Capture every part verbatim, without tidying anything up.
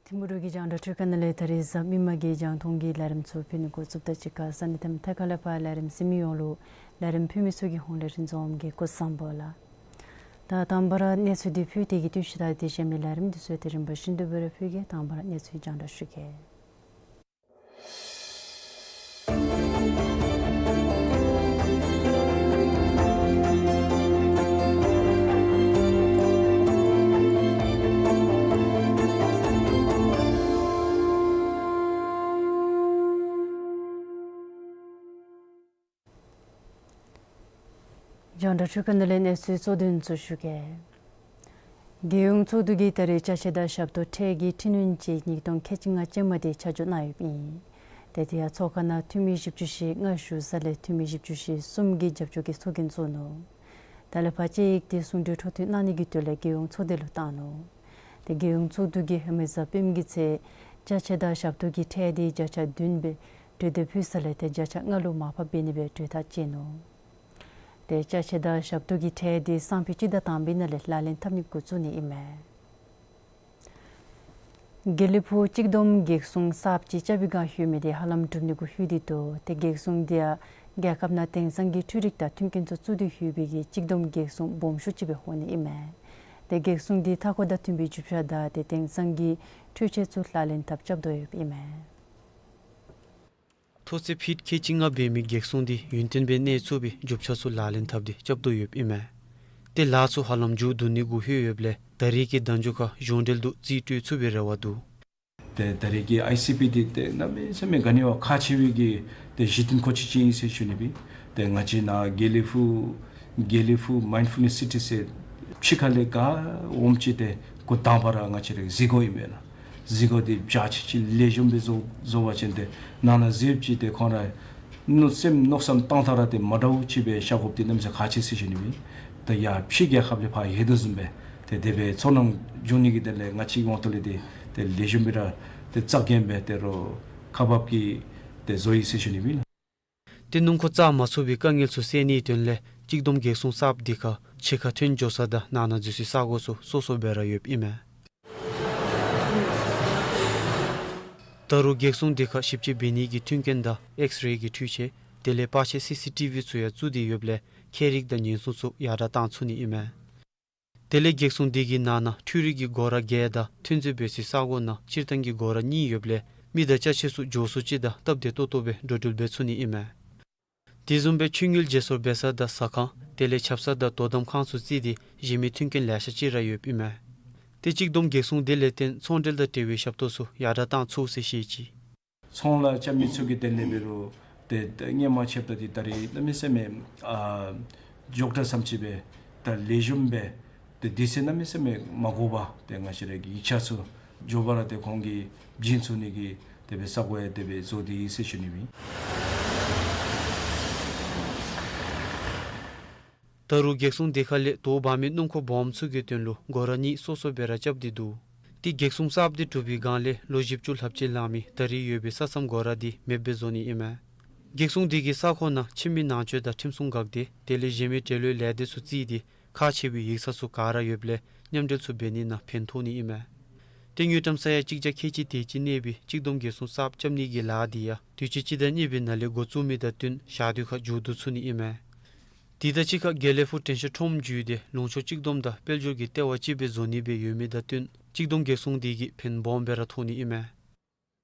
ཐིམ་ཕུག་གི་རྒྱང་བསྒྲགས་འཕྲུལ་ཁང་ནང་ལས་ད་རིས་གཟའ་མིག་དམར་གྱི་རྒྱང་མཐོང་གི་ལས་རིམ་ཚུ་ཕུལ་ནི་འགོ་བཙུགསཔ་དང་གཅིག་ཁར་ས་གནས་དང་མཐའ་ཁག་ལས་ཕར་ལས་རིམ་གསན་མི་ཡོངས་ལུ་ལས་རིམ་ཕུལ་མི་ཚུ་གི་ཧོངས་ལས་རིན་འཛོམས་ཀྱིས་སྐུ་གཟུགས་བཟང་པོ་ལགས། ད་དང་པ་ར་གནས་ཚུལ་འདི་ཕུལ་ཏེ་གི་དུས་ཚོད་དང་དེ་བཞིན་མི་ལས་རིམ་འདི་ཚུ་དེ་རིམ་པ་བཞིན་དུ་སྦེ་ར་ཕུལ་གེ། དང་པ་ར་གནས་ཚུལ་རྒྱང་བསྒྲགས་ཞུ་གེ། རྒྱང་བསྒྲགས་འཕྲུལ་ཁང་ནང་ལས་གནས་ཚུལ་གཙོ་དོན་ཚུ་ཞུ་གེ། རྒྱལ་ཡོངས་ཚོགས་འདུ་གིས་ད་རིས་ཅ་ཆས་དང་ཞབས་ཏོག་ཁྲལ་གྱི་འཕྲི་སྣོན་ཅིག་ཉིས་སྟོང་ཁལ་གཅིག་ལྔ་ཅན་མ་དེ་ཆ་འཇོག་གནང་ཡོདཔ་ཨིན། ཏེ་དེ་ཡང་ཚོགས་ཁང་ནང་འཐུས་མི་བཞི་བཅུ་ཞེ་ལྔ་ཞུ་ས་ལས་འཐུས་མི་བཞི་བཅུ་ཞེ་གསུམ་གྱིས་རྒྱབ་སྐྱོར་གྱི་ཚོགས་རྒྱན་བཙུགས་ནུག། དེ་ལས་ཕར་དཔྱད་ཡིག་དེ་གསུང་གྲོས་འཕྲོ་མཐུད་གནང་ནི་གི་དོན་ལས་རྒྱལ་ཡོངས་ཚོགས་སྡེ་ལུ་བཏང་ནུག། ཏེ་རྒྱལ་ཡོངས་ཚོགས་འདུ་གིས་ཧེ་མའི་གཟའ་སྤེནམ་གྱི་ཚེ་ཅ་ཆས་དང་ཞབས་ཏོག་གི་ཁྲལ་དེ་བརྒྱ་ཆ་བདུན་སྦེ་གྲོས་འདེབས་ཕུལ་ས་ལས་ཏེ་བརྒྱ་ཆ་ལྔ་ལུ་མར་ཕབ་འབད་ནི་སྦེ་གྲོས་ཐག་བཅད་ནུག། ཏེ་ཅ་ཆས་དང་ཞབས་ཏོག་གི་ཁྲལ་དེ་སང་ཕོད་སྤྱི་ཟླ་དང་པའི་ནང་ལས་ལག་ལེན་འཐབ་ནི་འགོ་བཙུགས་ནི་ཨིན་མས། དགེ་ལེགས་ཕུག་གཅིག་བསྡོམས་བགེགས་སྲུང་གསརཔ་ཅིག་རྐྱབ་པའི་བསྒང་ཡོད་མི་དེ་ཧ་ལམ་གྲུབ་ནི་གུ་ལྷོད་དེ་འདུག། ཏེ་བགེགས་སྲུང་དེ་ཡང་རྒྱལ་ཁབ་ནང་དེང་སང་གི་འཕྲུལ་རིག་དང་མཐུན་རྐྱེན་ཚུ་བཙུགས་ཏེ་ཡོད་པའི་གི་གཅིག་བསྡོམས་བགེགས་སྲུང་སྦོམ་ཤོས་ཅིག་སྦེ་འོང་ནི་ཨིན་མས། ཏེ་བགེགས་སྲུང་དེ་མཐའ་འཁོར་དང་མཐུན་པའི་རྒྱུ་ཆ་དང་ཏེ་དེང་སང་གི་འཕྲུལ་ཆས་ཚུ་ལག་ལེན་འཐབ་རྐྱབ་དོ་ཡོདཔ་ཨིན་མས། མཐོ་ཚད་ཕིཊ་ཁལ་གཅིག་ལྔ་འབད་མི་བགེགས་སྲུང་དེ་ཡུན་བརྟན་སྦེ་གནས་ཚུགས་པའི་རྒྱུ་ཆ་ཚུ་ལག་ལེན་འཐབ་སྟེ་རྐྱབ་དོ་ཡོདཔ་ཨིན་མས། ཏེ་ལཱ་ཚུ་ཧ་ལམ་མཇུག་བསྡུ་ནི་གུ་ལྷོད་ཡོདཔ་ལས་ད་རེས་ཀྱི་གདན་ཇུས་ཁར་གཞུང་འབྲེལ་དུ་རྩིས་སྤྲོད་ཚུགས་པའི་རེ་བ་འདུག། ཏེ་ད་རེས་ཀྱི་ཨའི་སི་པི་འདི་ཏེ་གནམ་མེད་ས་མེད་ག་ནི་བ་ཁག་ཆེ་བའི་གི་ཏེ་གཞི་རྟེན་མཁོ་ཆས་ཅིག་ཨིན་ཟེར་ཞུ་ནི་སྦེ། ཏེ་ང་བཅས་ནཱ་དགེ་ལེགས་ཕུག་དགེ་ལེགས་ཕུག་མའིནཌ་ཕུལ་ནེསི་སི་ཊི་ཟེར་ཕྱི་ཁ་ལས་ག་འོངམ་ཅིག་ཏེ་འགོ་དང་པ་ར་ང་བཅས་ར་གཟིགས་སྒོ་ཨིན་པས་ལགས། གཟིགས་སྒོ་འདི་འཇའ་ཆི་ཆི་ལེགས་ཤོམ་སྦེ་བཟོ་བཟོ་བ་ཅིན་ཏེ་ནང་ན་གཟིགསཔ་ཅིག་ཏེ་ཁོང་ར་མནོ་སེམས་མནོ་བསམ་བཏང་ཐངས་ར་ཏེ་མ་འདྲཝ་ཅིག་སྦེ་ཤར་དགོཔ་འདི་གནམ་མེད་ས་མེད་ཁག་ཆེ་ཟེར་ཞུ་ནི་སྦེ། ཏེ་ཡར་ཕྱི་རྒྱལ་ཁབ་ལས་ཕར་ཡོད་དོ་བཟུམ་སྦེ་ཏེ་དེ་སྦེ་ཚོར་སྣང་འབྱུང་ནི་གི་དོན་ལས་ང་བཅས་དབང་ཐོག་ལས་ཏེ་ཏེ་ལེགས་ཤོམ་སྦེ་ར་ཏེ་རྩ་འགེངས་སྦེ་ཏེ་རོགས་ཁག་འབག་གིས་ཏེ་བཟོ་ཡི་ཟེར་ཞུ་ནི་སྦེ་ལགས། ཏེ་སྣུམ་འཁོར་བཙག་མ་ཚུགས་པའི་དཀའ་ངལ་ཚུ་སེལ་ནིའི་དོན་ལས་གཅིག་བསྡོམས་བགེགས་སྲུང་གསརཔ་དེ་ཁར་ཕྱི་ཁར་ཐོན་འགྱོ་ས་དང་ནང་ན་འཛུལ་སའི་ས་སྒོ་ཚུ་སོ་སོ་སྦེ་ར་ཡོདཔ་ཨིན་མས། ད་རུང་བགེགས་སྲུང་དེ་ཁར་ཞིབ་དཔྱད་འབད་ནིའི་མཐུན་རྐྱེན་དང་ཨེགསི་རེ་གི་འཕྲུལ་ཆས་དེ་ལས་པར་ཆས་སི་སི་ཊི་བི་ཚུ་ཡང་བཙུགས་ཏེ་ཡོདཔ་ལས་ཁྱད་རིག་དང་ཉེན་སྲུང་ཚུ་ཡར་དྲག་བཏང་ཚུགས་ནི་ཨིན་མས། དེ་ལས་བགེགས་སྲུང་དེ་གི་ནང་ན་འཕྲུལ་རིག་གི་སྒོ་ར་བརྒྱད་དང་ཐོན་རྫས་སྦས་སའི་ས་སྒོ་ནང་སྤྱིར་བཏང་གི་སྒོ་ར་གཉིས་ཡོདཔ་ལས་མི་དང་ཅ་ཆས་ཚུ་མགྱོགས་སུ་ཅིག་དང་སྟབས་བདེ་ཏོག་ཏོ་སྦེ་འགྲོ་འགྲུལ་འབད་ཚུགས་ནི་ཨིན་མས། དེ་བཟུམ་སྦེ་མཆོད་དངུལ་བརྗེ་སོར་འབད་ས་དང་ཟ་ཁང་དེ་ལས་ཆབ་གསང་དང་དོ་དམ་ཁང་ཚུ་བརྩིས་ཏེ་གཞན་མི་མཐུན་རྐྱེན་ལེ་ཤ་ཅིག་ར་ཡོདཔ་ཨིན་མས། ཏེ་གཅིག་བསྡོམས་བགེགས་སྲུང་དེ་ལས་བརྟེན་ཚོང་འབྲེལ་དང་འབྲེལ་བའི་ཞབས་ཏོག་ཚུ་ཡར་དྲག་བཏང་ཚུགས་ཟེར་བཤད་ཅི། ཚོང་ལཱ་རྐྱབ་མི་ཚུ་གི་དོན་ལས་འབད་རུང་ཏེ་ཏེ་སྔོན་མ་ཕྱདཔ་ད་འདི་ད་རེས་གནམ་མེད་ས་མེད་ཨ་མགྱོགས་དྲགས་བཟུམ་ཅིག་སྦེ་ད་ལེགས་ཤོམ་སྦེ་ཏེ་དུས་ཚོད་གནམ་མེད་ས་མེད་མ་འགོར་བར་ཏེ་ང་བཅས་ར་གི་ཡིག་ཆ་ཚུ་མགྱོགས་པ་ར་ཏེ་ཁོང་གིས་བྱིན་ཚུགས་ནི་གི་དེ་སྦེ་ས་སྒོ་ཡང་དེ་སྦེ་བཟོ་སྟེ་ཡོད་ཟེར་ཞུ་ནི་སྦེ། ད་རུང་བགེགས་སྲུང་དེ་ཁ་ལས་དོ་འབག་མི་སྣུམ་འཁོར་སྦོམ་ཚུ་གི་དོན་ལུ་སྒོ་ར་གཉིས་སོ་སོ་སྦེ་ར་རྐྱབ་སྟེ་འདུག། ཏེ་བགེགས་སྲུང་གསརཔ་དེ་གྲུབ་པའི་སྒང་ལས་ལོ་བཞི་བཅུ་ལྷགཔ་ཅིག་ལང་མི་ད་རེས་ཡོད་པའི་ས་མཚམས་སྒོ་ར་དེ་མེདཔ་སྦེ་བཟོ་ནི་ཨིན་མས། བགེགས་སྲུང་དེ་གིས་ས་ཁོངས་ནང་ཁྱིམ་མི་ནང་འཁོད་དང་ཁྲིམས་སྲུང་འགག་སྡེ་དེ་ལས་གཞན་མི་འབྲེལ་ཡོད་ལས་སྡེ་ཚུ་བརྩིས་ཏེ་ཁག་ཆེ་བའི་ཡིག་ཚང་ཚུ་ག་ར་ཡོདཔ་ལས་མཉམ་འབྲེལ་ཚུ་འབད་ནི་ནང་ཕན་ཐོགས་ནི་ཨིན་མས། ཏེ་དངུལ་ཀྲམ་ས་ཡ་གཅིག་བརྒྱ་ཁལ་གཅིག་དེ་ཅིག་གནས་པའི་གཅིག་བསྡོམས་བགེགས་སྲུང་གསརཔ་རྐྱབ་ནི་གི་ལཱ་དེ་ཡང་དུས་ཅི་སྤྱི་ཟླ་གཉིས་པའི་ནང་ལས་འགོ་བཙུགས་མི་དང་བསྟུན་ཞག་དུས་ཁར་མཇུག་བསྡུ་ཚུགས་ནི་ཨིན་མས། དེ་དང་གཅིག་ཁར་དགེ་ལེགས་ཕུག་དྲན་ཤེས་ཁྲོམ་བརྒྱུད་དེ་ལུང་ཕྱོགས་གཅིག་བསྡོམས་དང་དཔལ་འབྱོར་གྱི་ལྟེ་བ་ཅིག་སྦེ་བཟོ་ནི་སྦེ་ཡོད་མི་དང་བསྟུན་གཅིག་བསྡོམས་བགེགས་སྲུང་དེ་གིས་ཕན་སྦོམ་སྦེ་ར་ཐོགས་ནི་ཨིན་མས།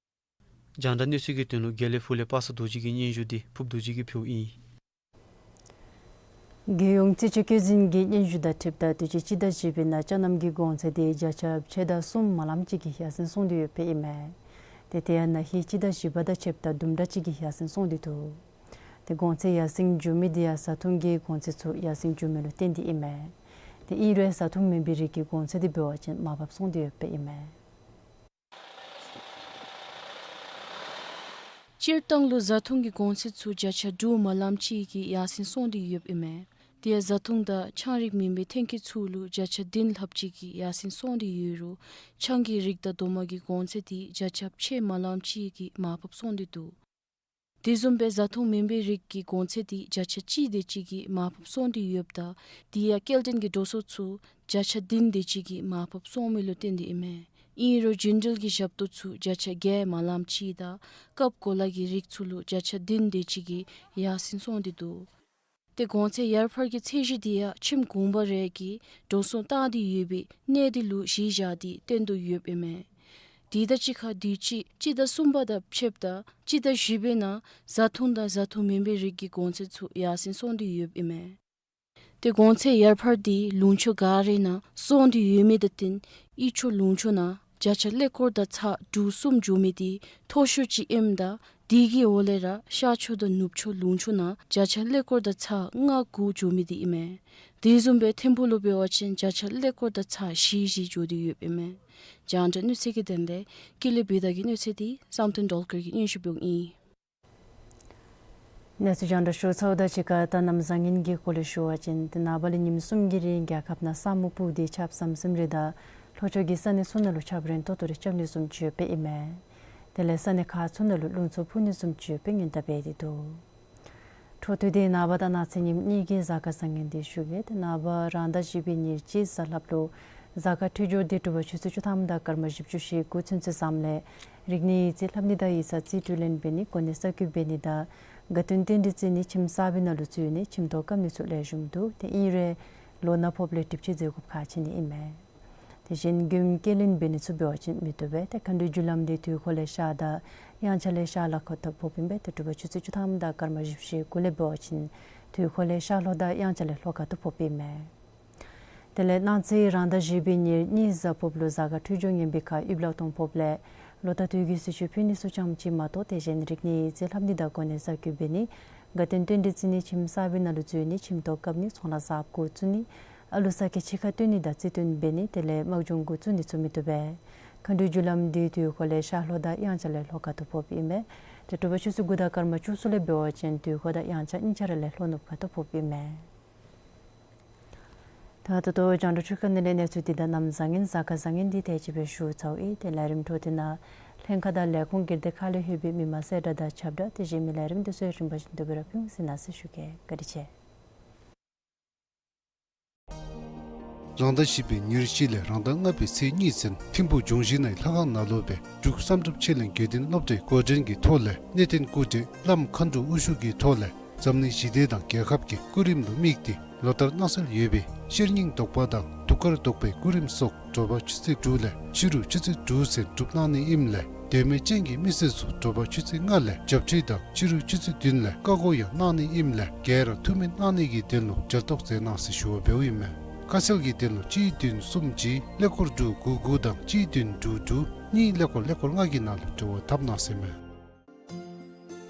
རྒྱང་བསྒྲགས་གནས་ཚུལ་གྱི་དོན་ལུ་དགེ་ལེགས་ཕུག་ལས་པ་སངས་རྡོ་རྗེ་གི་སྙན་ཞུ་དེ་ཕུབ་རྡོ་རྗེ་གིས་ཕུལཝ་ཨིན། རྒྱལ་ཡོངས་རྩིས་དཔྱད་བཀོད་འཛིན་གྱི་སྙན་ཞུ་དང་འཁྲིལཝ་ད་དུས་ཅི་སྤྱི་ཟླ་བཞི་པའི་ནང་ཅ་ནམ་གྱི་གོང་ཚད་དེ་བརྒྱ་ཆ་ཕྱེད་དང་གསུམ་མ་ལམ་ཅིག་གིས་ཡར་སེང་སོང་སྟེ་ཡོདཔ་ཨིན་མས། ཏེ་དེ་ཡང་ན་ཧིང་སྤྱི་ཟླ་བཞི་པ་དང་ཕྱདཔ་ད་དུམ་གྲ་ཅིག་གིས་ཡར་སེང་སོང་སྟེ་འདུག། ཏེ་གོང་ཚད་ཡར་སེང་འགྱོ་མི་དེ་ཡང་བཟའ་འཐུང་གི་གོང་ཚད་ཚུ་ཡར་སེང་འགྱོ་མི་ལུ་བརྟེན་ཏེ་ཨིན་མས། ཏེ་ཨིན་རུང་བཟའ་འཐུང་མེན་པའི་རིགས་ཀྱི་གོང་ཚད་དེ་འབད་བ་ཅིན་མར་ཕབ་སོང་སྟེ་ཡོདཔ་ཨིན་མས། སྤྱིར་བཏང་ལུ་བཟའ་འཐུང་གི་གོང་ཚད་ཚུ་བརྒྱ་ཆ་དྲུག་མ་ལམ་ཅིག་གིས་ཡར་སེང་སོང་སྟེ་ཡོདཔ་ཨིན་མས། དེ་ཡང་བཟའ་འཐུང་དང་ཆང་རིགས་མེན་པའི་ཐོན་སྐྱེད་ཚུ་ལུ་བརྒྱ་ཆ་བདུན་ལྷགཔ་ཅིག་གིས་ཡར་སེང་སོང་སྟེ་ཡོད་རུང་ཆང་གི་རིགས་དང་རྡོག་མ་གི་གོང་ཚད་དེ་བརྒྱ་ཆ་ཕྱེད་མ་ལམ་ཅིག་གིས་མར་ཕབ་སོང་སྟེ་འདུག། དེ་བཟུམ་སྦེ་བཟའ་འཐུང་མེན་པའི་རིགས་ཀྱི་གོང་ཚད་དེ་བརྒྱ་ཆ་གཅིག་དེ་ཅིག་གིས་མར་ཕབ་སོང་སྟེ་ཡོདཔ་ད་དེ་ཡང་སྐྱེལ་འདྲེན་གྱི་འགྲོ་སོང་ཚུ་བརྒྱ་ཆ་བདུན་དེ་ཅིག་གིས་མར་ཕབ་སོང་མི་ལུ་བརྟེན་ཏེ་ཨིན་མས། ཨིན་རུང་རྒྱུན་འགྲུལ་གྱི་ཞབས་ཏོག་ཚུ་བརྒྱ་ཆ་བརྒྱད་མ་ལམ་ཅིག་དང་སྐབས་གོ་ལ་གི་རིགས་ཚུ་ལུ་བརྒྱ་ཆ་བདུན་དེ་ཅིག་གིས་ཡར་སེང་སོང་སྟེ་འདུག། ཏེ་གོང་ཚད་ཡར་འཕར་གྱི་ཚད་གཞི་དེ་ཡང་ཁྱིམ་གུང་པ་རེ་གིས་འགྲོ་སོང་བཏང་སྟེ་ཡོད་པའི་གནས་དེ་ལུ་གཞི་བཞག་སྟེ་བཏོན་དོ་ཡོདཔ་ཨིན་མས། དེ་དང་གཅིག་ཁར་དུས་ཅི་སྤྱི་ཟླ་གསུམ་པ་དང་ཕྱདཔ་ད་སྤྱི་ཟླ་བཞི་པའི་ནང་བཟའ་འཐུང་དང་བཟའ་འཐུང་མེན་པའི་རིགས་ཀྱི་གོང་ཚད་ཚུ་ཡར་སེང་སོང་སྟེ་ཡོདཔ་ཨིན་མས། ཏེ་གོང་ཚད་ཡར་འཕར་དེ་ལུང་ཕྱོགས་ག་རའི་ནང་སོང་སྟེ་ཡོད་མི་དང་བསྟུན་དབུས་ཕྱོགས་ལུང་ཕྱོགས་ནང་བརྒྱ་ཆ་ཀླད་ཀོར་དང་ཚག་དྲུག་གསུམ་འགྱོ་མི་དེ་མཐོ་ཤོས་ཅིག་ཨིནམ་ད་དེ་གི་འོག་ལས་ར་ཤར་ཕྱོགས་དང་ནུབ་ཕྱོགས་ལུང་ཕྱོགས་ནང་བརྒྱ་ཆ་ཀླད་ཀོར་དང་ཚག་ལྔ་དགུ་འགྱོ་མི་དེ་ཨིན་མས། དེ་བཟུམ་སྦེ་ཐིམ་ཕུག་ལུ་འབད་བ་ཅིན་བརྒྱ་ཆ་ཀླད་ཀོར་དང་ཚག་བཞི་བཞི་འགྱོ་སྟེ་ཡོདཔ་ཨིན་མས། རྒྱང་བསྒྲགས་གནས་ཚུལ་གྱི་དོན་ལས་ཀུན་ལེགས་བི་དྷ་གི་གནས་ཚུལ་དེ་བསམ་གཏན་སྒྲོལ་དཀར་གྱིས་སྙན་ཞུ་འབདཝ་ཨིན། གནས་ཚུལ་རྒྱང་བསྒྲགས་ཞུ་ཚརཝ་ད་གཅིག་ཁར་ད་གནམ་བཟང་ངན་གྱི་སྐོར་ལས་ཞུ་བ་ཅིན་ཏེ་ནངས་པ་ལས་ཉིནམ་གསུམ་གྱི་རིང་རྒྱལ་ཁབ་ནང་ས་སྨུག་སྤུབས་ཏེ་ཆརཔ་ཟམ་ཟིམ་རེ་དང་ལྷོ་ཕྱོགས་ཀྱི་ས་གནས་ཚུ་ནང་ལུ་ཆརཔ་རན་ཏོག་ཏོ་རེ་རྐྱབ་ནི་བཟུམ་ཅིག་ཡོདཔ་ཨིན་མས། དེ་ལས་ས་གནས་ཁག་ཚུ་ནང་ལུ་རླུང་འཚུབ་འཕུ་ནི་བཟུམ་ཅིག་ཡོདཔ་སྦེ་ཉེན་བརྡ་འབད་དེ་འདུག། འཕྲོ་མཐུད་དེ་ནངས་པ་དང་གནངས་ཚེ་ཉིནམ་གཉིས་ཀྱི་གཟའ་སྐར་བཟང་ངན་དེ་ཞུ་གེ། ཏེ་ནངས་པ་རང་ཟླ་བཞི་པའི་ཉེར་གཅིག་གཟའ་ལྷགཔ་ལུ་གཟའ་སྐར་འཕྲོད་སྦྱོར་དེ་དྲོ་པ་ཆུ་ཚོད་བཅུ་ཐམ་དང་སྐར་མ་བཞི་བཅུ་ཞེ་དགུ་ཚུན་ཚོད་ཙམ་ལས་རིག་གནས་ཡིག་རྩིས་ལྷབ་ནི་དང་ཡིག་ཚང་རྩིས་སྤྲོད་ལེན་འབད་ནི་གོ་གནས་གསར་བསྐོ་འབད་ནི་དང་དགའ་སྟོན་རྟེན་འབྲེལ་བརྩི་ནི་ཁྱིམ་གསར་པའི་ནང་ལུ་འཛུལ་ནི་ཁྱིམ་ཐོག་བཀབ་ནི་ཚུ་ལེགས་ཤོམ་འདུག། ཏེ་ཨིན་རུང་ལོ་ན་ཕོགཔ་ལས་གྲིབ་ཅིག་འཛོལ་དགོཔ་ཁག་ཆེ་ནི་ཨིན་མས། དེ་བཞིན་མགྱོནམ་སྐྱེལ་ལེན་འབད་ནི་ཚུ་འབད་བ་ཅིན་མི་བཏུབ་པས། ཏེ་མཁའ་འགྲོའི་རྒྱུ་ལམ་དེ་དུས་འཁོར་ལས་ཤར་དང་དབྱངས་འཆར་ལས་ཤར་ལྷོ་ཁ་ཐུག་ཕོགཔ་ཨིན་པས། ཏེ་དྲོ་པ་ཆུ་ཚོད་བཅུ་ཐམ་དང་སྐར་མ་བཞི་བཅུ་ཞེ་དགུ་ལས་འབད་བ་ཅིན་དུས་འཁོར་ལས་ཤར་ལྷོ་དང་དབྱངས་འཆར་ལས་ལྷོ་ཁ་ཐུག་ཕོགཔ་ཨིན་མས། དེ་ལས་གནངས་ཚེ་རང་ཟླ་བཞི་པའི་ཉེར་གཉིས་གཟའ་ཕུརབ་ལུ་གཟའ་སྐར་འཕྲོད་སྦྱོར་ངན་པའི་ཁར་དབྱིབས་ལག་སྟོང་ཕོགཔ་ལས་ལོ་ཟླ་དུས་ཀྱི་གསོལ་མཆོད་ཕུལ་ནི་ཚུ་ཙམ་ཅིག་མ་གཏོགས་དེ་བཞིན་རིག་གནས་ཡིག་རྩིས་ལྷབ་ནི་དང་གོ་གནས་གསར་བསྐོ་འབད་ནི་དགའ་སྟོན་རྟེན་འབྲེལ་བརྩི་ནི་ཁྱིམ་གསར་པའི་ནང་ལུ་འཛུལ་ནི་ཁྱིམ་ཐོག་བཀབ་ནི་ཚོང་ལཱ་གསརཔ་འགོ་བཙུགས་ནི་ཨ་ལུ་ས་སྐྱེས་ཕྱི་ཁར་བཏོན་ནི་དང་རྩིས་སྟོན་འབད་ནི་དེ་ལས་དམག་སྦྱོང་འགོ་བཙུགས་ནི་ཚུ་མི་བཏུབ་པས། མཁའ་འགྲོའི་རྒྱུ་ལམ་དེ་དུས་འཁོར་ལས་ཤར་ལྷོ་དང་དབྱངས་འཆར་ལས་ལྷོ་ཁ་ཐུག་ཕོགཔ་ཨིན་པས། ཏེ་དྲོ་པ་ཆུ་ཚོད་དགུ་དང་སྐར་མ་བཅུ་གསུམ་ལས་འབད་བ་ཅིན་དུས་འཁོར་དང་དབྱངས་འཆར་དབྱིངས་འཆར་ལས་ལྷོ་ནུབ་ཁ་ཐུག་ཕོགཔ་ཨིན་མས། ད་ད་ལྟོ་རྒྱང་བསྒྲགས་ཞུ་ཁ་ནང་ལས་གནས་ཚུལ་དེ་དང་གནམ་བཟང་ངན་གཟའ་སྐར་བཟང་ངན་དེ་དེ་ཅིག་སྦེ་ཞུ་ཚརཝ་ཨིན། ཏེ་ལས་རིམ་འཕྲོ་མཐུད་ནང་ལྷན་ཁག་དང་ལས་ཁུངས་སྒེར་སྡེ་ཁག་ལས་ལྷོད་པའི་མི་མང་གསལ་བསྒྲགས་དང་ཁྱབ་བསྒྲགས་དེ་བཞིན་མི་ལས་རིམ་དེ་ཚུ་རིམ་པ་བཞིན་དུ་སྦེ་ར་ཕུལ་ཟེར་གནང་ཟེར་ཞུ་གེ། བཀའ་དྲིན་ཆེ། རང་ཟླ་བཞི་པའི་ཉེར་བཞི་ལས་རང་ཟླ་ལྔ་པའི་ཚེས་གཉིས་ཚུན་ཐིམ་ཕུག་ལྗོངས་ཞིང་ནང་ལྷ་ཁང་ནང་ལུ་སྦེ་འབྲུག་བསམ་གྲུབ་ཆེད་ལས་དགེ་ལྡན་སློབ་གྲྭའི་འགོ་འདྲེན་གྱི་ཐོག་ལས་གནས་བརྟན་སྐུ་བགྲེས་བླམ་མཁའ་འགྲོ་དབུ་བཞུགས་ཀྱི་ཐོག་ལས་འཛམ་གླིང་ཞི་བདེ་དང་རྒྱལ་ཁབ་ཀྱི་སྐུ་རིམ་ལུ་དམིགས་ཏེ་ལོ་ལྟར་གནང་སྲོལ་ཡོད་པའི་ཤེར་སྙིང་ཟློག་པ་དང་གདུགས་དཀར་ཟློག་པའི་སྐུ་རིམ་སོགས་དྲོ་པ་ཆུ་ཚོད་དྲུག་ལས་ཕྱི་རུ་ཆུ་ཚོད་དྲུག་ཚུན་སྒྲུབ་གནང་ནི་ཨིནམ་ལས་དད་མོས་ཅན་གྱི་མི་སེར་ཚུ་དྲོ་པ་ཆུ་ཚོད་ལྔ་ལས་རྒྱབ་ཁྲིད་དང་ཕྱི་རུ་ཆུ་ཚོད་བདུན་ལས་བཀའ་བསྒོ་ཡང་གནང་ནི་ཨིནམ་ལས་ག་ར་ཐུགས་སྨོན་གནང་ནི་གི་དོན་ལུ་འབྲེལ་གཏོགས་མཛད་གནང་ཟེར་ཞུ་བ་འབདཝ་ཨིན་མས། ཁ་གསལ་གྱི་དོན་ལུ་གཅིག་བདུན་གསུམ་གཅིག་ཀླད་ཀོར་དྲུག་དགུ་དགུ་དང་གཅིག་བདུན་དྲུག་དྲུག་གཉིས་ཀླད་ཀོར་ཀླད་ཀོར་ལྔ་གི་ནང་ལུ་འབྲེལ་བ་འཐབ་གནང་ཟེར་མས།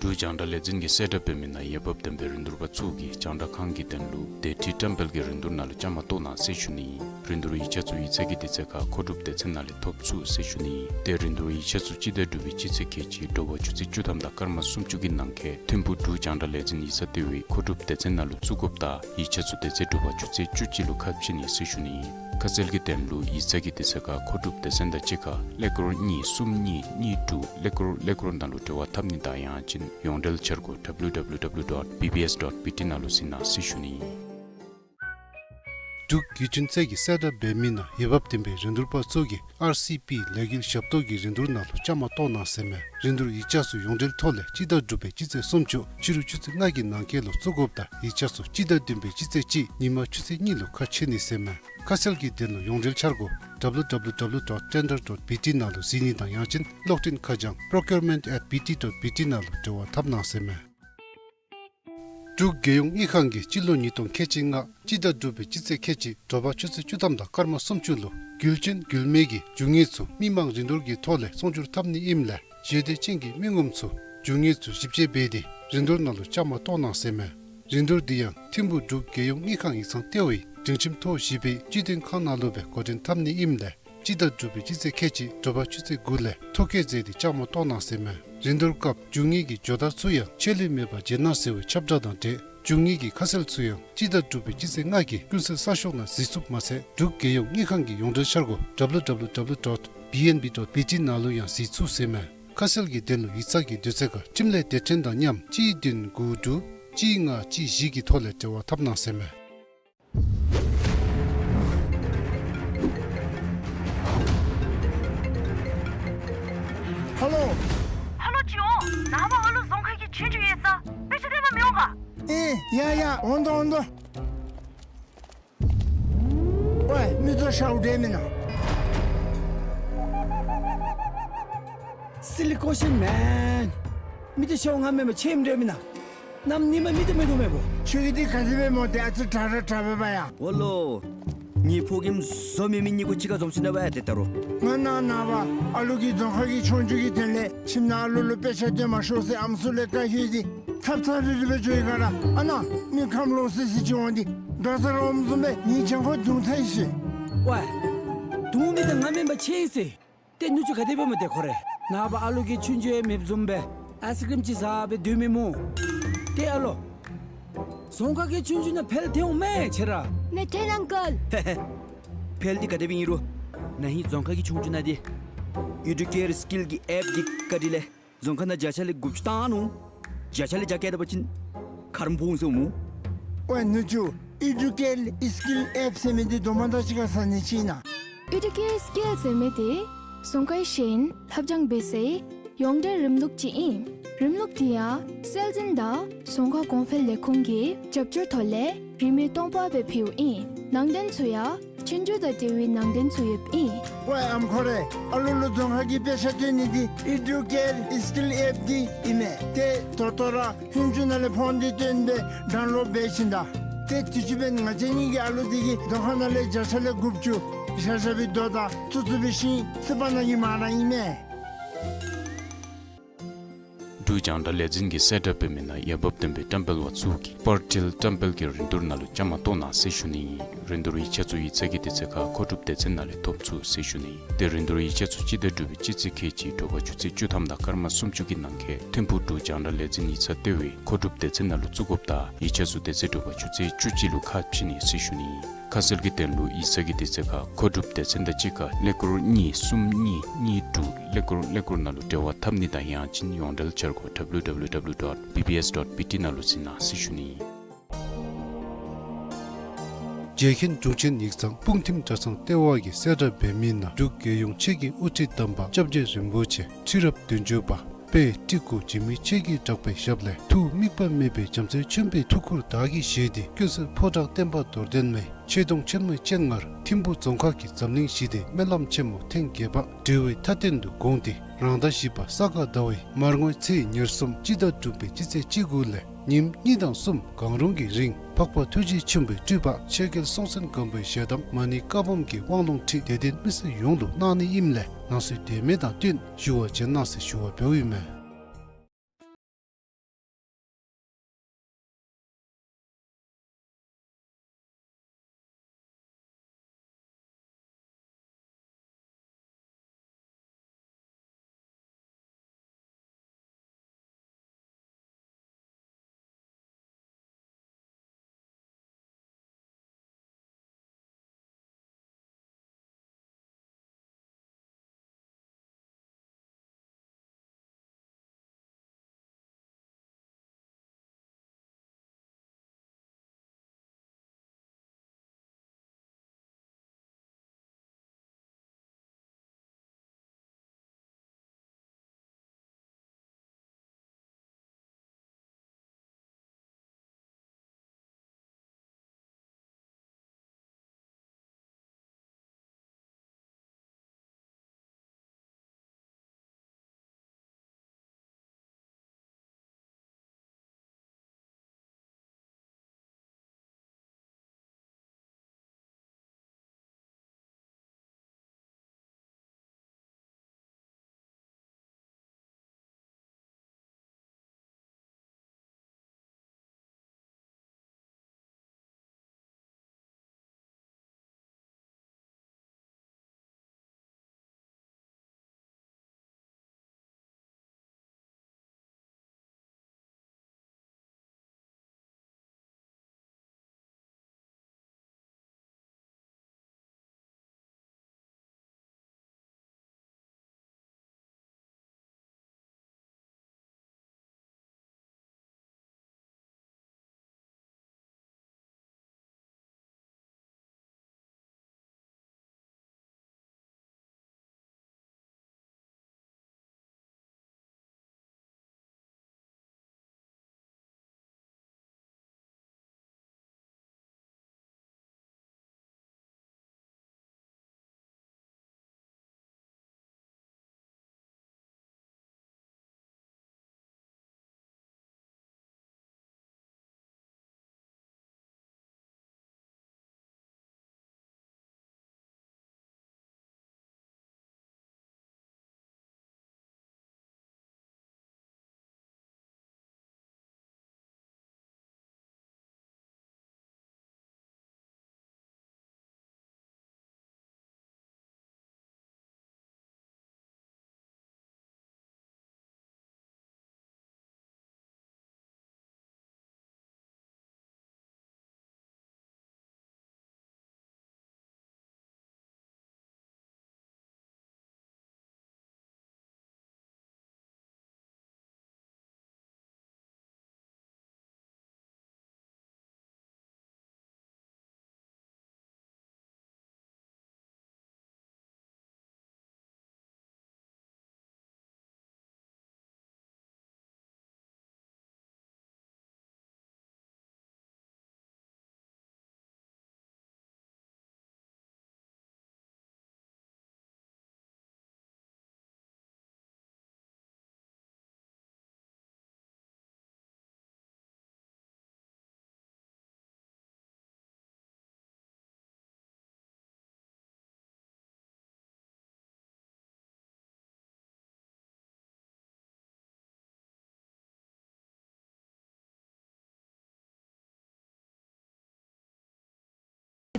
འབྲུག་རྒྱང་བསྒྲགས་ལས་འཛིན་གྱི་གསལ་བསྒྲགས་འབད་མི་ནང་འོས་འབབ་ལྡན་པའི་རིན་བསྡུར་པ་ཚུ་གིས་རྒྱང་བསྒྲགས་ཁང་གི་དོན་ལུ་དེ་ཁྲིད་བཀྲམ་སྤེལ་གྱི་རིན་བསྡུར་ནང་ལུ་བཅའ་མར་གཏོགས་གནང་ཟེར་ཞུ་ནི་ཨིན། རིན་བསྡུར་ཡིག་ཆ་ཚུ་ཡིག་ཚང་གི་དུས་ཚོད་ཁར་མཁོ་སྒྲུབ་སྡེ་ཚན་ནང་ལས་ཐོབ་ཚུགས་ཟེར་ཞུ་ནི་ཨིན། ཏེ་རིན་བསྡུར་ཡིག་ཆ་ཚུ་སྤྱི་ཟླ་དྲུག་པའི་སྤྱི་ཚེས་ཁལ་གཅིག་དྲོ་པ་ཆུ་ཚོད་བཅུ་ཐམ་དང་སྐར་མ་སུམ་ཅུ་གི་ནང་འཁོད་ཐིམ་ཕུག་འབྲུག་རྒྱང་བསྒྲགས་ལས་འཛིན་ཡིག་ཚང་ལྟེ་བའི་མཁོ་སྒྲུབ་སྡེ་ཚན་ནང་ལུ་བཙུགས་དགོཔ་དང་ཡིག་ཆ་ཚུ་དེ་ཚེ་དྲོ་པ་ཆུ་ཚོད་བཅུ་གཅིག་ལུ་ཁ་ཕྱེ་ནི་ཟེར་ཞུ་ནི་ཨིན། ཁ་གསལ་གྱི་དོན་ལུ་ཡིག་ཚང་གི་དུས་ཚོད་ཁར་མཁོ་སྒྲུབ་སྡེ་ཚན་དང་གཅིག་ཁར་ཀླད་ཀོར་གཉིས་གསུམ་གཉིས་གཉིས་དྲུག་ཀླད་ཀོར་ཀླད་ཀོར་ནང་ལུ་འབྲེལ་བ་འཐབ་ནི་དང་ཡང་ཅིན་ཡོངས་འབྲེལ་འཆར་སྒོ་W W W dot B B S dot B T ནང་ལུ་གཟིགས་གནང་ཟེར་ཞུ་ནི་ཨིན། འབྲུག་བརྒྱུད་འཕྲིན་ཚད་ཀྱི་གསལ་བསྒྲགས་འབད་མི་ནང་འོས་འབབ་ལྡན་པའི་རིན་བསྡུར་པ་ཚུ་གིས་R C P ལས་འགུལ་ཞབས་ཏོག་གི་རིན་བསྡུར་ནང་ལུ་བཅའ་མར་གཏོགས་གནང་ཟེར་མས། རིན་བསྡུར་ཡིག་ཆ་ཚུ་ཡོངས་འབྲེལ་ཐོག་ལས་སྤྱི་ཟླ་དྲུག་པའི་སྤྱི་ཚེས་སུམ་ཅུ་ཕྱི་རུ་ཆུ་ཚོད་ལྔ་གི་ནང་འཁོད་ལུ་བཙུགས་དགོཔ་དང་ཡིག་ཆ་ཚུ་སྤྱི་ཟླ་བདུན་པའི་སྤྱི་ཚེས་གཅིག་ཉིན་མ་ཆུ་ཚོད་གཉིས་ལུ་ཁ་ཕྱེ་ནི་ཟེར་མས། ཁ་གསལ་གྱི་དོན་ལུ་ཡོངས་འབྲེལ་འཆར་སྒོ་W W W dot tender dot B T ནང་ལུ་གཟིགས་ནི་དང་ཡང་ཅིན་གློག་འཕྲིན་ཁ་བྱང་procurement at B T dot B T ནང་ལུ་འབྲེལ་བ་འཐབ་གནང་ཟེར་མས། འབྲུག་རྒྱལ་ཡོངས་དངུལ་ཁང་གིས་སྤྱི་ལོ་ཉིས་སྟོང་ཁལ་གཅིག་ལྔ་སྤྱི་ཟླ་དྲུག་པའི་སྤྱི་ཚེས་ཁལ་གཅིག་དྲོ་པ་ཆུ་ཚོད་བཅུ་ཐམ་དང་སྐར་མ་སུམ་ཅུ་ལུ་རྒྱུ་ཅན་རྒྱུ་མེད་ཀྱི་རྒྱུ་དངོས་ཚུ་མི་མང་རིན་བསྡུར་གྱི་ཐོག་ལས་ཚོང་སྒྱུར་འཐབ་ནི་ཨིནམ་ལས་ཞེ་འདོད་ཅན་གྱི་མི་ངོམ་ཚུ་རྒྱུ་དངོས་ཚུ་ཞིབ་དཔྱད་འབད་དེ་རིན་བསྡུར་ནང་ལུ་བཅའ་མར་གཏོགས་གནང་ཟེར་མས། རིན་བསྡུར་འདི་ཡང་ཐིམ་ཕུག་འབྲུག་རྒྱལ་ཡོངས་དངུལ་ཁང་ཡིག་ཚང་ལྟེ་བའི་སྒྲིང་ཁྱིམ་ཐོག་བཞི་པའི་སྤྱི་དོན་ཁང་ནང་ལུ་སྦེ་འགོ་འདྲེན་འཐབ་ནི་ཨིནམ་ལས་སྤྱི་ཟླ་དྲུག་པའི་སྤྱི་ཚེས་ཁལ་གཅིག་དྲོ་པ་ཆུ་ཚོད་དགུ་ལས་ཐོ་བཀོད་མཛད་དེ་བཅའ་མར་གཏོགས་གནང་ཟེར་མས། རིན་བསྡུར་སྐབས་རྒྱུ་དངོས་ཀྱི་ཇོ་བདག་ཚུ་ཡང་ཆད་ལུས་མེད་པར་མཇལ་གནང་ཟེར་བའི་ཁྱབ་བསྒྲགས་དང་འབྲེལ་རྒྱུ་དངོས་ཀྱི་ཁ་གསལ་ཚུ་ཡང་སྤྱི་ཟླ་དྲུག་པའི་སྤྱི་ཚེས་ལྔ་གི་ཀུན་གསལ་གསར་ཤོག་ནང་གཟིགས་ཚུགསཔ་མ་ཚད་འབྲུག་རྒྱལ་ཡོངས་དངུལ་ཁང་གི་ཡོངས་འབྲེལ་འཆར་སྒོ W W W dot B N B dot B T ནང་ལུ་ཡང་གཟིགས་ཚུགས་ཟེར་མས། ཁ་གསལ་གྱི་དོན་ལུ་ཡིག་ཚང་གི་དུས་ཚོད་ཁར་འཕྲིན་ལས་སྡེ་ཚན་དང་མཉམ་གཅིག་བདུན་དགུ་དྲུག་གཅིག་ལྔ་གཅིག་བཞི་གི་ཐོག་ལས་འབྲེལ་བ་འཐབ་གནང་ཟེར་མས། ཧ་ལོ། ཧ་ལོ་ཅི་འོང་། ནངས་པ་ཨ་ལུ་རྫོང་ཁ་གི་ཆོས་རྒྱུགས་ཡོད་ས་དཔེ་ཆ་སྟོན་པར་མི་འོང་ག། ཨེ་ཡ་ཡ་འོང་དོ་འོང་དོ། ཝའི་མི་ཚུ་ཤཝ་འདྲེ་མེན་ན། Silly question man. མི་ཚུ་ཤཝ་ང་མེན་པར་ཁྱོད་འདྲེ་མེན་ན། གནམ་ཉིནམ་མི་ཚུ་མེད་དོ་མེད་པོ། ཁྱོད་ཀྱིས་འདི་ག་དེ་སྦེ་སྨོ། ཏེ་ཨ་ཙི་དྲག་དྲག་དྲག་པས་པ་ཡ། འོ་ལོ། ངེའི་ཕོ་རྒནམ་བཟོ་མེད་མི་གཉིས་ཀོ་གཅིག་ཁར་འཛོམས་ཞིནམ་ལས་ཏེ་ད་རུང་། ང་ནངས་པ་ཨ་ལུ་གི་རྫོང་ཁ་གི་ཆོས་རྒྱུགས་ཀྱི་དོན་ལས་ཁྱིམ་ནང་ཨ་ལུ་ལུ་དཔེ་ཆ་སྟོན་མ་ཤོག་ཟེར་ཨམ་སྲུ་ལས་བཀའ་བཀོད་དེ་ཐབ་ཚང་རི་རི་སྦེ་འགྱོ་ཡི་ག་ར། ཨ་ནཱ་མི་ཁམས་ལོག་སི་སི་ཅིག་འོང་སྟེ་དགའ་ཚོར་འོངམ་བཟུམ་སྦེ་ངེའི་གྱང་ཁར་རྡུང་ཚར་ཡི་ཟེར། ཝའི། རྡུང་མི་འདི་ང་མེན་པར་ཁྱོད་ཨིན་ཟེར། ཏེ་ནུ་གཅུང་ག་དེ་སྦེ་སྨོ་ཏེ་ཁོ་རེ། ནངས་པ་ཨ་ལུ་གིས་ཆོས་རྒྱུགས་ཡང་མེདཔ་བཟུམ་སྦེ་ཨའི་སི་ཀྲིམ་ཅིག་བཟའ་སྦེ་སྡོད་མི་སྨོ། ཏེ་ཨ་ལོ། རྫོང་ཁ་གི་ཆོས་རྒྱུགས་ནང་འཕེལ་ཐལ་འོང་མས་ཁྱོད་ར། མེད་ཐལ་ཨང་ཀལ། ཧེ་ཧེ། འཕེལ་འདི་ག་དེ་སྦེ་ཨིན་རུང་ན་ཧིང་རྫོང་ཁ་གི་ཆོས་རྒྱུགས་ནང་འདི་ཨི་ཌུ་ཀེར་སི་ཀིལ་གྱི་ཨེཔ་འདི་བཀའ་དྲིན་ལས་རྫོང་ཁ་ནང་བརྒྱ་ཆ་ལས་དགུ་བཅུ་བཏང་ནུག། བརྒྱ་ཆ་ལས་བརྒྱ་བཀལ་ད་པ་ཅིན་ཁ་རོག་ཕོག་འོང་ཟེར་སྨོ། ཝའི་ནུ་གཅུང་ཨི་ཌུ་ཀེར་སི་ཀིལ་ཨེཔ་ཟེར་མི་འདི་དོ་མ་དང་གཅིག་ཁར་ཟ་ནི་ཅིག་ཨིན་ན། ཨི་ཌུ་ཀེར་སི་ཀིལ་ཟེར་མི་འདི་རྫོང་ཁའི་ཤེས་ཡོན་ལྷབ་སྦྱང་འབད་སའི་ཡོངས་འབྲེལ་རིམ་ལུགས་ཅིག་ཨིན། རིམ་ལུགས་འདི་ཡང་སྲོལ་འཛིན་དང་རྫོང་ཁ་གོང་འཕེལ་ལས་ཁུངས་ཀྱི་རྒྱབ་སྐྱོར་ཐོག་ལས་རིན་མེད་སྟོང་པ་སྦེ་ཕུལཝ་ཨིན། ནང་དོན་ཚུ་ཡང་ཆོས་རྒྱུགས་དང་འབྲེལ་བའི་ནང་དོན་ཚུ་ཡོདཔ་ཨིན། ཝའི་ཨམ་ཁོ་རེ། ཨ་ལུ་ལུ་རྫོང་ཁ་གི་དཔེ་ཆ་སྟོན་ནི་འདི་ཨི་ཌུ་ཀེར་སི་ཀིལ་ཨེཔ་འདི་ཨིན་མས། ཏེ་ད་ལྟོ་ར་ཧུན་ཅུ་ནང་ལས་ཕོན་འདི་བཏོན་སྦེ་ཌའུན་ལོཌ་འབད་ཞིནམ་ད། ཏེ་དུས་ཅི་འབདན་ང་བཅས་གཉིས་ཀྱི་ཨ་ལུ་འདི་གིས་རྫོང་ཁ་ནང་ལས་བརྒྱ་ཆ་ལས་དགུ་བཅུ་ཤ་ཤ་སྦེ་རྡོ་དང་ཚུ་ཚུ་སྦེ་ཤིང་སི་པ་ནང་གི་མ་ར་ཨིན་མས། འབྲུག་རྒྱང་བསྒྲགས་ལས་འཛིན་གྱི་གསལ་བསྒྲགས་འབད་མི་ནང་འོས་འབབ་ལྡན་པའི་བཀྲམ་སྤེལ་པ་ཚུ་གིས་པར་ཊིལ་བཀྲམ་སྤེལ་གྱི་རིན་བསྡུར་ནང་ལུ་བཅའ་མར་གཏོགས་གནང་ཟེར་ཞུ་ནི་ཨིན། རིན་བསྡུར་ཡིག་ཆ་ཚུ་ཡིག་ཚང་གི་དུས་ཚོད་ཁར་མཁོ་སྒྲུབ་སྡེ་ཚན་ནང་ལས་ཐོབ་ཚུགས་ཟེར་ཞུ་ནི་ཨིན། ཏེ་རིན་བསྡུར་ཡིག་ཆ་ཚུ་སྤྱི་ཟླ་དྲུག་པའི་སྤྱི་ཚེས་ཁལ་གཅིག་དྲོ་པ་ཆུ་ཚོད་བཅུ་ཐམ་དང་སྐར་མ་སུམ་ཅུ་གི་ནང་འཁོད་ཐིམ་ཕུག་འབྲུག་རྒྱང་བསྒྲགས་ལས་འཛིན་ཡིག་ཚང་ལྟེ་བའི་མཁོ་སྒྲུབ་སྡེ་ཚན་ནང་ལུ་བཙུགས་དགོཔ་དང་ཡིག་ཆ་ཚུ་དེ་ཚེ་དྲོ་པ་ཆུ་ཚོད་བཅུ་གཅིག་ལུ་ཁ་ཕྱེ་ནི་ཟེར་ཞུ་ནི་ཨིན། ཁ་གསལ་གྱི་དོན་ལུ་ཡིག་ཚང་གི་དུས་ཚོད་ཁར་མཁོ་སྒྲུབ་སྡེ་ཚན་དང་གཅིག་ཁར་ཀླད་ཀོར་གཉིས་གསུམ་གཉིས་གཉིས་དྲུག་ཀླད་ཀོར་ཀླད་ཀོར་ནང་ལུ་འབྲེལ་བ་འཐབ་ནི་དང་ཡང་ཅིན་ཡོངས་འབྲེལ་འཆར་སྒོ་W W W dot B B S dot B T ནང་ལུ་གཟིགས་གནང་ཟེར་ཞུ་ནི་ཨིན། རྗེ་མཁན་དྲུང་ཆེན་ཡིག་ཚང་སྤུངས་ཐིམ་གྲྭ་ཚང་ལྟེ་བ་གིས་གསལ་བསྒྲགས་འབད་མི་ནང་འབྲུག་རྒྱལ་ཡོངས་ཆོས་ཀྱི་དབུ་ཁྲིད་དམ་པ་སྐྱབས་རྗེ་རིན་པོ་ཆེ་ཁྲི་རབས་བདུན་ཅུ་པ་དཔལ་སྤྲུལ་སྐུ་འཇིགས་མེད་ཆོས་ཀྱི་གྲགས་པའི་ཞབས་ལས་ཐུགས་དམིགས་པ་མེད་པའི་རྒྱ་མཚོའི་ཆེན་པོའི་ཐུགས་ཁུར་བདག་གིས་བཞེས་ཏེ་ཀུན་གསལ་ཕོ་བྲང་བསྟན་པ་རྡོར་གདན་མའི་ཆོས་དུང་ཆེན་མོའི་སྤྱན་སྔར་ཐིམ་ཕུག་རྫོང་ཁག་གི་འཛམ་གླིང་ཞི་བདེའི་སྨོན་ལམ་ཆེན་མོ་ཐེངས་བརྒྱད་པ་གྲོལ་བའི་མཐའ་རྟེན་དུ་དགོངས་ཏེ་རང་ཟླ་བཞི་པ་ས་ག་ཟླ་བའི་མར་ངོའི་ཚེས་ཉེར་གསུམ་སྤྱི་ཟླ་དྲུག་པའི་སྤྱི་ཚེས་བཅུ་དགུ་ལས་ཉིནམ་གཉིས་དང་གསུམ་གང་རུང་གི་རིང་འཕགས་པ་ཐུགས་རྗེ་ཆེན་པོའི་སྤྲུལ་པ་ཆོས་རྒྱལ་སྲོང་བཙན་སྒམ་པོའི་ཞལ་གདམས་མ་ཎི་བཀའ་འབུམ་གྱི་དབང་ལུང་ཁྲིད་དད་ལྡན་མི་སེར་ཡོངས་ལུ་གནང་ནི་ཨིནམ་ལས་ལམ་སྲོལ་དེ་མེད་དང་བསྟུན་ཞུ་བ་བྱོན་གནང་ཟེར་ཞུ་བ་འབདཝ་ཨིན་མས།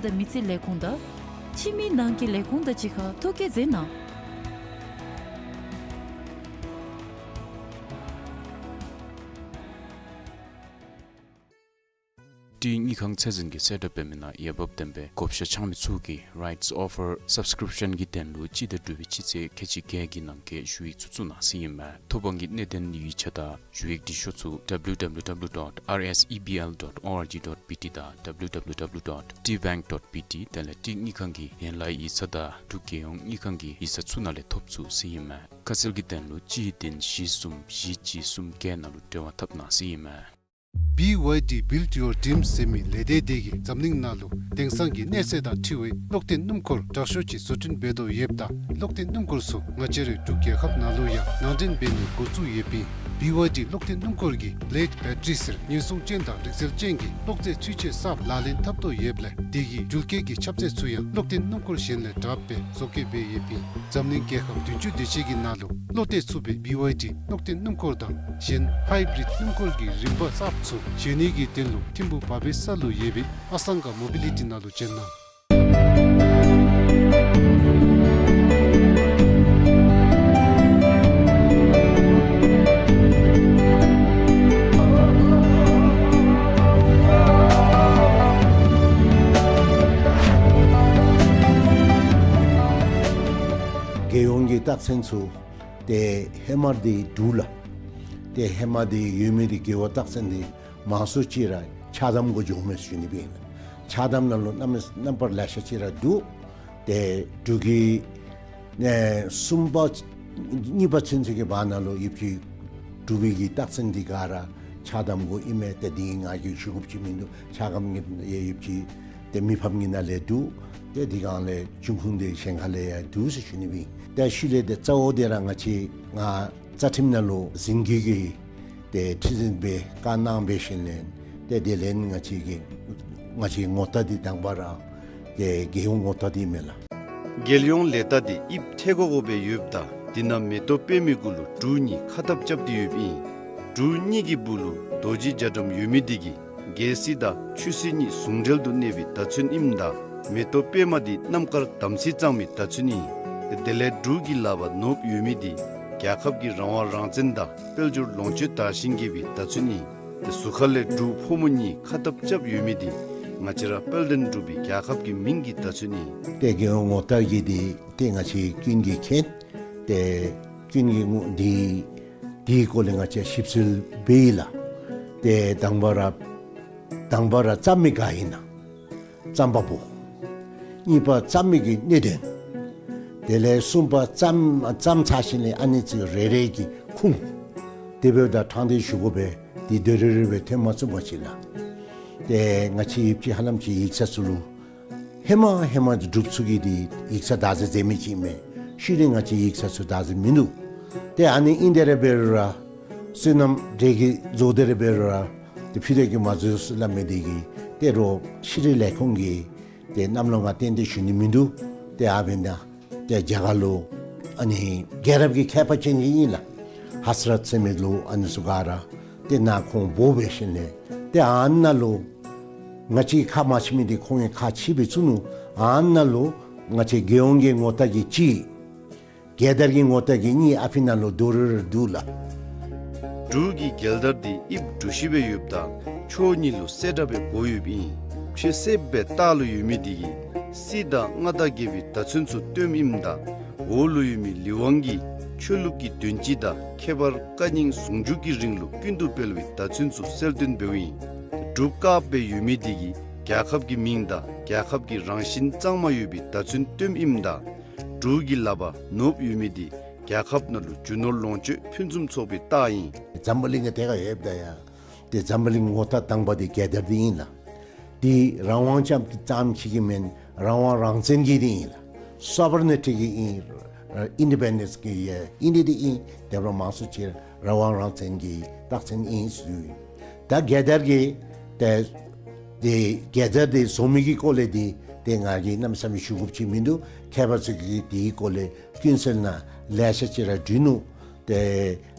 དང་མི་རྩིས་ལས་ཁུངས་དང་ཕྱི་མི་ནང་གི་ལས་ཁུངས་དང་གཅིག་ཁར་ཐོ་བཀོད་མཛད་གནང་། ཏི་དངུལ་ཁང་ཚད་འཛིན་གྱི་གསལ་བསྒྲགས་འབད་མི་ནང་འོས་འབབ་ལྡན་པའི་བགོ་བཤའ་འཆང་མི་ཚུ་གིས་rights offer subscription གྱི་དོན་ལུ་སྤྱི་ཟླ་དྲུག་པའི་སྤྱི་ཚེས་ཁལ་གཅིག་བརྒྱད་ཀྱི་ནང་འཁོད་ཞུ་ཡིག་ཚུ་བཙུགས་གནང་ཟེར་ཨིན་མས། ཐོབ་དབང་གི་གནད་དོན་ཡིག་ཆ་དང་ཞུ་ཡིག་འབྲི་ཤོག་ཚུ་W W W dot R S E B L dot O R G dot B T དང་W W W dot T bank dot B T དེ་ལས་ཏི་དངུལ་ཁང་གི་ཡན་ལག་ཡིག་ཚང་དང་འབྲུག་རྒྱལ་ཡོངས་དངུལ་ཁང་གི་ཡིག་ཚང་ཚུ་ནང་ལས་ཐོབ་ཚུགས་ཟེར་ཨིན་མས། ཁ་གསལ་གྱི་དོན་ལུ་གཅིག་བདུན་བཞི་གསུམ་བཞི་གཅིག་གསུམ་བརྒྱད་ནང་ལུ་འབྲེལ་བ་འཐབ་གནང་ཟེར་ཨིན་མས། B Y D Build Your Dreams ཟེར་མི་ལས་སྡེ་དེ་གིས་འཛམ་གླིང་ནང་ལུ་དེང་སང་གི་གནས་ཚད་དང་འཁྲིལ་བའི་གློག་འཐེན་སྣུམ་འཁོར་དྲག་ཤོས་ཅིག་བཟོ་སྐྲུན་འབད་དོ་ཡོདཔ་ད་གློག་འཐེན་སྣུམ་འཁོར་ཚུ་ང་བཅས་རའི་འབྲུག་རྒྱལ་ཁབ་ནང་ལུ་ཡང་ནང་འདྲེན་འབད་ནི་འགོ་བཙུགས་ཡོདཔ་ཨིན། B Y D གློག་འཐེན་སྣུམ་འཁོར་གྱི་Blade Battery ཟེར་ཉེན་སྲུང་ཅན་དང་རིག་རྩལ་ཅན་གྱི་གློག་རྫས་ཚུན་ཆད་གསརཔ་ལག་ལེན་འཐབ་དོ་ཡོདཔ་ལས་དེ་གི་འགུལ་སྐྱོད་ཀྱི་ཁྱབ་ཚད་ཚུ་ཡང་གློག་འཐེན་སྣུམ་འཁོར་གཞན་ལས་དྲགཔ་སྦེ་བཟོ་བཀོད་འབད་ཡོདཔ་ཨིན། འཛམ་གླིང་རྒྱལ་ཁབ་བདུན་ཅུ་དེ་ཅིག་གི་ནང་ལུ་བློ་གཏད་ཚུགས་པའི་B Y D གློག་འཐེན་སྣུམ་འཁོར་དང་གཞན་Hybrid སྣུམ་འཁོར་གྱི་རིམ་པ་གསརཔ་ཚུ་བཞེས་ནི་གི་དོན་ལུ་ཐིམ་ཕུ་བ་བེ་ས་ལུ་ཡོད་པའི་ཨ་སང་ག་མོ་བི་ལི་ཊི་ནང་ལུ་བྱོན་གནང་། རྒྱལ་ཡོངས་ཀྱི་རྟགས་མཚན་ཚུ་ཏེ་ཧེ་མ་འདི་འབྲུག་ལགས། ཏེ་ཧེ་མ་འདི་ཡོད་མི་འདི་རྒེད་འོག་རྟགས་མཚན་འདི་མང་སུ་ཅིག་ར་ཆགས་དམ་གུ་འགྱོཝ་མས་ཟེར་ཞུ་ནི་སྦེ་ཨིན། ཆགས་དམ་ནང་ལུ་རྣམ་རྣམ་པར་ལེ་ཤ་ཅིག་ར་འདུག། ཏེ་འབྲུག་གི་ཨེ་གསུམ་པ་གཉིས་པ་ཚུན་ཚོད་ཀྱི་བར་ན་ལུ་ཡོདཔ་ཅིག་འབྲུག་པའི་གི་རྟགས་མཚན་འདི་ག་ར་ཆགས་དམ་གུ་ཨིན་མས། ཏེ་འདི་ང་གིས་ཞུ་དགོཔ་ཅིག་མིན་འདུག། ཆགས་དམ་གྱི་ཡོདཔ་ཅིག་ཏེ་མི་ཕམ་གྱི་ནང་ལས་འདུག། ཏེ་འདི་སྒང་ལས་འབྱུང་ཁུངས་འདི་གཞན་ཁ་ལས་ཡང་འདུག་ཟེར་ཞུ་ནི་སྦེ་ཨིན། ཏེ་ཤུལ་ལས་ཏེ་གཙོ་བོ་འདི་ར་ང་བཅས་ང་རྩ་ཁྲིམས་ནང་ལུ་འཛིན་སྐྱོང་གི་ཏེ་ཁྲི་འཛིན་སྦེ་བཀའ་གནང་འབད་ཞིནམ་ལས་ཏེ་དེ་ལས་ང་བཅས་ཀྱི་ང་བཅས་ངོ་རྟགས་འདི་དང་པ་ར་ཏེ་རྒྱལ་ཡོངས་ངོ་རྟགས་འདི་མས་ལགས། རྒྱལ་ཡོངས་ལས་རྟགས་འདི་དབྱིབས་ཐལ་གོ་གོ་སྦེ་ཡོདཔ་ད་འདི་ནང་མེ་ཏོག་པདྨའི་གུ་ལུ་འབྲུག་གཉིས་ཁ་ཐབ་རྐྱབ་སྟེ་ཡོདཔ་ཨིན། འབྲུག་གཉིས་ཀྱི་སྦུག་ལུ་རྡོ་རྗེ་རྒྱ་གྲམ་ཡོད་མི་འདི་གིས་རྒྱལ་སྲིད་དང་ཆོས་སྲིད་གཉིས་ཟུང་འབྲེལ་དུ་གནས་པའི་བརྡ་མཚོན་ཨིནམ་ད་མེ་ཏོག་པདྨ་འདི་རྣམ་དཀར་དམ་ཚིག་གཙང་མའི་བརྡ་མཚོན་ཨིན། དེ་ལས་འབྲུག་གི་ལག་པར་ནོརབ་ཡོད་མི་འདི་རྒྱལ་ཁབ་ཀྱི་རང་དབང་རང་བཙན་དང་དཔལ་འབྱོར་ལོངས་སྤྱོད་དར་ཞིང་རྒྱས་པའི་བརྡ་མཚོན་ཨིན། དེ་གཟུགས་ཁ་ལས་འབྲུག་ཕོ་མོ་གཉིས་ཁ་ཐབ་རྐྱབ་ཡོད་མི་འདི་ང་བཅས་ར་དཔལ་ལྡན་འབྲུག་པའི་རྒྱལ་ཁབ་ཀྱི་མིང་གི་བརྡ་མཚོན་ཨིན། ཏེ་རྒྱལ་ཡོངས་ངོ་རྟགས་ཀྱི་འདི་ཏེ་ང་བཅས་ཀུན་གྱིས་མཁྱེན། ཏེ་ཀུན་གྱིས་ངོ་འདི་འདིའི་སྐོར་ལས་ང་བཅས་ཞིབ་འཚོལ་འབད་ཡི་ལགས། ཏེ་དང་པ་ར་དང་པ་ར་བརྩམ་མི་ག་ཨིན་ན་བརྩམ་པ་པོ། གཉིས་པ་བརྩམ་མི་གི་གནད་དོན། དེ་ལས་གསུམ་པ་བརྩམ་བརྩམ་ཚར་ཞིནམ་ལས་ཨ་ནི་ཚུ་རེ་རེ་གི་ཁུངས། དེ་འབདཝ་ད་ཕྲང་སྟེ་ཞུ་དགོ་པས། འདི་དོན་རེ་རེ་སྦེ་ཐོན་མ་ཚུགས་པ་ཅིན་ལགས། ཏེ་ང་བཅས་ཡོདཔ་ཅིག་ཧ་ལམ་ཅིག་ཡིག་ཚང་ཚུ་ལུ་ཧེ་མ་ཧེ་མ་འབྲུགཔ་ཚུ་གིས་འདི་ཡིག་ཚང་བདག་འཛིན་མཛད་མི་ཅིག་མས། ཤུལ་ལས་ང་བཅས་ཡིག་ཚང་ཚུ་བདག་འཛིན་མིན་འདུག། ཏེ་ཨ་ནི་ཨིན་དེ་ར་འབད་རུང་ར་བསོད་ནམས་འདྲེ་གིས་རྫོགས་དེ་ར་འབད་རུང་ར་ཏེ་ཕུད་རྒྱས་ཀྱིས་མ་རྫོགས་ཟེར་སླབ་མི་འདི་གིས་ཏེ་རོགས་ཤེས་རིག་ལས་ཁུངས་ཀྱིས་ཏེ་གནམ་ལོ་ང་བརྟེན་ཏེ་ཞུ་ནི་མིན་འདུག། ཏེ་ཨ་འབདན་ད་ཏེ་རྒྱ་གར་ལུ་ཨ་ནི་རྒྱལ་རབས་ཀྱི་མཁས་པ་ཅན་ཅིག་ཨིན་ལགས། ཧ་སི་རཏ་ཟེར་མི་ལུ་ཨ་ནི་ཚུ་ག་ར་ཏེ་ནཱ་ཁོང་འབོ་འབད་ཞིནམ་ལས་ཏེ་ཨ་ནཱ་ལུ་ང་བཅས་ཁག་མ་ཆེ་མི་འདི་ཁོང་གིས་ཁག་ཆེ་སྦེ་བཙུགས་ནུག། ཨ་ནཱ་ལུ་ང་བཅས་རྒྱལ་ཡོངས་ཀྱི་ངོ་རྟགས་ཀྱི་གཅིག། རྒྱལ་དར་གྱི་ངོ་རྟགས་ཀྱི་གཉིས་ཨ་ཕི་ནང་ལུ་རྡོག་རིལ་རི་འདུག་ལགས། འབྲུག་གི་རྒྱལ་དར་འདི་དབྱིབས་འབྲུ་བཞི་སྦེ་ཡོདཔ་ད་ཕྱོགས་གཉིས་ལུ་གསལ་དྲགས་སྦེ་བགོ་ཡོདཔ་ཨིན། ཕྱེ་སེརཔོ་སྦེ་ལྟག་ལུ་ཡོད་མི་འདི་གིས་སྲིད་དང་མངའ་བདག་རྒྱལ་པོའི་བརྡ་མཚོན་ཚུ་སྟོནམ་ཨིནམ་ད་འོག་ལུ་ཡོད་མི་ལི་ཝང་གིས་ཆོས་ལུགས་ཀྱི་དོན་སྤྱི་དང་ཁྱད་པར་བཀའ་རྙིང་ཟུང་འཇུག་གི་རིང་ལུགས་ཀུན་ཏུ་སྤེལ་བའི་བརྡ་མཚོན་ཚུ་གསལ་སྟོན་འབདཝ་ཨིན། འབྲུགཔ་དཀརཔོ་སྦེ་ཡོད་མི་འདི་གིས་རྒྱལ་ཁབ་ཀྱི་མིང་དང་རྒྱལ་ཁབ་ཀྱི་རང་བཞིན་གཙང་མ་ཡོད་པའི་བརྡ་མཚོན་སྟོནམ་ཨིནམ་ད་འབྲུག་གི་ལག་པར་ནོརབ་ཡོད་མི་འདི་རྒྱལ་ཁབ་ནང་ལུ་རྒྱུ་ནོར་ལོངས་སྤྱོད་ཕུན་སུམ་ཚོགས་པའི་རྟགས་ཨིན། འཛམ་བུ་གླིང་གི་ཐད་ཁར་ཡོདཔ་ད་ཡང་ཏེ་འཛམ་བུ་གླིང་ངོ་རྟགས་དང་པ་འདི་རྒྱལ་དར་འདི་ཨིན་ལགས། འདི་རང་དབང་ཙམ་ཙམ་ཅིག་གི་མེན། རང་དབང་རང་བཙན་གྱི་འདི་ཨིན་ལགས། སོ་བར་ནི་ཊི་གི་ཨིན། ཨིན་ཌི་པེན་ཌེནསི་གི་ཨིན་ཏེ་འདི་ཨིན། དེ་འབདཝ་ད་མང་སུ་ཅིག་རང་དབང་རང་བཙན་གྱི་རྟགས་མཚན་ཨིན་ཟེར། ད་རྒྱལ་དར་གྱི་ཏེ་འདི་རྒྱལ་དར་འདི་བཟོ་མི་གི་སྐོར་ལས་འདི་ཏེ་ང་གིས་གནམ་མེད་ས་མེད་ཞུ་དགོཔ་ཅིག་མིན་འདུག། མཁས་པ་ཚུ་གིས་འདིའི་སྐོར་ལས་ཀུན་གསལ་ནང་ལེ་ཤ་ཅིག་ར་བྲིས་ནུག། ཏེ་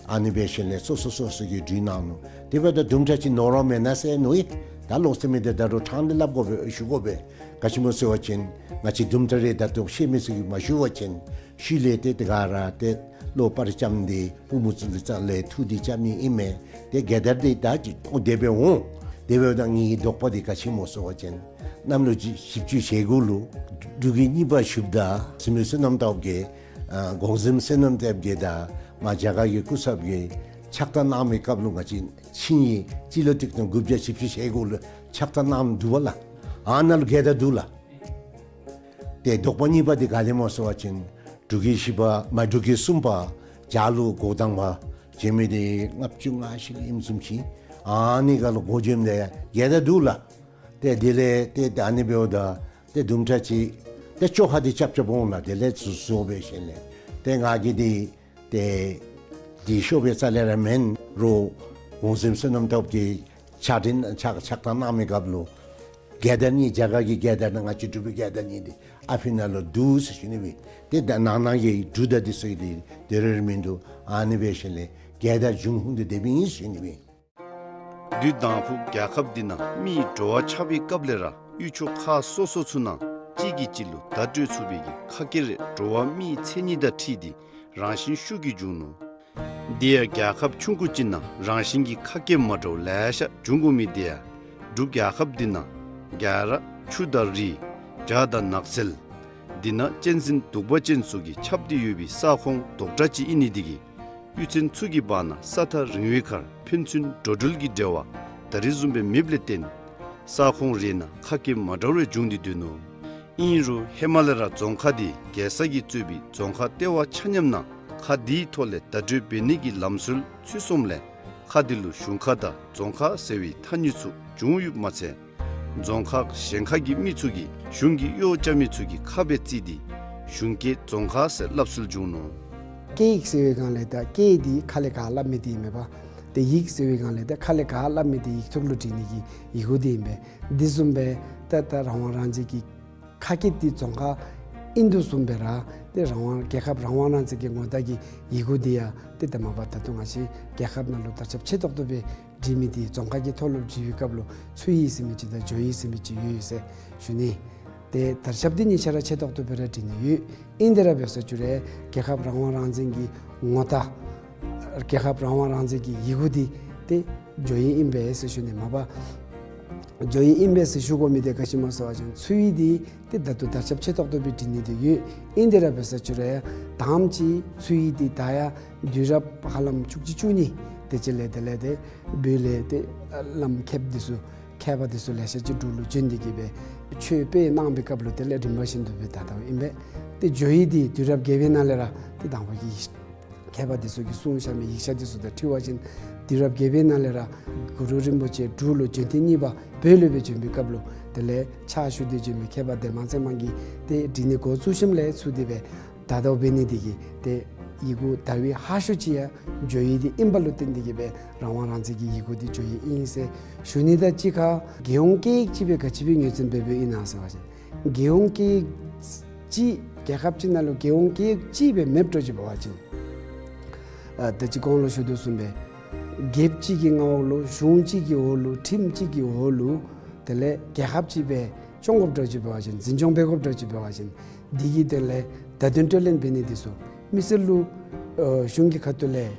ཨ་ནི་འབད་ཞིནམ་ལས་སོ་སོ་སོ་སོ་གིས་བྲིས་གནང་ནུག། དེ་འབདཝ་ད་དུམ་གྲ་ཅིག་ནོར་བ་མེན་ན་ཟེར་མནོ་ཡི། ད་ལོག་སྟེ་མི་འདི་ད་རུང་ཕྲང་སྟེ་སླབ་དགོ་པས། ཞུ་དགོ་པས། ག་ཅི་སྨོ་ཟེར་བ་ཅིན་ང་བཅས་དུམ་གྲ་རེ་ད་ལྟོ་ཤེས་མི་ཚུ་གིས་མ་ཞུ་བ་ཅིན་ཤུལ་ལས་ཏེ་དེ་ག་ར་ཏེ་བློ་སྤར་བཅམ་སྟེ་པུས་མོ་ཚུ་གི་རྩ་ལས་འཐུ་སྟེ་རྐྱབ་ནི་ཨིན་མས། ཏེ་རྒྱལ་དར་འདི་ད་ཅི་ཨོ་དེ་སྦེ་འོང་། དེ་འབདཝ་ད་ངེའི་དོགས་པ་འདི་ག་ཅི་སྨོ་ཟེར་བ་ཅིན་གནམ་ལོ་བཞི་བཅུ་ཞེ་དགུ་ལུ་འབྲུག་རྒྱལ་གཉིས་པ་བཞུགསཔ་ད་བཙུན་མོ་བསོད་ནམས་སྟོབས་རྒྱས་ཨ་གོང་གཟིམ་བསོད་ནམས་སྟོབས་རྒྱས་དང་མ་རྒྱ་གར་གྱི་སྐུ་ཚབ་ཀྱིས་ཕྱག་རྟགས་གནང་མི་སྐབས་ལུ་ང་བཅས་ཆིངས་ཡིག་སྤྱི་ལོ་གཅིག་སྟོང་དགུ་བརྒྱ་བཞི་བཅུ་ཞེ་དགུ་ལུ་ཕྱག་རྟགས་གནངམ་འདུག་པ་ལགས། ཨ་ནཱ་ལུ་རྒྱལ་དར་འདུག་ལགས། ཏེ་དོགས་པ་གཉིས་པ་འདི་ག་ལས་སྨོ་ཟེར་བ་ཅིན་འབྲུག་རྒྱལ་བཞི་པ་མ་འབྲུག་རྒྱལ་གསུམ་པ་བྱ་ལུ་འགོ་དང་པ་བྱོན་མི་འདི་ལྔ་བཅུ་ང་བཞི་ལུ་ཨིནམ་བཟུམ་ཅིག་ཨ་ནི་སྒང་ལུ་འགོ་བྱོནམ་ད་རྒྱལ་དར་འདུག་ལགས། ཏེ་དེ་ལས་ཏེ་ད་ཨ་ནི་འབདཝ་ད་ཏེ་དུམ་གྲ་ཅིག་ཏེ་བཅོ་ཁ་འདི་རྐྱབ་རྐྱབ་འོང་ལགས། དེ་ལས་ཚུར་བཟོ་སྦེ་ཞིནམ་ལས་ཏེ་ང་གིས་འདི་ཏེ་འདི་ཤོབ་པའི་རྩ་ལས་ར་མེན། རོགས་གོང་གཟིམ་བསོད་ནམས་སྟོབས་རྒྱས་ཕྱག་དྲིན་ཕྱག་ཕྱག་རྟགས་གནང་མི་སྐབས་ལུ་རྒྱལ་དར་གཉིས་རྒྱ་གར་གྱི་རྒྱལ་དར་དང་ང་བཅས་འབྲུག་པའི་རྒྱལ་དར་གཉིས་འདི་ཨ་ཕི་ནང་ལུ་འདུག་ཟེར་ཞུ་ནི་སྦེ། ཏེ་ད་ནང་ན་གི་འབྲུག་དང་འདི་ཚུ་གི་འདི་དེ་རེ་རེ་མིན་འདུག། ཨ་ནི་སྦེ་ཞིནམ་ལས་རྒྱལ་དར་འབྱུང་ཁུངས་འདི་དེ་སྦེ་ཨིན་ཟེར་ཞུ་ནི་སྦེ། དུས་དང་ཕུ་རྒྱལ་ཁབ་འདི་ནང་མིའི་འགྲོ་བ་ཆགས་པའི་སྐབས་ལས་ར་ཡུལ་ཕྱོགས་ཁག་སོ་སོ་ཚུ་ནང་གཅིག་གིས་གཅིག་ལུ་བརྡ་སྤྲོད་ཚུགས་པའི་གི་ཁ་སྐད་རེ་འགྲོ་བ་མིའི་མཚན་ཉིད་དང་འཁྲིལ་ཏེ་རང་བཞིན་ཤུགས་ཀྱིས་འབྱུང་ནུག། དེ་ཡང་རྒྱལ་ཁབ་ཆུང་ཀུ་ཅིག་ནང་རང་བཞིན་གྱི་ཁ་སྐད་མ་འདྲཝ་ལེ་ཤ་འབྱུང་དགོ་མི་དེ་ཡང་འབྲུག་རྒྱལ་ཁབ་འདི་ནང་རྒྱ་ར་ཆུ་དང་རི་བྱག་དང་ནགས་ཚལ་འདི་ནང་གཅན་གཟན་གདུག་པ་ཅན་ཚུ་གིས་ཁྱབ་སྟེ་ཡོད་པའི་ས་ཁོངས་རྡོག་བྲག་ཅིག་ཨིན་ནི་དེ་གིས་གཡུས་ཚན་ཚུ་གི་བར་ན་ས་ཐག་རིང་བའི་ཁར་ཕན་ཚུན་འགྲོ་འགྲུལ་གྱི་འབྲེལ་བ་ད་རེས་བཟུམ་སྦེ་མེདཔ་ལས་བརྟེན་ས་ཁོངས་རེ་ནང་ཁ་སྐད་མ་འདྲཝ་རེ་འབྱུང་སྟེ་སྡོད་ནུག། ཨིན་རུང་ཧེ་མ་ལས་ར་རྫོང་ཁག་འདི་རྒྱལ་ས་གིས་གཙོས་པའི་རྫོང་ཁག་ལྟེ་བ་ཆ་མཉམ་ནང་ཁག་འདིའི་ཐོག་ལས་བརྡ་སྤྲོད་འབད་ནི་གི་ལམ་སྲོལ་ཚུད་སོངམ་ལས་ཁག་འདི་ལུ་གཞུང་ཁག་དང་རྫོང་ཁག་ཟེར་བའི་ཐ་སྙད་ཚུ་བྱུང་ཡོདཔ་མ་ཚད་རྫོང་ཁག་གཞན་ཁག་གི་མི་ཚུ་གིས་གཞུང་གིས་གཡོག་རྐྱབ་མི་ཚུ་གི་ཁ་སྦེ་བརྩི་སྟེ་གཞུང་སྐད་རྫོང་ཁ་ཟེར་སླབ་སྲོལ་བྱུང་ནུག། སྐད་ཡིག་ཟེར་བའི་སྒང་ལས་ད་སྐད་འདི་ཁ་ལས་ག་སླབ་མི་འདི་ཨིན་མས་པ། ཏེ་ཡིག་ཟེར་བའི་སྒང་ལས་ད་ཁ་ལས་ག་སླབ་མི་འདི་ཡིག་ཐོག་ལུ་བྲི་ནི་གི་ཡི་གུ་འདི་ཨིན་པས། འདི་བཟུམ་སྦེ་ད་ད་རང་དབང་རང་བཙན་གྱི་ཁ་སྐད་འདི་རྫོང་ཁ་ཨིན་དོ་བཟུམ་སྦེ་ར་ཏེ་རང་དབང་རྒྱལ་ཁབ་རང་དབང་རང་བཙན་གྱི་ངོ་རྟགས་ཀྱི་ཡི་གུ་འདི་ཡང་ཏེ་ད་མ་པ་ད་ལྟོ་ང་བཅས་རྒྱལ་ཁབ་ནང་ལུ་དར་ཁྱབ་ཆེ་ཏོག་ཏོ་སྦེ་བྲི་མི་འདི་རྫོང་ཁ་གི་ཐོག་ལུ་བྲི་བའི་སྐབས་ལུ་ཚུའི་ཟེར་མི་ཅིག་དང་ཇོའི་ཟེར་མི་ཅིག་ཡོད་ཟེར་ཞུ་ནི། ཏེ་དར་ཁྱབ་འདི་གཉིས་ཆ་ར་ཆེ་ཏོག་ཏོ་སྦེ་ར་བྲི་ནི་ཡོད། ཨིན་ཏེ་ར་འབད་ས་ཅིག་རུང་རྒྱལ་ཁབ་རང་དབང་རང་བཙན་གྱི་ངོ་རྟགས་རྒྱལ་ཁབ་རང་དབང་རང་བཙན་གྱི་ཡི་གུ་འདི་ཏེ་ཇོའི་ཨིན་པས་ཟེར་ཞུ་ནི། མ་པ་ཇོའི་ཨིན་པས་ཟེར་ཞུ་དགོ་མི་འདི་ག་ཅི་སྨོ་ཟེར་བ་ཅིན་ཚུའི་འདི་ཏེ་ད་ལྟོ་དར་ཁྱབ་ཆེ་ཏོག་ཏོ་སྦེ་བྲི་ནི་འདི་ཡོད། ཨིན་ཏེ་ར་འབད་ས་ཅིག་རུང་ཡང་དང་པ་ཅིག་ཚུའི་འདི་ད་ཡང་དུས་རབས་ཧ་ལམ་བཅུ་གཅིག་བཅུ་གཉིས་དེ་ཅིག་ལས་དེ་ལས་ཏེ་བོད་ལས་ཏེ་བླམ་མཁསཔ་འདི་ཚུ་མཁས་པ་འདི་ཚུ་ལེ་ཤ་ཅིག་འབྲུག་ལུ་བྱོན་ཏེ་གིས་སྦེ་ཆོས་སྤེལ་གནང་བའི་སྐབས་ལུ་དེ་ལས་རིམ་པ་བཞིན་དུ་སྦེ་དར་དརཝ་ཨིན་པས། ཏེ་ཇོའི་འདི་དུས་རབས་བརྒྱད་པའི་ནང་ལས་ར་ཏེ་དང་པ་གི་མཁས་པ་འདི་ཚུ་གིས་གསུངས་བཞག་མི་ཡིག་ཆ་འདི་ཚུ་དང་འཁྲིལ་བ་ཅིན་དུས་རབས་བརྒྱད་པའི་ནང་ལས་ར་གུ་རུ་རིན་པོ་ཆེ་འབྲུག་ལུ་བྱོན་ཐེངས་གཉིས་པ་བོད་ལུ་སྦེ་བྱོན་པའི་སྐབས་ལུ་དེ་ལས་ཕྱག་ཞུ་སྟེ་བྱོན་མི་མཁས་པ་ལྡན་མ་ཚེ་མང་གིས་ཏེ་བྲི་ནི་འགོ་བཙུགས་ཞིནམ་ལས་ཚུར་དེ་སྦེ་དར་དརཝ་འབད་ནི་འདི་གིས་ཏེ་ཡི་གུ་དར་བའི་ཧ་ཤོས་ཅིག་ཡང་ཇོའི་འདི་ཨིནམ་ལུ་བརྟེན་ཏེ་གིས་སྦེ་རང་དབང་རང་བཙན་གྱི་ཡི་གུ་འདི་ཇོའི་ཨིན་ཟེར་ཞུ་ནི། ད་གཅིག་ཁར་རྒྱལ་ཡོངས་སྐད་ཡིག་ཅིག་སྦེ་ག་ཅི་སྦེ་ངོས་འཛིན་འབད་འབདཝ་ཨིན་ན་ཟེར་བ་ཅིན་རྒྱལ་ཡོངས་སྐད་ཡིག་ཅིག་རྒྱལ་ཁབ་ཅིག་ནང་ལུ་རྒྱལ་ཡོངས་སྐད་ཡིག་ཅིག་སྦེ་མེདཔ་འགྱོ་ཅི་འབད་བ་ཅིན་ཨ་ད་ཅི་གོང་ལུ་ཞུ་དོ་བཟུམ་སྦེ་རྒྱལཔོ་གཅིག་གི་མངའ་འོག་ལུ་གཞུང་གཅིག་གི་འོག་ལུ་ཁྲིམས་གཅིག་གི་འོག་ལུ་དེ་ལས་རྒྱལ་ཁབ་ཅིག་སྦེ་སྐྱོང་དགོཔ་འགྱོ་ཅི་འབད་བ་ཅིན་འཛིན་སྐྱོང་འབད་དགོཔ་འགྱོ་ཅི་འབད་བ་ཅིན་འདི་གི་དོན་ལས་བརྡ་དོན་སྤྲོད་ལེན་འབད་ནི་འདི་ཚུ་མི་སེར་ལུ་ཨ་གཞུང་གི་ཁ་ཐུག་ལས་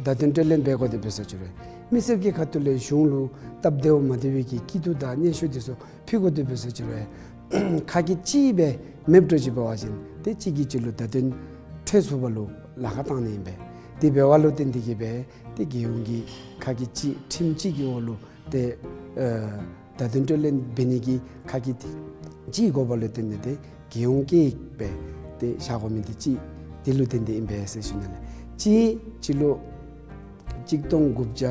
བརྡ་དོན་སྤྲོད་ལེན་འབད་དགོ་དེ་འབད་ས་ཅིག་རུང་མི་སེར་གྱི་ཁ་ཐུག་ལས་གཞུང་ལུ་སྟབས་བདེཝ་མ་བདེ་བའི་གི་སྐྱིད་སྡུག་དང་སྙན་ཞུ་འདི་ཚུ་ཕུལ་དགོ་དེ་འབད་ས་ཅིག་རུང་ཁ་སྐད་གཅིག་སྦེ་མེདཔ་འགྱོ་ཅི་འབད་བ་ཅིན་ཏེ་གཅིག་གིས་གཅིག་ལུ་བརྡ་དོན་འཕྲོད་ཚུགས་པ་ལུ་ལཱ་ཁག་བཏང་ནི་ཨིན་པས། དེ་འབདཝ་ལུ་བརྟེན་ཏེ་གིས་སྦེ་ཏེ་རྒྱལ་ཡོངས་ཀྱི་ཁ་སྐད་གཅིག་ཁྲིམས་གཅིག་གི་འོག་ལུ་ཏེ་ཨ་བརྡ་དོན་སྤྲོད་ལེན་འབད་ནི་གི་ཁ་སྐད་གཅིག་དགོ་པ་ལུ་བརྟེན་ཏེ་ཏེ་རྒྱལ་ཡོངས་སྐད་ཡིག་སྦེ་ཏེ་བཞག་དགོ་མི་འདི་གཅིག་འདི་ལུ་བརྟེན་ཏེ་ཨིན་པས་ཟེར་ཞུ་ནི་ལགས། གཅིག་སྤྱི་ལོ་གཅིག་སྟོང་དགུ་བརྒྱ་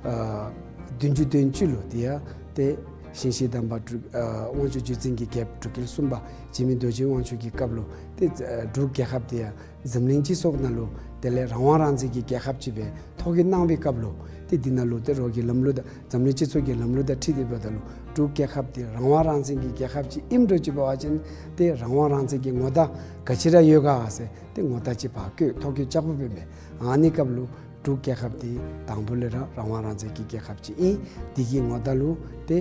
ཨ་བདུན་ཅུ་དོན་གཅིག་ལུ་དེ་ཡང་ཏེ་ཞིང་གཤེགས་དམ་པ་འབྲུག་ཨ་དབང་ཕྱུག་བརྒྱུད་འཛིན་གྱི་རྒྱལཔོ་འབྲུག་རྒྱལ་གསུམ་པ་འཇིགས་མེད་རྡོ་རྗེ་དབང་ཕྱུག་གི་སྐབས་ལུ་ཏེ་ཨ་འབྲུག་རྒྱལ་ཁབ་དེ་ཡང་འཛམ་གླིང་སྤྱི་ཚོགས་ནང་ལུ་དེ་ལས་རང་དབང་རང་བཙན་གྱི་རྒྱལ་ཁབ་ཅིག་སྦེ་ཐོ་བཀོད་གནང་བའི་སྐབས་ལུ་ཏེ་འདི་ནང་ལུ་ཏེ་རོགས་ཀྱི་ལམ་ལུགས་དང་འཛམ་གླིང་སྤྱི་ཚོགས་ཀྱི་ལམ་ལུགས་དང་འཁྲིལ་ཏེ་འབདཝ་ད་ལུ་འབྲུག་རྒྱལ་ཁབ་འདི་རང་དབང་རང་བཙན་གྱི་རྒྱལ་ཁབ་ཅིག་ཨིནམ་འགྱོ་ཅི་འབད་བ་ཅིན་ཏེ་རང་དབང་རང་བཙན་གྱི་ངོ་རྟགས་ག་ཅི་ར་ཡོད་ག་ཟེར་ཏེ་ངོ་རྟགས་ཅིག་ཕར་བཀོད་ཐོ་བཀོད་རྐྱབ་དགོཔ་ཨིན་པས། ཨ་ནི་སྐབས་ལུ་ འབྲུག་རྒྱལ་ཁབ་འདི་དང་པོ་ལས་ར་རང་དབང་རང་བཙན་གྱི་རྒྱལ་ཁབ་ཅིག་ཨིན། དེ་གི་ངོ་རྟགས་ལུ་ཏེ་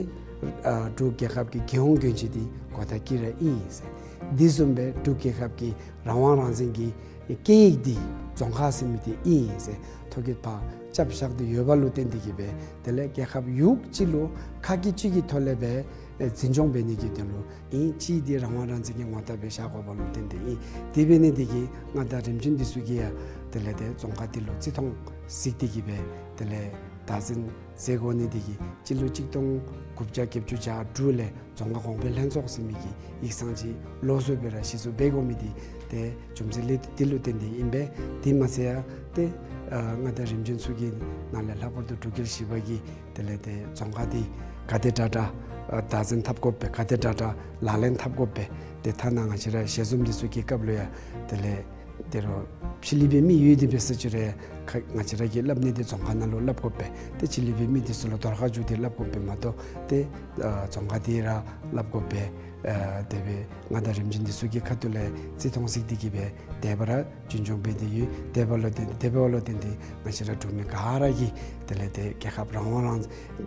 ཨ་འབྲུག་རྒྱལ་ཁབ་ཀྱི་རྒྱལ་ཡོངས་གྱོན་ཆས་འདི་གོ་དྷ་ཀི་ར་ཨིན་ཟེར། དེ་བཟུམ་སྦེ་འབྲུག་རྒྱལ་ཁབ་ཀྱི་རང་དབང་རང་བཙན་གྱི་སྐད་ཡིག་འདི་རྫོང་ཁ་ཟེར་མི་འདི་ཨིན་ཟེར། ཐོ་བཀོད་ཕར་རྐྱབ་བཞག་སྟེ་ཡོད་པ་ལུ་བརྟེན་ཏེ་གིས་སྦེ་དེ་ལས་རྒྱལ་ཁབ་ཡུལ་གཅིག་ལུ་ཁ་སྐད་གཅིག་གི་ཐོག་ལས་སྦེ་ཨེ་འཛིན་སྐྱོང་འབད་ནི་གི་དོན་ལུ་ཨིན། གཅིག་འདི་རང་དབང་རང་བཙན་གྱི་ངོ་རྟགས་སྦེ་བཞག་དགོ་པ་ལུ་བརྟེན་ཏེ་ཨིན། དེ་འབད་ནི་འདི་གིས་མངའ་བདག་རིམ་བྱོན་འདི་ཚུ་གིས་ཡང་དེ་ལས་ཏེ་རྫོང་ཁ་འདི་ལུ་བརྩི་མཐོང་གཟིགས་ཏེ་གིས་སྦེ་དེ་ལས་བདག་འཛིན་མཛད་དགོ་ནི་འདི་གིས་སྤྱི་ལོ་གཅིག་སྟོང་དགུ་བརྒྱ་བརྒྱད་ཅུ་གྱ་དྲུག་ལས་རྫོང་ཁ་གོང་འཕེལ་ལྷན་ཚོགས་ཟེར་མི་གི་ཡིག་ཚང་ཅིག་ལོགས་སུ་སྦེ་ར་གཞི་བཙུགས་འབད་དགོ་མི་འདི་ཏེ་རྒྱུ་མཚན་ལས་འདི་ལུ་བརྟེན་ཏེ་ཨིན་པས། དེ་མ་ཚད་ཡང་ཏེ་ཨ་མངའ་བདག་རིམ་བྱོན་ཚུ་གི་ནང་ལས་ལྷག་པར་དུ་འབྲུག་རྒྱལ་བཞི་པ་གིས་དེ་ལས་ཏེ་རྫོང་ཁ་འདི་ག་དེ་དྲག་དྲག་ཨ་བདག་འཛིན་འཐབ་དགོ་པས། ག་དེ་དྲག་དྲག་ལག་ལེན་འཐབ་དགོ་པས། ཏེ་ཐ་ན་ང་བཅས་ར་ཞལ་འཛོམས་འདི་ཚུ་གི་སྐབས་ལུ་ཡང་དེ་ལས་ཏེ་རོགས་ཕྱི་གླིང་པའི་མི་ཡོད་དེ་འབད་ས་ཅིག་རུང་ཁ་ང་བཅས་ར་གིས་སླབ་ནི་འདི་རྫོང་ཁ་ནང་ལུ་སླབ་དགོ་པས། ཏེ་ཕྱི་གླིང་པའི་མི་འདི་ཚུ་ལུ་དོར་ཁ་བཅུག་སྟེ་སླབ་དགོ་པས་མ་གཏོགས་ཏེ་ཨ་རྫོང་ཁ་འདི་ར་སླབ་དགོ་པས། ཨ་དེ་སྦེ་མངའ་བདག་རིམ་བྱོན་འདི་ཚུ་གི་ཁ་ཐུག་ལས་བརྩི་མཐོང་གཟིགས་ཏེ་གིས་སྦེ་དེ་སྦེ་ར་རྒྱུན་སྐྱོང་འབད་དེ་ཡོད། དེ་འབདཝ་ལུ་བརྟེན་དེ་འབདཝ་ལུ་བརྟེན་ཏེ་ང་བཅས་ར་འབྲུག་མི་ག་ར་གིས་དེ་ལས་ཏེ་རྒྱལ་ཁབ་རང་དབང་རང་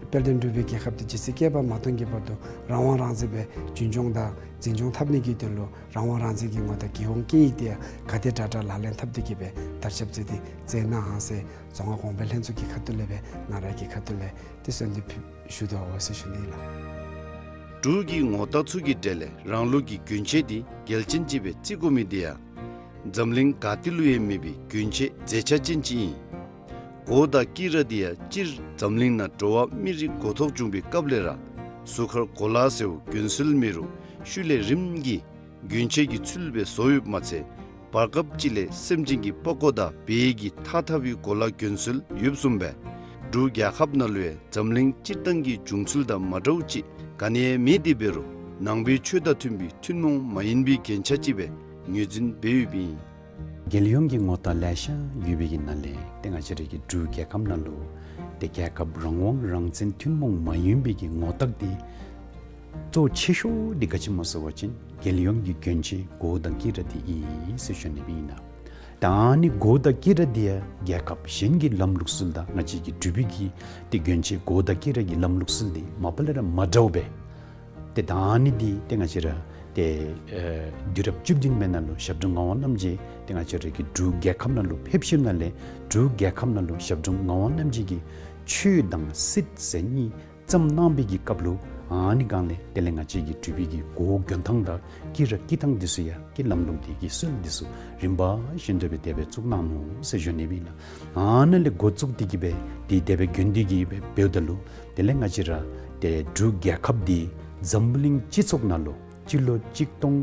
དཔལ་ལྡན་འབྲུག་པའི་རྒྱལ་ཁབ་འདི་རྗེས་སུ་བསྐལ་པ་མ་སྟོངས་ཀྱི་བར་དུ་རང་དབང་རང་བཙན་སྦེ་རྒྱུན་སྐྱོང་དང་འཛིན་སྐྱོང་འཐབ་ནི་གི་དོན་ལུ་རང་དབང་རང་བཙན་གྱི་ངོ་རྟགས་རྒྱལ་ཡོངས་སྐད་ཡིག་འདི་ཡང་ག་དེ་དྲག་དྲག་ལག་ལེན་འཐབ་སྟེ་གིས་སྦེ་དར་ཁྱབ་མཛད་དེ་མཛད་གནང་ཧ་ཟེར་རྫོང་ཁ་གོང་འཕེལ་ལྷན་ཚོགས་ཀྱི་ཁ་ཐུག་ལས་སྦེ་ང་ར་གི་ཁ་ཐུག་ལས་ཏེ་གསོལ་འདེབས་ཞུ་དོ་ཟེར་ཞུ་ནི་ལགས། འབྲུག་གི་ངོ་རྟགས་ཚུ་གི་གྲས་ལས་རང་ལུགས་ཀྱི་གྱོན་ཆས་འདི་གལ་ཆེན་ཅིག་སྦེ་བརྩི་དགོ་མི་འདི་ཡང་འཛམ་གླིང་ག་ཏེ་ལུ་ཡང་མེད་པའི་གྱོན་ཆས་མཛེས་ཆ་ཅན་ཅིག་ཨིན། གོ་དང་དཀྱི་ར་འདི་ཡང་སྤྱིར་འཛམ་གླིང་ནང་འགྲོ་བ་མི་རིགས་འགོ་ཐོག་བྱུང་བའི་སྐབས་ལས་ར་གཟུགས་ཁར་གོ་ལ་ཟེརཝ་གྱོན་སྲོལ་མེད་རུང་ཤུལ་ལས་རིམ་གྱིས་གྱོན་ཆས་ཀྱི་ཚུལ་སྦེ་བཟོ་ཡོདཔ་མ་ཚད་བར་སྐབས་ཅིག་ལས་སེམས་ཅན་གྱི་པགས་ཀོ་དང་བལ་གྱི་ཐགས་འཐག་པའི་གོ་ལ་གྱོན་སྲོལ་ཡོདཔ་བཟུམ་སྦེ་འབྲུག་རྒྱལ་ཁབ་ནང་ལུ་ཡང་འཛམ་གླིང་སྤྱིར་བཏང་གི་བྱུང་ཚུལ་དང་མ་འདྲཝ་ཅིག་ག་ནི་ཡང་མེད་དེ་འབད་རུང་ནང་པའི་ཆོས་དང་མཐུན་པའི་ཐུན་མོང་མ་ཡིན་པའི་རྒྱན་ཆ་ཅིག་སྦེ་ངོས་འཛིན་འབད་ཡོདཔ་ཨིན། རྒྱལ་ཡོངས་ཀྱི་ངོ་རྟགས་ལེ་ཤ་ཡོད་པའི་གི་ནང་ལས་ཏེ་ང་བཅས་རའི་གི་འབྲུག་རྒྱལ་ཁབ་ནང་ལུ་ཏེ་རྒྱལ་ཁབ་རང་དབང་རང་བཙན་ཐུན་མོང་མ་ཡིན་པའི་གི་ངོ་རྟགས་འདི་གཙོ་ཆེ་ཤོས་འདི་ག་ཅི་སྨོ་ཟེར་བ་ཅིན་རྒྱལ་ཡོངས་ཀྱི་གྱོན་ཆས་གོ་དང་དཀྱི་ར་འདི་ཨིན་ཟེར་ཞུ་ནི་སྦེ་ཨིན་ལགས། ད་ཨ་ནི་གོ་དང་དཀྱི་ར་འདི་ཡང་རྒྱལ་ཁབ་གཞན་གྱི་ལམ་ལུགས་སྲོལ་དང་ང་བཅས་ཀྱི་འབྲུག་པའི་གི་ཏེ་གྱོན་ཆས་གོ་དང་དཀྱི་ར་གི་ལམ་ལུགས་སྲོལ་འདི་མ་པ་ལས་ར་མ་འདྲཝ་སྦེ། ཏེ་ད་ཨ་ནི་འདི་ཏེ་ང་བཅས་ར་ཏེ་ཨེ་དུས་རབས་བཅུ་བདུན་པའི་ནང་ལུ་ཞབས་དྲུང་ངག་དབང་རྣམ་རྒྱལ་ཏེ་ང་བཅས་ར་གི་འབྲུག་རྒྱལ་ཁབ་ནང་ལུ་ཕེབས་ཞིནམ་ལས་འབྲུག་རྒྱལ་ཁབ་ནང་ལུ་ཞབས་དྲུང་ངག་དབང་རྣམ་རྒྱལ་གྱིས་ཆོས་དང་སྲིད་ཟེར་གཉིས་བརྩམས་གནང་བའི་གི་སྐབས་ལུ་ཨ་ནི་སྒང་ལས་དེ་ལས་ང་བཅས་ཀྱི་འབྲུག་པའི་གི་གོ་གྱོན་ཐངས་དང་དཀྱི་ར་དཀྱི་ཐངས་འདི་ཚུ་ཡང་གི་ལམ་ལུགས་འདི་གི་སྲོལ་འདི་ཚུ་རིམ་པ་བཞིན་དུ་སྦེ་དེ་སྦེ་བཙུགས་གནང་ནུག་ཟེར་ཞུ་ནི་སྦེ་ཨིན་ལགས། ཨ་ནཱ་ལས་འགོ་བཙུགས་ཏེ་གིས་སྦེ་འདི་དེ་སྦེ་གྱོན་ཏེ་གིས་སྦེ་འབདཝ་ད་ལུ་དེ་ལས་ང་བཅས་ར་ཏེ་འབྲུག་རྒྱལ་ཁབ་འདི་འཛམ་བུ་གླིང་སྤྱི་ཚོགས་ནང་ལུ་སྤྱི་ལོ་གཅིག་སྟོང་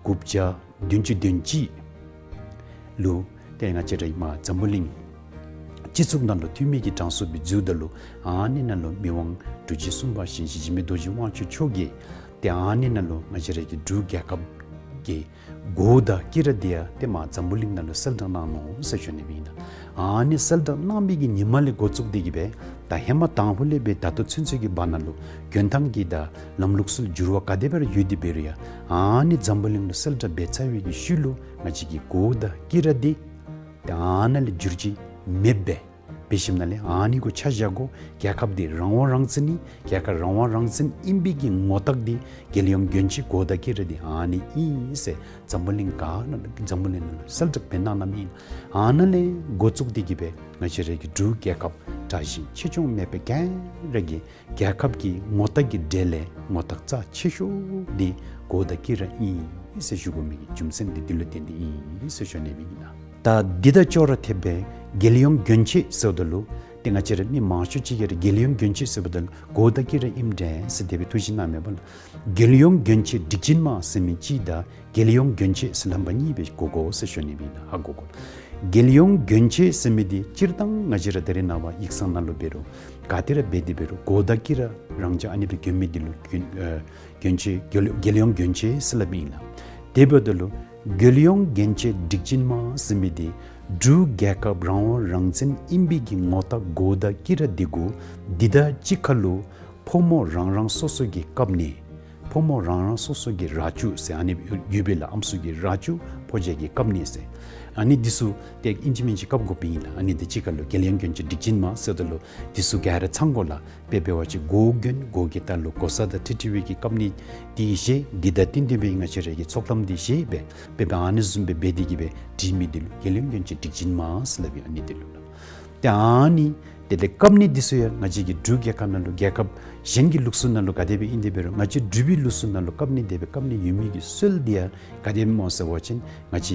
དགུ་བརྒྱ་བདུན་ཅུ་དོན་གཅིག་ལུ་ཏེ་ང་བཅས་ར་ཨིན་མས་འཛམ་བུ་གླིང་སྤྱི་ཚོགས་ནང་ལུ་འཐུས་མི་གི་གྲངས་སུ་སྦེ་འཛུལཝ་ད་ལུ་ཨ་ནི་ནང་ལུ་མི་དབང་འབྲུག་ཆེན་གསུམ་པ་ཞིང་གཤེགས་འཇིགས་མེད་རྡོ་རྗེ་དབང་ཕྱུག་མཆོག་གིས་ཏེ་ཨ་ནི་ནང་ལུ་ང་བཅས་ར་གི་འབྲུག་རྒྱལ་ཁབ་ཀྱི་གོ་དང་དཀྱི་ར་འདི་ཡང་ཏེ་མར་འཛམ་བུ་གླིང་ནང་ལུ་གསལ་བསྒྲགས་གནང་ནུག་ཟེར་ཞུ་ནི་སྦེ་ཨིན་ལགས། ཨ་ནི་གསལ་བསྒྲགས་གནང་བའི་གི་ཉིནམ་ལས་འགོ་བཙུགས་ཏེ་གིས་སྦེ་ད་ཧེ་མ་དང་ཕུ་ལས་སྦེ་ད་ལྟོ་ཚུན་ཚོད་ཀྱི་བར་ན་ལུ་གྱོན་ཐངས་ཀྱི་དང་ལམ་ལུགས་སྲོལ་འགྱུར་བ་ག་དེ་སྦེ་ར་ཡོད་དེ་འབད་རུང་ཡང་ཨ་ནི་འཛམ་བུ་གླིང་ལུ་གསལ་བསྒྲགས་འབད་ཚར་བའི་གི་ཤུལ་ལུ་ང་བཅས་ཀྱི་གོ་དང་དཀྱི་ར་འདི་ཏེ་ཨ་ནཱ་ལས་འགྱུར་བཅོས་མེདཔ་སྦེ་འབད་ཞིནམ་ལས་ཨ་ནི་གུ་ཆ་བཞག་དགོ། རྒྱལ་ཁབ་འདི་རང་དབང་རང་བཙན་ཨིན། རྒྱལ་ཁབ་རང་དབང་རང་བཙན་ཨིན་པའི་གི་ངོ་རྟགས་འདི་རྒྱལ་ཡོངས་གྱོན་ཆས་གོ་དང་དཀྱི་ར་འདི་ཨ་ནི་ཨིན་ཟེར་འཛམ་བུ་གླིང་ག་ནང་འཛམ་བུ་གླིང་ནང་ལུ་གསལ་བསྒྲགས་འབད་གནང་གནངམ་ཨིན། ཨ་ནཱ་ལས་འགོ་བཙུགས་ཏེ་གིས་སྦེ་ང་བཅས་ར་གི་འབྲུག་རྒྱལ་ཁབ་དྲག་ཞན་ཆེ་ཆུང་མེད་པར་ག་ར་གི་རྒྱལ་ཁབ་ཀྱི་ངོ་རྟགས་ཀྱི་གྲས་ལས་ངོ་རྟགས་རྩ་ཆེ་ཤོས་འདི་གོ་དང་དཀྱི་ར་ཨིན་ཟེར་ཞུ་དགོ་མི་གི་རྒྱུ་མཚན་འདི་འདི་ལུ་བརྟེན་ཏེ་ཨིན་ཟེར་ཞུ་ནི་སྦེ་ཨིན་ལགས། ད་འདི་དང་ཅོག་ར་འཐདཔ་སྦེ་རྒྱལ་ཡོངས་གྱོན་ཆས་ཟེརཝ་ད་ལུ་ཏེ་ང་བཅས་ར་མི་མང་ཤོས་ཅིག་གིས་ར་རྒྱལ་ཡོངས་གྱོན་ཆས་ཟེརཝ་ད་ལུ་གོ་དང་དཀྱི་ར་ཨིནམ་འདྲས་ཟེར་དེ་སྦེ་ཐུགས་བཞེད་གནང་མས་པ་ལགས། རྒྱལ་ཡོངས་གྱོན་ཆས་སྒྲིག་ཅན་མ་ཟེར་མི་ཅིག་དང་རྒྱལ་ཡོངས་གྱོན་ཆས་ཟེར་ལྷམ་པ་གཉིས་སྦེ་གོ་དགོ་ཟེར་ཞུ་ནི་སྦེ་ཨིན་ལགས། ཧ་གོ་དགོ། རྒྱལ་ཡོངས་གྱོན་ཆས་ཟེར་མི་འདི་སྤྱིར་བཏང་ང་བཅས་ར་ད་རེས་ནངས་པ་ཡིག་ཚང་ནང་ལུ་འབད་རུང་ག་ཏེ་ར་འབད་དེ་འབད་རུང་གོ་དང་དཀྱི་ར་རང་འཇགས་ཨ་ནི་སྦེ་གྱོན་མི་འདི་ལུ་གྱོན་ཨེ་གྱོན་ཆས་རྒྱལ་རྒྱལ་ཡོངས་གྱོན་ཆས་ཟེར་སླབ་ཨིན་ལགས། དེ་འབདཝ་ད་ལུ་རྒྱལ་ཡོངས་གྱོན་ཆས་སྒྲིག་ཅན་མ་ཟེར་མི་འདི་འབྲུག་རྒྱལ་ཁབ་རང་དབང་རང་བཙན་ཨིན་པའི་གི་ངོ་རྟགས་གོ་དང་དཀྱི་ར་འདི་གུ་འདི་དང་གཅིག་ཁར་ལུ་ཕོ་མོ་རང་རང་སོ་སོ་གི་སྐབས་ནས་ ཕོ་མོ་རང་རང་སོ་སོ་གི་ར་ཅུ་ཟེར་ཨ་ནི་ཡོད་པས་ལགས། ཨམ་སྲུ་གི་ར་ཅུ་ཕོ་རྒྱས་ཀྱི་བཀབ་ནི་ཟེར། ཨ་ནི་འདི་ཚུ་ཏེ་ཨིན་ཅི་མིན་ཅི་བཀབ་དགོཔ་ཨིན་ལགས། ཨ་ནི་དེ་གཅིག་ཁར་ལུ་རྒྱལ་ཡོངས་གྱོན་ཆས་སྒྲིག་ཆེན་མ་ཟེརཝ་ད་ལུ་འདི་ཚུ་ག་ར་ཚང་དགོ་ལགས། དཔེ་འབད་བ་ཅིན་གོ་གྱོན་གོ་གི་ལྟག་ལུ་གོ་ས་དང་འཁྲིལ་འཁྲིལ་བའི་གི་བཀབ་ནི་འདི་བཞེས། འདི་དང་བསྟུན་བསྟུན་སྦེ་ང་བཅས་ར་གི་ཚོགས་ལམ་འདི་བཞེས་སྦེ་དཔེ་འབད་ཨ་ནི་བཟུམ་སྦེ་འབད་དེ་གིས་སྦེ་འབྲི་མི་འདི་ལུ་རྒྱལ་ཡོངས་གྱོན་ཆས་སྒྲིག་ཆེན་མ་ཟེར་སླབ་ཨིན། ཨ་ནི་འདི་ལུ་ལགས། ཏེ་ཨ་ནི་དེ་ལས་བཀབ་ནི་འདི་ཚུ་ཡང་ང་བཅས་ཀྱི་འབྲུག་རྒྱལ་ཁབ་ནང་ལུ་རྒྱལ་ཁབ་གཞན་གྱི་ལུགས་སྲོལ་ནང་ལུ་ག་དེ་སྦེ་ཨིན་དེ་འབད་རུང་ང་བཅས་འབྲུག་པའི་ལུགས་སྲོལ་ནང་ལུ་བཀབ་ནི་དེ་སྦེ་བཀབ་ནི་ཡོད་མི་གི་སྲོལ་འདི་ཡང་ག་དེ་སྦེ་སྨོ་ཟེར་བ་ཅིན་ང་བཅས་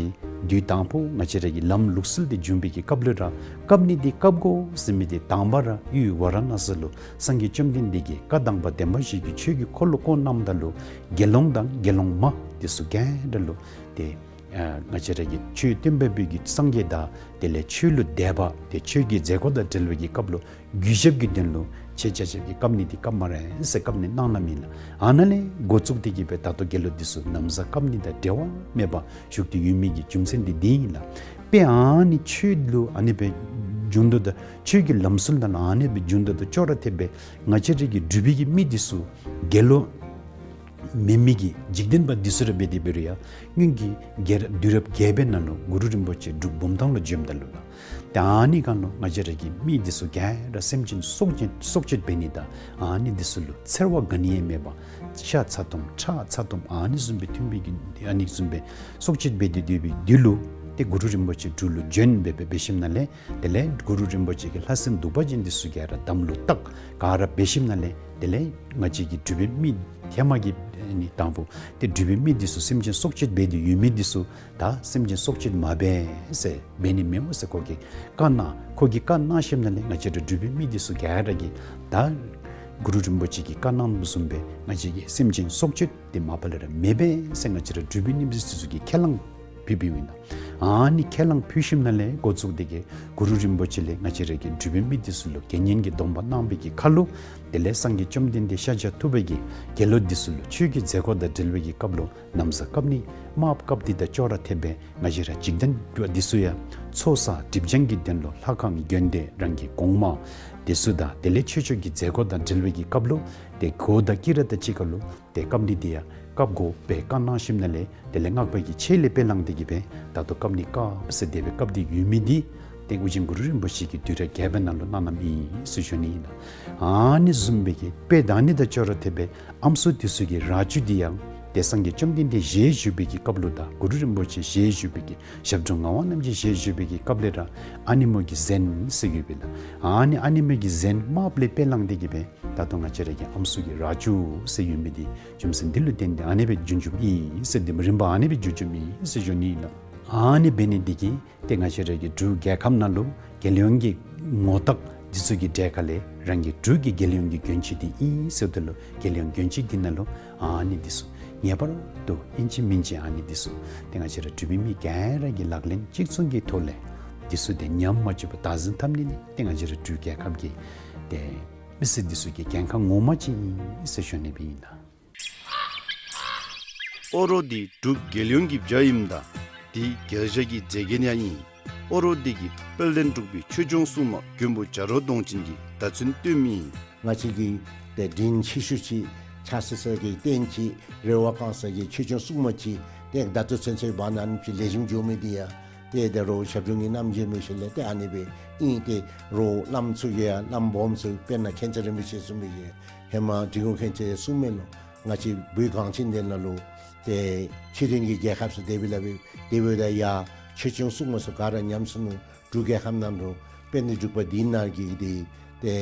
དུས་དང་པོ་ང་བཅས་ར་གི་ལམ་ལུགས་སྲོལ་འདི་བྱུང་བའི་གི་སྐབས་ལུ་ར་བཀབ་ནི་འདི་བཀབ་དགོ་ཟེར་མི་འདི་དང་པ་ར་ཡུལ་ཝཱ་ར་ཎཱ་སི་ལུ་སངས་རྒྱས་བཅོམ་ལྡན་འདས་ཀྱིས་བཀའ་དང་པ་བདེན་པ་བཞི་གི་ཆོས་ཀྱི་འཁོར་ལོ་བསྐོར་གནངམ་ད་ལུ་དགེ་སློང་དང་དགེ་སློང་མ་འདི་ཚུ་ག་ར་ལུ་ཏེ་ཨ་ང་བཅས་ར་གི་ཆོས་སྟོན་པ་པོ་གི་སངས་རྒྱས་དང་དེ་ལས་ཆོས་ལུ་དད་པ་ཏེ་ཆོས་ཀྱི་མཛད་སྒོ་དང་འབྲེལ་བའི་གི་སྐབས་ལུ་གུས་ཞབས་ཀྱི་དོན་ལུ་ཆེད་བཅའ་ཆེད་ཀྱི་བཀབ་ནི་འདི་བཀབ་སྨ་རེ་ཟེར་བཀབ་ནི་གནང་གནངམ་ཨིན་ལགས། ཨ་ནཱ་ལས་འགོ་བཙུགས་ཏེ་གིས་སྦེ་ད་ལྟོ་དགེ་སློང་འདི་ཚུ་ན་བཟའ་བཀབ་ནི་དང་འབྲལ་བ་མེད་པར་བཞུགས་ཏེ་ཡོད་མི་གི་རྒྱུ་མཚན་འདི་འདི་ཨིན་ལགས། དཔེ་ཨ་ནི་ཆོས་ལུ་ཨ་ནི་སྦེ་བྱུང་དོ་ད་ཆོས་ཀྱི་ལམ་སྲོལ་ནང་ཨ་ནི་སྦེ་བྱུང་དོ་ད་ཅོག་ར་འཐདཔ་སྦེ་ང་བཅས་ར་གི་འབྲུག་པའི་གི་མི་འདི་ཚུ་དགེ་སློང་མེན་མི་གི་འཇིག་རྟེན་པ་འདི་ཚུ་ར་འབད་དེ་འབད་རུང་ཡང་སྔོན་གྱི་རྒྱལ་དུས་རབས་བརྒྱད་པའི་ནང་ལུ་གུ་རུ་རིན་པོ་ཆེ་འབྲུག་བུམ་ཐང་ལུ་བྱོནམ་ད་ལུ་ལགས། ཏེ་ཨ་ནི་སྒང་ལུ་ང་བཅས་ར་གི་མི་འདི་ཚུ་ག་ར་སེམས་ཅན་སྲོག་གཅོད་སྲོག་གཅོད་འབད་ནི་དང་ཨ་ནི་འདི་ཚུ་ལུ་འཚེར་བ་ག་ནི་ཡང་མེད་པར་ཤ་ཚ་ཏོམ་ཁྲག་ཚ་ཏོམ་ཨ་ནི་བཟུམ་སྦེ་འཐུང་བའི་གི་ཨ་ནི་བཟུམ་སྦེ་སྲོག་གཅོད་འབད་དེ་སྡོད་པའི་དུས་ལུ་ཏེ་གུ་རུ་རིན་པོ་ཆེ་འབྲུག་ལུ་བྱོན་སྦེ་སྦེ་འབད་ཞིནམ་ལས་དེ་ལས་གུ་རུ་རིན་པོ་ཆེ་གི་ལྷ་སྲིན་གདུག་པ་ཅན་འདི་ཚུ་ག་ར་དམ་ལུ་བཏགས་ག་ར་འབད་ཞིནམ་ལས་དེ་ལས་ང་བཅས་ཀྱི་འབྲུག་པའི་མི་ཧེ་མ་གི་ཨ་ནི་དང་པོ་ཏེ་འབྲུག་པའི་མི་འདི་ཚུ་སེམས་ཅན་སྲོག་གཅོད་འབད་དེ་ཡོད་མི་འདི་ཚུ་ད་སེམས་ཅན་སྲོག་གཅོད་མ་འབད་ཟེར་འབད་ནི་མེདཔ་ཟེར་ཁོ་གིས་བཀའ་གནང་། ཁོ་གིས་བཀའ་གནང་ཞིནམ་ལས་ང་བཅས་ར་འབྲུག་པའི་མི་འདི་ཚུ་ག་ར་གིས་ད་གུ་རུ་རིན་པོ་ཆེ་གིས་བཀའ་གནངམ་བཟུམ་སྦེ་ང་བཅས་ཀྱིས་སེམས་ཅན་སྲོག་གཅོད་འདི་མ་པ་ལས་ར་མི་འབད་ཟེར་ང་བཅས་ར་འབྲུག་པའི་མི་འདི་ཚུ་གིས་ཁས་བླངས་ཕུལ་ཕུལཝ་ཨིན་ལགས། ཨ་ནི་ཁས་བླངས་ཕུལ་ཞིནམ་ལས་འགོ་བཙུགས་ཏེ་གིས་གུ་རུ་རིན་པོ་ཆེ་ལས་ང་བཅས་ར་གི་འབྲུག་པའི་མི་འདི་ཚུ་ལུ་དགེ་བསྙེན་གྱི་སྡོམ་པ་གནང་བའི་གི་ཁར་ལུ་དེ་ལས་སངས་རྒྱས་བཅོམ་ལྡན་འདས་ཤཱཀྱ་ཐུབ་པ་གིས་དགེ་སློང་འདི་ཚུ་ལུ་ཆོས་ཀྱི་མཛད་སྒོ་དང་འབྲེལ་བའི་གི་སྐབས་ལུ་ན་བཟའ་བཀབ་ནི་དམརཔོ་བཀབ་ནི་དང་ཅོག་ར་འཐདཔ་སྦེ་ང་བཅས་ར་འཇིག་རྟེན་པ་འདི་ཚུ་ཡང་ཚོགས་བསགས་སྒྲིབ་སྦྱང་གི་དོན་ལུ་ལྷ་ཁང་དགོན་སྡེ་རང་གི་གོང་མ་འདི་ཚུ་དང་དེ་ལས་ཆོས་ཕྱོགས་ཀྱི་མཛད་སྒོ་དང་འབྲེལ་བའི་གི་སྐབས་ལུ་ཏེ་གོས་དང་དཀྱི་ར་དང་གཅིག་ཁར་ལུ་ཏེ་བཀབ་ནི་འདི་ཡང་བཀབ་དགོ་པའི་བཀའ་གནང་ཞིནམ་ལས་དེ་ལས་སྔགས་པ་གི་ཆས་ལས་དཔེ་བླངས་ཏེ་གིས་སྦེ་ད་ལྟོ་བཀབ་ནི་བཀབ་ཟེར་དེ་སྦེ་བཀབ་སྟེ་ཡོད་མི་འདི་ཏེ་ཨོ་རྒྱན་གུ་རུ་རིན་པོ་ཆེ་གིས་དུས་རབས་བརྒྱད་པའི་ནང་ལུ་གནང་གནངམ་ཨིན་ཟེར་ཞུ་ནི་ཨིན་ལགས། ཨ་ནི་བཟུམ་སྦེ་གི་དཔེ་ད་ཨ་ནི་དང་ཅོག་ར་འཐདཔ་སྦེ་ཨམ་སྲུ་འདི་ཚུ་གི་ར་ཅུ་འདི་ཡང་ཏེ་སངས་རྒྱས་བཅོམ་ལྡན་འདས་ཞལ་བཞུགས་པའི་གི་སྐབས་ལུ་དང་གུ་རུ་རིན་པོ་ཆེ་ཞལ་བཞུགས་པའི་གི་ཞབས་དྲུང་ངག་དབང་རྣམ་རྒྱལ་ཞལ་བཞུགས་པའི་གི་སྐབས་ལས་ར་ཨ་ནེམོ་གི་གཟན་ཟེར་ཡོད་པས་ལགས། ཨ་ནི་ཨ་ནེམོ་གི་གཟན་དམརཔོ་ལས་དཔེ་བླངས་ཏེ་གིས་སྦེ་ད་ལྟོ་ང་བཅས་ར་གི་ཨམ་སྲུ་གི་ར་ཅུ་ཟེར་ཡོད་མི་འདི་རྒྱུ་མཚན་འདི་ལུ་བརྟེན་ཏེ་ཨ་ནི་སྦེ་བྱུང་བྱུངམ་ཨིན་ཟེར་འདི་རིམ་པ་ཨ་ནི་སྦེ་བྱུང་བྱུངམ་ཨིན་ཟེར་ཞུ་ནི་ཨིན་ལགས། ཨ་ནི་འབད་ནི་འདི་གིས་ཏེ་ང་བཅས་ར་གི་འབྲུག་རྒྱལ་ཁབ་ནང་ལུ་རྒྱལ་ཡོངས་ཀྱི་ངོ་རྟགས་འདི་ཚུ་གི་གྲས་ཁ་ལས་རང་གི་འབྲུག་གི་རྒྱལ་ཡོངས་ཀྱི་གྱོན་ཆས་འདི་ཨིན་ཟེརཝ་ད་ལུ་རྒྱལ་ཡོངས་གྱོན་ཆས་འདི་ནང་ལུ་ཨ་ནི་འདི་ཚུ་ངེས་པར་དུ་ཨིན་ཅི་མིན་ཅི་ཨ་ནི་འདི་ཚུ་ཏེ་ང་བཅས་ར་འབྲུག་པའི་མི་ག་ར་གིས་ལག་ལེན་གཅིག་མཚུངས་ཀྱི་ཐོག་ལས་འདི་ཚུ་ཏེ་ཉམས་མ་བཅུག་པར་བདག་འཛིན་འཐབ་ནི་ནི་ཏེ་ང་བཅས་ར་འབྲུག་རྒྱལ་ཁབ་ཀྱི་ཏེ་མི་སེར་འདི་ཚུ་གི་འགན་ཁག་ངོ་མ་ཅིག་ཨིན་ཟེར་ཞུ་ནི་སྦེ་ཨིན་ལགས། ཨོ་རོག་འདི་འབྲུག་རྒྱལ་ཡོངས་ཀྱི་བྱ་ཨིནམ་ད་འདི་རྒྱལ་བྱ་གི་མཛེས་རྒྱན་ཡང་ཨིན། ཨོ་རོག་འདི་གི་དཔལ་ལྡན་འབྲུག་པའི་ཆོས་སྐྱོང་སྲུང་མ་མགོན་པོ་བྱ་རོག་གདོང་ཅན་གྱིས་བརྡ་མཚོན་སྟོན་མི་ཨིན། ང་བཅས་ཀྱི་ཏེ་དྲིན་ཆེ་ཤོས་ཅིག་ཕྱག་འཚལ་ས་གི་རྟེན་ཅིག་རེ་བ་བསྐང་ས་གི་ཆོས་སྐྱོང་སྲུང་མ་ཅིག་ཏེ་ད་ལྟོ་ཚུན་ཚོད་བར་ན་ཨ་ནི་ཅིག་ལེགས་ཤོམ་འགྱོ་མི་འདི་ཡང་ཏེ་ད་རུང་ཞབས་དྲུང་གི་རྣམ་རྒྱལ་མི་ཤེས་ལས་ཏེ་ཨ་ནི་སྦེ་ཨིན། ཏེ་རོགས་བླམ་ཚུ་གིས་ཡང་བླམ་སྦོམ་ཚུ་དཔེར་ན་མཁྱེན་བརྩེ་རིན་པོ་ཆེ་གསུངས་མི་གི་ཧེ་མ་འབྲི་གུང་མཁྱེན་བརྩེ་གསུངས་མི་ལུ་ང་བཅས་བོད་གངས་ཅན་འདི་ནང་ལུ་ཏེ་ཕྱི་རོལ་གྱི་རྒྱལ་ཁབ་ཚུ་དེ་སྦེ་སླབ་སྦེ་དེ་སྦེ་ད་ཡ་ཆོས་སྐྱོང་སྲུང་མ་ཚུ་ག་ར་ཉམས་སོ་ནུག། འབྲུག་རྒྱལ་ཁབ་ནང་ལུ་དཔལ་ལྡན་འབྲུག་པ་འདི་ནང་གི་འདི་ཏེ་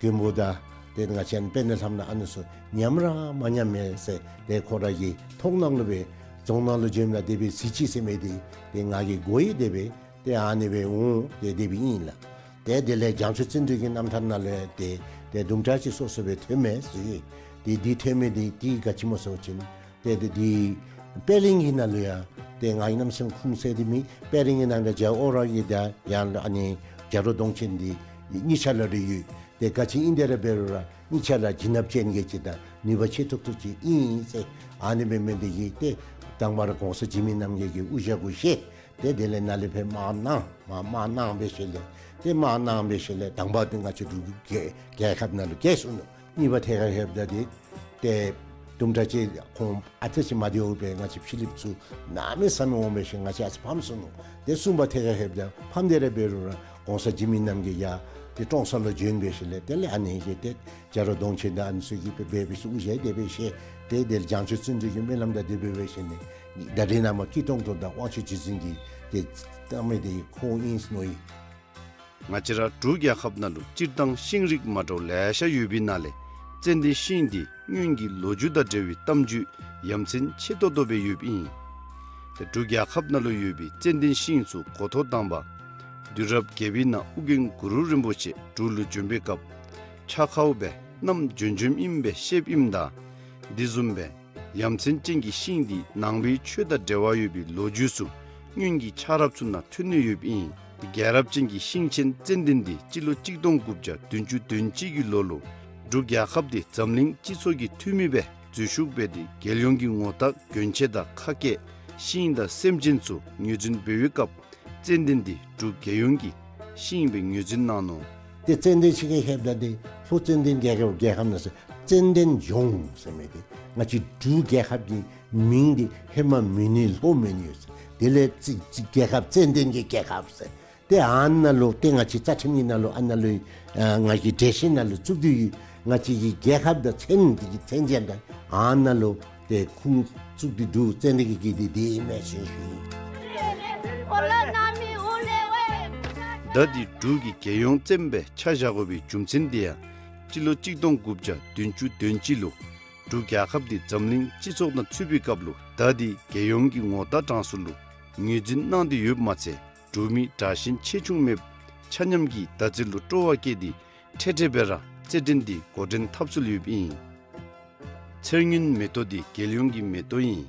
མགོན་པོ་དང་ཏེ་ང་བཅས་དཔལ་ལྡན་ལྷ་མོ་ཨ་ནི་ཚུ་ཉམས་ར་མ་ཉམས་མས་ཟེར་ཏེ་ཁོ་ར་གི་ཐུགས་ནང་ལུ་སྦེ་རྫོང་ནང་ལུ་བྱོནམ་ད་དེ་སྦེ་གཟིགས་ཅི་ཟེར་མི་འདི་ཏེ་ང་གིས་གོ་ཡི། དེ་སྦེ་ཏེ་ཨ་ནི་སྦེ་འོང་ཏེ་དེ་སྦེ་ཨིན་ལགས། ཏེ་དེ་ལས་བྱང་ཆུབ་བརྩོན་འགྲུས་ཀྱི་རྣམ་ཐར་ནང་ལས་ཏེ་ཏེ་དུམ་གྲ་ཅིག་སོ་སོ་སྦེ་ཐོན་མས་ཟེར། ཏེ་འདི་ཐོན་མི་འདི་ཏེ་ག་ཅི་སྨོ་ཟེར་བ་ཅིན་ཏེ་ཏེ་འདི་དཔལ་གླིང་གི་ནང་ལུ་ཡང་ཏེ་ང་གིས་གནམ་མེད་ས་མེད་ཁུངས་བཙན་ཏེ་མེད། དཔལ་གླིང་གི་ནང་ལུ་རྒྱལ་ཨོ་རོག་གི་ད་ཡང་ཨ་ནི་བྱ་རོག་གདོང་ཅན་འདི་གཉིས་ཆ་ལ་རེ་ཡོད། ཏེ་ག་ཅི་ཨིན་དེ་ར་འབད་རུང་ར་གཉིས་ཆ་ལ་བྱིན་རླབས་ཅན་གྱི་ཅིག་དང་ནུས་པ་ཆེ་ཏོག་ཏོ་ཅིག་ཨིན་ཟེར། ཨ་ནི་སྦེ་མི་འདི་གིས་ཏེ་དང་པ་ར་གོང་ས་འཇིགས་མེད་རྣམ་རྒྱལ་གྱིས་དབུ་ཞྭ་གུ་བཞེས། ཏེ་དེ་ལས་ནཱ་ལས་ཕར་དམག་གནང་མ་དམག་གནང་སྦེ་ཞིནམ་ལས་ཏེ་དམག་གནང་སྦེ་ཞིནམ་ལས་དང་པ་འདི་ང་བཅས་འབྲུག་རྒྱལ་རྒྱལ་ཁབ་ནང་ལུ་བསྐྱལ་སོ་ནུག། གཉིས་པ་ཐད་ཁར་ལྷོདཔ་ད་འདི་ཏེ་ དུམ་གྲ་ཅིག་ཁོང་ཨ་ཙི་ཅིག་མ་བདེཝ་སྦེ་ང་བཅས་ཕྱི་གླིངཔ་ཚུ་གནམ་མེད་ས་མེད་འོང་འབད་ཞིནམ་ང་བཅས་ཨ་ཙི་ཕམ་སོ་ནུག། ཏེ་གསུམ་པ་ཐད་ཁར་ལྷོདཔ་ད་ཕམ་སྟེ་ར་འབད་རུང་ར་གོང་ས་འཇིགས་མེད་རྣམ་རྒྱལ་ཡར་ཏེ་ཀྲོང་གསར་ལུ་བྱོན་འབད་ཞིནམ་ལས་དེ་ལས་ཨ་ནི་གི་ཏེ་རྒྱ་རོ་གདོང་ཆེན་དང་ཨ་ནི་ཚུ་གིས་འབད་འབད་ཞིནམ་དབུ་བཞུགས་དེ་སྦེ་བཞེས། ཏེ་དེ་ལས་བྱང་ཆུབ་བརྩོན་འགྲུས་ཀྱི་སྨོན་ལམ་དང་དེ་སྦེ་འབད་ཞིནམ་ལས་ད་རེས་ནངས་པ་སྐྱིད་གྲོང་དུ་དང་དབང་ཕྱུག་རྗེ་བཙུན་གྱི་ཏེ་བཏབ་མི་དེ་ཁོང་ཨིན་ཟེར་མནོ་ཡི། ང་བཅས་ར་འབྲུག་རྒྱལ་ཁབ་ནང་ལུ་སྤྱིར་བཏང་ཤིང་རིགས་མ་འདྲཝ་ལེ་ཤ་ཡོད་པའི་ནང་ལས་ཙན་དན་ཤིང་འདི་སྔོན་གྱི་ལོ་རྒྱུས་དང་འབྲེལ་བའི་གཏམ་རྒྱུད་ཡ་མཚན་ཆེ་ཏོག་ཏོ་སྦེ་ཡོདཔ་ཨིན། ཏེ་འབྲུག་རྒྱལ་ཁབ་ནང་ལུ་ཡོད་པའི་ཙན་དན་ཤིང་ཚུ་འགོ་ཐོག་དང་པ་དུས་རབས་བརྒྱད་པའི་ནང་ཨོ་རྒྱན་གུ་རུ་རིན་པོ་ཆེ་འབྲུག་ལུ་བྱོན་པའི་སྐབས་ཕྱག་ཁར་སྦེ་བསྣམས་བྱོན་བྱོནམ་ཨིན་པའི་བཤདཔ་ཨིནམ་ད་དེ་བཟུམ་སྦེ་ཡ་མཚན་ཅན་གྱི་ཤིང་འདི་ནང་པའི་ཆོས་དང་འབྲེལ་བ་ཡོད་པའི་ལོ་རྒྱུས་ཚུ་སྔོན་གྱི་ཆགས་རབས་ཚུ་ནང་ཐོན་ནི་ཡོདཔ་ཨིན། རྒྱལ་རབས་ཅན་གྱི་ཤིང་ཆེན་ཙན་དན་འདི་སྤྱི་ལོ་གཅིག་སྟོང་དགུ་བརྒྱ་བདུན་ཅུ་དོན་གཅིག་གི་ལོ་ལུ་འབྲུག་རྒྱལ་ཁབ་འདི་འཛམ་གླིང་སྤྱི་ཚོགས་ཀྱི་འཐུས་མི་སྦེ་འཛུལ་ཞུགས་འབད་དེ་རྒྱལ་ཡོངས་ཀྱི་ངོ་རྟགས་གྱོན་ཆས་དང་ཁ་སྐད་ཤིང་དང་སེམས་ཅན་ཚུ་ངོས་འཛིན་འབད་བའི་སྐབས་ཙན་དན་འདི་འབྲུག་རྒྱལ་ཡོངས་ཀྱི་ཤིང་སྦེ་ངོས་འཛིན་གནང་ནུག། ཏེ་ཙན་དན་ཤིང་གི་ཧེབ་ད་དེ་ལྷོ་ཙན་དན་རྒྱལ་ཁབ་རྒྱལ་ཁབ་ནང་ཟེར་ཙན་དན་ལྗོངས་ཟེར་མི་དེ་ང་བཅས་འབྲུག་རྒྱལ་ཁབ་ཀྱི་མིང་འདི་ཧེ་མ་མེད་ནི་ལྷོ་མེད་ནི་ཡོད་ཟེར། དེ་ལས་ཙི་ཙི་རྒྱལ་ཁབ་ཙན་དན་གྱི་རྒྱལ་ཁབ་ཟེར། ཏེ་ཨ་ནཱ་ལུ་ཏེ་ང་བཅས་རྩ་ཁྲིམས་ཀྱི་ནང་ལུ་ཨ་ནཱ་ལུ་ཨ་ང་བཅས་འགྲེལ་བཤད་ནང་ལུ་བཙུགས་ཏེ་ཡོད། ང་བཅས་ཀྱི་རྒྱལ་ཁབ་དང་མཚན་འདི་གི་མཚན་ཅན་དང་ཨ་ནཱ་ལུ་ཏེ་ཁུངས་བཙུགས་ཏེ་འདུག། ཙན་དན་གྱི་གི་དེ་དེ་ཨིན་མས་ཟེར་ཞུ་ཡི། ད་འདི་འབྲུག་གི་རྒྱལ་ཡོངས་བཙན་སྦེ་ཆ་བཞག་དགོ་པའི་རྒྱུ་མཚན་འདི་ཡང་སྤྱི་ལོ་གཅིག་སྟོང་དགུ་བརྒྱ་བདུན་ཅུ་དོན་གཅིག་ལུ་འབྲུག་རྒྱལ་ཁབ་འདི་འཛམ་གླིང་སྤྱི་ཚོགས་ནང་ཚུད་པའི་སྐབས་ལུ་ད་འདི་རྒྱལ་ཡོངས་ཀྱི་ངོ་རྟགས་གྲངས་སུ་ལུ་ངོས་འཛིན་གནང་སྟེ་ཡོདཔ་མ་ཚད་འབྲུག་མི་དྲག་ཞན་ཆེ་ཆུང་མེདཔ་ཆ་མཉམ་གྱིས་ད་ཚེ་ལུ་སྤྲོ་བ་བསྐྱེད་དེ་འཕྲལ་འཕྲལ་སྦེ་ར་རྩེད་འགྲན་འདི་འགོ་འདྲེན་འཐབ་སྲོལ་ཡོདཔ་ཨིན། ཚེར་སྔོན་མེ་ཏོག་འདི་རྒྱལ་ཡོངས་ཀྱི་མེ་ཏོག་ཨིན།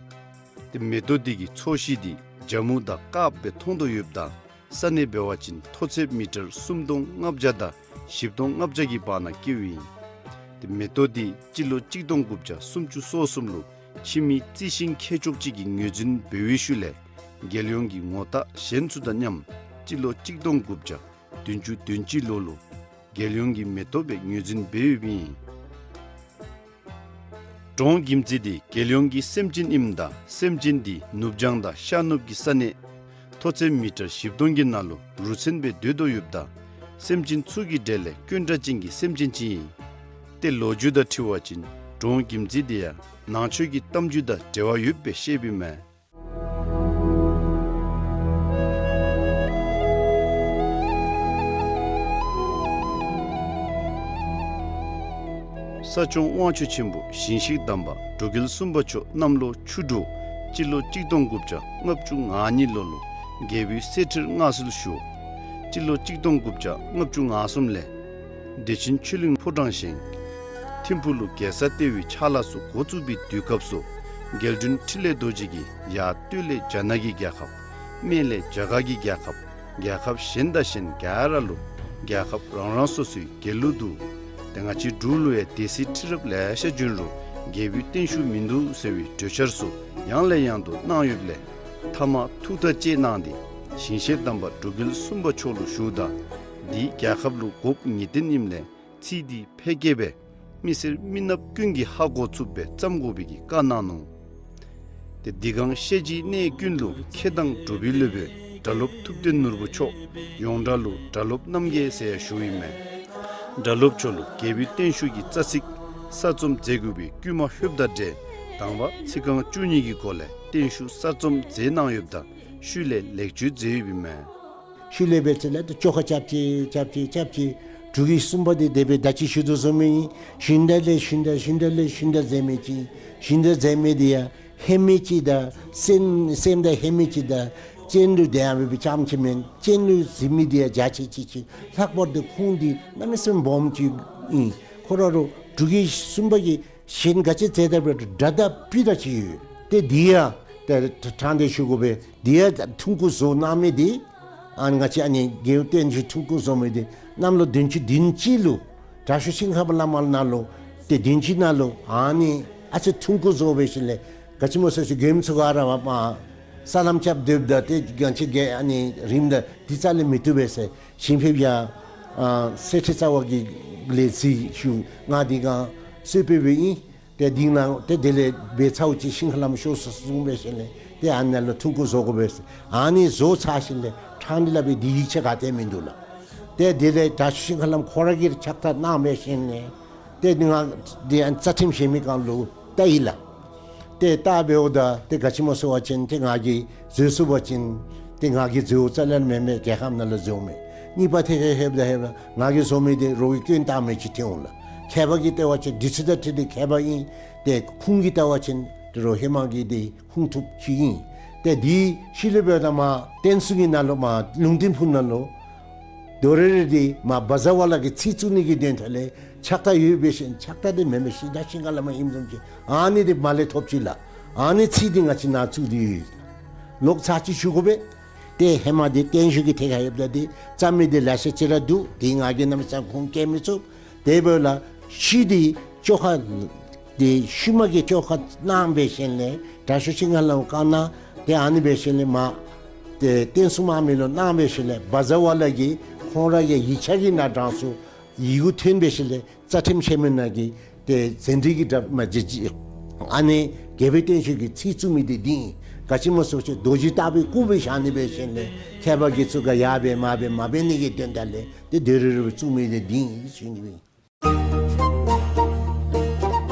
ཏེ་མེ་ཏོག་འདི་གི་ཚོས་གཞི་འདི་ཇ་མུ་དང་དཀརཔོ་སྦེ་མཐོང་དོ་ཡོདཔ་ད་ས་གནས་འབད་བ་ཅིན་མཐོ་ཚད་མི་ཊར་སུམ་སྟོང་ལྔ་བརྒྱ་དང་བཞི་སྟོང་ལྔ་བརྒྱ་གི་བར་ན་སྐྱེཝ་ཨིན། ཏེ་མེ་ཏོག་འདི་སྤྱི་ལོ་གཅིག་སྟོང་དགུ་བརྒྱ་སུམ་ཅུ་སོ་གསུམ་ལུ་ཕྱི་མི་རྩི་ཤིང་མཁས་མཆོག་ཅིག་གིས་ངོས་འཛིན་འབད་བའི་ཤུལ་ལས་རྒྱལ་ཡོངས་ཀྱི་ངོ་རྟགས་གཞན་ཚུ་དང་མཉམ་སྤྱི་ལོ་གཅིག་སྟོང་དགུ་བརྒྱ་བདུན་ཅུ་དོན་གཅིག་ལོ་ལུ་རྒྱལ་ཡོངས་ཀྱི་མེ་ཏོག་སྦེ་ངོས་འཛིན་འབད་ཡོདཔ་ཨིན། འབྲོང་གིམ་ཙི་འདི་རྒྱལ་ཡོངས་ཀྱི་སེམས་ཅན་ཨིནམ་ད་སེམས་ཅན་འདི་ནུབ་བྱང་དང་ཤར་ནུབ་ཀྱི་ས་གནས་མཐོ་ཚད་མི་ཊར་བཞི་སྟོང་གི་ནང་ལུ་རུ་མཚོན་སྦེ་སྡོད་དོ་ཡོདཔ་ད་སེམས་ཅན་ཚུ་གི་གྲས་ལས་དཀོན་དྲགས་ཅན་གྱི་སེམས་ཅན་ཅིག་ཨིན། ཏེ་ལོ་རྒྱུས་དང་འཁྲིལ་བ་ཅིན་འབྲོང་གིམ་ཙི་འདི་ཡང་ནང་ཆོས་ཀྱི་གཏམ་རྒྱུད་དང་འབྲེལ་བ་ཡོདཔ་སྦེ་བཤདཔ་ཨིན་མས། ས་སྐྱོང་དབང་ཕྱུག་ཆེན་པོ་ཞིང་གཤེགས་དམ་པ་འབྲུག་རྒྱལ་གསུམ་པ་མཆོག་གནམ་ལོ་ཆུ་འབྲུག་སྤྱི་ལོ་གཅིག་སྟོང་དགུ་བརྒྱ་ལྔ་བཅུ་ང་གཉིས་ལོ་ལུ་རྒྱལ་པོའི་གསེར་ཁྲིར་མངའ་གསོལ་ཞུ། སྤྱི་ལོ་གཅིག་སྟོང་དགུ་བརྒྱ་ལྔ་བཅུ་ང་གསུམ་ལས་བདེ་ཆེན་ཆོས་གླིང་ཕོ་བྲང་བཞེངས། ཐིམ་ཕུག་ལུ་རྒྱལ་ས་ལྟེ་བའི་ཕྱག་ལཱ་ཚུ་འགོ་བཙུགས་པའི་དུས་སྐབས་སུ་རྒྱལ་དྲུང་འཕྲིན་ལས་རྡོ་རྗེ་གིས་ཡར་སྟོད་ལས་རྒྱ་ནག་གི་རྒྱལ་ཁབ། སྨད་ལས་རྒྱ་གར་གྱི་རྒྱལ་ཁབ། རྒྱལ་ཁབ་གཞན་དང་གཞན་ག་ར་ལུ་རྒྱལ་ཁབ་རང་རང་སོ་སོའི་རྒྱལ་གླུ་འདུག། ཏེ་ང་བཅས་འབྲུག་ལུ་ཡང་སྡེ་སྲིད་ཁྲི་རབས་ལེ་ཤ་བྱོན་རུང་རྒྱལ་པོའི་བརྟན་བཞུགས་མིན་འདུག་ཟེར་བའི་གྲོས་འཆར་ཚུ་ཡང་ལས་ཡང་དུ་གནང་ཡོདཔ་ལས་མཐའ་མ་ཐུགས་ཐག་བཅད་གནང་སྟེ་ཞིང་གཤེགས་དམ་པ་འབྲུག་རྒྱལ་གསུམ་པ་མཆོག་ལུ་ཞུཝ་ད་འདི་རྒྱལ་ཁབ་ལུ་དགོཔ་ངེས་བདེན་ཨིནམ་ལས་ཚིག་འདི་ཕལ་སྐད་སྦེ་མི་སེར་མི་ནགཔ་ཀུན་གྱིས་ཧ་གོ་ཚུགསཔ་སྦེ་བརྩམ་དགོ་པའི་གི་བཀའ་གནང་ནུག། ཏེ་འདི་གང་ཤེས་བྱའི་གནས་ཀུན་ལུ་མཁས་དང་གྲུབ་པའི་སློབ་དཔོན་སྒྲ་སློབ་ཐུབ་བསྟན་ནོར་བུ་མཆོག་ཡོངས་གྲགས་ལུ་སྒྲ་སློབ་རྣམ་རྒྱལ་ཟེར་ཡང་ཞུཝ་ཨིན་མས། སྒྲ་སློབ་མཆོག་ལུ་རྒྱལ་པོའི་བརྟན་བཞུགས་ཀྱི་རྩ་ཚིག་གསར་རྩོམ་མཛད་དགོ་པའི་བསྐུལ་མ་ལྷོདཔ་དང་འབྲེལ་དང་པ་ཚིག་རྐང་བཅུ་གཉིས་ཀྱི་སྒོ་ལས་བརྟན་བཞུགས་གསར་རྩོམ་མཛད་གནང་ཡོདཔ་ད་ཤུལ་ལས་ལེགས་བཅོས་མཛད་ཡོདཔ་ཨིན་མས། ཤུལ་ལས་འབད་ཚེ་ལས་ད་བཅོ་ཁ་རྐྱབ་ཅི་རྐྱབ་ཅི་རྐྱབ་ཅི། འབྲུག་རྒྱལ་གསུམ་པ་འདི་དེ་སྦེ་ད་ཅི་ཞུ་དོ་བཟུམ་ཨིན། ཞུན་དག་ལས་ཞུན་དག་ཞུན་དག་ལས་ཞུན་དག་མཛད་མི་ཅིག། ཞུན་དག་མཛད་མི་འདི་ཡང་ཧེ་མའི་ཅིག་དང་སེམས་སེམས་དང་ཧེ་མའི་ཅིག་དང་སྤྱན་ལུ་དེ་ཡང་འབད་བའི་ཙམ་ཅིག་མེན། སྤྱན་ལུ་གཟིགས་མི་འདི་ཡང་འཇའ་ཆི་ཆི་ཆི། ལྷག་པར་དུ་ཁོང་འདི་གནམ་མེད་ས་མེད་སྦོམ་ཅིག་ཨིན། ཁོ་ར་རུང་འབྲུག་རྒྱལ་གསུམ་པ་གིས་གཞན་ག་ཅི་མཛད་ད་འབད་རུང་སྒྲ་དང་སྤུས་དག་ཅིག་ཡོད། ཏེ་འདི་ཡང་ཏེ་དྲང་སྟེ་ཞུ་དགོ་པས། འདི་ཡང་ཐུང་ཀུ་བཟོ་གནང་མི་འདི་ཨ་ང་བཅས་ཨ་ནི་རྒྱལ་བའི་བརྟན་བཞུགས་ཐུང་ཀུ་བཟོ་མི་འདི་གནམ་ལོ་བདུན་ཅུ་བདུན་ཅུ་ལུ་དྲག་ཤོས་ཤིང་ཁ་པ་བླ་མ་ནང་ལུ་ཏེ་བདུན་ཅུ་ནང་ལུ་ཨ་ནི་ཨ་ཙི་ཐུང་ཀུ་བཟོ་འབད་ཞིནམ་ལས་ག་ཅི་སྨོ་ཟེར་ཞུ་མགྱོནམ་ཚུ་ག་ར་བ་མ་ས་ལམ་རྐྱབ་སྡོདཔ་ད་ཏེ་ག་ཅི་གེ་ཨ་ནི་རིངམ་ད་འདི་རྩ་ལས་མི་བཏུབ་པས་ཟེར་ཞིང་ཕེབས་ཡང་ཨ་གསེར་ཁྲི་རྩ་བ་གི་ལས་རྩིས་ཞུ་ང་འདི་གང་གསོལ་ཕེབས་འབདཝ་ཨིན། ཏེ་དེ་ནང་ཏེ་དེ་ལས་འབད་ཚརཝ་ཅིག་ཤིང་ཁ་ལམ་ཤོར་སོ་གསུངས་སྦེ་ཞིནམ་ལས་ཏེ་ཨ་ནཱ་ལུ་ཐུང་ཀུ་བཟོ་དགོ་པས་ཟེར། ཨ་ནི་བཟོ་ཚར་ཞིནམ་ལས་ཕྲང་སྟེ་སླབ་པའི་འདི་ཡིག་ཆ་ག་ཏེ་མིན་འདུག་ལགས། ཏེ་དེ་ལས་དྲག་ཤོས་ཤིང་ཁ་ལམ་ཁོ་ར་གིས་ཕྱག་རྟགས་གནང་སྦེ་ཞིནམ་ལས་ཏེ་ང་འདི་ཡང་རྩ་ཁྲིམས་ཞིབ་མི་ཁང་ལུ་བལྟ་ཡི་ལགས། ཏེ་བལྟ་འབདཝ་ད་ཏེ་ག་ཅི་སྨོ་ཟེར་བ་ཅིན་ཏེ་ང་གིས་བཟོ་ཚུགས་པ་ཅིན་ཏེ་ང་གིས་བཟོཝ་རྩ་ལས་མེན་མས། རྒྱལ་ཁབ་ནང་ལུ་བཟོཝ་མས། གཉིས་པ་ཐད་ཁར་ལྷོདཔ་ད་ལྷོདཔ་ད་ང་གིས་བཟོ་མི་འདི་རོགས་ཀྱིས་སྐྱོན་བཏགས་མི་ཅིག་ཐོན་འོང་ལགས། མཁས་པ་གིས་བལྟ་བ་ཅིན་འདི་ཚུ་དང་འཁྲིལ་ཏེ་མཁས་པ་ཨིན། ཏེ་ཁུངས་ཀྱིས་བལྟ་བ་ཅིན་ཏེ་རོགས་ཧེ་མ་གི་འདི་ཁུངས་ཐུབ་ཅིག་ཨིན། ཏེ་འདི་ཤུལ་ལས་འབདཝ་ད་མར་བསྟན་སྲུང་གི་ནང་ལུ་མར་ལུང་བསྟན་ཕུག་ནང་ལུ་དོ་རུང་ར་འདི་མར་བཛྲ་ཝཱ་ལ་གི་ཚིག་བཙུགས་ནི་གི་དོན་དག་ལས་ཕྱག་རྟགས་ཡོད་པས་ཟེར། ཕྱག་རྟགས་འདི་མེན་མས། ཤིང་རྟ་ཤིང་ཁ་ལམ་ཨིནམ་བཟུམ་ཅིག་ཨ་ནི་འདི་མར་ལས་ཐོབ་ཅི་ལགས། ཨ་ནི་ཚིག་འདི་ང་བཅས་ནང་བཙུགས་ཏེ་ཡོད། ལོག་ཚར་ཅིག་ཞུ་དགོ་པས། ཏེ་ཧེ་མ་འདི་བརྟན་བཞུགས་ཀྱི་ཐད་ཁར་ལྷོདཔ་ད་འདི་རྩོམ་མི་འདི་ལེ་ཤ་ཅིག་ར་འདུག། འདི་ང་གིས་གནམ་མེད་ས་མེད་ཁུངས་བཀལ་མི་ཚུགས། དེ་འབདཝ་ལས་ཤུལ་འདི་བཅོ་ཁ་འདི་ཤུལ་མ་གི་བཅོ་ཁ་གནང་སྦེ་ཞིནམ་ལས་དྲག་ཤོས་ཤིང་ཁ་ལམ་བཀའ་གནང་། ཏེ་ཨ་ནི་འབད་ཞིནམ་ལས་མར་ཏེ་བསྟན་སྲུང་དམག་མི་ལུ་གནང་སྦེ་ཞིནམ་ལས་བཛྲ་ཝཱ་ལ་གིས་ཁོང་ར་གི་ཡིག་ཆ་གི་ནང་དྲངས་སོང་། ཡི་གུ་ཐོན་སྦེ་ཞིནམ་ལས་རྩ་ཁྲིམས་ཞིབ་མི་ནང་གི་ཏེ་ཟན་འདྲི་གི་འདྲ་མ་བྱེད་ཅི། ཨ་ནི་རྒྱལ་པོའི་བརྟན་བཞུགས་ཀྱི་ཚིག་བཙུགས་མི་འདི་འདི་ཨིན། ག་ཅི་སྨོ་ཟེར་བ་ཅིན་རྡོ་རྗེ་ལྟ་བུའི་སྐུ་སྦེ་བཞག་ནི་འབད་ཞིནམ་ལས་མཁས་པ་གིས་ཚུ་ག་ཡར་འབད་མར་འབད་མ་འབད་ནི་གི་དོན་དག་ལས་ཏེ་དོ་རུང་ར་བཙུགས་མི་འདི་འདི་ཨིན་ཞུ་ནི་ཨིན།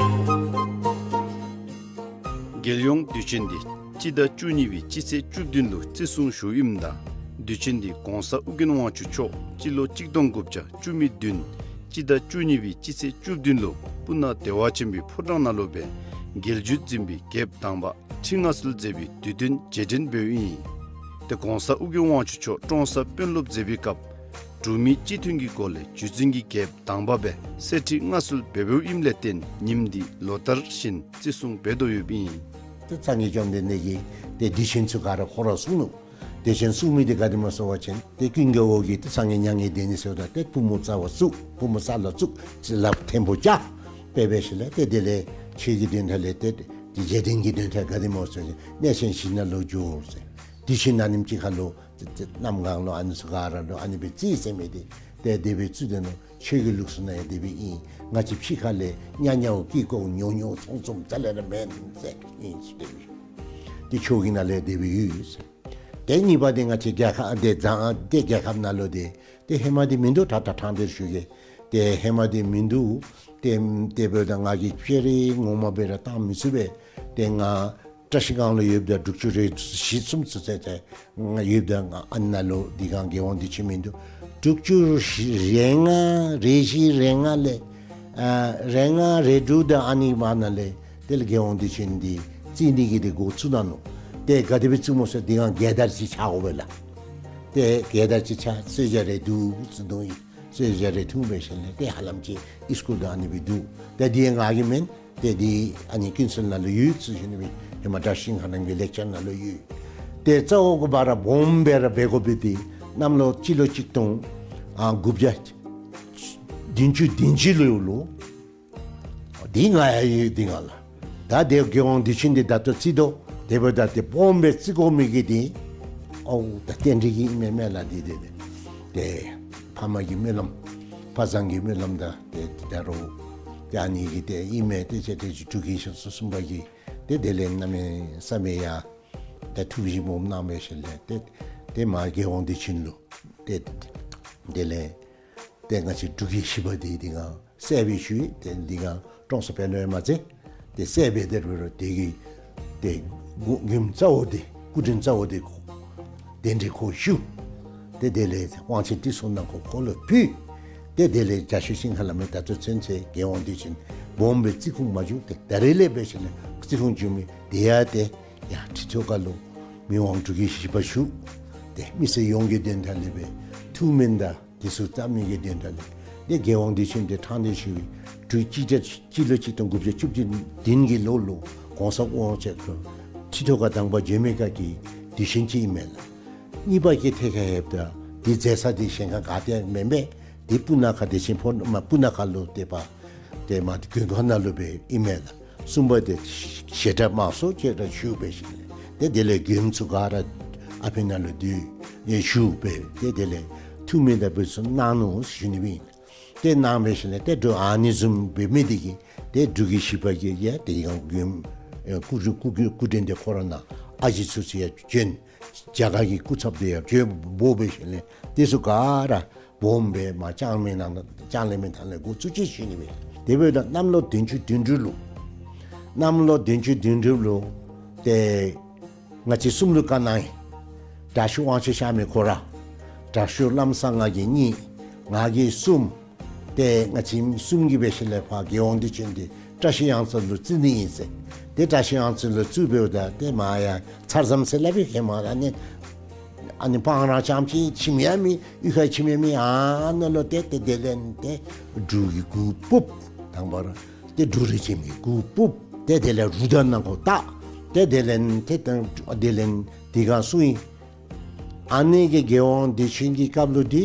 རྒྱལ་ཡོངས་དུས་ཆེན་འདི་སྤྱི་ཟླ་བཅུ་གཉིས་པའི་སྤྱི་ཚེས་བཅུ་བདུན་ལུ་བརྩི་སྲུང་ཞུཝ་ཨིནམ་ད་དུས་ཆེན་འདི་གོང་ས་ཨོ་རྒྱན་དབང་ཕྱུག་མཆོག་སྤྱི་ལོ་གཅིག་སྟོང་དགུ་བརྒྱ་བཅུ་མེད་བདུན་སྤྱི་ཟླ་བཅུ་གཉིས་པའི་སྤྱི་ཚེས་བཅུ་བདུན་ལུ་སྤུ་ན་བདེ་བ་ཆེན་པོའི་ཕོ་བྲང་ནང་ལུ་སྦེ་རྒྱལ་བརྒྱུད་འཛིན་པའི་རྒྱལཔོ་དང་པ་ཁྲི་མངའ་གསོལ་མཛད་པའི་དུས་སྟོན་རྗེས་དྲན་འབདཝ་ཨིན། ཏེ་གོང་ས་ཨོ་རྒྱན་དབང་ཕྱུག་མཆོག་ཀྲོང་གསར་དཔོན་སློབ་མཛད་པའི་སྐབས་འབྲུག་མི་སྤྱི་མཐུན་གྱི་སྒོ་ལས་བརྒྱུད་འཛིན་གྱི་རྒྱལཔོ་དང་པ་སྦེ་གསེར་ཁྲི་མངའ་གསོལ་འབད་འབདཝ་ཨིནམ་ལས་བརྟེན་ཉིནམ་འདི་ལོ་ལྟར་བཞིན་བརྩི་སྲུང་འབད་དོ་ཡོདཔ་ཨིན། ཏེ་སངས་རྒྱས་བཅོམ་ལྡན་འདས་ཀྱིས་ཏེ་དུས་ཆེན་ཚུ་ག་ར་ཁོ་ར་གསུངས་ནུག། དུས་ཆེན་གསུངས་མི་འདི་ག་དེ་སྨོ་ཟེར་བ་ཅིན་ཏེ་ཀུན་དགའ་བོ་གིས་ཏེ་སངས་རྒྱས་མྱ་ངན་འདས་ནི་ཟེརཝ་ད་ཏེ་པུས་མོ་རྩ་བར་བཙུགས། པུས་མོ་ས་ལུ་བཙུགས། ལགཔ་མཐེ་བོ་བཅག་སྦེ་འབད་ཞིནམ་ལས་ཏེ་དེ་ལས་ཆོས་ཀྱི་དོན་དག་ལས་ཏེ་རྗེས་དྲན་གྱི་དོན་དག་ག་དེ་སྨོ་ཟེར་བ་ཅིན་གནས་ཆེན་བཞི་ནང་ལུ་འགྱོ་ཟེར། དུས་ཆེན་ཨ་ནེམ་ཅིག་ཁར་ལུ་ཏེ་ཏེ་གནམ་གང་ལུ་ཨ་ནི་ཚུ་ག་ར་ལུ་ཨ་ནི་སྦེ་རྩིས་ཟེར་མི་འདི་ཏེ་དེ་སྦེ་བརྩི་དོ་ནུག། ཆོས་ཀྱི་ལུགས་སྲོལ་ནང་ཡང་དེ་སྦེ་ཨིན། ང་བཅས་ཕྱི་ཁ་ལས་ཉ་ཉའོ་ཀི་ཀོའོ་ཉོ་ཉོ་ཚོང་ཚོང་རྩ་ལས་ར་མེན་ཟེར་ཨིན་ཟེར་དེ་སྦེ། ཏེ་ཆོས་ཀྱི་ནང་ལས་དེ་སྦེ་ཡོད་ཟེར། ཏེ་གཉིས་པ་འདི་ང་བཅས་རྒྱལ་ཁབ་འདི་བཟང་ཏེ་རྒྱལ་ཁབ་ནང་ལུ་འདི་ཏེ་ཧེ་མ་འདི་མིན་འདུག། ད་ད་ཐང་འདིར་ཞུ་གེ། ཏེ་ཧེ་མ་འདི་མིན་འདུག། ཏེ་དེ་འབདཝ་ད་ང་གིས་ཕྱི་རུ་ངོ་མ་སྦེ་ར་བཏང་མི་ཚུགས་པས། ཏེ་ང་བཀྲ་ཤིས་སྒང་ལུ་ཡོདཔ་ད་དྲུག་ཅུ་རེ་བཞི་གསུམ་ཚུན་ཚོད་ཏེ་ང་ཡོདཔ་ད་ང་ཨ་ནཱ་ལུ་འདི་སྒང་རྒྱལ་དབང་དུས་ཆེན་མིན་འདུག། དྲུག་ཅུ་རེ་ལྔ་རེ་བཞི་རེ་ལྔ་ལས་ཨ་རེ་ལྔ་རེ་དྲུག་དང་ཨ་ནི་བར་ན་ལས་དེ་ལས་རྒྱལ་དབང་དུས་ཆེན་འདི་བརྩི་ནི་གི་འདི་འགོ་བཙུགས་གནང་ནུག། ཏེ་ག་དེ་སྦེ་བཙུགས་སྨོ་ཟེར་འདི་སྒང་རྒྱལ་དར་ཅིག་འཕྱར་དགོ་པས་ལགས། ཏེ་རྒྱལ་དར་ཅིག་འཕྱར་གསོལ་ཇ་རེ་བསྡུ་བསྡུ་ཡི། གསོལ་ཇ་རེ་འཐུང་སྦེ་ཞིནམ་ལས་ཏེ་ཧ་ལམ་ཅིག་ཨིས་ཀུལ་དང་ཨ་ནི་སྦེ་འདུག། ཏེ་འདི་ང་གི་མེན། ཏེ་འདི་ཨ་ནི་ཀུན་གསལ་ནང་ལུ་ཡོད་ཟེར་ཞུ་ནི་སྦེ་ཧེ་མ་བཀྲ་ཤིས་ཤིང་ཁ་ལམ་གྱི་ལེགས་སྦྱར་ནང་ལུ་ཡོད། ཏེ་རྩ་བོ་གི་བར་སྦོམ་སྦེ་ར་འབད་དགོ་པས། ཏེ་གནམ་ལོ་སྤྱི་ལོ་གཅིག་སྟོང་ཨ་དགུ་བརྒྱ་བདུན་ཅུ་དོན་གཅིག་ལོ་ལུ་འདི་ང་ཡང་ཡོད་འདི་ང་ལགས། ད་དེ་རྒྱལ་དབང་དུས་ཆེན་འདི་ད་ལྟོ་བརྩི་དོ། དེ་འབདཝ་ད་ཏེ་སྦོམ་སྦེ་བརྩི་དགོ་མི་གི་འདི་ཨོ་ད་རྟེན་འབྲེལ་གྱི་ཨིན་མས་མས་ལགས། འདི་འདི་འདི་ཏེ་ཕ་མ་གི་སྨོན་ལམ་ཕ་བཟང་གི་སྨོན་ལམ་དང་ཏེ་ད་རུང་ཏེ་ཨ་ནི་གི་ཏེ་ཨིན་མས། ཏེ་ཅེ་ཏེ་ཅིག་འབྲུག་རྒྱལ་ཤོར་སོ་གསུམ་པ་གིས་ཏེ་དེ་ལས་གནམ་མེད་ས་མེད་ཡ་ཏེ་ཐུགས་བཞེད་སྦོམ་གནང་སྦེ་ཞིནམ་ལས་ཏེ་ཏེ་མ་རྒྱལ་དབང་དུས་ཆེན་ལུ་ཏེ་དེ་ལས་ཏེ་ང་བཅས་འབྲུག་རྒྱལ་བཞི་པ་འདི་འདི་སྒང་གསལ་སྦེ་ཞུ་ཡི། ཏེ་འདི་སྒང་ཀྲོང་གསར་དཔོན་སློབ་མ་ཚེ་ཏེ་གསལ་སྦེ་དེ་རུ་རུ་དེ་གི་ཏེ་མགུ་མགུནམ་རྩ་བོ་འདི་སྐུ་དྲིན་རྩ་བོ་འདི་གདན་འདྲེན་ཁོ་ཞུ། ཏེ་དེ་ལས་དབང་ཆེན་ཏི་སོ་ནང་ཁོ་ཁོ་ལུ་ཕུལ། ཏེ་དེ་ལས་རྒྱལ་ཤོས་ཤིང་ཁ་ལམ་མི་ད་ལྟོ་ཚུན་ཚོད་རྒྱལ་དབང་དུས་ཆེན་སྦོམ་སྦེ་བརྩི་ཁུངས་མ་བྱུང་། ཏེ་ད་རེས་ལས་འབད་ཞིནམ་ལས་བརྩི་ཁུངས་བྱུང་མི་དེ་ཡང་ཏེ་ཡ་ཁྲི་ཐོག་ཁ་ལུ་མི་དབང་འབྲུག་རྒྱལ་བཞི་པ་བཞུགས། ཏེ་མི་སེར་ཡོངས་ཀྱི་དོན་དག་ལས་སྦེ་ཐུགས་སྨོན་དང་དེ་ཚུ་བཏབ་མི་གི་དོན་དག་ལས་ཏེ་རྒྱལ་དབང་དུས་ཆེན་འདི་ཕྲང་སྟེ་ཞུ་བའི་དུས་སྤྱི་ཟླ་སྤྱི་ལོ་གཅིག་སྟོང་དགུ་བརྒྱ་བཅུ་བདུན་གྱི་ལོ་ལུ་གོང་ས་དབང་ཆེན་ཁོ་ཁྲི་ཐོག་ཁར་དང་པ་བྱོན་མི་སྐབས་ཀྱི་དུས་ཆེན་ཅིག་ཨིན་མས་ལགས། གཉིས་པ་གི་ཐད་ཁར་ལྷོདཔ་ད་འདི་མཛད་ས་འདི་གཞན་ཁར་ག་ཏེ་མེན་པས། འདི་སྤུ་ན་ཁ་བདེ་ཆེན་ཕོ་མ་སྤུ་ན་ཁ་ལུ་ཏེ་པ་ཏེ་མ་མགོན་ཁང་ནང་ལུ་སྦེ་ཨིན་མས་ལགས། གསུམ་པ་འདི་ཞལ་གྲངས་མང་སུ་ཅིག་ར་ཞུ་སྦེ་ཞིནམ་ལས་ཏེ་དེ་ལས་མགྱོནམ་ཚུ་ག་ར་ཨ་ཕི་ནང་ལུ་འདི་ཡང་ཞུ་སྦེ་ཏེ་དེ་ལས་ཐུགས་སྨོན་དང་འབུལ་ཚུ་གནང་ནུག་ཞུ་ནི་སྦེ་ཨིན། ཏེ་གནང་སྦེ་ཞིནམ་ལས་ཏེ་འགྲོ་ཨ་ནི་བཟུམ་འབད་མི་འདི་གིས་ ཏེ་འབྲུག་གི་བཞི་པ་གིས་ཡང་ཏེ་ཡང་མགོན་སྐུ་སྐུ་སྐུ་མགྲོན་འདི་ཁོ་ར་ནཱ་ཨ་ཞེ་ཚུ་ཚུ་ཡང་བྱོན། རྒྱ་གར་གྱི་སྐུ་ཚབ་འདི་ཡང་བྱོན་འབོ་འབད་ཞིནམ་ལས་དེ་ཚུ་ག་ར་སྦོམ་སྦེ་མར་ལྕང་གླིང་ནང་ལྕང་གླིང་མི་ཐང་ལས་འགོ་བཙུགས་ཅི་ཞུ་ནི་མས། དེ་འབདཝ་ད་གནམ་ལོ་བདུན་ཅུ་དོན་དྲུག་ལུ་གནམ་ལོ་བདུན་ཅུ་དོན་དྲུག་ལུ་ཏེ་ང་བཅས་གསུམ་ལུ་བཀའ་གནང་ཡི། དྲག་ཤོས་དབང་ཕྱུག་གཤགས་མི་ཁོ་ར། དྲག་ཤོས་ལམ་བཟང་ང་གིས་གཉིས། ང་གིས་གསུམ། ཏེ་ང་བཅས་གསུམ་གྱིས་འབད་ཞིནམ་ལས་ཕར་རྒྱལ་དབང་བདེ་ཆེན་འདི་བཀྲ་ཤིས་གཡང་རྩེ་ལུ་བཙུགས་ནི་ཨིན་ཟེར། ཏེ་བཀྲ་ཤིས་གཡང་རྩེ་ལུ་བཙུགས་འབདཝ་ད་ཏེ་མར་ཡང་ཚར་ཟམ་ཟེར་སླབ་པའི་ཧེ་མ་ཨ་ནི་ཨ་ནི་སྤང་ར་རྐྱངམ་ཅིག་ཁྱིམ་ཡང་མེད། གཡུས་ཁ་ཁྱིམ་ཡང་མེད། ཨ་ནཱ་ལུ་ཏེ་ཏེ་དེ་ལས་ཏེ་འབྲུག་གི་གུར་ཕུབ། དང་པ་ར་ཏེ་འབྲུག་རིས་ཁྱིམ་གྱི་གུར་ཕུབ། ཏེ་དེ་ལས་རུ་དར་ནང་ཁོ་བཏགས། ཏེ་དེ་ལས་ཏེ་དང་དེ་ལས་དེ་སྒང་སོང་ཡི། ཨ་ནི་གི་རྒྱལ་དབང་བདེ་ཆེན་གྱི་སྐབས་ལུ་འདི་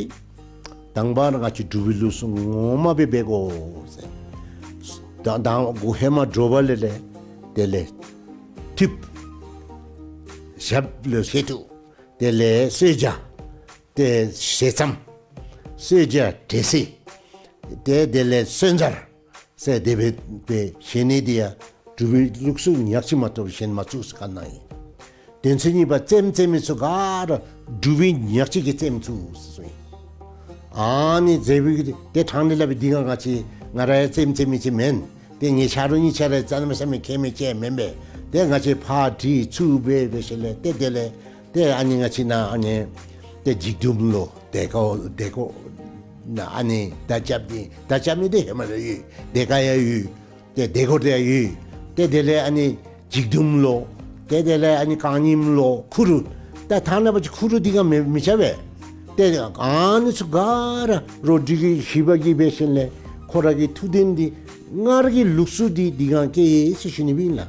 དང་པ་ར་ང་བཅས་འབྲུག་པའི་ལུགས་སྲོལ་ངོ་མ་སྦེ་འབད་དགོ་ཟེར། ད་ད་འགོ་ཧེ་མ་དྲོ་པ་ལས་ལས་དེ་ལས་ཐུགཔ། ཞབས་ལུ་བཞེས་ཐུག། དེ་ལས་གསོལ་ཇ། ཏེ་ཞལ་ཙམ། གསོལ་ཇ་འབྲས་སིལ། ཏེ་དེ་ལས་གསོལ་ཇ་ཟེར་དེ་སྦེ་སྦེ་བཞེས་ནི་འདི་ཡང་འབྲུག་པའི་ལུགས་སྲོལ་ཉག་གཅིག་མ་གཏོགས་གཞན་མ་བཙུགས་ཟེར་བཀའ་གནང་ཡི། དོན་ཚན་གཉིས་པ་རྩེདམོ་རྩེ་མི་ཚུ་ག་ར་འབྲུག་པའི་ཉག་གཅིག་གིས་རྩེདམོ་བཙུགས་ཟེར་གསུངས་ཡི། ཨ་ནི་རྩེདམོ་གི་ཏེ་ཐང་ནི་སླབ་པའི་འདི་ག་ང་བཅས་ང་ར་ཡང་རྩེདམོ་རྩེ་མི་ཅིག་མེན། ཏེ་ངེའི་ཆ་རོགས་གཉིས་ཆ་ར་རྩེདམོ་རྩེ་མི་མཁས་མི་ཅིག་མེན་པས། ཏེ་ང་བཅས་ཕར་དྲི་ཚུར་འབད་འབད་ཞིནམ་ལས་ཏེ་དེ་ལས་ཏེ་ཨ་ནི་ང་བཅས་ནཱ་ཨ་ནི་ཏེ་འཇིགས་མཐུན་ལོ་དེ་ཀ་དེ་ཀོ་ནཱ་ཨ་ནི་མདའ་རྐྱབ་ནི་མདའ་རྐྱབ་ནི་འདི་ཧེ་མ་ལས་ཡོད། དེ་ཀ་ཡང་ཡོད། ཏེ་དེ་ཀོ་དེ་ཡང་ཡོད། ཏེ་དེ་ལས་ཨ་ནི་འཇིགས་མཐུན་ལོ། ཏེ་དེ་ལས་ཨ་ནི་རྐང་རྙིངམ་ལོ། ཁུ་རུ། ད་ཐང་ནང་པ་ཅིག་ཁུ་རུ་འདི་ག་མི་མི་ཆ་བས། ཏེ་ཨ་ནི་ཚུ་ག་ར་རོགས་འབྲུག་གི་བཞི་པ་གིས་འབད་ཞིནམ་ལས་ཁོ་ར་གི་ཐུགས་དོན་འདི་སྔར་གྱི་ལུགས་སྲོལ་འདི་འདི་ག་སྐྱེལ་ཡི་ཟེར་ཞུ་ནི་སྦེ་ཨིན་ལགས།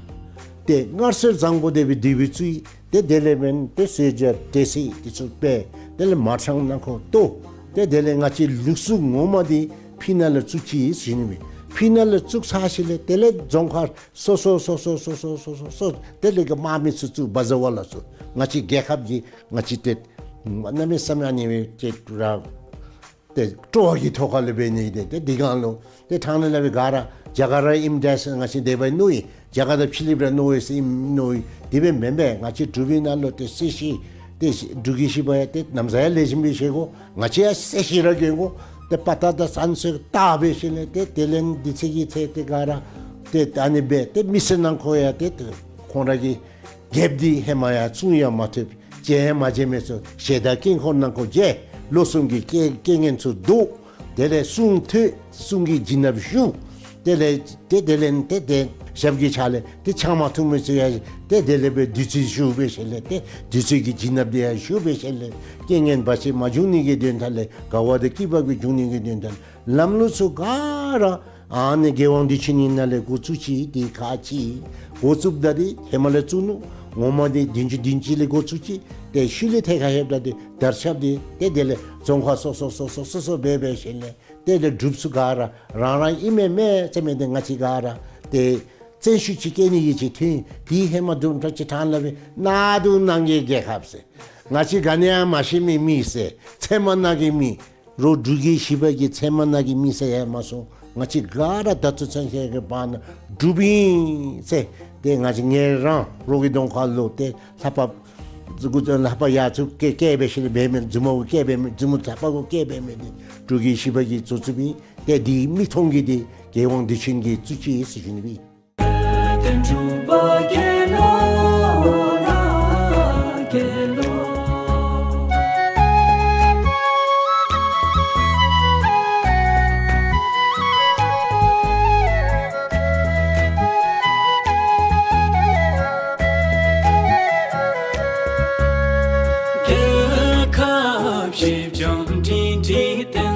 ཏེ་སྔར་སྲོལ་བཟང་པོ་དེ་སྦེ་དེ་སྦེ་བཙུགས་ཡི། ཏེ་དེ་ལས་འབདན་ཏེ་གསོལ་ཇ་འབྲས་སིལ་འདི་ཚུ་སྦེ་དེ་ལས་མར་ཐང་ནང་ཁོ་བཏོག། ཏེ་དེ་ལས་ང་བཅས་ལུགས་སྲོལ་ངོ་མ་འདི་ཕི་ནང་ལུ་བཙུགས་ཅི་ཟེར་ཞུ་ནི་སྦེ། ཕི་ནང་ལུ་བཙུགས་ཚར་ཞིནམ་ལས་དེ་ལས་རྫོང་ཁག་སོ་སོ་སོ་སོ་དེ་ལས་གི་དམག་མི་ཚུ་བཙུགས་བ་ཟ་བ་ལ་ཚུ་ང་བཅས་རྒྱལ་ཁབ་ཀྱི་ང་བཅས་ཏེ་གནམ་མེད་ས་མེད་ཨ་ནི་སྦེ་ཏེ་ར་ཏེ་སྤྲོ་བ་གི་ཐོག་ཁ་ལས་འབད་ནི་ཏེ་ཏེ་འདི་གང་ལུ་ཏེ་ཐང་ནང་ལས་འབད་ག་ར་རྒྱ་གར་ར་ཨིནམ་འདྲས་ང་བཅས་དེ་སྦེ་མནོ་ཡི། རྒྱ་གར་དང་ཕྱི་གླིངཔ་ར་མནོ་ཡི་ཟེར་ཨིནམ་མནོ་ཡི། དེ་སྦེ་མེན་པས། ང་བཅས་འབྲུག་པའི་ནང་ལུ་ཏེ་གསོལ་ཇ་ཏེ་འབྲུག་གི་བཞི་པ་ཡང་ཏེ་ན་བཟའ་ཡང་ལེགས་ཤོམ་སྦེ་བཞེས་དགོ། ང་བཅས་ཡང་གསོལ་ཇ་ར་གྱོན་དགོ། ཏེ་དཔའ་རྟགས་དང་བསངས་གསོལ་བཏབ་འབད་ཞིནམ་ལས་ཏེ་དེ་ལས་འདི་ཚེས་ཀྱི་ཚེ་ཏེ་ག་ར་ཏེ་ཨ་ནི་སྦེ་ཏེ་མི་སེར་ནང་ཁོ་ཡང་ཏེ་ཏེ་ཁོང་ར་གི་རྒྱལཔོ་འདི་ཧེ་མ་ཡང་བཙུན་ཡང་མ་ཐུབ། མཇལ་ཡང་མ་མཇལ་མི་ཚུ་ཞལ་དང་དཀྱིལ་འཁོར་ནང་ཁོ་མཇལ། ལོ་གསུམ་གྱི་རྐྱེན་རྐྱེན་ངན་ཚུ་བཟློག། དེ་ལས་གསུང་ཐོས། གསུང་གི་བྱིན་རླབས་ཞུ། དེ་ལས་ཏེ་དེ་ལས་ཏེ་ཏེ་ཞབས་ཀྱི་ཕྱག་ལས་ཏེ་ཆང་མ་འཐུང་མི་ཚུ་ཡང་ཏེ་དེ་ལས་འབད་བདུད་རྩི་ཞུ་འབད་ཞིནམ་ལས་ཏེ་བདུད་རྩི་གི་བྱིན་རླབས་འདི་ཡང་ཞུ་འབད་ཞིནམ་ལས་རྐྱེན་ངན་བར་ཆད་མ་འབྱུང་ནི་གི་དོན་དག་ལས་དགའ་བ་དང་སྐྱིད་པ་གི་འབྱུང་ནི་གི་དོན་དག་ལམ་ལུགས་ཚུ་ག་ར་ཨ་ནི་རྒྱལ་དབང་བདེ་ཆེན་གྱི་ནང་ལས་འགོ་བཙུགས་ཅི། ཏེ་ཁག་ཅིག་འགོ་བཙུགསཔ་ད་འདི་ཧེ་མ་ལས་བཙུགས་ནུག། ངོ་མ་འདི་བདུན་ཅུ་བདུན་ཅུ་ལས་འགོ་བཙུགས་ཅི། ཏེ་ཤུལ་ལས་ཐད་ཁར་ལྷོདཔ་ད་འདི་དར་ཁྱབ་འདི་ཏེ་དེ་ལས་རྫོང་ཁག་སོ་སོ་སོ་སོ་སོ་སོ་འབད་འབད་ཞིནམ་ལས་ཏེ་དེ་སྒྲུབ་ཚུ་ག་ར་རང་རང་ཨིན་མས་མས་ཟེར་མི་འདི་ང་བཅས་ག་ར་ཏེ་བཙན་ཤུགས་ཅིག་སྐྱེད་ནི་གི་ཅིག་ཐོན་ཡི། དེ་ཧེ་མ་དུམ་གྲ་ཅིག་ཐང་ལས་འབད་ནཱ་འདུག་ནང་གི་རྒྱལ་ཁབ་ཟེར། ང་བཅས་ག་ནི་ཡང་མ་ཤེས་མི་མི་ཟེར། ཚལ་མ་ནང་གི་མི། རོགས་འབྲུག་གི་བཞི་པ་གི་ཚལ་མ་ནང་གི་མི་ཟེར་ཡང་མ་སོང་། ང་བཅས་ག་ར་ད་ལྟོ་ཚུན་ཚོད་ཀྱི་བར་ན་འབྲུགཔ་ཨིན་ཟེར། ཏེ་ང་བཅས་ངེ་རང་རོགས་ཀྱི་གདོང་ཁ་ལུ་ཏེ་ལྷ་པ་ལྷ་པ་ཡ་ཚུ་སྐད་སྐད་འབད་ཞིནམ་ལས་འབད་མི་མཛུབ་མོ་གུ་སྐད་འབད་མི་མཛུབ་མོ་ལྷ་པ་གུ་སྐད་འབད་མི་འདི་འབྲུག་གི་བཞི་པ་གིས་བཙུགས་བཙུགསཔ་ཨིན། ཏེ་འདི་མིག་མཐོང་གི་འདི་རྒྱལ་དབང་བདེ་ཆེན་གྱིས་བཙུགས་ཅི་ཟེར་ཞུ་ནི་སྦེ། རྒྱལ་ཁབ་བཞི་འབྱུང་འབྲིང་འཇིག་རྟེན་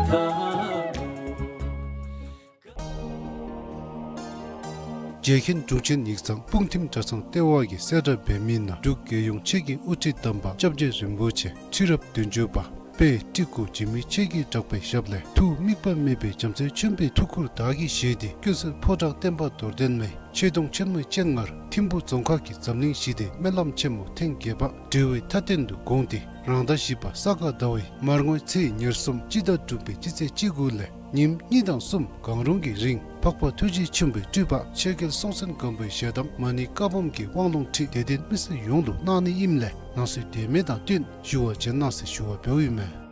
མཐའ། རྗེ་མཁན་དྲུང་ཆེན་ཡིག་ཚང་སྤུངས་ཐིམ་གྲྭ་ཚང་ལྟེ་བ་གིས་གསལ་བསྒྲགས་འབད་མི་ནང་འབྲུག་རྒྱལ་ཡོངས་ཆོས་ཀྱི་དབུ་ཁྲིད་དམ་པ་སྐྱབས་རྗེ་རིན་པོ་ཆེ་ཁྲི་རབས་བདུན་ཅུ་པ་དཔལ་སྤྲུལ་སྐུ་འཇིགས་མེད་ཆོས་ཀྱི་གྲགས་པའི་ཞབས་ལས་ཐུགས་དམིགས་པ་མེད་པའི་བྱམས་བརྩེ་ཆེན་པོའི་ཐུགས་ཁུར་བདག་གིས་བཞེས་ཏེ་ཀུན་གསལ་ཕོ་བྲང་བསྟན་པ་རྡོར་གདན་མའི་ཆོས་དུང་ཆེན་མོའི་སྤྱན་སྔར་ཐིམ་ཕུ་རྫོང་ཁག་གི་འཛམ་གླིང་ཞི་བདེའི་སྨོན་ལམ་ཆེན་མོ་ཐེངས་བརྒྱད་པ་འབྲེལ་བའི་མཐའ་རྟེན་དུ་དགོངས་ཏེ་རང་ཟླ་བཞི་པ་ས་ག་ཟླ་བའི་མར་ངོའི་ཚེས་ཉེར་གསུམ་སྤྱི་ཟླ་དྲུག་པའི་སྤྱི་ཚེས་བཅུ་དགུ་ལས་ ཉིནམ་གཉིས་དང་གསུམ་གང་རུང་གི་རིང་འཕགས་པ་ཐུགས་རྗེ་ཆེན་པོའི་སྤྲུལ་པ་ཆོས་རྒྱལ་སྲོང་བཙན་སྒམ་པོའི་ཞལ་གདམས་མ་ཎི་བཀའ་འབུམ་གྱི་དབང་ལུང་ཁྲིད་དད་ལྡན་མི་སེར་ཡོངས་ལུ་གནང་ནི་ཨིནམ་ལས་གནང་སྲོལ་དེ་མིན་དང་བསྟུན་ཞུ་བ་བྱོན་གནང་ཟེར་ཞུ་བ་འབདཝ་ཨིན་མས།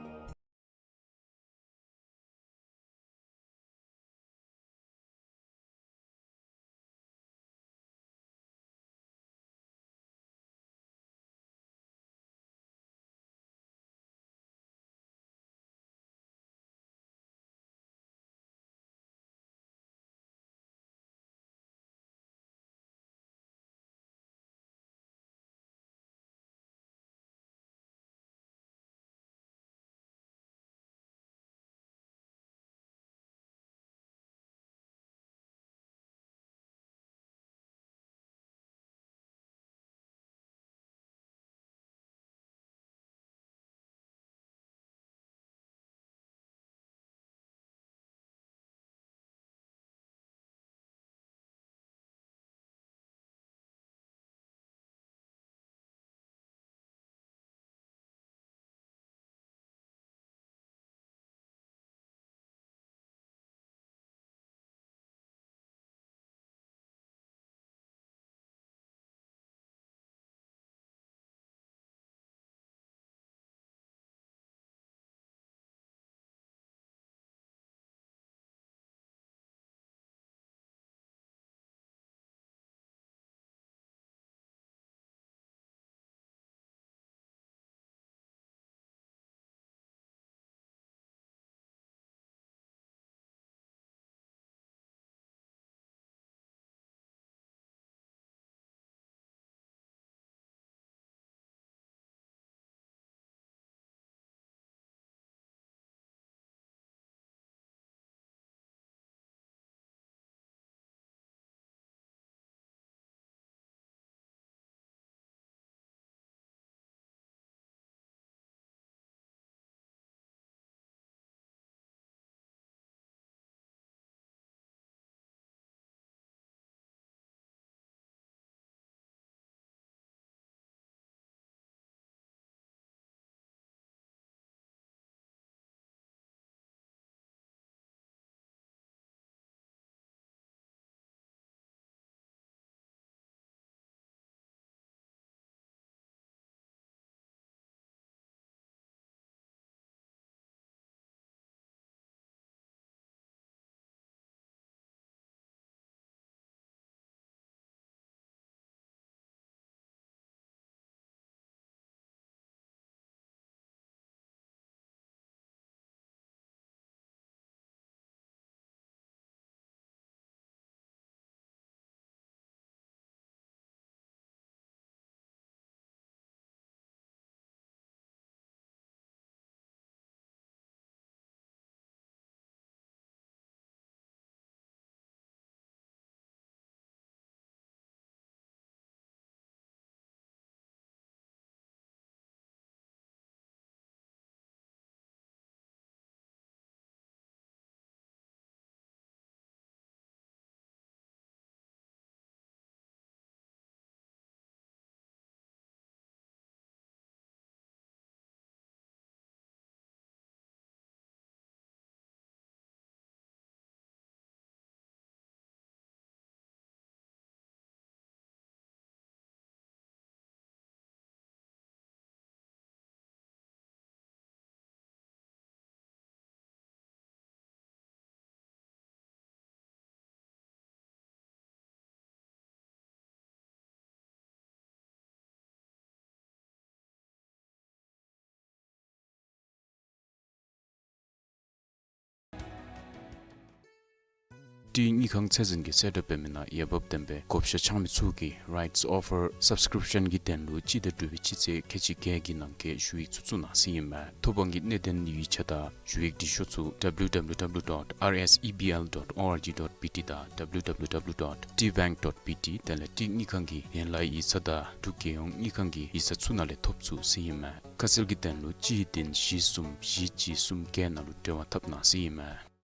ཏི་དངུལ་ཁང་ཚད་འཛིན་གྱི་གསལ་བསྒྲགས་འབད་མི་ནང་འོས་འབབ་ལྡན་པའི་བགོ་བཤའ་འཆང་མི་ཚུ་གིས་rights offer subscription གྱི་དོན་ལུ་སྤྱི་ཟླ་དྲུག་པའི་སྤྱི་ཚེས་ཁལ་གཅིག་བརྒྱད་ཀྱི་ནང་འཁོད་ཞུ་ཡིག་ཚུ་བཙུགས་གནང་ཟེར་ཨིན་མས། ཐོབ་དབང་གི་གནད་དོན་ཡིག་ཆ་དང་ཞུ་ཡིག་འབྲི་ཤོག་ཚུ་www dot rsebl dot org dot bt དང་www dot tbank dot bt དེ་ལས་ཏི་དངུལ་ཁང་གི་ཡན་ལག་ཡིག་ཚང་དང་འབྲུག་རྒྱལ་ཡོངས་དངུལ་ཁང་གི་ཡིག་ཚང་ཚུ་ནང་ལས་ཐོབ་ཚུགས་ཟེར་ཨིན་མས། ཁ་གསལ་གྱི་དོན་ལུ་གཅིག་བདུན་བཞི་གསུམ་བཞི་གཅིག་གསུམ་བརྒྱད་ནང་ལུ་འབྲེལ་བ་འཐབ་གནང་ཟེར་ཨིན་མས།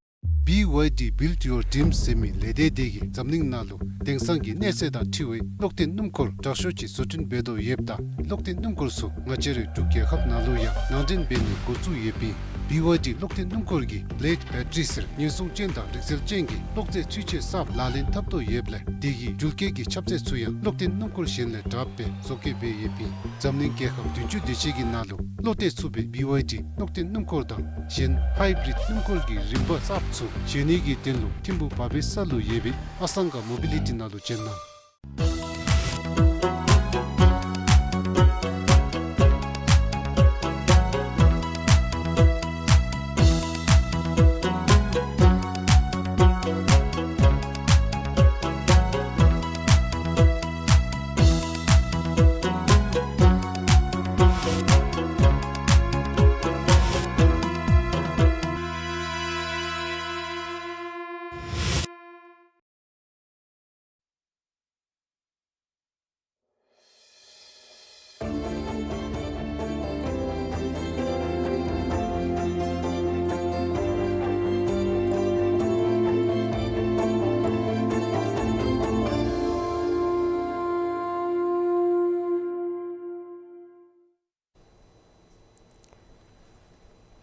བི་ཝའི་ཌི་Build Your Dreams ཟེར་མི་ལས་སྡེ་དེ་གིས་འཛམ་གླིང་ནང་ལུ་དེང་སང་གི་གནས་ཚད་དང་འཁྲིལ་བའི་གློག་འཐེན་སྣུམ་འཁོར་དྲག་ཤོས་ཅིག་བཟོ་སྐྲུན་འབད་དོ་ཡོདཔ་ད་གློག་འཐེན་སྣུམ་འཁོར་ཚུ་ང་བཅས་རའི་འབྲུག་རྒྱལ་ཁབ་ནང་ལུ་ཡང་ནང་འདྲེན་འབད་ནི་འགོ་བཙུགས་ཡོདཔ་ཨིན། བི་ཝའི་ཌི་གློག་འཐེན་སྣུམ་འཁོར་གྱིས་Blade Battery ཟེར་ཉེན་སྲུང་ཅན་དང་རིག་རྩལ་ཅན་གྱི་གློག་རྫས་འཕྲུལ་ཆས་གསརཔ་ལག་ལེན་འཐབ་དོ་ཡོདཔ་ལས་དེ་གི་འགྲུལ་སྐྱེལ་གྱི་ཁྱབ་ཚད་ཚུ་ཡང་གློག་འཐེན་སྣུམ་འཁོར་གཞན་ལས་དྲགཔ་སྦེ་བཟོ་བཀོད་འབད་ཡོདཔ་ཨིན། འཛམ་གླིང་རྒྱལ་ཁབ་བདུན་ཅུ་དེ་ཅིག་གི་ནང་ལུ་བློ་གཏད་ཚུགས་པའི་བི་ཝའི་ཌི་གློག་འཐེན་སྣུམ་འཁོར་དང་གཞན་Hybrid སྣུམ་འཁོར་གྱི་རིམ་པ་གསརཔ་ཚུ་བཞེངས་ནི་གི་དོན་ལུ་ཐིམ་ཕུ་བ་བེ་ས་ལུ་ཡོད་པའི་ཨ་སང་ག་མོ་བི་ལི་ཊི་ནང་ལུ་བྱོན་གནང་།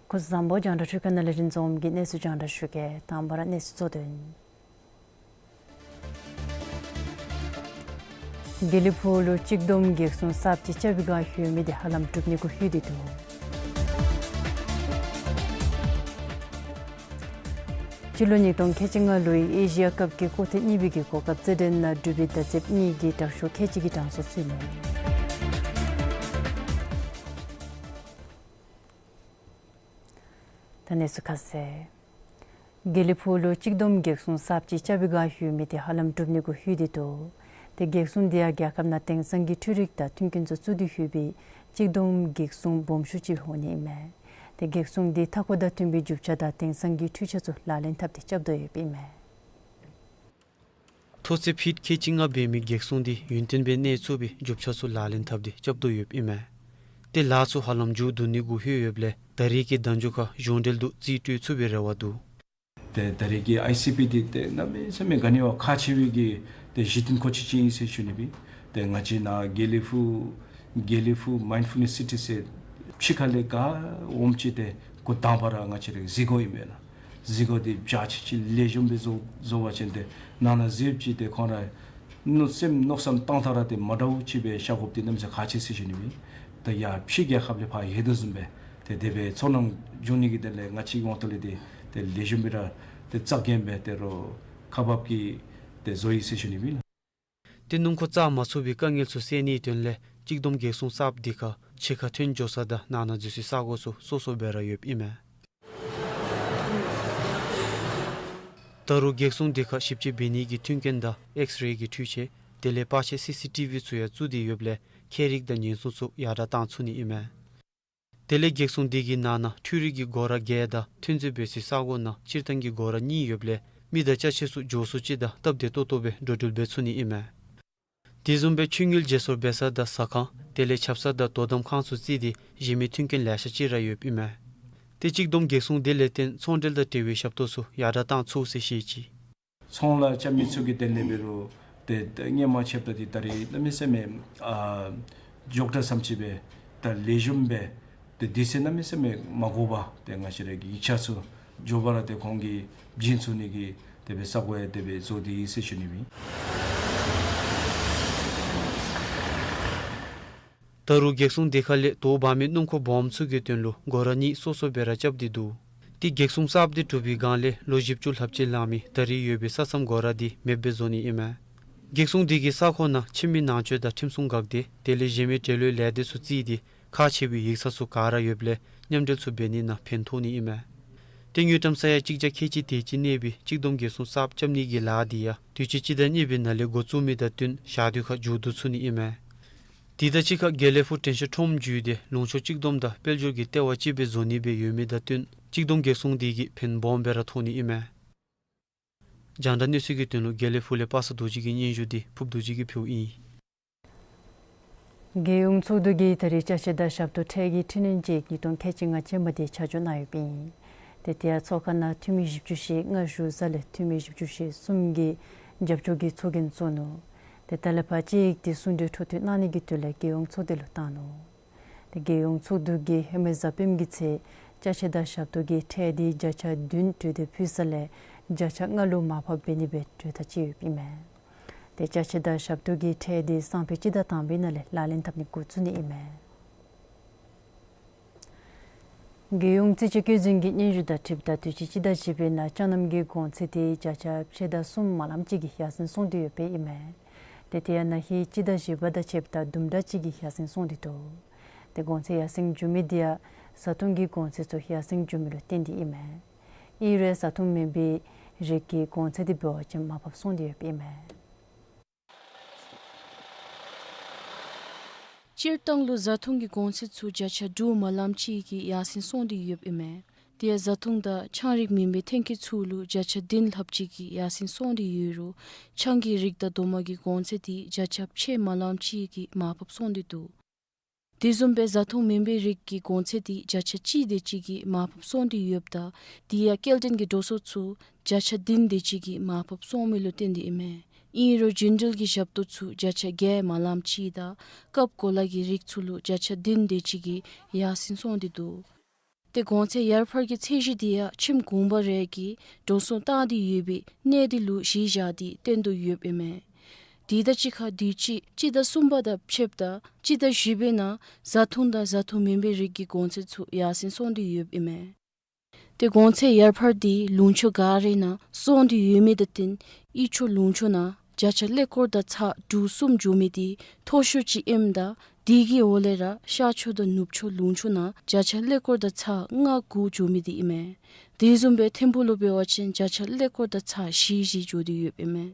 སྐུ་གཟུགས་བཟང་པོ། རྒྱང་བསྒྲགས་འཕྲུལ་ཁང་ནང་ལས་རིན་འཛོམས་ཀྱིས་གནས་ཚུལ་རྒྱང་བསྒྲགས་ཞུ་གེ། དང་པ་ར་གནས་ཚུལ་གཙོ་དོན། དགེ་ལེགས་ཕུག་ལུ་གཅིག་བསྡོམས་གེགས་སྲུང་གསརཔ་ཅིག་རྐྱབ་པའི་བསྒང་ཡོད་མི་དེ་ཧ་ལམ་གྲུབ་ནི་གུ་ལྷོད་དེ་འདུག། སྤྱི་ལོ་ཉིས་སྟོང་ཁལ་གཅིག་ལྔ་ལོའི་ཨེ་ཤི་ཡ་ཀབ་ཀྱི་སྐོར་ཐེངས་གཉིས་པའི་གི་གོ་སྐབས་རྩེད་འགྲན་ནང་འབྲུག་པའི་མདའ་རྩེདཔ་གཉིས་ཀྱིས་དྲག་ཤོས་ཁལ་གཅིག་གི་གྲངས་སུ་ཚུད་ནུག། ད་གནས་ཚུལ་ཁ་གསལ། དགེ་ལེགས་ཕུག་ལུ་གཅིག་བསྡོམས་གེགས་སྲུང་གསརཔ་ཅིག་རྐྱབ་པའི་བསྒང་ཡོད་མི་དེ་ཧ་ལམ་གྲུབ་ནི་གུ་ལྷོད་དེ་འདུག། ཏེ་གེགས་སྲུང་དེ་ཡང་རྒྱལ་ཁབ་ནང་དེང་སང་གི་འཕྲུལ་རིག་དང་མཐུན་རྐྱེན་ཚུ་བཙུགས་ཏེ་ཡོད་པའི་གཅིག་བསྡོམས་གེགས་སྲུང་སྦོམ་ཤོས་ཅིག་འོང་ནི་ཨིན་མས། ཏེ་གེགས་སྲུང་དེ་མཐའ་འཁོར་དང་མཐུན་པའི་རྒྱུ་ཆ་དང་དེང་སང་གི་འཕྲུལ་ཆས་ཚུ་ལག་ལེན་འཐབ་སྟེ་རྐྱབ་དོ་ཡོདཔ་ཨིན་མས། མཐོ་ཚད་ཕིཊ་ཁལ་གཅིག་ལྔ་འབད་མི་གེགས་སྲུང་དེ་ཡུན་བརྟན་སྦེ་གནས་ཚུགས་པའི་རྒྱུ་ཆ་ཚུ་ལག་ལེན་འཐབ་སྟེ་རྐྱབ་དོ་ཡོདཔ་ཨིན་མས། ཏེ་ལཱ་ཚུ་ཧ་ལམ་མཇུག་བསྡུ་ནི་གུ་ལྷོད་ཡོདཔ་ལས་ད་རེས་ཀྱི་ཟླཝ་མཇུག་ཁར་གཞུང་འབྲེལ་དུ་རྩིས་སྤྲོད་ཚུགས་པའི་རེ་བ་འདུག། ཏེ་ད་རེས་ཀྱི་ཨའི་སི་པི་དེ་ཏེ་གནམ་མེད་ས་མེད་ག་ནི་བ་ཁག་ཆེ་བའི་གི་ཏེ་གཞི་རྟེན་མཁོ་ཆས་ཅིག་ཨིན་ཟེར་ཞུ་ནི་སྦེ། ཏེ་ང་བཅས་ནཱ་དགེ་ལེགས་ཕུག་དགེ་ལེགས་ཕུག་Mindfulness City ཟེར་ཕྱི་ཁ་ལས་ག་འོངམ་ཅིག་ཏེ་འགོ་དང་པ་ར་ང་བཅས་རའི་གཟིགས་སྒོ་ཨིན་མས་ལགས། གཟིགས་སྒོ་དེ་འཇའ་ཆི་ཆི་ལེགས་ཤོམ་སྦེ་བཟོ་བཟོ་བ་ཅིན་ཏེ་ནང་ན་གཟིགས་ཅི་ཏེ་ཁོང་ར་གནོད་སེམས་མནོ་བསམ་བཏང་ཐངས་ར་ཏེ་མ་འདྲཝ་ཅིག་སྦེ་ཤར་དགོཔ་དེ་གནམ་མེད་ས་མེད་ཁག་ཆེ་ཟེར་ཞུ་ནི་སྦེ། ཏེ་ཡར་ཕྱི་རྒྱལ་ཁབ་ལས་ཕར་ཡོད་དོ་བཟུམ་སྦེ་ཏེ་དེ་སྦེ་ཚོར་སྣང་འབྱུང་ནི་གི་དོན་ལས་ང་བཅས་ཀྱི་དབང་དུ་ལས་ཏེ་ཏེ་ལེགས་ཤོམ་སྦེ་ར་ཏེ་རྩ་འགེངས་སྦེ་ཏེ་རོགས་ཁག་འབག་གི་ཏེ་བཟོ་ཡི་ཟེར་ཞུ་ནི་སྦེ་ལགས། ཏེ་སྣུམ་འཁོར་བཙག་མ་ཚུགས་པའི་དཀའ་ངལ་ཚུ་སེལ་ནིའི་དོན་ལས་གཅིག་བསྡོམས་གེགས་སྲུང་གསརཔ་དེ་ཁར་ཕྱི་ཁར་ཐོན་འགྱོ་ས་དང་ནང་ན་འཛུལ་སའི་ས་གོ་ཚུ་སོ་སོ་སྦེ་ར་ཡོདཔ་ཨིན་མས། ད་རུང་གེགས་སྲུང་དེ་ཁར་ཞིབ་དཔྱད་འབད་ནི་གི་མཐུན་རྐྱེན་དང་ཨེགསི་རེ་གི་འཕྲུལ་ཆས་དེ་ལས་པར་ཆས་སི་སི་ཊི་ཝི་ཚུ་ཡང་བཙུགས་ཏེ་ཡོདཔ་ལས་ཁྱད་རིག་དང་ཉེན་སྲུང་ཚུ་ཡར་དྲག་བཏང་ཚུགས་ནི་ཨིན་མས། དེ་ལས་གེགས་སྲུང་དེ་གི་ནང་ན་འཕྲུལ་རིག་གི་སྒོ་ར་བརྒྱད་དང་ཐོན་རྫས་སྦོ་སའི་ས་གོ་ནང་སྤྱིར་བཏང་གི་སྒོ་ར་གཉིས་ཡོདཔ་ལས་མི་དང་ཅ་ཆས་ཚུ་མགྱོགས་སུ་ཅིག་དང་སྟབས་བདེ་ཏོག་ཏོ་སྦེ་འགྲོ་འགྲུལ་འབད་ཚུགས་ནི་ཨིན་མས། དེ་བཟུམ་སྦེ་མཆོད་དངུལ་བརྗེ་སོར་འབད་ས་དང་ཟ་ཁང་དེ་ལས་ཆབ་གསང་དང་དོ་དམ་ཁང་ཚུ་བརྩིས་ཏེ་གཞན་མི་མཐུན་རྐྱེན་ལེ་ཤ་ཅིག་ར་ཡོདཔ་ཨིན་མས། ཏེ་གཅིག་བསྡོམས་གེགས་སྲུང་དེ་ལས་བརྟེན་ཚོང་འབྲེལ་དང་འབྲེལ་བའི་ཞབས་ཏོག་ཚུ་ཡར་དྲག་བཏང་ཚུགས་ཟེར་བཤད་ཅི། ཚོང་ལཱ་རྐྱབ་མི་ཚུ་གི་དོན་ལས་འབད་རུང་ཏེ་ཏེ་སྔོན་མ་ཕྱདཔ་ད་ཏེ་ད་རེས་གནམ་མེད་ས་མེད་ཨ་མགྱོགས་དྲགས་བཟུམ་ཅིག་སྦེ་ད་ལེགས་ཤོམ་སྦེ་ཏེ་དུས་ཚོད་གནམ་མེད་ས་མེད་མ་འགོར་བར་ཏེ་ང་བཅས་ར་གི་ཡིག་ཆ་ཚུ་མགྱོགས་པ་ར་ཏེ་ཁོང་གིས་བྱིན་ཚུགས་ནི་གི་དེ་སྦེ་ས་གོ་ཡང་དེ་སྦེ་བཟོ་སྟེ་ཡོད་ཟེར་ཞུ་ནི་ཨིན། ད་རུང་གེགས་སྲུང་དེ་ཁར་ལས་དོ་འབག་མི་སྣུམ་འཁོར་སྦོམ་ཚུ་གི་དོན་ལུ་སྒོ་ར་གཉིས་སོ་སོ་སྦེ་ར་རྐྱབ་སྟེ་འདུག། ཏེ་གེགས་སྲུང་གསརཔ་དེ་གྲུབ་པའི་སྒང་ལས་ལོ་བཞི་བཅུ་ལྷགཔ་ཅིག་ལང་མི་ད་རེས་ཡོད་པའི་ས་མཚམས་སྒོ་ར་དེ་མེདཔ་སྦེ་བཟོ་ནི་ཨིན་མས། གེགས་སྲུང་དེ་གིས་ས་ཁོངས་ནང་ཁྱིམ་མི་ནང་འཛུལ་དང་ཁྲིམས་སྲུང་འགག་སྡེ་དེ་ལས་གཞན་མི་འབྲེལ་ཡོད་ལས་སྡེ་ཚུ་བརྩིས་ཏེ་ཁག་ཆེ་བའི་ཡིག་ཚང་ཚུ་ག་ར་ཡོདཔ་ལས་མཉམ་འབྲེལ་ཚུ་འབད་ནི་ནང་ཕན་ཐོགས་ནི་ཨིན་མས། ཏེ་དངུལ་ཀྲམ་ས་ཡ་གཅིག་བརྒྱ་ཁལ་གཅིག་དེ་ཅིག་གནས་པའི་གཅིག་བསྡོམས་གེགས་སྲུང་གསརཔ་རྐྱབ་ནི་གི་ལཱ་དེ་ཡང་དུས་ཅི་སྤྱི་ཟླ་གཉིས་པའི་ནང་ལས་འགོ་བཙུགས་མི་དང་བསྟུན་ཞག་དུས་ཁར་མཇུག་བསྡུ་ཚུགས་ནི་ཨིན་མས། དེ་དང་གཅིག་ཁར་དགེ་ལེགས་ཕུག་དྲན་ཤེས་ཁྲོམ་བརྒྱུད་དེ་ལུང་ཕྱོགས་གཅིག་བསྡོམས་དང་དཔལ་འབྱོར་གྱི་ལྟེ་བ་ཅིག་སྦེ་བཟོ་ནི་སྦེ་ཡོད་མི་དང་བསྟུན་གཅིག་བསྡོམས་གེགས་སྲུང་དེ་གིས་ཕན་སྦོམ་སྦེ་ར་ཐོགས་ནི་ཨིན་མས། རྒྱང་བསྒྲགས་གནས་ཚུལ་གྱི་དོན་ལུ་དགེ་ལེགས་ཕུག་ལས་པ་སངས་རྡོ་རྗེ་གི་སྙན་ཞུ་དེ་ཕུབ་རྡོ་རྗེ་གིས་ཕུལཝ་ཨིན། རྒྱལ་ཡོངས་ཚོགས་འདུ་གིས་ད་རེས་ཅ་ཆས་དང་ཞབས་ཏོག་ཁྲལ་གྱི་འཕྲི་སྣོན་ཅིག་ཉིས་སྟོང་ཁལ་གཅིག་ལྔ་ཅན་མ་དེ་ཆ་འཇོག་གནང་ཡོདཔ་ཨིན། ཏེ་དེ་ཡང་ཚོགས་ཁང་ནང་འཐུས་མི་བཞི་བཅུ་ཞེ་ལྔ་བཞུགས་ས་ལས་འཐུས་མི་བཞི་བཅུ་ཞེ་གསུམ་གྱིས་རྒྱབ་སྐྱོར་གྱི་ཚོགས་རྒྱན་བཙུགས་ནུག། ཏེ་ད་ལས་ཕར་དཔྱད་ཡིག་དེ་གསུང་གྲོས་འཕྲོ་མཐུད་གནང་ནི་གི་དོན་ལས་རྒྱལ་ཡོངས་ཚོགས་སྡེ་ལུ་བཏང་ནུག། ཏེ་རྒྱལ་ཡོངས་ཚོགས་འདུ་གིས་ཧེ་མའི་གཟའ་སྤེནམ་གྱི་ཚེས་ཅ་ཆས་དང་ཞབས་ཏོག་གི་ཁྲལ་དེ་བརྒྱ་ཆ་བདུན་གྲོས་འདེབས་ཕུལ་ས་ལས་བརྒྱ་ཆ་ལྔ་ལུ་མར་ཕབ་འབད་ནི་སྦེ་གྲོས་ཐག་བཅད་ཡོདཔ་ཨིན་མས། ཏེ་ཅ་ཆས་དང་ཞབས་ཏོག་གི་ཁྲལ་དེ་སང་ཕོད་སྤྱི་ཟླ་དང་པའི་ནང་ལས་ལག་ལེན་འཐབ་ནི་འགོ་བཙུགས་ནི་ཨིན་མས། རྒྱལ་ཡོངས་རྩིས་དཔྱད་བཀོད་འཛིན་གྱི་སྙན་ཞུ་དང་འཁྲིལཝ་ད་དུས་ཅི་སྤྱི་ཟླ་བཞི་པའི་ནང་ཅ་ནམ་གྱི་གོང་ཚད་དེ་བརྒྱ་ཆ་ཕྱེད་དང་གསུམ་མ་ལམ་ཅིག་གིས་ཡར་སེང་སོང་སྟེ་ཡོདཔ་ཨིན་མས། ཏེ་དེ་ཡང་ན་ཧིང་སྤྱི་ཟླ་བཞི་པ་དང་ཕྱདཔ་ད་དུམ་གྲ་ཅིག་གིས་ཡར་སེང་སོང་སྟེ་འདུག། ཏེ་གོང་ཚད་ཡར་སེང་འགྱོ་མི་དེ་ཡང་བཟའ་འཐུང་གི་གོང་ཚད་ཚུ་ཡར་སེང་འགྱོ་མི་ལུ་བརྟེན་ཏེ་ཨིན་མས། ཨིན་རུང་བཟའ་འཐུང་མེན་པའི་རིགས་ཀྱི་གོང་ཚད་དེ་འབད་བ་ཅིན་མར་ཕབ་སོང་སྟེ་ཡོདཔ་ཨིན་མས། སྤྱིར་བཏང་ལུ་བཟའ་འཐུང་གི་གོང་ཚད་ཚུ་བརྒྱ་ཆ་དྲུག་མ་ལམ་ཅིག་གིས་ཡར་སེང་སོང་སྟེ་ཡོདཔ་ཨིན་མས། དེ་ཡང་བཟའ་འཐུང་དང་ཆང་རིགས་མེན་པའི་ཐོན་སྐྱེད་ཚུ་ལུ་བརྒྱ་ཆ་བདུན་ལྷགཔ་ཅིག་གིས་ཡར་སེང་སོང་སྟེ་ཡོད་རུང་ཆང་གི་རིགས་དང་རྡོག་མ་གི་གོང་ཚད་དེ་བརྒྱ་ཆ་ཕྱེད་མ་ལམ་ཅིག་གིས་མར་ཕབ་སོང་སྟེ་འདུག། དེ་བཟུམ་སྦེ་བཟའ་འཐུང་མེན་པའི་རིགས་ཀྱི་གོང་ཚད་དེ་བརྒྱ་ཆ་གཅིག་དེ་ཅིག་གིས་མར་ཕབ་སོང་སྟེ་ཡོདཔ་ད་དེ་ཡང་སྐྱེལ་འདྲེན་གྱི་འགྲོ་སོང་ཚུ་བརྒྱ་ཆ་བདུན་དེ་ཅིག་གིས་མར་ཕབ་སོང་མི་ལུ་བརྟེན་ཏེ་ཨིན་མས། ཨིན་རུང་རྒྱུན་འགྲུལ་གྱི་ཞབས་ཏོག་ཚུ་བརྒྱ་ཆ་བརྒྱད་མ་ལམ་ཅིག་དང་སྐབས་གོ་ལ་གི་རིགས་ཚུ་ལུ་བརྒྱ་ཆ་བདུན་དེ་ཅིག་གིས་ཡར་སེང་སོང་སྟེ་འདུག། ཏེ་གོང་ཚད་ཡར་འཕར་གྱི་ཚད་གཞི་དེ་ཡང་ཁྱིམ་གུང་པ་རེ་གིས་འགྲོ་སོང་བཏང་སྟེ་ཡོད་པའི་གནས་དེ་ལུ་གཞི་བཞག་སྟེ་བཏོན་དོ་ཡོདཔ་ཨིན་མས། དེ་དང་གཅིག་ཁར་དུས་ཅི་སྤྱི་ཟླ་གསུམ་པ་དང་ཕྱདཔ་ད་སྤྱི་ཟླ་བཞི་པའི་ནང་བཟའ་འཐུང་དང་བཟའ་འཐུང་མེན་པའི་རིགས་ཀྱི་གོང་ཚད་ཚུ་ཡར་སེང་སོང་སྟེ་ཡོདཔ་ཨིན་མས། ཏེ་གོང་ཚད་ཡར་འཕར་དེ་ལུང་ཕྱོགས་ག་རའི་ནང་སོང་སྟེ་ཡོད་མི་དང་བསྟུན་དབུས་ཕྱོགས་ལུང་ཕྱོགས་ནང་བརྒྱ་ཆ་ཀླད་ཀོར་དང་ཚག་དྲུག་གསུམ་འགྱོ་མི་དེ་མཐོ་ཤོས་ཅིག་ཨིནམ་ད་དེ་གི་འོག་ལས་ར་ཤར་ཕྱོགས་དང་ནུབ་ཕྱོགས་ལུང་ཕྱོགས་ནང་བརྒྱ་ཆ་ཀླད་ཀོར་དང་ཚག་ལྔ་དགུ་འགྱོ་མི་དེ་ཨིན་མས། དེ་བཟུམ་སྦེ་ཐིམ་ཕུག་ལུ་འབད་བ་ཅིན་བརྒྱ་ཆ་ཀླད་ཀོར་དང་ཚག་བཞི་བཞི་འགྱོ་སྟེ་ཡོདཔ་ཨིན་མས།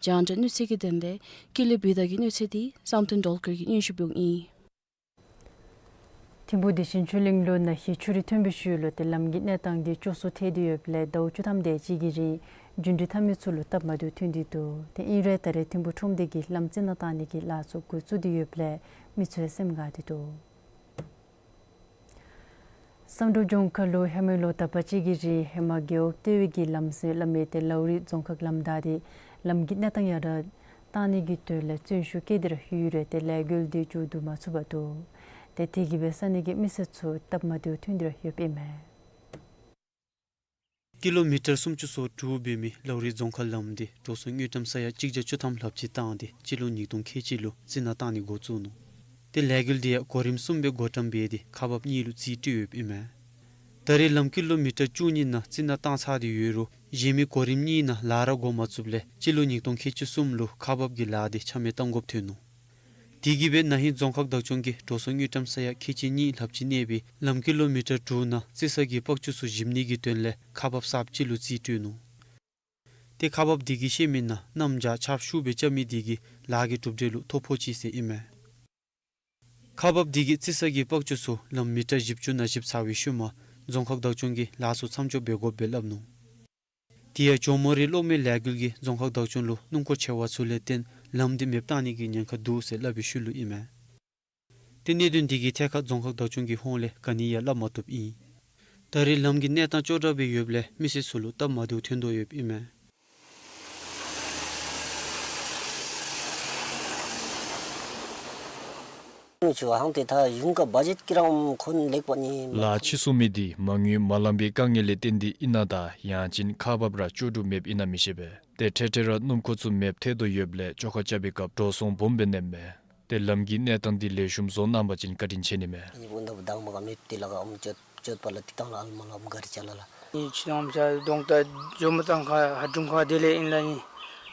རྒྱང་བསྒྲགས་གནས་ཚུལ་གྱི་དོན་ལས་ཀུན་ལེགས་བི་དྷ་གི་གནས་ཚུལ་དེ་བསམ་གཏན་སྒྲོལ་དཀར་གྱིས་སྙན་ཞུ་འབདཝ་ཨིན། ཐིམ་ཕུག་བདེ་ཆེན་ཆོས་གླིང་ལུ་ན་ཧིང་ཆུ་རུད་ཐོན་པའི་ཤུལ་ལུ་ཏེ་ལམ་གྱི་གནས་སྟངས་དེ་སྐྱོ་སུ་ཐལ་ཏེ་ཡོདཔ་ལས་ཟླཝ་བཅུ་ཐམ་དེ་ཅིག་གི་རིང་རྒྱུན་འགྲུལ་འཐབ་མི་ཚུ་ལུ་སྟབས་མ་བདེཝ་ཐོན་ཏེ་འདུག། ཏེ་ཨིན་རུང་ད་རེས་ཐིམ་ཕུག་ཁྲོམ་སྡེ་གིས་ལམ་རྩི་ནག་བཏང་ནི་གི་ལཱ་ཚུ་འགོ་བཙུགས་ཏེ་ཡོདཔ་ལས་མི་ཚུ་སེམས་དགའ་སྟེ་འདུག། བསམ་གྲུབ་ལྗོངས་མཁར་ལུ་ཧེ་མའི་ལོ་དག་པ་ཅིག་གི་རིང་ཧེ་མ་རྒེད་འོག་ལྟེ་བའི་གི་ལམ་སེང་སླབ་མི་ཏེ་ལའོ་རི་རྫོང་ཁག་ལམ་བདའ་སྟེ་ལམ་གྱི་གནས་སྟངས་ཡར་དྲག་བཏང་ནི་གི་དོན་ལས་བརྩོན་ཤུགས་བསྐྱེད་དེ་ར་ཡོད་རུང་ཏེ་ལས་འགུལ་དེ་མཇུག་བསྡུ་མ་ཚུགས་པར་འདུག། ཏེ་དེ་གིས་འབད་ས་གནས་ཀྱི་མི་སེར་ཚུ་སྟབས་མ་བདེཝ་ཐོན་ཏེ་ར་ཡོདཔ་ཨིན་མས། ཀི་ལོ་མི་ཊར་སུམ་ཅུ་སོ་དྲུག་འབད་མི་ལའོ་རི་རྫོང་ཁག་ལམ་དེ་འགྲོ་སོང་དངུལ་ཀྲམ་ས་ཡ་གཅིག་བརྒྱ་བཅུ་ཐམ་ལྷགཔ་ཅིག་བཏང་སྟེ་སྤྱི་ལོ་ཉིས་སྟོང་ཁལ་གཅིག་ལུ་རྩི་ནག་བཏང་ནི་འགོ་བཙུགས་ནུག། ཏེ་ལས་འགུལ་དེ་ཡང་གོ་རིམ་གསུམ་སྦེ་འགོ་འདྲེན་འབད་དེ་ཁག་འབག་གཉིས་ལུ་རྩིས་སྤྲོད་ཡོདཔ་ཨིན་མས། ད་རེས་ལམ་ཀི་ལོ་མི་ཊར་བཅུ་གཉིས་ནང་རྩི་ནག་བཏང་ཚར་ཏེ་ཡོད་རུང་གཞན་མི་གོ་རིམ་གཉིས་ནང་ལཱ་ར་འགོ་མ་བཙུགསཔ་ལས་སྤྱི་ལོ་ཉིས་སྟོང་ཁལ་གཅིག་གསུམ་ལུ་ཁག་འབག་གི་ལཱ་དེ་ཆ་མེད་གཏང་དགོཔ་ཐོན་ནུག། དེ་གིས་འབད་ན་ཧིང་རྫོང་ཁག་བདག་སྐྱོང་གིས་འགྲོ་སོང་དངུལ་ཀྲམ་ས་ཡ་ཁལ་གཅིག་གཉིས་ལྷགཔ་ཅིག་གནས་པའི་ལམ་ཀི་ལོ་མི་ཊར་དྲུག་ནང་རྩི་ས་གི་པགས་ཅུ་ཚུ་ཞིབ་ནི་གི་དོན་ལས་ཁག་འབག་གསརཔ་ཅིག་ལུ་རྩིས་སྤྲོད་ནུག། ཏེ་ཁག་འབག་དེ་གིས་བཤད་མི་ནང་གནམ་བྱཱར་ཆརཔ་ཤུགས་སྦེ་རྐྱབ་མི་དེ་གིས་ལཱ་གི་གྲུབ་འབྲས་ལུ་ཐོ་ཕོག་ཅི་ཟེར་ཨིན་མས། ཁག་འབག་དེ་གིས་རྩི་ས་གི་པགས་ཅུ་ཚུ་ལམ་མི་ཊར་བཞི་བཅུ་ནང་ཞིབ་ཚར་བའི་ཤུལ་མ་རྫོང་ཁག་བདག་སྐྱོང་གིས་ལཱ་ཚུ་མཚམས་འཇོག་འབད་དགོཔ་སྦེ་སླབ་ནུག། དེ་ཡང་ཇོ་མོ་རི་གློག་མེ་ལས་འགུལ་གྱིས་རྫོང་ཁག་བདག་སྐྱོང་ལུ་སྣུམ་འཁོར་ཆེ་བ་ཚུ་ལས་བརྟེན་ལམ་དེ་མེདཔ་བཏང་ནི་གི་ཉེན་ཁ་འདུག་ཟེར་སླབ་པའི་ཤུལ་ལུ་ཨིན་མས། ཏེ་གནད་དོན་དེ་གི་ཐད་ཁར་རྫོང་ཁག་བདག་སྐྱོང་གི་ཧོངས་ལས་ག་ནི་ཡང་སླབ་མ་བཏུབ་ཨིན། ད་རེས་ལམ་གྱི་གནས་སྟངས་སྐྱོ་དྲགས་སྦེ་ཡོདཔ་ལས་མི་སེར་ཚུ་ལུ་སྟབས་མ་བདེཝ་ཐོན་དོ་ཡོདཔ་ཨིན་མས། ལཱ་ཕྱིས་སོང་མི་དེ་མ་དངུལ་མ་ལང་པའི་དཀའ་ངལ་ལས་བརྟེན་ཏེ་ཨིན་ན་ད་ཡང་ཅིན་ཁག་འབགཔ་ར་ལྕོགས་གྲུབ་མེདཔ་ཨིན་ན་མི་ཤེས་པས། ཏེ་འཕྲལ་འཕྲལ་ར་སྣུམ་འཁོར་ཚུ་མེདཔ་ཐལ་དོ་ཡོདཔ་ལས་བཅོ་ཁ་རྐྱབ་པའི་སྐབས་འགྲོ་སོང་སྦོམ་སྦེ་གནསཔ་མས། ཏེ་ལམ་གྱི་གནས་སྟངས་འདི་ལེགས་ཤོམ་བཟོ་གནང་པ་ཅིན་བཀའ་དྲིན་ཆེ་ནི་མས། ཨིན་པོ་འདབ་དང་མ་ག་མེད་དེ་ལ་ག་ཨམ་ཅོད་ཅོད་པ་ལ་ཏིག་ཏང་ལ་ཨལ་མ་ལ་ཨམ་ག་རི་ཅ་ལ་ལ། ཨིན་ཆི་ནང་ཅ་གདོང་ད་ཇོ་མོ་ཏང་ཁ་ཧ་དྲུང་ཁ་དེ་ལས་ཨིན་ལ་ནི།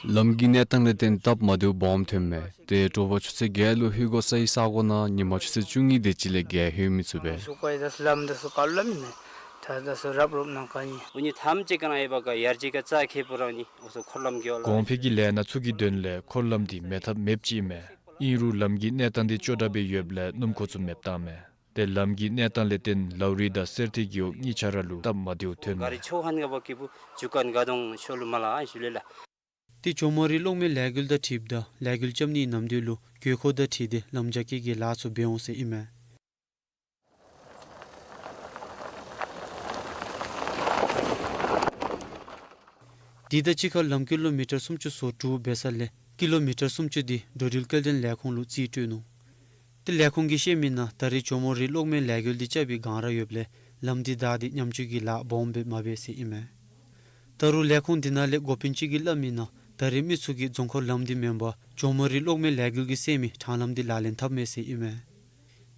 ལམ་གྱི་གནས་སྟངས་ལས་བརྟེན་སྟབས་མ་བདེཝ་སྦོམ་ཐོནམ་མས། ཏེ་དྲོ་པ་ཆུ་ཚོད་བརྒྱད་ལུ་ལྷོད་དགོ་ས་ཡི་ས་གོ་ནང་ཉི་མ་ཆུ་ཚོད་བཅུ་གཉིས་དེ་ཅིག་ལས་བརྒལ་ལྷོད་མི་ཚུགས་པས། སུ་ཀ་ཡི་ད་སུ་ལམ་ད་སུ་ཀ་ལ་མིན་ནི། ད་ད་སུ་རབ་རོབ་ནང་ཀ་ནི། འུ་ནི་ཐམས་ཅད་ཀ་ནང་ཡོད་པ་ག་ཡར་ཅིག་ག་རྩ་ཁེ་པོ་རང་ནི་འུ་ཚོ་འཁོར་ལམ་གི་འོག་ལ། གོང་འཕེལ་གྱི་ལས་སྣ་ཚུ་གི་དོན་ལས་འཁོར་ལམ་འདི་མེད་ཐབས་མེདཔ་ཅིག་ཨིན་མས། ཨིན་རུང་ལམ་གྱི་གནས་སྟངས་འདི་སྐྱོ་དྲགས་སྦེ་ཡོདཔ་ལས་སྣུམ་འཁོར་ཚུ་མེདཔ་བཏངམ་མས། ཏེ་ལམ་གྱི་གནས་སྟངས་ལས་བརྟེན་ལའུ་རི་དང་སེར་ཐིའི་རྒེད་འོག་གཉིས་ཆ་ར་ལུ་སྟབས་མ་བདེཝ་ཐོནམ་མས། ག་རི་ཆོ་ཧན་ག་བ་ཀི་བུ་ཇུ་ཀན་ག་དོང་ཤོ་ལུ་མ་ལ་ཨ་ཞུ་ལེ་ལ། ཏེ་ཇོ་མོ་རི་གློག་མེ་ལས་འགུལ་དང་འཁྲིལཝ་ད་ལས་འགུལ་རྐྱབ་ནིའི་ནམ་དུས་ལུ་དགོས་མཁོ་དང་འཁྲིལ་ཏེ་ལམ་རྒྱ་སྐྱེད་ཀྱི་ལཱ་ཚུ་འབད་འོང་ཟེར་ཨིན་མས། དེ་དང་གཅིག་ཁར་ལམ་ཀི་ལོ་མི་ཊར་སུམ་ཅུ་སོ་དྲུག་འབད་ས་ལས་ཀི་ལོ་མི་ཊར་སུམ་ཅུ་དེ་འགྲོ་འགྲུལ་སྐྱེལ་འདྲེན་ལས་ཁུངས་ལུ་རྩིས་སྤྲོད་ནུག། ཏེ་ལས་ཁུངས་ཀྱིས་བཤད་མི་ནང་ད་རེས་ཇོ་མོ་རི་གློག་མེ་ལས་འགུལ་འདི་རྐྱབ་པའི་སྒང་ར་ཡོདཔ་ལས་ལམ་འདི་བདའ་སྟེ་ཉམས་བཅོས་ཀྱི་ལཱ་སྦོམ་སྦེ་མ་འབད་ཟེར་ཨིན་མས། ད་རུང་ལས་ཁུངས་འདི་ནང་ལས་འགོ་དཔོན་ཅིག་གིས་སླབ་མི་ནང་ད་རེས་མི་ཚུ་གིས་རྫོང་ཁ་ལམ་འདི་མེན་པར་ཇོ་མོ་རི་གློག་མེ་ལས་འགུལ་གྱིས་སེལ་མི་ཊང་ལམ་འདི་ལག་ལེན་འཐབ་མས་ཟེར་ཨིན་མས།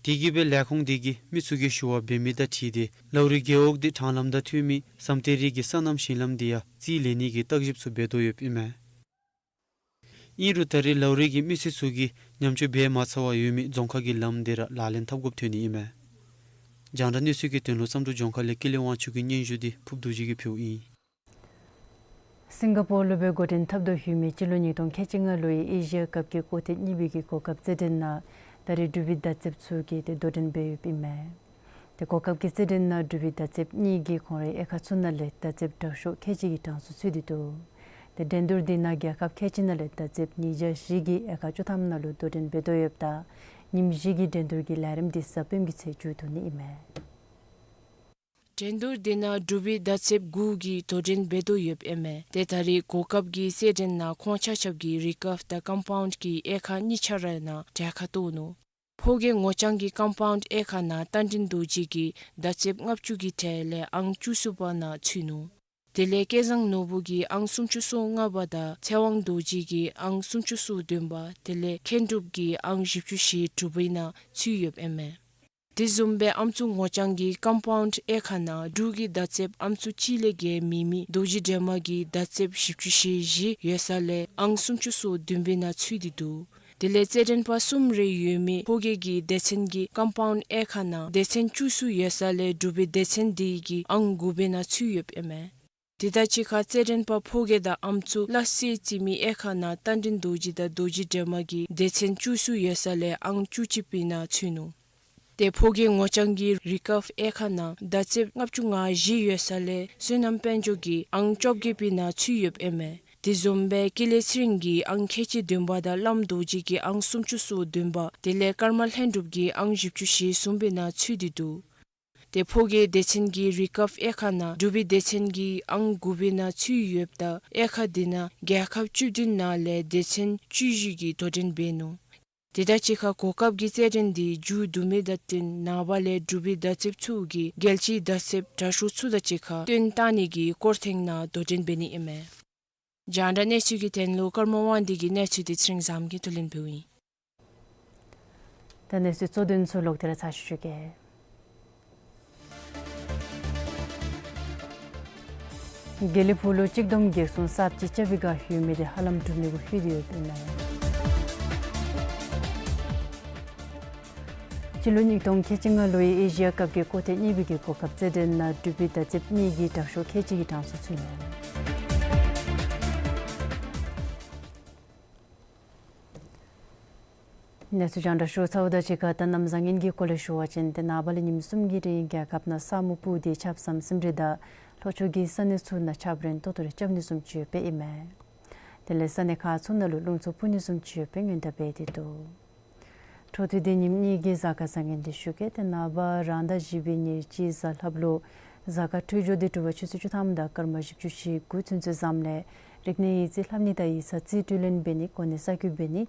དེ་གིས་སྦེ་ལས་ཁུངས་འདི་གིས་མི་ཚུ་གིས་ཞུ་བ་འབད་མི་དང་འཁྲིལ་ཏེ་ལའུ་རི་རྒེད་འོག་འདི་ཊང་ལམ་དང་མཐུན་མི་བསམ་གཏན་རི་གི་སོ་ནམ་ཞིང་ལམ་འདི་ཡང་རྩིས་ལེན་ནི་གི་བརྟག་ཞིབ་ཚུ་འབད་དོ་ཡོདཔ་ཨིན་མས། ཨིན་རུང་ད་རེས་ལའུ་རི་གི་མི་སེར་ཚུ་གིས་ཉམས་བཅོས་འབད་མ་ཚར་བར་ཡོད་མི་རྫོང་ཁ་གི་ལམ་འདི་ར་ལག་ལེན་འཐབ་དགོཔ་ཐོན་ནི་ཨིན་མས། རྒྱང་བསྒྲགས་གནས་ཚུལ་གྱི་དོན་ལུ་བསམ་གྲུབ་ལྗོངས་མཁར་ལས་ཀུན་ལེགས་དབང་ཕྱུག་གི་སྙན་ཞུ་འདི་ཕུརཔ་རྡོ་རྗེ་གིས་ཕུལཝ་ཨིན། སིང་ག་པོར་ལུ་སྦེ་འགོ་འདྲེན་འཐབ་དོ་ཡོད་མི་སྤྱི་ལོ་ཉིས་སྟོང་ཁལ་གཅིག་ལྔ་ལོའི་ཨེ་ཤི་ཡ་ཀབ་ཀྱི་ཀོ་ཐེངས་གཉིས་པའི་གི་གོ་སྐབས་རྩེད་འགྲན་ནང་ད་རེས་འབྲུག་པའི་མདའ་རྩེདཔ་ཚུ་གིས་ཏེ་དོ་འགྲན་འབད་ཡོདཔ་ཨིན་མས། ཏེ་གོ་སྐབས་ཀྱི་རྩེད་འགྲན་ནང་འབྲུག་པའི་མདའ་རྩེདཔ་གཉིས་ཀྱིས་ཁོང་རའི་དབྱེ་ཁག་ཚུ་ནང་ལས་མདའ་རྩེདཔ་དྲག་ཤོས་ཁལ་གཅིག་གི་གྲངས་སུ་ཚུད་དེ་འདུག། ཏེ་འགྲན་བསྡུར་འདི་ནང་རྒྱལ་ཁབ་ཁལ་གཅིག་ནང་ལས་མདའ་རྩེདཔ་ཉིས་བརྒྱ་བཞི་གིས་དབྱེ་ཁག་བཅུ་ཐམ་ནང་ལུ་དོ་འགྲན་འབད་དོ་ཡོདཔ་ད་ཉིནམ་བཞི་གི་འགྲན་བསྡུར་གྱི་ལས་རིམ་འདི་གཟའ་སྤེནམ་གྱི་ཚེ་མཇུག་བསྡུ་ནི་ཨིན་མས། འགྲན་བསྡུར་འདི་ནང་འབྲུག་པའི་མདའ་རྩེདཔ་དགུ་གིས་དོ་འགྲན་འབད་དོ་ཡོདཔ་ཨིན་མས། ཏེ་ད་རེས་གོ་སྐབས་ཀྱི་རྩེད་འགྲན་ནང་ཁོང་ཆ་ཁྱབ་ཀྱིས་རི་ཀཱབ་དང་ཀམ་པའུནཌ་གི་དབྱེ་ཁག་གཉིས་ཆ་ར་ནང་གྲལ་ཁར་གཏོགས་ནུག། ཕོ་སྐྱེས་ངོ་རྐྱང་གི་ཀམ་པའུནཌ་དབྱེ་ཁག་ནང་རྟ་མགྲིན་རྡོ་རྗེ་གིས་མདའ་རྩེདཔ་ལྔ་བཅུ་གི་གྲས་ལས་ཨང་བཅུ་གསུམ་པ་ནང་ཚུད་ནུག། དེ་ལས་སྐལ་བཟང་ནོར་བུ་གིས་ཨང་སུམ་ཅུ་སོ་ལྔ་པ་དང་ཚེ་དབང་རྡོ་རྗེ་གིས་ཨང་སུམ་ཅུ་སོ་བདུན་པ་དེ་ལས་མཁས་གྲུབ་ཀྱིས་ཨང་བཞི་བཅུ་ཞེ་དྲུག་པའི་ནང་ཚུད་ཡོདཔ་ཨིན་མས། དེ་བཟུམ་སྦེ་ཨམ་སྲུ་ངོ་རྐྱང་གི་ཀམ་པའུནཌ་དབྱེ་ཁག་ནང་འབྲུག་གི་མདའ་རྩེདཔ་ཨམ་སྲུ་གཅིག་ལས་བརྒལ་མེད་མི་རྡོ་རྗེ་སྒྲོལ་མ་གིས་མདའ་རྩེདཔ་བཞི་བཅུ་ཞེ་བཞི་ཡོད་ས་ལས་ཨང་སུམ་ཅུ་སོ་བདུན་པའི་ནང་ཚུད་དེ་འདུག། དེ་ལས་རྩེད་འགྲན་པ་གསུམ་རེ་ཡོད་མི་ཕོ་སྐྱེས་ཀྱི་སྡེ་ཚན་གྱི་ཀམ་པའུནཌ་དབྱེ་ཁག་ནང་སྡེ་ཚན་བཅུ་གསུམ་ཡོད་ས་ལས་འབྲུག་པའི་སྡེ་ཚན་འདི་གིས་ཨང་དགུ་པའི་ནང་ཚུད་ཡོདཔ་ཨིན་མས། དེ་དང་གཅིག་ཁར་རྩེད་འགྲན་པ་ཕོ་སྐྱེས་དང་ཨམ་སྲུ་སླ་བསྲེ་རྩེད་མི་དབྱེ་ཁག་ནང་རྟ་མགྲིན་རྡོ་རྗེ་དང་རྡོ་རྗེ་སྒྲོལ་མ་གིས་སྡེ་ཚན་བཅུ་གསུམ་ཡོད་ས་ལས་ཨང་བཅུ་གཅིག་པའི་ནང་ཚུད་ནུག། ཏེ་ཕོ་སྐྱེས་ངོ་རྐྱང་གི་རི་ཀཱབ་དབྱེ་ཁག་ནང་མདའ་རྩེདཔ་ལྔ་བཅུ་ང་བཞི་ཡོད་ས་ལས་བསོད་ནམས་དཔལ་འབྱོར་གྱིས་ཨང་བཅོ་བརྒྱད་པའི་ནང་ཚུད་ཡོདཔ་ཨིན་མས། དེ་བཟུམ་སྦེ་ཀུན་ལེགས་ཚེ་རིང་གིས་ཨང་ཁལ་གཅིག་བདུན་པ་དང་བླམ་རྡོ་རྗེ་གིས་ཨང་སུམ་ཅུ་སོ་བདུན་པ་དེ་ལས་ཀརྨ་ལྷུན་གྲུབ་ཀྱིས་ཨང་བཞི་བཅུ་ཞེ་གསུམ་པའི་ནང་ཚུད་དེ་འདུག། ཏེ་ཕོ་སྐྱེས་སྡེ་ཚན་གྱི་རི་ཀཱབ་དབྱེ་ཁག་ནང་འབྲུག་པའི་སྡེ་ཚན་གྱིས་ཨང་དགུ་པའི་ནང་ཚུད་ཡོདཔ་ད་དབྱེ་ཁག་འདི་ནང་རྒྱལ་ཁབ་བཅུ་བདུན་ནང་ལས་སྡེ་ཚན་བཅུ་བཞི་གིས་དོ་འགྲན་འབད་ནུག། དེ་དང་གཅིག་ཁར་གོ་སྐབས་ཀྱི་རྩེད་འགྲན་འདི་མཇུག་བསྡུ་མི་དང་བསྟུན་ནངས་པ་ལས་འབྲུག་པའི་མདའ་རྩེདཔ་ཚུ་གིས་རྒྱལ་སྤྱིའི་མདའ་རྩེདཔ་དྲག་ཤོས་ཚུ་དང་གཅིག་ཁར་བསྟུན་གཏང་ནི་གི་སྐོར་ཐེངས་ནང་དོ་འགྲན་འབད་ནི་ཨིན་མས། རྒྱང་བསྒྲགས་གནས་ཚུལ་གྱི་དོན་ལུ་ཀརྨ་དབང་འདུས་ཀྱི་གནས་ཚུལ་འདི་ཚེ་རིང་བཟངམོ་གིས་བསྡུ་ལེན་འབདཝ་ཨིན། ད་གནས་ཚུལ་གཙོ་དོན་ཚུ་ལོག་སྟེ་ར་ཚར་ཅིག་ཞུ་གེ། དགེ་ལེགས་ཕུག་ལུ་གཅིག་བསྡོམས་བརྒྱད་གསུམ་གསརཔ་ཅིག་རྐྱབ་པའི་བསྒང་ཡོད་མི་འདི་ཧ་ལམ་གྲུབ་ནི་གུ་ལྷོད་དེ་ཡོདཔ་ཨིན་མས། སྤྱི་ལོ་ཉིས་སྟོང་ཁལ་གཅིག་ལྔ་ལོའི་ཨེ་ཤི་ཡ་ཀབ་ཀྱི་ཀོ་ཐེངས་གཉིས་པའི་གི་གོ་སྐབས་རྩེད་འགྲན་ནང་འབྲུག་པའི་མདའ་རྩེདཔ་གཉིས་ཀྱིས་དྲག་ཤོས་ཁལ་གཅིག་གི་གྲངས་སུ་ཚུད་ནུག། གནས་ཚུལ་རྒྱང་བསྒྲགས་ཞུ་ཚརཝ་དང་གཅིག་ཁར་ད་གནམ་བཟང་ངན་གྱི་སྐོར་ལས་ཞུ་བ་ཅིན་ཏེ་ནངས་པ་ལས་ཉིནམ་གསུམ་གྱི་རིང་རྒྱལ་ཁབ་ནང་ས་སྨུག་སྤུབས་ཏེ་ཆརཔ་ཟམ་ཟིམ་རེ་དང་ལྷོ་ཕྱོགས་ཀྱི་ས་གནས་ཚུ་ནང་ཆརཔ་རན་ཏོག་ཏོ་རེ་རྐྱབ་ནི་བཟུམ་ཅིག་ཡོདཔ་ཨིན་མས། དེ་ལས་ས་གནས་ཁག་ཚུ་ནང་ལུ་རླུང་འཚུབ་འཕུ་ནི་བཟུམ་ཅིག་ཡོདཔ་སྔོན་བརྡ་འབད་དེ་འདུག། འཕྲོ་མཐུད་དེ་ཉིནམ་གཉིས་ཀྱི་གཟའ་སྐར་བཟང་ངན་འདི་ཞུ་གེ། ཏེ་ནངས་པ་རང་ཟླ་བཞི་པའི་ཉེར་གཅིག་གཟའ་ལྷགཔ་ལུ་གཟའ་སྐར་འཕྲོད་སྦྱོར་འདི་དྲོ་པ་ཆུ་ཚོད་བཅུ་ཐམ་དང་སྐར་མ་བཞི་བཅུ་ཞེ་དགུ་ཚུན་ཚོད་བཟངམ་ལས་རིག་གནས་ཡིག་རྩིས་ལྷབ་ནི་དང་ཡིག་ཚང་རྩིས་སྤྲོད་ལེན་འབད་ནི་གོ་གནས་གསར་བསྐོ་འབད་ནི་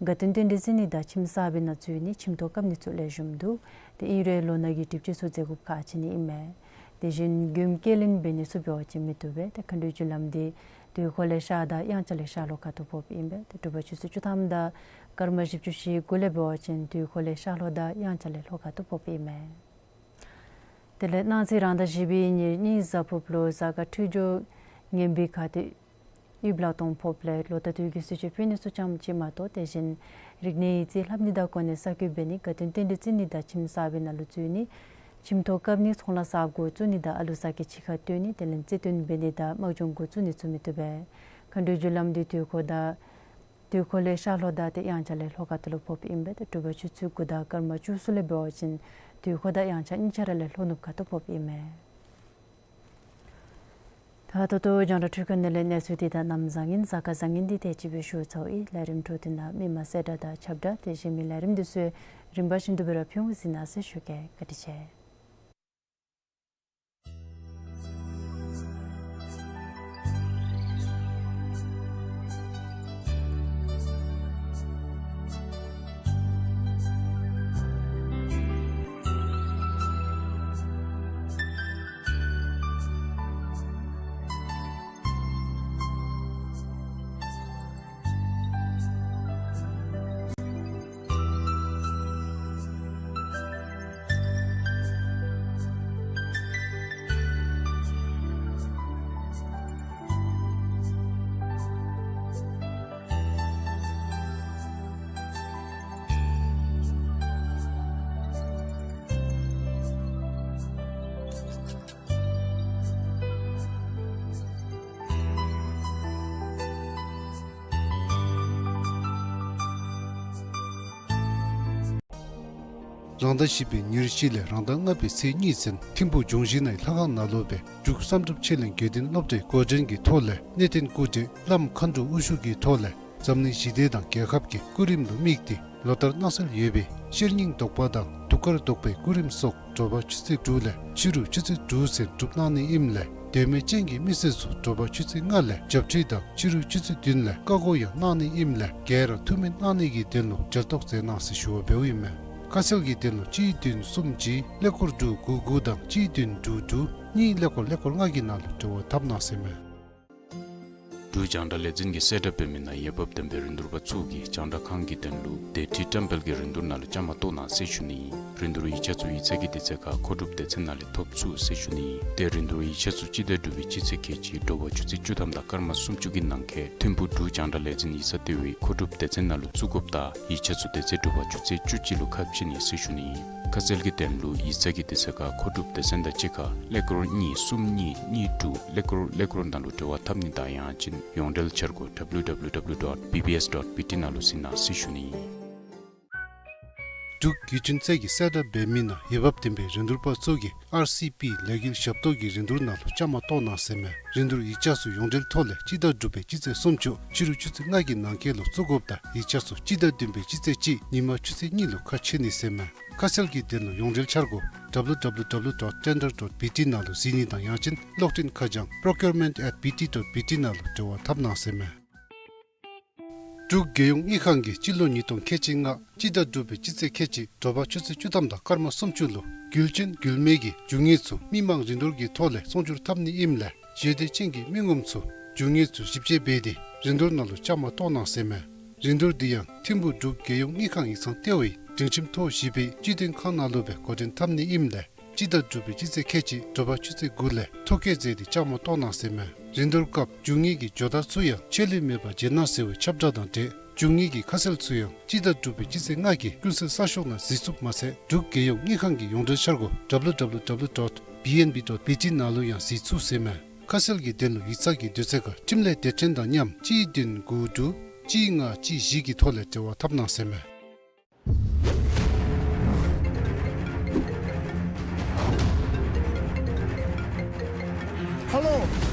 དགའ་སྟོན་རྟེན་འབྲེལ་རྩིས་ནི་དང་ཁྱིམ་གསར་པའི་ནང་འཛུལ་ནི་ཁྱིམ་ཐོག་བཀབ་ནི་ཚུ་ལེགས་ཤོམ་འདུག། ཏེ་ཨིན་རུང་ལོ་ན་གི་སྒྲིབ་བཅོས་ཚུ་མཛད་དགོཔ་ཁག་ཆེ་ནི་ཨིན་མས། དེ་བཞིན་མགྱོནམ་སྐྱེལ་ལེན་འབད་ནི་ཚུ་འབད་བ་ཅིན་མི་བཏུབ་པས། ཏེ་མཁའ་འགྲོའི་རྒྱུ་ལམ་འདི་དུས་འཁོར་ལས་ཤར་དང་དབྱངས་འཆར་ལས་ཤར་ལྷོ་ཁ་ཐུག་ཕོགཔ་ཨིན་པས། ཏེ་དྲོ་པ་ཆུ་ཚོད་བཅུ་ཐམ་དང་སྐར་མ་བཞི་བཅུ་ཞེ་དགུ་ལས་འབད་བ་ཅིན་དུས་འཁོར་ལས་ཤར་ལྷོ་དང་དབྱངས་འཆར་ལས་ལྷོ་ཁ་ཐུག་ཕོགཔ་ཨིན་མས། དེ་ལས་གནངས་ཚེ་རང་ཟླ་བཞི་པའི་ཉེར་གཉིས་གཟའ་ཕུརཔ་ལུ་གཟའ་སྐར་འཕྲོད་སྦྱོར་ངན་པའི་ཁར་ཏེ་དབུལ་ལ་གཏོང་ཕོགཔ་ལས་ལོ་ཟླ་དུས་ཀྱི་གསོལ་མཆོད་ཕུལ་ནི་ཚུ་ཙམ་ཅིག་མ་གཏོགས་དེ་བཞིན་རིག་གནས་ཡིག་རྩིས་ལྷབ་ནི་དང་གོ་གནས་གསར་བསྐོ་འབད་ནི་དགའ་སྟོན་རྟེན་འབྲེལ་རྩིས་ནི་དང་ཁྱིམ་གསར་པའི་ནང་ལུ་འཛུལ་ནི་ཁྱིམ་ཐོག་བཀབ་ནི་ཚོང་ལཱ་གསརཔ་འགོ་བཙུགས་ནི་དང་ཨ་ལུ་ཟ་སྐྱེལ་ཕྱི་ཁར་བཏོན་ནི་དེ་ལས་རྩིས་སྟོན་འབད་ནི་དང་དམག་སྦྱོང་འགོ་བཙུགས་ནི་ཚུ་མི་བཏུབ་པས། མཁའ་འགྲོའི་རྒྱུ་ལམ་འདི་དུས་འཁོར་དང་དུས་འཁོར་ལས་ཤར་ལྷོ་དང་ཏེ་དབྱངས་འཆར་ལས་ལྷོ་ཁ་ཐུག་ལུ་ཕོགཔ་ཨིན་པས། ཏེ་དྲོ་པ་ཆུ་ཚོད་དགུ་དང་སྐར་མ་བཅུ་གསུམ་ལས་འབད་བ་ཅིན་དུས་འཁོར་དང་དབྱངས་འཆར་གཉིས་ཆ་ར་ལས་ལྷོ་ནུབ་ཁ་ཐུག་ཕོགཔ་ཨིན་མས། ད་ད་ལྟོ་རྒྱང་བསྒྲགས་འཕྲུལ་ཁང་ནང་ལས་གནས་ཚུལ་འདི་དང་གནམ་བཟང་ངན་གཟའ་སྐར་བཟང་ངན་འདི་དེ་ཅིག་སྦེ་ཞུ་ཚརཝ་ཨིན། ལས་རིམ་འཕྲོ་མཐུད་ནང་མི་མང་གསལ་བསྒྲགས་དང་ཁྱབ་བསྒྲགས་དེ་བཞིན་མི་ལས་རིམ་འདི་ཚུ་རིམ་པ་བཞིན་དུ་སྦེ་ར་ཕུལ་འོང་ཟེར་གནང་ཟེར་ཞུ་གེ། བཀའ་དྲིན་ཆེ། རང་ཟླ་བཞི་པའི་ཉེར་བཞི་ལས་རང་ཟླ་ལྔ་པའི་ཚེས་གཉིས་ཚུན་ཐིམ་ཕུག་འབྱུང་བཞི་ནའི་ལྷ་ཁང་ནང་ལུ་སྦེ་འབྲུག་བསམ་གྲུབ་ཆོས་གླིང་དགེ་ལྡན་སློབ་གྲྭའི་འགོ་འདྲེན་གྱི་ཐོག་ལས་གནས་བརྟན་སྐུ་བགྲེས་བླམ་མཁའ་འགྲོ་དབུ་བཞུགས་ཀྱི་ཐོག་ལས་འཛམ་གླིང་ཞི་བདེ་དང་རྒྱལ་ཁབ་ཀྱི་སྐུ་རིམ་ལུ་དམིགས་ཏེ་ལོ་ལྟར་གནང་སྲོལ་ཡོད་པའི་ཤེར་སྙིང་ཟློག་པ་དང་གདུགས་དཀར་ཟློག་པའི་སྐུ་རིམ་སོགས་དྲོ་པ་ཆུ་ཚོད་དྲུག་ལས་ཕྱི་རུ་ཆུ་ཚོད་དྲུག་ཚུན་སྒྲུབ་གནང་ནི་ཨིནམ་ལས་དད་མོས་ཅན་གྱི་མི་སེར་ཚུ་དྲོ་པ་ཆུ་ཚོད་ལྔ་ལས་རྒྱབ་ཁྲིད་དང་ཕྱི་རུ་ཆུ་ཚོད་བདུན་ལས་བཀའ་བསྒོ་ཡང་གནང་ནི་ཨིནམ་ལས་ག་ར་ཐུགས་སྨོན་གནང་ནི་གི་དོན་ལུ་མཇལ་ཏོག་མཛད་གནང་ཟེར་ཞུ་བ་འབདཝ་ཨིན་མས། ཁ་གསལ་གྱི་དོན་ལུ་གཅིག་བདུན་གསུམ་གཅིག་ཀླད་ཀོར་དྲུག་དགུ་དགུ་དང་གཅིག་བདུན་དྲུག་དྲུག་གཉིས་ཀླད་ཀོར་ཀླད་ཀོར་ལྔ་གི་ནང་ལུ་འབྲེལ་བ་འཐབ་གནང་ཟེར་མས། འབྲུག་རྒྱང་བསྒྲགས་ལས་འཛིན་གྱིས་གསལ་བསྒྲགས་འབད་མི་ནང་འོས་འབབ་ལྡན་པའི་རིན་བསྡུར་པ་ཚུ་གིས་རྒྱང་བསྒྲགས་ཁང་གི་དོན་ལུ་དེ་ཁྲིད་བཀྲམ་སྤེལ་གྱི་རིན་བསྡུར་ནང་ལུ་བཅའ་མར་གཏོགས་གནང་ཟེར་ཞུ་ནི་ཨིན། རིན་བསྡུར་ཡིག་ཆ་ཚུ་ཡིག་ཚང་གི་དུས་ཚོད་ཁར་མཁོ་སྒྲུབ་སྡེ་ཚན་ནང་ལས་ཐོབ་ཚུགས་ཟེར་ཞུ་ནི་ཨིན། ཏེ་རིན་བསྡུར་ཡིག་ཆ་ཚུ་སྤྱི་ཟླ་དྲུག་པའི་སྤྱི་ཚེས་ཁལ་གཅིག་དྲོ་པ་ཆུ་ཚོད་བཅུ་ཐམ་དང་སྐར་མ་སུམ་ཅུ་གི་ནང་འཁོད་ཐིམ་ཕུག་འབྲུག་རྒྱང་བསྒྲགས་ལས་འཛིན་ཡིག་ཚང་ལྟེ་བའི་མཁོ་སྒྲུབ་སྡེ་ཚན་ནང་ལུ་བཙུགས་དགོཔ་དང་ཡིག་ཆ་ཚུ་དེ་ཚེ་དྲོ་པ་ཆུ་ཚོད་བཅུ་གཅིག་ལུ་ཁ་ཕྱེ་ནི་ཟེར་ཞུ་ནི་ཨིན། ཁ་གསལ་གྱི་དོན་ལུ་ཡིག་ཚང་གི་དུས་ཚོད་ཁར་མཁོ་སྒྲུབ་སྡེ་ཚན་དང་གཅིག་ཁར་ཀླད་ཀོར་གཉིས་གསུམ་གཉིས་གཉིས་དྲུག་ཀླད་ཀོར་ཀླད་ཀོར་ནང་ལུ་འབྲེལ་བ་འཐབ་ནི་དང་ཡང་ཅིན་ཡོངས་འབྲེལ་འཆར་སྒོ་www dot bbs dot bt ནང་ལུ་གཟིགས་གནང་ཟེར་ཞུ་ནི་ཨིན། འབྲུག་བརྒྱུད་འཕྲིན་ཚད་ཀྱིས་གསལ་བསྒྲགས་འབད་མི་ནང་འོས་འབབ་ལྡན་པའི་རིན་བསྡུར་པ་ཚུ་གིས་ཨར་སི་པི་ལས་འགུལ་ཞབས་ཏོག་གི་རིན་བསྡུར་ནང་ལུ་བཅའ་མར་གཏོགས་གནང་ཟེར་མས། རིན་བསྡུར་ཡིག་ཆ་ཚུ་ཡོངས་འབྲེལ་ཐོག་ལས་སྤྱི་ཟླ་དྲུག་པའི་སྤྱི་ཚེས་སུམ་ཅུ་ཕྱི་རུ་ཆུ་ཚོད་ལྔ་གི་ནང་འཁོད་ལུ་བཙུགས་དགོཔ་དང་ཡིག་ཆ་ཚུ་སྤྱི་ཟླ་བདུན་པའི་སྤྱི་ཚེས་གཅིག་ཉིན་མ་ཆུ་ཚོད་གཉིས་ལུ་ཁ་ཕྱེ་ནི་ཟེར་མས། ཁ་གསལ་གྱི་དོན་ལུ་ཡོངས་འབྲེལ་འཆར་སྒོ་www dot tender dot bt ནང་ལུ་གཟིགས་ནི་དང་ཡང་ཅིན་གློག་འཕྲིན་ཁ་བྱང་procurement at bt dot bt ནང་ལུ་འབྲེལ་བ་འཐབ་གནང་ཟེར་མས། འབྲུག་རྒྱལ་ཡོངས་དངུལ་ཁང་གིས་སྤྱི་ལོ་ཉིས་སྟོང་ཁལ་གཅིག་ལྔ་སྤྱི་ཟླ་དྲུག་པའི་སྤྱི་ཚེས་ཁལ་གཅིག་དྲོ་པ་ཆུ་ཚོད་བཅུ་ཐམ་དང་སྐར་མ་སུམ་ཅུ་ལུ་རྒྱུ་ཅན་རྒྱུ་མེད་ཀྱི་རྒྱུ་དངོས་ཚུ་མི་མང་རིན་བསྡུར་གྱི་ཐོག་ལས་ཚོང་བསྒྱུར་འཐབ་ནི་ཨིནམ་ལས་ཞེ་འདོད་ཅན་གྱི་མི་ངོམ་ཚུ་རྒྱུ་དངོས་ཚུ་ཞིབ་དཔྱད་འབད་དེ་རིན་བསྡུར་ནང་ལུ་བཅའ་མར་གཏོགས་གནང་ཟེར་མས། རིན་བསྡུར་འདི་ཡང་ཐིམ་ཕུག་འབྲུག་རྒྱལ་ཡོངས་དངུལ་ཁང་ཡིག་ཚང་ལྟེ་བའི་སྒྲིང་ཁྱིམ་ཐོག་བཞི་པའི་སྤྱི་མཐུན་ཁང་ནང་ལུ་སྦེ་འགོ་འདྲེན་འཐབ་ནི་ཨིནམ་ལས་སྤྱི་ཟླ་དྲུག་པའི་སྤྱི་ཚེས་ཁལ་གཅིག་དྲོ་པ་ཆུ་ཚོད་དགུ་ལས་ཐོ་བཀོད་མཛད་དེ་བཅའ་མར་གཏོགས་གནང་ཟེར་མས། རིན་བསྡུར་སྐབས་རྒྱུ་དངོས་ཀྱི་ཇོ་བདག་ཚུ་ཡང་ཆད་ལུས་མེད་པར་མཇལ་གནང་ཟེར་བའི་ཁྱབ་བསྒྲགས་དང་འབྲེལ་རྒྱུ་དངོས་ཀྱི་ཁ་གསལ་ཚུ་ཡང་སྤྱི་ཟླ་དྲུག་པའི་སྤྱི་ཚེས་ལྔ་གི་ཀུན་གསལ་གསར་ཤོག་ནང་གཟིགས་ཚུགསཔ་མ་ཚད་འབྲུག་རྒྱལ་ཡོངས་དངུལ་ཁང་གི་ཡོངས་འབྲེལ་འཆར་སྒོ་www dot bnb dot bt ནང་ལུ་ཡང་གཟིགས་ཚུགས་ཟེར་མས། ཁ་གསལ་གྱི་དོན་ལུ་ཡིག་ཚང་གི་དུས་ཚོད་ཁར་འཕྲིན་ལས་སྡེ་ཚན་དང་མཉམ་གཅིག་བདུན་དགུ་དྲུག་གཅིག་ལྔ་གཅིག་བཞི་གི་ཐོག་ལས་འབྲེལ་བ་འཐབ་གནང་ཟེར་མས། ཧ་ལོ།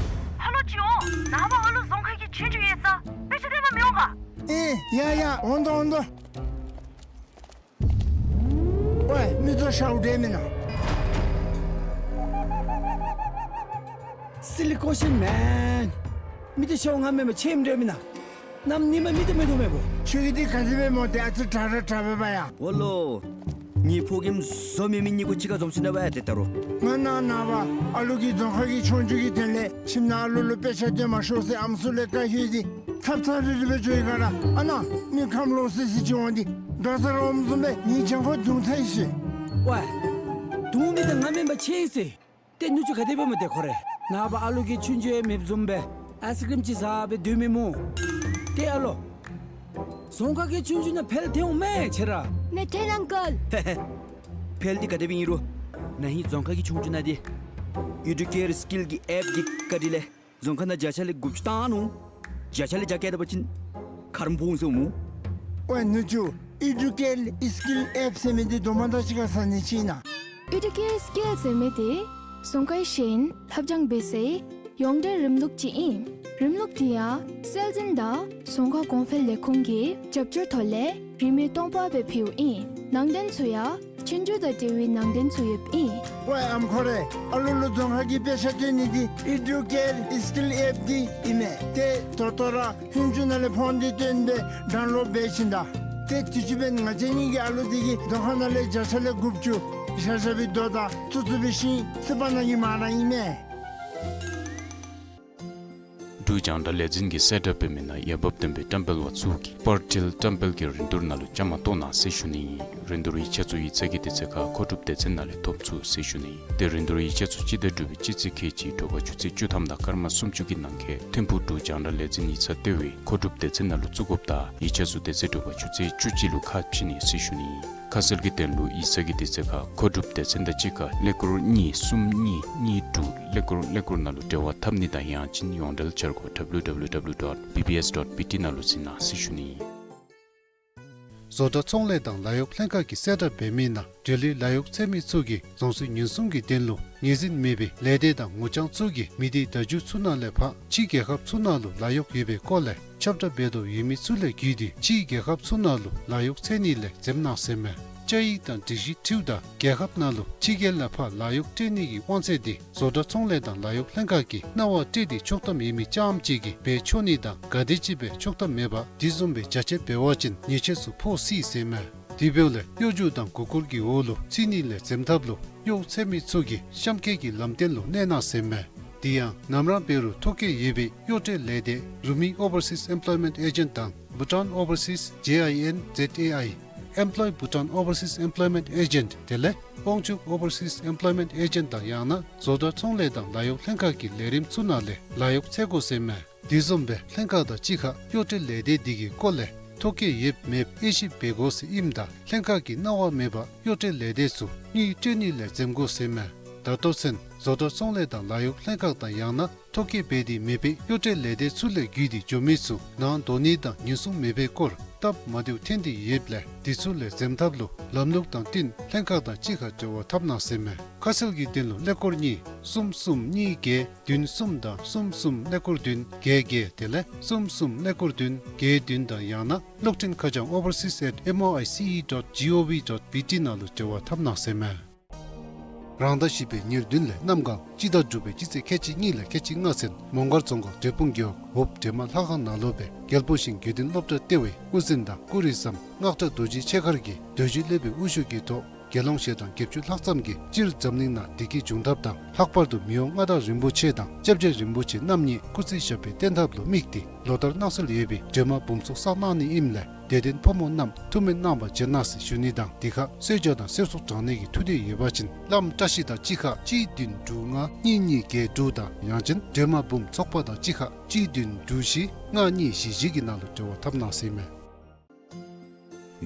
ཧ་ལོ་ཅིག་འོང་། ནངས་པ་ཨ་ལུ་རྫོང་ཁ་གི་ཆོས་རྒྱུགས་ཡོད་ས། དཔེ་ཆ་སྟོན་པར་མི་འོང་ག། ཨེ་ཡ་ཡ་འོང་དོ་འོང་དོ། ཝའི་མི་ཚུ་ཤཝ་འདྲས་མེན་ན། སི་ལི་ཀོ་ཤིན་མེན། མི་ཚུ་ཤཝ་ང་མེན་པར་ཆེམ་འདྲས་མེན་ན། གནམ་ཉིནམ་མི་ཚུ་མེད་དོ་མེད་པོ། ཁྱོད་ཀྱིས་འདི་ག་དེ་སྦེ་སྨོ། ཏེ་ཨ་ཙི་དྲག་ར་དྲག་པས་པ་ཡ། འོ་ལོ། ངེའི་ཕོ་རྒནམ་བཟོ་མེད་མི་གཉིས་པོ་གཅིག་ཁར་འཛོམས་ཅི་ན་པ་ཡ། ཏེ་ད་རུང་ང་ནཱ་ནངས་པ་ཨ་ལུ་གི་རྫོང་ཁ་གི་ཆོས་རྒྱུགས་ཀྱི་དོན་ལས་ཁྱིམ་ནང་ཨ་ལུ་ལུ་དཔེ་ཆ་སྟོན་མ་ཤོག་ཟེར་ཨམ་སྲུ་ལས་བཀའ་ཞུ་ཡི། ཐབ་ཚང་རི་རི་སྦེ་འགྱོ་ཡི་ག་ར། ཨ་ནཱ་མི་ཁམས་ལོག་སི་སི་ཅིག་འོང་སྟེ་འགྲོ་ས་ར་འོངམ་བཟུམ་སྦེ་ངེའི་གྱང་ཁར་རྡུང་ཚར་ཡི་ཟེར། ཝའི། རྡུང་མི་འདི་ང་མེན་པར་ཆེ་ཡི་ཟེར། ཏེ་ནུ་གཅུང་ག་དེ་སྦེ་སྨོ་ཏེ་ཁོ་རེ། ནངས་པ་ཨ་ལུ་གི་ཆོས་རྒྱུགས་ཡང་མེདཔ་བཟུམ་སྦེ་ཨའིསི་ཀྲིམ་ཅིག་བཟའ་སྦེ་སྡོད་མི་སྨོ། ཏེ་ཨ་ལོ། རྫོང་ཁ་གི་ཆོས་རྒྱུགས་ནང་འཕེལ་ཐོན་འོང་མས་ཁྱོད་ར། ནེ་ཐན་ཨང་ཀལ། ཧེ་ཧེ། འཕེལ་འདི་ག་དེ་སྦེ་ཨིན་རུང་ན་ཧིང་རྫོང་ཁ་གི་ཆོས་རྒྱུགས་ནང་འདི་ཨི་ཌུ་ཀེར་སི་ཀིལ་གྱི་ཨེཔ་འདི་བཀལ་ཏེ་ལས་རྫོང་ཁ་ནང་བརྒྱ་ཆ་ལས་དགུ་བཅུ་བཏང་ནུག། བརྒྱ་ཆ་ལས་བརྒྱ་བཀལ་ད་པ་ཅིན་ཁ་རུ་འབོ་འོང་ཟེར་སྨོ། ཝའི་ནུ་གཅུང་ཨི་ཌུ་ཀེར་སི་ཀིལ་ཨེཔ་ཟེར་མི་འདི་རྡོག་མ་དང་གཅིག་ཁར་ཟ་ནི་ཅིག་ཨིན་ན། ཨི་ཌུ་ཀེར་སི་ཀིལ་ཟེར་མི་འདི་རྫོང་ཁའི་ཤེས་ཡོན་ལྷབ་སྦྱང་འབད་སའི་ཡོངས་འབྲེལ་རིམ་ལུགས་ཅིག་ཨིན། རིམ་ལུགས་འདི་ཡང་སྲོལ་འཛིན་དང་རྫོང་ཁ་གོང་འཕེལ་ལས་ཁུངས་ཀྱི་རྒྱབ་སྐྱོར་ཐོག་ལས་རིན་མེད་སྟོང་པ་སྦེ་ཕུལཝ་ཨིན། ནང་རྟེན་ཚུ་ཡང་ཆོས་རྒྱུགས་དང་འབྲེལ་བའི་ནང་རྟེན་ཚུ་ཡོདཔ་ཨིན། ཝའི་ཨམ་ཁོ་རེ། ཨ་ལུ་ལུ་རྫོང་ཁ་གི་དཔེ་ཆ་སྟོན་ནི་འདི་ཨི་ཌུ་ཀེར་སི་ཀིལ་ཨེཔ་འདི་ཨིན་མས། ཏེ་ད་ལྟོ་ར་ཧིན་ཇུ་ནང་ལས་ཕོན་འདི་བཏོན་སྦེ་ཌའུན་ལོཌ་འབད་ཞིནམ་ད། ཏེ་དུས་ཅི་འབདན་ང་བཅས་གཉིས་ཀྱི་ཨ་ལུ་འདི་གིས་རྫོང་ཁ་ནང་ལས་བརྒྱ་ཆ་ལས་དགུ་བཅུ་བཞག་བཞག་པའི་རྡོ་དང་བཙུགས་བཙུགས་པའི་ཤིང་སི་པ་ནང་གི་མར་ར་ཨིན་མས། འབྲུག་རྒྱང་བསྒྲགས་ལས་འཛིན་གྱིས་གསལ་བསྒྲགས་འབད་མི་ནང་འོས་འབབ་ལྡན་པའི་བཀྲམ་སྤེལ་པ་ཚུ་གིས་པར་འཕྲུལ་བཀྲམ་སྤེལ་གྱི་རིན་བསྡུར་ནང་ལུ་བཅའ་མར་གཏོགས་གནང་ཟེར་ཞུ་ནི་ཨིན། རིན་བསྡུར་ཡིག་ཆ་ཚུ་ཡིག་ཚང་གི་དུས་ཚོད་ཁར་མཁོ་སྒྲུབ་སྡེ་ཚན་ནང་ལས་ཐོབ་ཚུགས་ཟེར་ཞུ་ནི་ཨིན། ཏེ་རིན་བསྡུར་ཡིག་ཆ་ཚུ་སྤྱི་ཟླ་དྲུག་པའི་སྤྱི་ཚེས་ཁལ་གཅིག་དྲོ་པ་ཆུ་ཚོད་བཅུ་ཐམ་དང་སྐར་མ་སུམ་ཅུ་གི་ནང་འཁོད་ཐིམ་ཕུག་འབྲུག་རྒྱང་བསྒྲགས་ལས་འཛིན་ཡིག་ཚང་ལྟེ་བའི་མཁོ་སྒྲུབ་སྡེ་ཚན་ནང་ལུ་བཙུགས་དགོཔ་དང་ཡིག་ཆ་ཚུ་དེ་ཚེ་དྲོ་པ་ཆུ་ཚོད་བཅུ་གཅིག་ལུ་ཁ་ཕྱེ་ནི་ཟེར་ཞུ་ནི་ཨིན། ཁ་གསལ་གྱི་དོན་ལུ་ཡིག་ཚང་གི་དུས་ཚོད་ཁར་མཁོ་སྒྲུབ་སྡེ་ཚན་དང་གཅིག་ཁར་ཀླད་ཀོར་གཉིས་གསུམ་གཉིས་གཉིས་དྲུག་ཀླད་ཀོར་ཀླད་ཀོར་ནང་ལུ་འབྲེལ་བ་འཐབ་ནི་དང་ཡང་ཅིན་ཡོངས་འབྲེལ་འཆར་སྒོ་www dot bbs dot bt ནང་ལུ་གཟིགས་གནང་ཟེར་ཞུ་ནི་ཨིན། བཟོ་གྲྭ་ཚོང་ལས་དང་ལཱ་གཡོག་ལྷན་ཁག་གིས་གསལ་བསྒྲགས་འབད་མི་ནང་འབྲེལ་ཡོད་ལཱ་གཡོག་འཚོལ་མི་ཚུ་གིས་རྫོང་སྲིད་ཉེན་སྲུང་གི་དོན་ལུ་ངོས་འཛིན་མེད་པའི་ལས་སྡེ་དང་ངོ་རྐྱང་ཚུ་གིས་མི་སྡེ་བརྡ་བརྒྱུད་ཚུ་ནང་ལས་ཕར་ཕྱི་རྒྱལ་ཁབ་ཚུ་ནང་ལུ་ལཱ་གཡོག་ཡོད་པའི་སྐོར་ལས་ཁྱབ་བསྒྲགས་འབད་དོ་ཡོད་མི་ཚུ་ལས་བརྒྱུད་དེ་ཕྱི་རྒྱལ་ཁབ་ཚུ་ནང་ལུ་ལཱ་གཡོག་འཚོལ་ནི་ལས་འཛེམ་གནང་ཟེར་མས། བཅའ་ཡིག་དང་སྒྲིག་གཞི་འཁྲིལཝ་ད་རྒྱལ་ཁབ་ནང་ལུ་ཕྱི་རྒྱལ་ལས་ཕར་ལཱ་གཡོག་སྤྲོད་ནི་གི་དབང་ཚད་དེ་བཟོ་གྲྭ་ཚོང་ལས་དང་ལཱ་གཡོག་ལྷན་ཁག་གིས་གནང་བ་སྤྲོད་དེ་ཆོག་ཐམ་ཡོད་མི་རྐྱངམ་ཅིག་གིས་འབད་ཆོག་ནི་དང་ག་དེམ་ཅིག་སྦེ་ཆོག་ཐམ་མེད་པར་དེ་བཟུམ་སྦེ་བྱ་སྤྱོད་འབད་བ་ཅིན་ཉེས་ཆད་ཚུ་ཕོག་སྲིད་ཟེར་མས། དེ་འབདཝ་ལས་གཡོ་སྒྱུ་དང་མགུ་སྐོར་གྱི་འོག་ལུ་ཚུད་ནི་ལས་འཛེམ་ཐབས་ལུ་གཡོག་འཚོལ་མི་ཚུ་གིས་གཤམ་འཁོད་ཀྱི་ལམ་སྟོན་ལུ་གནས་གནང་ཟེར་མས། དེ་ཡང་ནམ་ར་འབད་རུང་ཐོ་བཀོད་ཡོད་པའི་གཡོག་སྤྲོད་ལས་སྡེ་རུ་མི་Overseas Employment Agent དང་Bhutan Overseas J I N Z A I, Employ Bhutan Overseas Employment Agent དེ་ལས་དབང་ཕྱུག་Overseas Employment Agent དང་ཡང་ན་བཟོ་གྲྭ་ཚོང་ལས་དང་ལཱ་གཡོག་ལྷན་ཁག་གི་ལས་རིམ་ཚུ་ནང་ལས་ལཱ་གཡོག་འཚོལ་དགོ་ཟེར་མས། དེ་བཟུམ་སྦེ་ལྷན་ཁག་དང་གཅིག་ཁར་གཡོག་སྤྲོད་ལས་སྡེ་དེ་གི་སྐོར་ལས་ཐོ་བཀོད་ཡོདཔ་མེདཔ་དབྱེ་ཞིབ་འབད་དགོ་ཟེར་ཨིནམ་ད་ལྷན་ཁག་གིས་གནང་བ་མེད་པར་གཡོག་སྤྲོད་ལས་སྡེ་ཚུ་དངུལ་སྤྲོད་ནི་ལས་འཛེམ་དགོ་ཟེར་མས། ད་ལྟོ་ཚུན་བཟོ་གྲྭ་ཚོང་ལས་དང་ལཱ་གཡོག་ལྷན་ཁག་དང་ཡང་ན་ཐོ་བཀོད་འབད་དེ་མེད་པའི་གཡོག་སྤྲོད་ལས་སྡེ་ཚུ་ལས་བརྒྱུད་དེ་འགྱོ་མི་ཚུ་ནང་འདོགས་ནི་དང་ཉེན་སྲུང་མེད་པའི་སྐོར་སྟབས་མ་བདེཝ་ཐོན་ཏེ་ཡོདཔ་ལས་དེ་ཚུ་ལས་འཛེམ་ཐབས་ལུ་ལམ་ལུགས་དང་བསྟུན་ལྷན་ཁག་དང་གཅིག་ཁར་འབྲེལ་བ་འཐབ་གནང་ཟེར་མས། ཁ་གསལ་གྱི་དོན་ལུ་ཀླད་ཀོར་གཉིས་གསུམ་གསུམ་གཉིས་བརྒྱད་བདུན་གསུམ་དང་གསུམ་གསུམ་ཀླད་ཀོར་བདུན་བརྒྱད་བརྒྱད་དེ་ལས་གསུམ་གསུམ་ཀླད་ཀོར་བདུན་བརྒྱད་བདུན་དང་ཡང་ན་གློག་འཕྲིན་ཁ་བྱང་overseas at M O I C E dot G O V dot B T ནང་ལུ་འབྲེལ་བ་འཐབ་གནང་ཟེར་མས། རང་ཟླ་བཞི་པའི་ཉེར་བདུན་ལས་གནམ་གང་སྤྱི་ཟླ་དྲུག་པའི་སྤྱི་ཚེས་ཁལ་གཅིག་གཉིས་ལས་ཁལ་གཅིག་ལྔ་ཚུན་མོང་སྒར་རྫོང་ཁག་འབྲས་སྤུངས་རྒེད་འོག་འོབས་སྒྲོལ་མ་ལྷ་ཁང་ནང་ལུ་སྦེ་རྒྱལ་པོ་ཞིང་དགེ་འདུན་སློབ་གྲྭ་ལྟེ་བའི་དབུ་འཛིན་དང་སྐུ་རིམ་བཟང་སྔགས་གྲྭ་རྡོ་རྗེ་ཆོས་མཁར་གྱིས་རྡོ་རྗེ་སློབ་དཔོན་དབུ་བཞུགས་ཀྱི་ཐོག་དགེ་སློང་ཞལ་གྲངས་བརྒྱད་ཅུ་ལྷག་ཙམ་གྱིས་སྤྱིར་འཛམ་གླིང་ནང་བདེ་སྐྱིད་འབྱུང་ཐབས་དང་ལྷག་པར་དུ་མི་དབང་མངའ་བདག་རིན་པོ་ཆེ་དང་སྐྱབས་རྗེ་རིན་པོ་ཆེ་རྣམ་གཉིས་སྐུ་ཚེ་ཞབས་པད་བརྟན་ཐབས་ལུ་དམིགས་ཏེ་ལོ་ལྟར་གནང་སྲོལ་ཡོད་པའི་སྒྲོལ་མ་འབུམ་ཚོགས་བསགས་གནང་ནི་ཨིནམ་ལས་དད་ལྡན་ཕོ་མོ་རྣམས་ཐུགས་སྨོན་གནང་བར་བྱོན་གནང་ཟེར་ཞུ་ནི་དང་དེ་ཁར་གསོལ་ཇ་དང་གསོལ་ཚོགས་དྲང་ནི་གི་ཐུགས་འདོད་ཡོད་པ་ཅིན་བླམ་བཀྲ་ཤིས་དང་གཅིག་ཁར་གཅིག་བདུན་དྲུག་ལྔ་གཉིས་གཉིས་བརྒྱད་དྲུག་དང་ཡང་ཅིན་སྒྲོལ་མ་འབུམ་ཚོགས་པ་དང་གཅིག་ཁར་གཅིག་བདུན་དྲུག་བཞི་ལྔ་གཉིས་བཞི་བཞི་གི་ནང་ལུ་འབྲེལ་བ་འཐབ་གནང་ཟེར་མས།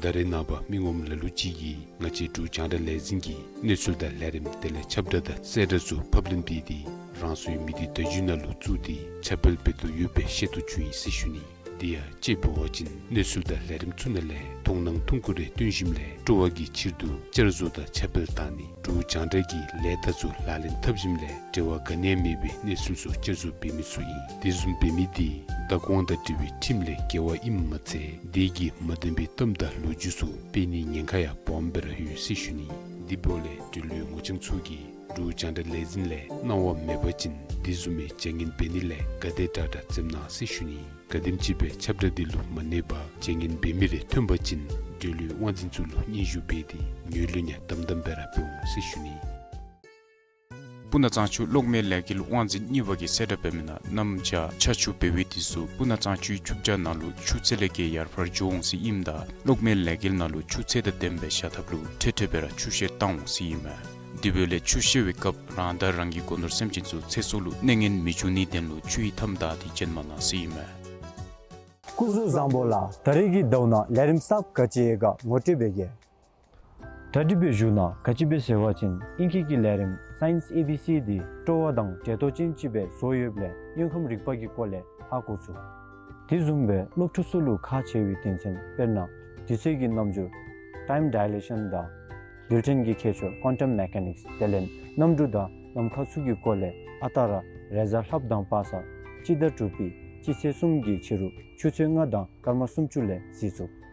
ད་རེས་ནངས་པ་མི་ངོམ་ལ་ལུ་ཅིག་གིས་ང་བཅས་འབྲུག་རྒྱང་བསྒྲགས་ལས་འཛིན་གྱི་གནས་ཚུལ་དང་ལས་རིམ་དེ་ལས་ཁྱབ་བསྒྲགས་དང་གསལ་བསྒྲགས་ཚུ་ཕབ་ལེན་འབད་དེ་རང་སོའི་མི་སྡེ་བརྡ་བརྒྱུད་ནང་ལུ་བཙུགས་ཏེ་ཁྱབ་སྤེལ་འབད་དོ་ཡོདཔ་སྦེ་ཤེས་རྟོགས་བྱུང་ཡི་ཟེར་ཞུ་ནི། དེ་ཡང་དཔྱེ་འབད་བ་ཅིན་གནས་ཚུལ་དང་ལས་རིམ་ཚུ་ནང་ལས་མཐོང་སྣང་མཐོང་གུ་རེ་སྟོན་ཞིནམ་ལས་སྤྲོ་བ་གི་ཕྱིར་དུ་བསྐྱར་བཟོ་དང་ཁྱབ་སྤེལ་བཏང་ནི། འབྲུག་རྒྱང་བསྒྲགས་ཀྱི་ལས་རྟགས་ཚུ་ལག་ལེན་འཐབ་ཞིནམ་ལས་འབྲེལ་བ་ག་ནི་ཡང་མེད་པའི་གནས་ཚུལ་ཚུ་བསྐྱར་བཟོ་འབད་མི་ཚུ་ཨིན། དེ་བཟུམ་འབད་མི་དེ་བདག་དབང་དང་འབྲེལ་བའི་ཁྲིམས་ལས་འགལ་བ་ཨིནམ་མ་ཚད་དེ་གིས་མ་བདེན་པའི་གཏམ་དང་ལོ་རྒྱུས་ཚུ་སྤེལ་ནིའི་ཉེན་ཁ་ཡང་སྦོམ་སྦེ་ར་ཡོད་ཟེར་ཞུ་ནི། དེ་འབདཝ་ལས་འབྲེལ་ཡོད་ངོ་རྐྱང་ཚུ་གིས་འབྲུག་རྒྱང་བསྒྲགས་ལས་འཛིན་ལས་གནང་བ་མེད་པ་ཅིན་དེ་བཟུམ་མའི་བྱ་ངན་འབད་ནི་ལས་ག་དེ་དྲག་དྲག་འཛེམ་གནང་ཟེར་ཞུ་ནི། ག་དེམ་ཅིག་སྦེ་ཁྱབ་བསྒྲགས་དེ་ལུ་མ་གནས་པར་བྱ་ངན་འབད་མི་རེ་ཐོན་པ་ཅིན་འབྲེལ་ཡོད་དབང་འཛིན་ཚུ་ལུ་སྙན་ཞུ་འབད་དེ་ངོས་ལེན་ཡང་དམ་དམ་སྦེ་ར་འབད་འོང་ཟེར་ཞུ་ནི། སྤུ་ན་གཙང་ཆུ་གློག་མེ་ལས་འགུལ་དབང་འཛིན་གཉིས་པ་གིས་གསལ་བསྒྲགས་འབད་མི་ནང་གནམ་བྱཱར་ཆར་ཆུ་འབེལ་བའི་དུས་སུ་སྤུ་ན་གཙང་ཆུའི་ཆུ་བྱ་ནང་ལུ་ཆུ་ཚད་ལས་བརྒལ་ཡར་འཕར་འགྱོ་འོང་ཟེར་ཨིནམ་ད་གློག་མེ་ལས་འགུལ་ནང་ལུ་ཆུ་ཚད་དང་ལྡནམ་སྦེ་བཞག་ཐབས་ལུ་འཕྲལ་འཕྲལ་སྦེ་ར་ཆུ་བཤལ་བཏང་འོང་ཟེར་ཨིན་མས། དེ་འབདཝ་ལས་ཆུ་བཤལ་བའི་སྐབས་རང་དང་རང་གི་སྒོ་ནོར་སེམས་ཅན་ཚུ་ཚེ་སྲོག་ལུ་གནོད་ངན་མི་འབྱུང་ནིའི་དོན་ལུ་ཆུ་ཡི་མཐའམ་བདའ་སྟེ་བྱོན་མ་གནང་ཟེར་ཨིན་མས། སྐུ་གཟུགས་བཟང་པོ་ལགས། ད་རེས་ཀྱི་ཟླཝ་ནང་ལས་རིམ་གསརཔ་ག་ཅི་ཡོད་ག་ངོ་སྤྲོད་འབད་གེ། གྲ་སྒྲིག་འབད་བཞུགས་གནང་། ག་ཅི་སྦེ་ཟེར་བ་ཅིན་ཨིང་སྐད་ཀྱི་ལས་རིམ་Science A B C དེ་སྤྲོ་བ་དང་འབྲེལ་གཏོགས་ཅན་ཅིག་སྦེ་བཟོ་ཡོདཔ་ལས་དངོས་ཁམས་རིག་པ་གི་སྐོར་ལས་ཧ་གོ་ཚུགས། དེ་བཟུམ་སྦེ་སློབ་ཕྲུག་ཚུ་ལུ་ཁག་ཆེ་བའི་དོན་ཚན་དཔེར་ན་དུས་ཚོད་ཀྱི་རྣམ་འགྱུར་time dilation དང་རྡུལ་ཕྲན་གྱི་ཁྱད་ཆོས་quantum mechanics དེ་ལས་གནམ་གྲུ་དང་ལམ་ཁ་ཚུ་གི་སྐོར་ལས་ཨ་རྟག་ར་རེས་གཟའ་ལྷགཔ་དང་པ་སངས་སྤྱི་ཟླ་དྲུག་པའི་སྤྱི་ཚེས་གསུམ་གྱི་ཕྱི་རུ་ཆུ་ཚོད་ལྔ་དང་སྐར་མ་སུམ་ཅུ་ལས་གཟིགས་ཚུགས།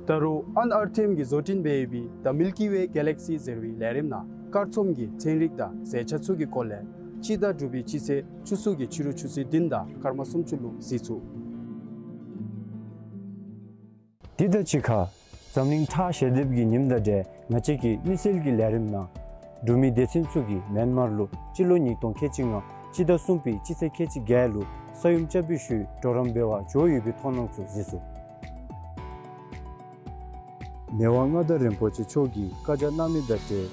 ད་རུང་ཨན་ཨར་ཐིམ་གྱིས་བཟོ་སྐྲུན་འབད་ཡོད་པའི་The Milky Way Galaxy ཟེར་བའི་ལས་རིམ་ནང་སྐར་ཚོམ་གྱི་ཚན་རིག་དང་ཟས་བཅད་ཚུ་གི་སྐོར་ལས་སྤྱི་ཟླ་དྲུག་པའི་སྤྱི་ཚེས་བཅུ་གསུམ་གྱི་ཕྱི་རུ་ཆུ་ཚོད་བདུན་དང་སྐར་མ་སུམ་ཅུ་ལུ་གཟིགས་ཚུགས། དེ་དང་གཅིག་ཁར་འཛམ་གླིང་ཁྲག་ཞལ་འདེབས་ཀྱི་ཉིནམ་དང་འབྲེལ་ང་བཅས་ཀྱི་དམིགས་བསལ་གྱི་ལས་རིམ་ནང་འབྲུག་མི་སྡེ་ཚན་ཚུ་གིས་མེན་མར་ལུ་སྤྱི་ལོ་ཉིས་སྟོང་ཁལ་གཅིག་ལྔ་སྤྱི་ཟླ་གསུམ་པའི་སྤྱི་ཚེས་ཁལ་གཅིག་བརྒྱད་ལུ་ས་ཡོམ་རྐྱབ་པའི་ཤུལ་གྲོགས་རམ་འབད་བར་འགྱོ་ཡོད་པའི་མཐོང་སྣང་ཚུ་གཟིགས་ཚུགས། མི་དབང་མངའ་བདག་རིན་པོ་ཆེ་མཆོག་གིས་བཀའ་རྒྱ་གནང་མི་དང་འབྲེལ་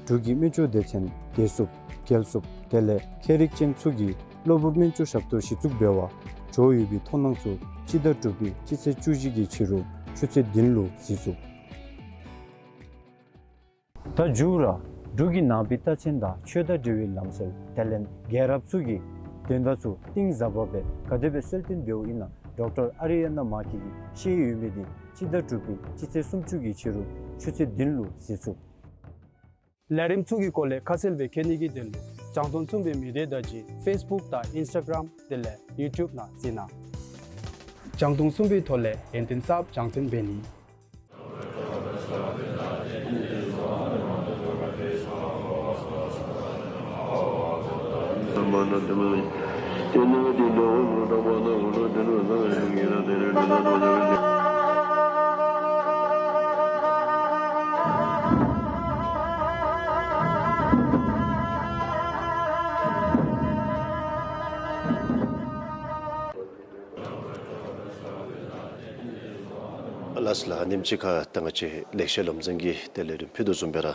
འབྲུག་གི་སྨན་བཅོས་སྡེ་ཚན་བདེ་སྲུངཔ་རྒྱལ་སྲུངཔ་དེ་ལས་མཁས་རིག་ཅན་ཚུ་གིས་གློ་བུར་སྨན་བཅོས་ཞབས་ཏོག་གཞི་བཙུགས་འབད་བར་འགྱོ་ཡོད་པའི་མཐོང་སྣང་ཚུ་སྤྱི་ཟླ་དྲུག་པའི་སྤྱི་ཚེས་བཅུ་བཞི་གི་ཕྱི་རུ་ཆུ་ཚོད་བདུན་ལུ་གཟིགས་ཚུགས། ད་མཇུག་ར་འབྲུག་གི་ནང་པའི་རྟགས་མཚན་དང་ཆོས་དང་འབྲེལ་བའི་ལམ་སྲོལ་དེ་ལས་རྒྱལ་རབས་ཚུ་གི་དོན་དག་ཚུ་གཏིང་ཟབ་པ་སྦེ་ག་དེ་སྦེ་གསལ་སྟོན་འབདཝ་ཨིན་ན་ ཌོག་ཊར་ཨ་རི་ཡ་ན་མཱ་ཀི་གི་ཤེས་ཡོན་ཡོད་མི་དེ་སྤྱི་ཟླ་དྲུག་པའི་སྤྱི་ཚེས་སུམ་ཅུ་གི་ཕྱི་རུ་ཆུ་ཚོད་བདུན་ལུ་གཟིགས་ཚུགས། ལས་རིམ་ཚུ་གི་སྐོར་ལས་ཁ་གསལ་སྦེ་མཁྱེན་ནི་གི་དོན་ལུ་རྒྱང་མཐོང་གསུམ་པའི་མི་སྡེ་བརྡ་བརྒྱུད་ཕེསི་བུཀ་དང་ཨིནསི་ཊ་གརམ་དེ་ལས་ཡུ་ཊུབ་ནང་གཟིགས་གནང་། རྒྱང་མཐོང་གསུམ་པའི་ཐོག་ལས་ཡོན་ཏན་གསརཔ་སྦྱང་བརྩོན་འབད་ནི། ལགས་ལགས། ཨ་ནེམ་ཅིག་ཁར་ད་ང་བཅས་ལེགས་བཤད་ལམ་འཛིན་གྱིས་ཏེ་ལས་རིམ་ཕུལ་དོ་བཟུམ་སྦེ་ར་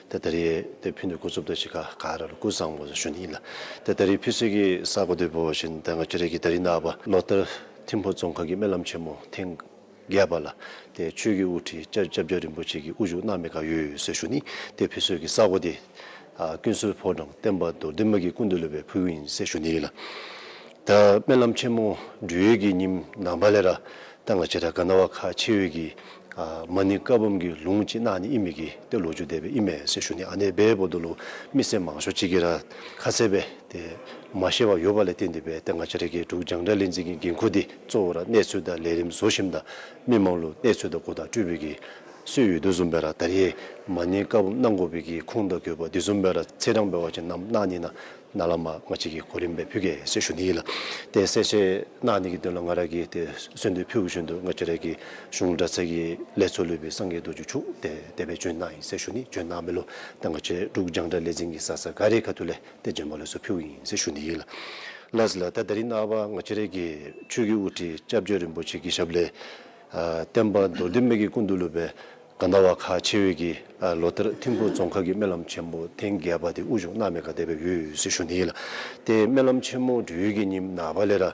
ཏེ་ད་རིས་ཏེ་ཕུལ་ནི་འགོ་བཙུགསཔ་ད་གཅིག་ཁར་ག་ར་ལུ་སྐུ་གཟུགས་བཟང་པོ་ཟེར་ཞུ་ནི་ལགས། ཏེ་ད་རིས་ཕུལ་སའི་གི་ས་གོ་འདི་འབད་བ་ཅིན་ད་ང་བཅས་ར་གི་ད་རིས་ནངས་པ་ལོ་ལྟར་ཐིམ་ཕུག་རྫོང་ཁག་གི་སྨོན་ལམ་ཆེན་མོ་ཐེངས་བརྒྱད་པ་ལགས། ཏེ་ཆོས་ཀྱི་དབུ་ཁྲིད་སྐྱབས་སྐྱབས་རྗེ་རིན་པོ་ཆེ་གིས་དབུ་བཞུགས་གནང་མི་ཁར་ཡོད་ཟེར་ཞུ་ནི། ཏེ་ཕུལ་སའི་གི་ས་གོ་འདི་ཨ་ཀུན་གསལ་ཕོ་བྲང་བསྟན་པ་རྡོར་བསྟན་མ་གི་སྐུ་མདུན་ལུ་སྦེ་ཕུལཝ་ཨིན་ཟེར་ཞུ་ནི་ལགས། ད་སྨོན་ལམ་ཆེན་མོ་གྲོལ་བའི་གི་ཉིནམ་ནངས་པ་ལས་ར་ད་ང་བཅས་ར་ག་ན་བ་ཁག་ཆེ་བའི་གི་ཨ་མ་ཎི་བཀའ་འབུམ་གྱི་ལུང་ཅིག་གནང་ནི་ཨིན་མི་གི་ཏེ་ལོ་རྒྱུས་དེ་སྦེ་ཨིན་མས་ཟེར་ཞུ་ནི། ཨ་ནི་འབདཝ་ད་ལུ་མི་སེར་མང་ཤོས་ཅིག་གིས་ར་ཁ་གསལ་སྦེ་ཏེ་མ་ཤེས་པར་ཡོདཔ་ལས་བརྟེན་ཏེ་སྦེ་ཏེ་ང་བཅས་ར་གི་འབྲུག་རྒྱང་བསྒྲགས་ལས་འཛིན་གྱི་འགན་ཁུར་འདི་གཙོ་བོ་ར་གནས་ཚུལ་དང་ལས་རིམ་བཟོ་ཞིནམ་ད་མི་མང་ལུ་གནས་ཚུལ་དང་གོ་བརྡ་སྤྲོད་པའི་གི་སྲོལ་ཡོད་དོ་བཟུམ་སྦེ་ར་ད་རིས་མ་ཎི་བཀའ་འབུམ་གནང་དགོ་པའི་གི་ཁུངས་དང་དགོས་པ་དེ་བཟུམ་སྦེ་ར་ཚེས་གྲངས་འབད་བ་ཅིན་ནམ་གནང་ནི་ན་ནཱ་ལས་མར་ང་བཅས་ཀྱིས་གོ་རིམ་སྦེ་ཕུལ་གེ་ཟེར་ཞུ་ནི་ལགས། ཏེ་གསལ་བཤད་གནང་ནི་གི་དོན་ལུ་ང་ར་གིས་ཏེ་གསོལ་འདེབས་ཕུལ་བཞིན་དུ་ང་བཅས་ར་གི་གཞུང་གྲྭ་ཚང་གི་ལས་ཚོགས་ལུ་སྦེ་སངས་རྒྱས་རྡོ་རྗེ་འཆུག་ཏེ་དེ་སྦེ་བྱོན་གནང་ཡི་ཟེར་ཞུ་ནི། བྱོན་གནང་མི་ལུ་ད་ང་བཅས་འབྲུག་རྒྱང་བསྒྲགས་ལས་འཛིན་གྱི་ས་ས་ག་རའི་ཁ་ཐུག་ལས་ཏེ་བྱོན་པ་ལེགས་སོ་ཕུལཝ་ཨིན་ཟེར་ཞུ་ནི་ཨིན་ལགས། ལགས་ལགས། ད་ད་རིས་ནངས་པ་ང་བཅས་ར་གི་ཆོས་ཀྱི་དབུ་ཁྲིད་སྐྱབས་རྗེ་རིན་པོ་ཆེ་གི་ཞབས་ལས་ཨ་བསྟན་པ་རྡོར་བསྟན་མ་གི་སྐུ་མདུན་ལུ་སྦེ་ག་ན་བ་ཁག་ཆེ་བའི་གི་ཨ་ལོ་ལྟར་ཐིམ་ཕུག་རྫོང་ཁག་གི་སྨོན་ལམ་ཆེན་མོ་ཐེངས་བརྒྱད་པ་འདི་དབུ་བཞུགས་གནང་མི་ཁར་དེ་སྦེ་ཡོད་ཟེར་ཞུ་ནི་ཨིན་ལགས། ཏེ་སྨོན་ལམ་ཆེན་མོ་གྲོལ་བའི་གི་ཉིནམ་ནངས་པ་ལས་ར་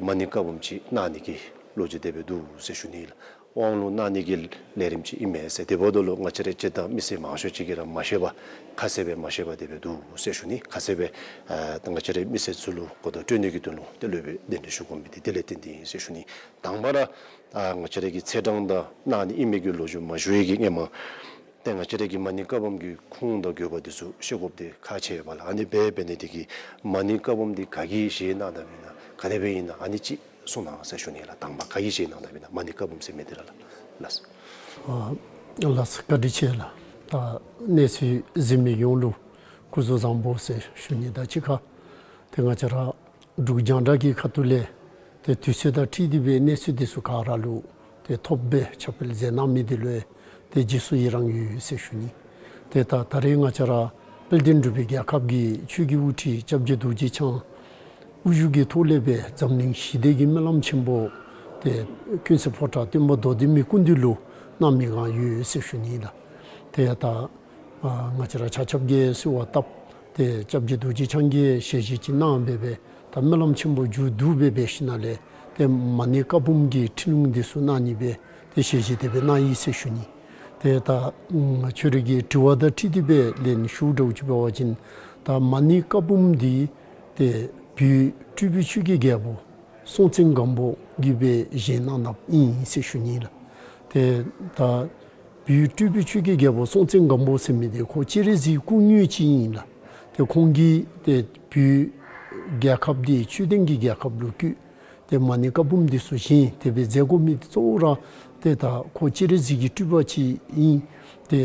མ་ཎི་བཀའ་འབུམ་ཅིག་གནང་ནི་གི་ལོ་རྒྱུས་དེ་སྦེ་འདུག་ཟེར་ཞུ་ནི་ཨིན་ལགས། དབང་ལུང་གནང་ནི་གི་ལས་རིམ་ཅིག་ཨིན་མས་ཟེར། དེ་འབདཝ་ད་ལུ་ང་བཅས་ར་སྤྱིར་བཏང་མི་སེར་མང་ཤོས་ཅིག་གིས་ར་མ་ཤེས་པར་ཁ་གསལ་སྦེ་མ་ཤེས་པར་དེ་སྦེ་འདུག་ཟེར་ཞུ་ནི། ཁ་གསལ་སྦེ་ཨ་ང་བཅས་ར་མི་སེར་ཚུ་ལུ་གོ་བརྡ་སྤྲོད་ནི་གི་དོན་ལུ་དེ་ལུ་སྦེ་གདན་འདྲེན་ཞུ་དགོ་མི་འདི་དེ་ལས་བརྟེན་ཏེ་ཨིན་ཟེར་ཞུ་ནི། དང་པ་ར་ཨ་ང་བཅས་ར་གི་ཚེས་གྲངས་དང་གནང་ནི་ཨིན་མི་གི་ལོ་རྒྱུས་མ་ཞུ་བའི་གི་སྔོན་མ་ཏེ་ང་བཅས་ར་གི་མ་ཎི་བཀའ་འབུམ་གྱི་ཁུངས་དང་དགོས་པ་འདི་ཚུ་ཤེས་དགོཔ་འདི་ཁག་ཆེ་བས་ལགས། ཨ་ནི་སྦེ་འབད་ནི་འདི་གིས་མ་ཎི་བཀའ་འབུམ་འདི་ག་གིས་བཞེས་གནང་དཔ་ཨིན་ན་ག་དེ་སྦེ་ཨིན་ན་ཨ་ནི་ཅིག་གསུང་གནང་ཟེར་ཞུ་ནི་ལགས། དང་པ་ག་གིས་བཞེས་གནང་དཔ་ཨིན་ན་མ་ཎི་བཀའ་འབུམ་ཟེར་མི་འདི་ར་ལགས། ལགས། ཨ་ལགས་བཀའ་དྲིན་ཆེ་ལགས། ད་གནས་ཚུལ་གཟིགས་མི་ཡོངས་ལུ་སྐུ་གཟུགས་བཟང་པོ་ཟེར་ཞུ་ནི་དང་གཅིག་ཁར་ཏེ་ང་བཅས་ར་འབྲུག་རྒྱང་བསྒྲགས་ཀྱི་ཁ་ཐུག་ལས་ཏེ་དུས་ཚོད་དང་འཁྲིལ་ཏེ་སྦེ་གནས་ཚུལ་འདི་ཚུ་ག་ར་ལུ་ཏེ་ཐོབ་སྦེ་ཁྱབ་སྤེལ་མཛད་གནང་མི་འདི་ལུ་ཏེ་རྗེས་སུ་ཡི་རངས་ཡོད་ཟེར་ཞུ་ནི། ཏེ་ད་ད་རེས་ང་བཅས་ར་དཔལ་ལྡན་འབྲུག་པའི་རྒྱལ་ཁབ་ཀྱི་ཆོས་ཀྱི་དབུ་ཁྲིད་སྐྱབས་རྗེ་རྡོ་རྗེ་འཆང་དབུ་བཞུགས་ཀྱི་ཐོག་ལས་སྦེ་འཛམ་གླིང་ཞི་བདེ་གི་སྨོན་ལམ་ཆེན་པོ་ཏེ་ཀུན་གསལ་ཕོ་བྲང་སྟོན་པ་རྡོར་གདན་མའི་སྐུ་མདུན་ལུ་གནང་མི་ཁར་ཡོད་ཟེར་ཞུ་ནི་ལགས། ཏེ་ད་ཨ་ང་བཅས་ར་ཆ་ཁྱབ་ཀྱིས་གསོལ་བ་བཏབ་སྟེ་སྐྱབས་རྗེ་རྡོ་རྗེ་འཆང་གིས་ཞལ་བཞེས་ཅིག་གནང་སྦེ་སྦེ་ད་སྨོན་ལམ་ཆེན་པོ་མཇུག་བསྡུ་སྦེ་འབད་ཞིནམ་ལས་ཏེ་མ་ཎི་བཀའ་འབུམ་གྱི་ཁྲིད་ལུང་འདི་ཚུ་གནང་ནི་སྦེ་ཏེ་ཞལ་བཞེས་དེ་སྦེ་གནང་ཡི་ཟེར་ཞུ་ནི། ཏེ་ད་ཁྱོད་རའི་གི་དྲི་བ་དང་འཁྲིལ་ཏེ་སྦེ་ལན་ཞུ་འདྲཝ་ཅིག་འབད་བ་ཅིན་ད་མ་ཎི་བཀའ་འབུམ་འདི་ཏེ་བོད་སྤྲུལ་པའི་ཆོས་ཀྱི་རྒྱལ་པོ་སྲོང་བཙན་སྒམ་པོ་གིས་སྦེ་བཞེས་གནང་གནངམ་ཨིན་ཟེར་ཞུ་ནི་ལགས། ཏེ་ད་བོད་སྤྲུལ་པའི་ཆོས་ཀྱི་རྒྱལ་པོ་སྲོང་བཙན་སྒམ་པོ་ཟེར་མི་འདི་ཁོ་སྤྱན་རས་གཟིགས་སྐུ་དངོས་ཅིག་ཨིན་ལགས། ཏེ་ཁོང་གིས་ཏེ་བོད་རྒྱལ་ཁབ་འདི་ཆོས་ལྡན་གྱི་རྒྱལ་ཁབ་ལུ་བཀོད། ཏེ་མ་ཎི་བཀའ་འབུམ་འདི་ཚུ་བཞེངས་ཏེ་སྦེ་མཛད་དགོ་མི་འདི་གཙོ་བོ་ར་ཏེ་ད་ཁོ་སྤྱན་རས་གཟིགས་ཀྱི་སྤྲུལ་པ་ཅིག་ཨིན། ཏེ་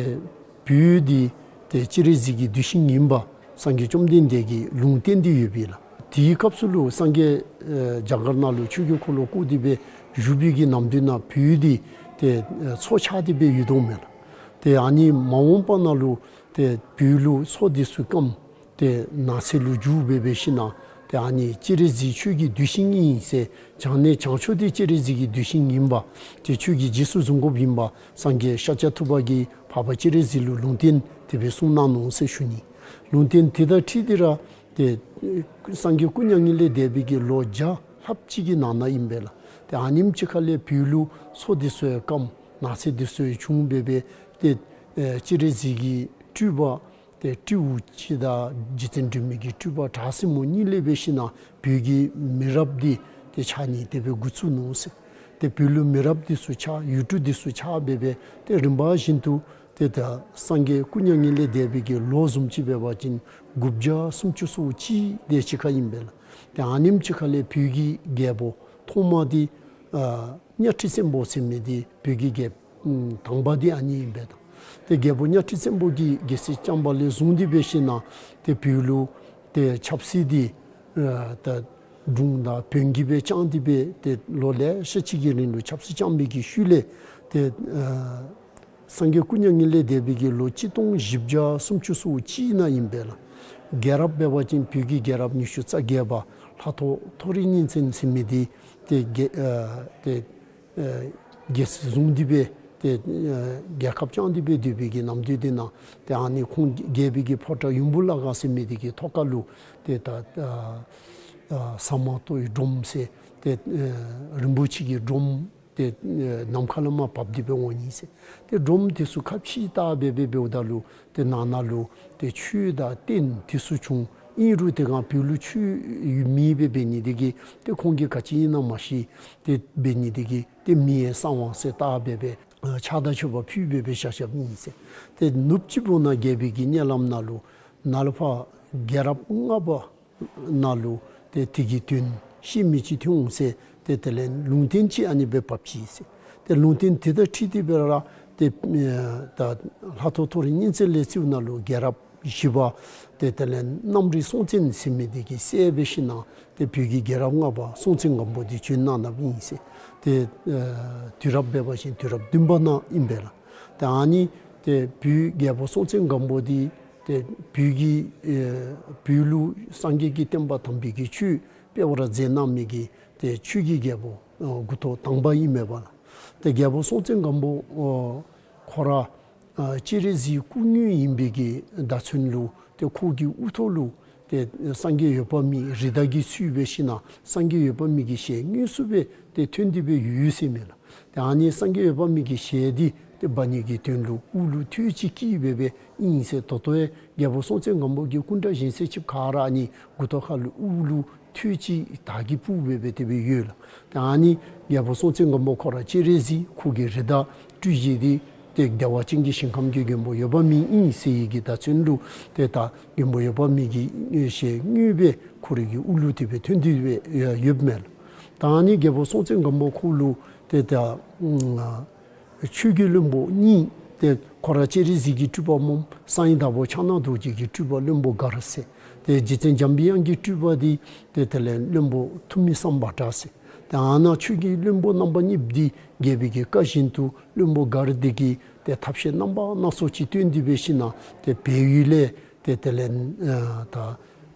བོད་འདི་ཏེ་སྤྱན་རས་གཟིགས་ཀྱི་གདུལ་ཞིང་ཨིནམ་སངས་རྒྱས་བཅོམ་ལྡན་འདས་ཀྱི་ལུང་བསྟན་འདི་ཡོད་པས་ལགས། དེའི་སྐབས་སུ་ལུ་སངས་རྒྱས་ཨེ་རྒྱ་གར་ནང་ལུ་ཆོས་ཀྱི་འཁོར་ལོ་བསྐོར་ཏེ་སྦེ་བཞུགས་པའི་གི་ནམ་དུས་ནང་བོད་འདི་ཏེ་ཨེ་མཚོ་ཆགས་ཏེ་སྦེ་ཡོད་དོ་མས་ལགས། ཏེ་ཨ་ནི་མ་འོངས་པ་ནང་ལུ་ཏེ་བོད་ལུ་མཚོ་འདི་ཚུ་སྐམ་ཏེ་ནགས་ཚལ་ལུ་འགྱུར་སྦེ་འབད་ཞིནམ་ཏེ་ཨ་ནི་སྤྱན་རས་གཟིགས་ཆོས་ཀྱི་གདུལ་ཞིང་ཨིན་ཟེར་བྱང་ནས་བྱང་ཕྱོགས་འདི་སྤྱན་རས་གཟིགས་ཀྱི་གདུལ་ཞིང་ཨིནམ་ཏེ་ཁྱོད་ཀྱིས་རྗེས་སུ་བཟུང་དགོཔ་ཨིནམ་སངས་རྒྱས་ཤཱཀྱ་ཐུབ་པ་གིས་འཕགས་པ་སྤྱན་རས་གཟིགས་ལུ་ལུང་བསྟན་དེ་སྦེ་གསུངས་གནང་ནུག་ཟེར་ཞུ་ནི། ལུང་བསྟན་དེ་དང་འཁྲིལ་ཏེ་ར་ཏེ་སངས་རྒྱས་སྐུ་མྱ་ངན་ལས་འདས་པའི་གི་ལོ་བརྒྱ་ལྷགཔ་ཅིག་གི་ནང་ན་ཨིན་པས་ལགས། ཏེ་ཨ་ནེམ་ཅིག་ཁ་ལས་བོད་ལུ་མཚོ་འདི་ཚུ་ཡང་སྐམ་ནགས་ཚལ་འདི་ཚུ་ཡང་བྱུང་སྦེ་སྦེ་ཏེ་ཨེ་སྤྱན་རས་གཟིགས་ཀྱི་སྤྲུལ་པ་ཏེ་སྤྲེའུ་ཅིག་དང་རྗེ་བཙུན་སྒྲོལ་མའི་གི་སྤྲུལ་པ་བྲག་སྲིན་མོ་གཉིས་ལས་འབད་ཞིནམ་བོད་ཀྱི་མི་རབས་འདི་ ཏེ་ཕྱག་ནི་དེ་སྦེ་འགོ་བཙུགས་ནུག་ཟེར། ཏེ་བོད་ལུ་མི་རབས་འདི་ཚུ་ཆགས་ཡུལ་གྲུ་འདི་ཚུ་ཆགས་སྦེ་སྦེ་ཏེ་རིམ་པ་བཞིན་དུ་ཏེ་ད་སངས་རྒྱས་སྐུ་མྱ་ངན་ལས་འདས་པའི་གི་ལོ་བཟུམ་ཅིག་འབད་བ་ཅིན་དགུ་བརྒྱ་སུམ་ཅུ་སོ་གཅིག་དེ་ཅིག་ཁར་ཨིན་པས་ལགས། ཏེ་ཨ་ནེམ་ཅིག་ཁ་ལས་བོད་ཀྱི་རྒྱལ་པོ་ཐོག་མ་འདི་ཨ་གཉའ་ཁྲི་བཙན་པོ་ཟེར་མི་འདི་བོད་ཀྱི་རྒྱལ་ཨམ་དང་པ་འདི་ཨ་ནི་ཨིན་པས་ད། ཏེ་རྒྱལ་པོ་གཉའ་ཁྲི་བཙན་པོ་གིས་རྒྱལ་སྲིད་བསྐྱངས་པ་ལས་བཟུང་སྟེ་འབད་ཞིན་ན་ཏེ་བོད་ལུ་ཏེ་ཆབ་སྲིད་འདི་ཨ་ད་སྒྲུང་དང་བོན་གྱིས་སྦེ་བསྐྱངས་ཏེ་སྦེ་ཏེ་ལོ་ལེ་ཤ་ཅིག་གི་རིང་ལུ་ཆབ་སྲིད་བསྐྱངས་པའི་གི་ཤུལ་ལས་ཏེ་ཨ་སངས་རྒྱས་སྐུ་མྱ་ངན་ལས་འདས་པའི་གི་ལོ་གཅིག་སྟོང་བཞི་བརྒྱ་སུམ་ཅུ་སོ་གཅིག་ནང་ཨིན་པས་ལགས། རྒྱལ་རབས་འབད་བ་ཅིན་བོད་ཀྱི་རྒྱལ་རབས་ཉི་ཤུ་རྩ་བརྒྱད་པ་ལྷ་ཐོ་མཐོ་རིས་གཉན་བཙན་ཟེར་མི་འདི་ཏེ་རྒྱལ་ཨ་ཏེ་ཨ་རྒྱལ་སྲིད་བཟུང་སྟེ་སྦེ་ཏེ་ཨ་རྒྱལ་ཁབ་བསྐྱངས་ཏེ་སྦེ་སྡོད་པའི་གི་ནམ་དུས་འདི་ནང་ཏེ་ཨ་ནི་ཁོང་རྒྱལ་པོའི་གི་ཕོ་བྲང་ཡུམ་བུ་བླ་ག་ཟེར་མི་འདི་གི་ཐོག་ཁ་ལུ་ཏེ་ད་ཨ་ཨ་ཟ་མ་ཏོག་གི་སྒྲོམ་ཟེར་ཏེ་ཨ་རིན་པོ་ཆེ་གི་སྒྲོམ་ཏེ་ཨ་ནམ་མཁའ་ལས་མར་བབས་ཏེ་སྦེ་འོང་ནི་ཟེར། ཏེ་སྒྲོམ་དེ་ཚུ་ཁ་ཕྱེ་བལྟ་སྦེ་སྦེ་འབདཝ་ད་ལུ་ཏེ་ནང་ན་ལུ་ཏེ་ཆོས་དང་རྟེན་དེ་ཚུ་བྱུང་། ཨིན་རུང་དེ་སྒང་བོད་ལུ་ཆོས་མེདཔ་སྦེ་འབད་ནི་དེ་གིས་ཏེ་ཁོང་གིས་ག་ཅི་ཨིན་ན་མ་ཤེས། ཏེ་འབད་ནི་དེ་གིས་ཏེ་མི་ཡི་གསང་བ་ཟེར་བལྟ་སྦེ་སྦེ་ཨ་ཕྱག་དང་མཆོད་པ་ཕུལ་སྦེ་སྦེ་བཞག་བཞགཔ་ཨིན་ཟེར། ཏེ་ནུབ་སྤྱི་བོ་ནང་རྒྱལ་པོའི་གི་མནལ་ལམ་ནང་ལུ་ནཱ་ལས་ཕར་རྒྱལ་རབས་ལྔ་པ་ནང་ལུ་ཏེ་དེ་གི་དོན་ཤེས་མི་ཅིག་ཐོན་འོང་ཟེར། ཏེ་དེ་ལས་ལུང་བསྟན་ཅིག་ཨ་ནི་སྦེ་ཕབ་ཅི་ཟེར། ཏེ་ལུང་བསྟན་དེ་དང་འཁྲིལ་ཏེ་སྦེ་ར་ཏེ་ཨ་ད་ལྷ་ཐོ་མཐོ་རིས་གཉན་བཙན་ལས་བརྩིཝ་ད་ལུ་རྒྱལ་རབས་བཞི་པ་ཏེ་དེ་ལས་གནམ་རི་སྲོང་བཙན་ཟེར་མི་འདི་གི་སྲས་འབད་ཞིན་ན་ཏེ་བོད་ཀྱི་རྒྱལ་རབས་ལྔ་པ་སྲོང་བཙན་སྒམ་པོ་འདི་བྱོན་གནང་གནངམ་ཨིན་ཟེར། ཏེ་ཨ་དུས་རབས་འབད་བ་ཅིན་དུས་རབས་བདུན་པ་ནང་ཨིན་པས་ལགས། ཏེ་ཨ་ནི་ཏེ་བོད་རྒྱལ་པོ་སྲོང་བཙན་སྒམ་པོ་འདི་ཏེ་བོད་ཀྱི་ཨེ་བོད་ལུ་སངས་རྒྱས་ཀྱི་བསྟན་པ་དམ་པའི་གི་ཆོས་སྤེལ་བར་མཛད་གནང་མི་གི་ཏེ་ཆོས་ཀྱི་རྒྱལ་པོ་ཨ་འགོ་ཐོག་དང་པ་ཨིན་མས་པ་ལགས། ཏེ་རྒྱལ་པོ་སྲོང་བཙན་སྒམ་པོ་ཨ་ཁོ་ར་ཨ་སྤྱན་རས་གཟིགས་སྐུ་དངོས་ཨིན་པའི་གི་བརྡ་མཚོན་ལུ་ཏེ་ཁོ་གི་དབུ་ཐོག་ལུ་ཏེ་སངས་རྒྱས་འོད་དཔག་མེད་རིགས་བདག་གིས་གཙོས་འབད་ཞིན་ན་སངས་རྒྱས་འོད་དཔག་མེད་ཀྱི་ཞལ་དངོས་སུ་སྦེ་ཏེ་ཐོན་ཏེ་སྦེ་ཡོད་ཟེར་མས་ལགས། ཏེ་ཨ་ནི་སངས་རྒྱས་འོད་དཔག་མེད་ཀྱི་ཞལ་འདི་ཏེ་འབག་ནི་གི་དོན་ལུ་དབུ་ལུ་ཐོད་ཅིག་བཀལ་སྦེ་སྦེ་ཨིན་ཟེར། ད་ལྟོ་ཡང་རྒྱལ་པོ་སྲོང་བཙན་སྒམ་པོ་གི་སྐུ་འདྲ་བཞེངས་ས་ཅིག་ཁར་ཨ་ནི་མགུ་ཏོ་ཁ་ལུ་དབུ་ལུ་ཐོད་ཅིག་དར་གྱིས་སྤུབས་སྦེ་སྦེ་དེ་སྦེ་ཡོད་ལགས། ཏེ་ཨ་ནི་རྒྱལ་པོ་སྲོང་བཙན་སྒམ་པོ་ཁོ་ར་སྤྱན་རས་གཟིགས་ཁོ་གི་རིགས་བདག་སྤྲུལ་གཞི་འདི་ཏེ་བདེ་བ་ཅན་གྱི་ཞིང་ཁམས་ཀྱི་མགོན་པོ་འོད་དཔག་མེད་ཨིན་ཟེར་བའི་གི་བརྡ་མཚོན་ལུ་ཏེ་ད་མགོན་པོ་འོད་དཔག་མེད་ཀྱི་ཞལ་དངོས་སྦེ་ཁོ་རའི་གི་དབུ་ལུ་དེ་སྦེ་ཐོན་ཏེ་སྦེ་ཡོདཔ་མས་ལགས། ད་ཨ་ནི་རྒྱལ་པོ་སྲོང་བཙན་སྒམ་པོ་ཁོ་ལུ་ཏེ་ད་ཨ་ཆོས་ཀྱི་བློན་པོ་གཉིས། ཏེ་ཁོ་ར་སྤྱན་རས་གཟིགས་ཀྱི་སྤྲུལ་པ་སྨོ། གསང་བའི་བདག་པོ་ཕྱག་ན་རྡོ་རྗེ་གི་སྤྲུལ་པ་བློན་པོ་མགར་ཟེར། ཏེ་རྗེ་བཙུན་འཇམ་པའི་དབྱངས་ཀྱི་སྤྲུལ་པ་འདི་ཏེ་དེ་ལས་བློན་པོ་ཐུ་མི་སམ་བྷ་ཏྲ་ཟེར། ཏེ་ཨ་ནཱ་ཆོས་ཀྱི་བློན་པོ་རྣམ་པ་གཉིས་འདི་རྒྱལ་པོའི་གི་བཀའ་བཞིན་དུ་བློན་པོ་མགར་འདི་གིས་ཏེ་ཐབས་ཤེས་རྣམ་པ་སྣ་ཚོགས་ཅིག་བཏོན་ཏེ་འབད་ཞིན་ན་ཏེ་བལ་ཡུལ་ལས་ཏེ་དེ་ལས་ཨ་ད་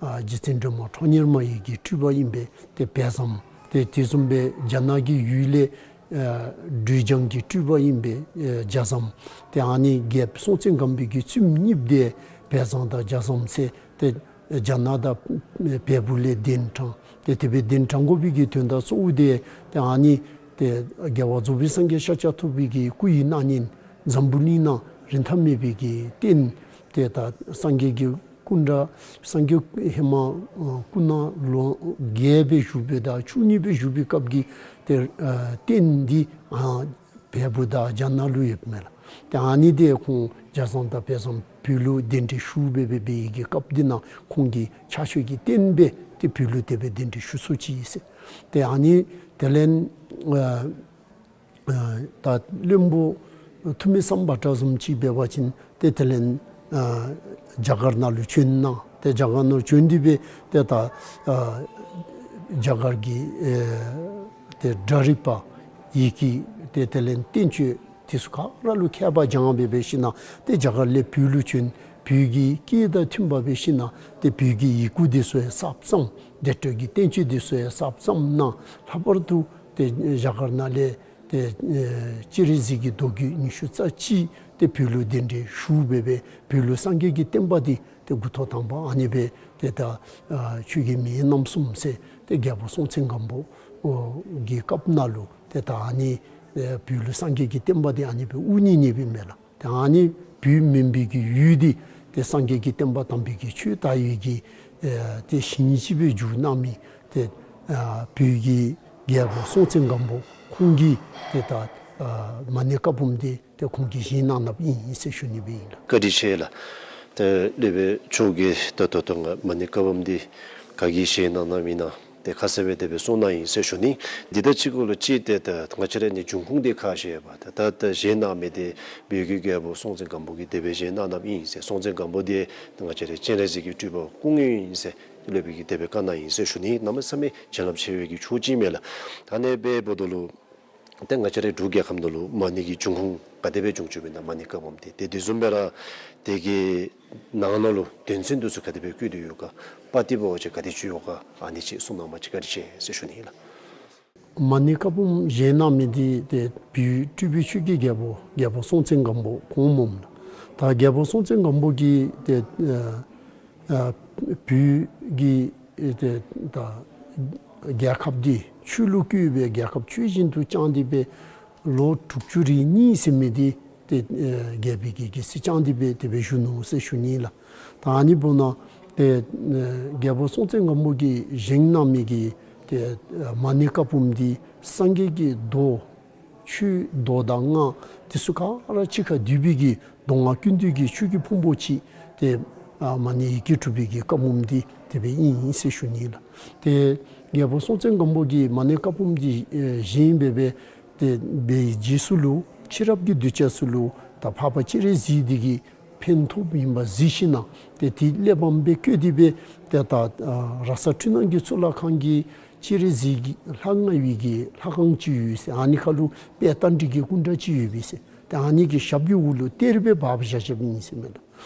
ཨ་རྗེ་བཙུན་སྒྲོལ་མ་ཁྲོ་གཉེར་མ་ཡི་གི་སྤྲུལ་པ་ཨིན་པས་ཏེ་བལ་བཟང་། ཏེ་དེ་བཟུམ་སྦེ་རྒྱ་ནག་གི་ཡུལ་ལས་ཨ་འབྲུག་རྒྱང་གི་སྤྲུལ་པ་ཨིན་པས་ཨ་རྒྱ་བཟང་། ཏེ་ཨ་ནི་རྒྱལཔོ་སྲོང་བཙན་སྒམ་པོའི་གི་བཙུནམོ་གཉིསཔོ་འདི་བལ་བཟང་དང་རྒྱ་བཟང་ཟེར་ཏེ་རྒྱ་ནག་དང་བལ་པོ་ལས་གདན་དྲངས། ཏེ་དེ་སྦེ་གདན་དྲངས་དགོ་པའི་གི་དོན་དག་གཙོ་བོ་འདི་ཏེ་ཨ་ནི་ཏེ་རྒྱལ་བ་རྫོགས་པའི་སངས་རྒྱས་ཤཱཀྱ་ཐུབ་པའི་གི་སྐུ་ཡི་སྣང་བརྙན་འཛམ་བུ་གླིང་ནང་རིན་ཐང་མེད་པའི་གི་རྟེན། ཏེ་ད་སངས་རྒྱས་ཀྱི་སྐུ་འདྲ་སངས་རྒྱས་ཧེ་མ་ཨ་སྐུ་ན་ལོ་བརྒྱད་སྦེ་བཞུགས་པའི་དང་བཅུ་གཉིས་སྦེ་བཞུགས་པའི་སྐབས་ཀྱི་ཏེ་ཨ་རྟེན་འདི་ཨ་བལ་པོ་དང་རྒྱ་ནག་ལུ་ཡོདཔ་མས་ལགས། ཏེ་ཨ་ནི་འདི་ཁོང་རྒྱ་བཟང་དང་བལ་བཟང་བོད་ལུ་གདན་འདྲེན་ཞུ་སྦེ་སྦེ་སྦེ་ཡི་གི་སྐབས་འདི་ནང་ཁོང་གིས་ཕྱག་མཆོད་ཀྱི་རྟེན་སྦེ་ཏེ་བོད་ལུ་དེ་སྦེ་གདན་འདྲེན་ཞུ་ཚུགས་ཅི་ཟེར། ཏེ་ཨ་ནི་དེ་ལས་ཨ་ཨ་ད་བློན་པོ་ཐུ་མི་སམ་བྷ་ཏྲ་བཟུམ་ཅིག་འབད་བ་ཅིན་ཏེ་དེ་ལས་ཨ་རྒྱ་གར་ནང་ལུ་བྱོན་གནང་། ཏེ་རྒྱ་གར་ནང་ལུ་བྱོན་ཏེ་སྦེ་ཏེ་ད་ཨ་རྒྱ་གར་གྱི་ཨེ་ཏེ་སྒྲ་རིག་པ་ཡི་གེ་ཏེ་དེ་ལས་བསྟན་བཅོས་དེ་ཚུ་ག་ར་ལུ་མཁས་པ་སྦྱངས་སྦེ་འབད་ཞིན་ན་ཏེ་རྒྱ་གར་ལས་བོད་ལུ་བྱོན། བོད་ཀྱི་སྐད་དང་མཐུནམ་སྦེ་འབད་ཞིན་ན་ཏེ་བོད་ཀྱི་ཡི་གུ་དེ་ཚུ་ཡང་གསརཔ་བརྩམས། བདེ་དྲོད་ཀྱི་བསྟན་བཅོས་དེ་ཚུ་ཡང་གསརཔ་བརྩམས་གནང་། ལྷག་པར་དུ་ཏེ་རྒྱ་གར་ནང་ལས་ཏེ་ཨེ་སྤྱན་རས་གཟིགས་ཀྱི་མདོ་རྒྱུད་ཉི་ཤུ་རྩ་གཅིག་ཏེ་བོད་ལུ་གདན་འདྲེན་ཞུ་སྦེ་སྦེ་བོད་ལུ་སངས་རྒྱས་ཀྱི་བསྟན་པ་འདི་ཏེ་འགོ་ཐོག་དང་པ་ཨ་ནི་སྦེ་ཏེ་ད་ཨ་ཆོས་རྒྱལ་མེས་དབོན་རྣམ་གསུམ་ཟེར་ཏེ་རྒྱལ་པོ་སྲོང་བཙན་སྒམ་པོ་ཨོ་གི་སྐབས་ནང་ལུ་ཏེ་ད་ཨ་ནི་ཨེ་བོད་ལུ་སངས་རྒྱས་ཀྱི་བསྟན་པ་འདི་ཨ་ནི་སྦེ་དབུ་བརྙེས་ནི་སྦེ་མས་ལགས། ཏེ་ཨ་ནི་བོད་མུན་པའི་གི་ཡུལ་འདི་ཏེ་སངས་རྒྱས་ཀྱི་བསྟན་པ་དམ་པའི་གི་ཆོས་དར་བའི་གི་ཨེ་ཏེ་ཞིང་ཅིག་སྦེ་འགྱུར་གནང་མི་ཏེ་ཨ་བོད་ཀྱི་ རྒྱལ་པོ་སྲོང་བཙན་སྒམ་པོ་ཁོང་གིས་ཏེ་ད་ཨ་མ་ཎི་བཀའ་འབུམ་འདི་ཏེ་ཁོང་གིས་བཞེངས་གནང་གནངམ་ཨིན་ཟེར་ཞུ་ནི་སྦེ་ཨིན་ལགས། བཀའ་དྲིན་ཆེ་ལགས། ཏེ་སློབ་དཔོན་མཆོག་གིས་ད་ལྟོ་ད་ང་མ་ཎི་བཀའ་འབུམ་འདི་ག་གིས་བཞེངས་གནང་གནངམ་ཨིན་ན་ཏེ་ཁ་གསལ་སྦེ་དེ་སྦེ་གསུངས་གནང་ཡི་ཟེར་ཞུ་ནི། འདི་དང་གཅིག་ཁར་ལུ་ཅིག་ཏེ་ད་ང་བཅས་ར་ནི་འབྱུང་ཁུངས་འདི་ཁ་བཤད་པ་ད་ད་ད་བཞེངས་གནང་མི་འདི་བོད་ཀྱི་རྒྱལ་པོ་སྲོང་བཙན་སྒམ་པོ་གིས་དེ་སྦེ་བཞེངས་གནང་གནངམ་ཨིན་ཟེར། སྲོང་བཙན་སྒམ་པོ་འདི་ང་བཅས་ར་སྤྱན་རས་གཟིགས་ཀྱི་སྤྲུལ་པ་སྐུ་དངོས་ཨིན་ཟེར་སློབ་དཔོན་གྱིས་དེ་སྦེ་བཀའ་གནང་ཡི་ཟེར་ཞུ་ནི། གནམ་མེད་ས་མེད་བྱིན་རླབས་ཆེ་བའི་གི་ཆོས་ཅིག་ཨིན་མས་ལགས། ད་ཨ་ནི་སྦེ་འབདཝ་ད་ལུ་ཏེ་ང་བཅས་རའི་འབྲུག་རྒྱལ་ཁབ་ནང་ལུ་མ་ཎི་གི་འབྱུང་ཁུངས་ག་དེ་སྦེ་བྱུང་བྱུངམ་ཨིན་ན་མ་ཎི་བཀའ་འབུམ་འདི་ཏེ་དེ་བཟུམ་སྦེ་ར་དེ་གི་ནང་ན་ལུ་དོན་ཚན་འདི་ཚུ་ག་དེ་སྦེ་བཀོད་དེ་ཡོད་ག། པར་འདི་འབད་བ་ཅིན་ག་དེ་ཅིག་ཡོད་ག། ཨ་ནི་ཅིག་གསུང་གནང་བ་ཅིན་བཀའ་དྲིན་ཆེ་ཟེར་ཞུ་ནི་ལགས། མ་ཎི་བཀའ་འབུམ་བཞེངས་གནང་མི་འདི་ཏེ་བོད་སྤྲུལ་པའི་ཆོས་ཀྱི་རྒྱལ་པོ་རྒྱལ་པོ་སྲོང་བཙན་སྒམ་པོ་ཁོང་སྨོ་ལགས། ད་རྒྱལ་པོ་སྲོང་བཙན་སྒམ་པོ་གིས་ཏེ་ཨ་ཨ་བོད་ཀྱི་ཨེ་ཏེ་ད་རྒྱལ་ཁབ་འདི་ཆོས་ལུ་བཀོད་སྦེ་རྒྱལ་ཁབ་ཆོས་བཞིན་དུ་བསྐྱངས་ཏེ་སྦེ་ལོ་དྲུག་ཅུ་རེ་གཉིས་ཟེར་མི་འདི་ཏེ་ཨེ་རྒྱལ་པོའི་གི་རྒྱལ་སྲིད་བསྐྱངས་ཏེ་སྦེ་དེ་སྦེ་བཞུགས་ནུག་ཟེར་ཞུ་ནི་ལགས། ད་ཨ་ནི་འབདཝ་ད་ཏེ་ཨེ་རྒྱལ་པོ་སྲོང་བཙན་སྒམ་པོ་གིས་བཞེངས་གནང་མི་གི་ཏེ་ཨེ་མ་ཎི་བཀའ་འབུམ་འདི་སངས་རྒྱས་ཀྱི་མདོ་ཆོས་མདོ་དང་སྔགས་འདི་ཚུ་ག་ར་གཅིག་ཁར་བསྡུས་པའི་གི་མདོ་སྔགས་ཀུན་འདུས་ཀྱི་ཆོས་ཀྱི་ཕུང་པོ་ཅིག་ཏེ་ཨ་མ་ཎི་ཡི་གེ་དྲུག་པའི་གི་བཀའ་འབུམ་འདི་དེ་སྦེ་ཨིན་ཟེར་ཞུ་ནི་ལགས། ཏེ་རྒྱལ་པོ་སྲོང་བཙན་སྒམ་པོ་གིས་མ་ཎི་བཀའ་འབུམ་འདི་ཨེ་བཞེངས་སྦེ་སྦེ་ཏེ་སྦེ་རྗེས་སུ་ལུ་ཕྱི་རབས་ཀྱི་གདུལ་བྱ་ཚུ་ལུ་ད་འཕགས་པ་སྤྱན་རས་གཟིགས་འདི་གིས་ཕན་ཐོགས་ཨིན་པ་གཟིགས་ཞིནམ་ཏེ་དེ་གླེགས་བམ་སྦེ་བཀོད་དེ་སྦེ་ཏེ་ད་ཨ་ར་ས་འཕྲུལ་སྣང་གི་གཙུག་ལག་ཁང་གི་སྤྱན་རས་གཟིགས་ཀྱི་ལྷ་མངའ་བའི་གི་ལྷ་ཁང་ཅིག་ཡོད་ཟེར། ཨ་ནི་ཁར་ལུ་དཔལ་རྟ་མགྲིན་གྱི་སྐུ་འདྲ་ཅིག་ཡོད་པས་ཟེར། ཏེ་ཨ་ནི་གི་ཞབས་ཀྱི་འོག་ལུ་གཏེར་སྦེ་སྦ་སྦེ་བཞག་བཞགཔ་ཨིན་ཟེར་མས་ལགས།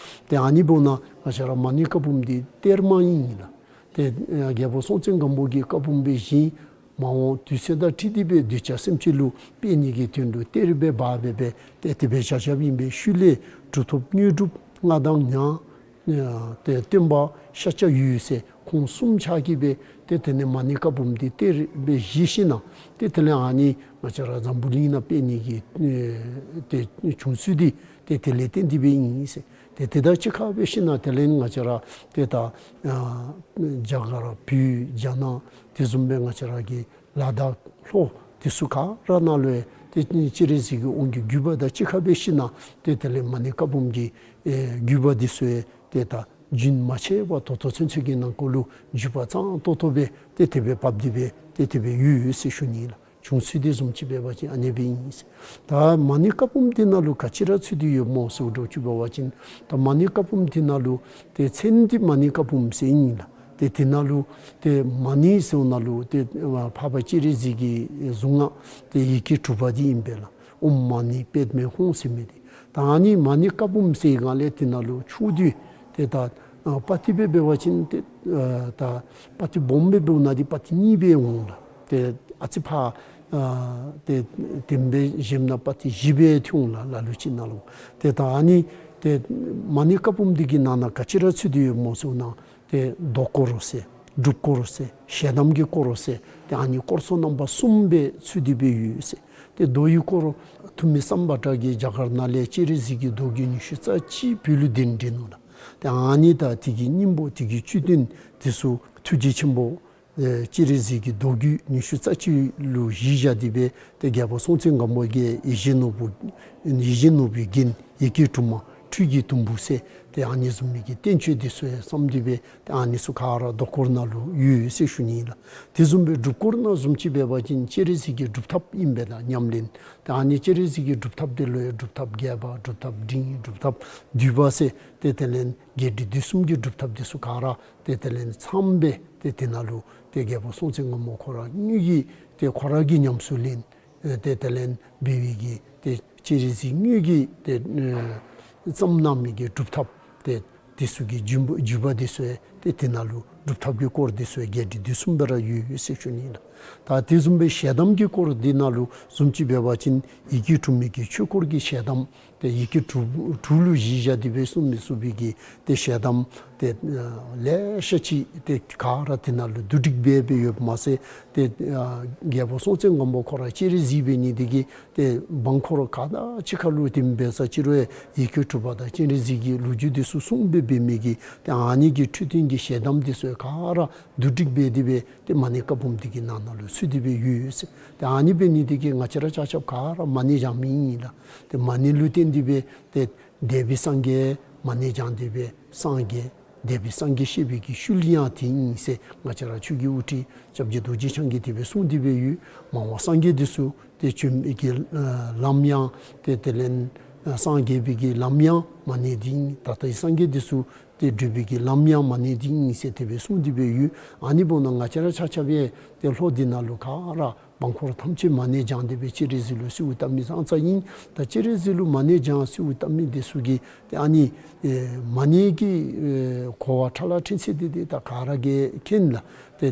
ཏེ་ཨ་ནི་འབདཝ་ད་ང་བཅས་ར་མ་ཎི་བཀའ་འབུམ་འདི་གཏེར་མ་ཨིན་ལགས། ཏེ་ཨ་རྒྱལ་པོ་སྲོང་བཙན་སྒམ་པོ་གིས་བཀའ་འབུམ་སྦེ་བཞེངས་མ་འོངས་དུས་ཚོད་དང་འཁྲིལ་ཏེ་སྦེ་གདུལ་བྱ་སེམས་ཅན་ལུ་སྤེལ་ནི་གི་དོན་ལུ་གཏེར་སྦེ་སྦ་སྦེ་སྦེ་ཏེ་དེ་སྦེ་བཞག་བཞགཔ་ཨིན་པས། ཤུལ་ལས་གྲུབ་ཐོབ་དངོས་གྲུབ་མངའ་ཐང་མྱང་ཨ་ཏེ་སྟོན་པ་ཤཱཀྱ་འོད་ཟེར་ཁོང་གསུམ་ཆ་གིས་སྦེ་ཏེ་དེ་ལས་མ་ཎི་བཀའ་འབུམ་འདི་གཏེར་སྦེ་བཞེས་ཞིནམ་ཏེ་དེ་ལས་ཨ་ནི་ང་བཅས་ར་འཛམ་བུ་གླིང་ནང་སྤེལ་ནི་གི་ཨེ་ཏེ་བྱུང་ཚུལ་འདི་ཏེ་དེ་ལས་བརྟེན་ཏེ་སྦེ་ཨིན་ཟེར། ཏེ་དེ་དང་གཅིག་ཁར་སྦེ་ཞིནམ་དེ་ལས་ང་བཅས་ར་ཏེ་ད་ཨ་རྒྱ་གར་བོད་རྒྱ་ནག་དེ་བཟུམ་སྦེ་ང་བཅས་ར་གི་ལ་དྭགས་ལྷོ་དེ་ཚུ་ག་ར་ནང་ལུ་ཡང་ཏེ་སྤྱན་རས་གཟིགས་ཀྱི་དབང་གི་བརྒྱུད་པ་དང་གཅིག་ཁར་སྦེ་ཞིནམ་ཏེ་དེ་ལས་མ་ཎི་བཀའ་འབུམ་གྱི་ཨེ་བརྒྱུད་པ་དེ་ཚུ་ཡང་ཏེ་ད་རྒྱུན་མ་ཆད་པར་ད་ལྟོ་ཚུན་ཚོད་ཀྱི་ནང་འཁོད་ལུ་བརྒྱུད་པ་གཙང་ཏོག་ཏོ་སྦེ་ཏེ་དེ་སྦེ་འབབ་སྟེ་སྦེ་ཏེ་དེ་སྦེ་ཡོད་ཡོད་ཟེར་ཞུ་ནི་ལགས། བྱུང་ཚུལ་འདི་བཟུམ་ཅིག་འབད་བ་ཅིན་ཨ་ནི་སྦེ་ཨིན་ཟེར། ད་མ་ཎི་བཀའ་འབུམ་འདི་ནང་ལུ་ག་ཅི་ར་ཚུད་དེ་ཡོདཔ་སྨོ་ཟེར་འདྲཝ་ཅིག་འབད་བ་ཅིན་ད་མ་ཎི་བཀའ་འབུམ་འདི་ནང་ལུ་ཏེ་མཚན་འདི་མ་ཎི་བཀའ་འབུམ་ཟེར་ཨིན་ལགས། ཏེ་དེ་ནང་ལུ་ཏེ་མ་ཎི་ཟེརཝ་ནང་ལུ་ཏེ་འཕགས་པ་སྤྱན་རས་གཟིགས་ཀྱི་གཟུངས་སྔགས་ཏེ་ཡི་གེ་དྲུག་པ་འདི་ཨིན་པས་ལགས། ཨོཾ་མ་ཎི་པདྨེ་ཧཱུྃ་ཟེར་མི་འདི། ད་ཨ་ནི་མ་ཎི་བཀའ་འབུམ་ཟེར་སྒང་ལས་དེ་ནང་ལུ་ཆོས་འདི་ཏེ་ད་ཨ་པར་འདི་སྦེ་འབད་བ་ཅིན་ཏེ་ཨ་ད་པར་འདི་སྦོམ་སྦེ་འབདཝ་ད་འདི་པར་འདི་གཉིས་སྦེ་འོང་ལགས། ཏེ་ཨ་ཙི་ཕར་ཨ་ཏེ་དེམ་སྦེ་བཞེངམ་ད་པར་འདི་བཞི་སྦེ་ཐོན་འོང་ལགས། ལ་ལུ་ཅིག་ནང་ལུ། ཏེ་ད་ཨ་ནི་ཏེ་མ་ཎི་བཀའ་འབུམ་འདི་གི་ནང་ན་ག་ཅི་ར་ཚུད་དེ་ཡོདཔ་སྨོ་ཟེར་ན་ཏེ་མདོ་སྐོར་ཟེར་སྒྲུབ་སྐོར་ཟེར་ཞལ་གདམས་ཀྱི་སྐོར་ཟེར་ཏེ་ཨ་ནི་སྐོར་ཚུ་རྣམ་པ་གསུམ་སྦེ་ཚུད་དེ་སྦེ་ཡོད་ཟེར། ཏེ་མདོ་ཡི་སྐོར་ཐུ་མི་སམ་བྷོ་ཊ་གིས་རྒྱ་གར་ནང་ལས་སྤྱན་རས་གཟིགས་ཀྱི་མདོ་རྒྱུད་ཉི་ཤུ་རྩ་གཅིག་བོད་ལུ་གདན་འདྲེན་ནུག་ལགས། ཏེ་ཨ་ནི་དང་དེ་གི་སྙིང་པོ་དེ་གི་བཅུད་དོན་དེ་ཚུ་ཐུགས་རྗེ་ཆེན་པོ་ཨེ་སྤྱན་རས་གཟིགས་ཀྱི་མདོ་རྒྱུད་ཉི་ཤུ་རྩ་གཅིག་ལུ་གཞི་བཞག་སྟེ་སྦེ་ཏེ་རྒྱལ་པོ་སྲོང་བཙན་སྒམ་པོ་གིས་ཡིད་བཞིན་ནོར་བུ་ཡིད་བཞིན་ནོར་བུའི་རྒྱན་ཡི་གེ་དྲུག་མ་འཕྲུལ་གྱི་དུམ་བུ་ཟེར་ཏེ་ཨ་ནི་བཟུམ་མའི་གི་བསྟན་བཅོས་དེ་ཚུ་ཡང་བརྩམས་ཏེ་སྦེ་ཏེ་ཨ་ནི་ཚུ་ག་ར་མདོ་སྐོར་ནང་ལུ་ཡོད་ཟེར་ཞུ་ནི་ལགས། དེ་བཟུམ་སྦེ་སྒྲུབ་སྐོར་ནང་བཟུམ་ཅིག་འབད་བ་ཅིན་སྤྱན་རས་གཟིགས་ཀྱི་སྒྲུབ་ཐབས་ཨིན་པས་ལགས། ཉམས་ལེན། ཏེ་ཨ་ནི་སྤྱན་རས་གཟིགས་ཀྱི་སྒྲུབ་ཐབས་དེ་ལུ་ཡང་སྒྲུབ་ཐབས་རྒྱས་པ་སྒྲུབ་ཐབས་འབྲིང་སྒྲུབ་ཐབས་བསྡུས་པ་ཟེར་ཏེ་དེ་ལས་བརྒྱད་ཁྲི་བདུན་གསུམ་གྱི་སྒྲུབ་ཐབས་དེ་ཚུ་ག་ར་ཏེ་དེ་ལས་ཚངམ་སྦེ་ཏེ་དེ་ནང་ལུ་ཏེ་རྒྱལ་པོ་སྲོང་བཙན་སྒམ་པོ་ཁོ་ར་དངོས་ཀྱིས་ཏེ་ཁོ་ར་གིས་ཉམས་སུ་ལེན། ཨེ་ཏེ་དེ་ལས་འབད་བའི་གི་ཏེ་སྤྱན་རས་གཟིགས་དངོས་ཀྱིས་ཏེ་ཨེ་བརྩམས་གནང་མི་གི་སྒྲུབ་ཐབས་ཏེ་དེ་ཚུ་གི་བརྒྱུད་པ་བརྒྱུད་པ་དེ་ཚུ་ཡང་ཏེ་དེ་ནང་ལུ་སྒྲུབ་ཐབས་ཀྱི་སྐོར་དེ་ཚུ་ཡང་བརྒྱད་ཁྲི་བདུན་གསུམ་སྦེ་ར་ཡོད་ཡོད་ཟེར་ཞུ་ནི་ལགས། ད་དེ་བཟུམ་སྦེ་ཞལ་གདམས་ཀྱི་སྐོར་དེ་ནང་ལུ་བཟུམ་ཅིག་འབད་བ་ཅིན་ཡི་གེ་དྲུག་མའི་གི་ཆོས་སྐོར་གྱི་ཞལ་གདམས་ཏེ་ཡི་གེ་དྲུག་དྲུག་ལུ་གཞི་བཞག་སྟེ་སྦེ་གསུངས་མི་ཚུ་སྦེ་གི་ཏེ་ཞལ་གདམས་ཏེ་ལེ་ཤ་ཅིག་ཏེ་ག་ར་དེ་ནང་ལུ་བསྡུ་སྒྲིག་འབད་སྦེ་ཡོདཔ་མ་ཚད་ཏེ་རྒྱལ་པོ་སྲོང་བཙན་སྒམ་པོ་ཁོ་ར་སྤྱན་རས་གཟིགས་འབད་ནི་དེ་གིས་ཏེ་འབངས་འཁོར་ག་དང་གཅིག་ཁར་ལུ་དེ་འབད་ས་ཅིག་རུང་ཡང་ཡི་གེ་དྲུག་པ་དང་སྤྱན་རས་གཟིགས་ཀྱི་ལོ་རྒྱུས་དེ་ཚུ་གསུངས་སྦེ་འབད་མི་གི་ཏེ་ཨ་ནི་གི་འཕྲོས་དོན་གྱི་ཞལ་གདམས་དེ་ཚུ་ག་ར་བསྡུ་སྒྲིག་འབད་དེ་སྦེ་ཏེ་མ་ཎི་བཀའ་འབུམ་དེ་གི་ནང་ ནང་ལུ་ཚུད་དེ་སྦེ་ཡོད་ཟེར། ཏེ་ཨ་ནི་འབད་ནི་དེ་གིས་ང་བཅས་ར་ཆ་ཁྱབ་ག་ར་མ་ཎི་བགྱང་མི་ཨིན་ལགས། ཏེ་མ་ཎི་ལུ་བརྟེན་ཏེ་སྦེ་ཏེ་འདས་པའི་སངས་རྒྱས་མ་ཎི་བགྱང་སྟེ་སྦེ་སངས་རྒྱས། འདས་པའི་སངས་རྒྱས་བཤད་པའི་གི་ཤུལ་ཡང་དེ་ཨིན་ཟེར་ང་བཅས་ར་ཆོས་ཀྱི་དབུ་ཁྲིད་སྐྱབས་རྗེ་རྡོ་རྗེ་འཆང་གིས་དེ་སྦེ་གསུངས་ཏེ་སྦེ་ཡོད། མ་འོངས་སངས་རྒྱས་འདི་ཚུ་ཏེ་བྱོན་པའི་གི་ལམ་ཡང་ཏེ་དེ་ལས་སངས་རྒྱས་པའི་གི་ལམ་ཡང་མ་ཎི་འདི་ཨིན། ད་ལྟའི་སངས་རྒྱས་འདི་ཚུ་ཏེ་བགྲོད་པའི་གི་ལམ་ཡང་མ་ཎི་འདི་ཨིན་ཟེར་དེ་སྦེ་གསུངས་ཏེ་སྦེ་ཡོད། ཨ་ནི་འབདཝ་ད་ང་བཅས་ར་ཆ་ཁྱབ་ཡང་ཏེ་ལྷོ་འདི་ནང་ལུ་ག་ར་འབངས་འཁོར་ཐམས་ཅད་མ་ཎི་བགྱང་སྟེ་སྦེ་སྤྱན་རས་གཟིགས་ལུ་གསོལཝ་བཏབ་མི་ཙང་ཙ་ཨིན། ད་སྤྱན་རས་གཟིགས་ལུ་མ་ཎི་བགྱང་གསོལཝ་བཏབ་མི་འདི་ཚུ་གིས་ཏེ་ཨ་ནི་ཨེ་མ་ཎི་གི་ཨེ་གོ་བ་ཕྲ་ལ་ཕྲན་ཚེགས་འདི་ཏེ་ད་ག་ར་གིས་མཁྱེན་ལགས། ཏེ་ཨེ་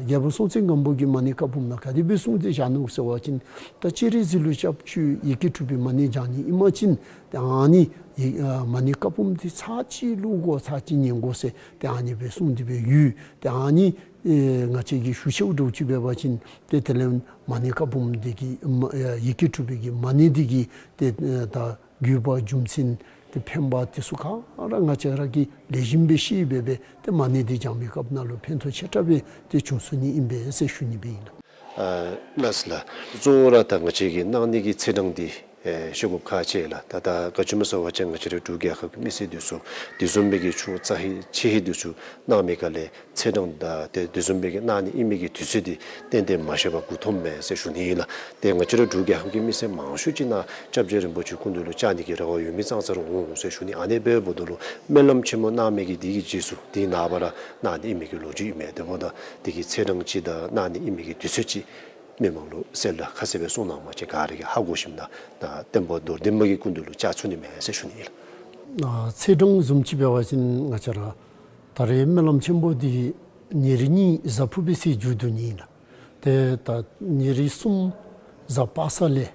རྒྱལ་པོ་སྲོང་བཙན་སྒམ་པོ་གིས་མ་ཎི་བཀའ་འབུམ་ནང་ག་དེ་སྦེ་གསུངས་ཏེ་བཞག་ནུག་ཟེར་བ་ཅིན་ད་སྤྱན་རས་གཟིགས་ལུ་སྐྱབས་བཅོལ་ཡི་གེ་དྲུག་པའི་མ་ཎི་བགྱང་ནི་ཨིན་པ་ཅིན་ཏེ་ཨ་ནི་ཨེ་མ་ཎི་བཀའ་འབུམ་འདི་ཚར་གཅིག་ཀློག་དགོ་ཚར་གཅིག་ཉན་དགོ་ཟེར་ཏེ་ཨ་ནི་སྦེ་གསུངས་ཏེ་སྦེ་ཡོད། ཏེ་ཨ་ནི་ཨེ་ང་བཅས་ཀྱིས་ཞུ་ཆེཝ་འདྲཝ་ཅིག་འབད་བ་ཅིན་ཏེ་དེ་ལས་མ་ཎི་བཀའ་འབུམ་འདི་གི་མ་ཨེ་ཡི་གེ་དྲུག་པའི་གི་མ་ཎི་འདི་གི་ཏེ་ཨེ་ད་དགོས་པ་རྒྱུ་མཚན་ཏེ་ཕན་པ་འདི་ཚུ་ག་ར་ང་བཅས་ར་གིས་ལེགས་ཤོམ་སྦེ་ཤེས་སྦེ་སྦེ་ཏེ་མ་ཎི་འདི་བགྱང་བའི་སྐབས་ནང་ལུ་ཕན་ཐོགས་ཆེ་དྲགས་སྦེ་ཏེ་བྱུང་ཚུགས་ནི་ཨིན་པས་ཟེར་ཞུ་ནི་སྦེ་ཨིན་ལགས། ཨ་ལགས་སོ་ལགས། གཙོ་བོ་ར་ད་ང་བཅས་ཀྱིས་གནང་ནི་གི་ཚེས་གྲངས་འདི་ཨེ་ཤོད་དགོཔ་ཁག་ཆེ་ལགས། ད་ད་ག་ཅི་སྨོ་ཟེར་བ་ཅིན་ང་བཅས་རའི་འབྲུག་རྒྱལ་ཁབ་ཀྱི་མི་སེར་འདི་ཚུ་དེ་བཟུམ་སྦེ་གི་ཆོས་རྩ་ཧེ་ཆེ་ཧེ་འདི་ཚུ་གནང་མི་ག་ལས་ཚེས་གྲངས་དང་ཏེ་དེ་བཟུམ་སྦེ་གི་གནང་ནི་ཨིན་མི་གི་དུས་ཚོད་འདི་ཏན་ཏན་མ་ཤེས་པར་མགུ་འཐོམ་མས་ཟེར་ཞུ་ནི་ཨིན་ལགས། ཏེ་ང་བཅས་རའི་འབྲུག་རྒྱལ་ཁབ་ཀྱི་མི་སེར་མང་ཤོས་ཅིག་ནཱ་སྐྱབས་རྗེ་རིན་པོ་ཆེ་སྐུ་མདུན་ལུ་བཅར་ནི་གི་རེ་བ་ཡོད་མི་ཙང་ཙ་ར་འོང་འོང་ཟེར་ཞུ་ནི། ཨ་ནི་འབདཝ་ད་ལུ་སྨོན་ལམ་ཆེན་མོ་གནང་མི་གི་དེ་གི་རྗེས་སུ་དེ་ནངས་པ་ར་གནང་ནི་ཨིན་མི་གི་ལོ་རྒྱུས་ཨིན་མས། དེ་འབདཝ་ད་དེ་གི་ཚེས་གྲངས་ཅིག་དང་གནང་ནི་ཨིན་མི་གི་དུས་ཚོད་ཅིག་མི་མང་ལུ་གསལ་ལ་ཁ་གསལ་སྦེ་གསུངས་གནང་བ་ཅིན་ག་ར་གིས་ཧ་གོ་ཞིནམ་ད་ད་སྟོན་པ་རྡོར་གདན་པ་གི་སྐུ་མདུན་ལུ་བཅར་ཚུགས་ནི་མས་ཟེར་ཞུ་ནི་ཨིན་ལགས། ཨ་ཚེས་གྲངས་བཟུམ་ཅིག་འབད་བ་ཅིན་ང་བཅས་ར་ད་རེས་སྨོན་ལམ་ཆེན་མོ་འདི་ཉེར་གཉིས་གཟའ་ཕུར་བུའི་ཚེས་མཇུག་བསྡུ་ནི་ཨིན་ལགས། ཏེ་ད་ཉེར་གསུམ་གཟའ་པ་སངས་ལས་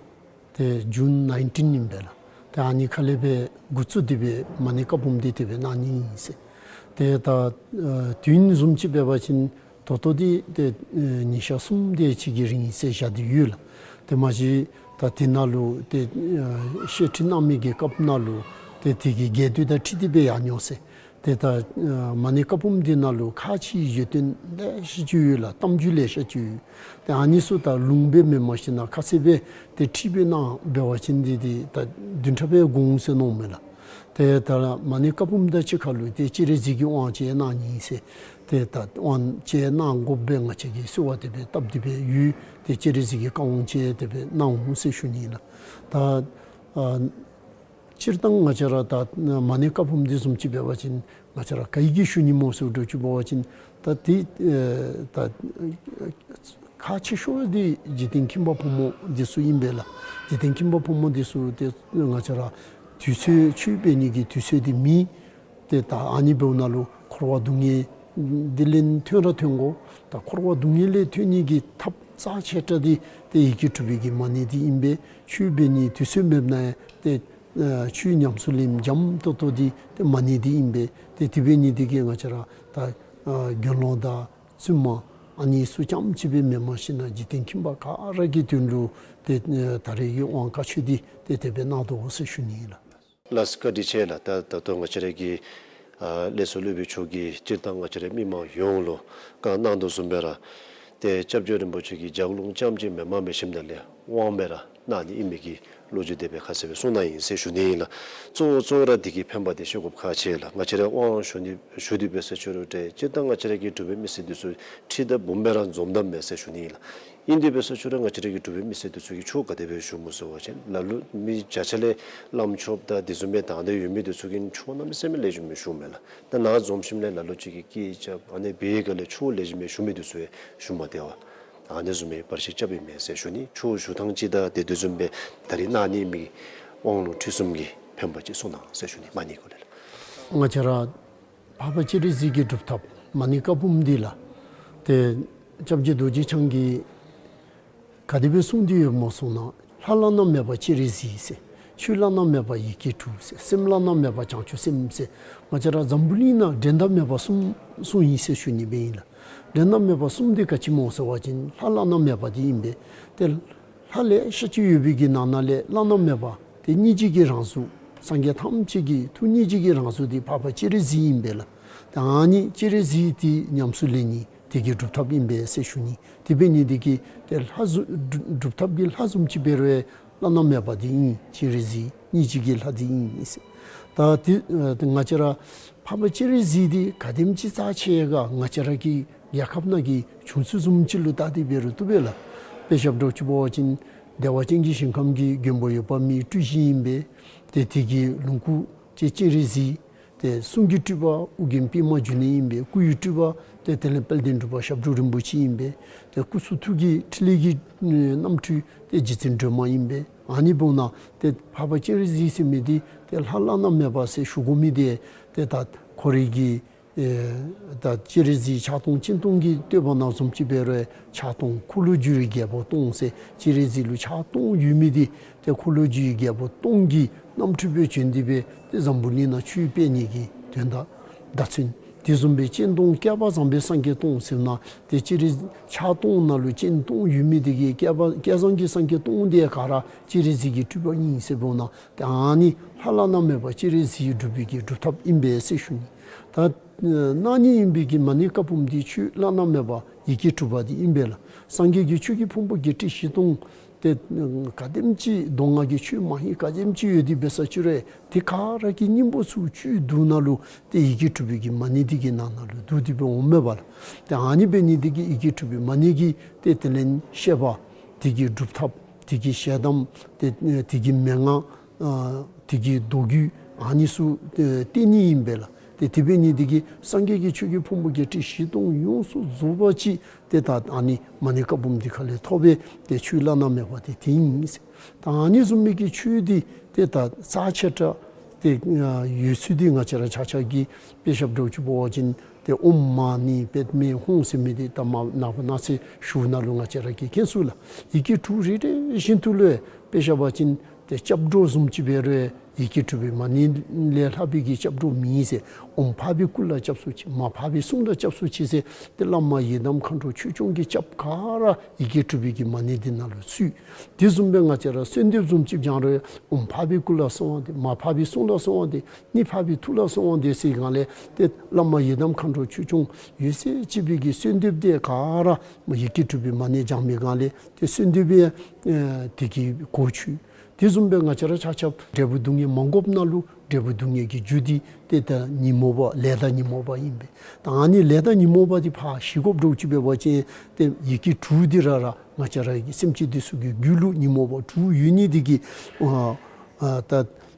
ཏེ་ཇུན་ནའིན་ཊིན་ཨིན་པས་ལགས། ཏེ་ཨ་ནི་ཁ་ལས་སྦེ་འགོ་བཙུགས་ཏེ་སྦེ་མ་ཎི་བཀའ་འབུམ་འདི་དེ་སྦེ་གནང་ནི་ཨིན་ཟེར། ཏེ་ད་ཨ་དུས་ཡུན་བཟུམ་ཅིག་འབད་བ་ཅིན་ད་ལྟོ་འདི་ཏེ་ཨེ་ཉིན་ཞག་གསུམ་དེ་ཅིག་གི་རིང་ཟེར་བཞག་སྟེ་ཡོད་ལགས། ཏེ་མ་གཞི་ད་དེ་ནང་ལུ་ཏེ་ཨེ་བཤད་ཁྲིད་གནང་མི་གི་སྐབས་ནང་ལུ་ཏེ་དེ་གི་རྒྱས་བསྡུས་དང་འཁྲིལ་ཏེ་སྦེ་ཡང་ཉོ་ཟེར། ཏེ་ད་ཨ་མ་ཎི་བཀའ་འབུམ་འདི་ནང་ལུ་ཁག་ཆེ་བའི་བརྗོད་དོན་ལེ་ཤ་ཅིག་ཡོད་ལགས། གཏམ་རྒྱུད་ལེ་ཤ་ཅིག་ཡོད། ཏེ་ཨ་ནི་ཚུ་ད་ལུང་སྦེ་མེན་པར་ཞིན་ན་ཁ་གསལ་སྦེ་ཏེ་ཁྲིད་སྦེ་གནང་འབད་བ་ཅིན་འདི་འདི་ད་བདུན་ཕྲག་སྦེ་འགོར་འོང་ཟེར་མནོཝ་མས་ལགས། ཏེ་ད་མ་ཎི་བཀའ་འབུམ་དང་གཅིག་ཁར་ལུ་ཏེ་སྤྱན་རས་གཟིགས་ཀྱི་དབང་བཅས་གནང་ནི་ཨིན་ཟེར། ཏེ་ད་དབང་བཅས་གནང་དགོཔ་སྦེ་ང་བཅས་ཀྱིས་གསོལ་བ་དེ་སྦེ་བཏབ་སྟེ་སྦེ་ཡོད། ཏེ་སྤྱན་རས་གཟིགས་ཀྱིས་བཀའ་དབང་བཅས་དེ་སྦེ་གནང་འོང་ཟེར་ཞུ་ནི་ཨིན་ལགས། ད་ཨ་སྤྱིར་བཏང་ང་བཅས་ར་ད་མ་ཎི་བཀའ་འབུམ་འདི་བཟུམ་ཅིག་འབད་བ་ཅིན་ང་བཅས་ར་ག་གིས་ཞུ་ནི་སྨོ་ཟེར་འདྲཝ་ཅིག་འབད་བ་ཅིན་ད་དེ་ཨེ་ད་ཁག་ཆེ་ཤོས་འདི་འཇིག་རྟེན་ཁྱིམ་པ་ཕོ་མོ་འདི་ཚུ་ཨིན་པས་ལགས། འཇིག་རྟེན་ཁྱིམ་པ་ཕོ་མོ་འདི་ཚུ་ཏེ་ང་བཅས་ར་དུས་ཚོད་ཆོས་འབད་ནི་གི་དུས་ཚོད་འདི་མེད། ཏེ་ད་ཨ་ནི་འབདཝ་ད་ལུ་འཁོར་བ་སྡུག་བསྔལ་འདི་ལས་ཐོན་ར་ཐོན་དགོ། ད་འཁོར་བ་སྡུག་བསྔལ་ལས་ཐོན་ནི་གི་ཐབས་རྩ་ཆེ་དྲགས་འདི་ཏེ་ཡི་གེ་དྲུག་པའི་གི་མ་ཎི་འདི་ཨིན་པས། ཆོས་འབད་ནི་དུས་ཚོད་མེདཔ་ནང་ཡང་ཏེ་ཨ་ཆོས་ཉམས་སུ་ལེན་འཇམ་ཏོང་ཏོ་འདི་ཏེ་མ་ཎི་འདི་ཨིན་པས། ཏེ་དེ་འབད་ནི་འདི་གིས་ང་བཅས་ར་ད་ཨ་དགེ་སློང་དང་བཙུན་མ་ཨ་ནི་ཚུ་རྐྱངམ་ཅིག་སྦེ་མེན་པར་ཞིན་ན་འཇིག་རྟེན་ཁྱིམ་པ་ག་ར་གི་དོན་ལུ་ཏེ་ཨ་ད་རེས་ཀྱི་དབང་བཀའ་ཆོས་འདི་ཏེ་དེ་སྦེ་གནང་དོ་ཟེར་ཞུ་ནི་ཨིན་ལགས། ལགས་བཀའ་དྲིན་ཆེ་ལགས། ད་ད་ལྟོ་ང་བཅས་ར་གི་ཨ་ལས་ཚོགས་སློབ་དཔོན་མཆོག་གིས་སྤྱིར་བཏང་ང་བཅས་རའི་མི་མང་ཡོངས་ལུ་བཀའ་གནང་དོ་བཟུམ་སྦེ་ར་ཏེ་སྐྱབས་རྗེ་རིན་པོ་ཆེ་གིས་ལྗགས་ལུང་རྐྱངམ་ཅིག་མེན་པར་མི་ཞུཝ་ད་ལས་དབང་སྦེ་ར་གནང་ནི་ཨིན་མི་གི་ལོ་རྒྱུས་དེ་སྦེ་ཁ་གསལ་སྦེ་གསུངས་གནང་ཡི་ཟེར་ཞུ་ནི་ཨིན་ལགས། གཙོ་བོ་གཙོ་བོ་ར་འདི་གིས་ཕན་པ་འདི་ཤེས་དགོཔ་ཁག་ཆེ་ལགས། ང་བཅས་ར་དབང་ཞུ་ནི་ཞུ་དོ་སྦེ་ཟེར་ཞུ་རུང་ཏེ་སྤྱིར་བཏང་ང་བཅས་ར་གི་འབྲུག་པའི་མི་སེར་འདི་ཚུ་ཁྲིད་དང་འབུམ་སྦེ་ར་འཛོམས་དོ་མས་ཟེར་ཞུ་ནི་ཨིན་ལགས། ཨིན་དེ་སྦེ་ཟེར་ཞུ་རུང་ང་བཅས་ར་གི་འབྲུག་པའི་མི་སེར་འདི་ཚུ་གིས་ཆོས་ག་དེ་སྦེ་ཞུཝ་སྨོ་ཟེར་བ་ཅིན་ལ་ལུ་མི་བརྒྱ་ཆ་ལས་བླམ་ཆོསཔ་དང་དེ་བཟུམ་སྦེ་དང་འདོད་ཡོད་མི་འདི་ཚུ་གིས་ཆོས་གནམ་མེད་ས་མེད་ལེགས་ཤོམ་སྦེ་ཞུཝ་མས་ལགས། ད་ནཱ་འཛོམས་ཞིནམ་ལས་ལ་ལུ་ཅིག་གིས་སྐད་རྐྱབ་ཨ་ནི་འབད་བའི་སྒང་ལས་ཆོས་ལེགས་ཤོམ་སྦེ་ཞུ་མི་འདི་ཚུ་ཡང་ཞུ་མ་སྟེར་བར་ཨ་ནི་བཟུམ་སྦེ་བར་ཆད་རྐྱབ་ཨིན་མས་ཟེར་ཞུ་ནི། ཆོས་ཞུ་ཐངས་ཅིག་དང་དེ་དེ་བཟུམ་སྦེ་ད་རེས་གནང་ནི་ཨིན་མི་དབང་ལུང་ཁྲིད་གསུམ་གྱི་ཕན་པ་ཅིག་གསུང་གནང་ཟེར་ཞུ་ནི། མ་ཎི་སྐོར་ལས་ལགས། ང་བཅས་ར་འཕགས་པ་སྤྱན་རས་གཟིགས་ཀྱི་སྒྲུབ་ཐབས་མ་ཎི་བཀའ་འབུམ་འདི་ལགས། ཏེ་སྐྱབས་རྗེ་རྡོ་རྗེ་འཆང་གིས་ག་དེ་སྦེ་གསུངས་ཏེ་ཡོདཔ་སྨོ་ཟེར་བ་ཅིན་ལྷ་བླ་ན་མེད་པ་སྤྱན་རས་གཟིགས་ཟེར། ཆོས་བླ་ན་མེད་པ་ཡི་གེ་དྲུག་ཟེར། སེམས་བླ་ན་མེད་པ་བྱང་ཆུབ་སེམས་ཟེར། ང་བཅས་ར་འཛམ་བུ་གླིང་ནང་འགྲན་ཟླ་མེད་པ་གསུམ་གསུམ་ཨིན་ཟེར་ཞུ་ནི་སྦེ་ཨིན་ལགས། འགྲན་ཟླ་མེད་པ་གསུམ་འདི་ག་ཅི་སྨོ་ཟེར་བ་ཅིན་ལྷ་བླ་ན་མེད་པ་འདི་ཨིན་པས། ཏེ་ལྷ་ལེ་ཤ་ཅིག་ཡོད་པའི་གི་ནང་ན་ལས་བླ་ན་མེད་པ་ཏེ་སྙིང་རྗེ་གི་རང་གཟུགས་སངས་རྒྱས་ཐམས་ཅད་ཀྱི་ཐུགས་སྙིང་རྗེ་གི་རང་གཟུགས་འདི་འཕགས་པ་སྤྱན་རས་གཟིགས་ཨིན་པས་ལགས། ཏེ་ཨ་ནི་སྤྱན་རས་གཟིགས་འདི་ཉམས་སུ་ལེན་ནི་ དེ་གི་སྒྲུབ་ཐབས་ཨིན་པས་ཟེར་ཞུ་ནི། དེ་འབད་ནི་དེ་གིས་ཏེ་ལྷ་བཟུམ་སྒྲུབ་ཐབས་ཀྱི་ལྷ་བཟུམ་ཅིག་འབད་རུང་བླ་ན་མེད་པ་དེ་ཨིན། སྤྱན་རས་གཟིགས་སྙིང་རྗེ་གི་ལྷ་དེ་ཨིན་ཟེར། ད་དེ་ང་བཅས་ར་འཕགས་པ་སྤྱན་རས་གཟིགས་དེ་ག་དེམ་ཅིག་རྩ་ཆེ་ཡོད་ག་ང་བཅས་ར་གི་རྒྱལ་ཁབ་ནང་གི་བྱུང་ཚུལ་བཟུམ་ཅིག་ལུ་བལྟ་སྟེ་འབད་རུང་བཏུབ་པས་ལགས། དཔེ་ཞབས་ཏོག་ཅིག་འབད་བ་ཅིན་བདེ་བ་ཅན་གྱི་ཞིང་ཁམས་ཀྱི་མགོན་པོ་འོད་དཔག་མེད་སྤྲུལ་གཞི་ཨིན་པས། ཏེ་དེ་གི་ལོངས་སྐུ་ཅིག་སྤྱན་རས་གཟིགས། ཏེ་གསུང་གི་སྤྲུལ་པ་ཨོ་རྒྱན་པདྨ་འབྱུང་གནས་ཨིན་པས། སྐུ་ཡི་སྤྲུལ་པ་ཏེ་དེ་ལས་དཔལ་ལྡན་འབྲུག་པ་ཞབས་དྲུང་རིན་པོ་ཆེ་ཨིན་པས། ཏེ་སྐུ་གསུང་ཐུགས་ཀྱི་ཕྲིན་ལས་ཀྱི་རྣམ་འཕྲུལ་ཏེ་རྗེ་བཙུན་སྒྲོལ་མ་ཨིན་པས། ཨ་ནི་འབདཝ་ད་ཏེ་འཕགས་པ་སྤྱན་རས་གཟིགས་ཟེར་མི་དེ་ཏེ་ལྷ་བླ་ན་མེད་པ་ཟེར་ཞུ་དགོ་མི་དེ་ཏེ་ད་ཁོ་རའི་གི་ཨེ་ད་སྤྱན་རས་གཟིགས་ཕྱག་སྟོང་སྤྱན་སྟོང་གི་བསྟོད་པ་ནང་བཟུམ་ཅིག་འབད་རུང་ཕྱག་སྟོང་འཁོར་ལོས་སྒྱུར་བའི་རྒྱལ་པོ་སྟོང་ཟེར་སྤྱན་རས་གཟིགས་ལུ་ཕྱག་སྟོང་ཡོད་མི་དེ་ཏེ་འཁོར་ལོས་སྒྱུར་བའི་རྒྱལ་པོ་སྟོང་གི་རྣམ་འཕྲུལ་སྦེ་བྱོན་ཏེ་སྦེ་ཏེ་འཛམ་བུ་གླིང་ནང་ཆོས་སྤེལ་ནི་གི་དོན་དག་བདག་མཚོན། དེ་བཟུམ་སྦེ་སྤྱན་སྟོང་བསྐལ་པ་བཟང་པོའི་སངས་རྒྱས་སྟོང་ཟེར་ན་ཏེ་སྤྱན་རས་ཕྱག་སྟོང་ནང་ལུ་སྤྱན་སྟོང་ཡོད་མི་དེ་གིས་བསྐལ་པ་བསྐལ་བཟང་གི་སངས་རྒྱས་སྟོང་དེ་ག་ར་སྤྱན་རས་གཟིགས་ཀྱི་སྤྲུལ་པ་ཨིན་ཟེར་འབདཝ་ད་ཏེ་ཨ་ནི་ལྷ་བླ་ན་མེད་པ་སྤྱན་རས་གཟིགས་སྒྲུབ་པའི་གི་སྒྲུབ་ཐབས་ཨིན་པས་ཟེར་ཞུ་ནི། ད་གནང་ནི་ཨིན་པའི་གི་མ་ཎི་བཀའ་འབུམ་དེ་ཆོས་བླ་ན་མེད་པ་ཡི་གེ་དྲུག་པ་དེ་ཨིན་པས་ལགས། སངས་རྒྱས་ཀྱིས་ཆོས་ཀྱི་ཕུང་པོ་བརྒྱད་ཁྲི་བཞི་སྟོང་ཏེ་ག་དེམ་ཅིག་མདོ་སྔགས་ཀྱི་ཆོས་མ་ཧེ་ག་དེམ་ཅིག་ཡོད་དེ་འབད་ས་ཅི་རུང་དེ་ག་ར་གི་སྙིང་པོ་ཚུ་བཅུད་བསྡུ་ནང་ལུ་ཏེ་ཡི་གེ་དྲུག་པའི་གི་མ་ཎི་དེ་གི་ནང་ན་ལུ་བསྡུ་སྟེ་སྦེ་འོངམ་མས་པ་ལགས། ཏེ་ཨ་ནི་འབད་ནི་དེ་གིས་ཡི་གེ་དྲུག་པའི་མ་ཎི་གི་ཏེ་དེ་ལས་བཤད་པ་དེ་གི་སྒྲུབ་ཐབས་དེ་གི་ཞལ་གདམས་ཏེ་དེ་གི་མན་ངག་ཨ་དེ་གི་མདོ་རྒྱུད་ཨ་ནི་ཚུ་ཨེ་བསྟན་ནི་ཨིན་པས་ལགས། ཏེ་དེ་འབད་ནི་དེ་གིས་སངས་རྒྱས་ཀྱིས་ཆོས་ཀྱི་ཕུང་པོ་བརྒྱད་ཁྲི་བཞི་སྟོང་ཡོངས་སུ་རྫོགས་པ་ཅིག་ཏེ་ད་ཨ་ནི་མ་ཎི་བཀའ་འབུམ་དེ་ཁ་ལས་ཐོབ་པས། ཏེ་ཆོས་བླ་ན་མེད་པ་དེ་དེ་ཨིན་ཟེར། ད་ཨ་ནི་བཟུམ་མའི་གི་ཆོས་དེ་ཏེ་ད་རྩ་ཆེ་དྲགས་ཏེ་ཡོད་ཚུལ་དེ་ང་བཅས་ར་ཆ་ཁྱབ་ཀྱིས་དཔེ་ཞབས་ཏོག་ཅིག་འབད་བ་ཅིན་ཏེ་ཨོཾ་མ་ཎི་པདྨེ་ཧཱུྃ་ཟེར་མི་དེ་ད་མ་ནཱ་བུ་ནཱ་ཚེ་ཞུཝ་ནང་ལུ་ང་བཅས་ར་གིས་མཁྱེན་ཚུགས་ལགས། ཡི་གེ་དྲུག་རེ་རེ་བཞིན་དུ་ལུ་དཔེ་བཞག་པ་ཅིན་ཏེ་སྐྱབས་འགྲོ་བཟུམ་ཅིག་འབད་རུང་ཡི་གེ་དྲུག་པའི་མ་ཎི་ལས་ལྷག་པའི་གི་སྐྱབས་འགྲོ་མེད་ཟེར། ཨོཾ་འཕགས་པའི་སྐུ་ལ་སྐྱབས་སུ་མཆི། མ་འཕགས་པའི་གསུང་ལ་སྐྱབས་སུ་མཆི་ཟེར་ཏེ་བླ་མ་ཡི་དམ་མཁའ་འགྲོ་ཆོས་སྐྱོང་གི་སྐྱབས་ག་ར་ཡི་གེ་དྲུག་པའི་གི་མ་ཎི་དེ་ནང་ལུ་ཚུད། དེ་བཟུམ་སྦེ་ང་བཅས་ར་གསོལ་འདེབས་བཟུམ་ཅིག་བགྱང་རུང་ཨོཾ་འཕགས་པའི་སྐུ་ལ་གསོལ་བ་འདེབས། མ་འཕགས་པའི་གསུང་ལ་གསོལ་བ་འདེབས། གཉིས་འཕགས་པའི་ཐུགས་ལ་གསོལ་བ་འདེབས་ཟེར་སྒང་ལས་ཏེ་བླ་མ་ཡི་དམ་མཁའ་འགྲོ་ཆོས་སྐྱོང་ཡོད་ཚད་ཅིག་པའི་གི་གསོལ་འདེབས་དེ་ག་ར་ཡི་གེ་དྲུག་པའི་མ་ཎི་བགྱང་མི་སྒང་ལས་ཏེ་གསོལ་འདེབས་ཡང་ཨེ་དེ་གི་གོ་ཆོད། དེ་བཟུམ་སྦེ་ང་བཅས་ར་ཆ་ཁྱབ་འབྲས་བུ་སྡུག་བསྔལ་མ་དགོཔ་ནང་ལུ་འབྲས་བུ་སྡུག་བསྔལ་གྱི་རྒྱུ་དེ་ཏེ་ད་ཉོན་མོངས་པ་ལས་དང་ཉོན་མོངས་པ་ཨིན་པས། ད་ཨ་ནི་ལས་དང་ཉོན་མོངས་པ་དེ་ཕར་ཞི་དགོཔ་འདྲཝ་ཅིག་འབད་བ་ཅིན་ཏེ་ཡི་གེ་དྲུག་དེ་ར་ར་ང་བཅས་ར་གི་སེམས་ཅན་དེ་ཚུ་གི་རྒྱུད་ལུ་ཉོན་མོངས་པ་དྲུག་ཡོད་ནི་དེ་གིས་ཨ་ཨ་ད་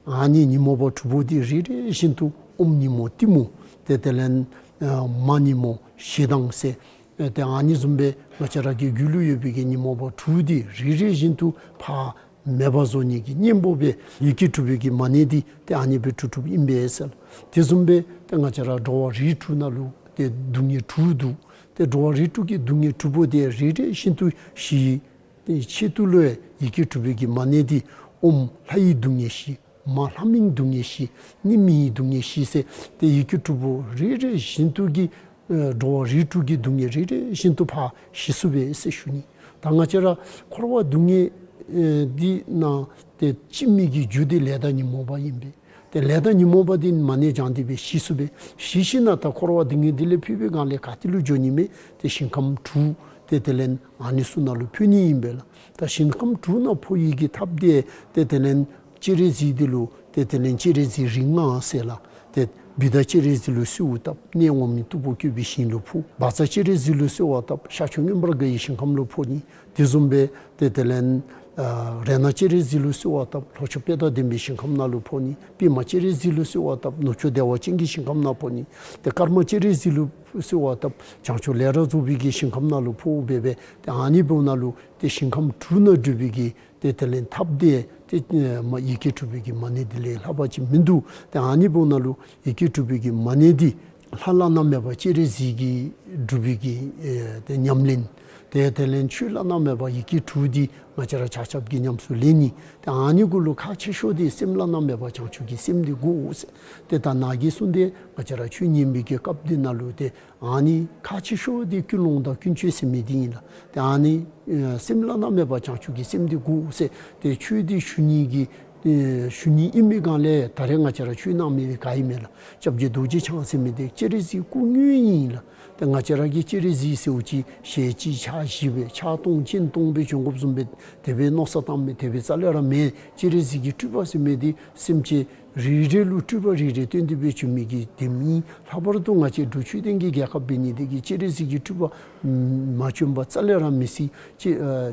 ཨ་ནི་ཉོན་མོངས་པ་དྲུག་པོ་དེ་རེ་རེ་བཞིན་དུ་ཨོཾ་ཉོན་མོངས་གཏི་མུག་ཏེ་དེ་ལས་ཨ་མ་ཉོན་མོངས་ཞེ་སྡང་ཟེར། ཨེ་ཏེ་ཨ་ནི་བཟུམ་སྦེ་ང་བཅས་ར་གི་རྒྱུད་ལུ་ཡོད་པའི་གི་ཉོན་མོངས་པ་དྲུག་དེ་རེ་རེ་བཞིན་དུ་ཕར་མེདཔ་བཟོ་ནི་གི་གཉེན་པོ་སྦེ་ཡི་གེ་དྲུག་པའི་གི་མ་ཎི་དེ་ཏེ་ཨ་ནི་སྦེ་གྲུབ་གྲུབཔ་ཨིན་པས་ཟེར། དེ་བཟུམ་སྦེ་ཏེ་ང་བཅས་ར་འགྲོ་བ་རིགས་དྲུག་ནང་ལུ་ཏེ་སྡུག་བསྔལ་དྲུག་འདུག། ཏེ་འགྲོ་བ་རིགས་དྲུག་གི་སྡུག་བསྔལ་དྲུག་པོ་དེ་རེ་རེ་བཞིན་དུ་ཞི་ཏེ་ཆེད་དུ་ལུ་ཡི་གེ་དྲུག་པའི་གི་མ་ཎི་དེ་ཨོཾ་ལྷ་ཡི་སྡུག་བསྔལ་ཞི། མ་ལྷ་མིན་སྡུག་བསྔལ་ཞི། གནོད་མི་ཡི་སྡུག་བསྔལ་ཞི་ཟེར་ཏེ་ཡི་གེ་དྲུག་པོ་རེ་རེ་བཞིན་དུ་གི་ཨེ་འགྲོ་བ་རིགས་དྲུག་གི་སྡུག་བསྔལ་རེ་རེ་བཞིན་དུ་ཕར་ཞི་ཚུགས་པས་ཟེར་ཞུ་ནི། ད་ང་བཅས་ར་འཁོར་བ་སྡུག་བསྔལ་ཨེ་འདི་ནང་ཏེ་འཆི་མི་གི་རྒྱུ་དེ་ལས་དང་ཉོན་མོངས་པ་ཨིན་པས། ཏེ་ལས་དང་ཉོན་མོངས་པ་དེ་མ་ཎི་བགྱང་སྟེ་སྦེ་ཞི་ཚུགས་པས། ཞི་ཞིནམ་ད་འཁོར་བ་སྡུག་བསྔལ་འདི་ལས་ཕུད་པའི་སྒང་ལས་ག་ཏེ་ལུ་འགྱོ་ནི་མས། ཏེ་ཞིང་ཁམས་དྲུག་ཏེ་དེ་ལས་ཨ་ནི་ཚུ་ནང་ལུ་འཕོ་ནི་ཨིན་པས་ལགས། ད་ཞིང་ཁམས་དྲུག་ནང་འཕོ་ནི་གི་ཐབས་དེ་ཏེ་དེ་ལས་སྤྱན་རས་གཟིགས་དེ་ལུ་ཏེ་དེ་ལས་སྤྱན་རས་གཟིགས་རིགས་ལྔ་ཟེར་ལགས། ཏེ་བུདྡྷ་སྤྱན་རས་གཟིགས་ལུ་གསོལཝ་བཏབ། གནས་འོག་མིན་སྟུག་པོ་བཀོད་པའི་ཞིང་ལུ་འཕོ། བཛྲ་སྤྱན་རས་གཟིགས་ལུ་གསོལཝ་བཏབ། ཤར་ཕྱོགས་མངོན་པར་དགའ་བའི་ཞིང་ཁམས་ལུ་འཕོ་ནི། དེ་བཟུམ་སྦེ་ཏེ་དེ་ལས་ཨ་རཏྣ་སྤྱན་རས་གཟིགས་ལུ་གསོལཝ་བཏབ། ལྷོ་ཕྱོགས་དཔལ་དང་ལྡན་པའི་ཞིང་ཁམས་ནང་ལུ་འཕོ་ནི། པདྨ་སྤྱན་རས་གཟིགས་ལུ་གསོལཝ་བཏབ། ནུབ་ཕྱོགས་བདེ་བ་ཅན་གྱི་ཞིང་ཁམས་ནང་འཕོ་ནི། ཏེ་ཀརྨ་སྤྱན་རས་གཟིགས་ལུ་གསོལཝ་བཏབ། བྱང་ཕྱོགས་ལས་རབ་རྫོགས་པའི་གི་ཞིང་ཁམས་ནང་ལུ་འཕོ་འབད་སྦེ་ཏེ་ཨ་ནི་འབདཝ་ནང་ལུ་ཏེ་ཞིང་ཁམས་དྲུག་ནང་སྒྲུབ་པའི་གི་ཏེ་དེ་ལས་ཐབས་དེ་ཏེ་ཨེ་མ་ཡི་གེ་དྲུག་པའི་གི་མ་ཎི་དེ་ལས་ལྷག་པ་ཅིག་མིན་འདུག། ཏེ་ཨ་ནི་འབདཝ་ནང་ལུ་ཡི་གེ་དྲུག་པའི་གི་མ་ཎི་དེ་ལྷ་བླ་ན་མེད་པ་སྤྱན་རས་གཟིགས་ཀྱིས་སྒྲུབ་པའི་གི་ཨེ་ཏེ་ཉམས་ལེན། ཏེ་དེ་ལས་ཆོས་བླ་ན་མེད་པ་ཡི་གེ་དྲུག་དེ་ང་བཅས་ར་ཆ་ཁྱབ་ཀྱིས་ཉམས་སུ་ལེན་ནི། ཏེ་ཨ་ནི་གུ་ལུ་ཁག་ཆེ་ཤོས་དེ་སེམས་བླ་ན་མེད་པ་བྱང་ཆུབ་ཀྱི་སེམས་དེ་དགོ་ཟེར། ཏེ་ད་ནཱ་གིས་གསུངས་ཏེ་ང་བཅས་ར་ཆོས་ཉན་པའི་གི་སྐབས་དེ་ནང་ལུ་ཏེ་ཨ་ནི་ཁག་ཆེ་ཤོས་དེ་ཀུན་སློང་དང་ཀུན་སྤྱོད་ཟེར་མི་དེ་ཨིན་ལགས། ཏེ་ཨ་ནི་ཨེ་སེམས་བླ་ན་མེད་པ་བྱང་ཆུབ་ཀྱི་སེམས་དེ་དགོ་ཟེར། ཏེ་ཆོས་དེ་ཞུ་ནི་གི་ ཨེ་ཞུ་ནི་ཨིན་མི་སྒང་ལས་ད་རེས་ང་བཅས་ར་ཆོས་གནང་མི་འདི་ག་ཨིན་མས་ལགས། སྐྱབས་རྗེ་རྡོ་རྗེ་འཆང་ཟེར་མི་འདི་སྤྱན་རས་གཟིགས་སྐུ་དངོས་ཨིན་ལགས། ཏེ་ང་བཅས་ར་གིས་སྤྱན་རས་གཟིགས་ཟེརཝ་ཅིག་ཞལ་གཅིག་ཕྱག་བཞི་སྦེ་ཕྱག་སྟོང་སྤྱན་སྟོང་སྦེ་བྱོན་དགོཔ་བཟུམ་སྦེ་དེ་སྦེ་མནོ་བསམ་བཏང་མི་དེ་སྦེ་རྩ་ལས་ར་མེན། སྤྱན་རས་གཟིགས་ཀྱི་སྤྲུལ་པ་ཟེར་མི་འདི་སེམས་ཅན་རེ་རེ་ལུ་སྤྲུལ་པ་རེ་རེ་སྟོན་ཏེ་སྦེ་བྱོན་མི་གི་དེམ་ཨིན། ལྷག་པར་དུ་ང་བཅས་འབྲུག་ཆོས་ལྡན་གྱི་རྒྱལ་ཁབ་འབད་ནི་དེ་གིས་སྤྱན་རས་གཟིགས་ཀྱི་སྤྲུལ་པ་མ་བྱོན་པ་རྩ་ལས་ར་མི་སྲིད། སྤྱན་ཨ་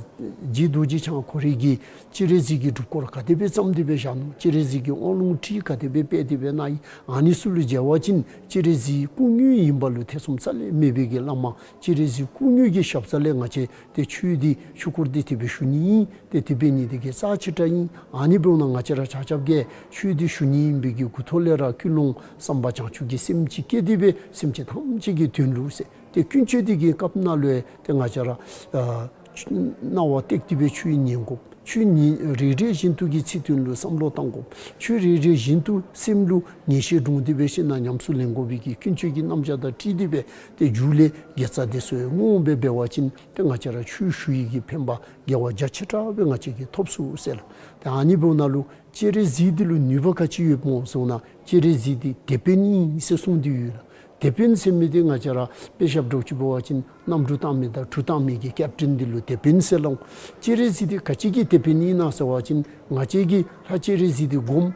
རྗེ་རྡོ་རྗེ་འཆང་ཁོ་རའི་གི་སྤྱན་རས་གཟིགས་ཀྱི་སྒྲུབ་སྐོར་ག་དེ་སྦེ་བརྩམས་ཏེ་སྦེ་བཞག་ནུག། སྤྱན་རས་གཟིགས་ཀྱི་དབང་ལུང་ཁྲིད་ག་དེ་སྦེ་སྤེལ་ཏེ་སྦེ་གནང་ཡི། ཨ་ནི་ཚུ་ལུ་མཇལ་བ་ཅིན་སྤྱན་རས་གཟིགས་སྐུ་དངོས་ཨིན་པ་ལུ་ཐེ་ཚོམ་རྩ་ལས་མེད་པའི་གི་བླ་མ་སྤྱན་རས་གཟིགས་སྐུ་དངོས་ཀྱི་ཞབས་རྩ་ལས་ང་བཅས་ཏེ་ཆོས་འདི་ཆོས་སྐོར་འདི་དེ་སྦེ་ཞུ་ནི་ཨིན། ཏེ་དེ་འབད་ནི་དེ་གིས་རྩ་ཆེ་དྲགས་ཨིན། ཨ་ནི་འབདཝ་ད་ང་བཅས་ར་ཆ་ཁྱབ་ཀྱིས་ཆོས་འདི་ཞུ་ནི་ཨིན་པའི་གི་འགོ་ཐོག་ལས་ར་ཀུན་སློང་བསམ་པ་བྱང་ཆུབ་ཀྱི་སེམས་ཅིག་བསྐྱེད་དེ་སྦེ་སེམས་ཅན་ཐམས་ཅད་ཀྱི་དོན་ལུ་ཟེར། ཏེ་ཀུན་སྤྱོད་འདི་གི་སྐབས་ནང་ལུ་ཏེ་ང་བཅས་ར་ཨ་རྣ་བ་གཏད་དེ་སྦེ་ཆོས་ཉན་དགོཔ། ཆོས་ཉན་རེ་རེ་བཞིན་དུ་གི་ཚིག་དོན་ལུ་བསམ་བློ་བཏང་དགོཔ། ཆོས་རེ་རེ་བཞིན་དུ་སེམས་ལུ་ངེས་ཤེས་འདྲོངས་ཏེ་སྦེ་ཞིནམ་ཉམས་སུ་ལེན་དགོ་པའི་གི་ཀུན་སྤྱོད་ཀྱི་རྣམ་གཞག་དང་འཁྲིལ་ཏེ་སྦེ་ཏེ་མཇུག་ལས་དགེ་རྩ་དེ་ཚུ་ཡང་བསྔོ་སྦེ་འབད་བ་ཅིན་ཏེ་ང་བཅས་ར་ཆོས་ཞུ་ཡི་གི་ཕན་པ་དགེ་བ་རྒྱ་ཆེ་དྲགས་སྦེ་ང་བཅས་ཀྱིས་ཐོབ་ཚུགས་ཟེར་ལགས། ཏེ་ཨ་ནི་འབདཝ་ད་ལུ་སྤྱན་རས་གཟིགས་འདི་ལུ་ནུས་པ་ག་ཅི་ཡོདཔ་སྨོ་ཟེར་བ་ཅིན་སྤྱན་རས་གཟིགས་འདི་དེད་དཔོན་ཨིན་ཟེར་གསུངས་ཏེ་ཡོད་ལགས། དེད་དཔོན་ཟེར་མི་འདི་ང་བཅས་ར་དཔེ་བཞག་དྲོ་ཅིག་འབད་བ་ཅིན་གནམ་གྲུ་བཏང་མི་དང་གྲུ་བཏང་མི་གི་ཀེབ་ཊེན་འདི་ལུ་དེད་དཔོན་ཟེར་སླབ་འོང་། སྤྱན་རས་གཟིགས་འདི་ག་ཅི་གི་དེད་དཔོན་ཨིན་ན་ཟེར་བ་ཅིན་ང་བཅས་ཀྱིས་ལྷ་སྤྱན་རས་གཟིགས་འདི་སྒོམ་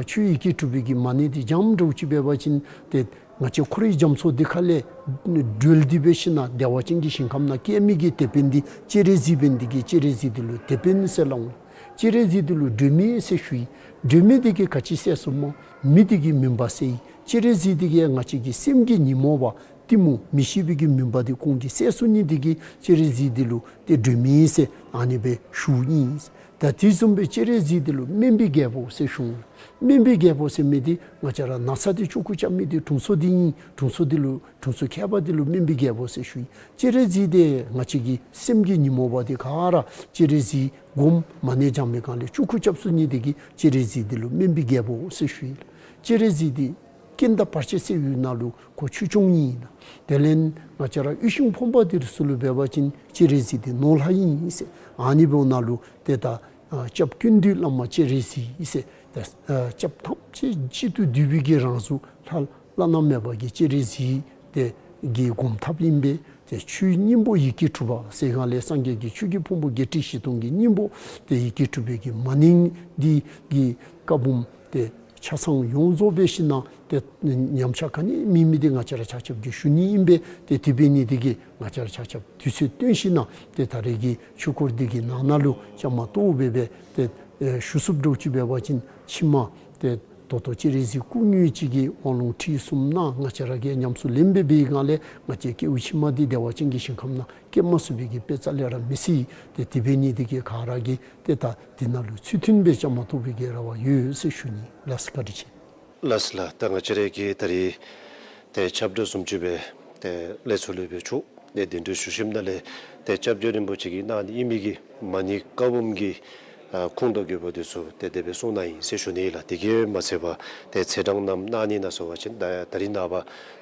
ཆོས་ཡི་གེ་དྲུག་པའི་གི་མ་ཎི་འདི་བགྱངམ་དྲོ་ཅིག་འབད་བ་ཅིན་ཏེ་ང་བཅས་འཁོར་བའི་རྒྱ་མཚོ་འདི་ཁ་ལས་སྒྲོལ་ཏེ་སྦེ་ཞིནམ་བདེ་བ་ཅན་གྱི་ཞིང་ཁམས་ནང་སྐྱེ་མི་གི་དེད་དཔོན་འདི་སྤྱན་རས་གཟིགས་འབད་ནི་དེ་གིས་སྤྱན་རས་གཟིགས་འདི་ལུ་དེད་དཔོན་ཟེར་སླབ་འོང་། སྤྱན་རས་གཟིགས་འདི་ལུ་སྒྲོལ་མ་ཟེར་ཞུ་ཡི། སྒྲོལ་མ་འདི་གིས་ག་ཅི་སེལ་ཚུགས་སྨོ། མི་འདི་གི་མུན་པ་སེལ་ཡི། སྤྱན་རས་གཟིགས་འདི་གིས་ང་བཅས་ཀྱི་སེམས་ཀྱི་ཉོན་མོངས་པ་གཏི་མུག་མི་ཤེས་པའི་གི་མུན་པ་འདི་ཁོང་གིས་སེལ་ཚུགས་ནི་དེ་གིས་སྤྱན་རས་གཟིགས་འདི་ལུ་ཏེ་སྒྲོལ་མ་ཟེར་ཨ་ནི་སྦེ་ཞུཝ་ཨིན། ད་དེ་བཟུམ་སྦེ་སྤྱན་རས་གཟིགས་འདི་ལུ་སྨན་པའི་རྒྱལ་པོ་ཟེར་ཞུ་འོང་། སྨན་པའི་རྒྱལ་པོ་ཟེར་མི་འདི་ང་བཅས་ར་ན་ཚ་འདི་བཅོས་ཁུར་རྐྱབ་མི་འདི་དྲུང་འཚོ་འདི་ཨིན། དྲུང་འཚོ་འདི་ལུ་དྲུང་འཚོ་མཁས་པ་འདི་ལུ་སྨན་པའི་རྒྱལ་པོ་ཟེར་ཞུ་ཡི། སྤྱན་རས་གཟིགས་འདི་ང་བཅས་ཀྱི་སེམས་ཀྱི་ཉོན་མོངས་པ་འདི་ག་ར་སྤྱན་རས་གཟིགས་སྒོམ་མ་ཎི་བགྱང་མི་སྒང་ལས་བཅོས་ཁུར་རྐྱབ་ཚུགས་ནི་དེ་གིས་སྤྱན་རས་གཟིགས་འདི་ལུ་སྨན་པའི་རྒྱལ་པོ་ཟེར་ཞུ་ཡི། སྤྱན་རས་གཟིགས་འདི་རྐྱེན་དང་བར་ཆད་སེལ་བའི་ནང་ལུ་ཁོ་ཆོས་སྐྱོང་ཨིན་ལགས། དེ་ལས་ང་བཅས་ར་ཡིད་བཞིན་ཕོངས་པ་འདི་ཚུ་ལུ་འབད་བ་ཅིན་སྤྱན་རས་གཟིགས་འདི་ནོར་ལྷ་ཨིན་ཟེར། ཨ་ནི་འབདཝ་ད་ལུ་ཏེ་ད་ཨ་སྐྱབས་ཀུན་འདུས་བླ་མ་སྤྱན་རས་གཟིགས་ཟེར། ཏེ་ཨ་སྐྱབས་ཐམས་ཅད་གཅིག་ཏུ་བསྡུས་པའི་གི་རང་གཟུགས་ལྷ་བླ་ན་མེད་པ་གི་སྤྱན་རས་གཟིགས་དེ་གི་སྒོམ་ཐབས་ཨིན་པས། ཏེ་ཆོས་སྙིང་པོ་ཡི་གེ་དྲུག་པ་ཟེར་སྒང་ལས་སངས་རྒྱས་ཀྱི་ཆོས་ཀྱི་ཕུང་པོ་བརྒྱད་ཁྲི་བཞི་སྟོང་གི་སྙིང་པོ་ཏེ་ཡི་གེ་དྲུག་པའི་གི་མ་ཎི་འདི་གི་བཀའ་འབུམ་དེ་ཆ་ཚང་ཡོངས་རྫོགས་འབད་ཞིནམ་ཏེ་ཉམས་ཆག་ག་ནི་མེད་མི་འདི་ང་བཅས་ར་ཆ་ཁྱབ་ཀྱིས་ཞུ་ནི་ཨིན་པས། ཏེ་དེ་འབད་ནི་དེ་གིས་ང་བཅས་ར་ཆ་ཁྱབ་དུས་ཚོད་བཏོན་ཞིནམ་ཏེ་ད་རེས་ཀྱི་ཆོས་སྐོར་འདི་གི་ནང་ན་ལུ་བཅའ་མར་གཏོགས་སྦེ་སྦེ་ཏེ་ཨེ་ཞུ་ཚུགསཔ་འདྲཝ་ཅིག་འབད་བ་ཅིན་ཕྱི་མ་ཏེ་ད་ལྟོ་སྤྱན་རས་གཟིགས་སྐུ་དངོས་ཅིག་གིས་དབང་ལུང་ཁྲིད་གསུམ་གནང་ང་བཅས་ར་གིས་ཉམས་སུ་ལེན་འབད་བའི་སྒང་ལས་ང་བཅས་སྐྱེ་བ་ཕྱི་མ་འདི་བདེ་བ་ཅན་གྱི་ཞིང་ཁམས་ནང་སྐྱེ་མ་ཚུགས་པའི་གི་དཔེ་རྩ་ལས་ར་མི་སྲིད། ཏེ་དེ་འབད་ནི་དེ་གིས་ག་ར་གིས་ཏེ་ད་འདི་ནང་ལུ་ཚུལ་མཐུན་སྦེ་བཅའ་མར་གཏོགས་པའི་གི་རེ་བ་ཡོད་ཟེར་ཞུ་ནི། ལགས་སོ། བཀའ་དྲིན་ཆེ། ལགས་སོ་ལགས། ད་ང་བཅས་ར་གི་ད་རིས་ཏེ་ཁྱབ་བསྒྲགས་བཟུམ་ཅིག་སྦེ་ཏེ་ལས་ཚོགས་ལུ་སྦེ་ཚོགས་ཏེ་གདན་འདྲེན་ཞུ་ཞིནམ་ལས་ཏེ་སྐྱབས་རྗེ་རིན་པོ་ཆེ་གིས་གནང་ནི་ཨིན་མི་གི་མ་ཎི་བཀའ་འབུམ་གྱི་ཨ་ཁུངས་དང་དགོས་པ་འདི་ཚུ་ཏེ་དེ་སྦེ་གསུངས་གནང་ཡི་ཟེར་ཞུ་ནི་ལགས། དེ་གིས་མ་ཚད་པར་ཏེ་ཚེས་གྲངས་རྣམས་གནང་ནི་ནང་སོང་པ་ཅིན་ད་ད་རིས་ནངས་པ་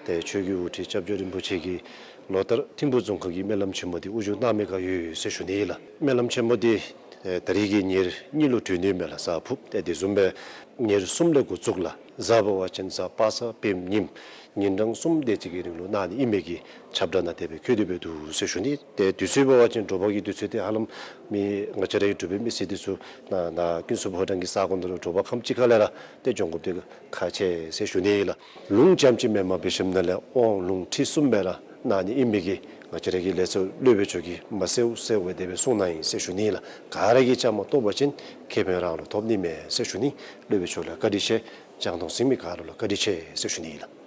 ཏེ་ཆོས་ཀྱི་དབུ་ཁྲིད་སྐྱབས་རྗེ་རིན་པོ་ཆེ་གིས་ལོ་ལྟར་ཐིམ་ཕུག་རྫོང་ཁག་གི་སྨོན་ལམ་ཆེན་མོ་འདི་དབུ་བཞུགས་གནང་མི་ཁར་ཡོད་ཟེར་ཞུ་ནི་ལགས། སྨོན་ལམ་ཆེན་མོ་འདི་ད་རིས་ཀྱི་ཉེར་གཉིས་ལུ་གྲོལ་ནི་མས་ལགས། གཟའ་ཕུརཔ། ཏེ་དེ་བཟུམ་སྦེ་ཉེར་གསུམ་ལས་འགོ་བཙུགས་ལགས། གཟའ་འབད་བ་ཅིན་གཟའ་པ་སངས་པའི་ཉིནམ་ཉིན་གྲངས་གསུམ་དེ་ཅིག་གི་རིང་ལུ་གནང་ནི་ཨིན་མི་གི་ཁྱབ་བསྒྲགས་ནང་དེ་སྦེ་བཀོད་དེ་སྦེ་འདུག་ཟེར་ཞུ་ནི། ཏེ་དུས་ཚོད་འབད་བ་ཅིན་དྲོ་པ་གི་དུས་ཚོད་འདི་ཧ་ལམ་མི་ང་བཅས་རའི་འབྲུག་པའི་མི་སེར་འདི་ཚུ་ནཱ་ནཱ་ཀུན་གསུམ་ཕོ་བྲང་གི་ས་གོ་ནང་ལུ་དྲོ་པ་ཁམས་ཅིག་ཁ་ལས་ར་ཏེ་འབྱོན་དགོཔ་འདི་ཁག་ཆེ་ཟེར་ཞུ་ནི་ལགས། ལུང་རྐྱངམ་ཅིག་མེནམ་འབད་ཞིནམ་ལས་དབང་ལུང་ཁྲིད་གསུམ་སྦེ་ར་གནང་ནི་ཨིན་མི་གི་ང་བཅས་རའི་ལས་ཚོགས་སློབ་དཔོན་མཆོག་གིས་མ་གསལཝ་གསལཝ་སྦེ་དེ་སྦེ་གསུངས་གནང་ཡི་ཟེར་ཞུ་ནི་ལགས། ག་ར་གིས་བཅའ་མར་གཏོགས་པ་ཅིན་ཁེ་ཕན་རང་ལུ་ཐོབ་ནི་མས་ཟེར་ཞུ་ནི། སློབ་དཔོན་མཆོག་ལུ་བཀའ་དྲིན་ཆེ། རྒྱང་མཐོང་གཟིགས་མི་ག་ར་ལུ་བཀའ་དྲིན་ཆེ་ཟེར་ཞུ་ནི་ལགས།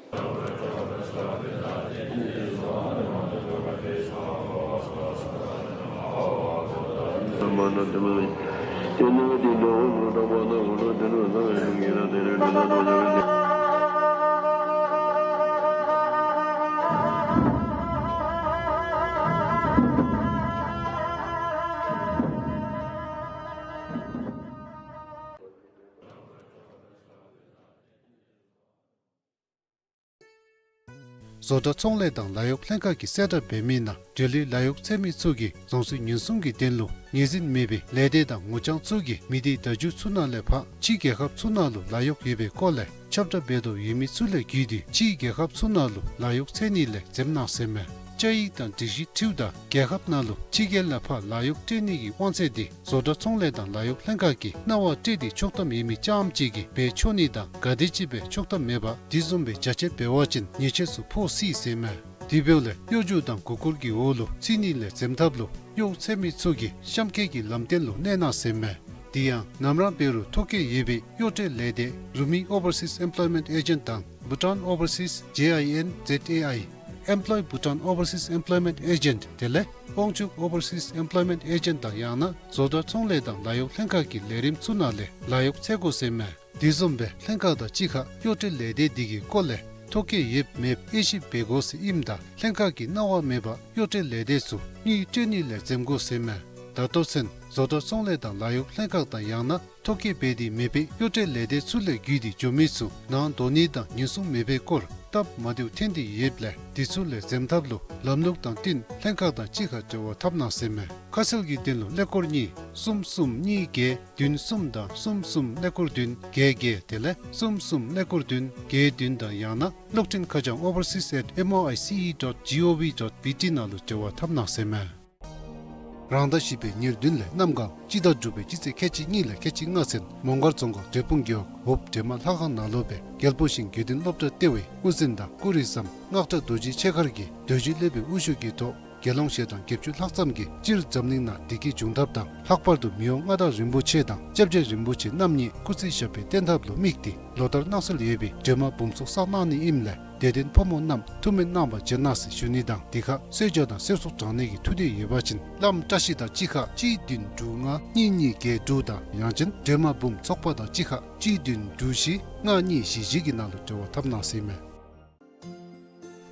བཟོ་གྲྭ་ཚོང་ལས་དང་ལཱ་གཡོག་ལྷན་ཁག་གིས་གསལ་བསྒྲགས་འབད་མི་ནང་འབྲེལ་ཡོད་ལཱ་གཡོག་འཚོལ་མི་ཚུ་གིས་རྫོང་སྲིད་ཉེན་སྲུང་གི་དོན་ལུ་ངོས་འཛིན་མེད་པའི་ལས་སྡེ་དང་ངོ་རྐྱང་ཚུ་གིས་མི་སྡེ་བརྡ་བརྒྱུད་ཚུ་ནང་ལས་ཕར་ཕྱི་རྒྱལ་ཁབ་ཚུ་ནང་ལུ་ལཱ་གཡོག་ཡོད་པའི་སྐོར་ལས་ཁྱབ་བསྒྲགས་འབད་དོ་ཡོད་མི་ཚུ་ལས་བརྒྱུད་དེ་ཕྱི་རྒྱལ་ཁབ་ཚུ་ནང་ལུ་ལཱ་གཡོག་འཚོལ་ནི་ལས་འཛེམ་གནང་ཟེར་མས། བཅའ་ཡིག་དང་སྒྲིག་གཞི་འཁྲིལཝ་ད་རྒྱལ་ཁབ་ནང་ལུ་ཕྱི་རྒྱལ་ལས་ཕར་ལཱ་གཡོག་སྤྲོད་ནི་གི་དབང་ཚད་དེ་བཟོ་གྲྭ་ཚོང་ལས་དང་ལཱ་གཡོག་ལྷན་ཁག་གིས་གནང་བ་སྤྲོད་དེ་ཆོག་ཐམ་ཡོད་མི་རྐྱངམ་ཅིག་གིས་འབད་ཆོག་ནི་དང་ག་དེམ་ཅིག་སྦེ་ཆོག་ཐམ་མེད་པར་དེ་བཟུམ་སྦེ་བྱ་སྤྱོད་འབད་བ་ཅིན་ཉེས་ཆད་ཚུ་ཕོག་སྲིད་ཟེར་མས། དེ་འབདཝ་ལས་གཡོ་སྒྱུ་དང་མགུ་སྐོར་གྱི་འོག་ལུ་ཚུད་ནི་ལས་འཛེམ་ཐབས་ལུ་གཡོག་འཚོལ་མི་ཚུ་གིས་གཤམ་འཁོད་ཀྱི་ལམ་སྟོན་ལུ་གནས་གནང་ཟེར་མས། དེ་ཡང་ནམ་ར་འབད་རུང་ཐོ་བཀོད་ཡོད་པའི་གཡོག་སྤྲོད་ལས་སྡེ་རུ་མི་ཨོ་བར་སིས་ཨེམ་པོ་ལོའི་མེནཊ་ཨེ་ཇེནཊ་དང་བྷུ་ཊཱན་ཨོ་བར་སིས་ཇེ་ཨའི་ཨེན་ཛེཌ་ཨེ་ཨའི་ཨེམ་པོ་ལོའི་བྷུ་ཊཱན་ཨོ་བར་སིས་ཨེམ་པོ་ལོའི་མེནཊ་ཨེ་ཇེནཊ་དེ་ལས་དབང་ཕྱུག་ཨོ་བར་སིས་ཨེམ་པོ་ལོའི་མེནཊ་ཨེ་ཇེནཊ་དང་ཡང་ན་བཟོ་གྲྭ་ཚོང་ལས་དང་ལཱ་གཡོག་ལྷན་ཁག་གི་ལས་རིམ་ཚུ་ནང་ལས་ལཱ་གཡོག་འཚོལ་དགོ་ཟེར་མས། དེ་བཟུམ་སྦེ་ལྷན་ཁག་དང་གཅིག་ཁར་གཡོག་སྤྲོད་ལས་སྡེ་དེ་གི་སྐོར་ལས་ཐོ་བཀོད་ཡོདཔ་མེདཔ་དབྱེ་ཞིབ་འབད་དགོ་ཟེར་ཨིནམ་ད་ལྷན་ཁག་གིས་གནང་བ་མེད་པར་གཡོག་སྤྲོད་ལས་སྡེ་ཚུ་དངུལ་སྤྲོད་ནི་ལས་འཛེམ་དགོ་ཟེར་མས། ད་ལྟོ་ཚུན་བཟོ་གྲྭ་ཚོང་ལས་དང་ལཱ་གཡོག་ལྷན་ཁག་དང་ཡང་ན་ཐོ་བཀོད་འབད་དེ་མེད་པའི་གཡོག་སྤྲོད་ལས་སྡེ་ཚུ་ལས་བརྒྱུད་དེ་འགྱོ་མི་ཚུ་ནང་འདོགས་ནི་དང་ཉེན་སྲུང་མེད་པའི་སྐོར་སྟབས་མ་བདེཝ་ཐོན་ཏེ་ཡོདཔ་ལས་དེ་ཚུ་ལས་འཛེམ་ཐབས་ལུ་ལམ་ལུགས་དང་བསྟུན་ལྷན་ཁག་དང་གཅིག་ཁར་འབྲེལ་བ་འཐབ་གནང་ཟེར་མས། ཁ་གསལ་གྱི་དོན་ལུ་ཀླད་ཀོར་གཉིས་གསུམ་གསུམ་གཉིས་བརྒྱད་བདུན་གསུམ་དང་གསུམ་གསུམ་ཀླད་ཀོར་བདུན་བརྒྱད་བརྒྱད་དེ་ལས་གསུམ་གསུམ་ཀླད་ཀོར་བདུན་བརྒྱད་བདུན་དང་ཡང་ན་གློག་འཕྲིན་ཁ་བྱང་ཨོ་བར་སིས་ཨེཊ་ཨེམ་ཨོ་ཨའི་སི་ཨི་ཌོཊ་ཇི་ཨོ་ཝི་ཌོཊ་བི་ཊི་ནང་ལུ་འབྲེལ་བ་འཐབ་གནང་ཟེར་མས། རང་ཟླ་བཞི་པའི་ཉེར་བདུན་ལས་གནམ་གང་སྤྱི་ཟླ་དྲུག་པའི་སྤྱི་ཚེས་ཁལ་གཅིག་གཉིས་ལས་ཁལ་གཅིག་ལྔ་ཚུན་མོང་སྒར་རྫོང་ཁག་འབྲས་སྤུངས་རྒེད་འོག་འོབ་སྒྲོལ་མ་ལྷ་ཁང་ནང་ལུ་སྦེ་རྒྱལ་པོ་ཞིང་དགེ་འདུན་སློབ་གྲྭ་ལྟེ་བའི་དབུ་འཛིན་དང་སྐུ་རིམ་བཟང་སྔགས་གྲྭ་རྡོ་རྗེ་ཆོས་མཁར་གྱིས་རྡོ་རྗེ་སློབ་དཔོན་དབུ་བཞུགས་ཀྱི་ཐོག་དགེ་སློང་ཞལ་གྲངས་བརྒྱད་ཅུ་ལྷག་ཙམ་གྱིས་སྤྱིར་འཛམ་གླིང་ནང་བདེ་སྐྱིད་འབྱུང་ཐབས་དང་ལྷག་པར་དུ་མི་དབང་མངའ་བདག་རིན་པོ་ཆེ་དང་སྐྱབས་རྗེ་རིན་པོ་ཆེ་རྣམ་གཉིས་སྐུ་ཚེ་ཞབས་པད་བརྟན་ཐབས་ལུ་དམིགས་ཏེ་ལོ་ལྟར་གནང་སྲོལ་ཡོད་པའི་སྒྲོལ་མ་འབུམ་ཚོགས་བསགས་གནང་ནི་ཨིནམ་ལས་དད་ལྡན་ཕོ་མོ་རྣམས་ཐུགས་སྨོན་གནང་བར་བྱོན་གནང་ཟེར་ཞུ་ནི་དང་དེ་ཁར་གསོལ་ཇ་དང་གསོལ་ཚོགས་དྲང་ནི་གི་ཐུགས་འདོད་ཡོད་པ་ཅིན་བླམ་བཀྲ་ཤིས་དང་གཅིག་ཁར་གཅིག་བདུན་དྲུག་ལྔ་གཉིས་གཉིས་བརྒྱད་དྲུག་དང་ཡང་ཅིན་སྒྲོལ་མ་འབུམ་ཚོགས་པ་དང་གཅིག་ཁར་གཅིག་བདུན་དྲུག་བཞི་ལྔ་གཉིས་བཞི་བཞི་གི་ནང་ལུ་འབྲེལ་བ་འཐབ་གནང་ཟེར་མས།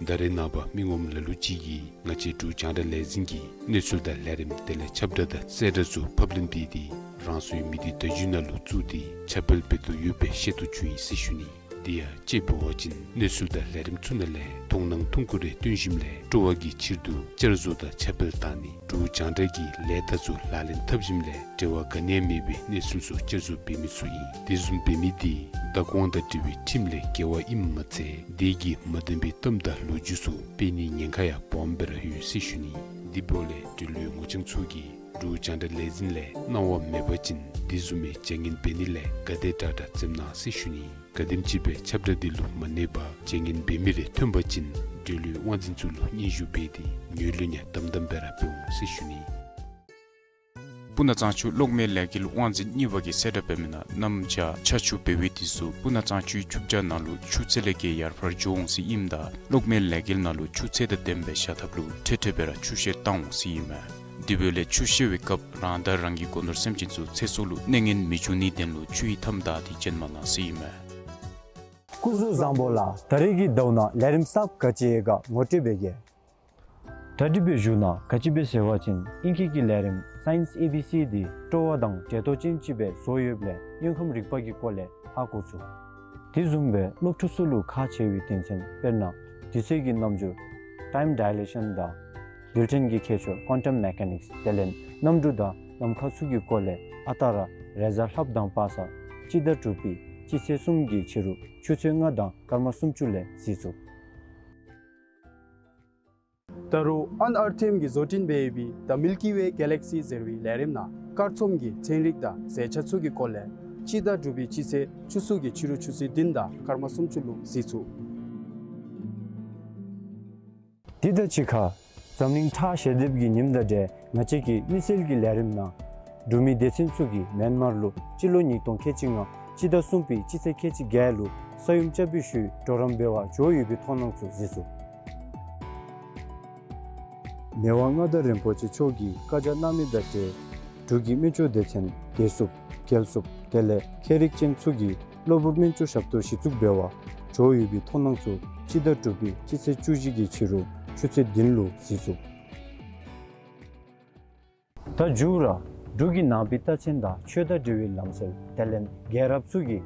ད་རེས་ནངས་པ་མི་ངོམ་ལ་ལུ་ཅིག་གིས་ང་བཅས་འབྲུག་རྒྱང་བསྒྲགས་ལས་འཛིན་གྱི་གནས་ཚུལ་དང་ལས་རིམ་དེ་ལས་ཁྱབ་བསྒྲགས་དང་གསལ་བསྒྲགས་ཚུ་ཕབ་ལེན་འབད་དེ་རང་སོའི་མི་སྡེ་བརྡ་བརྒྱུད་ནང་ལུ་བཙུགས་ཏེ་ཁྱབ་སྤེལ་འབད་དོ་ཡོདཔ་སྦེ་ཤེས་རྟོགས་བྱུང་ཡི་ཟེར་ཞུ་ནི། དེ་ཡང་དཔྱེ་འབད་བ་ཅིན་གནས་ཚུལ་དང་ལས་རིམ་ཚུ་ནང་ལས་མཐོང་སྣང་མཐོང་གུ་རེ་སྟོན་ཞིནམ་ལས་སྤྲོ་བ་གི་ཕྱིར་དུ་བསྐྱར་བཟོ་དང་ཁྱབ་སྤེལ་བཏང་ནི་འབྲུག་རྒྱང་བསྒྲགས་ཀྱི་ལས་རྟགས་ཚུ་ལག་ལེན་འཐབ་ཞིནམ་ལས་འབྲེལ་བ་ག་ནི་ཡང་མེད་པའི་གནས་ཚུལ་ཚུ་བསྐྱར་བཟོ་འབད་མི་ཚུ་ཨིན། དེ་བཟུམ་འབད་མི་དེ་བདག་དབང་དང་འབྲེལ་བའི་ཁྲིམས་ལས་འགལ་བ་ཨིནམ་མ་ཚད་དེ་གིས་མ་བདེན་པའི་གཏམ་དང་ལོ་རྒྱུས་ཚུ་སྤེལ་ནིའི་ཉེན་ཁ་ཡང་སྦོམ་སྦེ་ར་ཡོད་ཟེར་ཞུ་ནི། དེ་འབདཝ་ལས་འབྲེལ་ཡོད་ངོ་རྐྱང་ཚུ་གིས་འབྲུག་རྒྱང་བསྒྲགས་ལས་འཛིན་ལས་གནང་བ་མེད་པ་ཅིན་དེ་བཟུམ་མའི་བྱ་ངན་འབད་ནི་ལས་ག་དེ་དྲག་དྲག་འཛེམ་གནང་ཟེར་ཞུ་ནི། ག་དེམ་ཅིག་སྦེ་ཁྱབ་བསྒྲགས་དེ་ལུ་མ་གནས་པར་བྱ་ངན་འབད་མི་རེ་ཐོན་པ་ཅིན་འབྲེལ་ཡོད་དབང་འཛིན་ཚུ་ལུ་སྙན་ཞུ་འབད་དེ་ངོས་ལེན་ཡང་དམ་དམ་སྦེ་ར་འབད་འོང་ཟེར་ཞུ་ནི། སྤུ་ན་གཙང་ཆུ་གློག་མེ་ལས་འགུལ་དབང་འཛིན་གཉིས་པ་གིས་གསལ་བསྒྲགས་འབད་མི་ནང་གནམ་བྱཱར་ཆར་ཆུ་འབེལ་བའི་དུས་སུ་སྤུ་ན་གཙང་ཆུའི་ཆུ་བྱ་ནང་ལུ་ཆུ་ཚད་ལས་བརྒལ་ཡར་འཕར་འགྱོ་འོང་ཟེར་ཨིནམ་ད་གློག་མེ་ལས་འགུལ་ནང་ལུ་ཆུ་ཚད་དང་ལྡནམ་སྦེ་བཞག་ཐབས་ལུ་འཕྲལ་འཕྲལ་སྦེ་ར་ཆུ་བཤལ་བཏང་འོང་ཟེར་ཨིན་མས། དེ་འབདཝ་ལས་ཆུ་བཤལ་བའི་སྐབས་རང་དང་རང་གི་སྒོ་ནོར་སེམས་ཅན་ཚུ་ཚེ་སྲོག་ལུ་གནོད་ངན་མི་འབྱུང་ནིའི་དོན་ལུ་ཆུ་ཡི་མཐའམ་བདའ་སྟེ་བྱོན་མ་གནང་ཟེར་ཨིན་མས། སྐུ་གཟུགས་བཟང་པོ་ལགས། ད་རེས་ཀྱི་ཟླཝ་ནང་ལས་རིམ་གསརཔ་ག་ཅི་ཡོད་ག་ངོ་སྤྲོད་འབད་གེ། གྲ་སྒྲིག་འབད་བཞུགས་གནང་། ག་ཅི་སྦེ་ཟེར་བ་ཅིན་ཨིང་སྐད་ཀྱི་ལས་རིམ་Science A B C དེ་སྤྲོ་བ་དང་འབྲེལ་གཏོགས་ཅན་ཅིག་སྦེ་བཟོ་ཡོདཔ་ལས་དངོས་ཁམས་རིག་པ་གི་སྐོར་ལས་ཧ་གོ་ཚུགས། དེ་བཟུམ་སྦེ་སློབ་ཕྲུག་ཚུ་ལུ་ཁག་ཆེ་བའི་དོན་ཚན་དཔེར་ན་དུས་ཚོད་ཀྱི་རྣམ་འགྱུར་time dilation དང་རྡུལ་ཕྲན་གྱི་ཁྱད་ཆོས་quantum mechanics དེ་ལས་གནམ་གྲུ་དང་ལམ་ཁ་ཚུ་གི་སྐོར་ལས་ཨ་རྟག་ར་རེས་གཟའ་ལྷགཔ་དང་པ་སངས་སྤྱི་ཟླ་དྲུག་པའི་སྤྱི་ཚེས་གསུམ་གྱི་ཕྱི་རུ་ཆུ་ཚོད་ལྔ་དང་སྐར་མ་སུམ་ཅུ་ལས་གཟིགས་ཚུགས། ད་རུང་ཨན་ཨར་ཐིམ་གྱིས་བཟོ་སྐྲུན་འབད་ཡོད་པའི་The Milky Way Galaxy ཟེར་བའི་ལས་རིམ་ནང་སྐར་ཚོམ་གྱི་ཚན་རིག་དང་ཟས་བཅད་ཚུ་གི་སྐོར་ལས་སྤྱི་ཟླ་དྲུག་པའི་སྤྱི་ཚེས་བཅུ་གསུམ་གྱི་ཕྱི་རུ་ཆུ་ཚོད་བདུན་དང་སྐར་མ་སུམ་ཅུ་ལུ་གཟིགས་ཚུགས། དེ་དང་གཅིག་ཁར་འཛམ་གླིང་ཁྲག་ཞལ་འདེབས་ཀྱི་ཉིནམ་དང་འབྲེལ་ང་བཅས་ཀྱི་དམིགས་བསལ་གྱི་ལས་རིམ་ནང་འབྲུག་མི་སྡེ་ཚན་ཚུ་གིས་མེན་མར་ལུ་སྤྱི་ལོ་ཉིས་སྟོང་ཁལ་གཅིག་ལྔ་སྤྱི་ཟླ་གསུམ་པའི་སྤྱི་ཚེས་ཁལ་གཅིག་བརྒྱད་ལུ་ས་ཡོམ་རྐྱབ་པའི་ཤུལ་གྲོགས་རམ་འབད་བར་འགྱོ་ཡོད་པའི་མཐོང་སྣང་ཚུ་གཟིགས་ཚུགས། མི་དབང་མངའ་བདག་རིན་པོ་ཆེ་མཆོག་གིས་བཀའ་རྒྱ་གནང་མི་དང་འབྲེལ་འབྲུག་གི་སྨན་བཅོས་སྡེ་ཚན་བདེ་སྲུངཔ་རྒྱལ་སྲུངཔ་དེ་ལས་མཁས་རིག་ཅན་ཚུ་གིས་གློ་བུར་སྨན་བཅོས་ཞབས་ཏོག་གཞི་བཙུགས་འབད་བར་འགྱོ་ཡོད་པའི་མཐོང་སྣང་ཚུ་སྤྱི་ཟླ་དྲུག་པའི་སྤྱི་ཚེས་བཅུ་བཞི་གི་ཕྱི་རུ་ཆུ་ཚོད་བདུན་ལུ་གཟིགས་ཚུགས། ད་མཇུག་ར་འབྲུག་གི་ནང་པའི་རྟགས་མཚན་དང་ཆོས་དང་འབྲེལ་བའི་ལམ་སྲོལ་དེ་ལས་རྒྱལ་རབས་ཚུ་གི་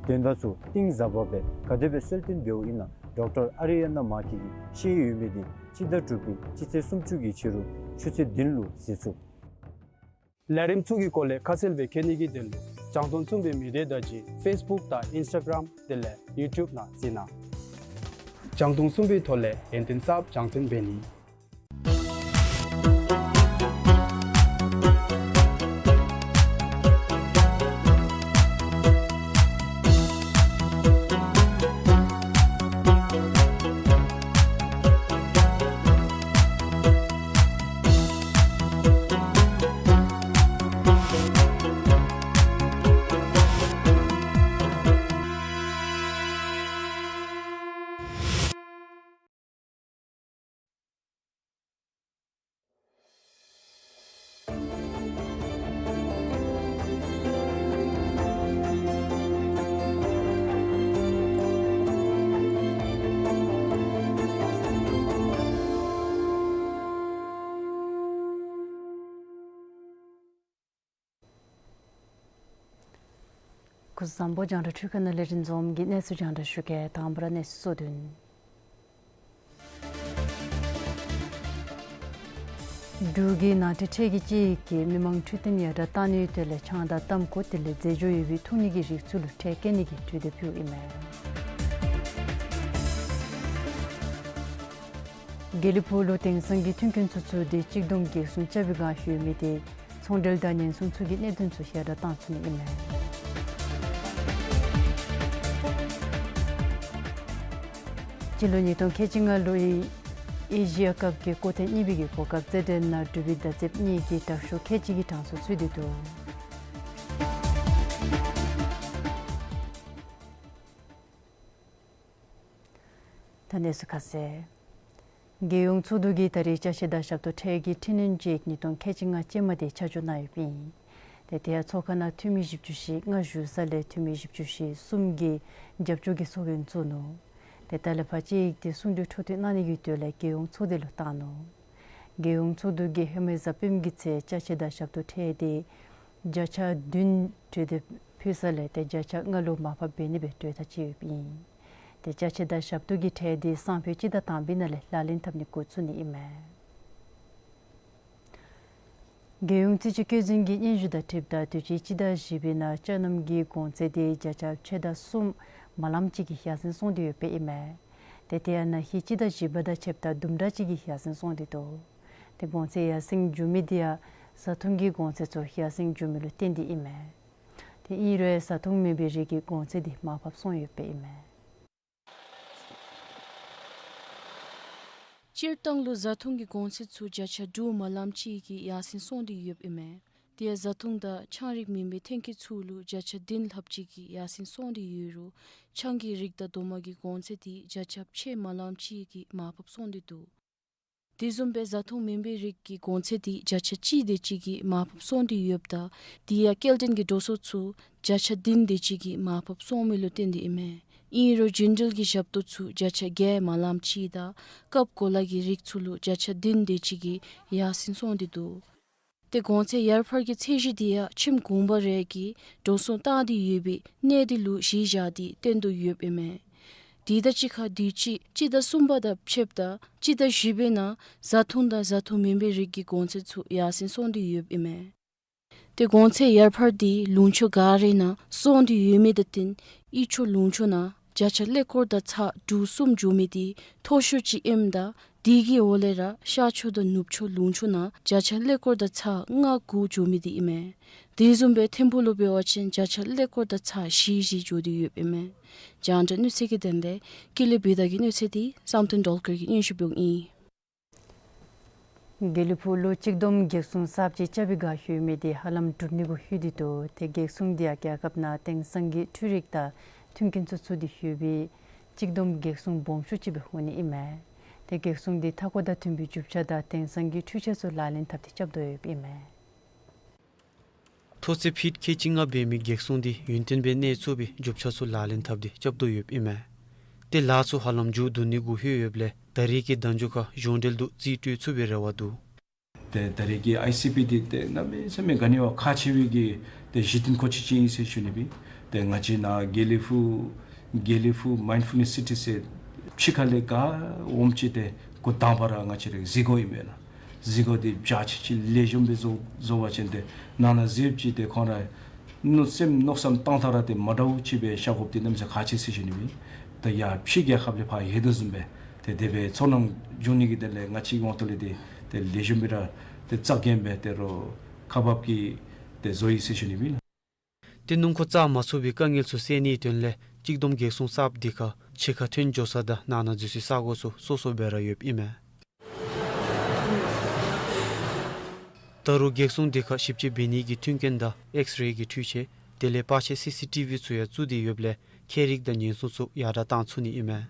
དོན་དག་ཚུ་གཏིང་ཟབ་པ་སྦེ་ག་དེ་སྦེ་གསལ་སྟོན་འབདཝ་ཨིན་ན་ ཌོག་ཊར་ཨ་རི་ཡ་ན་མཱ་ཀི་གིས་བཤད་ཡོད་མི་དེ་སྤྱི་ཟླ་དྲུག་པའི་སྤྱི་ཚེས་སུམ་ཅུ་གི་ཕྱི་རུ་ཆུ་ཚོད་བདུན་ལུ་གཟིགས་ཚུགས། ལས་རིམ་ཚུ་གི་སྐོར་ལས་ཁ་གསལ་སྦེ་མཁྱེན་ནི་གི་དོན་ལུ་རྒྱང་མཐོང་གསུམ་པའི་མི་སྡེ་དང་གཅིག་ཁར་ཕེསི་བུཀ་དང་ཨིནསི་ཊ་གརམ་དེ་ལས་ཡུ་ཊུབ་ནང་གཟིགས་གནང་། རྒྱང་མཐོང་གསུམ་པའི་ཐོག་ལས་ཡོན་ཏན་གསརཔ་སྦྱང་བརྩོན་འབད་ནི། སྐུ་གཟུགས་བཟང་པོ། རྒྱང་བསྒྲགས་འཕྲུལ་ཁང་ནང་ལས་རིན་འཛོམས་ཀྱིས་གནས་ཚུལ་རྒྱང་བསྒྲགས་ཞུ་གེ། དང་པ་ར་གནས་ཚུལ་གཙོ་དོན། འབྲུག་གི་ནང་འཁྲུག་ཁྲལ་གྱི་དཔྱད་ཡིག་གིས་མི་མང་འཕྲོད་བསྟེན་ཡར་དྲག་གཏང་ནིའི་དོན་ལས་ཆང་དང་ཏམ་ཁུ་དེ་ལས་རྫས་སྦྱོར་ཡོད་པའི་འཐུང་ནི་གི་རིགས་ཚུ་ལུ་ཁྲལ་བཀལ་ནི་གི་གྲོས་འདེབས་ཕུལཝ་ཨིན་མས། དགེ་ལེགས་ཕུག་ལུ་དེང་སང་གི་མཐུན་རྐྱེན་ཚུ་ཚུད་དེ་གཅིག་བསྡོམས་བགེགས་སྲུང་རྐྱབ་པའི་བསྒང་ཡོད་མི་དེ་ཚོང་འབྲེལ་དང་ཉེན་སྲུང་ཚུ་གི་གནད་དོན་ཚུ་ཡར་དྲག་གཏང་ཚུགས་ནི་ཨིན་མས། སྤྱི་ལོ་ཉིས་སྟོང་ཁལ་གཅིག་ལྔ་ལོའི་ཨེ་ཤི་ཡ་ཀབ་ཀྱི་སྐོར་ཐེངས་གཉིས་པའི་གི་གོ་སྐབས་རྩེད་འགྲན་ནང་འབྲུག་པའི་མདའ་རྩེདཔ་གཉིས་ཀྱིས་དྲག་ཤོས་ཁལ་གཅིག་གི་གྲངས་སུ་ཚུད་དེ་འདུག། ད་གནས་ཚུལ་ཁ་གསལ། རྒྱལ་ཡོངས་ཚོགས་འདུ་གིས་ད་རེས་ཅ་ཆས་དང་ཞབས་ཏོག་ཁྲལ་གྱི་ཁྲིམས་ནན་ཅེཀ་ཉིས་སྟོང་ཁལ་གཅིག་ལྔ་ཅན་མ་དེ་ཆ་འཇོག་གནང་ཡོདཔ་ཨིན། ཏེ་དེ་ཡང་ཚོགས་ཁང་ནང་འཐུས་མི་བཞི་བཅུ་ཞེ་ལྔ་བཞུགས་ས་ལས་འཐུས་མི་བཞི་བཅུ་ཞེ་གསུམ་གྱིས་རྒྱབ་སྐྱོར་གྱི་ཚོགས་རྒྱན་བཙུགས་ནུག། ཏེ་ད་ལས་ཕར་ཅ་ཆས་དེ་གསུང་གྲོས་འཕྲོ་མཐུད་གནང་ནི་གི་དོན་ལས་རྒྱལ་ཡོངས་ཚོགས་སྡེ་ལུ་བཏང་ནུག། རྒྱལ་ཡོངས་ཚོགས་འདུ་གིས་ཧེ་མའི་གཟའ་སྤེནམ་གྱི་ཚེས་བཅའ་ཆས་དང་ཞབས་ཏོག་ཁྲལ་དེ་བརྒྱ་ཆ་བདུན་གྲོས་འདེབས་ཕུལ་ས་ལས་ཏེ་བརྒྱ་ཆ་ལྔ་ལུ་མར་ཕབ་འབད་ནི་སྦེ་གྲོས་ཐག་བཅད་ཡོདཔ་ཨིན། ཏེ་བཅའ་ཆས་དང་ཞབས་ཏོག་གི་ཁྲལ་དེ་སང་ཕོད་སྤྱི་ཟླ་དང་པའི་ནང་ལས་ལག་ལེན་འཐབ་ནི་འགོ་བཙུགས་ནི་ཨིན་མས། རྒྱལ་ཡོངས་རྩིས་དཔྱད་བཀོད་འཛིན་གྱི་སྙན་ཞུ་དང་འཁྲིལཝ་ད་དུས་ཅི་སྤྱི་ཟླ་བཞི་པའི་ནང་ཅ་རྣམ་གྱི་གོང་ཚད་དེ་བརྒྱ་ཆ་ཕྱེད་དང་གསུམ་མ་ལམ་ཅིག་གིས་ཡར་སེང་སོང་སྟེ་ཡོདཔ་ཨིན་མས། ཏེ་དེ་ཡང་ན་ཧིང་སྤྱི་ཟླ་བཞི་པ་དང་ཕྱདཔ་ད་དུམ་གྲ་ཅིག་གིས་ཡར་སེང་སོང་སྟེ་འདུག། ཏེ་གོང་ཚད་ཡར་སེང་འགྱོ་མི་དེ་ཡང་བཟའ་འཐུང་གི་གོང་ཚད་ཚུ་ཡར་སེང་འགྱོ་མི་ལུ་བརྟེན་ཏེ་ཨིན་མས། ཏེ་ཨིན་རུང་བཟའ་འཐུང་མེན་པའི་རིགས་ཀྱི་གོང་ཚད་དེ་མར་ཕབ་སོང་ཡོདཔ་ཨིན་མས། སྤྱིར་བཏང་ལུ་བཟའ་འཐུང་གི་གོང་ཚད་ཚུ་བརྒྱ་ཆ་དྲུག་མ་ལམ་ཅིག་གིས་ཡར་སེང་སོང་སྟེ་ཡོདཔ་ཨིན་མས། དེ་ཡང་བཟའ་འཐུང་དང་ཆང་རིགས་མེན་པའི་ཐོན་སྐྱེད་ཚུ་ལུ་བརྒྱ་ཆ་བདུན་ལྷགཔ་ཅིག་གིས་ཡར་སེང་སོང་སྟེ་ཡོད་རུང་ཆང་གི་རིགས་དང་རྡོག་མ་གི་གོང་ཚད་དེ་བརྒྱ་ཆ་ཕྱེད་མ་ལམ་ཅིག་གིས་མར་ཕབ་སོང་སྟེ་འདུག། དེ་བཟུམ་སྦེ་བཟའ་འཐུང་མེན་པའི་རིགས་ཀྱི་གོང་ཚད་དེ་བརྒྱ་ཆ་གཅིག་དེ་ཅིག་གིས་མར་ཕབ་སོང་སྟེ་ཡོདཔ་ད་དེ་ཡང་སྐྱེལ་འདྲེན་གྱི་འགྲོ་སོང་ཚུ་བརྒྱ་ཆ་བདུན་དེ་ཅིག་གིས་མར་ཕབ་སོང་མི་ལུ་བརྟེན་ཏེ་ཨིན་མས། ཨིན་རུང་རྒྱུན་འགྲུལ་གྱི་ཞབས་ཏོག་ཚུ་བརྒྱ་ཆ་བརྒྱད་མ་ལམ་ཅིག་དང་སྐབས་གོ་ལ་གི་རིགས་ཚུ་ལུ་བརྒྱ་ཆ་བདུན་དེ་ཅིག་གིས་ཡར་སེང་སོང་སྟེ་འདུག། ཏེ་གོང་ཚད་ཡར་འཕར་གྱི་ཚད་གཞི་དེ་ཡང་ཁྱིམ་གུང་པ་རེ་གིས་འགྲོ་སོང་བཏང་སྟེ་ཡོད་པའི་གནས་དེ་ལུ་གཞི་བཞག་སྟེ་བཏོན་དོ་ཡོདཔ་ཨིན་མས། དེ་དང་གཅིག་ཁར་དུས་ཅི་སྤྱི་ཟླ་གསུམ་པ་དང་ཕྱདཔ་ད་སྤྱི་ཟླ་བཞི་པའི་ནང་བཟའ་འཐུང་དང་བཟའ་འཐུང་མེན་པའི་རིགས་ཀྱི་གོང་ཚད་ཚུ་ཡར་སེང་སོང་སྟེ་ཡོདཔ་ཨིན་མས། ཏེ་གོང་ཚད་ཡར་འཕར་དེ་ལུང་ཕྱོགས་ག་རའི་ནང་སོང་སྟེ་ཡོད་མི་དང་བསྟུན་དབུས་ཕྱོགས་ལུང་ཕྱོགས་ནང་བརྒྱ་ཆ་ཀླད་ཀོར་དང་ཚག་དྲུག་གསུམ་འགྱོ་མི་དེ་མཐོ་ཤོས་ཅིག་ཨིནམ་ད་དེ་གི་འོག་ལས་ར་ཤར་ཕྱོགས་དང་ནུབ་ཕྱོགས་ལུང་ཕྱོགས་ནང་བརྒྱ་ཆ་ཀླད་ཀོར་དང་ཚག་ལྔ་དགུ་འགྱོ་མི་དེ་ཨིན་མས། དེ་བཟུམ་སྦེ་ཐིམ་ཕུག་ལུ་འབད་བ་ཅིན་བརྒྱ་ཆ་ཀླད་ཀོར་དང་ཚག་བཞི་བཞི་འགྱོ་སྟེ་ཡོདཔ་ཨིན་མས། རྒྱང་བསྒྲགས་གནས་ཚུལ་གྱི་དོན་ལས་ཀུན་ལེགས་བི་དྷ་གི་གནས་ཚུལ་དེ་བསམ་གཏན་སྒྲོལ་དཀར་གྱིས་སྙན་ཞུ་འབདཝ་ཨིན། དགེ་ལེགས་ཕུག་ལུ་གཅིག་བསྡོམས་བགེགས་སྲུང་གསརཔ་ཅིག་རྐྱབ་པའི་བསྒང་ཡོད་མི་དེ་ཧ་ལམ་གྲུབ་ནི་གུ་ལྷོད་དེ་འདུག། ཏེ་བགེགས་སྲུང་དེ་ཡང་རྒྱལ་ཁབ་ནང་དེང་སང་གི་འཕྲུལ་རིག་དང་མཐུན་རྐྱེན་ཚུ་ཚུད་དེ་ཡོད་པའི་གཅིག་བསྡོམས་བགེགས་སྲུང་སྦོམ་ཤོས་ཅིག་སྦེ་འོང་ནི་ཨིན་མས། ཏེ་བགེགས་སྲུང་དེ་མཐའ་འཁོར་དང་མཐུན་པའི་རྒྱུ་ཆ་དང་དེང་སང་གི་འཕྲུལ་ཆས་ཚུ་ལག་ལེན་འཐབ་སྟེ་རྐྱབ་དོ་ཡོདཔ་ཨིན་མས། མཐོ་ཚད་ཕིཊ་ཁལ་གཅིག་ལྔ་འབད་མི་བགེགས་སྲུང་དེ་ཡུན་བརྟན་སྦེ་གནས་ཚུགས་པའི་རྒྱུ་ཆ་ཚུ་ལག་ལེན་འཐབ་སྟེ་རྐྱབ་དོ་ཡོདཔ་ཨིན་མས། ཏེ་ལཱ་ཚུ་ཧ་ལམ་མཇུག་བསྡུ་ནི་གུ་ལྷོད་ཡོདཔ་ལས་ད་རེས་ཀྱི་ཟླ་མཇུག་ཁར་གཞུང་འབྲེལ་དུ་རྩིས་སྤྲོད་ཚུགས་པའི་རེ་བ་འདུག། ཏེ་ད་རེས་ཀྱི་ཨའི་སི་པི་དེ་ཏེ་གནམ་མེད་ས་མེད་ག་ནི་བ་ཁག་ཆེ་བའི་གི་ཏེ་གཞི་རྟེན་མཁོ་ཆས་ཅིག་ཨིན་ཟེར་ཞུ་ནི་སྦེ། ཏེ་ང་བཅས་ནཱ་དགེ་ལེགས་ཕུག་དགེ་ལེགས་ཕུག་མའིནཌ་ཕུལ་ནེསི་སི་ཊི་ཟེར་ ཕྱི་ཁ་ལས་ག་འོངམ་ཅིག་ཏེ་འགོ་དང་པ་ར་ང་བཅས་ར་གཟིགས་དགོཔ་ཨིན་མས་ལགས། གཟིགས་དགོཔ་འདི་འཇའ་ཆི་ཆི་ལེགས་ཤོམ་སྦེ་བཟོ་བཟོ་བ་ཅིན་ཏེ་ནང་ན་གཟིགས་ཅི་ཏེ་ཁོང་ར་མནོ་སེམས་མནོ་བསམ་བཏང་ཐངས་ར་ཏེ་མ་འདྲཝ་ཅིག་སྦེ་ཤར་དགོཔ་འདི་གནམ་མེད་ས་མེད་ཁག་ཆེ་ཟེར་ཞུ་ནི་ཨིན། ཏེ་ཡར་ཕྱི་རྒྱལ་ཁབ་ལས་ཕར་ཡོད་དོ་བཟུམ་སྦེ་ཏེ་དེ་སྦེ་ཚོར་སྣང་བྱུང་ནི་གི་དོན་ལས་ང་བཅས་ཀྱི་དབང་ཐོག་ལས་ཏེ་ཏེ་ལེགས་ཤོམ་སྦེ་ར་ཏེ་རྩ་འགེངས་སྦེ་ཏེ་རོགས་ཁག་འབག་གིས་ཏེ་བཟོ་ཡི་ཟེར་ཞུ་ནི་ཨིན། ཏེ་སྣུམ་འཁོར་བཅག་མ་ཚུགས་པའི་དཀའ་ངལ་ཚུ་སེལ་ནིའི་དོན་ལས་གཅིག་བསྡོམས་གེགས་སྲུང་གསརཔ་འདི་ཁར་ཕྱི་ཁར་ཐོན་འགྱོ་ས་དང་ནང་ན་འཛུལ་སའི་ས་གོ་ཚུ་སོ་སོ་སྦེ་ར་ཡོདཔ་ཨིན་མས། ད་རུང་གེགས་སྲུང་འདི་ཁར་ཞིབ་དཔྱད་འབད་ནི་གི་མཐུན་རྐྱེན་དང་ཨེགསི་རེ་གི་འཕྲུལ་ཆས་དེ་ལས་པར་ཆས་སི་སི་ཊི་བི་ཚུ་ཡང་བཙུགས་ཏེ་ཡོདཔ་ལས་ཁྱད་རིག་དང་ཉེན་སྲུང་ཚུ་ཡར་དྲག་བཏང་ཚུགས་ནི་ཨིན་མས།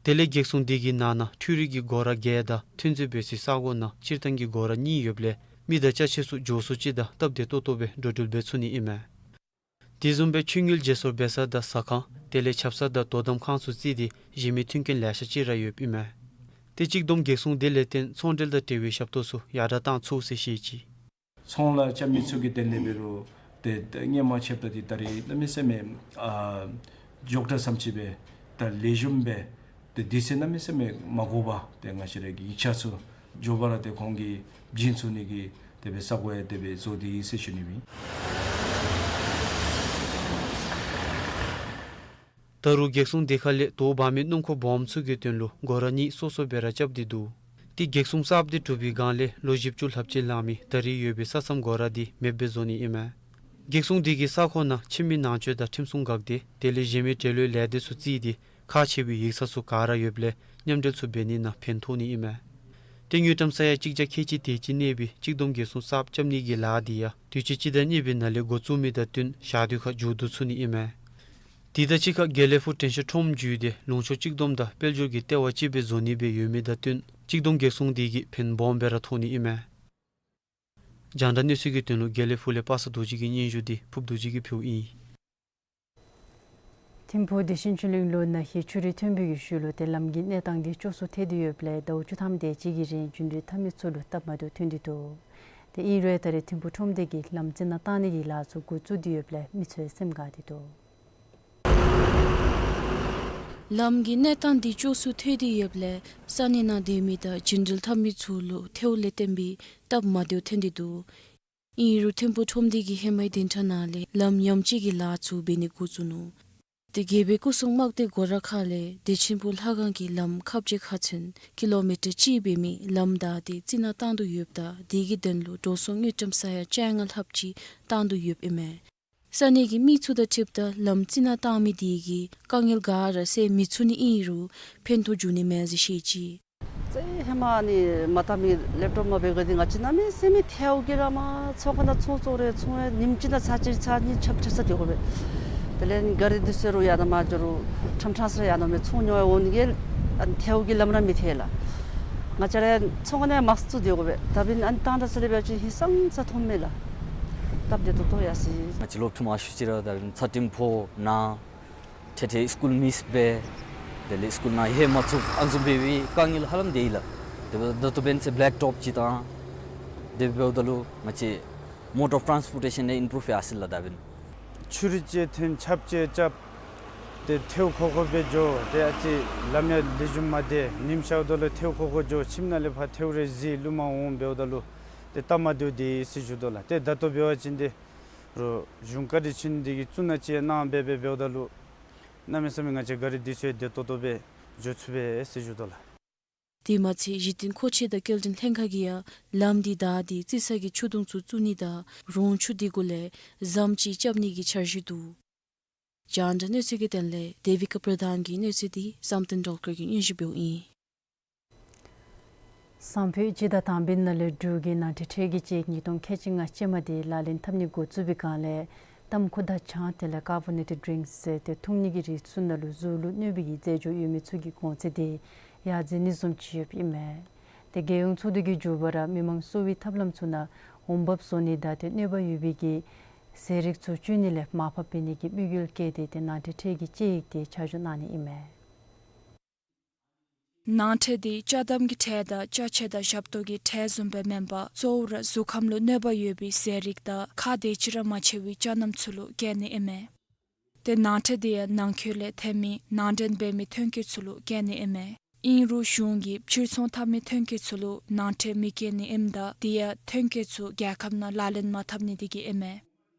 དེ་ལས་གེགས་སྲུང་འདི་གི་ནང་ན་འཕྲུལ་རིག་གི་སྒོ་ར་བརྒྱད་དང་ཐོན་རྫས་སྦོམ་སའི་ས་གོ་ནང་སྤྱིར་བཏང་གི་སྒོ་ར་གཉིས་ཡོདཔ་ལས་མི་དང་ཅ་ཆས་ཚུ་མགྱོགས་སུ་ཅིག་དང་སྟབས་བདེ་ཏོག་ཏོ་སྦེ་འགྲོ་འགྲུལ་འབད་ཚུགས་ནི་ཨིན་མས། དེ་བཟུམ་སྦེ་མཆོད་དངུལ་བརྗེ་སོར་འབད་ས་དང་ཟ་ཁང་དེ་ལས་ཆབ་གསང་དང་དོ་དམ་ཁང་ཚུ་བརྩིས་ཏེ་གཞན་མི་མཐུན་རྐྱེན་ལེ་ཤ་ཅིག་ར་ཡོདཔ་ཨིན་མས། ཏེ་གཅིག་བསྡོམས་གེགས་སྲུང་དེ་ལས་བརྟེན་ཚོང་འབྲེལ་དང་འབྲེལ་བའི་ཞབས་ཏོག་ཚུ་ཡར་དྲག་བཏང་ཚུགས་ཟེར་བཤད་ཅི། ཚོང་ལཱ་རྐྱབ་མི་ཚུ་གི་དོན་ལས་འབད་རུང་ཏེ་ཏེ་སྔོན་མ་ཆ་བཞག་པ་ཅིན་ད་རེས་གནམ་མེད་ས་མེད་ཨ་མགྱོགས་དྲགས་བཟུམ་ཅིག་སྦེ་ད་ལེགས་ཤོམ་སྦེ་ཏེ་དུས་ཚོད་གནམ་མེད་ས་མེད་མ་འགོར་བར་ཏེ་ང་བཅས་ར་གི་ཡིག་ཆ་ཚུ་མགྱོགས་པ་ར་ཏེ་ཁོང་གིས་བྱིན་ཚུགས་ནི་གི་དེ་སྦེ་ས་གོ་ཡང་དེ་སྦེ་བཟོ་སྟེ་ཡོད་ཟེར་ཞུ་ནི་ཨིན། ད་རུང་གེགས་སྲུང་དེ་ཁ་ལས་དོ་འབག་མི་སྣུམ་འཁོར་སྦོམ་ཚུ་གི་དོན་ལུ་སྒོ་ར་གཉིས་སོ་སོ་སྦེ་ར་རྐྱབ་སྟེ་འདུག། ཏེ་གེགས་སྲུང་གསརཔ་འདི་གྲུབ་པའི་སྒང་ལས་ལོ་བཞི་བཅུ་ལྷགཔ་ཅིག་ལང་མི་ད་རེས་ཡོད་པའི་ས་མཚམས་སྒོ་ར་འདི་མེདཔ་སྦེ་བཟོ་ནི་ཨིན་མས། གེགས་སྲུང་འདི་གིས་ས་ཁོངས་ནང་ཁྱིམ་མི་ནང་འཛུལ་དང་ཁྲིམས་སྲུང་འགག་སྡེ་དེ་ལས་གཞན་མི་འབྲེལ་ཡོད་ལས་སྡེ་ཚུ་བརྩིས་ཏེ་ཁག་ཆེ་བའི་ཡིག་ཚང་ཚུ་ག་ར་ཡོདཔ་ལས་མཉམ་འབྲེལ་ཚུ་འབད་ནི་ནང་ཕན་ཐོགས་ནི་ཨིན་མས། ཏེ་དངུལ་ཀྲམ་ས་ཡ་གཅིག་བརྒྱ་ཁལ་གཅིག་དེ་ཅིག་གནས་པའི་གཅིག་བསྡོམས་གེགས་སྲུང་གསརཔ་རྐྱབ་ནི་གི་ལཱ་འདི་ཡང་དུས་ཅི་སྤྱི་ཟླ་གཉིས་པའི་ནང་ལས་འགོ་བཙུགས་མི་དང་བསྟུན་ཞག་དུས་ཁར་མཇུག་བསྡུ་ཚུགས་ནི་ཨིན་མས། དེ་དང་གཅིག་ཁར་དགེ་ལེགས་ཕུག་དྲན་ཤེས་ཁྲོམ་བརྒྱུད་དེ་ལུང་ཕྱོགས་གཅིག་བསྡོམས་དང་དཔལ་འབྱོར་གྱི་ལྟེ་བ་ཅིག་སྦེ་བཟོ་ནི་སྦེ་ཡོད་མི་དང་བསྟུན་གཅིག་བསྡོམས་གེགས་སྲུང་འདི་གིས་ཕན་སྦོམ་སྦེ་ར་ཐོགས་ནི་ཨིན་མས། རྒྱང་བསྒྲགས་གནས་ཚུལ་གྱི་དོན་ལུ་དགེ་ལེགས་ཕུག་ལས་པ་སངས་རྡོ་རྗེ་གི་སྙན་ཞུ་འདི་ཕུརཔ་རྡོ་རྗེ་གིས་ཕུལཝ་ཨིན། ཐིམ་ཕུག་བདེ་ཆེན་ཆོས་གླིང་ལུ་ན་ཧིང་ཆུ་རུད་ཐོན་པའི་ཤུལ་ལུ་ཏེ་ལམ་གྱི་གནས་སྟངས་འདི་སྐྱོ་སུ་ཐལ་ཏེ་ཡོདཔ་ལས་ཟླཝ་བཅུ་ཐམ་དེ་ཅིག་གི་རིང་རྒྱུན་འགྲུལ་འཐབ་མི་ཚུ་ལུ་སྟབས་མ་བདེཝ་ཐོན་ཏེ་འདུག། ཏེ་ཨིན་རུང་ད་རེས་ཐིམ་ཕུག་ཁྲོམ་སྡེ་གིས་ལམ་རྩི་ནག་བཏང་ནི་གི་ལཱ་ཚུ་འགོ་བཙུགས་ཏེ་ཡོདཔ་ལས་མི་ཚུ་སེམས་དགའ་སྟེ་འདུག། ལམ་གྱི་གནས་སྟངས་འདི་སྐྱོ་སུ་ཐལ་ཏེ་ཡོདཔ་ལས་ས་གནས་ནང་སྡོད་མི་དང་རྒྱུན་འགྲུལ་འཐབ་མི་ཚུ་ལུ་ཐལཝ་ལས་བརྟེན་པའི་སྟབས་མ་བདེཝ་ཐོན་ཏེ་འདུག། ཨིན་རུང་ཐིམ་ཕུག་ཁྲོམ་སྡེ་གིས་ཧེ་མའི་བདུན་ཕྲག་ནང་ལས་ལམ་ཡམ་ཅིག་གི་ལཱ་ཚུ་འབད་ནི་འགོ་བཙུགས་ནུག། ཏེ་དགེ་འཕེལ་སྐུ་སྲུང་དམག་སྡེ་སྒོ་ར་ཁ་ལས་བདེ་ཆེན་ཕུག་ལྷ་ཁང་གི་ལམ་ཁབ་ཅིག་ཁ་ཚུན་ཀི་ལོ་མི་ཊར་གཅིག་འབད་མི་ལམ་བདའ་སྟེ་རྩི་ནག་བཏང་དོ་ཡོདཔ་ད་དེ་གི་དོན་ལུ་འགྲོ་སོང་དངུལ་ཀྲམ་ས་ཡ་བཅོ་ལྔ་ལྷགཔ་ཅིག་བཏང་དོ་ཡོདཔ་ཨིན་མས། ས་གནས་ཀྱི་མི་ཚུ་དང་འཁྲིལཝ་ད་ལམ་རྩི་ནག་བཏང་མི་དེ་གིས་དཀའ་ངལ་ག་ར་སེལ་མི་ཚུགས་ནི་ཨིན་རུང་ཕན་ཐོགས་འབྱུང་ནི་མས་ཟེར་བཤད་ཅི། ཙེ་ཧེ་མ་ནི་མ་བཏང་མི་ལེབ་ཊོབ་མ་འབད་ག་དེ་ང་བཅས་གནམ་མེད་ས་མེད་ཐལཝ་གིས་ར་མ་ཚོང་ཁང་ནང་ཚོང་བཙོང་རུང་ཚོང་ཡང་ཉིནམ་གཅིག་ནང་ཚར་གཅིག་ཚར་གཉིས་རྐྱབ་རྐྱབ་ས་སྡོད་དགོ་པས། དེ་ལས་ག་རི་འདི་ཚུ་རུང་ཡར་ནང་མར་འགྱོ་རུང་ཁྲམ་ཁྲང་ས་ར་ཡར་ནང་མར་ཚོང་ཉོ་ཡར་འོང་ནི་གི་ཨ་ནི་ཐལཝ་གིས་ལམ་ར་མི་ཐལ་ལགས། ང་བཅས་ར་ཚོང་ཁང་ནང་མར་ཚུར་སྡོད་དགོ་པས། ད་འབདན་ཨ་ནི་བཏང་ད་ས་ལས་འབད་བ་ཅིན་ཧིང་སངས་ས་མཐོངམ་མས་ལགས། སྟབས་བདེ་ཏོག་ཏོ་ཡར་སོ་ཡི། ང་བཅས་ལོག་ཕྱོགས་མ་ཤུལ་ཅིག་ར་ད་འབདན་ཚ་ཊིང་ཕོག་ན་ཏེ་ཏེ་སི་ཀུལ་མིསི་འབད། དེ་ལས་སི་ཀུལ་ནང་ལྷོད་མ་ཚུགས་ཨ་ནི་བཟུམ་འབད་བའི་དཀའ་ངལ་ཧ་ལམ་དེ་ཨིན་ལགས། དེ་འབདཝ་ད་ལྟོ་འབདན་ཚེ་བི་ལེཀ་ཊོབ་ཅིག་བཏང་། དེ་འབདཝ་ད་ལུ་ང་བཅས་མོཌ་ཨོཕ་ཊཱནསི་པོར་ཊེ་ཤཱན་ཡང་ཨིམ་པྲུབ་ཡར་སོ་ཡི་ལགས་ད་འབདན། ཆུ་རུད་ཅིག་ཐོན་ཆརཔ་ཅིག་རྐྱབ། ཏེ་ཐལཝ་ཁོག་ཁོག་སྦེ་འགྱོ། ཏེ་ཨ་ཙི་ལམ་ཡང་ལེགས་ཤོམ་མ་བདེ། ཉིམ་ཤརཝ་ད་ལུ་ཐལཝ་ཁོག་ཁོག་འགྱོ། ཁྱིམ་ནང་ལས་ཕར་ཐལཝ་རེ་གཟིགས་ལུ་མར་འོང་འབདཝ་ད་ལུ་ཏེ་སྟབས་མ་བདེཝ་དེ་ཨིན་ཟེར་ཞུ་དོ་ལགས། ཏེ་ད་ལྟོ་འབད་བ་ཅིན་ཏེ་རོགས་གཞུང་བཀའ་དྲིན་ཅན་འདི་གིས་བཙུགས་ནང་ཅིག་གནང་སྦེ་འབད་འབདཝ་ད་ལུ་གནམ་མེད་ས་མེད་ང་བཅས་ག་རི་འདི་ཚུ་ཡང་བདེ་ཏོག་ཏོ་སྦེ་འགྱོ་ཚུགས་པས་ཟེར་ཞུ་དོ་ལགས། དེ་མ་ཚད་གཞི་རྟེན་མཁོ་ཆས་དང་སྐྱེལ་འདྲེན་ལྷན་ཁག་གིས་ཡང་ལམ་འདི་བདའ་སྟེ་རྩི་ས་གི་ཆུ་དུང་ཚུ་བཙུགས་ནི་དང་རོང་ཆུ་དེ་གུ་ལས་ཟམ་ཅིག་རྐྱབ་ནི་གི་འཆར་གཞི་འདུག། རྒྱང་བསྒྲགས་གནས་ཚུལ་གྱི་དོན་ལས་དེ་བི་ཀ་པྲ་དྷཱན་གྱི་གནས་ཚུལ་འདི་བསམ་གཏན་སྒྲོལ་དཀར་གྱིས་སྙན་ཞུ་འབདཝ་ཨིན། སང་ཕོད་སྤྱི་ཟླ་དང་པའི་ནང་ལས་འབྲུག་གི་ནང་འདྲེན་ཁྲལ་གྱི་དཔྱད་ཡིག་ཉིས་སྟོང་ཁལ་གཅིག་ལྔ་ཅན་མ་དེ་ལག་ལེན་འཐབ་ནི་འགོ་བཙུགས་པའི་སྒང་ལས་ཏམ་ཁུ་དང་ཆང་དེ་ལས་ཀར་བོ་ནེ་ཊེཌ་ཌི་རིངཀསི་ཟེར་ཏེ་འཐུང་ནི་གི་རིགས་ཚུ་ནང་ལུ་གཟུགས་ལུ་གནོད་པའི་རྫས་སྦྱོར་ཡོད་མི་ཚུ་གི་གོང་ཚད་དེ་ཡར་འཛེག་ནི་བཟུམ་ཅིག་ཡོདཔ་ཨིན་མས། ཏེ་རྒྱལ་ཡོངས་ཚོགས་འདུ་གིས་མགྱོགས་པ་ར་མི་མང་གསོ་བའི་ཐབས་ལམ་ཚུ་ནང་འོང་འབབ་བཟོ་ནི་དང་ཏེ་གནོད་པ་ཡོད་པའི་གི་ཟས་རིགས་ཚུ་སྤྱོད་ནི་ལས་མར་ཕབ་འབད་ནི་གི་དམིགས་ཡུལ་བསྐྱེད་དེ་ཏེ་ནང་འདྲེན་ཁྲལ་གྱི་དཔྱད་ཡིག་དེ་ཆ་འཇོག་གནང་ནི་ཨིན་མས། ནང་ཁྲལ་དེ་ཅ་དམ་གྱི་ཁྲལ་དང་ཅ་ཆས་དང་ཞབས་ཏོག་གི་ཁྲལ་བཟུམ་སྦེ་མེན་པར་གཙོ་བོ་ར་གཟུགས་ཁམས་ལུ་གནོད་པ་ཡོད་པའི་ཟས་རིགས་དང་ཁག་དེ་ཅིག་ར་མ་ཆེ་བའི་ཅ་རྣམ་ཚུ་ལུ་བཀལ་ནི་ཨིན་མས། ཏེ་ནང་ཁྲལ་འདི་ཡང་ནང་འཁོད་ལས་ཐོན་མི་ནང་འདྲེན་འབད་མི་ཐོན་སྐྱེད་ཚུ་ལུ་བཀལ་ནི་ཨིན་མས། ཨིན་རུང་གཞུང་གིས་ཕྱིར་ཚོང་འཐབ་མི་ཐོན་སྐྱེད་ཚུ་ལུ་ནང་ཁྲལ་མི་བཀལ་ནི་ཨིནམ་ད་དེ་ཡང་ཐོན་སྐྱེད་ཚུ་རྒྱལ་ཁབ་ནང་ལག་ལེན་མ་འཐབ་ནི་དེ་གིས་ཨིན་མས།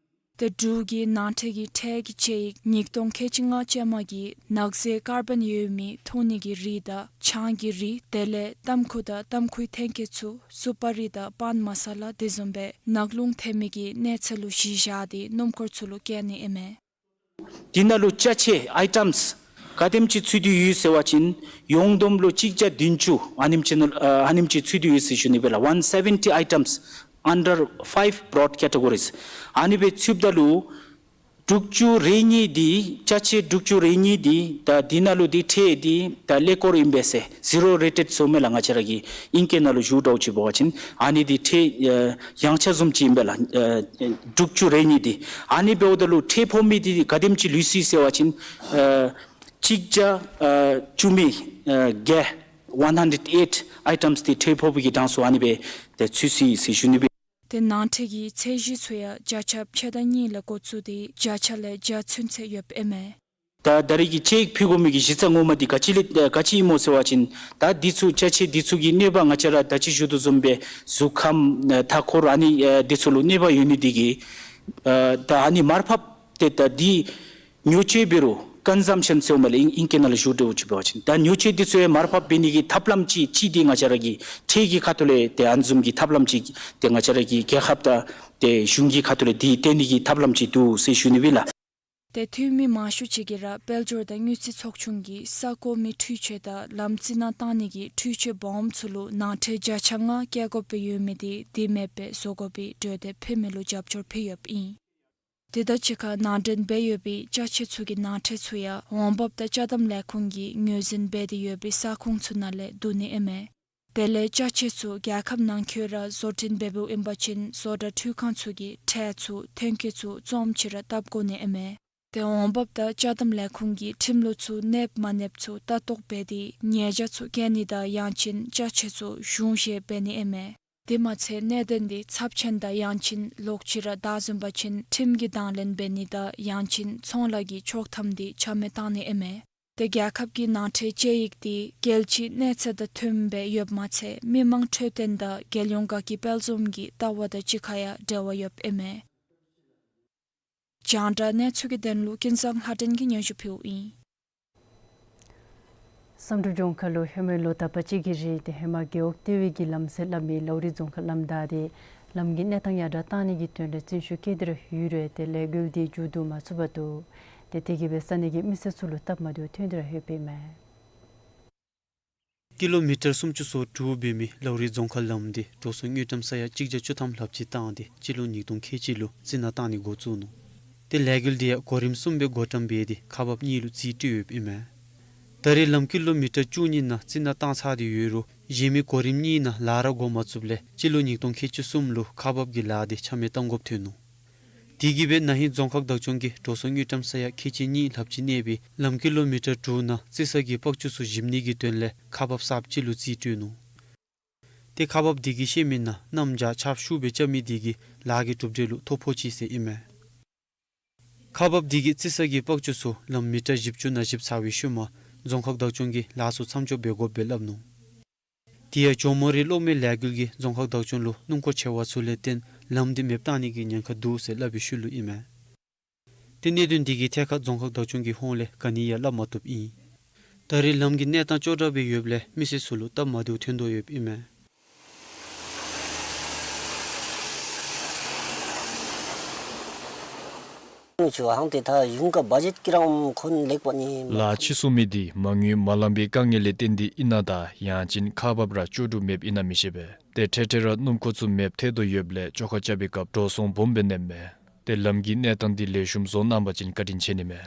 ཏེ་འབྲུག་གི་ནང་ཁྲལ་གྱི་ཁྲལ་གྱི་དཔྱད་ཡིག་ཉིས་སྟོང་ཁལ་གཅིག་ལྔ་ཅན་མ་གིས་ནག་རྫས་ཀར་བཱན་ཡོད་མི་འཐུང་ནི་གི་རིགས་དང་ཆང་གི་རིགས་དེ་ལས་ཏམ་ཁུ་དང་ཏམ་ཁུའི་ཐོན་སྐྱེད་ཚུ་སུ་པ་རི་དང་པཱན་མ་ས་ལ་དེ་བཟུམ་སྦེ་ནག་རླུང་ཐོན་མི་གི་གནས་ཚད་ལུ་གཞི་བཞག་སྟེ་སྣུམ་འཁོར་ཚུ་ལུ་བཀལ་ནི་ཨིན་མས། དེ་ནང་ལུ་ཅ་ཆས་ཨའི་ཊམས་ག་དེམ་ཅིག་ཚུད་དེ་ཡོད་ཟེར་བ་ཅིན་ཡོངས་བསྡོམས་ལུ་གཅིག་བརྒྱ་བདུན་ཅུ་ཨ་ནེམ་ཅིག་ནང་ཨ་ཨ་ནེམ་ཅིག་ཚུད་དེ་ཡོད་ཟེར་ཞུ་ནི་སྦེ་ལགས། One seventy items under five broad categories. ཨ་ནི་སྦེ་ཚུདཔ་ད་ལུ་དྲུག་ཅུ་རེ་གཉིས་འདི་ཅ་ཆས་དྲུག་ཅུ་རེ་གཉིས་འདི་ད་དེ་ནང་ལུ་འདི་ཁྲལ་འདི་ད་ཀླད་ཀོར་ཨིན་པས་ཟེར་ཟི་རོ་རེ་ཊེཌ་ཟེར་མས་ལགས། ང་བཅས་ར་གི་ཨིང་སྐད་ནང་ལུ་ཞུཝ་འདྲཝ་ཅིག་འབད་བ་ཅིན་ཨ་ནི་འདི་ཁྲལ་ཨེ་ཡངས་ཆག་བཟུམ་ཅིག་ཨིན་པས་ལགས། ཨེ་དྲུག་ཅུ་རེ་གཉིས་འདི་ཨ་ནི་འབདཝ་ད་ལུ་ཁྲལ་ཕོག་མི་འདི་ག་དེམ་ཅིག་ལུས་སོ་ཡི་ཟེར་བ་ཅིན་ཨེ་གཅིག་བརྒྱ་ཨེ་བཅུ་མེད་ཨེ་བརྒྱད་one hundred eight items འདི་ཁྲལ་ཕོག་པའི་གི་གྲངས་སུ་ཨ་ནི་སྦེ་ཏེ་ཚུད་སོ་ཡི་ཟེར་ཞུ་ནི་སྦེ། ཏེ་ནང་ཁྲལ་གྱི་ཚད་གཞི་ཚུ་ཡང་བརྒྱ་ཆ་ཕྱེད་དང་གཉིས་ལས་འགོ་བཙུགས་ཏེ་བརྒྱ་ཆ་ལས་བརྒྱ་ཚུན་ཚོད་ཡོདཔ་ཨིན་མས། ད་ད་རེས་ཀྱི་དཔྱད་ཡིག་ཕུལ་དགོ་མི་གི་གཞི་རྩ་ངོ་མ་འདི་ག་ཅི་ལས་ག་ཅི་ཨིན་མོ་ཟེར་བ་ཅིན་ད་འདི་ཚུ་ཅ་ཆས་འདི་ཚུ་གི་གནོད་པ་ང་བཅས་ར་ད་ཅི་ཞུ་དོ་བཟུམ་སྦེ་གཟུགས་ཁམས་ཨེ་མཐའ་འཁོར་ཨ་ནི་ཨེ་འདི་ཚུ་ལུ་གནོད་པ་ཡོད་ནི་འདི་གིས་ཨེ་ད་ཨ་ནི་མར་ཕབ་སྟེ་ད་འདི་ཉོ་སྤྱོད་འབད་རུང་ཀོན་སམ་ཤཱན་ཟེརཝ་མས་ལགས། ཨིང་ཨིང་སྐད་ནང་ལུ་ཞུཝ་འདྲཝ་ཅིག་འབད་བ་ཅིན་ད་ཉོ་སྤྱོད་འདི་ཚུ་ཡང་མར་ཕབ་འབད་ནི་གི་ཐབས་ལམ་ཅིག་ཅིག་འདི་ང་བཅས་ར་གི་ཁྲལ་གྱི་ཁ་ཐུག་ལས་ཏེ་ཨ་ནི་བཟུམ་གྱི་ཐབས་ལམ་ཅིག་ཏེ་ང་བཅས་ར་གི་རྒྱལ་ཁབ་དང་ཏེ་གཞུང་གི་ཁ་ཐུག་ལས་འདི་སྟོན་ནི་གི་ཐབས་ལམ་ཅིག་འདུག་ཟེར་ཞུ་ནི་སྦེ་ལགས། ཏེ་འཐུས་མི་མང་ཤོས་ཅིག་གིས་ར་དཔལ་འབྱོར་དང་དངུལ་རྩིས་ཚོགས་ཆུང་གིས་ས་བརྐོ་མི་འཕྲུལ་ཆས་དང་ལམ་རྩི་ནང་བཏང་ནི་གི་འཕྲུལ་ཆས་སྦོམ་ཚུ་ལུ་ནང་ཁྲལ་བརྒྱ་ཆ་ལྔ་བཀལ་དགོཔ་སྦེ་ཡོད་མི་འདི་འདི་མེདཔ་སྦེ་བཟོ་དགོ་པའི་གྲོས་འདེབས་ཕུལ་མི་ལུ་རྒྱབ་སྐྱོར་ཕུལ་ཡོདཔ་ཨིན། དེ་དང་གཅིག་ཁར་ནང་འདྲེན་འབད་ཡོད་པའི་ཅ་ཆས་ཚུ་གི་ནང་ཁྲལ་ཚུ་ཡང་འོང་འབབ་དང་ཅ་དམ་ལས་ཁུངས་ཀྱིས་ངོས་འཛིན་འབད་དེ་ཡོད་པའི་ས་ཁོངས་ཚུ་ནང་ལས་བསྡུ་ནི་ཨིན་མས། དེ་ལས་ཅ་ཆས་ཚུ་རྒྱལ་ཁབ་ནང་འཁོད་ར་བཟོ་སྐྲུན་འབད་འབདཝ་ཨིན་པ་ཅིན་བཟོ་གྲྭ་འཕྲུལ་ཁང་ཚུ་གིས་ཁྲལ་ཚུ་ཐོན་སྐྱེད་ཚུ་བཙོངམ་ཅིག་ར་བཏབ་དགོ་ནི་ཨིན་མས། ཏེ་འོང་འབབ་དང་ཅ་དམ་ལས་ཁུངས་ཀྱིས་ཁྲིམས་ལུགས་ཚུ་གནསཔ་མ་གནསཔ་ཚུ་ལྟ་རྟོག་འབད་དེ་ཉེས་བྱ་ཚུ་བཀལ་ནི་དང་ཡང་ཅིན་ཅ་ཆས་ཚུ་གཞུང་བཞེས་འབད་ནི་ཨིན་མས། དེ་མ་ཚད་གནད་དོན་འདི་ཚབས་ཆེན་དང་ཡང་ཅིན་ལོག་ཅི་ར་བདའ་ཟུན་པ་ཅིན་ཁྲིམས་ཀྱི་དང་ལེན་འབད་ནི་དང་ཡང་ཅིན་ཚོང་ལཱ་གི་ཆོག་ཐམ་འདི་ཆ་མེད་བཏང་ནི་ཨིན་མས། ཏེ་རྒྱལ་ཁབ་ཀྱི་ནང་ཁྲལ་དཔྱད་ཡིག་འདི་རྒྱལ་སྤྱིའི་གནས་ཚད་དང་མཐུནམ་སྦེ་ཡོདཔ་མ་ཚད་མི་མང་འཕྲོད་བསྟེན་དང་རྒྱལ་ཡོངས་དགའ་སྐྱིད་དཔལ་འཛོམས་ཀྱི་ལྟ་བ་དང་གཅིག་ཁར་ཡང་འབྲེལ་བ་ཡོདཔ་ཨིན་མས། རྒྱང་བསྒྲགས་གནས་ཚུལ་གྱི་དོན་ལུ་ཀུན་བཟང་ལྷ་སྒྲོན་གྱིས་སྙན་ཞུ་ཕུལཝ་ཨིན། བསམ་གྲུབ་ལྗོངས་མཁར་ལུ་ཧེ་མའི་ལོ་དག་པ་ཅིག་གི་རིང་ཏེ་ཧེ་མ་རྒེད་འོག་ལྟེ་བའི་གི་ལམ་ཟེར་སླབ་མི་ལའུ་རི་རྫོང་ཁག་ལམ་བདའ་སྟེ་ལམ་གྱི་གནས་སྟངས་ཡར་དྲག་བཏང་ནི་གི་དོན་ལས་བརྩོན་ཤུགས་བསྐྱེད་དེ་ར་ཡོད་རུང་ཏེ་ལས་འགུལ་འདི་མཇུག་བསྡུ་མ་ཚུགས་པར་འདུག། ཏེ་དེ་གིས་སྦེ་ས་གནས་ཀྱི་མི་སེར་ཚུ་ལུ་སྟབས་མ་བདེཝ་ཐོན་ཏེ་ར་ཡོདཔ་ཨིན་མས། ཀི་ལོ་མི་ཊར་སུམ་ཅུ་སོ་དྲུག་འབད་མི་ལའུ་རི་རྫོང་ཁག་ལམ་འདི་འགྲོ་སོང་དངུལ་ཀྲམ་ས་ཡ་གཅིག་བརྒྱ་བཅུ་ཐམ་ལྷགཔ་ཅིག་བཏང་སྟེ་སྤྱི་ལོ་ཉིས་སྟོང་ཁལ་གཅིག་ལུ་རྩི་ནག་བཏང་ནི་འགོ་བཙུགས་ནུག། ཏེ་ལས་འགུལ་འདི་ཡང་གོ་རིམ་གསུམ་སྦེ་འགོ་བཀྲམ་འབད་དེ་ཁག་འབགཔ་གཉིས་ལུ་རྩིས་སྤྲོད་ཡོདཔ་ཨིན་མས། ད་རེས་ལམ་ཀི་ལོ་མི་ཊར་བཅུ་གཉིས་ནང་རྩི་ནག་བཏང་ཚར་ཏེ་ཡོད་རུང་གཞན་མི་གོ་རིམ་གཉིས་ནང་ལཱ་ར་འགོ་མ་བཙུགསཔ་ལས་སྤྱི་ལོ་ཉིས་སྟོང་ཁལ་གཅིག་གསུམ་ལུ་ཁག་འབགཔ་གི་ལཱ་འདི་ཆ་མེད་བཏང་དགོཔ་ཐོན་ནུག། དེ་གིས་སྦེ་ན་ཧིང་རྫོང་ཁག་བདག་སྐྱོང་གིས་འགྲོ་སོང་དངུལ་ཀྲམ་ས་ཡ་ཁལ་གཅིག་གཉིས་ལྷགཔ་ཅིག་གནས་པའི་ལམ་ཀི་ལོ་མི་ཊར་དྲུག་ནང་རྩི་ས་གི་པགས་ཅུ་ཚུ་ཞིབ་ནི་གི་དོན་ལས་ཁག་འབགཔ་གསརཔ་ཅིག་ལུ་རྩིས་སྤྲོད་ནུག། ཏེ་ཁག་འབགཔ་དེ་གིས་བཤད་མི་ནང་གནམ་བྱཱར་ཆརཔ་ཤུགས་སྦེ་རྐྱབ་མི་དེ་གིས་ལཱ་གི་གྲུབ་འབྲས་ལུ་ཐོ་ཕོག་ཅི་ཟེར་ཨིན་མས། ཁག་འབགཔ་དེ་གིས་རྩི་ས་གི་པགས་ཅུ་ཚུ་ལམ་མི་ཊར་བཞི་བཅུ་ནང་ཞིབ་ཚར་བའི་ཤུལ་མ་རྫོང་ཁག་བདག་སྐྱོང་གིས་ལཱ་ཚུ་མཚམས་འཇོག་འབད་དགོཔ་སྦེ་སླབ་ནུག། དེ་ཡང་ཇོ་མོ་རའི་གློག་མེ་ལས་འགུལ་གྱིས་རྫོང་ཁག་བདག་སྐྱོང་ལུ་སྣུམ་འཁོར་ཆེ་བ་ཚུ་ལས་བརྟེན་ལམ་འདི་མེདཔ་བཏང་ནི་གི་ཉེན་ཁ་འདུག་ཟེར་སླབ་པའི་ཤུལ་ལུ་ཨིན་མས། ཏེ་གནད་དོན་འདི་གིས་ཐད་ཁར་རྫོང་ཁག་བདག་སྐྱོང་གི་ཧོངས་ལས་ག་ནི་ཡང་སླབ་མ་བཏུབ་ཨིན། ད་རེས་ལམ་གྱི་གནས་སྟངས་སྐྱོ་དྲགས་སྦེ་ཡོདཔ་ལས་མི་སེར་ཚུ་ལུ་སྟབས་མ་བདེཝ་ཐོན་དོ་ཡོདཔ་ཨིན་མས། ལཱ་ཕྱིས་སོང་མི་འདི་མ་དངུལ་མ་ལང་པའི་དཀའ་ངལ་ལས་བརྟེན་ཏེ་ཨིན་ན་དང་ཡང་ཅིན་ཁག་འབགཔ་ར་ལྕོགས་གྲུབ་མེདཔ་ཨིན་ན་མི་ཤེས་པས། ཏེ་འཕྲལ་འཕྲལ་ར་སྣུམ་འཁོར་ཚུ་མེདཔ་ཐལ་དོ་ཡོདཔ་ལས་བཅོ་ཁ་རྐྱབ་པའི་སྐབས་འགྲོ་སོང་སྦོམ་སྦེ་གནསཔ་མས། ཏེ་ལམ་གྱི་གནས་སྟངས་འདི་ལེགས་ཤོམ་བཟོ་གནང་པ་ཅིན་བཀའ་དྲིན་ཆེ་ནི་མས།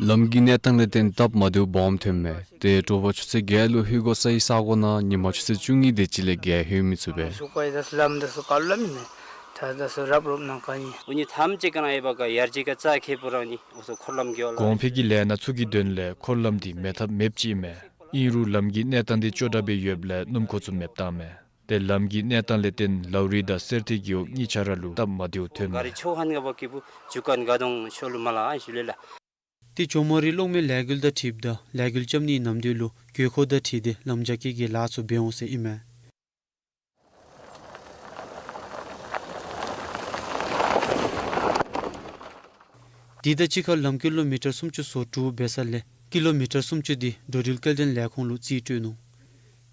ལམ་གྱི་གནས་སྟངས་ལས་བརྟེན་སྟབས་མ་བདེཝ་སྦོམ་ཐོནམ་མས། ཏེ་དྲོ་པ་ཆུ་ཚོད་བརྒྱད་ལུ་ལྷོད་དགོ་ས་ཡི་ས་གོ་ནང་ཉི་མ་ཆུ་ཚོད་བཅུ་གཉིས་དེ་ཅིག་ལས་བརྒལ་ལྷོད་མི་ཚུགས་པས། གོང་འཕེལ་གྱི་ལས་སྣ་ཚུ་གི་དོན་ལས་འཁོར་ལམ་འདི་མེད་ཐབས་མེདཔ་ཅིག་མས། ཨིན་རུང་ལམ་གྱི་གནས་སྟངས་འདི་ལྕོགས་དྲགས་སྦེ་ཡོདཔ་ལས་སྣུམ་འཁོར་ཚུ་མེདཔ་བཏངམ་མས། ལམ་གྱི་གནས་སྟངས་ལས་བརྟེན་ལའུ་རི་དང་སེར་ཐིག་རྒེད་འོག་གཉིས་ཆ་ར་ལུ་སྟབས་མ་བདེཝ་ཐོན་མས། ག་རི་ཆོ་ཧན་ག་བ་ཀི་བུ་ཇུ་ཀན་ག་དོང་ཤོ་ལུ་མ་ལ་ཨ་ཞུ་ལེ་ལ། ཏེ་ཇོ་མོ་རི་གློག་མེ་ལས་འགུལ་དང་འཁྲིལཝ་ད་ལས་འགུལ་རྐྱབ་ནིའི་ནམ་དུས་ལུ་དགོས་མཁོ་དང་འཁྲིལ་ཏེ་ལམ་རྒྱ་སྐྱེད་ཀྱི་ལཱ་ཚུ་འབད་འོང་ཟེར་ཨིན་མས། དེ་དང་གཅིག་ཁར་ལམ་ཀི་ལོ་མི་ཊར་སུམ་ཅུ་སོ་དྲུག་འབད་ས་ལས་ཀི་ལོ་མི་ཊར་སུམ་ཅུ་དེ་འགྲོ་འགྲུལ་སྐྱེལ་འདྲེན་ལས་ཁུངས་ལུ་རྩིས་སྤྲོད་ནུག།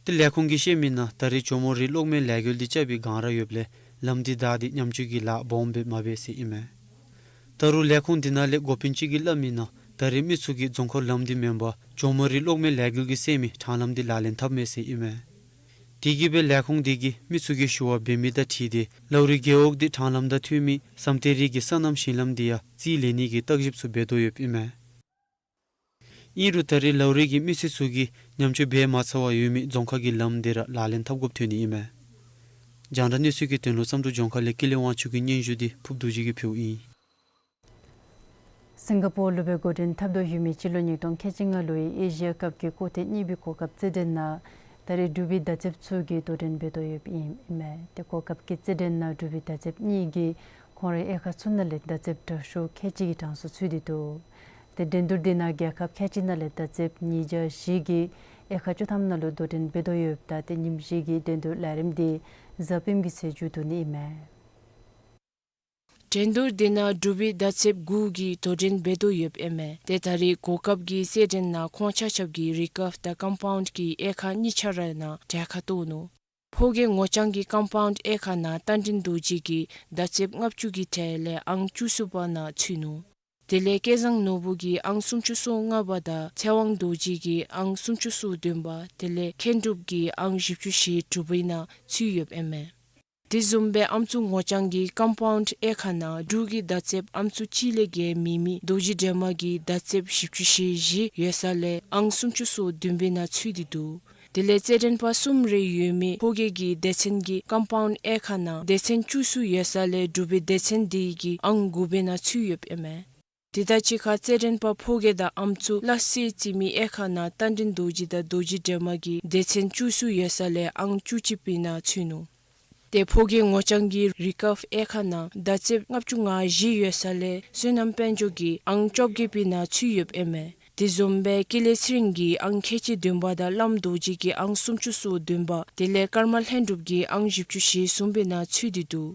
ཏེ་ལས་ཁུངས་ཀྱིས་བཤད་མི་ནང་ད་རེས་ཇོ་མོ་རི་གློག་མེ་ལས་འགུལ་དེ་རྐྱབ་པའི་སྒང་ར་ཡོདཔ་ལས་ལམ་དེ་བདའ་སྟེ་ཉམས་བཅོས་ཀྱི་ལཱ་སྦོམ་སྦེ་མ་འབད་ཟེར་ཨིན་མས། ད་རུང་ལས་ཁུངས་དེ་ནང་ལས་འགོ་དཔོན་ཅིག་གིས་སླབ་མི་ནང་ད་རེས་མི་ཚུ་གིས་རྫོང་ཁ་ལམ་དེ་མེན་པར་ཇོ་མོ་རི་གློག་མེ་ལས་འགུལ་གྱིས་བསལ་མི་ཊང་ལམ་དེ་ལག་ལེན་འཐབ་མས་ཟེར་ཨིན་མས། དེ་གིས་སྦེ་ལས་ཁུངས་དེ་གིས་མི་ཚུ་གིས་ཞུ་བ་འབད་མི་དང་འཁྲིལ་ཏེ་ལའུ་རི་རྒེད་འོག་དེ་ཊང་ལམ་དང་མཐུན་མི་བསམ་གཏན་རི་གི་སོ་ནམ་ཞིང་ལམ་དེ་ཡང་རྩིས་ལེན་ནི་གི་བརྟག་ཞིབ་ཚུ་འབད་དོ་ཡོདཔ་ཨིན་མས། ཨིན་རུང་ད་རེས་ལའུ་རི་གི་མི་སེར་ཚུ་གིས་ཉམས་བཅོས་འབད་མ་ཚར་བར་ཡོད་མི་རྫོང་ཁ་གི་ལམ་དེ་ར་ལག་ལེན་འཐབ་དགོཔ་ཐོན་ནི་ཨིན་མས། རྒྱང་བསྒྲགས་གནས་ཚུལ་གྱི་དོན་ལུ་བསམ་གྲུབ་ལྗོངས་མཁར་ལས་ཀུན་ལེགས་དབང་ཕྱུག་གི་སྙན་ཞུ་དེ་ཕུརཔ་རྡོ་རྗེ་གིས་ཕུལཝ་ཨིན། སིང་ག་པོར་ལུ་སྦེ་འགོ་འདྲེན་འཐབ་དོ་ཡོད་མི་སྤྱི་ལོ་ཉིས་སྟོང་ཁལ་གཅིག་ལྔ་ལོའི་ཨེ་ཤི་ཡ་ཀབ་ཀྱི་སྐོར་ཐེངས་གཉིས་པའི་གོ་སྐབས་རྩེད་འགྲན་ནང་ད་རེས་འབྲུག་པའི་མདའ་རྩེདཔ་ཚུ་གིས་དོ་འགྲན་འབད་དོ་ཡོདཔ་ཨིན་མས། ཏེ་གོ་སྐབས་ཀྱི་རྩེད་འགྲན་ནང་འབྲུག་པའི་མདའ་རྩེདཔ་གཉིས་ཀྱིས་ཁོང་རའི་དབྱེ་ཁག་ཚུ་ནང་ལས་མདའ་རྩེདཔ་དྲག་ཤོས་ཁལ་གཅིག་གི་གྲངས་སུ་ཚུད་དེ་འདུག། ཏེ་འགྲན་བསྡུར་དེ་ནང་རྒྱལ་ཁབ་ཁལ་གཅིག་ནང་ལས་མདའ་རྩེདཔ་ཉིས་བརྒྱ་བཞི་གིས་དབྱེ་ཁག་བཅུ་ཐམ་ནང་ལུ་དོ་འགྲན་འབད་དོ་ཡོདཔ་ད་ཏེ་ཉིནམ་བཞི་གི་འགྲན་བསྡུར་ལས་རིམ་དེ་གཟའ་སྤེནམ་གྱི་ཚེ་མཇུག་བསྡུ་ནི་ཨིན་མས། འགྲན་བསྡུར་དེ་ནང་འབྲུག་པའི་མདའ་རྩེདཔ་དགུ་གིས་དོ་འགྲན་འབད་དོ་ཡོདཔ་ཨིན་མས། ཏེ་ད་རེས་གོ་སྐབས་ཀྱི་རྩེད་འགྲན་ནང་ཁོང་ཆ་ཁྱབ་ཀྱིས་རི་ཀཱབ་དང་ཀམ་པའུནཌ་གི་དབྱེ་ཁག་གཉིས་ཆ་ར་ནང་གྲལ་ཁར་གཏོགས་ནུག། ཕོ་རྒས་ངོ་རྐྱང་གི་ཀམ་པའུནཌ་དབྱེ་ཁག་ནང་རྟ་མགྲིན་རྡོ་རྗེ་གིས་མདའ་རྩེདཔ་ལྔ་བཅུ་གི་གྲས་ལས་ཨང་བཅུ་གསུམ་པ་ནང་ཚུད་ནུག། དེ་ལས་སྐལ་བཟང་ནོར་བུ་གིས་ཨང་སུམ་ཅུ་སོ་ལྔ་པ་དང་ཚེ་དབང་རྡོ་རྗེ་གིས་ཨང་སུམ་ཅུ་སོ་བདུན་པ་དེ་ལས་མཁན་གྲུབ་ཀྱིས་ཨང་བཞི་བཅུ་ཞེ་དྲུག་པའི་ནང་ཚུད་ཡོདཔ་ཨིན་མས། དེ་བཟུམ་སྦེ་ཨམ་སྲུ་ངོ་རྐྱང་གི་ཀམ་པའུནཌ་དབྱེ་ཁག་ནང་འབྲུག་གི་མདའ་རྩེདཔ་ཨམ་སྲུ་གཅིག་ལས་བརྒལ་མེད་མི་རྡོ་རྗེ་སྒྲོལ་མ་གིས་མདའ་རྩེདཔ་བཞི་བཅུ་ཞེ་བཞི་ཡོད་ས་ལས་ཨང་སུམ་ཅུ་སོ་བདུན་པའི་ནང་ཚུད་དེ་འདུག། དེ་ལས་རྩེད་འགྲན་པ་གསུམ་རེ་ཡོད་མི་ཕོ་རྒས་ཀྱི་སྡེ་ཚན་གྱི་ཀམ་པའུནཌ་དབྱེ་ཁག་ནང་སྡེ་ཚན་བཅུ་གསུམ་ཡོད་ས་ལས་འབྲུག་པའི་སྡེ་ཚན་དེ་གིས་ཨང་དགུ་པའི་ནང་ཚུད་ཡོདཔ་ཨིན་མས། དེ་དང་གཅིག་ཁར་རྩེད་འགྲན་པ་ཕོ་རྒས་དང་ཨམ་སྲུ་སླ་བསྲེ་རྩེད་མི་དབྱེ་ཁག་ནང་རྟ་མགྲིན་རྡོ་རྗེ་དང་རྡོ་རྗེ་སྒྲོལ་མ་གིས་སྡེ་ཚན་བཅུ་གསུམ་ཡོད་ས་ལས་ཨང་བཅུ་གཅིག་པའི་ནང་ཚུད་ནུག། ཏེ་ཕོ་རྒས་ངོ་རྐྱང་གི་རི་ཀཱབ་དབྱེ་ཁག་ནང་མདའ་རྩེདཔ་ལྔ་བཅུ་ང་བཞི་ཡོད་ས་ལས་བསོད་ནམས་དཔལ་འབྱོར་གྱིས་ཨང་བཅོ་བརྒྱད་པའི་ནང་ཚུད་ཡོདཔ་ཨིན་མས། དེ་བཟུམ་སྦེ་ཀུན་ལེགས་ཚེ་རིང་གིས་ཨང་ཁལ་གཅིག་བདུན་པ་དང་བླམ་རྡོ་རྗེ་གིས་ཨང་སུམ་ཅུ་སོ་བདུན་པ་དེ་ལས་ཀརྨ་ལྷུན་གྲུབ་ཀྱིས་ཨང་བཞི་བཅུ་ཞེ་གསུམ་པའི་ནང་ཚུད་དེ་འདུག།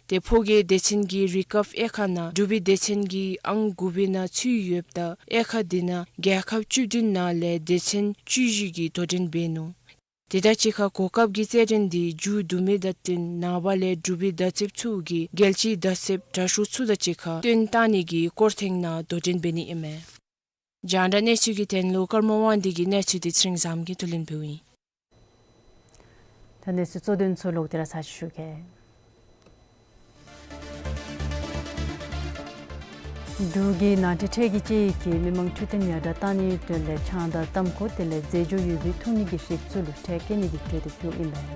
ཏེ་ཕོ་རྒས་སྡེ་ཚན་གྱི་རི་ཀཱབ་དབྱེ་ཁག་ནང་འབྲུག་པའི་སྡེ་ཚན་གྱིས་ཨང་དགུ་པའི་ནང་ཚུད་ཡོདཔ་ད་དབྱེ་ཁག་དེ་ནང་རྒྱལ་ཁབ་བཅུ་བདུན་ནང་ལས་སྡེ་ཚན་བཅུ་བཞི་གིས་དོ་འགྲན་འབད་ནུག། དེ་དང་གཅིག་ཁར་གོ་སྐབས་ཀྱི་རྩེད་འགྲན་དེ་མཇུག་བསྡུ་མི་དང་བསྟུན་ནངས་པ་ལས་འབྲུག་པའི་མདའ་རྩེདཔ་ཚུ་གིས་རྒྱལ་སྤྱིའི་མདའ་རྩེདཔ་དྲག་ཤོས་ཚུ་དང་གཅིག་ཁར་བསྟུན་བཏང་ནི་གི་སྐོར་ཐེངས་ནང་དོ་འགྲན་འབད་ནི་ཨིན་མས། རྒྱང་བསྒྲགས་གནས་ཚུལ་གྱི་དོན་ལུ་ཀརྨ་དབང་འདུས་ཀྱི་གནས་ཚུལ་དེ་ཚེ་རིང་བཟངམོ་གིས་བསྡུ་ལེན་འབདཝ་ཨིན། ད་གནས་ཚུལ་གཙོ་དོན་ཚུ་ལོག་སྟེ་ར་ཚར་ཅིག་ཞུ་གེ། འབྲུག་གི་ནང་འཁྲུག་ཁྲལ་གྱི་དཔྱད་ཡིག་གིས་མི་མང་འཕྲོད་བསྟེན་ཡར་དྲག་གཏང་ནིའི་དོན་ལས་ཆང་དང་ཏམ་ཁུ་དེ་ལས་རྫས་སྦྱོར་ཡོད་པའི་འཐུང་ནི་གི་རིགས་ཚུ་ལུ་ཁྲལ་བཀལ་ནི་གི་གྲོས་འདེབས་ཕུལཝ་ཨིན་པས།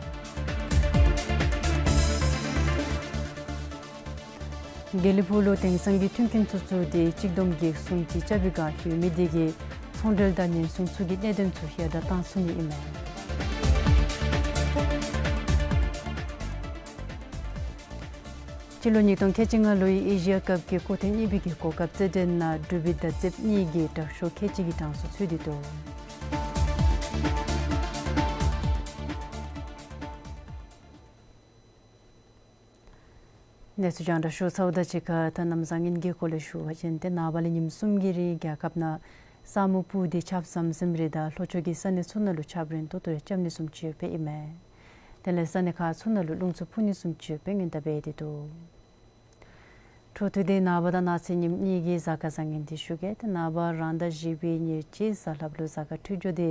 དགེ་ལེགས་ཕུག་ལུ་དེང་སང་གི་མཐུན་རྐྱེན་ཚུ་བཙུགས་ཏེ་གཅིག་བསྡོམས་ཀྱི་སྲུང་བརྩི་རྐྱབ་པའི་བསྒང་ཡོད་མི་དེ་གིས་ཚོང་འབྲེལ་དང་ཉེན་སྲུང་ཚུ་གི་གནད་དོན་ཚུ་ཡར་དྲག་གཏང་ཚུགས་ནི་ཨིན་མས། སྤྱི་ལོ་ཉིས་སྟོང་ཁལ་གཅིག་ལྔ་ལོའི་ཨེ་ཤི་ཡ་ཀབ་ཀྱི་སྐོར་ཐེངས་གཉིས་པའི་གི་གོ་སྐབས་རྩེད་འགྲན་ནང་འབྲུག་པའི་མདའ་རྩེདཔ་གཉིས་ཀྱིས་དྲག་ཤོས་ཁལ་གཅིག་གི་གྲངས་སུ་ཚུད་དེ་འདུག། གནས་ཚུལ་རྒྱང་བསྒྲགས་ཞུ་ཚརཝ་དང་གཅིག་ཁར་ད་གནམ་བཟང་ངན་གྱི་སྐོར་ལས་ཞུ་བ་ཅིན་ཏེ་ནངས་པ་ལས་ཉིནམ་གསུམ་གྱི་རིང་རྒྱལ་ཁབ་ནང་ས་སྨུག་སྤུབས་ཏེ་ཆརཔ་ཟམ་ཟིམ་རེ་དང་ལྷོ་ཕྱོགས་ཀྱི་ས་གནས་ཚུ་ནང་ལུ་ཆརཔ་རན་ཏོག་ཏོ་རེ་རྐྱབ་ནི་བཟུམ་ཅིག་ཡོདཔ་ཨིན་མས། དེ་ལས་ས་གནས་ཁག་ཚུ་ནང་ལུ་རླུང་འཚུབ་འཕུ་ནི་བཟུམ་ཅིག་ཡོདཔ་སྔོན་བརྡ་འབད་དེ་འདུག། འཕྲོ་མཐུད་དེ་ནངས་པ་དང་གནངས་ཚེ་ཉིནམ་གཉིས་ཀྱི་གཟའ་སྐར་བཟང་ངན་དེ་ཞུ་གེ། ཏེ་ནངས་པ་རང་ཟླ་བཞི་པའི་ཉེར་གཅིག་གཟའ་ལྷགཔ་ལུ་གཟའ་སྐར་འཕྲོད་སྦྱོར་དེ་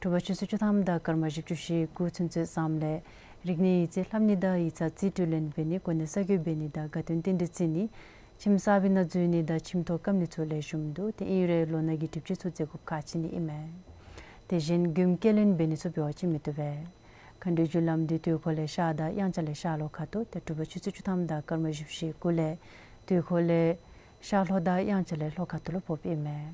དྲོ་པ་ཆུ་ཚོད་བཅུ་ཐམ་དང་སྐར་མ་བཞི་བཅུ་ཞེ་དགུ་ཚུན་ཚོད་ཙམ་ལས་རིག་གནས་ཡིག་རྩིས་ལྷབ་ནི་དང་ཡིག་ཚང་རྩིས་སྤྲོད་ལེན་འབད་ནི་གོ་གནས་གསར་བསྐོ་འབད་ནི་དང་དགའ་སྟོན་རྟེན་འབྲེལ་བརྩི་ནི་ཁྱིམ་གསར་པའི་ནང་འཛུལ་ནི་དང་ཁྱིམ་ཐོག་བཀབ་ནི་ཚུ་ལེགས་ཤོམ་འདུག། ཏེ་ཨིན་རུང་ལོ་ན་གི་གྲིབ་བྱེད་ཚུ་བརྩི་དགོཔ་ཁག་ཆེ་ནི་ཨིན་མས། དེ་བཞིན་མགྱོནམ་སྐྱེལ་ལེན་འབད་ནི་ཚུ་འབད་བ་ཅིན་མི་བཏུབ་པས། མཁའ་འགྲོའི་རྒྱུ་ལམ་དེ་དུས་འཁོར་ལས་ཤར་དང་དབྱངས་འཆར་ལས་ཤར་ལྷོ་ཁ་ཐུག། ཏེ་དྲོ་པ་ཆུ་ཚོད་བཅུ་ཐམ་དང་སྐར་མ་བཞི་བཅུ་ཞེ་དགུ་ལས་དུས་འཁོར་ལས་ཤར་ལྷོ་དང་དབྱངས་འཆར་ལས་ལྷོ་ཁ་ཐུག་ལུ་ཕོགཔ་ཨིན་མས།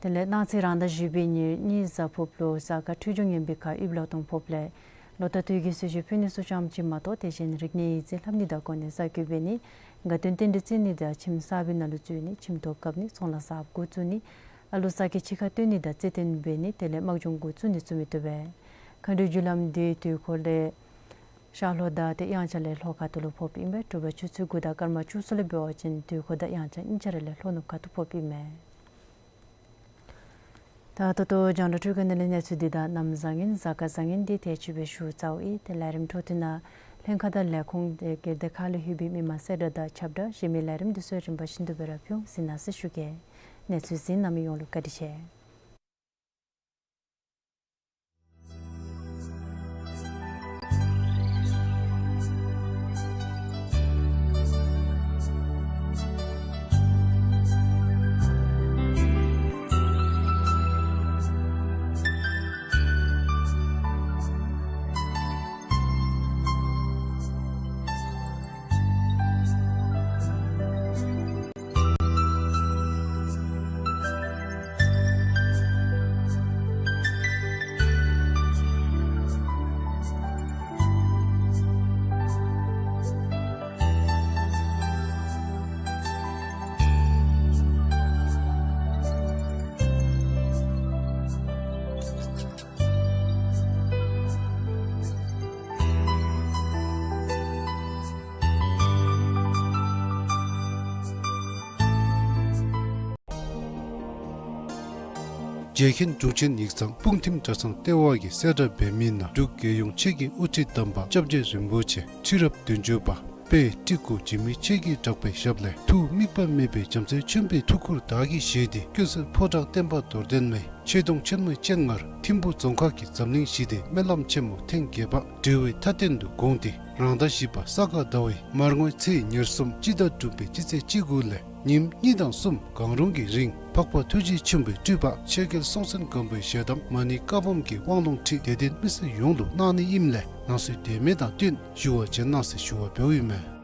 དེ་ལས་གནངས་ཚེ་རང་ཟླ་བཞི་པའི་ཉེར་གཉིས་གཟའ་ཕུརཔ་ལུ་གཟའ་སྐར་འཕྲོད་སྦྱོར་ངན་པའི་ཁར་དབྱིབས་ལོག་སྟོང་ཕོགཔ་ལས་ ལོ་ལྟར་དུས་ཀྱི་གསོལ་མཆོད་ཕུལ་ནི་ཚུ་ཙམ་ཅིག་མ་གཏོགས་དེ་བཞིན་རིག་གནས་ཡིག་རྩིས་ལྷབ་ནི་དང་གོ་གནས་གསར་བསྐོ་འབད་ནི། དགའ་སྟོན་རྟེན་འབྲེལ་བརྩི་ནི་དང་ཁྱིམ་གསར་པའི་ནང་ལུ་འཛུལ་ནི། ཁྱིམ་ཐོག་བཀབ་ནི། ཚོང་ལཱ་གསརཔ་འགོ་བཙུགས་ནི། ཨ་ལོ་གསར་གྱི་ཕྱི་ཁར་སྟོན་ནི་དང་རྩེད་འགྲན་འབད་ནི། དེ་ལས་དམག་སྦྱོང་འགོ་བཙུགས་ནི་ཚུ་མི་བཏུབ་པས། མཁའ་འགྲོའི་རྒྱུ་ལམ་འདི་དུས་འཁོར་ལས་ཤར་ལྷོ་དང་ཏེ་དབྱངས་འཆར་ལས་ལྷོ་ཁ་ཐུག་ལུ་ཕོགཔ་ཨིན་པས། དྲོ་པ་ཆུ་ཚོད་དགུ་དང་སྐར་མ་བཅུ་གསུམ་ལས་འབད་བ་ཅིན་དུས་འཁོར་དང་དབྱངས་འཆར་གཉིས་ཆ་ར་ལས་ལྷོ་ནུབ་ཁ་ཐུག་ཕོགཔ་ཨིན་མས། ད་ད་ལྟོ་རྒྱང་བསྒྲགས་འཕྲུལ་ཁང་ནང་ལས་གནས་ཚུལ་འདི་དང་གནམ་བཟང་ངན་གཟའ་སྐར་བཟང་ངན་འདི་དེ་ཅིག་སྦེ་ཞུ་ཚརཝ་ཨིན། ཏེ་ལས་རིམ་འཕྲོ་མཐུད་ནང་ལྷན་ཁག་དང་ལས་ཁུངས་ཏེ་སྒེར་སྡེ་ཁག་ལས་ལྷོད་པའི་མི་མང་གསལ་བསྒྲགས་དང་ཁྱབ་བསྒྲགས་གཞན་མི་ལས་རིམ་འདི་ཚུ་རིམ་པ་བཞིན་དུ་སྦེ་ར་ཕུལ་ཟེར་ནང་གསེས་ཞུ་གེ། གནས་ཚུལ་གཟིགས་གནང་མི་ཡོངས་ལུ་བཀའ་དྲིན་ཆེ། རྗེ་མཁན་དྲུང་ཆེན་ཡིག་ཚང་སྤུངས་ཐིམ་གྲྭ་ཚང་ལྟེ་བ་གིས་གསལ་བསྒྲགས་འབད་མི་ནང་འབྲུག་རྒྱལ་ཡོངས་ཆོས་ཀྱི་དབུ་ཁྲིད་དམ་པ་སྐྱབས་རྗེ་རིན་པོ་ཆེ་ཁྲི་རབས་བདུན་ཅུ་པ་དཔལ་སྤྲུལ་སྐུ་འཇིགས་མེད་ཆོས་ཀྱི་གྲགས་པའི་ཞབས་ལས་ཐུགས་དམིགས་པ་མེད་པའི་རྒྱལ་མཚན་ཆེན་པོའི་ཐུགས་ཁུར་བདག་གིས་བཞེས་ཏེ་ཀུན་གསལ་ཕོ་བྲང་བསྟན་པ་རྡོར་གདན་མའི་ཆོས་དུང་ཆེན་མོའི་སྤྱན་སྔར་ཐིམ་ཕུ་རྫོང་ཁག་གི་འཛམ་གླིང་ཞི་བདེའི་སྨོན་ལམ་ཆེན་མོ་ཐེངས་བརྒྱད་པ་འབྲེལ་བའི་མཐའ་རྟེན་དུ་དགོངས་ཏེ་རང་ཟླ་བཞི་པ་ས་ག་ཟླ་བའི་མར་ངོའི་ཚེས་ཉེར་གསུམ་སྤྱི་ཟླ་དྲུག་པའི་སྤྱི་ཚེས་བཅུ་དགུ་ལས་ཉིནམ་གཉིས་དང་གསུམ་གང་རུང་གི་རིང་འཕགས་པ་ཐུགས་རྗེ་ཆེན་པོའི་སྤྲུལ་པ་ཆོས་རྒྱལ་སྲོང་བཙན་སྒམ་པོའི་ཞལ་གདམས་མ་ཎི་བཀའ་འབུམ་གྱི་དབང་ལུང་ཁྲིད་དད་ལྡན་མི་སེར་ཡོངས་ལུ་གནང་ནི་ཨིནམ་ལས་གནང་སྲོལ་དེ་མིན་དང་བསྟུན་ཞུ་བ་བྱོན་གནང་ཟེར་ཞུ་བ་འབདཝ་ཨིན་མས།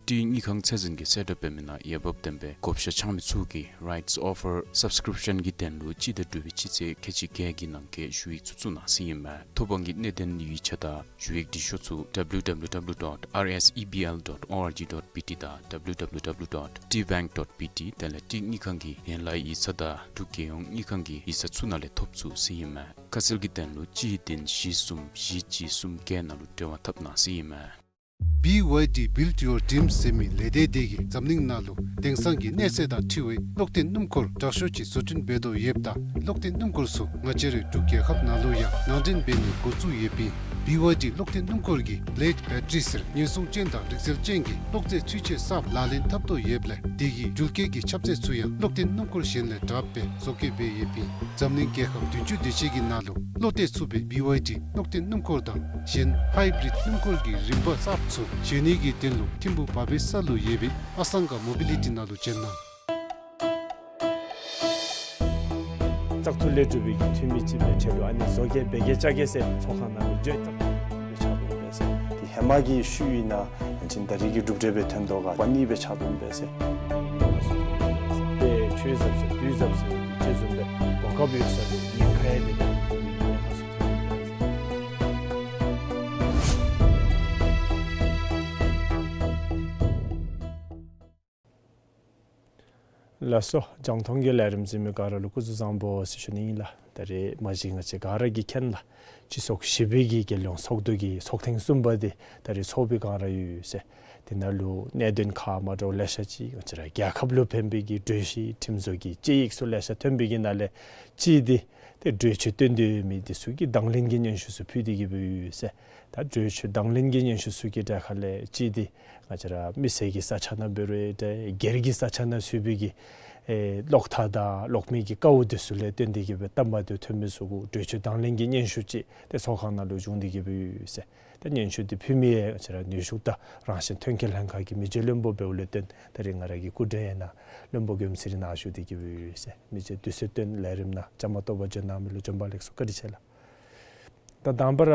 ཊི་དངུལ་ཁང་ཚད་འཛིན་གྱིས་གསལ་བསྒྲགས་འབད་མི་ནང་འོས་འབབ་ལྡན་པའི་བགོ་བཤའ་འཆང་མི་ཚུ་གིས་rights offer subscription གྱི་དོན་ལུ་སྤྱི་ཟླ་དྲུག་པའི་སྤྱི་ཚེས་ཁལ་གཅིག་བརྒྱད་ཀྱི་ནང་འཁོད་ཞུ་ཡིག་ཚུ་བཙུགས་གནང་ཟེར་ཨིན་མས། ཐོབ་དབང་གི་གནད་དོན་ཡིག་ཆ་དང་ཞུ་ཡིག་འབྲི་ཤོག་ཚུ་W W W dot R S E B L dot org dot B T དང་W W W dot T bank dot B T དེ་ལས་ཊི་དངུལ་ཁང་གི་ཡན་ལག་ཡིག་ཚང་དང་འབྲུག་རྒྱལ་ཡོངས་དངུལ་ཁང་གི་ཡིག་ཚང་ཚུ་ནང་ལས་ཐོབ་ཚུགས་ཟེར་ཨིན་མས། ཁ་གསལ་གྱི་དོན་ལུ་གཅིག་བདུན་བཞི་གསུམ་བཞི་གཅིག་གསུམ་བརྒྱད་ནང་ལུ་འབྲེལ་བ་འཐབ་གནང་ཟེར་ཨིན་མས། B Y D Build Your Dreams ཟེར་མི་ལས་སྡེ་དེ་གིས་འཛམ་གླིང་ནང་ལུ་དེང་སང་གི་གནས་ཚད་དང་འཁྲིལ་བའི་གློག་འཐེན་སྣུམ་འཁོར་དྲག་ཤོས་ཅིག་བཟོ་སྐྲུན་འབད་དོ་ཡོདཔ་ད་གློག་འཐེན་སྣུམ་འཁོར་ཚུ་ང་བཅས་རའི་འབྲུག་རྒྱལ་ཁབ་ནང་ལུ་ཡང་ནང་འདྲེན་འབད་ནི་འགོ་བཙུགས་ཡོདཔ་ཨིན། B Y D གློག་འཐེན་སྣུམ་འཁོར་གྱིས་blade battery ཟེར་ཉེན་སྲུང་ཅན་དང་རིག་རྩལ་ཅན་གྱི་གློག་རྫས་ཚུན་ཆད་གསརཔ་ལག་ལེན་འཐབ་དོ་ཡོདཔ་ལས་དེ་གི་འགྲུལ་སྐྱེལ་གྱི་ཁྱབ་ཚད་ཚུ་ཡང་གློག་འཐེན་སྣུམ་འཁོར་གཞན་ལས་དྲགཔ་སྦེ་བཟོ་བཀོད་འབད་ཡོདཔ་ཨིན། འཛམ་གླིང་རྒྱལ་ཁབ་བདུན་ཅུ་དེ་ཅིག་གི་ནང་ལུ་བློ་གཏད་ཚུགས་པའི་B Y D གློག་འཐེན་སྣུམ་འཁོར་དང་གཞན་hybrid སྣུམ་འཁོར་གྱི་རིམ་པ་གསརཔ་ཚུ་བཟོ་ནི་གི་དོན་ལུ་ཐིམ་ཕུག་བ་པའི་ས་ལུ་ཡོད་པའི་ཨ་སང་ག་མོ་བི་ལི་ཊི་ནང་ལུ་བྱོན་གནང་། བཙག་འཐུ་ལས་གྲུབ་པའི་གི་འཐུས་མི་ཅིག་སྦེ་ཁྲལ་ལུ་ཨ་ནི་བཟོ་བཀོད་འབད་གེ་བཅའ་གེ་ཟེར་ཚོགས་ཁང་ནང་ལུ་བརྗོད་བཏང་སྦེ་ཆགས་འདུག་པས་ཟེར། དེ་ཧེ་མ་གི་ཤུལ་ཨིན་ན་ཡང་ཅིན་ད་རིས་ཀྱི་གྲུབ་འབྲས་སྦེ་ཐོན་དོ་ག་པ་ནི་སྦེ་ཆགས་འདུག་པས་ཟེར། དེ་ཆོས་ཟབ་ཟེར་དུས་ཟབ་ཟེར་གྱི་ཅིག་བཟུམ་སྦེ་གོ་སྐབས་ཡོད་ས་ལུ་ཉེན་ཁ་ཡང་མེད་པའི་ཉེན་ཁ་ཚུ་ཐོན་འདུག་པས་ཟེར། ལགས་སོ། རྒྱང་མཐོང་གི་ལས་རིམ་གཟིགས་མི་ག་ར་ལུ་སྐུ་གཟུགས་བཟང་པོ་ཟེར་ཞུ་ནི་ཨིན་ལགས། ད་རེས་མ་གཞི་ང་བཅས་ག་ར་གིས་མཁྱེན་ལགས། སྤྱི་ཚོགས་བཞི་པའི་གི་རྒྱལ་ཡོངས་ཚོགས་འདུ་གི་ཚོགས་ཐེངས་གསུམ་པ་དེ་ད་རེས་ཚོགས་པའི་སྒང་ར་ཡོད་ཟེར། དེ་ནང་ལུ་གནད་དོན་ཁག་མ་འདྲཝ་ལེ་ཤ་ཅིག་ང་བཅས་ར་རྒྱལ་ཁབ་ལུ་ཕན་པའི་གི་གྲོས་གཞི་ཁྲིམས་བཟོ་གི་དཔྱད་ཡིག་ཚུ་ལེ་ཤ་ཐོན་པའི་གི་ནང་ལས་གཅིག་དེ་ཏེ་གྲོས་ཆོད་བཏོན་ཏེ་ཡོད་མི་དེ་ཚུ་གི་དང་ལེན་གྱི་སྙན་ཞུ་ཚུ་ཕུལ་ཏེ་གི་སྦེ་ཡོད་ཟེར། ད་གྲོས་ཆོད་དང་ལེན་གྱི་སྙན་ཞུ་ཚུ་གི་གྲས་ཁ་ལས་གཅིག་དེ་ང་བཅས་ར་མི་སེར་གྱི་ས་ཆ་ནང་འབད་རུང་ཏེ་སྒེར་གྱི་ས་ཆ་ནང་ཚུད་པའི་གི་ཨེ་གློག་ཐག་དང་གློག་མེ་གི་དཀའཝ་དེ་ཚུ་ལས་བརྟེན་ཏེ་གི་སྦེ་སྟབས་མ་བདེཝ་ཐོན་མི་ཚུ་གུ་གྲོས་ཆོད་དང་ལེན་གྱི་སྙན་ཞུ་ཅིག་ཏེ་ཚོགས་ཁང་ནང་ལུ་བྱུང་སྟེ་གི་སྦེ་ཡོད་ཟེར། ད་སྙན་ཞུ་དེ་ཕུལ་མི་ཡང་ང་བཅས་ར་ནུས་ཤུགས་དང་རང་བཞིན་ཐོན་སྐྱེད་ལྷན་ཁག་གི་མི་རྗེ་བློན་པོ་འབདཝ་ལས་བརྟེན་ད་རིས་ང་ར་གི་སྐུ་མགྲོན་ཡང་ན་བློན་པོ་མགྱོནམ་ཚེ་རིང་ནཱ་བཞུགས་ཏེ་གི་སྦེ་ཡོད་ཟེར། མི་རྗེ་དུས་ཚོད་བཏོན་ལས་རིམ་ནང་བཅའ་མར་གཏོགས་པར་བྱོན་གནང་མི་ལུ་བྱོན་པ་ལེགས་སོ། བཀའ་དྲིན་ཆེ་ལགས། ད་དང་པ་ར་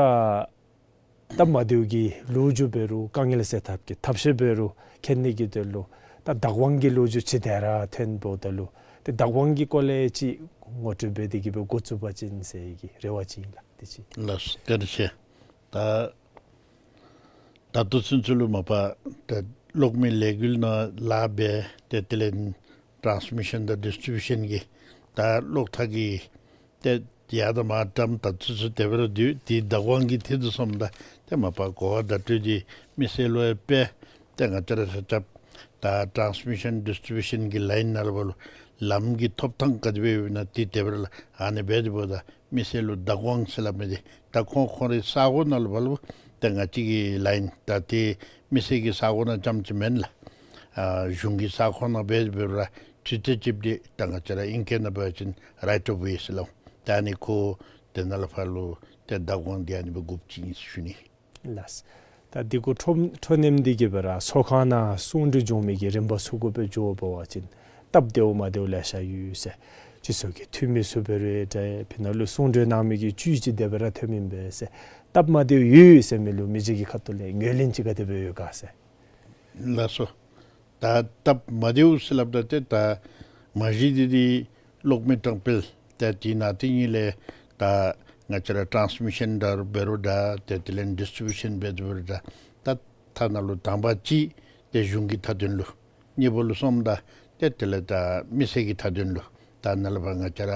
སྟབས་མ་བདེཝ་གི་ལོ་རྒྱུས་འབད་རུང་དཀའ་ངལ་སེལ་ཐབས་ཀྱི་ཐབས་ཤེས་འབད་རུང་མཁྱེན་ནི་གི་དོན་ལུ་ད་བདག་དབང་གི་ལོ་རྒྱུས་ཅིག་དེ་ར་ཐོན་འབདཝ་ད་ལུ་ཏེ་བདག་དབང་གི་སྐོར་ལས་ཅིག་ངོ་སྤྲོད་འབད་དེ་གི་སྦེ་འགོ་བཙུགས་པ་ཅིན་ཟེར་གི་རེ་བ་ཅིག་ཨིན་ལགས། དེ་ཅིག། ལགས་སོ། བཀའ་དྲིན་ཆེ། ད་ད་ལྟོ་ཚུན་ཚོད་ལུ་མ་པ་ཏེ་གློག་མེ་ལས་འགུལ་ནང་ལཱ་འབད་ཏེ་དེ་ལས་ཊཱནསི་མི་ཤཱན་དང་ཌིསི་ཊི་བིའུ་ཤཱན་གྱི་ད་གློག་ཐག་གི་ཏེ་ཡར་དང་མར་བཀྲམ་ད་ཚུན་ཚོད་དེ་སྦེ་ར་སྡོད། དེའི་བདག་དབང་གི་ཐད་དུ་སོངམ་ད་ཏེ་མ་པ་གོ་བ་བརྡ་སྤྲོད་འདི་མི་སེར་ལུ་ཡང་སྤེལ། ཏེ་ང་བཅས་ར་ཆ་ཁྱབ་ད་ཊཱནསི་མི་ཤཱན་ཌིསི་ཊི་བིའུ་ཤཱན་གྱི་ལའིན་ནང་ལུ་ལམ་གྱི་ཐོབ་ཐང་ག་དེ་སྦེ་ཡོདཔ་ཨིན་ན་དེ་དེ་སྦེ་ར་ལགས། ཨ་ནི་འབད་དེ་འབདཝ་ད་མི་སེར་ལུ་བདག་དབང་ཟེར་སླབ་མི་འདི་ད་ཁོང་ཁོང་རའི་ས་གོ་ནང་ལུ་འབད་རུང་ད་ང་བཅས་ཀྱི་ལའིན་ད་ཏེ་མི་སེར་གྱི་ས་གོ་ནང་རྐྱངམ་ཅིག་མེན་ལགས། ཨ་གཞུང་གི་ས་ཁོངས་ནང་འབད་དེ་འབད་རུང་ར་དུས་ཚོད་ཅིག་འདི་ད་ང་བཅས་ར་ཨིང་སྐད་ནང་འབད་བ་ཅིན་རའིཊ་ཨོཕ་ཝེ་ཟེར་སླབ་འོང་། ད་ཨ་ནི་ཁོ་དེ་ནང་ལས་ཕར་ལུ་ཏེ་བདག་དབང་འདི་ཨ་ནི་སྦེ་དགོཔ་ཅིག་ཨིན་ཟེར་ཞུ་ནི། ལགས། ད་འདི་གུ་འཕྲོ་འཕྲོ་མཉམ་འདི་གིས་སྦེ་ར་ཚོགས་ཁང་ནང་གསུང་གྲོས་འབྱུང་མི་གི་རིམ་པ་ཚུ་གུ་སྦེ་འགྱོ་བ་ཅིན་སྟབས་བདེཝ་མ་བདེཝ་ལེ་ཤ་ཡོད་ཟེར། སྤྱི་ཚོགས་ཀྱི་འཐུས་མི་ཚུ་འབད་རུང་ཏེ་ཕི་ནང་ལུ་གསུང་གྲོས་གནང་མི་གི་བཅུད་ཅིག་དེ་སྦེ་ར་ཐོནམ་ཨིན་པས་ཟེར། སྟབས་མ་བདེཝ་ཡོད་ཟེར་མི་ལུ་མི་རྗེ་གི་ཁ་ཐུག་ལས་ངོས་ལེན་ཅིག་ག་དེ་སྦེ་ཡོད་ག་ཟེར། ལགས་སོ། ད་སྟབས་མ་བདེཝ་ཟེར་སླབ་ད་ཏེ་ད་མ་གཞི་འདི་འདི་གློག་མེ་དྲང་འཕེལ་ཏེ་དེ་ནང་དེ་གཉིས་ལས་ད་ང་བཅས་ར་ཊཱནསི་མི་ཤཱན་འདི་འབད་རུང་འདྲ་ཏེ་དེ་ལས་ཌིསི་ཊི་བིའུ་ཤཱན་འབད་དེ་འབད་རུང་འདྲ་ད་ཐ་ན་ལུ་དང་པ་ཅིག་ཏེ་གཞུང་གི་མཐའ་དོན་ལུ། གཉིས་པ་ལུ་སོངམ་ད་ཏེ་དེ་ལས་ད་མི་སེར་གྱི་མཐའ་དོན་ལུ། ད་ནཱ་ལས་ཕར་ང་བཅས་ར་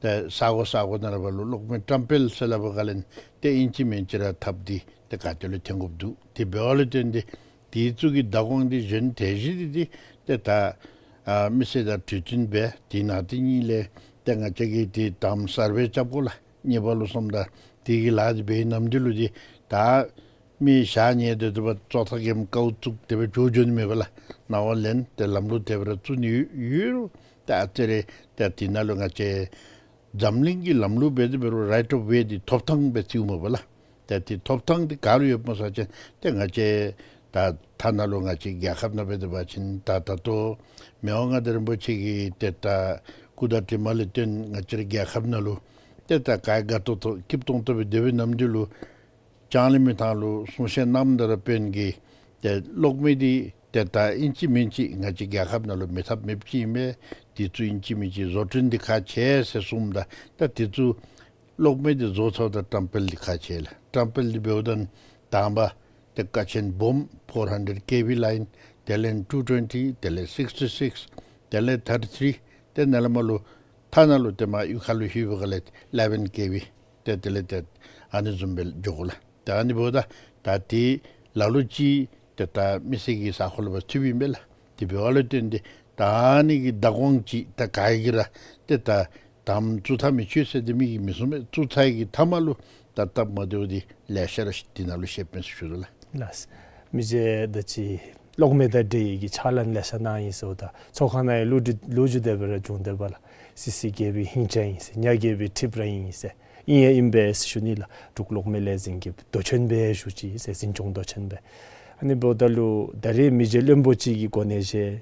ཏེ་ས་གོ་ས་གོ་ནང་ལས་ཕར་ལུ་གློག་མེ་དྲང་འཕེལ་ཟེར་སླབ་པའི་སྒང་ལས་ཏེ་ཨིན་ཅི་མིན་ཅི་ར་ཐབས་འདི་ཏེ་ག་ཏེ་ལུ་འཐེན་དགོཔ་འདུག། དེ་འབདཝ་ལས་བརྟེན་ཏེ་དེ་ཚུ་གི་བདག་དབང་འདི་གཞན་དེ་བཞིན་འདི་འདི་ཏེ་ད་ཨ་མི་སེར་དང་གྲོས་བསྟུན་འབད་དེ་ནང་དེ་གཉིས་ལས་ཏེ་ང་བཅས་ཀྱིས་ཏེ་དང་པ་སར་ཝེ་རྐྱབ་དགོ་ལགས། གཉིས་པ་ལུ་སོངམ་ད་དེ་གི་ལཱ་འདི་འབད་ནམ་འདི་ལུ་འདི་ད་མི་ཞག་ཉལ་སྡོད་སྡོདཔ་བཙོག་ཐག་གེམ་ཀཝ་བཙུགས་དེ་སྦེ་འགྱོ་འགྱོ་ནི་མེད་པས་ལགས། ནང་པ་ལས་ཏེ་ལམ་ལུགས་དེ་སྦེ་ར་བཙུགས་ནི་ཡོད་ཡོད་རུང་ད་ཨ་ཙི་རེ་ད་དེ་ནང་ལུ་ང་བཅས་འཛམ་གླིང་གི་ལམ་ལུགས་འབད་དེ་འབད་རུང་རའིཊ་ཨོཕ་ཝེ་འདི་ཐོབ་ཐང་སྦེ་བརྩིཝ་མས་པ་ལགས། ཏེ་དེ་ཐོབ་ཐང་འདི་ག་ལུ་ཡོདཔ་སྨོ་ཟེར་བ་ཅིན་ཏེ་ང་བཅས་ད་ཐ་ན་ལུ་ང་བཅས་རྒྱལ་ཁབ་ནང་འབད་དེ་འབད་བ་ཅིན་ད་ད་ལྟོ་མི་དབང་མངའ་བདག་རིན་པོ་ཆེ་གིས་ཏེ་ད་སྐུ་དྲིན་མ་ལས་བརྟེན་ང་བཅས་རའི་རྒྱལ་ཁབ་ནང་ལུ་ཏེ་ད་ག་ར་དགའ་ཏོག་ཏོ་སྐྱིད་ཏོང་ཏོ་སྦེ་སྡོད་པའི་ནམ་དུས་ལུ་ལྕང་གླིང་མི་ཐང་ལུ་གསུང་བཤད་གནངམ་ད་ར་དཔོན་གྱིས་ཏེ་གློག་མེ་འདི་ ཏེ་ད་ཨིན་ཅི་མིན་ཅི་ང་བཅས་རྒྱལ་ཁབ་ནང་ལུ་མེད་ཐབས་མེདཔ་ཅིག་ཨིན་མས། དེ་ཚུ་ཨིན་ཅི་མིན་ཅི་བཟོ་སྐྲུན་འདི་ཁག་ཆེ་ཟེར་གསུངམ་ད། ད་དེ་ཚུ་གློག་མེ་འདི་བཟོ་ཚརཝ་ད་ཊམ་ཕེལ་འདི་ཁག་ཆེ་ལགས། ཊམ་ཕེལ་འདི་འབདཝ་ད་དང་པ་ཏེ་ཀ་ཆེན་སྦོམ་four hundred K V line། དེ་ལས་two twenty། དེ་ལས་sixty six། དེ་ལས་thirty three། ཏེ་ནཱ་ལས་མར་ལུ་མཐའ་ནང་ལུ་ཏེ་མར་གཡུས་ཁ་ལུ་ལྷོད་པའི་སྒང་ལས་eleven K V། ཏེ་དེ་ལས་ཏེ་ཨ་ནི་བཟུམ་སྦེ་འགྱོ་དགོ་ལགས། ཏེ་ཨ་ནི་འབདཝ་ད་ད་ཏེ་ལ་ལུ་ཅིག་ཏེ་ད་མི་སེར་གྱི་ས་ཁོངས་ལུ་འབད་ཚུདཔ་ཨིན་པས་ལགས། དེ་འབདཝ་ལས་བརྟེན་ཏེ་ད་ཨ་ནི་གི་བདག་དབང་ཅིག་ད་ག་གིས་ར་ཏེ་ད་དམ་བཙུགས་ཐབས་མི་ཆོག་ཟེར་ཏེ་མི་གིས་མི་གསུང་པས། བཙུགས་ཚར་བའི་གི་མཐའ་མ་ལུ་ད་སྟབས་མ་བདེཝ་འདི་ལེ་ཤ་ར་དེ་ནང་ལུ་བཤདཔ་མས་ཟེར་ཞུ་དོ་ལགས། ལགས། མི་རྗེ་ད་ཅི་གློག་མེ་དང་འབྲེལ་བའི་གི་ཕྱག་ལཱ་ལེ་ཤ་གནང་ཡི་ཟེརཝ་ད་ཚོགས་ཁང་ནང་ཡང་ལོ་རྒྱུས་ལོ་རྒྱུས་དེ་སྦེ་ར་བྱུང་དེ་སྦེ་ལགས། སི་སི་རྒྱལ་པོའི་ཧིང་བྱས་ཨིན་ཟེར། ཉ་རྒྱལ་པོའི་ཁྲིབ་ར་ཨིན་ཟེར། ཨིན་ཡང་ཨིན་པས་ཟེར་ཞུ་ནི་ལགས། འབྲུག་གློག་མེ་ལས་འཛིན་གྱི་མདོ་ཆེན་སྦེ་ཞུ་ཅི་ཟེར། འཛིན་སྐྱོང་མདོ་ཆེན་སྦེ། ཨ་ནི་འབདཝ་ད་ལུ་ད་རེས་མི་རྗེ་བློན་པོ་ཅིག་གི་གོ་གནས་བཞེས།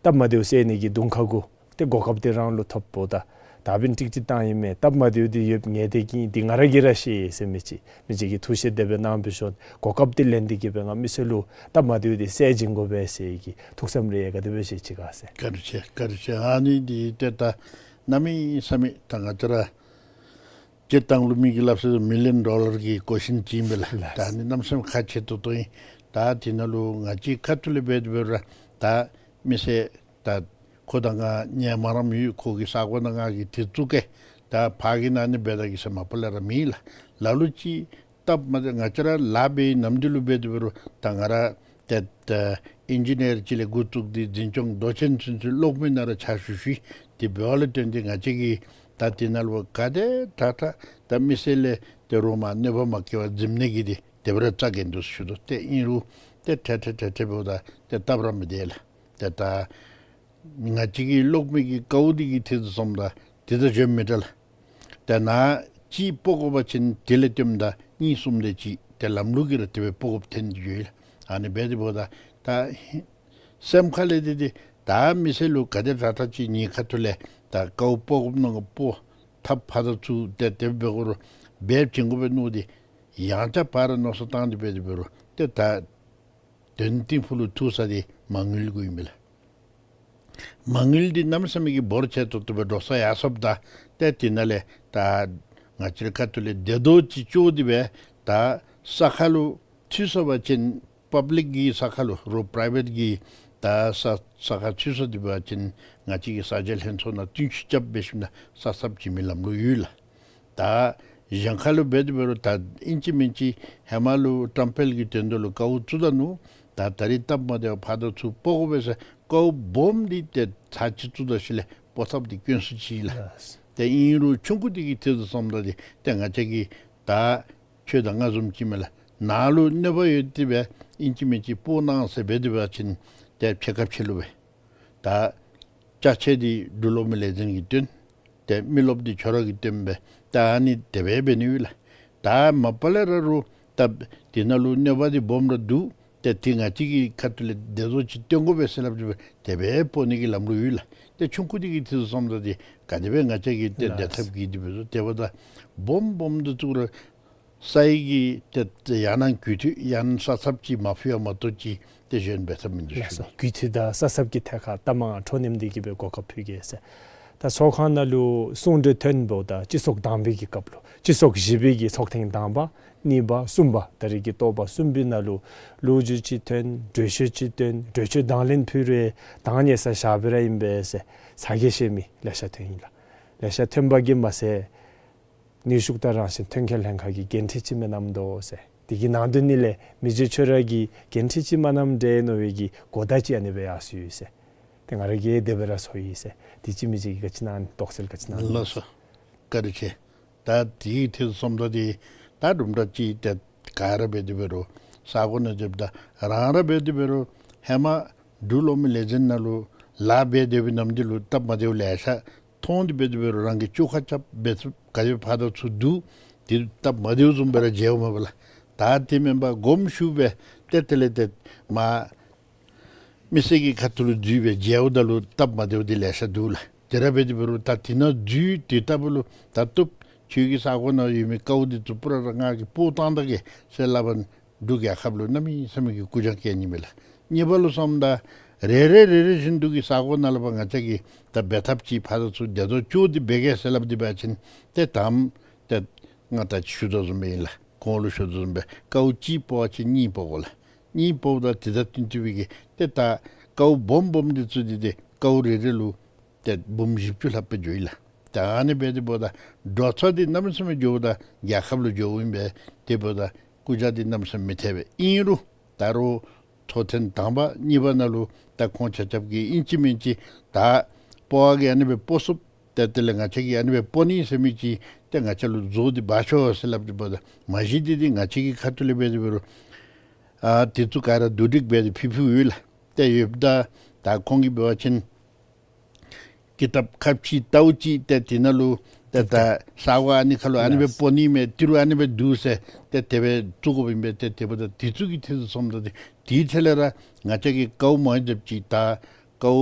སྟབས་མ་བདེཝ་སེལ་ནི་གི་དུང་ཁ་གུ་ཏེ་གོ་སྐབས་འདི་རང་ལུ་ཐོབ་འབདཝ་ད་ད་འབདན་ཀྲིག་ཀྲི་བཏང་ཡི་མས། སྟབས་མ་བདེཝ་འདི་ཡོདཔ་ངེས་ཏེ་གི་འདི་ང་ར་གིས་ར་ཤེས་ཟེར་མི་ཅིག་མི་རྗེ་གིས་ཐུགས་བཞེད་དེ་སྦེ་གནང་བའི་ཤུལ་གོ་སྐབས་འདི་ལེན་ཏེ་གི་སྦེ་ང་མི་སེར་ལུ་སྟབས་མ་བདེཝ་འདི་སེལ་བྱིན་དགོ་པས་ཟེར་གི་ཐུགས་བསམ་རེ་ག་དེ་སྦེ་བཞེས་ཅི་ག་ཟེར། བཀའ་དྲིན་ཆེ། བཀའ་དྲིན་ཆེ། ཨ་ནི་འདི་ཏེ་ད་གནམ་མེད་ས་མེད་ད་ང་བཅས་ར་སྤྱིར་བཏང་ལུ་མི་གིས་སླབ་ས་མི་ལི་ཡོན་ཌོ་ལར་གྱི་ཀོ་ཤཱན་ཅིག་ཨིན་པས་ལགས། ལགས། ད་ཨ་ནི་གནམ་མེད་ས་མེད་ཁག་ཆེ་ཏོག་ཏོ་ཨིན། ད་དེ་ནང་ལུ་ང་བཅས་ཁ་ཐུག་ལས་འབད་དེ་འབད་རུང་ད་མི་སེར་ད་ཁོ་དང་ང་ཉེ་མ་ར་མི་ཡོད། ཁོ་གི་ས་གོ་ནང་ང་གིས་དེ་བཙུགས་གེ། ད་ཕར་གི་ནང་ཨ་ནི་འབད་ད་གེ་ཟེར་མ་པ་ལས་ར་མེད་ལགས། ལ་ལུ་ཅིག་སྟབས་མ་བདེ་ང་བཅས་ར་ལཱ་འབད་བའི་ནམ་དུས་ལུ་འབད་དེ་འབད་རུང་ད་ང་ར་ཏེ་ད་ཨིན་ཇི་ནི་ཡར་ཅིག་ལས་འགོ་བཙུགས་ཏེ་འཛིན་སྐྱོང་མདོ་ཆེན་ཚུན་ཚོད་གློག་མེ་ནང་ར་ཕྱག་ཞུ་ཞུ་ཡི། དེ་འབདཝ་ལས་བརྟེན་ཏེ་ང་བཅས་ཀྱིས་ད་དེ་ནང་ལུ་ག་དེ་དྲག་དྲག་ད་མི་སེར་ལས་ཏེ་རོགས་མ་གནོད་པ་མ་བཀལ་བར་འཛེམ་ནི་གི་འདི་དེ་སྦེ་ར་བཙག་གེ་འདུག་ཟེར་ཞུ་དོ། ཏེ་ཨིན་རུང་ཏེ་ཏེ་ཏེ་ཏེ་ཏེ་འབདཝ་ད་ཏེ་སྟབས་ར་མི་བདེ་ལགས། ཏེ་ད་ང་བཅས་ཀྱི་གློག་མེ་གི་དཀའཝ་འདི་གི་ཐད་དུ་སོངམ་ད་དེ་ད་གཞན་མི་འདྲ་ལགས། ཏེ་ནཱ་གཅིག་སྤོ་དགོ་པ་ཅིན་དེ་ལས་བཏོནམ་ད་གཉིས་གསུམ་དེ་ཅིག་ཏེ་ལམ་ལུགས་ཀྱིས་ར་དེ་སྦེ་སྤོ་དགོཔ་ཐོན་ཏེ་ཡོད་ལགས། ཨ་ནི་འབད་དེ་འབདཝ་ད་ད་སེམས་ཁ་ལས་འདི་འདི་ད་མི་སེར་ལུ་ག་དེ་དྲག་དྲག་ཅིག་ངེའི་ཁ་ཐུག་ལས་ད་དཀའཝ་སྤོ་དགོཔ་མནོ་ག་སྤོ། ཐབས་ཕར་དང་ཚུར་ཏེ་དེ་འབད་དགོ་རུང་འབད་བྱིན་དགོ་པས་མནོ་སྟེ་ཡང་བསྐྱར་ཕར་ར་མནོ་བསམ་བཏང་སྟེ་འབད་དེ་འབད་རུང་ཏེ་ད་དོན་ཏིང་ཕུ་ལུ་ཐུག་ས་འདི་མ་དངུལ་གུ་ཨིན་པས་ལགས། མ་དངུལ་འདི་གནམ་མེད་ས་མེད་ཀྱི་འབོར་ཆེ་ཏོག་ཏོ་སྦེ་འགྲོ་ས་ཡར་སོངམ་ད་ཏེ་དེ་ནང་ལས་ད་ང་བཅས་རའི་ཁ་ཐུག་ལས་བདེ་ཏོག་ཅིག་ཅོག་འདི་སྦེ་ད་ས་ཁ་ལུ་ཚུད་སོང་པ་ཅིན་པབ་ལིཀ་གི་ས་ཁ་ལུ་རོགས་པ་རའི་བེཊ་གི་ད་ས་ས་ཁར་ཚུད་སོང་སྟེ་འབད་བ་ཅིན་ང་བཅས་ཀྱི་ས་ཆ་ལྷན་ཚོགས་ནང་བརྟུན་ཞུ་རྐྱབ་འབད་ཞིནམ་ལས་ས་ཚབ་བྱིན་མི་ལམ་ལུགས་ཡོད་ལགས། ད་གཞན་ཁ་ལུ་འབད་དེ་འབད་རུང་ད་ཨིན་ཅི་མིན་ཅི་ཧེ་མ་ལུ་ཊམ་ཕེལ་གྱི་དོན་དུ་ལུ་དཀའཝ་བཙུགས་ད་ནུག། ད་ད་རིས་སྟབས་མ་བདེཝ་ཕར་དང་ཚུར་སྤོ་དགོ་པས་ཟེར་དཀའཝ་སྦོམ་འདི་ཏེ་ཚར་གཅིག་བཙུགས་ད་ཞིནམ་ལས་སྤོ་ཐབས་འདི་དཀོན་སུ་ཅིག་ལགས། ལགས། ཏེ་ཨིན་རུང་ཆུང་ཀུ་འདི་གི་ཐད་དུ་སོངམ་ད་འདི་ཏེ་ང་བཅས་ཀྱིས་ད་ཁྱོད་དང་ང་བཟུམ་ཅིག་མས་ལགས། ནཱ་ལུ་གནོད་པ་ཡོད་དེ་སྦེ་ཨིན་ཅི་མིན་ཅི་སྤོ་གནང་ཟེར་འབད་དེ་འབད་བ་ཅིན་ཏེ་ཕྱེད་ཀ་ཕྱེད་ལུ་སྦེ་ད་ཅ་ཆས་འདི་འབྲུག་གློག་མེ་ལས་འཛིན་གྱིས་བཏོན། ཏེ་མི་རློབས་འདི་ཁྱོད་ར་གིས་བཏོན་སྦེ་ད་ཨ་ནི་དེ་སྦེ་འབད་ནི་ཡོད་ལགས། ད་མ་པ་ལས་ར་རུང་ད་དེ་ནང་ལུ་གནོད་པ་འདི་སྦོམ་ར་འདུག། ཏེ་དེ་ང་བཅས་ཀྱི་ཁ་ཐུག་ལས་བདེ་ཏོག་ཅིག་བཏོན་དགོ་པས་ཟེར་སླབ་སྟེ་སྦེ་དེ་སྦེ་སྤོ་ནི་གི་ལམ་ལུགས་ཡོད་ལགས། ཏེ་ཆུང་ཀུ་འདི་གི་ཐད་དུ་སོངམ་ད་འདི་ག་དེ་སྦེ་ང་བཅས་ཀྱིས་ཏེ་ལགས། བདེ་ཐབས་ཀྱིས་འདི་འབད་དོ། དེ་འབདཝ་ད་སྦོམ་སྦོམ་འདི་བཙུགས་རུང་ས་ཡི་གི་ཏེ་ཡང་ན་རྒུད་འཐུས་ཡང་ན་ས་ཚབ་ཅིག་མ་ཕུལ་བ་མ་གཏོགས་ཅིག་ཏེ་གཞན་འབད་ཐབས་མིན་འདུག་ལགས་སོ། ཞུ་ནི། རྒུད་འཐུས་དང་ས་ཚབ་ཀྱི་ཐད་ཁར་ད་མ་ཁྲོ་ནེམ་འདི་གིས་སྦེ་གོ་སྐབས་ཕུལ་གེ་ཟེར། ད་ཚོགས་ཁང་ནང་ལུ་གསུང་གྲོས་ཐོན་འབདཝ་ད་སྤྱི་ཚོགས་དང་པའི་གི་སྐབས་ལུ་སྤྱི་ཚོགས་བཞི་པའི་གི་ཚོགས་ཐེངས་དང་པ་གཉིས་པ་གསུམ་པ་ད་རེས་ཀྱི་ཐོག་པ་གསུམ་པའི་ནང་ལུ་ལོ་རྒྱུས་ཅིག་ཐོན། གྲོས་ཆོད་ཅིག་ཐོན། གྲོས་ཆོད་དང་ལེན་ཕུལ་རུང་དང་ཉེ་ས་བཞག་སྦེ་ར་ཨིན་པས་ཟེར་ཚ་གྱང་བཤད་མི་ལེ་ཤ་ཐོན་ཡི་ལགས། ལེ་ཤ་ཐོན་པ་གིས་མ་ཚད་ནུས་ཤུགས་དང་རང་བཞིན་ཐོན་ཁུངས་ལྷན་ཁག་གི་འགན་འཁྲི་ཅིག་མེན་ནམ་དོ་ཟེར། དེ་གི་ནང་དོན་ནི་ལས་མི་རྗེ་ཁྱོད་ར་གི་འགན་འཁྲི་ཅིག་མེན་ནམ་འདྲས་མནོ་བའི་གི་གོ་བརྡ་ཅིག་ཨ་ནི་སྦེ་ཡར་སོང་ཡི་ཟེར། ཏེ་ང་ར་གིས་དེ་སྦེ་ར་ཚོར་ཡི་ཟེར། དེ་ཅིག་མི་རྗེ་གིས་ག་ཅི་ཨིན་ན་དོགས་སེལ་ག་ཅི་ཨིན་ན། ལགས་སོ། བཀའ་དྲིན་ཆེ། ད་དེའི་ཐད་སོངམ་ད་འདི་ད་དུམ་གྲ་ཅིག་ཏེ་ག་ར་འབད་དེ་འབད་རུང་ས་གོ་ནང་འདི་འབདཝ་ད་རང་ར་འབད་དེ་འབད་རུང་ཧེ་མ་འབྲུག་གློག་མེ་ལས་འཛིན་ནང་ལུ་ལཱ་འབད་སྡོད་པའི་ནམ་དུས་ལུ་སྟབས་མ་བདེཝ་ལེ་ཤ་མཐོང་སྟེ་འབད་དེ་འབད་རུང་རང་གིས་བཅོ་ཁ་རྐྱབ་འབད་ཚུགས། ག་དེ་ཕར་དང་ཚུར་འདུག། དེ་སྟབས་མ་བདེཝ་བཟུམ་སྦེ་ར་མཇལཝ་མས་པ་ལགས། ད་དེ་མེན་པར་དགོངསམ་ཞུ་སྦེ་ཏེ་དེ་ལས་ཏེ་མ་མི་སེར་གྱི་ཁ་ཐུག་ལུ་འཛུལ་སྦེ་མཇལཝ་ད་ལུ་སྟབས་མ་བདེཝ་འདི་ལེ་ཤ་འདུག་ལགས། དེ་ར་འབད་དེ་འབད་རུང་ད་དེ་ནང་འཛུལ་དེ་ལྟ་བུ་ལུ་ད་བཏུབ། ཁྱོད་ཀྱི་ས་གོ་ནང་ཡོད་མི་དཀའཝ་འདི་ཚུ་པུ་ར་ར་ང་གིས་སྤོ་བཏང་ད་གེ་ཟེར་སླབ་པ་ན་འབྲུག་རྒྱལ་ཁབ་ལུ་གནམ་མེད་ས་མེད་ཀྱི་ཀུ་ཅང་བཀལ་ནི་མས་ལགས། གཉིས་པ་ལུ་སོངམ་ད་རེ་རེ་རེ་རེ་བཞིན་དུ་གི་ས་གོ་ནང་ལུ་ཕར་ང་བཅས་ཀྱིས་ད་འབད་ཐབས་ཅིག་ཕར་དང་ཚུར་བདེ་ཏོག་ཏོ་ཅིག་འབད་གེ་ཟེར་སླབ་སྟེ་འབད་བ་ཅིན་ཏེ་དང་པ་ཏེ་ང་ད་ཅི་ཞུ་དོ་བཟུམ་སྦེ་ཨིན་ལགས། གོང་ལུ་ཞུ་དོ་བཟུམ་སྦེ་ཀཝ་གཅིག་སྤོ་བ་ཅིན་གཉིས་སྤོ་དགོ་ལགས། གཉིས་སྤོཝ་ད་དེ་དང་བསྟུན་ཏེ་སྦེ་གི་ཏེ་ད་ཀཝ་སྦོམ་སྦོམ་འདི་ཚུ་འདི་ཏེ་ཀཝ་རེ་རེ་ལུ་ཏེ་འབུམ་བཞི་བཅུ་ལྷགཔ་སྦེ་འགྱོཝ་ཨིན་ལགས། ད་ཨ་ནི་འབད་དེ་འབདཝ་ད་འགྲོ་སོང་འདི་གནམ་མེད་ས་མེད་འགྱོཝ་ད་རྒྱལ་ཁབ་ལུ་འགྱོཝ་ཨིན་པས། དེ་འབདཝ་ད་རྐུ་ཇ་འདི་གནམ་མེད་ས་མེད་མི་ཐེག་པས། ཨིན་རུང་ད་རུང་ཐོག་ཐེངས་དང་པ་གཉིས་པ་ནང་ལུ་ད་ཁོང་ཆ་ཁྱབ་ཀྱིས་ཨིན་ཅི་མིན་ཅི་ད་སྤོ་བ་གིས་ཨ་ནི་སྦེ་སྤོ་ཚུགས། ཏེ་དེ་ལས་ང་བཅས་ཀྱིས་ཨ་ནི་སྦེ་སྤོ་ནི་ཟེར་མི་ཅིག་ཏེ་ང་བཅས་ལུ་བཟོ་སྟེ་འབག་ཤོག་ཟེར་སླབ་སྟེ་འབདཝ་ད་མ་གཞི་འདི་འདི་ང་བཅས་ཀྱི་ཁ་ཐུག་ལས་འབད་དེ་འབད་རུང་ཨ་དེ་ཚུ་ག་ར་བསྡུ་སྒྲིག་འབད་དེ་ཕུལ་ཕུལཝ་ཡོད་ལགས། ཏེ་ཡོདཔ་ད་ད་ཁོང་གིས་འབད་བ་ཅིན་ཀི་ཏབ་ཁ་ཕྱེ་ལྟཝ་ཅིག་ཏེ་དེ་ནང་ལུ་ཏེ་ད་ས་གོ་ཨ་ནི་ཁ་ལུ་ཨ་ནི་སྦེ་སྤོ་ནི་མས། ཏི་རུ་ཨ་ནི་སྦེ་འདུག་ཟེར་ཏེ་དེ་སྦེ་བཙུགས་དགོཔ་ཨིན་པས། ཏེ་དེ་འབདཝ་ད་དེ་ཚུ་གི་ཐད་དུ་སོངམ་ད་ཏེ་དེའི་ཐད་ལས་ར་ང་བཅས་ཀྱིས་ཀཝ་མང་ཧེང་སྦེ་ཅིག་ད་ཀཝ་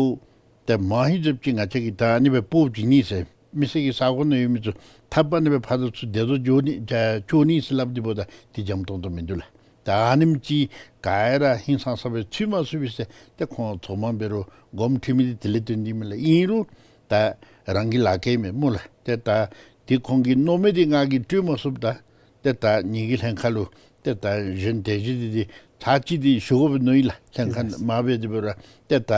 ཏེ་མང་ཧེང་སྦེ་ཅིག་ང་བཅས་ཀྱིས་ད་ཨ་ནི་སྦེ་སྤོ་བྱིན་ནི་ཟེར་མི་སེར་གྱི་ས་གོ་ནང་ཡོད་མི་ཚུ་ཐབ་ཨ་ནི་སྦེ་ཕར་དང་ཚུར་བདེ་ཏོག་ཏོ་འགྱོ་ནི་ཅ་ཅོག་ནི་ཟེར་སླབ་སྟེ་འབདཝ་ད་དེ་འཇམ་ཏོང་ཏོ་མིན་འདུག་ལགས། ད་ཨ་ནེམ་ཅིག་ག་ར་ཧིང་སངས་ས་སྦེ་ཚུད་མ་ཚུགས་པས་ཟེར་ཏེ་ཁོང་ཚང་མ་འབད་རུང་དགོངསམ་ཁྲེལ་མི་འདི་དེ་ལས་བརྟེན་ཏེ་མས་ལགས། ཨིན་རུང་ད་རང་གི་ལཱ་ཁག་མས་སྨོ་ལགས། ཏེ་ད་དེ་ཁོང་གིས་མནོ་མི་འདི་ང་གིས་སྤྲོད་མ་ཚུགསཔ་ད་ཏེ་ད་ངེ་གི་ལྷན་ཁག་ལུ་ཏེ་ད་གཞན་དེ་ཅིག་འདི་འདི་ཚར་གཅིག་འདི་ཞུ་དགོ་པས་མནོ་ཡི་ལགས། ལྷན་ཁག་མ་འབད་དེ་འབད་རུང་ཏེ་ད་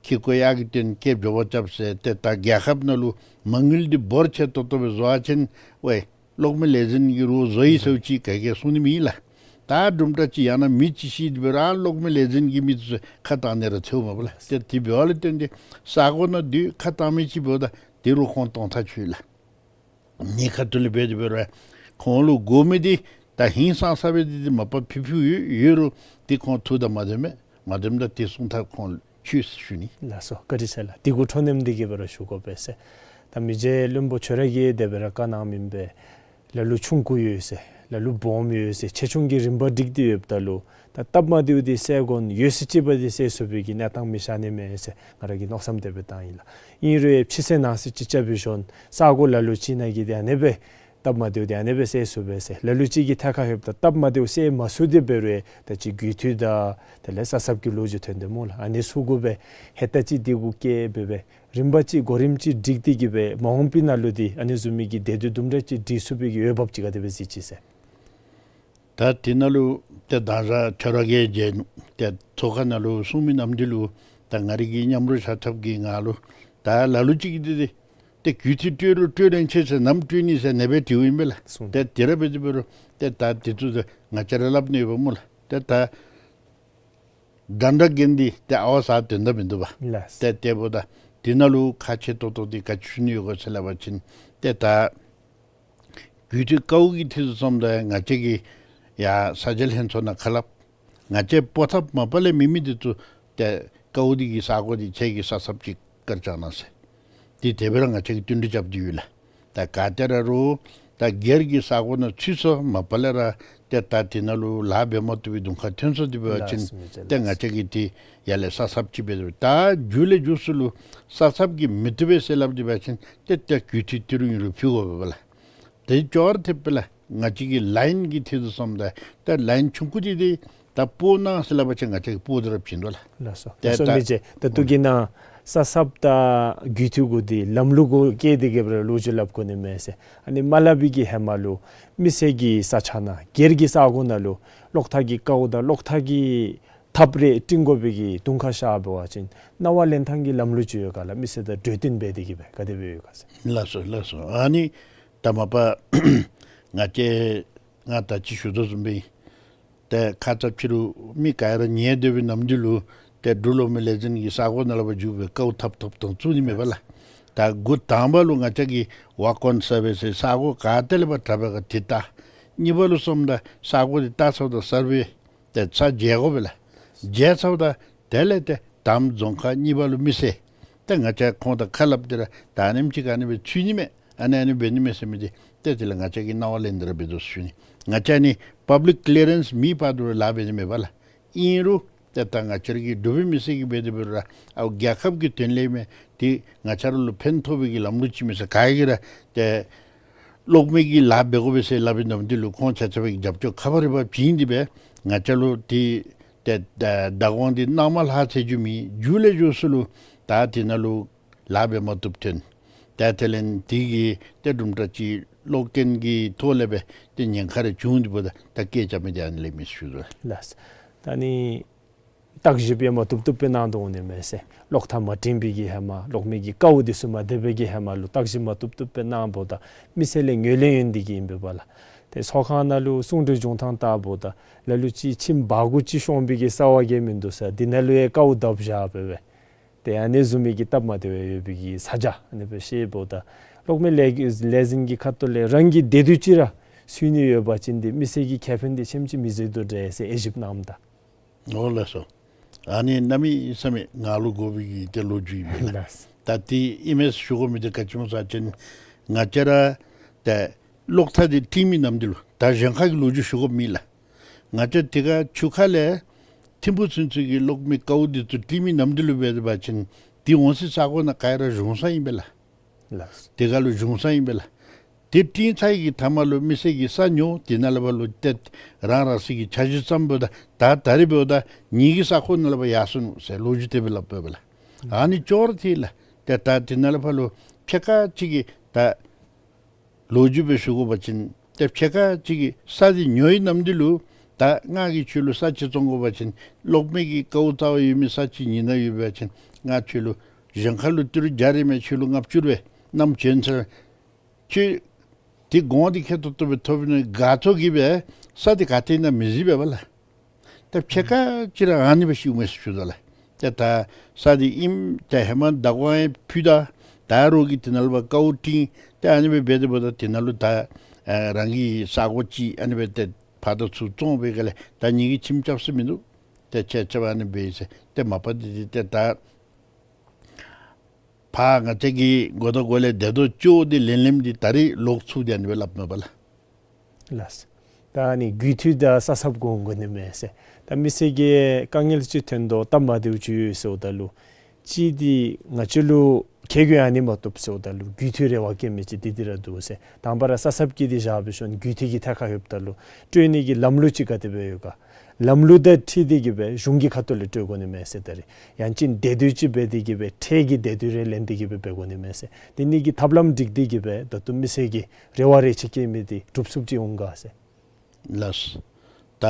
ཁྱི་ཀོ་གཡག་གི་སྟེང་སྐྱེལ་འགྱོ་བ་རྐྱབ་ཟེར་ཏེ་ད་རྒྱལ་ཁབ་ནང་ལུ་མ་དངུལ་འདི་འབོར་ཆེ་ཏོག་ཏོ་སྦེ་བཟོ་བ་ཅིན་ཝའི་གློག་མེ་ལས་འཛིན་གྱིས་རོགས་བཟོ་ཡི་ཟེརཝ་ཅིག་ག་གིས་གསུང་ནི་མེད་ལགས། ད་དུམ་གྲ་ཅིག་ཡང་ན་མི་ཅིག་ཤི་སྟེ་འབད་རུང་ཨ་གློག་མེ་ལས་འཛིན་གྱི་མི་ཚུ་ཁ་བཏང་ནི་ར་འཚེརཝ་མས་པ་ལགས། ཏེ་དེ་འབདཝ་ལས་བརྟེན་ཏེ་ས་གོ་ནང་སྡོད་ཁ་བཏང་མི་ཅིག་འབདཝ་ད་དེ་རུང་ཁོང་གཏོང་ཐག་ཆོད་ལགས། ངེའི་ཁ་ཐུག་ལས་འབད་དེ་འབད་རུང་ཁོང་ལུ་དགོ་མི་འདི་ད་ཧིང་སངས་ས་སྦེ་འདི་འདི་མ་པ་ཕུལ་ཕུལཝ་ཡོད་ཡོད་རུང་འདི་ཁོང་ཐུགས་དང་མ་ལྡནམ་མས། མ་ལྡནམ་ད་དེ་གསུང་ཐག་ཁོང་ཆོད་ཟེར་ཞུ་ནི། ལགས་སོ། བཀའ་དྲིན་ཆེ་ལགས། དེ་གུ་འཕྲོ་མཐུད་དེ་གི་སྦེ་ར་ཞུ་དགོ་པས་ཟེར། ད་མི་རྗེ་བློན་པོ་ཁྱོད་ར་གིས་དེ་སྦེ་ར་བཀའ་གནང་མི་སྦེ་ལ་ལུ་ཆུང་ཀུ་ཡོད་ཟེར་ལ་ལུ་སྦོམ་ཡོད་ཟེར་ཆེ་ཆུང་གི་རིམ་པ་སྒྲིག་སྟེ་ཡོདཔ་ད་ལུ་ད་སྟབས་མ་བདེཝ་འདི་སེལ་དགོ་ཡོད་ཟེར་ཅིག་འབད་དེ་སེལ་ཚུགས་པའི་གི་གནས་སྟངས་མི་ཤར་ནི་མས་ཟེར་ང་ར་གིས་མནོ་བསམ་དེ་སྦེ་བཏང་ཡི་ལགས། ཨིན་རུང་ཕྱི་སེལ་ནང་སེལ་ཅིག་རྐྱབ་པའི་ཤུལ་ས་གོ་ལ་ལུ་ཅིག་ནང་གི་དེ་ཨ་ནི་སྦེ་སྟབས་མ་བདེཝ་དེ་ཨ་ནི་སྦེ་སེལ་ཚུགས་པས་ཟེར། ལ་ལུ་ཅིག་གི་ཐད་ཁར་ལྷོདཔ་ད་སྟབས་མ་བདེཝ་སེལ་མ་ཚུགས་ཏེ་འབད་རུང་ད་ཅི་རྒུད་འཐུས་དང་དེ་ལས་ས་ཚབ་ཀྱི་ལོ་རྒྱུས་ཐོན་ཏེ་སྨོ་ལགས། ཨ་ནི་ཚུ་གུ་སྦེ་ཧེ་ད་ཅིག་དེ་གུ་བཀལ་སྦེ་སྦེ་རིམ་པ་ཅིག་གོ་རིམ་ཅིག་སྒྲིག་སྟེ་གི་སྦེ་མ་འོངས་པའི་ནང་ལུ་འདི་ཨ་ནི་བཟུམ་མའི་གི་བདེ་སྡུག་དུམ་གྲ་ཅིག་སྒྲིག་ཚུགས་པའི་གི་འོས་འབབ་ཅིག་ག་དེ་སྦེ་གཟིགས་ཅི་ཟེར། ད་དེ་ནང་ལུ་ཏེ་ད་ང་བཅས་ཁྱོད་ར་གིས་མཇལ་ནུག། ཏེ་ཚོགས་ཁང་ནང་ལུ་གསུང་མི་རྣམས་འདི་ལུ་ད་ང་རའི་གི་མཉམ་རོགས་ཆ་ཁྱབ་ཀྱིས་ང་ལུ་ད་ལ་ལུ་ཅིག་གིས་འདི་འདི་ཏེ་རྒུད་འཐུས་སྤྲོད་རུང་སྤྲོད་རན་ཆི་ཟེར་ནམ་སྤྲོད་ནི་ཟེར་ཨ་ནི་སྦེ་དྲིཝ་ཨིན་པས་ལགས། གསུང་། ཏེ་དེ་ར་འབད་དེ་འབད་རུང་ཏེ་ད་དེ་ཚུ་ཏེ་ང་བཅས་ར་སླབ་ནི་ཡོདཔ་སྨོ་ལགས། ཏེ་ད་འདྲ་འདྲ་གི་འདི་ཏེ་ཨ་ཝ་ས་དོན་དག་མིན་འདུག་པ། ལགས། ཏེ་དེ་འབདཝ་ད་དེ་ནང་ལུ་ཁག་ཆེ་ཏོག་ཏོ་འདི་ག་ཅི་ཞུ་ནི་ཡོད་ག་ཟེར་སླབ་པ་ཅིན་ཏེ་ད་རྒུད་འཐུས་ཀཝ་གི་ཐད་དུ་སོངམ་ད་ང་བཅས་ཀྱིས་ཡར་ས་འཇལ་ལྷན་ཚོགས་ནང་ཁ་སླབ། ང་བཅས་སྤོ་ཐབས་མ་པ་ལས་མེད་མི་འདི་ཚུ་ཏེ་ཀཝ་འདི་གི་ས་གོ་འདི་ཁྱེད་ཀྱིས་ས་ཚབ་ཅིག་བཀར་བཞག་གནང་ཟེར། འདི་དེ་སྦེ་ར་ང་བཅས་ཀྱིས་བསྟུན་གྲོས་རྐྱབ་སྟེ་ཡོད་ལགས། ད་ག་ཏེ་ར་རུང་ད་སྒེར་གྱི་ས་གོ་ནང་ཚུད་སོང་མ་པ་ལས་ར་ཏེ་ད་དེ་ནང་ལུ་ལཱ་འབད་མ་བཏུབ་པའི་གདོང་ཁ་ཐོན་སོང་སྟེ་འབད་བ་ཅིན་ལགས་སོ། མི་ཚེ་ཏེ་ལགས་ང་བཅས་ཀྱིས་ཏེ་ཡར་ལས་ས་ཚབ་ཅིག་འབད་དེ་ད་མཇུག་ལས་མཇུག་སུ་ལུ་ས་ཚབ་ཀྱིས་མི་བཏུབ་པས་ཟེར་སླབ་སྟེ་འབད་བ་ཅིན་ཏེ་ཏེ་རྒུད་འཐུས་ཏི་རུ་ཨིན་རུང་ཕུལ་དགོ་པས་ལགས། དེ་ཅོག་ར་འཐདཔ་སྦེ་ལགས། ང་བཅས་ཀྱི་ལའིན་གྱི་ཐད་དུ་སོངམ་ད་ད་ལའིན་ཆུང་ཀུ་འདི་འདི་ད་སྤོ་གནང་ཟེར་སླབ་པ་ཅིན་ང་བཅས་ཀྱིས་སྤོ་སྟེ་ར་བྱིན་དོ་ལགས། ལགས་སོ། ཏེ་ལགས་སོ། ད་མི་རྗེ་ད་ལྟོ་གི་ནང་ས་ཚབ་དང་རྒུད་འཐུས་གུ་འདི་ལམ་ལུགས་གུ་བཀལ་ཏེ་གི་སྦེ་ར་ལོ་རྒྱུས་སླབ་དགོ་ནི་མས་ཟེར། ཨ་ནི་མ་སླབ་པའི་གི་ཧེ་མ་ལུ་མི་སེར་གྱི་ས་ཆ་ནང་སྒེར་གྱི་ས་གོ་ནང་ལུ་གློག་ཐག་གི་ཀཝ་དང་གློག་ཐག་གི་ཐགཔ་རེ་བཏིང་དགོ་པའི་གི་གདོང་ཁ་ཤར་འབད་བ་ཅིན་གནང་བ་ལེན་ཐངས་ཀྱི་ལམ་ལུགས་ཅིག་ཡོད་ག་ལགས། མི་སེར་དང་གྲོས་བསྟུན་འབད་དེ་གི་སྦེ་ག་དེ་སྦེ་ཡོད་ག་ཟེར། ལགས་སོ་ལགས་སོ། ཨ་ནི་ད་མ་པ་ང་བཅས་ང་ད་ཅི་ཞུ་དོ་བཟུམ་སྦེ་ཏེ་ཁ་ཙ་ཕྱི་རུ་མི་ག་ར་ཉན་སྡོད་པའི་ནམ་དུས་ལུ་ཏེ་འབྲུག་གློག་མེ་ལས་འཛིན་གྱི་ས་གོ་ནང་ལུ་ཕར་འགྱོ་སྦེ་ཀཝ་ཐགཔ་ཐགཔ་བཏང་བཙུགས་ནི་མས་པ་ལགས། ད་འགོ་དང་པ་ལུ་ང་བཅས་ཀྱིས་ཝརཀ་ཨོན་སར་ཝེ་ཟེར་ས་གོ་ག་ཏེ་ལས་ཕར་དྲག་པས་ག་དེ་བལྟ། གཉིས་པ་ལུ་སོངམ་ད་ས་གོ་འདི་བལྟ་ཚརཝ་ད་སར་ཝེ་ཏེ་ཚར་མཇལ་དགོ་པས་ལགས། མཇལ་ཚརཝ་ད་དེ་ལས་ཏེ་དང་པ་རྫོང་ཁག། གཉིས་པ་ལུ་མི་སེར། ཏེ་ང་བཅས་ཁོང་དང་ཁ་སླབ་སྟེ་ར་ད་ཨ་ནེམ་ཅིག་ཨ་ནི་སྦེ་ཚུད་ནི་མས། ཨ་ནི་ཨ་ནི་འབད་ནི་མས་ཟེར་མི་འདི་ཏེ་དེ་ལས་ང་བཅས་ཀྱིས་གནང་བ་ལེན་ཏེ་ར་འབད་དོ་ཟེར་ཞུ་ནི། ང་བཅས་ནི་པབ་ལིཀ་ཀི་ལི་ཡར་རེནསི་མེད་བར་དུ་ལཱ་འབད་ནི་མེད་པ་ལགས། ཨིན་རུང་ཏེ་ད་ང་བཅས་ར་གི་འབྲུག་པའི་མི་སེར་གྱིས་འབད་དེ་འབད་རུང་ར་ཨའུ་རྒྱལ་ཁབ་ཀྱི་དོན་ལས་མས། ཏེ་ང་བཅས་ར་ལུ་ཕན་ཐོགས་པའི་གི་ལམ་ལུགས་ཅིག་མས་ཟེར་ག་གིས་ར་ཏེ་གློག་མེ་གི་ལཱ་འབད་དགོ་པས་ཟེར་སླབ་པའི་ནམ་དུས་ལུ་ཁོང་ཆ་ཁྱབ་ཀྱིས་རྒྱབ་སྐྱོར་ཁ་པར་རེ་ཕར་བྱིན་ཏེ་སྦེ་ང་བཅས་ལུ་ཏེ་ ཏེ་ད་བདག་དབང་འདི་ནང་མ་ལྷག་ཚེ་རྒྱུ་མེད། མཇུག་ལས་འགྱོ་ས་ལུ་ད་དེ་ནང་ལུ་ལཱ་འབད་མ་བཏུབ་ཐོན། ཏེ་དེ་ལས་དེ་གིས་ཏེ་དུམ་གྲ་ཅིག་གློག་འཐེན་གྱི་ཐོག་ལས་སྦེ་ཏེ་ཉེན་ཁ་རེ་བྱུང་འདི་འབདཝ་ད་ད་སྐད་རྐྱབ་མི་འདི་ཨ་ནི་ལས་མི་ཞུ་དོ། ལགས། ད་ནི་བརྟག་ཞིབ་ཡང་མ་བཏུབ་བཏུབ་སྦེ་གནང་དོ་འོང་ནི་མས་ཟེར། གློག་ཐག་མ་བཏིང་པའི་གི་ཧེ་མ་གློག་མེ་གི་ཀཝ་འདི་ཚུ་མ་བརྡལ་བའི་གི་ཧེ་མ་ལུ་བརྟག་ཞིབ་མ་བཏུབ་བཏུབ་སྦེ་གནངམ་ད་མི་སེར་ལས་ངོས་ལེན་ཡོད་ནི་འདི་གིས་ཨིན་པས་ལགས། ཏེ་ཚོགས་ཁང་ནང་ལུ་གསུང་གྲོས་བྱུང་ཐངས་ལྟ་བུ་ད་ལ་ལུ་ཅིག་ཁྱིམ་བར་གུ་ཅིག་ཤོང་པའི་གི་རྩ་བ་གིས་མིན་འདུག་ཟེར། འདི་ནང་ལུ་ཡང་ཀཝ་བརྡབ་བཞག་སྦེ་སྦེ། ཏེ་ཨ་ནི་བཟུམ་མའི་གི་སྟབས་མ་བདེཝ་ཡོད་པའི་གི་ས་ཆ་ཨ་ནི་སྦེ་ཤེས་འབདཝ་ད་གློག་མེ་ལས་ལས་འཛིན་གྱི་ཁ་ཐུག་ལས་རང་གི་བདེ་སྡུག་ཅིག་ར་སུན་ནི་ཡོད་པ་ཅིན་ཏེ་མི་སེར་གྱི་ཁེ་ཕན་འདི་ཆེམ་ཅིག་མི་བཟོ་དོ་འདྲས་ཟེར་དབྱེ་ཞིབ་གནངམ་ད། འོ་ལགས་སོ། ཨ་ནི་གནམ་མེད་ས་མེད་ང་ལུ་དགོ་པའི་གི་ཏེ་ལོ་རྒྱུས་ཨིན་པས་ལགས། ལགས། ད་དེ་ཨིན་མས་ཟེར་ཞུ་དགོ་མི་འདི་ག་ཅི་སྨོ་ཟེར་བ་ཅིན་ང་བཅས་ར་ཏེ་གློག་ཐག་འདི་བཏིང་མི་ནམ་འདི་ལུ་ད་གཞན་ཁ་གི་ལོ་རྒྱུས་ཞུ་དགོཔ་མེད་ལགས། ང་བཅས་དེ་ཁར་ཆུ་ཁ་ལས་ཐིམ་ཕུག་ཚུན་ཚོད་ཀྱི་གློག་མེ་ཀཝ་འདི་ཚུ་བཏིང་མི་ནམ་འདི་ལུ་འབད་བ་ཅིན་དེ་འོང་སའི་ས་གོ་ནང་ག་ར་གཞུང་ས་ཨིན་པས་ལགས། ལགས། དེ་ཁར་ལུ་གཞུང་ས་ཨིན་པས་ལགས། དེ་བཏིང་ཚར་གྱི་མཐའ་མ་ལུ་མི་སེར་གྱིས་ས་ཉོ། དེ་ནང་ལས་ཕར་ལུ་ཏེ་རང་རང་སོའི་གི་འཆར་གཞི་བརྩམ་འབདཝ་ད་ད་ད་རིས་འབདཝ་ད་ངེ་གི་ས་ཁོངས་ནང་ལས་ཕར་ཡར་སོ་ནུག་ཟེར་ལོ་རྒྱུས་དེ་སྦེ་སླབ་འབདཝ་ལགས། ཨ་ནི་ཅོག་ར་འཐད་ལགས། ཏེ་ད་དེ་ནང་ལས་ཕར་ལུ་ཕྱེད་ཀ་ཅིག་གིས་ད་ལོ་རྒྱུས་སྦེ་ཞུ་དགོ་པ་ཅིན་ཏེ་ཕྱེད་ཀ་ཅིག་གིས་ས་འདི་ཉོ་བའི་ནམ་འདི་ལུ་ད་ང་གིས་ཁྱོད་ལུ་ས་ཅིག་བཙོང་དགོ་པ་ཅིན་གློག་མེ་གི་ཀཝ་རྩ་བ་ཡོད་མི་ས་ཅིག་ཉོ་ནི་ཡོད་པ་ཅིན་ང་ཁྱོད་ལུ་གཞན་ཁ་ལུ་ཏི་རུ་བརྒྱ་རེ་མས། ཁྱོད་ལུ་ལྔ་བཅུ་རེ་བསྣམས་བྱོན་ཟེར། ཁྱོད་དེ་གོང་འདི་ཁེ་ཏོག་ཏོ་སྦེ་ཐོབ་ནི་དགའ་ཚོར་གྱིས་སྦེ་ས་འདི་ག་ཏེ་ཨིན་ན་མི་གཟིགས་པས་ལགས། ད་ཕྱེད་ཀ་ཅིག་ར་ཨ་ནི་སྦེ་ཤོརཝ་མས་ཟེར་ཞུ་དོ་ལགས། ཏེ་ད་ས་འདི་ཨིནམ་ད་ཧེ་མ་བདག་དབང་ཡང་ཕུལ་ད་ད་རོགས་ཀྱིས་དེ་ནང་ལུ་ཕར་ཀཝ་བཏིང་། ཏེ་ཨ་ནི་སྦེ་འབད་དེ་འབདཝ་ད་དེ་ནང་ལུ་ད་ཨ་རང་གི་ས་གོ་ཅིག་ཨ་ནི་སྦེ་ཏེ་ཕར་དང་ཚུར་བཙོང་བའི་སྒང་ལས་ད་ངེ་གི་ཁྱིམ་རྐྱབ་ས་མིན་འདུག། ཏེ་ཆ་ཆ་བ་ཨ་ནི་སྦེ་ཟེར་ཏེ་མ་པ་འདི་འདི་ཏེ་ད་ཕར་ང་བཅས་ཀྱི་འགོ་དང་འགོ་ལས་སྡོད་དོ་ཅོག་འདི་ལེན་ལེནམ་འདི་ད་རིས་ལོག་ཚུར་འདི་ཨ་ནི་སྦེ་སླབ་མས་པ་ལགས། ལགས། ད་ཨ་ནི་རྒུད་འཐུས་དང་ས་སྲབ་དགོ་དགོ་ནི་མས་ཟེར། ད་མི་སེར་གྱིས་དཀའ་ངལ་ཅིག་ཐོན་དོ་སྟབས་མ་བདེཝ་ཅིག་ཡོད་ཟེརཝ་ད་ལུ་གཅིག་འདི་ང་བཅས་ལུ་ཁེ་གྱོང་ཨ་ནི་མ་ཐོབ་ཟེརཝ་ད་ལུ་རྒུད་འཐུས་རེ་བ་བསྐྱེད་མི་ཅིག་འདི་འདི་ར་འདུག་ཟེར། དང་པ་ར་ས་སྲབ་ཀྱི་འདི་བཞག་སྦེ་ཤོག། རྒུད་འཐུས་ཀྱི་ཐད་ཁར་ལྷོདཔ་ད་ལུ་སྤྲོད་ནི་གི་ལམ་ལུགས་ཅིག་ག་དེ་སྦེ་ཡོད་ག། ལམ་ལུགས་དང་འཁྲིལ་ཏེ་གིས་སྦེ་གཞུང་གི་ཁ་ཐུག་ལས་སྤྲོད་དགོ་ནི་མས་ཟེར། ད་རིས་ཡང་ཅིན་སྡེ་སྡོད་ཅིག་འབད་དེ་གིས་སྦེ་ཁྲལ་གྱི་སྡེ་སྡོད་རེ་ལེན་ཏེ་གིས་སྦེ་འབད་དགོ་ནི་མས་ཟེར། དེ་ནི་གི་ཐབས་ལམ་སྒྲིག་སྟེ་གིས་སྦེ་ད་ལྟོ་མི་སེར་གྱི་རེ་བ་རེ་ཆེ་བསྐྱེད་མི་འདི་གྲུབ་ཚུགསཔ་ཅིག་འོང་ག་ཟེར། ལགས། ད་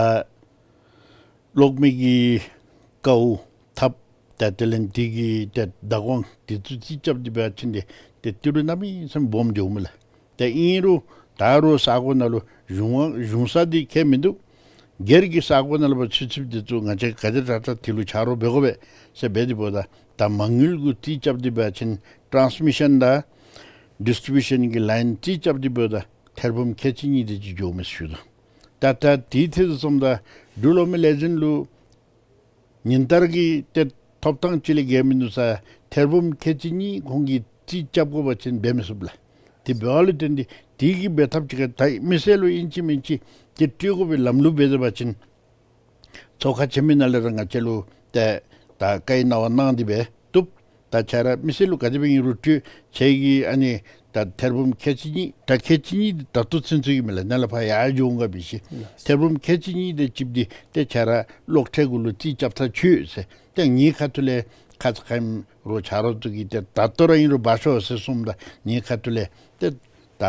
གློག་མེ་གི་ཀཝ་ཐགཔ་ད་དེ་ལས་དེ་གི་ཏེ་བདག་དབང་འདི་ཚུ་རྩིས་རྐྱབ་སྟེ་འབད་བ་ཅིན་འདི་ཏེ་ཏི་རུ་གནམ་མེད་ས་མེད་སྦོམ་འགྱོཝ་མས་ལགས། ཏེ་ཨིན་རུང་ད་རུང་ས་གོ་ནང་ལུ་གཞུང་གཞུང་ས་འདི་ཁྱད་མིན་འདུག། སྒེར་གྱི་ས་གོ་ནང་ལུ་ཕར་ཚུད་ཚུདཔ་འདི་ཚུ་ང་བཅས་ག་དེ་དྲག་དྲག་དེ་ལུ་ཆ་རོགས་འབད་དགོ་པས་ཟེར་འབད་དེ་འབདཝ་ད་ད་མ་དངུལ་གུ་རྩིས་རྐྱབ་སྟེ་འབད་བ་ཅིན་ཊཱནསི་མི་ཤཱན་དང་ཌིསི་ཊི་རི་བུ་ཤཱན་གྱི་ལའིན་རྩིས་རྐྱབ་སྟེ་འབདཝ་ད་ཐེར་འབུམ་ཁལ་གཅིག་གཉིས་དེ་ཅིག་འགྱོཝ་མས་ཟེར་ཞུ་དོ། ད་ད་དེའི་ཐད་དུ་སོངམ་ད་འབྲུག་གློག་མེ་ལས་འཛིན་ལུ་ཉིན་ལྟར་གྱི་ཏེ་ཐོབ་ཐངས་ཅིག་ལས་བརྒལ་མིན་འདུག་ཟེར། ཐེར་འབུམ་ཁལ་གཅིག་གཉིས་ཁོང་གིས་རྩིས་རྐྱབ་དགོ་པ་ཅིན་འབད་མི་ཚུགས་ལགས། དེ་འབདཝ་ལས་བརྟེན་ཏེ་དེ་གི་འབད་ཐབས་ཅིག་ག་ད་མི་སེར་ལུ་ཨིན་ཅི་མིན་ཅི་ཏེ་སྤྲོད་དགོ་པའི་ལམ་ལུགས་འབད་དེ་འབད་བ་ཅིན་ཚོགས་ཁང་ཆེན་མོའི་ནང་ལས་ར་ང་བཅས་ལུ་ཏེ་ད་བཀའ་ཡི་གནང་བ་གནང་སྟེ་འབད་བཏུབ། ད་ཁྱེད་ར་མི་སེར་ལུ་ག་དེ་སྦེ་ཨིན་རུང་སྤྲོད། ཁྱེད་ཀྱིས་ཨ་ནི་ད་ཐེར་འབུམ་ཁལ་གཅིག་གཉིས་ད་ཁལ་གཅིག་གཉིས་འདི་ད་ལྟོ་ཚུན་ཚོད་ཀྱི་མས་ལགས། ནཱ་ལས་ཕར་ཡར་འགྱོ་འོང་ག་འབད་ཤིག། ཐེར་འབུམ་ཁལ་གཅིག་གཉིས་དེ་ཅིག་འདི་ཏེ་ཁྱེད་ར་གློག་ཁྲལ་གུ་ལུ་རྩིས་རྐྱབ་ཐག་ཆོད་ཟེར། ཏེ་ངེའི་ཁ་ཐུག་ལས་ཁ་ཙ་ཁ་ཉིནམ་རོགས་ཆ་རོགས་ཚུ་གིས་ཏེ་ད་ལྟོ་ར་ཨིན་རུང་འབག་ཤོག་ཟེར་གསུངམ་ད་ངེའི་ཁ་ཐུག་ལས་ཏེ་ད་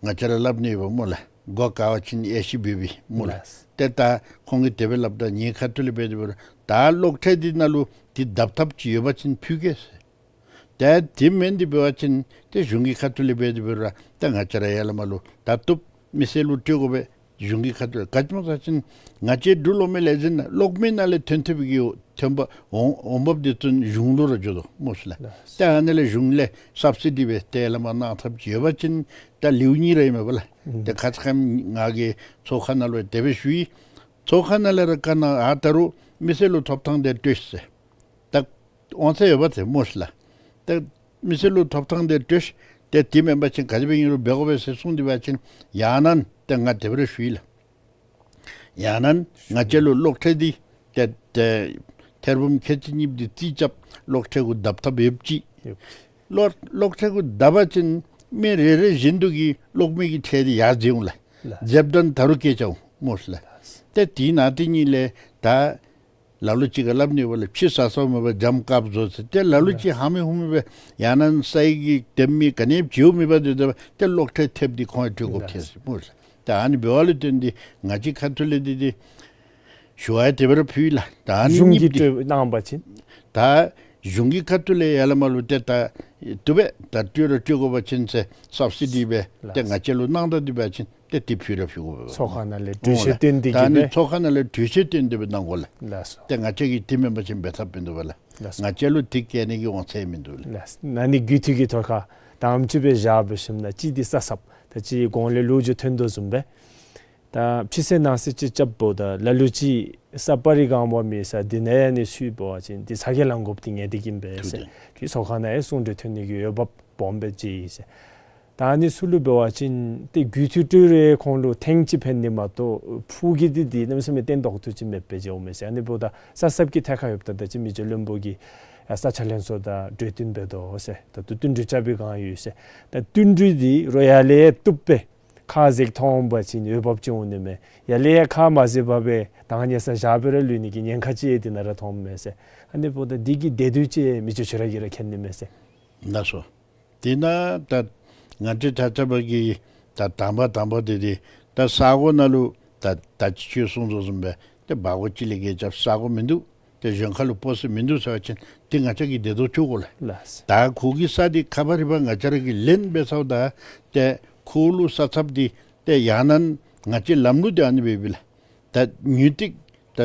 ང་བཅས་ར་སླབ་ནི་ཡོདཔ་སྨོ་ལགས། སྒོ་ཁ་བ་ཅིན་ཡེ་ཤེས་འབད་བའི་སྨོ་ལགས། ལགས། ཏེ་ད་ཁོང་གིས་དེ་སྦེ་སླབ་ད་ངེའི་ཁ་ཐུག་ལས་འབད་དེ་འབད་རུང་ད་གློག་ཁྲལ་འདི་ནང་ལུ་འདི་བརྡབ་ཐབས་ཅིག་ཡོད་པ་ཅིན་ཕུལ་གེ་ཟེར། ཏེ་དེ་མེན་འདི་འབད་བ་ཅིན་ཏེ་གཞུང་གི་ཁ་ཐུག་ལས་འབད་དེ་འབད་རུང་ད་ང་བཅས་ར་ཡར་ལས་མར་ལུ་ད་བཏུབ། མི་སེར་ལུ་སྤྲོད་དགོ་པས། གཞུང་གི་ཁ་ཐུག་ག་ཅི་སྨོ་ཟེར་བ་ཅིན་ང་བཅས་འབྲུག་གློག་མེ་ལས་འཛིན་གློག་མེ་ནང་ལས་ཐོན་ཐོན་པའི་གི་ཐོན་པ་འོང་འོང་འབབ་འདི་ཚུ་གཞུང་ལུ་ར་འགྱོ་དོ་སྨོ་ཟེར་ལགས། ལགས། ཏེ་ཨ་ནི་ལས་གཞུང་ལས་སབ་སི་ཌི་འབད་དེ་ལས་མར་གནང་ཐབས་ཅིག་ཡོད་པ་ཅིན་ད་ལེའུ་གཉིས་ར་ཨིན་མས་པ་ལགས། ཨུམ། ཏེ་ཁ་ཙ་ཁ་ཉིནམ་ང་གིས་ཚོགས་ཁང་ནང་ལུ་དེ་སྦེ་ཞུ་ཡི། ཚོགས་ཁང་ནང་ལས་ར་བཀའ་གནང་། ཨ་ད་རུང་མི་སེར་ལུ་ཐོབ་ཐངས་དེ་སྤྲོད་ཤིག་ཟེར། ད་འོང་ཚད་ཡོད་པ་ཏེ་སྨོ་ཟེར་ལགས། ཏེ་མི་སེར་ལུ་ཐོབ་ཐངས་དེ་སྤྲོད་ཤིག། ཏེ་དེ་མེན་པ་ཅིན་ག་དེ་སྦེ་ཨིན་རུང་འབད་དགོ་པས་ཟེར་གསུངས་ཏེ་འབད་བ་ཅིན་ཡང་ན་ཏེ་ང་དེ་སྦེ་ར་ཞུ་ཡི་ལགས། ཡང་ན་ང་བཅས་ལུ་གློག་ཁྲལ་འདི་ཏེ་ཏེ་ཐེར་འབུམ་ཁལ་གཅིག་གཉིས་འདི་རྩིས་རྐྱབ་གློག་ཁྲལ་གུ་བརྡབ་ཐབས་ཡོདཔ་ཅིག། ཡོདཔ་ཅིག། གློག་གློག་ཁྲལ་གུ་བརྡབ་པ་ཅིན་མི་རེ་རེ་བཞིན་དུ་གིས་གློག་མེ་གི་ཁྲལ་འདི་ཡར་འཛེགས་འོང་ལགས། ལགས། འཛེགསཔ་ད་ད་རུང་བཀལ་བཅུག་འོང་། སྨོ་ལགས། ཏེ་དེ་ནང་དེ་གཉིས་ལས་ད་ལ་ལུ་ཅིག་ག་སླབ་ནི་འབད་ལགས། ཕྱི་ས་ས་མེད་པར་འཇམ་དཀརཔོ་བཟོ་ཟེར། ཏེ་ལ་ལུ་ཅིག་ཧ་མི་ཧུ་མི་སྦེ་ཡང་ན་ས་ཡི་གི་དེ་མི་ག་ནི་བྱེཝ་མེད་པར་སྡོད་དེ་ཏེ་གློག་ཁྲལ་ཐེབས་ཏེ་ཁོང་ཡང་སྤྲོད་དགོཔ་ཐལ་སྨོ་ལགས། ད་ཨ་ནི་འབདཝ་ལུ་བརྟེན་ཏེ་ང་བཅས་ཁ་ཐུག་ལས་འདི་འདི་ཞུ་བ་དེ་སྦེ་ར་ཕུལ་ལགས། ད་ཨ་ནི་གཞུང་གིས་གཉིས་འདི་སྤྲོད་གནང་བ་ཅིན། ད་གཞུང་གི་ཁ་ཐུག་ལས་ཡར་ལས་མར་ལུ་ཏེ་ད་དེ་སྦེ་ད་སྤྲོད་ར་སྤྲོད་དགོ་པ་ཅིན་ཟེར་སབ་སི་ཌི་སྦེ་ཏེ་ང་བཅས་ལུ་གནང་ད་འདི་འབད་བ་ཅིན་ཏེ་དེ་ཕུལ་ར་ཕུལ་དགོ་པས། ཚོགས་ཁང་ནང་ལས་གྲོས་ཆོད་བཏོན་ཏེ་ད་ཨ་ནི་གི་སྦེ། ཚོགས་ཁང་ནང་ལས་གྲོས་ཆོད་བཏོན་ཏེ་སྦེ་གནང་དགོ་ལགས། ལགས་སོ། ཏེ་ང་བཅས་ཀྱིས་དེ་མེན་པ་ཅིན་འབད་ཐབས་མིན་འདུག་པ་ལགས། ལགས་སོ། ང་བཅས་ལུ་དེ་བཀལ་ནི་གི་དབང་ཚད་མིན་འདུག་ལགས། ལགས་སོ། ཨ་ནི་རྒུད་འཐུས་ཀྱི་ཐོག་ཁར་ད་ཨམ་ཅིག་སྦེ་བཞག་འབད་ཞིནམ་ལས་གཅིག་འདི་ས་ཚབ་ད་ཅི་གོང་ལས་ལོ་རྒྱུས་ཐོན་དོ་བཟུམ་སྦེ་ད་ཕྱི་སེལ་ནང་སེལ་ཅིག་རྐྱབ་འབདཝ་ད་ལ་ལུ་ཅིག་ས་པ་རི་གང་བ་མེད་ས་འདི་ནང་ཡང་ནི་ཚུད་འབད་བ་ཅིན་འདི་ཚ་གྱང་ལང་དགོཔ་འདི་ངེས་ཏེ་གི་མས་ཟེར། ཐུགས་རྗེ་ཆེ། ཏེ་ཚོགས་ཁང་ནང་ཡང་གསུང་གྲོས་ཐོན་ནི་གི་འོས་འབབ་སྦོམ་སྦེ་མཇལ་ཡི་ཟེར། ད་ཨ་ནི་ཚུ་ལུ་འབད་བ་ཅིན་ཏེ་རྒུད་འཐུས་སྤྲོད་རུང་ཁོང་ལུ་ཐེངས་གཅིག་ཕན་ནི་མ་གཏོགས་ཕུགས་ཀྱི་འདི་འདི་གནམ་མེད་ས་མེད་བརྟན་ཏོག་ཏོ་ཅིག་མེདཔ་སྦེ་མཇལཝ་མས་ཟེར། ཨ་ནི་འབདཝ་ད་ས་ཚབ་ཀྱི་ཐད་ཁར་ཡོདཔ་ད་ད་ཅི་མི་རྗེ་བློན་པོ་གིས་ཡང་ས་ཆ་ལྷན་ཚོགས་དང་གྲོས་བསྟུན་འབད་དོ་ཟེར། ད་དུས་བསྟུན་གྲོས་འཆར་སྦེ་གང་ཡོད་ཟེར། ད་བསྟུན་གྲོས་འདི་རོགས་ཡར་ལས་ཡར་བཏུབ་སྦེ་ཁ་འཛེགས་ཐོན་འོང་པ་ཅིན་འོས་འབབ་ཅིག་འོང་ནི་མས། ཡར་ལས་ཡར་ཁ་མ་འཛེགས་པར་སྦེ་ད་ཉེ་ས་བཞག་སྦེ་ར་ལུས་ནི་གི་ཉེན་ཁ་ཅིག་འདི་ནང་ར་ཐོནམ་མས་ཟེར། ཨ་ནི་འབདཝ་ད་འདི་གི་བདེ་སྡུག་ཅིག་མི་རྗེ་ཁྱོད་ར་གིས་ར་མཁྱེན་ནི་མས་ཟེར། ལགས་སོ། དེ་ནང་ད་ང་བཅས་ཆ་ཁྱབ་ཀྱིས་ད་དང་པ་དང་པ་འདི་འདི་ད་ས་གོ་ནང་ལུ་ད་ད་ཅི་ཁྱོད་གསུངས་དོ་བཟུམ་སྦེ་ཏེ་སྦ་སྒོར་གཅིག་ལས་བརྒལ་རྐྱབ་ས་གོ་མིན་འདུག། ཏེ་གཞན་ཁ་ལུ་སྤོ་ས་མིན་འདུག་ཟེར་བ་ཅིན་ཏེ་ང་བཅས་ཀྱིས་བདེ་དོ་ཅོག་དགོ་ལགས། ལགས། ད་ཁོ་གི་ས་འདི་ཁ་ཕར་རི་ཕར་ང་བཅས་ར་གིས་ལེན་འབད་ཚརཝ་ད་ཏེ་ཁོ་ལུ་ས་ཚབ་འདི་ཏེ་ཡང་ན་ང་བཅས་ལམ་ལུགས་འདི་ཨ་ནི་སྦེ་ཡོད་པས་ལགས། ད་ཉུང་ཏིག་ད་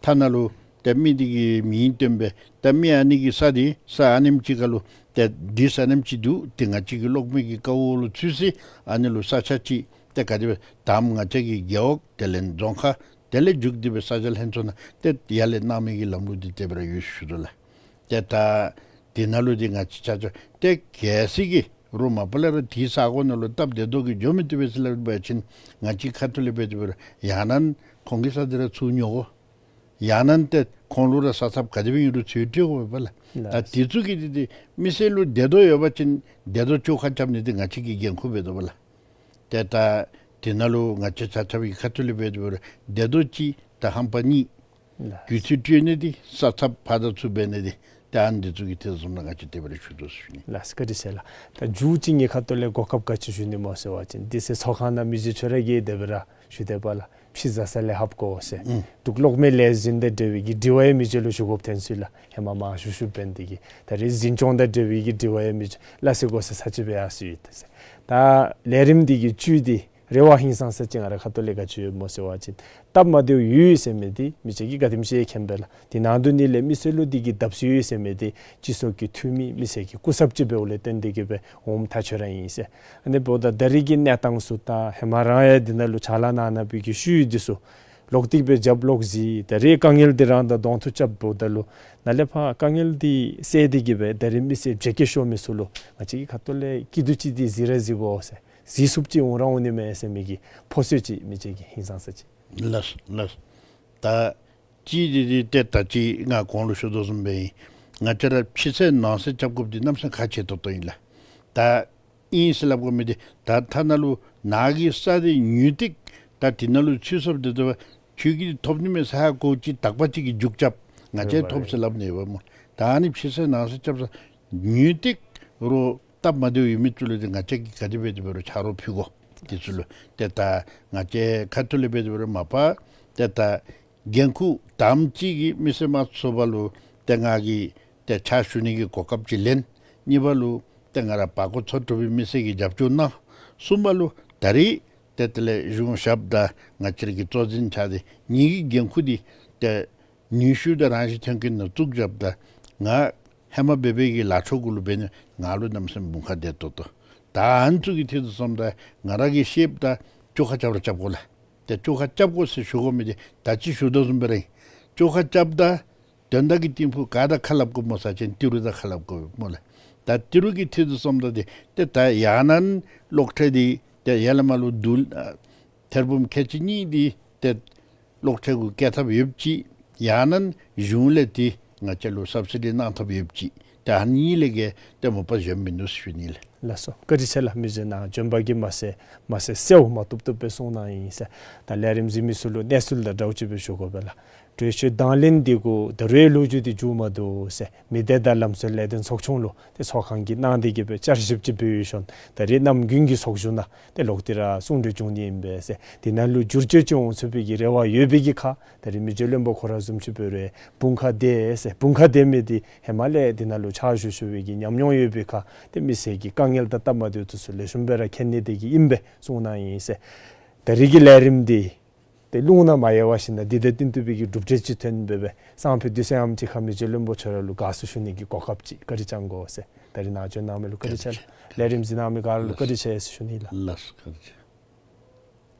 ཐ་ན་ལུ་ཏེ་མི་འདི་གི་མིང་བཏོན་སྦེ་ད་མི་ཨ་ནི་གི་ས་འདི་ས་ཨ་ནེམ་ཅིག་ཁ་ལུ་ཏེ་འདི་ས་ཨ་ནེམ་ཅིག་འདུག། ཏེ་ང་བཅས་ཀྱི་གློག་མེ་གི་ཀ་འོག་ལུ་ཚུད་ཅི། ཨ་ནི་ལུ་ས་ཆ་ཅིག་ཏེ་ག་དེ་སྦེ་དང་པ་ང་བཅས་ཀྱི་རྒེད་འོག་དེ་ལས་རྫོང་ཁག་དེ་ལས་མཇུག་སྡེ་སྦེ་ས་ཆ་ལྷན་ཚོགས་ནང་ཏེ་ཡར་ལས་གནང་མི་གི་ལམ་ལུགས་འདི་དེ་སྦེ་ར་ཡོད་ཞུ་དོ་ལགས། ཏེ་ད་དེ་ནང་ལུ་འདི་ང་བཅས་ཆ་ཁྱབ་ཏེ་གལ་སྲིད་ཀྱི་རོགས་མ་པ་ལས་ར་དེ་ས་གོ་ནང་ལུ་སྟབས་བདེ་ཏོག་ཏོ་གི་འགྱོ་མི་བཏུབ་པས་ཟེར་སླབ་པ་ཅིན་ང་བཅས་ཁ་ཐུག་ལས་འབད་དེ་འབད་རུང་ཡང་ན་ཁོང་གི་ས་འདི་ར་ཚུར་ཉོ་དགོ། ཡང་ན་ཏེ་ཁོང་ལུ་ར་ས་ཚབ་ག་དེ་སྦེ་ཨིན་རུང་ཚུར་སྤྲོད་དགོ་པས་ལགས། ད་དེ་ཚུ་གི་འདི་འདི་མི་སེར་ལུ་བདེ་ཏོག་ཡོད་པ་ཅིན་བདེ་ཏོག་བཅོ་ཁ་རྐྱབ་ནི་འདི་ང་བཅས་ཀྱི་འགན་ཁུར་འབད་དོ་བ་ལགས། ཏེ་ད་དེ་ནང་ལུ་ང་བཅས་ཆ་ཁྱབ་ཀྱི་ཁ་ཐུག་ལས་འབད་དེ་འབད་རུང་བདེ་ཏོག་གཅིག་ད་ཧམ་པ་གཉིས། ལགས། རྒུད་འཐུས་སྤྲོད་ནི་འདི་ས་ཚབ་ཕར་དང་ཚུར་འབད་ནི་འདི་ཏེ་ཨ་ནི་འདི་ཚུ་གི་ཐད་སོང་ན་ང་བཅས་དེ་སྦེ་ར་ཞུ་དོ་ཟེར་ཞུ་ནི། ལགས་སོ་བཀའ་དྲིན་ཆེ་ལགས། ད་མཇུག་ཅིག་ངེའི་ཁ་ཐུག་ལས་གོ་སྐབས་ག་ཅི་ཞུ་ནི་སྨོ་ཟེར་བ་ཅིན་འདི་ཚེ་ཚོགས་ཁང་ནང་མི་རྗེ་ཁྱོད་ར་གིས་དེ་སྦེ་ར་ཞུ་དེས་པ་ལགས། ཕྱི་བཟའ་ཚང་ལས་ལྷབ་དགོ་ཟེར། ཨུམ། འབྲུག་གློག་མེ་ལས་འཛིན་དང་འབྲེལ་བའི་གི་དྲི་བ་ཡང་མི་རྗེ་ལུ་ཞུ་དགོཔ་ཐོན་སོང་ཡི་ལགས། ཧེ་མ་མང་ཤོས་ཤོས་འབད་ནི་འདི་གིས་ད་རེས་འཛིན་སྐྱོང་དང་འབྲེལ་བའི་གི་དྲི་བ་ཡང་མི་རྗེ་ལགས་སེ་དགོ་ས་ས་ཅིག་སྦེ་ཡར་སོང་ཡི་ཟེར། ད་ལས་རིམ་འདི་གི་བཅུད་འདི་རེ་བ་ཧིང་སངས་ས་ཅིག་ང་རའི་ཁ་ཐུག་ལས་ག་ཅི་ཡོད་སྨོ་ཟེར་བ་ཅིན་སྟབས་མ་བདེཝ་ཡོད་ཟེར་མི་འདི་མི་རྗེ་གིས་ག་དེམ་ཅིག་མཁྱེན་པས་ལགས། དེ་ནང་དོན་ནི་ལས་མི་སེར་ལུ་འདི་གིས་བརྡབ་གསིག་ཡོད་ཟེར་མི་འདི་སྤྱི་ཚོགས་ཀྱི་འཐུས་མི་མི་སེར་གྱི་སྐུ་ཚབ་ཅིག་འབདཝ་ལས་བརྟེན་ཏེ་གི་སྦེ་འོངམ་ད་ཁྱོད་ར་ཨིན་ཟེར། ཨ་ནི་འབདཝ་ད་ད་རེས་ཀྱི་གནས་སྟངས་ཚུ་དང་ཧེ་མ་རང་ཡང་འདི་ནང་ལུ་ཕྱག་ལཱ་གནང་གནང་བའི་གི་ཤུལ་འདི་ཚུ་ལོག་སྟེ་སྦེ་རྒྱབ་ལོག་གཟིགས། ད་རེས་དཀའ་ངལ་འདི་རང་དང་གདོང་ཐུག་རྐྱབ་འབདཝ་ད་ལུ་ནཱ་ལས་ཕར་དཀའ་ངལ་འདི་སེལ་ཏེ་གི་སྦེ་ད་རེས་མི་སེར་བརྗེ་སྐྱེད་ཤོར་མི་ཚུ་ལུ་ང་བཅས་ཀྱི་ཁ་ཐུག་ལས་སྐྱིད་སྡུག་ཅིག་འདི་གཟིགས་ར་གཟིགས་དགོ་ཟེར། གཟིགས་ཚུགསཔ་ཅིག་འོང་ར་འོང་ནི་མས་ཟེར་མི་གི་ཕོ་ཚོད་ཅིག་མི་རྗེ་གིས་ཧིང་སངས་ས་ཅིག། ལགས་ལགས། ད་གཅིག་འདི་འདི་ཏེ་ད་ཅི་ང་གོང་ལུ་ཞུ་དོ་བཟུམ་སྦེ་ཨིན། ང་བཅས་ར་ཕྱི་སེལ་ནང་སེལ་རྐྱབ་དགོཔ་འདི་གནམ་མེད་ས་མེད་ཁག་ཆེ་ཏོག་ཏོ་ཨིན་ལགས། ད་ཨིན་ཟེར་སླབ་དགོ་མི་འདི་ད་ཐ་ན་ལུ་ནཱ་གི་ས་འདི་ཉུང་ཏིག་ད་དེ་ནང་ལུ་ཚུད་སོངམ་ད་ད་ཁྱོད་ཀྱིས་ཐོབ་ནི་མས་ཟེར་ཧ་གོ་ཅིག་དག་པ་ཅིག་གི་རྒྱུག་རྐྱབ། ང་བཅས་ཐོབ་ཟེར་སླབ་ནི་ཡོདཔ་སྨོ། ད་ཨ་ནི་ཕྱི་སེལ་ནང་སེལ་རྐྱབ་ས་ཉུང་ཏིག་རོགས་སྟབས་མ་བདེཝ་ཡོད་མི་ཚུ་ལུ་འདི་ང་བཅས་ཀྱིས་ག་དེ་འབད་དེ་འབད་རུང་ཆ་རོགས་ཕུལ་དགོ། དེ་ཚུ་ལུ་ཏེ་ད་ང་བཅས་ཁ་ཐུག་ལས་འབད་དེ་འབད་རུང་མ་པ་ཏེ་ད་འགན་ཁུར་དང་པ་ཅིག་གིས་མི་སེར་དམངས་གཙོའི་ཚོགས་པ་ལུ་ཏེ་ང་གིས་ཏེ་ཕྱག་ཞུ་ནི་གི་གོ་སྐབས་ཅིག་ལེན། གཉིས་པ་ལུ་ཏེ་ང་ར་བར་སྐོར་ཚུ་གྲུབ་པའི་མི་སེར་གྱི་རྒྱབ་སྐྱོར་གནང་། གསུམ་པ་ལུ་ད་རེས་ཏེ་དེ་ལས་གཞུང་ཞབས་དང་ང་བཅས་ར་གི་གཙོ་འཛིན་ཆགས་ཏེ་ངེ་གི་འགན་ཁུར་འདི་ཏེ་ནུས་ཤུགས་དང་རང་བཞིན་མཐུན་རྐྱེན་ནང་བཙུགས་རྐྱབ་ད་ང་ཧེ་མ་འབད་བའི་གི་ལཱ་ཕྱོགས་གུ་ལུ་འབད་ནི་ང་ལུ་གནམ་མེད་ས་མེད་དགུན་ཁ་བདེ་ཏོག་ཏོ། ད་ཨ་ནི་ཚུ་གི་ཐད་དུ་སོངམ་ད་ང་ར་གིས་ཤེསཔ་ད་བཅོ་ཁ་རྐྱབ་ར་རྐྱབ་དགོ་ལགས། ཏེ་བཅོ་ཁ་རྐྱབ་དགོ་ཟེར་ཞུ་དགོ་མི་འདི་ད་ཅི་ཞུ་དོ་བཟུམ་སྦེ་ར་ཨིན། བཅོ་ཁ་རྐྱབ་ད་དོན་དག་གི་གཏིང་ཕུག་ག་དང་ཁ་སླབ་དགོཔ་སྨོ་ཟེར་བ་ཅིན་ཏི་རུ་དང་ཁ་སླབ་དགོཔ་སྨོ་ལགས། ད་ཏི་རུ་གི་ཐད་དུ་སོངམ་ད་འདི་ཏེ་ད་ཡང་ན་གློག་ཁྲལ་འདི་ཏེ་ཡར་ལས་མར་ལུ་བསྡུ་ཨ་ཐེར་འབུམ་ཁལ་གཅིག་གཉིས་འདི་ཏེ་གློག་ཁྲལ་གུ་བཀལ་ཐབས་ཡོདཔ་ཅིག། ཡང་ན་གཞུང་ལས་འདི་ང་བཅས་ལུ་སབ་སི་ཌི་གནང་ཐབས་ཡོདཔ་ཅིག། ཏེ་ཨ་ནི་གཉིས་ལས་བརྒལ་ཏེ་མ་པ་གཞན་མིན་འདུག་ཟེར་ཞུ་ནི་ལགས། ལགས་སོ། བཀའ་དྲིན་ཆེ་ལགས། མི་རྗེ་ནཱ་བྱོན་པ་གིས་མ་ཚད་མ་ཚད་གསལཝ་མ་བཏུབ་བཏུབ་སྦེ་གསུངས་གནང་ཡི་ཟེར། ད་ལས་རིམ་གཟིགས་མི་ཚུ་ལུ་གནས་ཚུལ་དང་འདྲཝ་ཅིག་སྦེ་ཞུ་དགོ་པས་ལགས། གྲོས་ཆོད་དང་ལེན་འདི་གུ་ད་རུང་ལོ་རྒྱུས་འདི་མཇུག་མ་བསྡུ་ཟེར། མི་སྡེ་དང་ལམ་སྲོལ་ལས་དོན་ཚོགས་ཆུང་ལུ་ཏེ་ཚོགས་ཁང་གི་ནང་འདི་གི་སྦེ་བསྐྱར་ཞིབ་ཅིག་འབད་ཞིནམ་ད་རིས་གནམ་དགུན་གྱི་ཚོགས་བཞུགས་ནང་ཏེ་ལོག་སྟེ་ར་གསུང་གྲོས་བྱུང་ནི་ཨིན་པས་ཟེར། འདི་ནང་ལུ་བསྒྱུར་བཅོས་ཅིག་འོང་ཚུགས་པའི་གི་རེ་བ་ཡོད་པའི་གི་ཁར་ད་རིས་མི་རྗེ་བློན་པོ་ཁོ་ར་བཟུམ་ཅིག་འབད་རུང་དཔུང་ཁག་དེ་ཟེར་དཔུང་ཁག་དེ་མི་འདི་ཧེ་མ་ལས་འདི་ནང་ལུ་ཕྱག་ཞུ་ཞུ་བའི་གི་ཉམས་མྱོང་ཡོད་པའི་ཁར་ཏེ་མི་སེར་གྱི་དཀའ་ངལ་དང་སྟབས་མ་བདེཝ་ཚུ་ལེགས་ཤོམ་སྦེ་ར་མཁྱེན་ནི་དེ་གིས་ཨིན་པས་གསུངས་གནང་ཡི་ཟེར། ད་རིས་ཀྱི་ལས་རིམ་འདི་ཏེ་རླུང་ནང་མ་ཡལ་བར་ཞིནམ་ད་འདི་དང་བསྟུན་ཏེ་སྦེ་གི་གྲུབ་འབྲས་ཅིག་ཐོན་སྦེ་སྦེ་སང་ཕོད་དུས་ཚེ་ཡང་ཅིག་ཁར་མི་རྗེ་བློན་པོ་ཁྱོད་ར་ལུ་དགའ་བསུ་ཞུ་ནི་གི་གོ་སྐབས་ཅིག་བཀའ་དྲིན་བསྐྱང་དགོ་ཟེར། ད་རིས་ནཱ་བྱོན་གནང་མི་ལུ་བཀའ་དྲིན་ཆེ་ལགས། ལས་རིམ་གཟིགས་གནང་མི་ག་ར་ལུ་བཀའ་དྲིན་ཆེ་ཟེར་ཞུ་ནི་ལགས། ལགས་སོ། བཀའ་དྲིན་ཆེ།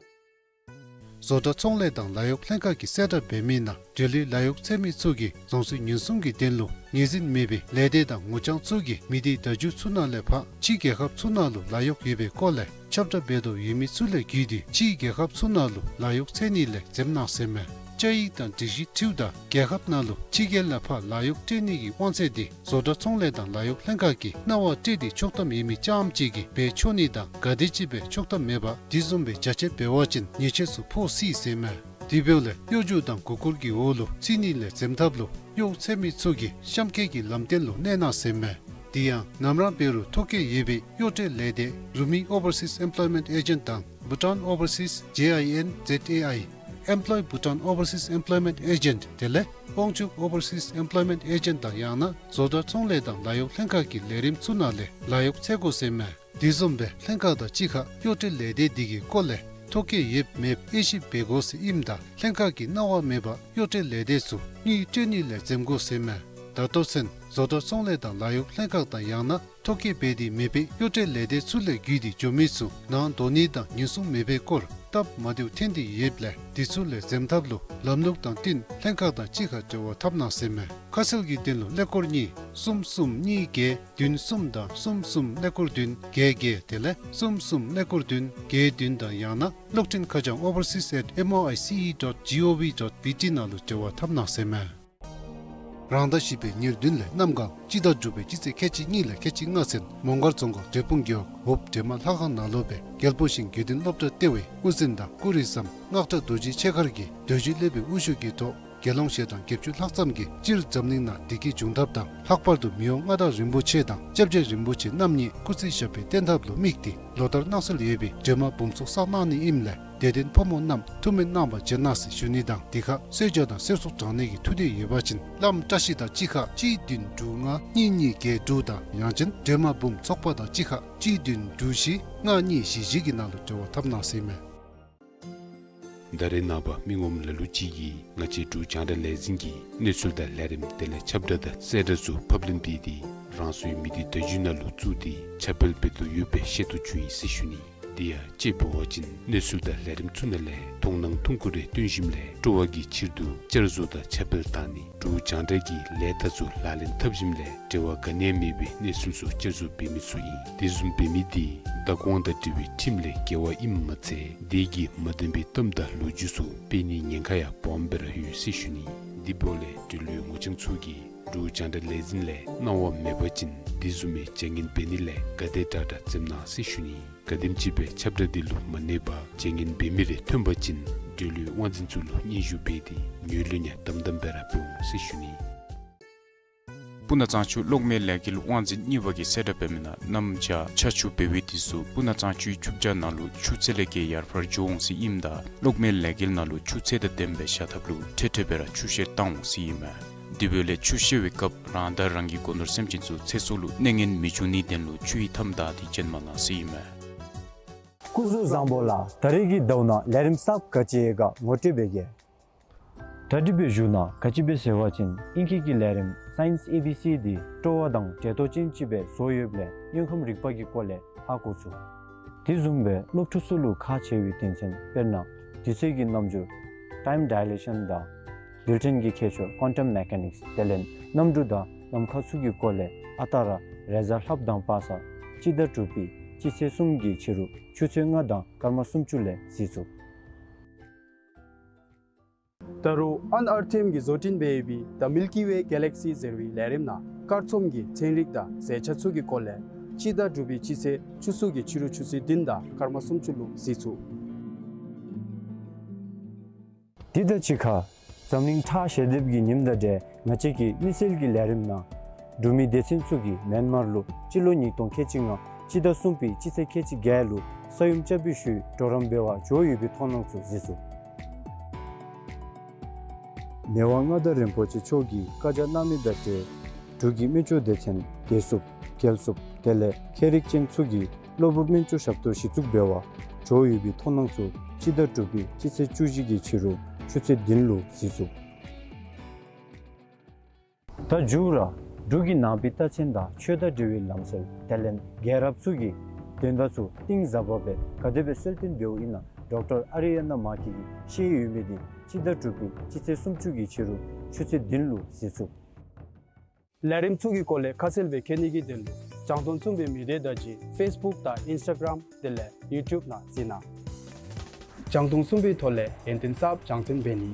བཟོ་གྲྭ་ཚོང་ལས་དང་ལཱ་གཡོག་ལྷན་ཁག་གིས་གསལ་བསྒྲགས་འབད་མི་ནང་འབྲེལ་ཡོད་ལཱ་གཡོག་འཚོལ་མི་ཚུ་གིས་རྫོང་སྲིད་ཉེན་སྲུང་གི་དོན་ལུ་ངོས་འཛིན་མེད་པའི་ལས་སྡེ་དང་ངོ་རྐྱང་ཚུ་གིས་མི་སྡེའི་བརྡ་བརྒྱུད་ཚུ་ནང་ལས་ཕར་ཕྱི་རྒྱལ་ཁབ་ཚུ་ནང་ལུ་ལཱ་གཡོག་ཡོད་པའི་སྐོར་ལས་ཁྱབ་བསྒྲགས་འབད་དོ་ཡོད་མི་ཚུ་ལས་བརྒྱུད་དེ་ཕྱི་རྒྱལ་ཁབ་ཚུ་ནང་ལུ་ལཱ་གཡོག་འཚོལ་ནི་ལས་འཛེམ་གནང་ཟེར་མས། བཅའ་ཡིག་དང་སྒྲིག་གཞི་འཁྲིལཝ་ད་རྒྱལ་ཁབ་ནང་ལུ་ཕྱི་རྒྱལ་ལས་ཕར་ལཱ་གཡོག་སྤྲོད་ནི་གི་དབང་ཚད་འདི་བཟོ་གྲྭ་ཚོང་ལས་དང་ལཱ་གཡོག་ལྷན་ཁག་གིས་གནང་བ་སྤྲོད་དེ་ཆོག་ཐམ་ཡོད་མི་རྐྱངམ་ཅིག་གིས་འབད་ཆོག་ནི་དང་ག་དེམ་ཅིག་སྦེ་ཆོག་ཐམ་མེད་པར་དེ་བཟུམ་སྦེ་བྱ་སྤྱོད་འབད་བ་ཅིན་ཉེས་ཆད་ཚུ་ཕོག་སྲིད་ཟེར་མས། དེ་འབདཝ་ལས་གཡོ་སྒྱུ་དང་མགུ་སྐོར་གྱི་འོག་ལུ་ཚུད་ནི་ལས་འཛེམ་ཐབས་ལུ་གཡོག་འཚོལ་མི་ཚུ་གིས་གཤམ་འཁོད་ཀྱི་ལམ་སྟོན་ལུ་གནས་གནང་ཟེར་མས། དེ་ཡང་ནམ་ར་འབད་རུང་ཐོ་བཀོད་ཡོད་པའི་གཡོག་སྤྲོད་ལས་སྡེ་རུ་མི་Overseas Employment Agent དང་Bhutan Overseas J I N Z A I Employ Bhutan Overseas Employment Agent དེ་ལས་དབང་ཕྱུག་Overseas Employment Agent དང་ཡང་ན་བཟོ་གྲྭ་ཚོང་ལས་དང་ལཱ་གཡོག་ལྷན་ཁག་གི་ལས་རིམ་ཚུ་ནང་ལས་ལཱ་གཡོག་འཚོལ་དགོ་ཟེར་མས། དེ་བཟུམ་སྦེ་ལྷན་ཁག་དང་གཅིག་ཁར་གཡོག་སྤྲོད་ལས་སྡེ་འདི་གི་སྐོར་ལས་ཐོ་བཀོད་ཡོད་མེད་དབྱེ་ཞིབ་འབད་དགོ་ཟེར་ཨིནམ་ད་ལྷན་ཁག་གིས་གནང་བ་མེད་པར་གཡོག་སྤྲོད་ལས་སྡེ་ཚུ་དངུལ་སྤྲོད་ནི་ལས་འཛེམ་དགོ་ཟེར་མས། ད་ལྟོ་ཚུན་བཟོ་གྲྭ་ཚོང་ལས་དང་ལཱ་གཡོག་ལྷན་ཁག་དང་ཡང་ན་ཐོ་བཀོད་འབད་དེ་མེད་པའི་གཡོག་སྤྲོད་ལས་སྡེ་ཚུ་ལས་བརྒྱུད་དེ་འགྱོ་མི་ཚུ་ནང་འདོགས་ནི་དང་ཉེན་སྲུང་མེད་པའི་སྐོར་སྟབས་མ་བདེཝ་ཐོན་ཏེ་ཡོདཔ་ལས་དེ་ཚུ་ལས་འཛེམ་ཐབས་ལུ་ལམ་ལུགས་དང་བསྟུན་ལྷན་ཁག་དང་གཅིག་ཁར་འབྲེལ་བ་འཐབ་གནང་ཟེར་མས། ཁ་གསལ་གྱི་དོན་ལུ་ཀླད་ཀོར་གཉིས་གསུམ་གསུམ་གཉིས་བརྒྱད་བདུན་གསུམ་དང་གསུམ་གསུམ་ཀླད་ཀོར་བདུན་བརྒྱད་བརྒྱད་དེ་ལས་གསུམ་གསུམ་ཀླད་ཀོར་བདུན་བརྒྱད་བདུན་དང་ཡང་ན་གློག་འཕྲིན་ཁ་བྱང་overseas at M O I C E dot G O V dot B T ནང་ལུ་འབྲེལ་བ་འཐབ་གནང་ཟེར་མས། རང་ཟླ་བཞི་པའི་ཉེར་བདུན་ལས་གནམ་གང་སྤྱི་ཟླ་དྲུག་པའི་སྤྱི་ཚེས་ཁལ་གཅིག་གཉིས་ལས་ཁལ་གཅིག་ལྔ་ཚུན་མོང་སྒར་རྫོང་ཁག་འབྲས་སྤུངས་རྒེད་འོག་འོབས་འདྲེ་མ་ལྷ་ཁང་ནང་ལུ་སྦེ་རྒྱལ་པོ་ཞིང་དགེ་འདུན་སློབ་གྲྭ་ལྟེ་བའི་དབུ་འཛིན་དང་སྐུ་རིམ་བསམ་སྔགས་གྲྭ་རྡོ་རྗེ་ཆོས་མཁར་གྱི་རྡོ་རྗེ་སློབ་དཔོན་དབུ་བཞུགས་ཀྱི་ཐོག་དགེ་སློང་ཞལ་གྲངས་བརྒྱད་ཅུ་ལྷག་ཙམ་གྱིས་སྤྱིར་འཛམ་གླིང་ནང་བདེ་སྐྱིད་འབྱུང་ཐབས་དང་ལྷག་པར་དུ་མི་དབང་མངའ་བདག་རིན་པོ་ཆེ་དང་སྐྱབས་རྗེ་རིན་པོ་ཆེ་རྣམ་གཉིས་སྐུ་ཚེ་ཞབས་པད་བརྟན་ཐབས་ལུ་དམིགས་ཏེ་ལོ་ལྟར་གནང་སྲོལ་ཡོད་པའི་འདྲེ་མ་འབུམ་ཚོགས་བསགས་གནང་ནི་ཨིནམ་ལས་དད་ལྡན་ཕོ་མོ་རྣམས་ཐུགས་སྨོན་གནང་བར་བྱོན་གནང་ཟེར་ཞུ་ནི་དང་དེ་ཁར་གསོལ་ཇ་དང་གསོལ་ཚོགས་དྲང་ནི་གི་ཐུགས་འདོད་ཡོད་པ་ཅིན་བླམ་བཀྲ་ཤིས་དང་གཅིག་ཁར་གཅིག་བདུན་དྲུག་ལྔ་གཉིས་གཉིས་བརྒྱད་དྲུག་དང་ཡང་ཅིན་འདྲེ་མ་འབུམ་ཚོགས་པ་དང་གཅིག་ཁར་གཅིག་བདུན་དྲུག་བཞི་ལྔ་གཉིས་བཞི་བཞི་གི་ནང་ལུ་འབྲེལ་བ་འཐབ་གནང་ཟེར་མས། ད་རེས་ནངས་པ་མི་ངོམ་ལ་ལུ་ཅིག་གིས་ང་བཅས་འབྲུག་རྒྱང་བསྒྲགས་ལས་འཛིན་གྱི་གནས་ཚུལ་དང་ལས་རིམ་དེ་ལས་ཁྱབ་བསྒྲགས་དང་གསལ་བསྒྲགས་ཚུ་ཕབ་ལེན་འབད་དེ་རང་སོའི་མི་སྡེ་བརྡ་བརྒྱུད་ནང་ལུ་བཙུགས་ཏེ་ཁྱབ་སྤེལ་འབད་དོ་ཡོདཔ་སྦེ་ཤེས་རྟོགས་བྱུང་ཡི་ཟེར་ཞུ་ནི། དེ་ཡང་དཔྱེ་འབད་བ་ཅིན་གནས་ཚུལ་དང་ལས་རིམ་ཚུ་ནང་ལས་མཐོང་སྣང་ཐུང་ཀུ་རེ་སྟོན་ཞིནམ་ལས་སྤྲོ་བ་གི་ཕྱིར་དུ་བསྐྱར་བཟོ་དང་ཁྱབ་སྤེལ་བཏང་ནི་འབྲུག་རྒྱང་བསྒྲགས་ཀྱི་ལས་རྟགས་ཚུ་ལག་ལེན་འཐབ་ཞིནམ་ལས་འབྲེལ་བ་ག་ནི་ཡང་མེད་པའི་གནས་ཚུལ་ཚུ་བསྐྱར་བཟོ་འབད་མི་ཚུ་ཨིན། དེ་བཟུམ་འབད་མི་དེ་བདག་དབང་དང་འབྲེལ་བའི་ཁྲིམས་ལས་འགལ་བ་ཨིནམ་མ་ཚད་དེ་གིས་མ་བདེན་པའི་གཏམ་དང་ལོ་རྒྱུས་ཚུ་སྤེལ་ནིའི་ཉེན་ཁ་ཡང་སྦོམ་སྦེ་ར་ཡོད་ཟེར་ཞུ་ནི། དེ་འབདཝ་ལས་འབྲེལ་ཡོད་ངོ་རྐྱང་ཚུ་གིས་འབྲུག་རྒྱང་བསྒྲགས་ལས་འཛིན་ལས་གནང་བ་མེད་པ་ཅིན་དེ་བཟུམ་མའི་བྱ་ངན་འབད་ནི་ལས་ག་དེ་དྲག་དྲག་འཛེམ་གནང་ཟེར་ཞུ་ནི། ག་དེམ་ཅིག་སྦེ་ཁྱབ་བསྒྲགས་དེ་ལུ་མ་གནས་པར་བྱ་ངན་འབད་མི་རེ་ཐོན་པ་ཅིན་འབྲེལ་ཡོད་དབང་འཛིན་ཚུ་ལུ་སྙན་ཞུ་འབད་དེ་ངོས་ལེན་ཡང་དམ་དམ་སྦེ་ར་འབད་འོང་ཟེར་ཞུ་ནི། སྤུ་ན་གཙང་ཆུ་གློག་མེ་ལས་འགུལ་དབང་འཛིན་གཉིས་པ་གིས་གསལ་བསྒྲགས་འབད་མི་ནང་གནམ་བྱཱར་ཆར་ཆུ་འབབ་པའི་དུས་སུ་སྤུ་ན་གཙང་ཆུའི་ཆུ་བྱ་ནང་ལུ་ཆུ་ཚད་ལས་བརྒལ་ཡར་འཕར་འགྱོ་འོང་ཟེར་ཨིནམ་ད་གློག་མེ་ལས་འགུལ་ནང་ལུ་ཆུ་ཚད་དང་ལྡནམ་སྦེ་བཞག་ཐབས་ལུ་འཕྲལ་འཕྲལ་སྦེ་ར་ཆུ་བཤལ་བཏང་འོང་ཟེར་ཨིན་མས། དེ་འབདཝ་ལས་ཆུ་བཤལ་བའི་སྐབས་རང་དང་རང་གི་སྒོ་ནོར་སེམས་ཅན་ཚུ་ཚེ་སྲོག་ལུ་གནོད་ངན་མི་འབྱུང་ནིའི་དོན་ལུ་ཆུ་ཡི་མཐའམ་བདའ་སྟེ་བྱོན་མ་གནང་ཟེར་ཨིན་མས། སྐུ་གཟུགས་བཟང་པོ་ལགས། ད་རེས་ཀྱི་ཟླཝ་ནང་ལས་རིམ་གསརཔ་ག་ཅི་ཡོད་ག་ངོ་སྤྲོད་འབད་གེ། གྲ་སྒྲིག་འབད་བཞུགས་གནང་། ག་ཅི་སྦེ་ཟེར་བ་ཅིན་ཨིང་སྐད་ཀྱི་ལས་རིམ་Science A B C དེ་སྤྲོ་བ་དང་འབྲེལ་གཏོགས་ཅན་ཅིག་སྦེ་བཟོ་ཡོདཔ་ལས་དངོས་ཁམས་རིག་པ་གི་སྐོར་ལས་ཧ་གོ་ཚུགས། དེ་བཟུམ་སྦེ་སློབ་ཕྲུག་ཚུ་ལུ་ཁག་ཆེ་བའི་དོན་ཚན་དཔེར་ན་དུས་ཚོད་ཀྱི་རྣམ་འགྱུར་time dilation དང་འགུལ་ཐོན་གྱི་ཁྱད་ཆོས་quantum mechanics དེ་ལས་གནམ་གྲུ་དང་ལམ་ཁ་ཚུ་གི་སྐོར་ལས་ཨ་རྟག་ར་རེས་གཟའ་ལྷགཔ་དང་པ་སངས་སྤྱི་ཟླ་དྲུག་པའི་སྤྱི་ཚེས་གསུམ་གྱི་ཕྱི་རུ་ཆུ་ཚོད་ལྔ་དང་སྐར་མ་སུམ་ཅུ་ལས་གཟིགས་ཚུགས། ད་རུང་ཨན་ཨར་ཐེམ་གྱིས་བཟོ་སྐྲུན་འབད་བའི་The Milky Way Galaxy ཟེར་བའི་ལས་རིམ་ནང་སྐར་ཚོམ་གྱི་ཚན་རིག་དང་ཟས་བཅད་ཚུ་གི་སྐོར་ལས་ སྤྱི་ཟླ་དྲུག་པའི་སྤྱི་ཚེས་བཅུ་གསུམ་གྱི་ཕྱི་རུ་ཆུ་ཚོད་བདུན་དང་སྐར་མ་སུམ་ཅུ་ལུ་གཟིགས་ཚུགས། དེ་དང་གཅིག་ཁར་འཛམ་གླིང་ཁྲག་ཞལ་འདེབས་ཀྱི་ཉིནམ་དང་འབྲེལ་ང་བཅས་ཀྱི་དམིགས་བསལ་གྱི་ལས་རིམ་ནང་འབྲུག་མི་སྡེ་ཚན་ཚུ་གིས་མེན་མར་ལུ་སྤྱི་ལོ་ཉིས་སྟོང་ཁལ་གཅིག་ལྔ་སྤྱི་ཟླ་གསུམ་པའི་སྤྱི་ཚེས་ཁལ་གཅིག་བརྒྱད་ལུ་ས་ཡོམ་རྐྱབ་པའི་ཤུལ་གྲོགས་རམ་འབད་བར་འགྱོ་ཡོད་པའི་མཐོང་སྣང་ཚུ་གཟིགས་ཚུགས། མི་དབང་མངའ་བདག་རིན་པོ་ཆེ་མཆོག་གིས་བཀའ་རྒྱ་གནང་མི་དང་འབྲེལ་འབྲུག་གི་སྨན་བཅོས་སྡེ་ཚན་བདེ་སྲུངཔ་རྒྱལ་སྲུངཔ་དེ་ལས་མཁས་རིག་ཅན་ཚུ་གིས་གློ་བུར་སྨན་བཅོས་ཞབས་ཏོག་གཞི་བཙུགས་འབད་བར་འགྱོ་ཡོད་པའི་མཐོང་སྣང་ཚུ་སྤྱི་ཟླ་དྲུག་པའི་སྤྱི་ཚེས་བཅུ་བཞི་གི་ཕྱི་རུ་ཆུ་ཚོད་བདུན་ལུ་གཟིགས་ཚུགས། ད་མཇུག་ར་འབྲུག་གི་ནང་པའི་རྟགས་མཚན་དང་ཆོས་དང་འབྲེལ་བའི་ལམ་སྲོལ་དེ་ལས་རྒྱལ་རབས་ཚུ་གི་དོན་དག་ཚུ་གཏིང་ཟབ་པ་སྦེ་ག་དེ་སྦེ་གསལ་སྟོན་འབདཝ་ཨིན་ན་ཌོག་ཊར་ཨ་རི་ཡ་ན་མ་ཀི་གིས་བཤད་ཡོད་མི་དེ་སྤྱི་ཟླ་དྲུག་པའི་སྤྱི་ཚེས་སུམ་ཅུ་གི་ཕྱི་རུ་ཆུ་ཚོད་བདུན་ལུ་གཟིགས་ཚུགས། ལས་རིམ་ཚུ་གི་སྐོར་ལས་ཁ་གསལ་སྦེ་མཁྱེན་ནི་གི་དོན་ལུ་རྒྱང་མཐོང་གསུམ་པའི་མི་སྡེ་དང་གཅིག་ཕེསི་བུཀ་དང་ཨིནསི་ཊ་གརམ་དེ་ལས་ཡུ་ཊུབ་ནང་གཟིགས་གནང་། རྒྱང་མཐོང་གསུམ་པའི་ཐོག་ལས་ཡོན་ཏན་གསརཔ་སྦྱང་བརྩོན་འབད་ནི།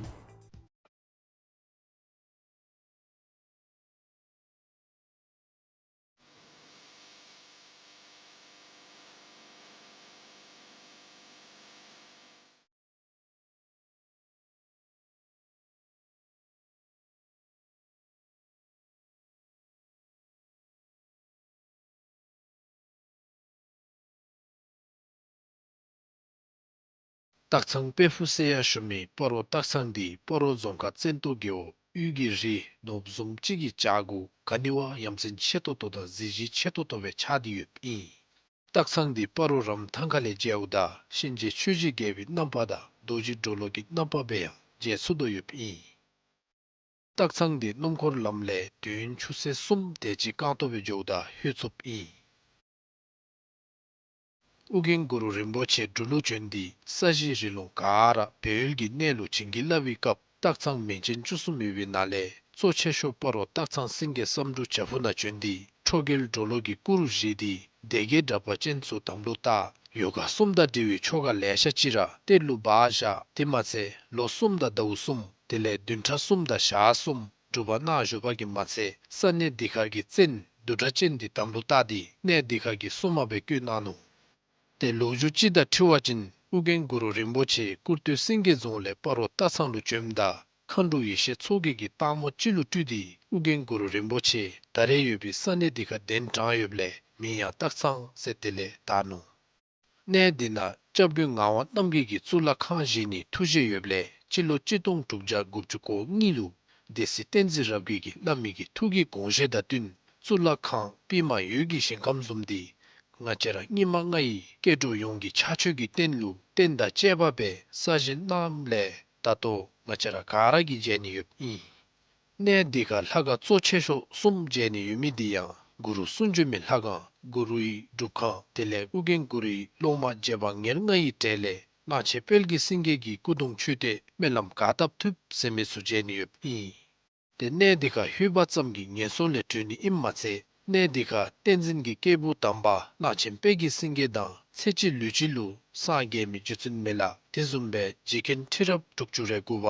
སྟག་ཚང་དཔལ་ཕུག་ཟེར་ཡང་ཞུ་མི་སྤ་རོ་སྟག་ཚང་འདི་སྤ་རོ་རྫོང་ཁག་བཙན་ཏོ་རྒེད་འོག་དབུས་ཀྱི་རི་ནོར་བུ་བཟུམ་ཅིག་གི་བྱག་གུ་ག་ནི་བ་ཡ་མཚན་ཆེ་ཏོག་ཏོ་དང་གཟི་བརྗིད་ཆེ་ཏོག་ཏོ་སྦེ་ཆགས་ཏེ་ཡོདཔ་ཨིན། སྟག་ཚང་འདི་སྤ་རོ་རམ་ཐང་ཁ་ལས་མཇལཝ་ད་གཤིན་རྗེ་ཆོས་ཀྱི་རྒྱལ་པོའི་རྣམ་པ་དང་རྡོ་རྗེ་གྲོ་ལོད་ཀྱི་རྣམ་པ་སྦེ་ཡང་མཇལ་ཚུགས་དོ་ཡོདཔ་ཨིན། སྟག་ཚང་འདི་སྣུམ་འཁོར་ལམ་ལས་དུས་ཡུན་ཆུ་ཚོད་གསུམ་དེ་ཅིག་རྐང་སྟོང་སྦེ་འགྱོཝ་ད་ལྷོད་ཚུགསཔ་ཨིན། ཨོ་རྒྱན་གུ་རུ་རིན་པོ་ཆེ་འབྲུག་ལུ་བྱོན་ཏེ་ས་གཞི་རི་ལུང་ག་ར་སྦས་ཡུལ་གྱི་གནས་ལུ་བྱིན་གྱིས་བརླབས་པའི་སྐབས་སྟག་ཚང་མིང་ཅན་བཅུ་གསུམ་ཡོད་པའི་ནང་ལས་གཙོ་ཆེ་ཤོས་སྤ་རོ་སྟག་ཚང་སེང་གེ་བསམ་འགྲུབ་བྱག་ཕུག་ནང་བྱོན་ཏེ་ཁྲོ་རྒྱལ་གྲོ་ལོད་ཀྱི་སྐུ་རུ་བཞེངས་ཏེ་སྡེ་བརྒྱད་དྲེགས་པ་ཅན་ཚུ་དམ་ལུ་བཏགས། ཡོ་ག་གསུམ་དང་འབྲེལ་བའི་ཆོ་ག་ལེ་ཤ་ཅིག་ར་གཏེར་ལུ་སྦ་བཞག། དེ་མ་ཚད་ལོ་གསུམ་དང་ཟླཝ་གསུམ་དེ་ལས་བདུན་ཕྲག་གསུམ་དང་ཞག་གསུམ་སྒྲུབ་པ་གནང་བཞུགས་པ་གིས་མ་ཚད་ས་གནས་འདི་ཁར་གྱི་བཙན་བདུད་དྲེགས་ཅན་འདི་དམ་ལུ་བཏགས་ཏེ་གནས་འདི་ཁར་གྱི་སྲུང་མ་སྦེ་བསྐོས་གནང་ནུག། ཏེ་ལོ་རྒྱུས་ཅིག་དང་འཁྲིལ་བ་ཅིན་ཨོ་རྒྱན་གུ་རུ་རིན་པོ་ཆེ་ཀུར་སྟོད་སེང་གེ་རྫོང་ལས་སྤ་རོ་སྟག་ཚང་ལུ་བྱོནམ་ད་མཁའ་འགྲོ་ཡེ་ཤེས་མཚོ་རྒྱལ་གྱིས་སྟག་མོ་ཅིག་ལུ་སྤྲུལ་ཏེ་ཨོ་རྒྱན་གུ་རུ་རིན་པོ་ཆེ་ད་རེས་ཡོད་པའི་ས་གནས་འདི་ཁར་གདན་དྲངས་ཡོདཔ་ལས་མིང་ཡང་སྟག་ཚང་ཟེར་དེ་ལས་བཏགས་ནུག། གནས་འདི་ནང་སྐྱབས་མགོན་ངག་དབང་རྣམ་རྒྱལ་གྱིས་གཙུག་ལག་ཁང་བཞེངས་ནིའི་ཐུགས་བཞེད་ཡོདཔ་ལས་སྤྱི་ལོ་གཅིག་སྟོང་དྲུག་བརྒྱ་དགུ་བཅུ་གོ་གཉིས་ལུ་སྡེ་སྲིད་བསྟན་འཛིན་རབ་རྒྱས་ཀྱིས་གནང་མི་གི་ཐུགས་ཀྱི་དགོངས་བཞེད་དང་བསྟུན་གཙུག་ལག་ཁང་པདྨ་འོད་ཀྱི་ཞིང་ཁམས་བཟུམ་འདི་ང་བཅས་ར་སྙིགས་མ་ལྔ་ཡི་སྐྱེ་འགྲོ་ཡོངས་ཀྱི་ཕྱག་མཆོད་ཀྱི་རྟེན་ལུ་རྟེན་དང་བཅས་པ་སྦེ་གསར་བཞེངས་གནངམ་ལས་ད་ལྟོ་ང་བཅས་ར་ག་ར་གིས་མཇལ་ནི་ཡོདཔ་ཨིན། གནས་འདི་ཁར་ལྷ་ཁང་གཙོ་ཆེ་ཤོས་གསུམ་མཇལ་ནི་ཡོད་མི་འདི་ཡང་གུ་རུ་གསུང་བྱོན་མའི་ལྷ་ཁང་གུ་རུའི་སྒྲུབ་ཁང་དེ་ལས་ཨོ་རྒྱན་གུ་རུའི་སློབ་མ་རྗེ་འབངས་ཉེར་ལྔ་ཡི་གྲས་ལས་གླང་ཆེན་དཔལ་གྱི་སེང་གེ་གི་སྐུ་གདུང་མཆོད་རྟེན་སྨོན་ལམ་ག་བཏབ་ཐུབ་ཟེར་མི་ཚུ་མཇལ་ནི་ཡོདཔ་ཨིན། ཏེ་གནས་འདི་ཁར་ལྷོད་པ་ཙམ་གྱིས་ངན་སོང་ལས་གྲོལ་ནི་ཨིནམ་མ་ཚད་གནས་འདི་ཁར་བསྟན་འཛིན་གྱི་སྐྱེས་བུ་དམ་པ་གླང་ཆེན་དཔལ་གྱི་སེང་གེ་དང་ཚེ་གཅིག་ལུས་གཅིག་ལུ་སངས་རྒྱས་མི་རྗེ་བཙུན་མི་ལ་དེ་བཟུམ་སྦེ་རྗེ་མཁན་ཁྲི་རབས་དྲུག་ཅུ་རེ་དགུ་པ་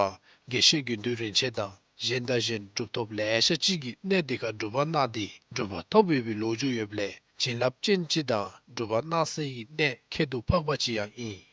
དགེ་བཤེས་དགེ་འདུན་རིན་ཆེན་དང་གཞན་དང་གཞན་གྲུབ་ཐོབ་ལེ་ཤ་ཅིག་གིས་གནས་འདི་ཁར་སྒྲུབ་པ་གནང་སྟེ་གྲུབ་པ་ཐོབ་ཡོད་པའི་ལོ་རྒྱུས་ཡོདཔ་ལས་བྱིན་རླབས་ཅན་ཅིག་དང་སྒྲུབ་པ་གནང་སའི་གནས་ཁྱད་དུ་འཕགས་པ་ཅིག་ཡང་ཨིན།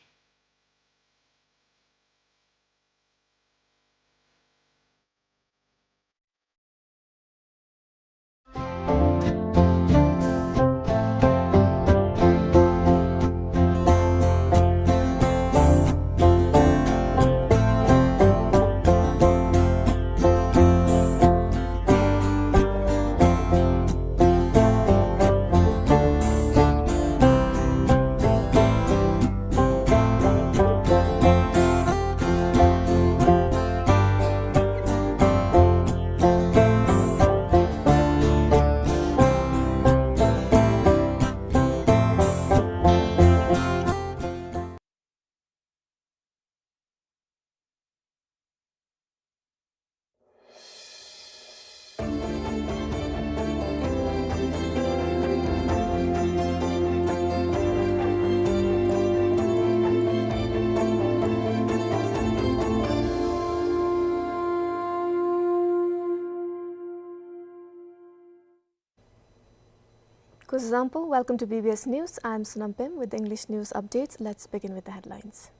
Example, welcome to B B S News. I'm Sonam Pem with the English news updates. Let's begin with the headlines.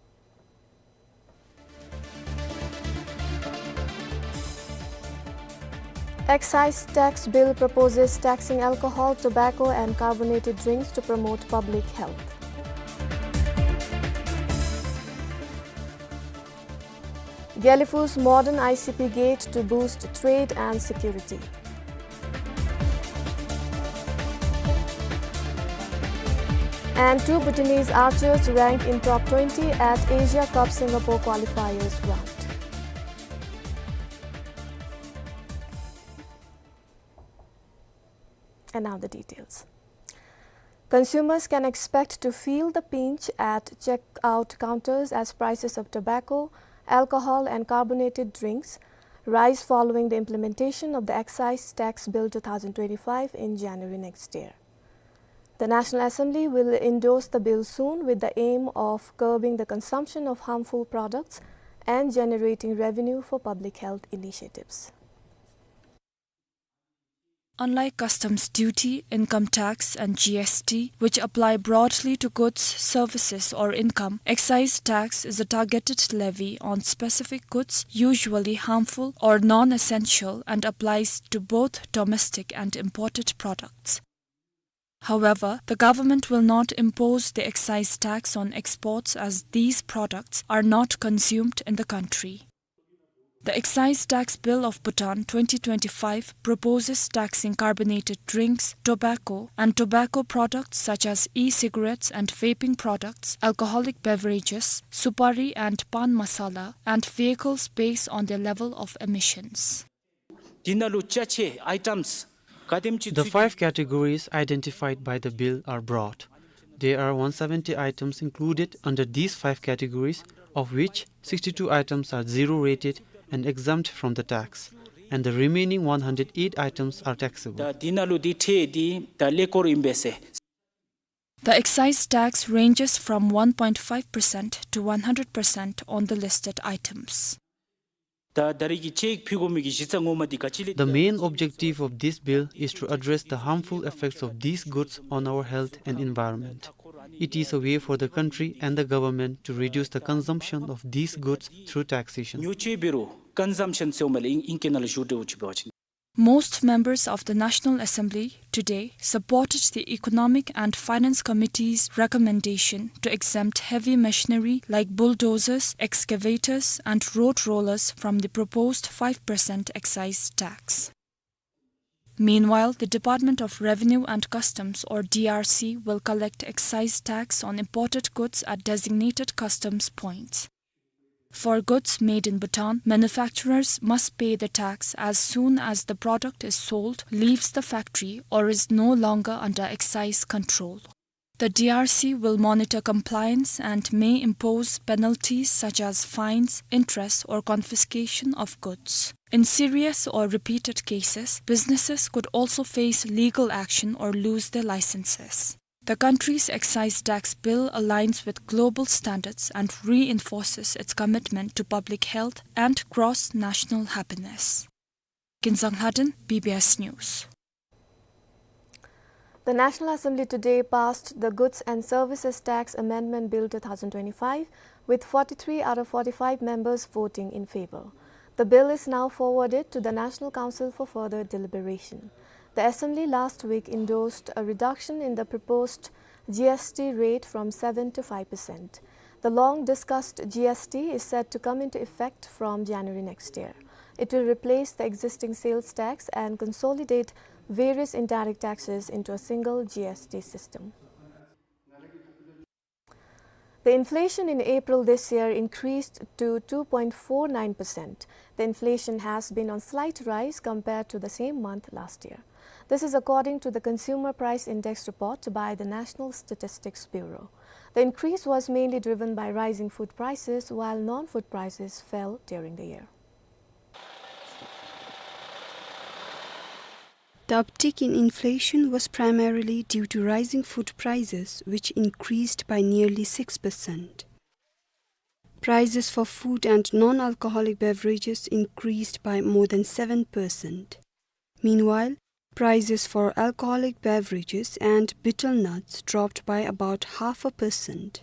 Excise tax bill proposes taxing alcohol, tobacco and carbonated drinks to promote public health. Gelephu's modern I C P gate to boost trade and security. And two Bhutanese archers rank in top twenty at Asia Cup Singapore qualifiers round. And now the details. Consumers can expect to feel the pinch at checkout counters as prices of tobacco, alcohol and carbonated drinks rise following the implementation of the Excise Tax Bill two thousand twenty-five in January next year. The National Assembly will endorse the bill soon with the aim of curbing the consumption of harmful products and generating revenue for public health initiatives. Unlike customs duty, income tax and G S T, which apply broadly to goods, services or income, excise tax is a targeted levy on specific goods, usually harmful or non-essential, and applies to both domestic and imported products. However, the government will not impose the excise tax on exports as these products are not consumed in the country. The Excise Tax Bill of Bhutan twenty twenty-five proposes taxing carbonated drinks, tobacco, and tobacco products such as e-cigarettes and vaping products, alcoholic beverages, supari and pan masala, and vehicles based on their level of emissions. དེ་ནང་ལུ་ཅ་ཆས་ཨའི་ཊམས་ག་དེམ་ཅིག་ཚུད། The five categories identified by the bill are broad. There are one seventy items included under these five categories, of which sixty-two items are zero rated and exempt from the tax, and the remaining one hundred eight items are taxable. ད་དེ་ནང་ལུ་དེ་ཁྲལ་དེ་ད་ཀླད་ཀོར་ཨིན་པས་ཟེར། The excise tax ranges from one point five percent to one hundred percent on the listed items. ད་ད་རེས་ཀྱི་ཅེཀ་ཕུལ་དགོ་མི་གི་གཞི་རྩ་ངོ་མ་འདི་ག་ཅི་ལས། The main objective of this bill is to address the harmful effects of these goods on our health and environment. It is a way for the country and the government to reduce the consumption of these goods through taxation. ཉོ་སྤྱོད་འབད་རུང་ཀོན་སམ་ཤཱན་ཟེརཝ་མས་ལགས། ཨིང་སྐད་ནང་ལུ་ཞུ་འདྲཝ་ཅིག་འབད་བ་ཅིན། Most members of the National Assembly today supported the Economic and Finance Committee's recommendation to exempt heavy machinery like bulldozers, excavators, and road rollers from the proposed five percent excise tax. Meanwhile, the Department of Revenue and Customs, or D R C, will collect excise tax on imported goods at designated customs points. For goods made in Bhutan, manufacturers must pay the tax as soon as the product is sold, leaves the factory, or is no longer under excise control. The D R C will monitor compliance and may impose penalties such as fines, interest, or confiscation of goods. In serious or repeated cases, businesses could also face legal action or lose their licenses. The country's excise tax bill aligns with global standards and reinforces its commitment to public health and cross-national happiness. Kinzang Lhaden, B B S News. The National Assembly today passed the Goods and Services Tax Amendment Bill two thousand twenty-five, with forty-three out of forty-five members voting in favor. The bill is now forwarded to the National Council for further deliberation. The Assembly last week endorsed a reduction in the proposed G S T rate from seven to five percent. The long-discussed G S T is set to come into effect from January next year. It will replace the existing sales tax and consolidate various indirect taxes into a single G S T system. The inflation in April this year increased to two point four nine percent. The inflation has been on slight rise compared to the same month last year. This is according to the Consumer Price Index report by the National Statistics Bureau. The increase was mainly driven by rising food prices, while non-food prices fell during the year. The uptick in inflation was primarily due to rising food prices, which increased by nearly six percent. Prices for food and non-alcoholic beverages increased by more than seven percent. Meanwhile, Prices for alcoholic beverages and betel nuts dropped by about half a percent.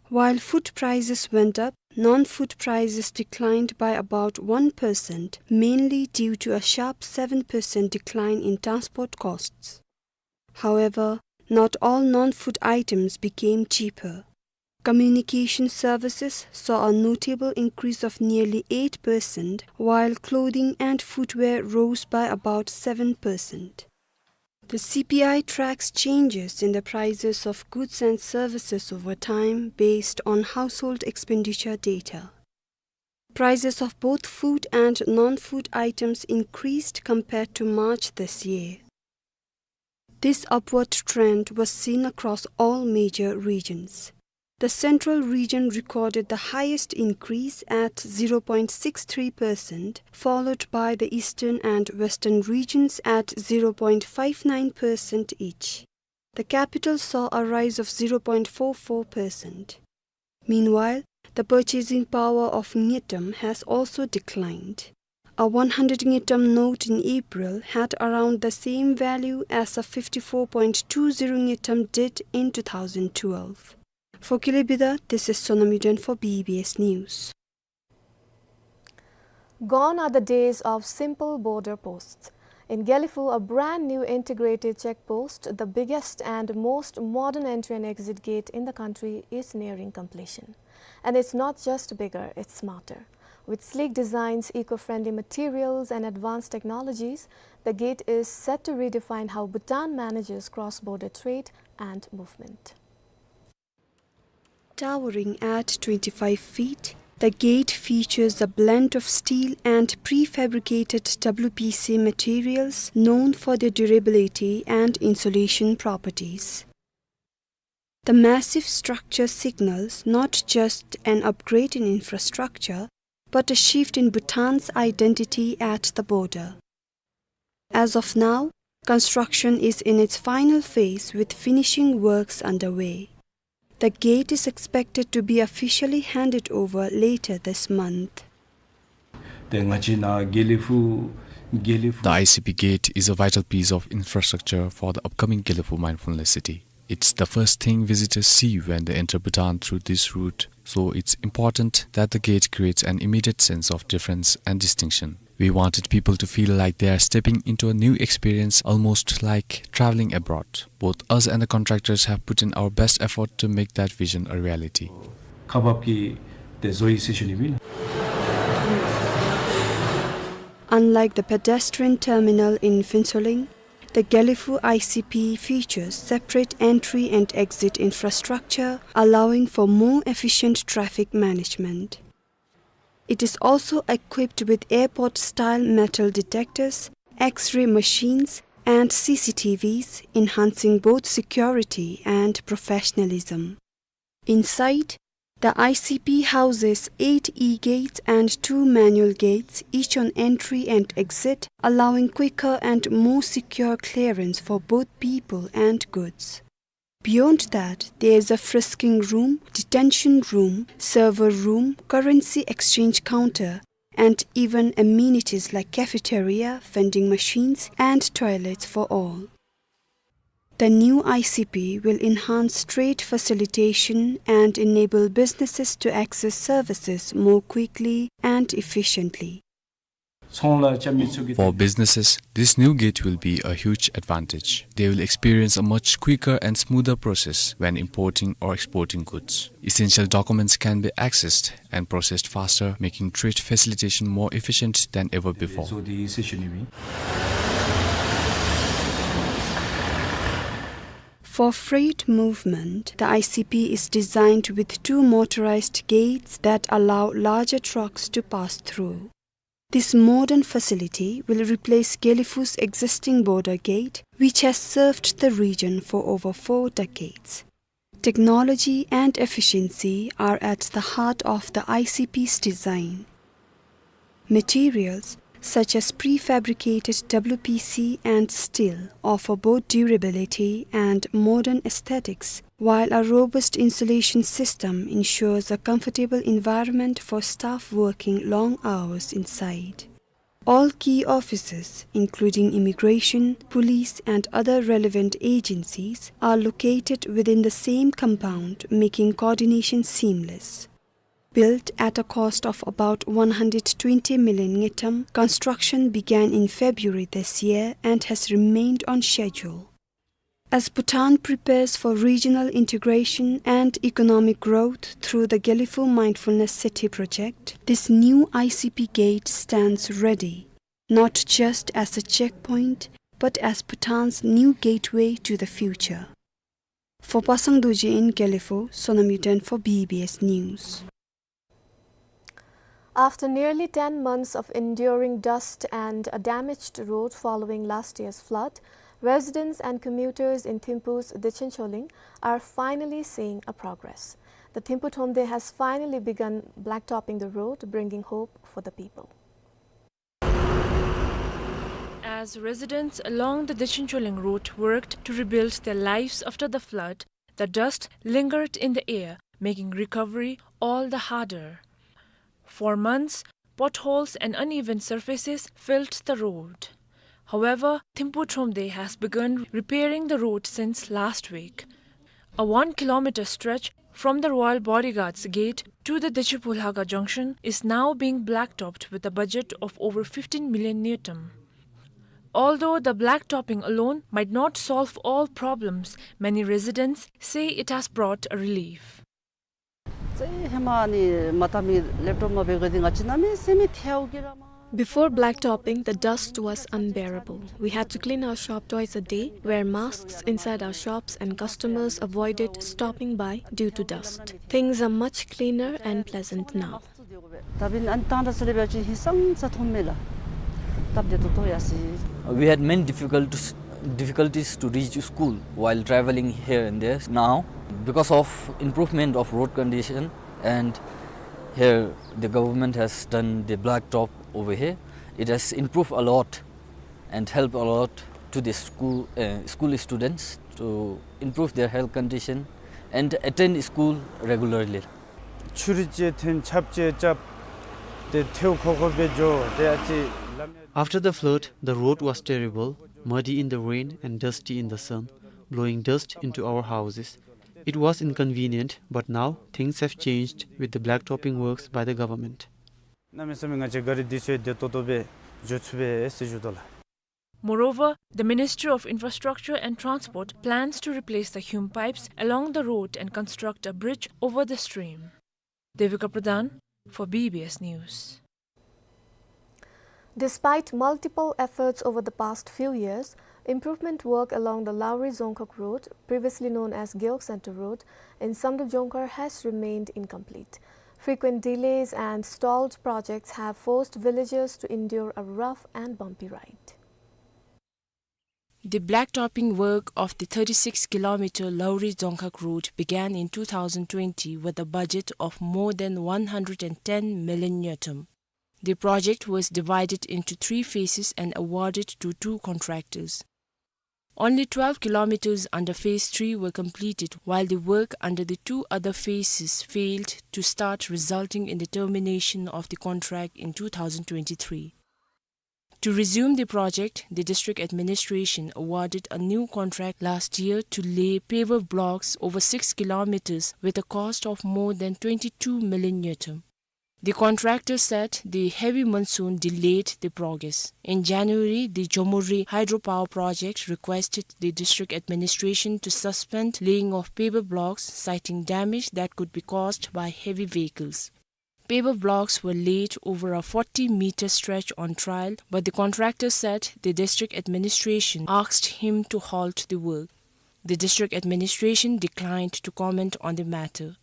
While food prices went up, non-food prices declined by about one percent, mainly due to a sharp seven percent decline in transport costs. However, not all non-food items became cheaper. Communication services saw a notable increase of nearly eight percent, while clothing and footwear rose by about seven percent. The C P I tracks changes in the prices of goods and services over time based on household expenditure data. Prices of both food and non-food items increased compared to March this year. This upward trend was seen across all major regions. The central region recorded the highest increase at zero point six three percent, followed by the eastern and western regions at zero point five nine percent each. The capital saw a rise of zero point four four percent. Meanwhile, the purchasing power of ngultrum has also declined. A one hundred ngultrum note in April had around the same value as a fifty-four point two zero ngultrum did in two thousand twelve. For Kilebidae, this is Sonam Yuden for B B S News. Gone are the days of simple border posts. In Gelephu, a brand new integrated check post, the biggest and most modern entry and exit gate in the country, is nearing completion. And it's not just bigger, it's smarter. With sleek designs, eco-friendly materials, and advanced technologies, the gate is set to redefine how Bhutan manages cross-border trade and movement. Towering at twenty-five feet, the gate features a blend of steel and prefabricated W P C materials known for their durability and insulation properties. The massive structure signals not just an upgrade in infrastructure, but a shift in Bhutan's identity at the border. As of now, construction is in its final phase with finishing works underway. The gate is expected to be officially handed over later this month. ཏེ་ང་བཅས་ནཱ་དགེ་ལེགས་ཕུག་དགེ་ལེགས་ཕུག The I C P gate is a vital piece of infrastructure for the upcoming Gelephu Mindfulness City. It's the first thing visitors see when they enter Bhutan through this route, so it's important that the gate creates an immediate sense of difference and distinction. We wanted people to feel like they are stepping into a new experience, almost like traveling abroad. Both us and the contractors have put in our best effort to make that vision a reality. ཁག་འབག་གི་ཏེ་བཟོ་ཡི་ཟེར་ཞུ་ནི་ཨིན། Unlike the pedestrian terminal in Phuentsholing, the Gelephu I C P features separate entry and exit infrastructure, allowing for more efficient traffic management. It is also equipped with airport-style metal detectors, X-ray machines, and C C T Vs, enhancing both security and professionalism. Inside, the I C P houses eight e-gates and two manual gates, each on entry and exit, allowing quicker and more secure clearance for both people and goods. Beyond that, there is a frisking room, detention room, server room, currency exchange counter, and even amenities like cafeteria, vending machines, and toilets for all. The new I C P will enhance trade facilitation and enable businesses to access services more quickly and efficiently. For businesses, this new gate will be a huge advantage. They will experience a much quicker and smoother process when importing or exporting goods. Essential documents can be accessed and processed faster, making trade facilitation more efficient than ever before. For freight movement, the I C P is designed with two motorized gates that allow larger trucks to pass through. This modern facility will replace Gelephu's existing border gate, which has served the region for over four decades. Technology and efficiency are at the heart of the I C P's design. Materials such as prefabricated W P C and steel offer both durability and modern aesthetics, while a robust insulation system ensures a comfortable environment for staff working long hours inside. All key offices, including immigration, police, and other relevant agencies, are located within the same compound, making coordination seamless. Built at a cost of about one hundred twenty million ngultrum, construction began in February this year and has remained on schedule. As Bhutan prepares for regional integration and economic growth through the Gelephu Mindfulness City project, this new I C P gate stands ready, not just as a checkpoint, but as Bhutan's new gateway to the future. For Pasang Dorji in Gelephu, Sonam Yuden for B B S News. After nearly ten months of enduring dust and a damaged road following last year's flood, residents and commuters in Thimphu's Dechen Choling are finally seeing a progress. The Thimphu Thromde has finally begun blacktopping the road, bringing hope for the people. As residents along the Dechen Choling road worked to rebuild their lives after the flood, the dust lingered in the air, making recovery all the harder. For months, potholes and uneven surfaces filled the road. However, Thimphu Thromde has begun repairing the road since last week. A one kilometer stretch from the Royal Bodyguards gate to the Dechen Pulhaga junction is now being blacktopped with a budget of over fifteen million ngultrum. Although the blacktopping alone might not solve all problems, many residents say it has brought a relief. ཙེ་ཧེ་མ་ཨ་ནི་མ་བཏབ་མི་ལེབ་ཊོབ་མ་འབད་ག་དེ་ང་བཅས་གནམ་མེད་ས་མེད་ཐལཝ་གི་ར་མ། Before blacktopping, the dust was unbearable. We had to clean our shop twice a day, wear masks inside our shops, and customers avoided stopping by due to dust. Things are much cleaner and pleasant now. ད་འབདན་ཨ་ནི་བཏང་ད་ས་ལས་འབད་བ་ཅིན་ཧིང་སངས་ས་མཐོངམ་མས་ལགས། སྟབས་བདེ་ཏོག་ཏོ་ཡར་སོ་ཡི། We had many difficult, difficulties to reach school while traveling here and there. Now, because of improvement of road condition, and here the government has done the blacktop over here, it has improved a lot and helped a lot to the school, uh, school students to improve their health condition and attend school regularly. ཆུ་རུད་ཅིག་ཐོན་ཆརཔ་ཅིག་རྐྱབ་ཏེ་ཐལཝ་ཁོག་ཁོག་སྦེ་འགྱོ་སྟེ་ཨ་ཙི་ལམ་ཡང། After the flood, the road was terrible, muddy in the rain and dusty in the sun, blowing dust into our houses. It was inconvenient, but now things have changed with the blacktopping works by the government. གནམ་མེད་ས་མེད་ང་བཅས་གཱ་རི་འདི་ཚུ་བདེ་ཏོག་ཏོ་སྦེ་འགྱོ་ཚུགས་པས་ཟེར་ཞུ་དོ་ལགས། Moreover, the Ministry of Infrastructure and Transport plans to replace the hume pipes along the road and construct a bridge over the stream. Devika Pradhan for B B S News. Despite multiple efforts over the past few years, improvement work along the Lauri Dzongkhag Road, previously known as Gewog Center Road, in Samdrup Jongkhar has remained incomplete. Frequent delays and stalled projects have forced villagers to endure a rough and bumpy ride. The blacktopping work of the thirty-six kilometer Lauri Dzongkhag Road began in two thousand twenty with a budget of more than one hundred and ten million ngultrum. The project was divided into three phases and awarded to two contractors. Only twelve kilometers under phase three were completed, while the work under the two other phases failed to start, resulting in the termination of the contract in two thousand twenty-three. To resume the project, the district administration awarded a new contract last year to lay paver blocks over six kilometers with a cost of more than twenty-two million ngultrum. The contractor said the heavy monsoon delayed the progress. In January, the Jomuri hydropower project requested the district administration to suspend laying of paver blocks, citing damage that could be caused by heavy vehicles. Paver blocks were laid over a forty meter stretch on trial, but the contractor said the district administration asked him to halt the work. The district administration declined to comment on the matter.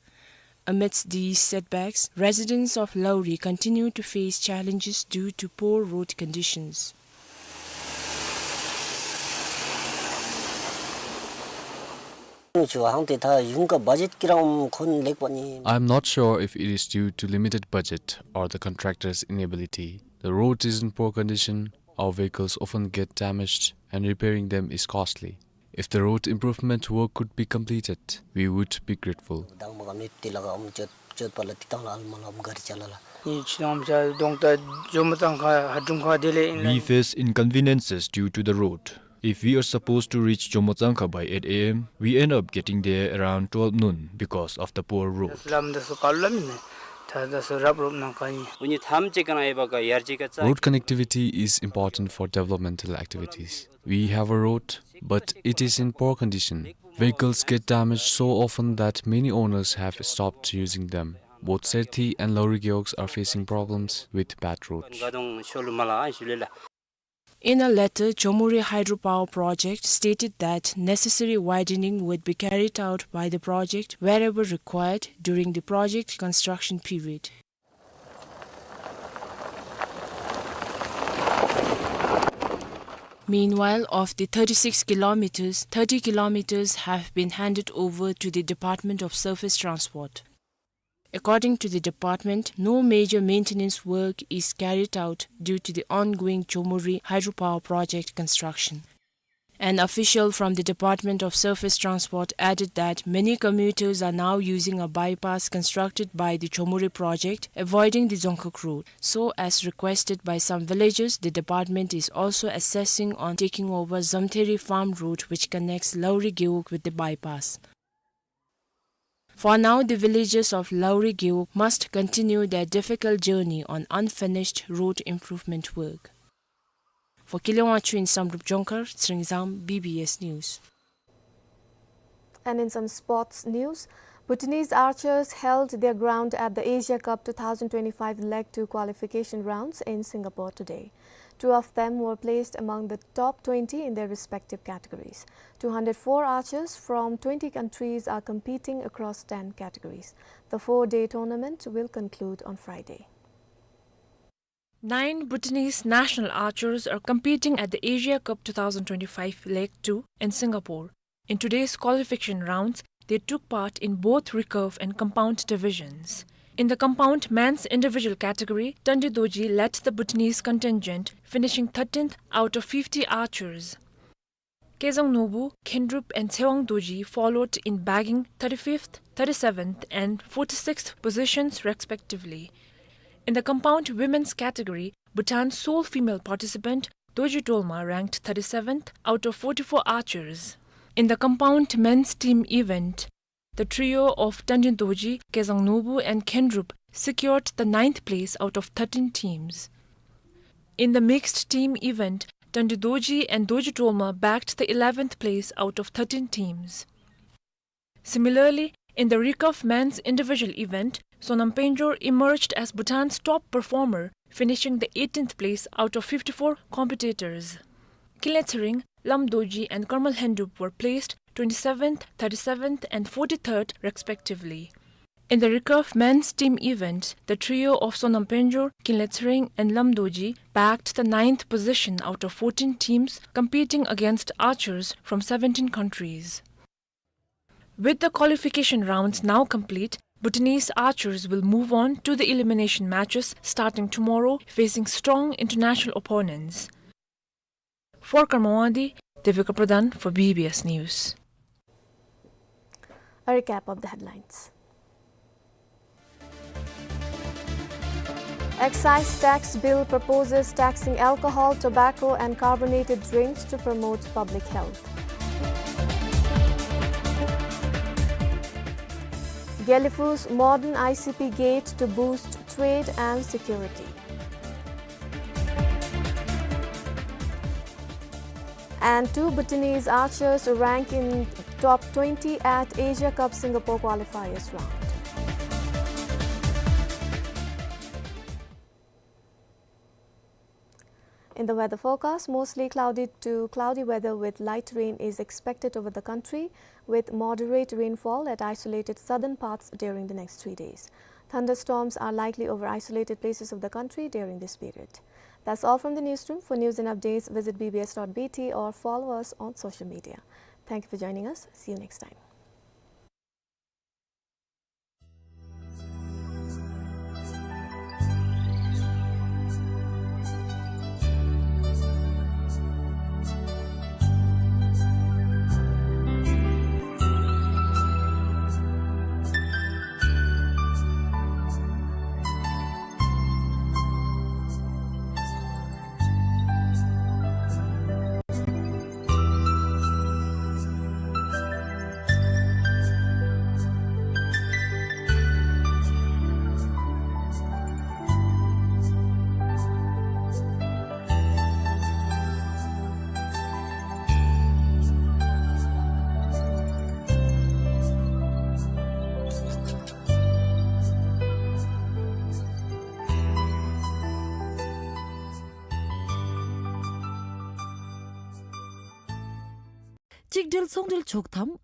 Amidst these setbacks, residents of Lauri continue to face challenges due to poor road conditions. I am not sure if it is due to limited budget or the contractor's inability. The road is in poor condition, our vehicles often get damaged, and repairing them is costly. If the road improvement work could be completed, we would be grateful. ངེའི་ཁྱིམ་ཚང་ཆ་གདོང་ད་ཇོ་མོ་གཙང་ཁ་ཧ་ཀྲུང་ཁ་དེ་ལས་ཨིན་ལགས། We face inconveniences due to the road. If we are supposed to reach Jomo Tsangkha by eight A M, we end up getting there around twelve noon because of the poor road. ལམ་འདི་ཚུ་ག་ལུ་མེན་ན། ད་ད་ཚུ་རབ་རོབ་ནང་ག་ནི། འུ་གཉིས་ཐམས་ཅད་ཀྱི་ནང་ཡོད་པ་ག་ཡར་རྒྱས་ཀ་ཙ། Road connectivity is important for developmental activities. We have a road, but it is in poor condition. Vehicles get damaged so often that many owners have stopped using them. Both Serthi and Lawri Gewog are facing problems with bad roads. ག་དོང་ཤོ་ལུ་མ་ལ་ཨ་ཞུ་ལེ་ལགས། In a letter, Chomori Hydropower Project stated that necessary widening would be carried out by the project wherever required during the project construction period. Meanwhile, of the thirty-six kilometers, thirty kilometers have been handed over to the Department of Surface Transport. According to the department, no major maintenance work is carried out due to the ongoing Chomori hydropower project construction. An official from the Department of Surface Transport added that many commuters are now using a bypass constructed by the Chomori project, avoiding the Dzongkhag road. So, as requested by some villagers, the department is also assessing on taking over Zomtheri farm road, which connects Lawri Gewog with the bypass. For now, the villagers of Lawri Gewog must continue their difficult journey on unfinished road improvement work. For Kile Wangchuk in Samdrup Jongkhar, Tsering Zam, B B S News. And in some sports news, Bhutanese archers held their ground at the Asia Cup two thousand twenty-five Leg two qualification rounds in Singapore today. Two of them were placed among the top twenty in their respective categories. Two hundred four archers from twenty countries are competing across ten categories. The four-day tournament will conclude on Friday. Nine Bhutanese national archers are competing at the Asia Cup two thousand twenty-five Leg two in Singapore. In today's qualification rounds, they took part in both recurve and compound divisions. In the compound men's individual category, Tandi Dorji led the Bhutanese contingent, finishing thirteenth out of fifty archers. Kezang Norbu, Khenrup and Tsewang Dorji followed in bagging thirty-fifth, thirty-seventh and forty-sixth positions respectively. In the compound women's category, Bhutan's sole female participant, Dorji Dolma, ranked thirty-seventh out of forty-four archers. In the compound men's team event, the trio of Tandi Dorji, Kezang Norbu and Khenrup secured the ninth place out of thirteen teams. In the mixed team event, Tandi Dorji and Dorji Dolma bagged the eleventh place out of thirteen teams. Similarly, in the recurve men's individual event, Sonam Penjor emerged as Bhutan's top performer, finishing the eighteenth place out of fifty-four competitors. Kinley Tsering, Lam Dorji and Karma Lhendup were placed twenty-seventh, thirty-seventh and forty-third respectively. In the recurve men's team event, the trio of Sonam Penjor, Kinley Tsering and Lam Dorji bagged the ninth position out of fourteen teams competing against archers from seventeen countries. With the qualification rounds now complete, Bhutanese archers will move on to the elimination matches starting tomorrow, facing strong international opponents. For Karma Wangdi, Devika Pradhan for B B S News. A recap of the headlines. Excise tax bill proposes taxing alcohol, tobacco and carbonated drinks to promote public health. Gelephu's modern I C P gate to boost trade and security. And two Bhutanese archers rank in top twenty at Asia Cup Singapore qualifiers round. In the weather forecast, mostly cloudy to cloudy weather with light rain is expected over the country, with moderate rainfall at isolated southern parts during the next three days. Thunderstorms are likely over isolated places of the country during this period. That's all from the newsroom. For news and updates, visit B B S dot B T or follow us on social media. Thank you for joining us. See you next time. གཅིག་སྒྲིལ་ཚོང་འབྲེལ་ཆོག་ཐམ།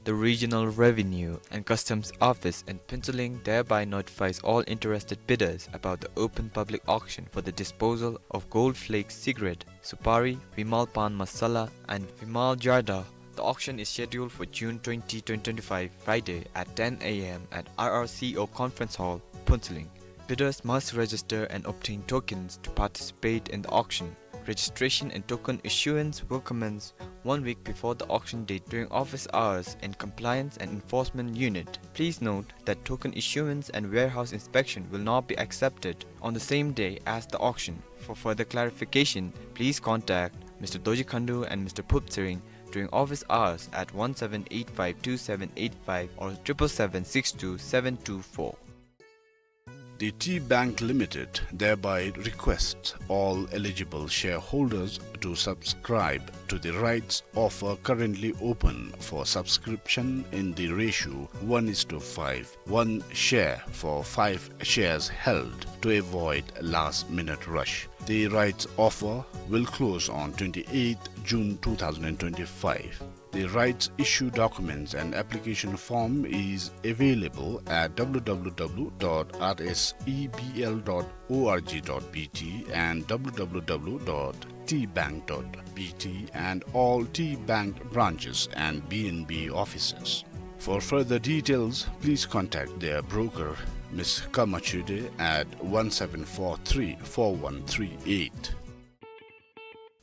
The Regional Revenue and Customs Office in Phuentsholing thereby notifies all interested bidders about the open public auction for the disposal of Gold Flakes cigarette, supari, Vimal Pan Masala, and Vimal Jada. The auction is scheduled for June twenty, twenty twenty-five, Friday at ten A M at R R C O Conference Hall, Phuentsholing. Bidders must register and obtain tokens to participate in the auction. Registration and token issuance will commence one week before the auction date during office hours in Compliance and Enforcement Unit. Please note that token issuance and warehouse inspection will not be accepted on the same day as the auction. For further clarification, please contact Mister Dorji Khandu and Mister Phup Tshering during office hours at one seven eight five two seven eight five or triple seven six two seven two four. The Tea Bank Limited thereby requests all eligible shareholders to subscribe to the rights offer currently open for subscription in the ratio one is to five, one share for five shares held, to avoid last-minute rush. The rights offer will close on twenty-eighth June two thousand twenty-five. The rights issue documents and application form is available at w w w dot r s e b l dot org dot b t and w w w dot t bank dot b t and all T Bank branches and B N B offices. For further details, please contact their broker, Miss Kama Chude, at one seven four three four one three eight.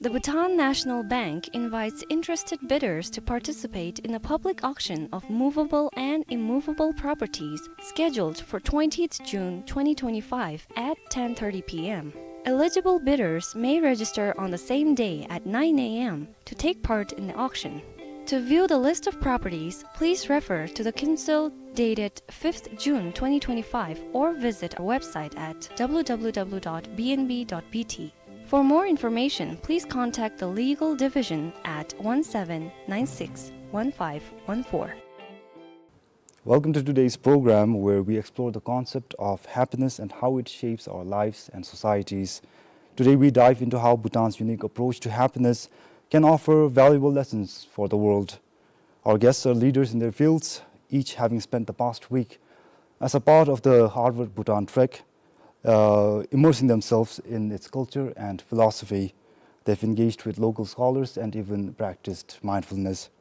The Bhutan National Bank invites interested bidders to participate in a public auction of movable and immovable properties scheduled for twentieth June twenty twenty-five at ten thirty p m. Eligible bidders may register on the same day at nine a m to take part in the auction. To view the list of properties, please refer to the Kunsel dated fifth June twenty twenty-five or visit our website at w w w dot b n b dot b t. For more information, please contact the legal division at one seven nine six one five one four. Welcome to today's program, where we explore the concept of happiness and how it shapes our lives and societies. Today, we dive into how Bhutan's unique approach to happiness can offer valuable lessons for the world. Our guests are leaders in their fields, each having spent the past week as a part of the Harvard Bhutan Trek, uh, immersing themselves in its culture and philosophy. They've engaged with local scholars and even practiced mindfulness.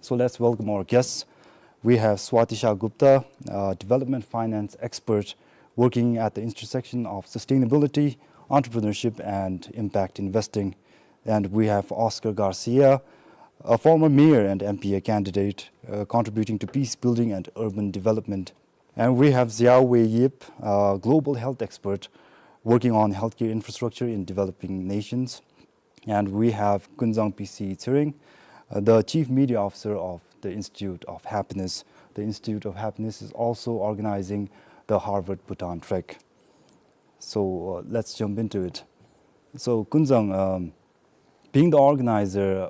So let's welcome our guests. We have Swati Shah Gupta, a development finance expert working at the intersection of sustainability, entrepreneurship, and impact investing. And we have Oscar Garcia, a former mayor and M P A candidate, uh, contributing to peace building and urban development. And we have Xiaowei Yip, a global health expert working on healthcare infrastructure in developing nations. And we have Kunzang P C Tshering, uh, the chief media officer of the Institute of Happiness. The Institute of Happiness is also organizing the Harvard Bhutan Trek. So, uh, let's jump into it. So, Kunzang, um, being the organizer,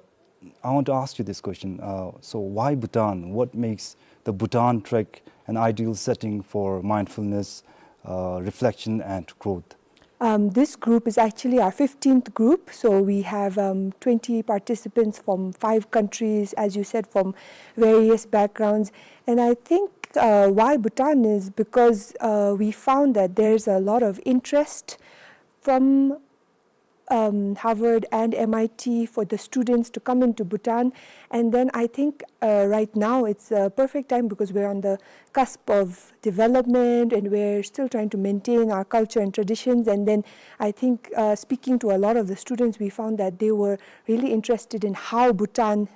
I want to ask you this question. Uh, so, why Bhutan? What makes the Bhutan Trek an ideal setting for mindfulness, uh, reflection, and growth? Um, this group is actually our fifteenth group. So we have, um, twenty participants from five countries, as you said, from various backgrounds. And I think, uh, why Bhutan is because, uh, we found that there's a lot of interest from, um, Harvard and M I T for the students to come into Bhutan. And then I think, uh, right now it's a perfect time because we're on the cusp of development and we're still trying to maintain our culture and traditions. And then I think, uh, speaking to a lot of the students, we found that they were really interested in how Bhutan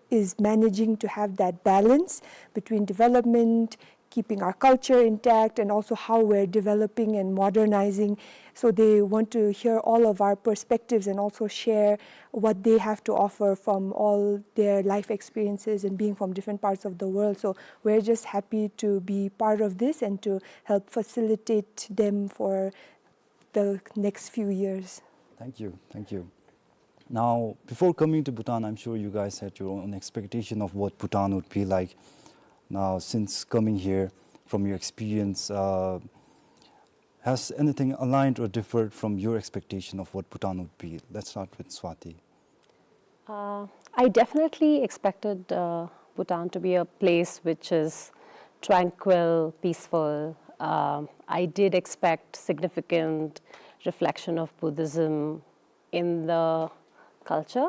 is managing to have that balance between development, keeping our culture intact, and also how we're developing and modernizing. So they want to hear all of our perspectives and also share what they have to offer from all their life experiences and being from different parts of the world. So we're just happy to be part of this and to help facilitate them for the next few years. Thank you. Thank you. Now, before coming to Bhutan, I'm sure you guys had your own expectation of what Bhutan would be like. Now, since coming here, from your experience, uh, has anything aligned or differed from your expectation of what Bhutan would be? Let's start with Swati. Uh, I definitely expected, uh, Bhutan to be a place which is tranquil, peaceful. Uh, I did expect significant reflection of Buddhism in the culture.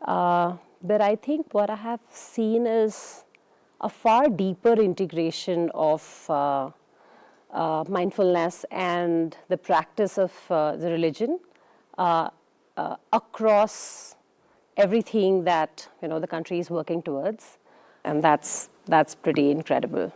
Uh, but I think what I have seen is a far deeper integration of, uh, uh, mindfulness and the practice of, uh, the religion, uh, uh, across everything that, you know, the country is working towards. And that's, that's pretty incredible.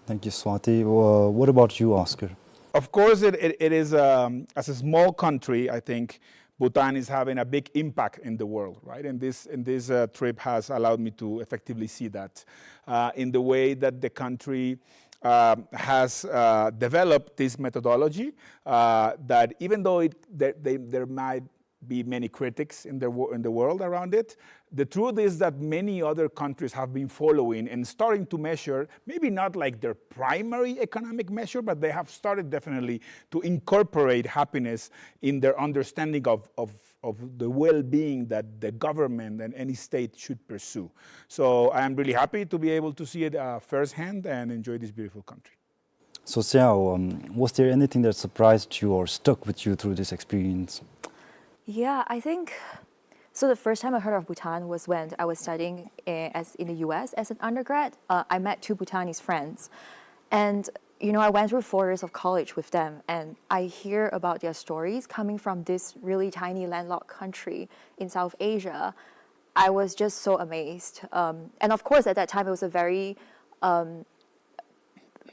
Thank you, Swati. Uh, what about you, Oscar? Of course, it, it, it is, um, as a small country, I think Bhutan is having a big impact in the world, right? And this, and this, uh, trip has allowed me to effectively see that, uh, in the way that the country, um, has, uh, developed this methodology, uh, that even though it, there, they, there might be many critics in the, wo- in the world around it. The truth is that many other countries have been following and starting to measure, maybe not like their primary economic measure, but they have started definitely to incorporate happiness in their understanding of, of, of the well-being that the government and any state should pursue. So I am really happy to be able to see it uh, firsthand and enjoy this beautiful country. So Xiao, um, was there anything that surprised you or stuck with you through this experience? Yeah, I think so. The first time I heard of Bhutan was when I was studying uh, as in the U S as an undergrad. Uh, I met two Bhutanese friends, and you know, I went through four years of college with them, and I hear about their stories coming from this really tiny landlocked country in South Asia. I was just so amazed. Um, and of course, at that time, it was a very um,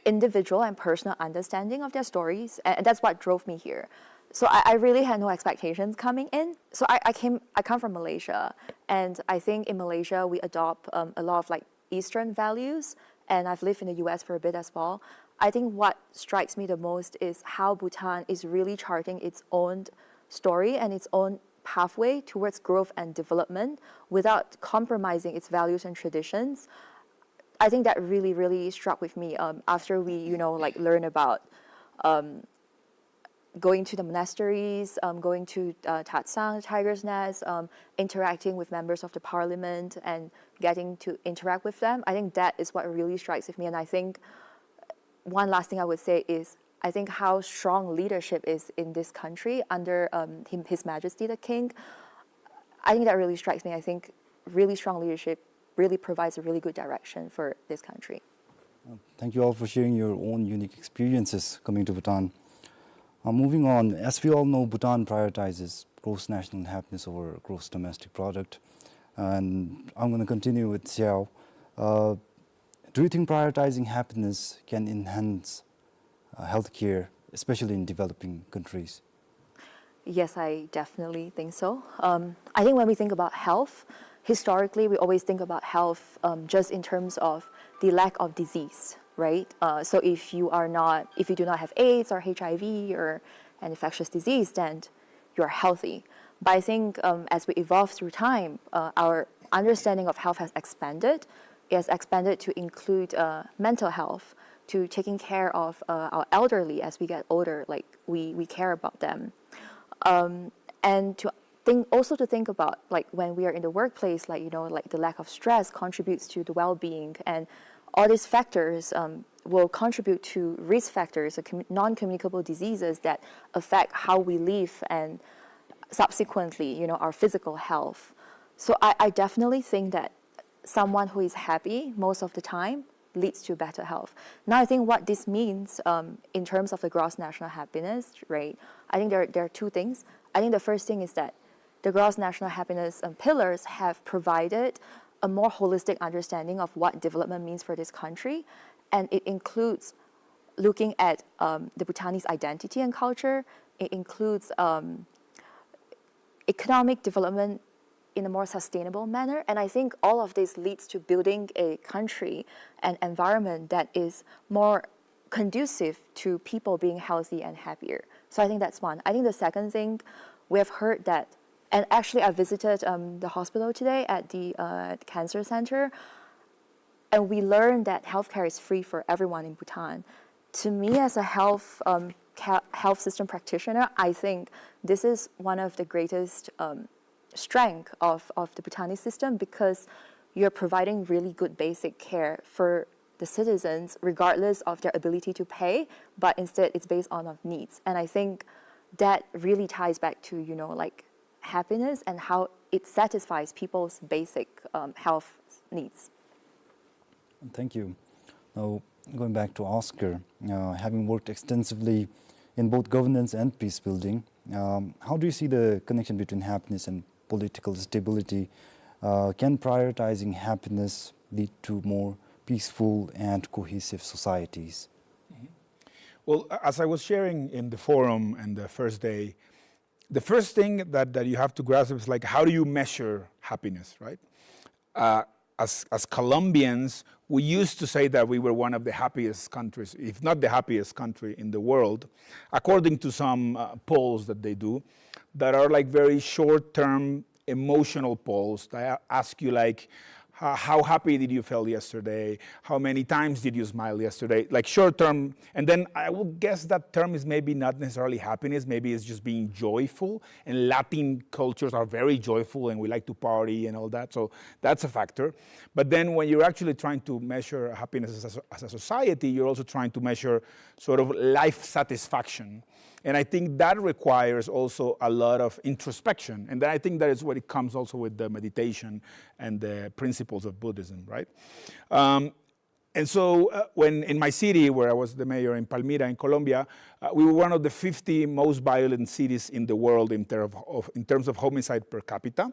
individual and personal understanding of their stories, and that's what drove me here. So I, I really had no expectations coming in. So I, I came, I come from Malaysia, and I think in Malaysia we adopt um, a lot of like Eastern values, and I've lived in the U S for a bit as well. I think what strikes me the most is how Bhutan is really charting its own story and its own pathway towards growth and development without compromising its values and traditions. I think that really, really struck with me um, after we, you know, like learn about um, going to the monasteries, um, going to uh, Tatsang, Tiger's Nest, um, interacting with members of the parliament and getting to interact with them. I think that is what really strikes with me. And I think one last thing I would say is I think how strong leadership is in this country under um, him, His Majesty the King. I think that really strikes me. I think really strong leadership really provides a really good direction for this country. Thank you all for sharing your own unique experiences coming to Bhutan. Uh, moving on, as we all know, Bhutan prioritizes gross national happiness over gross domestic product. And I'm going to continue with Xiao. Uh, do you think prioritizing happiness can enhance uh, healthcare, especially in developing countries? Yes, I definitely think so. Um, I think when we think about health, historically we always think about health um, just in terms of the lack of disease, right? Uh, so if you are not, if you do not have AIDS or H I V or an infectious disease, then you're healthy. But I think um, as we evolve through time, uh, our understanding of health has expanded. It has expanded to include uh, mental health, to taking care of uh, our elderly as we get older, like we, we care about them. Um, and to think also to think about like when we are in the workplace, like you know, like the lack of stress contributes to the well-being, and all these factors um, will contribute to risk factors, uh, commu- non-communicable diseases that affect how we live and subsequently, you know, our physical health. So I, I definitely think that someone who is happy most of the time leads to better health. Now, I think what this means um, in terms of the gross national happiness, right? I think there, there are two things. I think the first thing is that the gross national happiness um, pillars have provided a more holistic understanding of what development means for this country, and it includes looking at um, the Bhutanese identity and culture. It includes um, economic development in a more sustainable manner. And I think all of this leads to building a country, an environment that is more conducive to people being healthy and happier. So I think that's one. I think the second thing, we have heard that, and actually I visited um, the hospital today at the uh, cancer center, and we learned that healthcare is free for everyone in Bhutan. To me, as a health um, ca- health system practitioner, I think this is one of the greatest um, strength of, of the Bhutanese system, because you're providing really good basic care for the citizens regardless of their ability to pay, but instead it's based on of needs. And I think that really ties back to, you know, like happiness and how it satisfies people's basic um, health needs. Thank you. Now, going back to Oscar, uh, having worked extensively in both governance and peace building, um, how do you see the connection between happiness and political stability? Uh, can prioritizing happiness lead to more peaceful and cohesive societies? Well, as I was sharing in the forum and the first day, the first thing that, that you have to grasp is like, how do you measure happiness, right? Uh, as, as Colombians, we used to say that we were one of the happiest countries, if not the happiest country in the world, according to some, uh, polls that they do, that are, like, very short-term emotional polls that a-, ask you, like, "Ho-, how happy did you feel yesterday? How many times did you smile yesterday?" Like, short-term. And then I would guess that term is maybe not necessarily happiness, maybe it's just being joyful. And Latin cultures are very joyful and we like to party and all that. So that's a factor. But then when you're actually trying to measure happiness as a, as a society, you're also trying to measure sort of life satisfaction. And I think that requires also a lot of introspection. And then I think that is what it comes also with the meditation and the principles of Buddhism, right? Um, and so, uh, when in my city, where I was the mayor in Palmira in Colombia, uh, we were one of the fifty most violent cities in the world in, ter- of, in terms of homicide per capita.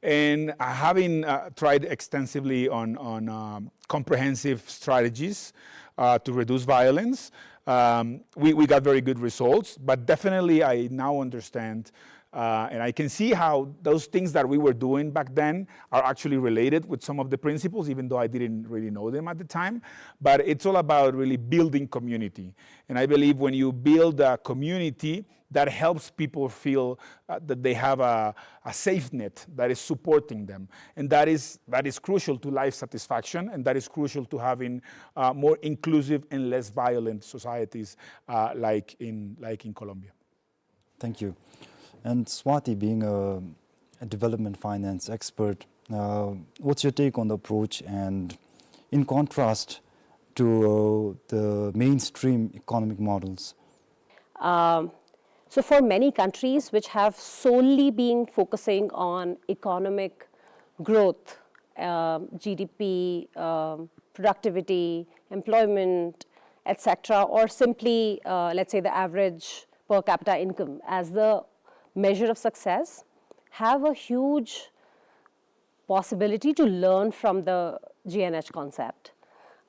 And, uh, having, uh, tried extensively on, on, um, comprehensive strategies, uh, to reduce violence, um, we, we got very good results. But definitely, I now understand, uh, and I can see how those things that we were doing back then are actually related with some of the principles, even though I didn't really know them at the time. But it's all about really building community. And I believe when you build a community, that helps people feel, uh, that they have a, a safe net that is supporting them. And that is, that is crucial to life satisfaction, and that is crucial to having, uh, more inclusive and less violent societies, uh, like in, like in Colombia. Thank you. And Swati, being a, a development finance expert, uh, what's your take on the approach and in contrast to, uh, the mainstream economic models? Um, so for many countries which have solely been focusing on economic growth, um, G D P, um, productivity, employment, et cetera, or simply, uh, let's say, the average per capita income as the measure of success, have a huge possibility to learn from the G N H concept,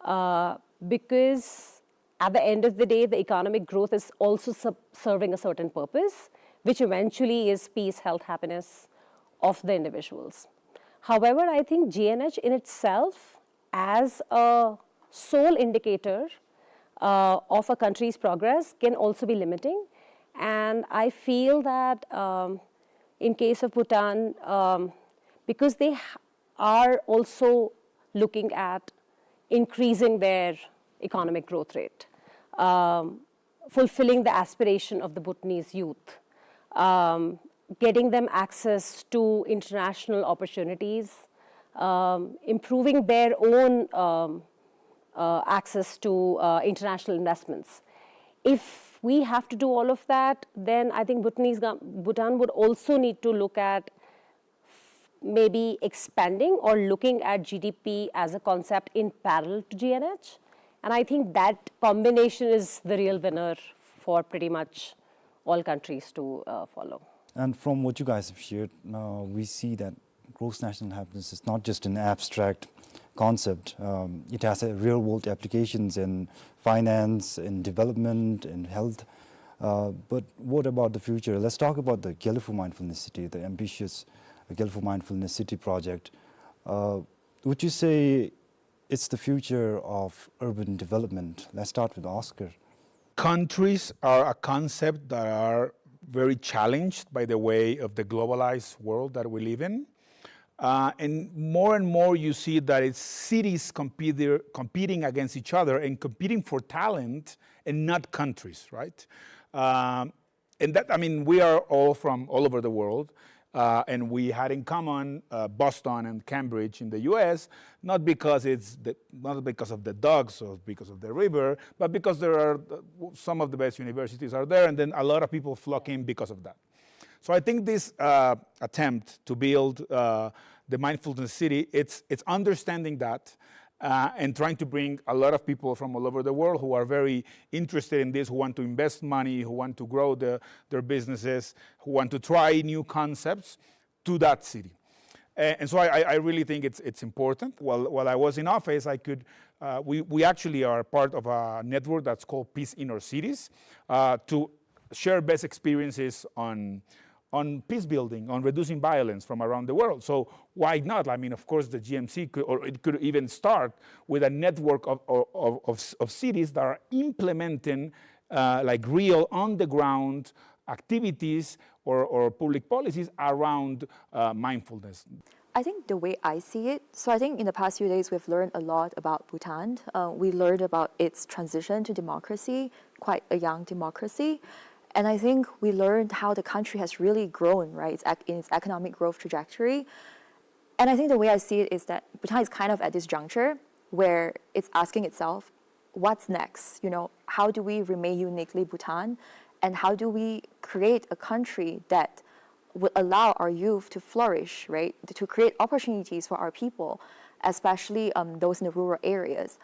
uh, because at the end of the day, the economic growth is also sub- serving a certain purpose, which eventually is peace, health, happiness of the individuals. However, I think G N H in itself, as a sole indicator, uh, of a country's progress, can also be limiting. And I feel that, um, in case of Bhutan, um, because they h- are also looking at increasing their economic growth rate, um, fulfilling the aspiration of the Bhutanese youth, um, getting them access to international opportunities, um, improving their own, um, uh, access to, uh, international investments. If we have to do all of that, then I think Bhutanese gov- Bhutan would also need to look at maybe expanding or looking at G D P as a concept in parallel to G N H. And I think that combination is the real winner for pretty much all countries to, uh, follow. And from what you guys have shared, uh, we see that gross national happiness is not just an abstract concept. Um, it has a real-world applications in finance, in development, in health. Uh, but what about the future? Let's talk about the Gelephu Mindfulness City, the ambitious Gelephu Mindfulness City project. Uh, would you say it's the future of urban development? Let's start with Oscar. Countries are a concept that are very challenged by the way of the globalized world that we live in. Uh, and more and more you see that it's cities compete- competing against each other and competing for talent and not countries, right? Um, and that, I mean, we are all from all over the world, uh, and we had in common, uh, Boston and Cambridge in the U S, not because it's the, not because of the dogs or because of the river, but because there are, uh, some of the best universities are there, and then a lot of people flock in because of that. So I think this, uh, attempt to build, uh, the mindfulness city, it's, it's understanding that, uh, and trying to bring a lot of people from all over the world who are very interested in this, who want to invest money, who want to grow the, their businesses, who want to try new concepts to that city. A- And so I, I- I really think it's, it's important. While, while I was in office, I could, uh, we, we actually are part of a network that's called Peace Inner Cities, uh, to share best experiences on, on peace building, on reducing violence from around the world. So why not? I mean, of course, the G M C could, or it could even start with a network of, of, of, of, of cities that are implementing, uh, like, real on-the-ground activities or, or public policies around, uh, mindfulness. I think the way I see it, so I think in the past few days we've learned a lot about Bhutan. Uh, we learned about its transition to democracy, quite a young democracy. And I think we learned how the country has really grown, right, its ec-, in its economic growth trajectory. And I think the way I see it is that Bhutan is kind of at this juncture where it's asking itself, what's next? You know, how do we remain uniquely Bhutan? And how do we create a country that would allow our youth to flourish, right? To create opportunities for our people, especially, um, those in the rural areas.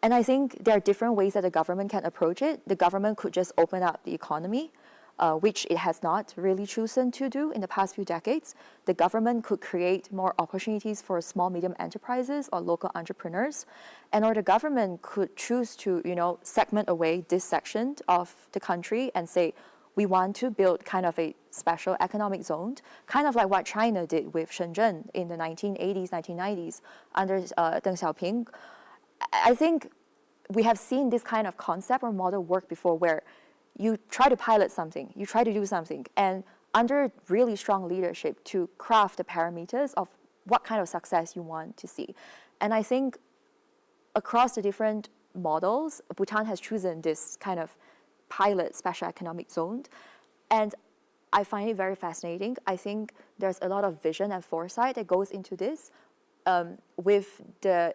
And I think there are different ways that the government can approach it. The government could just open up the economy, uh, which it has not really chosen to do in the past few decades. The government could create more opportunities for small, medium enterprises or local entrepreneurs, and or the government could choose to, you know, segment away this section of the country and say, we want to build kind of a special economic zone, kind of like what China did with Shenzhen in the nineteen eighties, nineteen nineties under, uh, Deng Xiaoping. I I think we have seen this kind of concept or model work before, where you try to pilot something, you try to do something, and under really strong leadership to craft the parameters of what kind of success you want to see. And I think across the different models, Bhutan has chosen this kind of pilot special economic zone. And I find it very fascinating. I think there's a lot of vision and foresight that goes into this, um, with the,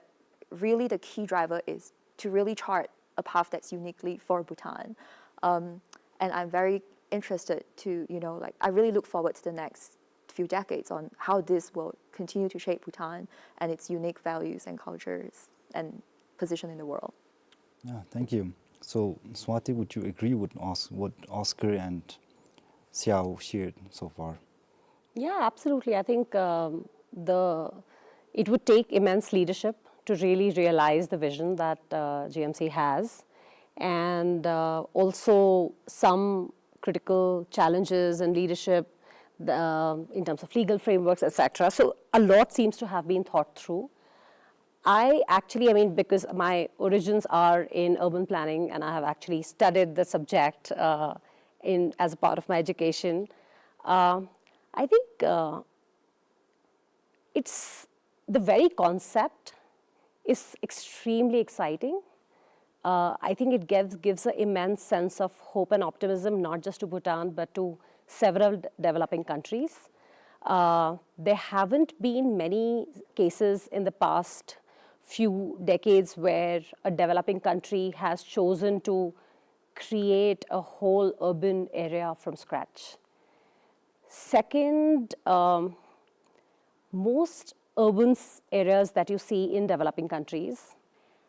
really the key driver is to really chart a path that's uniquely for Bhutan. Um, and I'm very interested to, you know, like, I really look forward to the next few decades on how this will continue to shape Bhutan and its unique values and cultures and position in the world. Yeah, thank you. So, Swati, would you agree with Os-, what Oscar and Xiao shared so far? Yeah, absolutely. I think, um, the, it would take immense leadership to really realize the vision that, uh, G M C has, and, uh, also some critical challenges in leadership, the, um, in terms of legal frameworks, et cetera. So a lot seems to have been thought through. I actually, I mean, because my origins are in urban planning and I have actually studied the subject, uh, in, as a part of my education, uh, I think, uh, it's, the very concept is extremely exciting. Uh, I think it gives, gives an immense sense of hope and optimism, not just to Bhutan, but to several d-, developing countries. Uh, there haven't been many cases in the past few decades where a developing country has chosen to create a whole urban area from scratch. Second, um, most urban s-, areas that you see in developing countries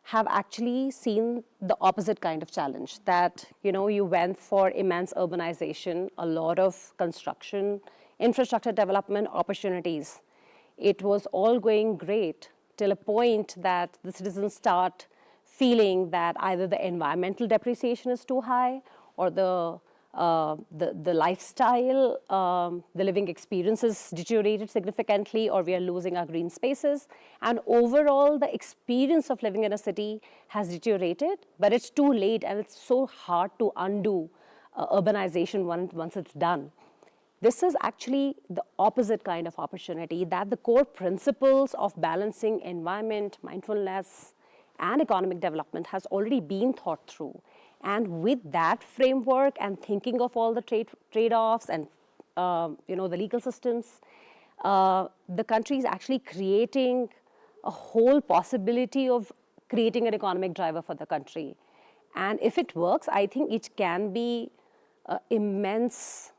have actually seen the opposite kind of challenge, that, you know, you went for immense urbanization, a lot of construction, infrastructure development opportunities. It was all going great till a point that the citizens start feeling that either the environmental depreciation is too high, or the, uh, the, the lifestyle, um, the living experience is deteriorated significantly, or we are losing our green spaces. And overall, the experience of living in a city has deteriorated, but it's too late and it's so hard to undo, uh, urbanization once, once it's done. This is actually the opposite kind of opportunity, that the core principles of balancing environment, mindfulness, and economic development has already been thought through. And with that framework and thinking of all the trade, trade-offs and, uh, you know, the legal systems, uh, the country is actually creating a whole possibility of creating an economic driver for the country. And if it works, I think it can be, uh, immense,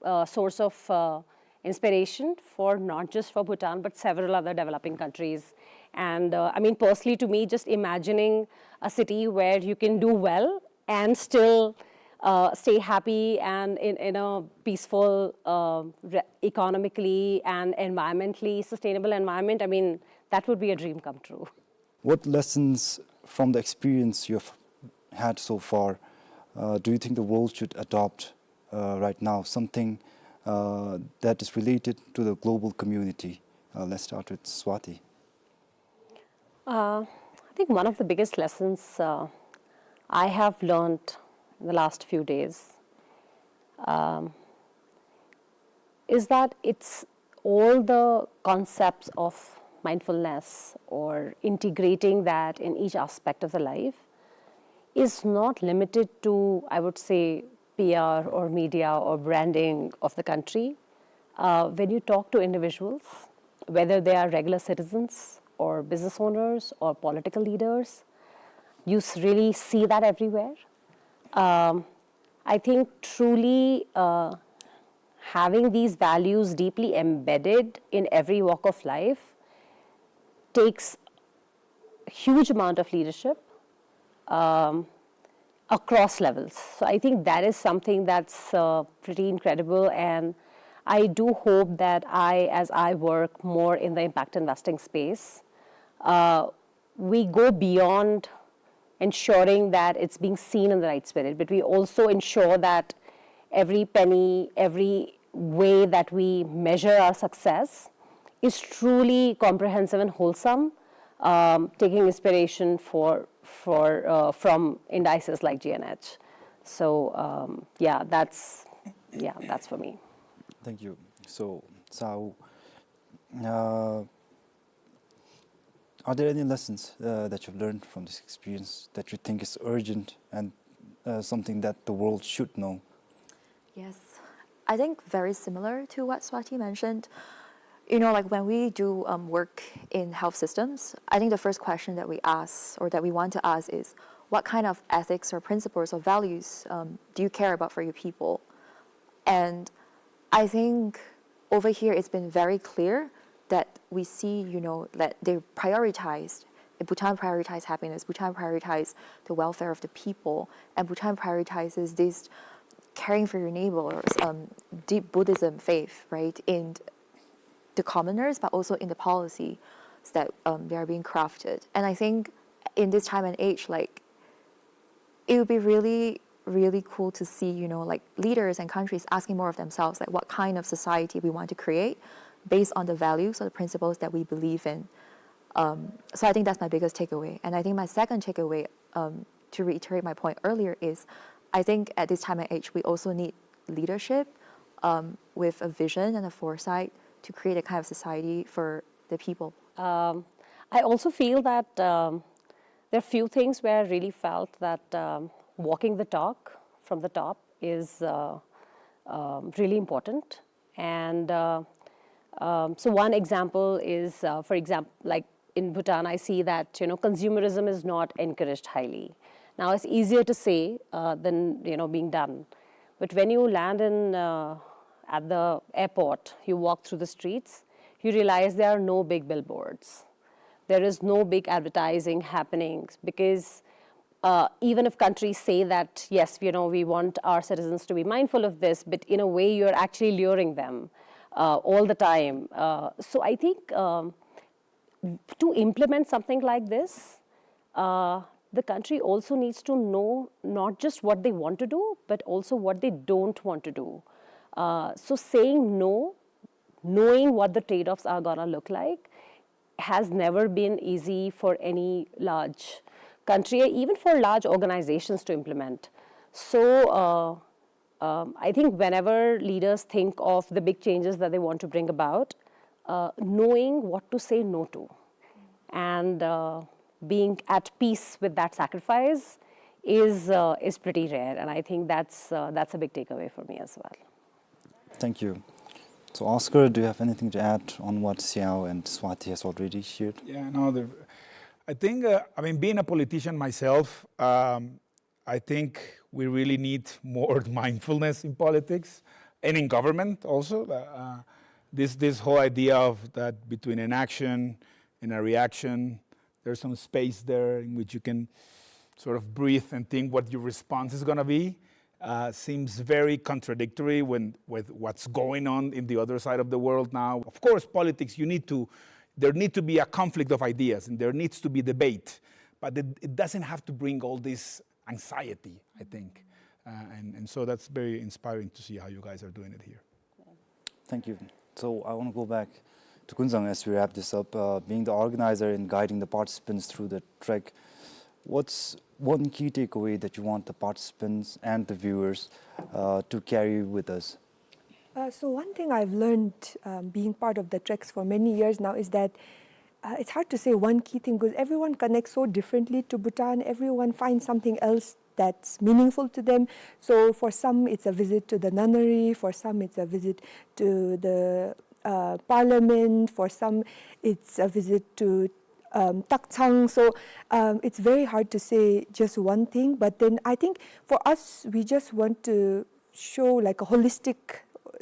uh, source of, uh, inspiration for not just for Bhutan, but several other developing countries. And, uh, I mean, personally, to me, just imagining a city where you can do well and still, uh, stay happy and in, in a peaceful, uh, re-, economically and environmentally sustainable environment, I mean, that would be a dream come true. What lessons from the experience you've had so far, uh, do you think the world should adopt, uh, right now? Something uh, that is related to the global community? Uh, let's start with Swati. Uh, I think one of the biggest lessons uh, I have learned in the last few days um, is that it's all the concepts of mindfulness or integrating that in each aspect of the life is not limited to, I would say, P R or media or branding of the country. Uh, when you talk to individuals, whether they are regular citizens or business owners or political leaders, you s- really see that everywhere. Um, I think truly uh, having these values deeply embedded in every walk of life takes huge amount of leadership um, across levels. So I think that is something that's uh, pretty incredible, and I do hope that I, as I work more in the impact investing space, uh, we go beyond ensuring that it's being seen in the right spirit, but we also ensure that every penny, every way that we measure our success is truly comprehensive and wholesome, um, taking inspiration for, for, uh, from indices like G N H. So um, yeah, that's yeah, that's for me. Thank you. So, Sir Aung, uh, are there any lessons uh, that you've learned from this experience that you think is urgent and uh, something that the world should know? Yes, I think very similar to what Swati mentioned. You know, like when we do um, work in health systems, I think the first question that we ask or that we want to ask is, what kind of ethics or principles or values um, do you care about for your people? And I think over here it's been very clear that we see, you know, that they prioritize, Bhutan prioritize happiness, Bhutan prioritize the welfare of the people, and Bhutan prioritizes this caring for your neighbors, um, deep Buddhism faith, right, in the commoners, but also in the policies that um, they are being crafted. And I think in this time and age, like, it would be really, really cool to see, you know, like, leaders and countries asking more of themselves, like, what kind of society we want to create based on the values or the principles that we believe in. Um, so I think that's my biggest takeaway. And I think my second takeaway, um, to reiterate my point earlier, is I think at this time and age, we also need leadership um, with a vision and a foresight to create a kind of society for the people. Um, I also feel that um, there are few things where I really felt that um, walking the talk from the top is uh, um, really important. And uh, um, so one example is, uh, for example, like in Bhutan, I see that, you know, consumerism is not encouraged highly. Now, it's easier to say uh, than, you know, being done. But when you land in uh, at the airport, you walk through the streets, you realize there are no big billboards. There is no big advertising happening because uh, even if countries say that, yes, you know, we want our citizens to be mindful of this, but in a way you're actually luring them uh, all the time. Uh, so I think um, to implement something like this, uh, the country also needs to know not just what they want to do, but also what they don't want to do. Uh, so saying no, knowing what the trade-offs are gonna look like, has never been easy for any large country, even for large organizations to implement. So uh, um, I think whenever leaders think of the big changes that they want to bring about, uh, knowing what to say no to and uh, being at peace with that sacrifice is, uh, is pretty rare. And I think that's, uh, that's a big takeaway for me as well. Thank you. So, Oscar, do you have anything to add on what Sir Aung and Swati has already shared? Yeah, no, the, I think, uh, I mean, being a politician myself, um, I think we really need more mindfulness in politics and in government also. Uh, uh, this, this whole idea of that between an action and a reaction, there's some space there in which you can sort of breathe and think what your response is gonna be. Uh, seems very contradictory when, with what's going on in the other side of the world now. Of course, politics, you need to, there need to be a conflict of ideas and there needs to be debate, but it, it doesn't have to bring all this anxiety, I think. Uh, and, and so that's very inspiring to see how you guys are doing it here. Thank you. So I want to go back to Kunzang as we wrap this up. Uh, being the organizer and guiding the participants through the trek, what's one key takeaway that you want the participants and the viewers, uh, to carry with us? Uh, so one thing I've learned, um, being part of the treks for many years now is that, uh, it's hard to say one key thing because everyone connects so differently to Bhutan. Everyone finds something else that's meaningful to them. So for some, it's a visit to the nunnery. For some, it's a visit to the, uh, parliament. For some, it's a visit to, um, Takchang. So, um, it's very hard to say just one thing. But then I think for us, we just want to show, like, a holistic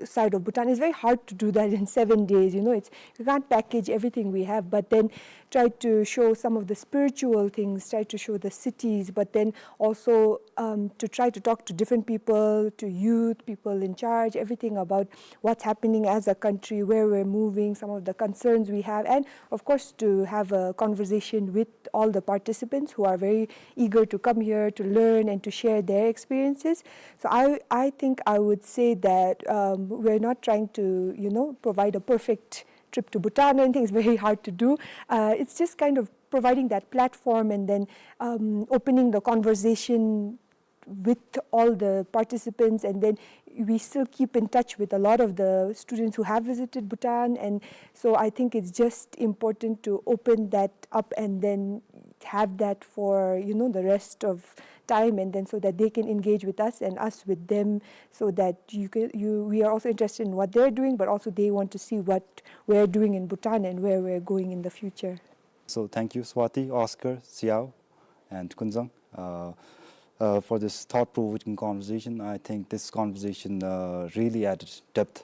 side of Bhutan. It's very hard to do that in seven days. You know, it's, we can't package everything we have, but then try to show some of the spiritual things, try to show the cities, but then also, um, to try to talk to different people, to youth, people in charge, everything about what's happening as a country, where we're moving, some of the concerns we have, and of course to have a conversation with all the participants who are very eager to come here to learn and to share their experiences. So I, I think I would say that, um, we're not trying to, you know, provide a perfect trip to Bhutan or anything. It's very hard to do. Uh, it's just kind of providing that platform and then, um, opening the conversation with all the participants, and then we still keep in touch with a lot of the students who have visited Bhutan, and so I think it's just important to open that up and then have that for, you know, the rest of time, and then so that they can engage with us and us with them, so that you can, you, we are also interested in what they're doing, but also they want to see what we're doing in Bhutan and where we're going in the future. So thank you, Swati, Oscar, Xiao, and Kunzang, uh, uh, for this thought-provoking conversation. I think this conversation, uh, really added depth,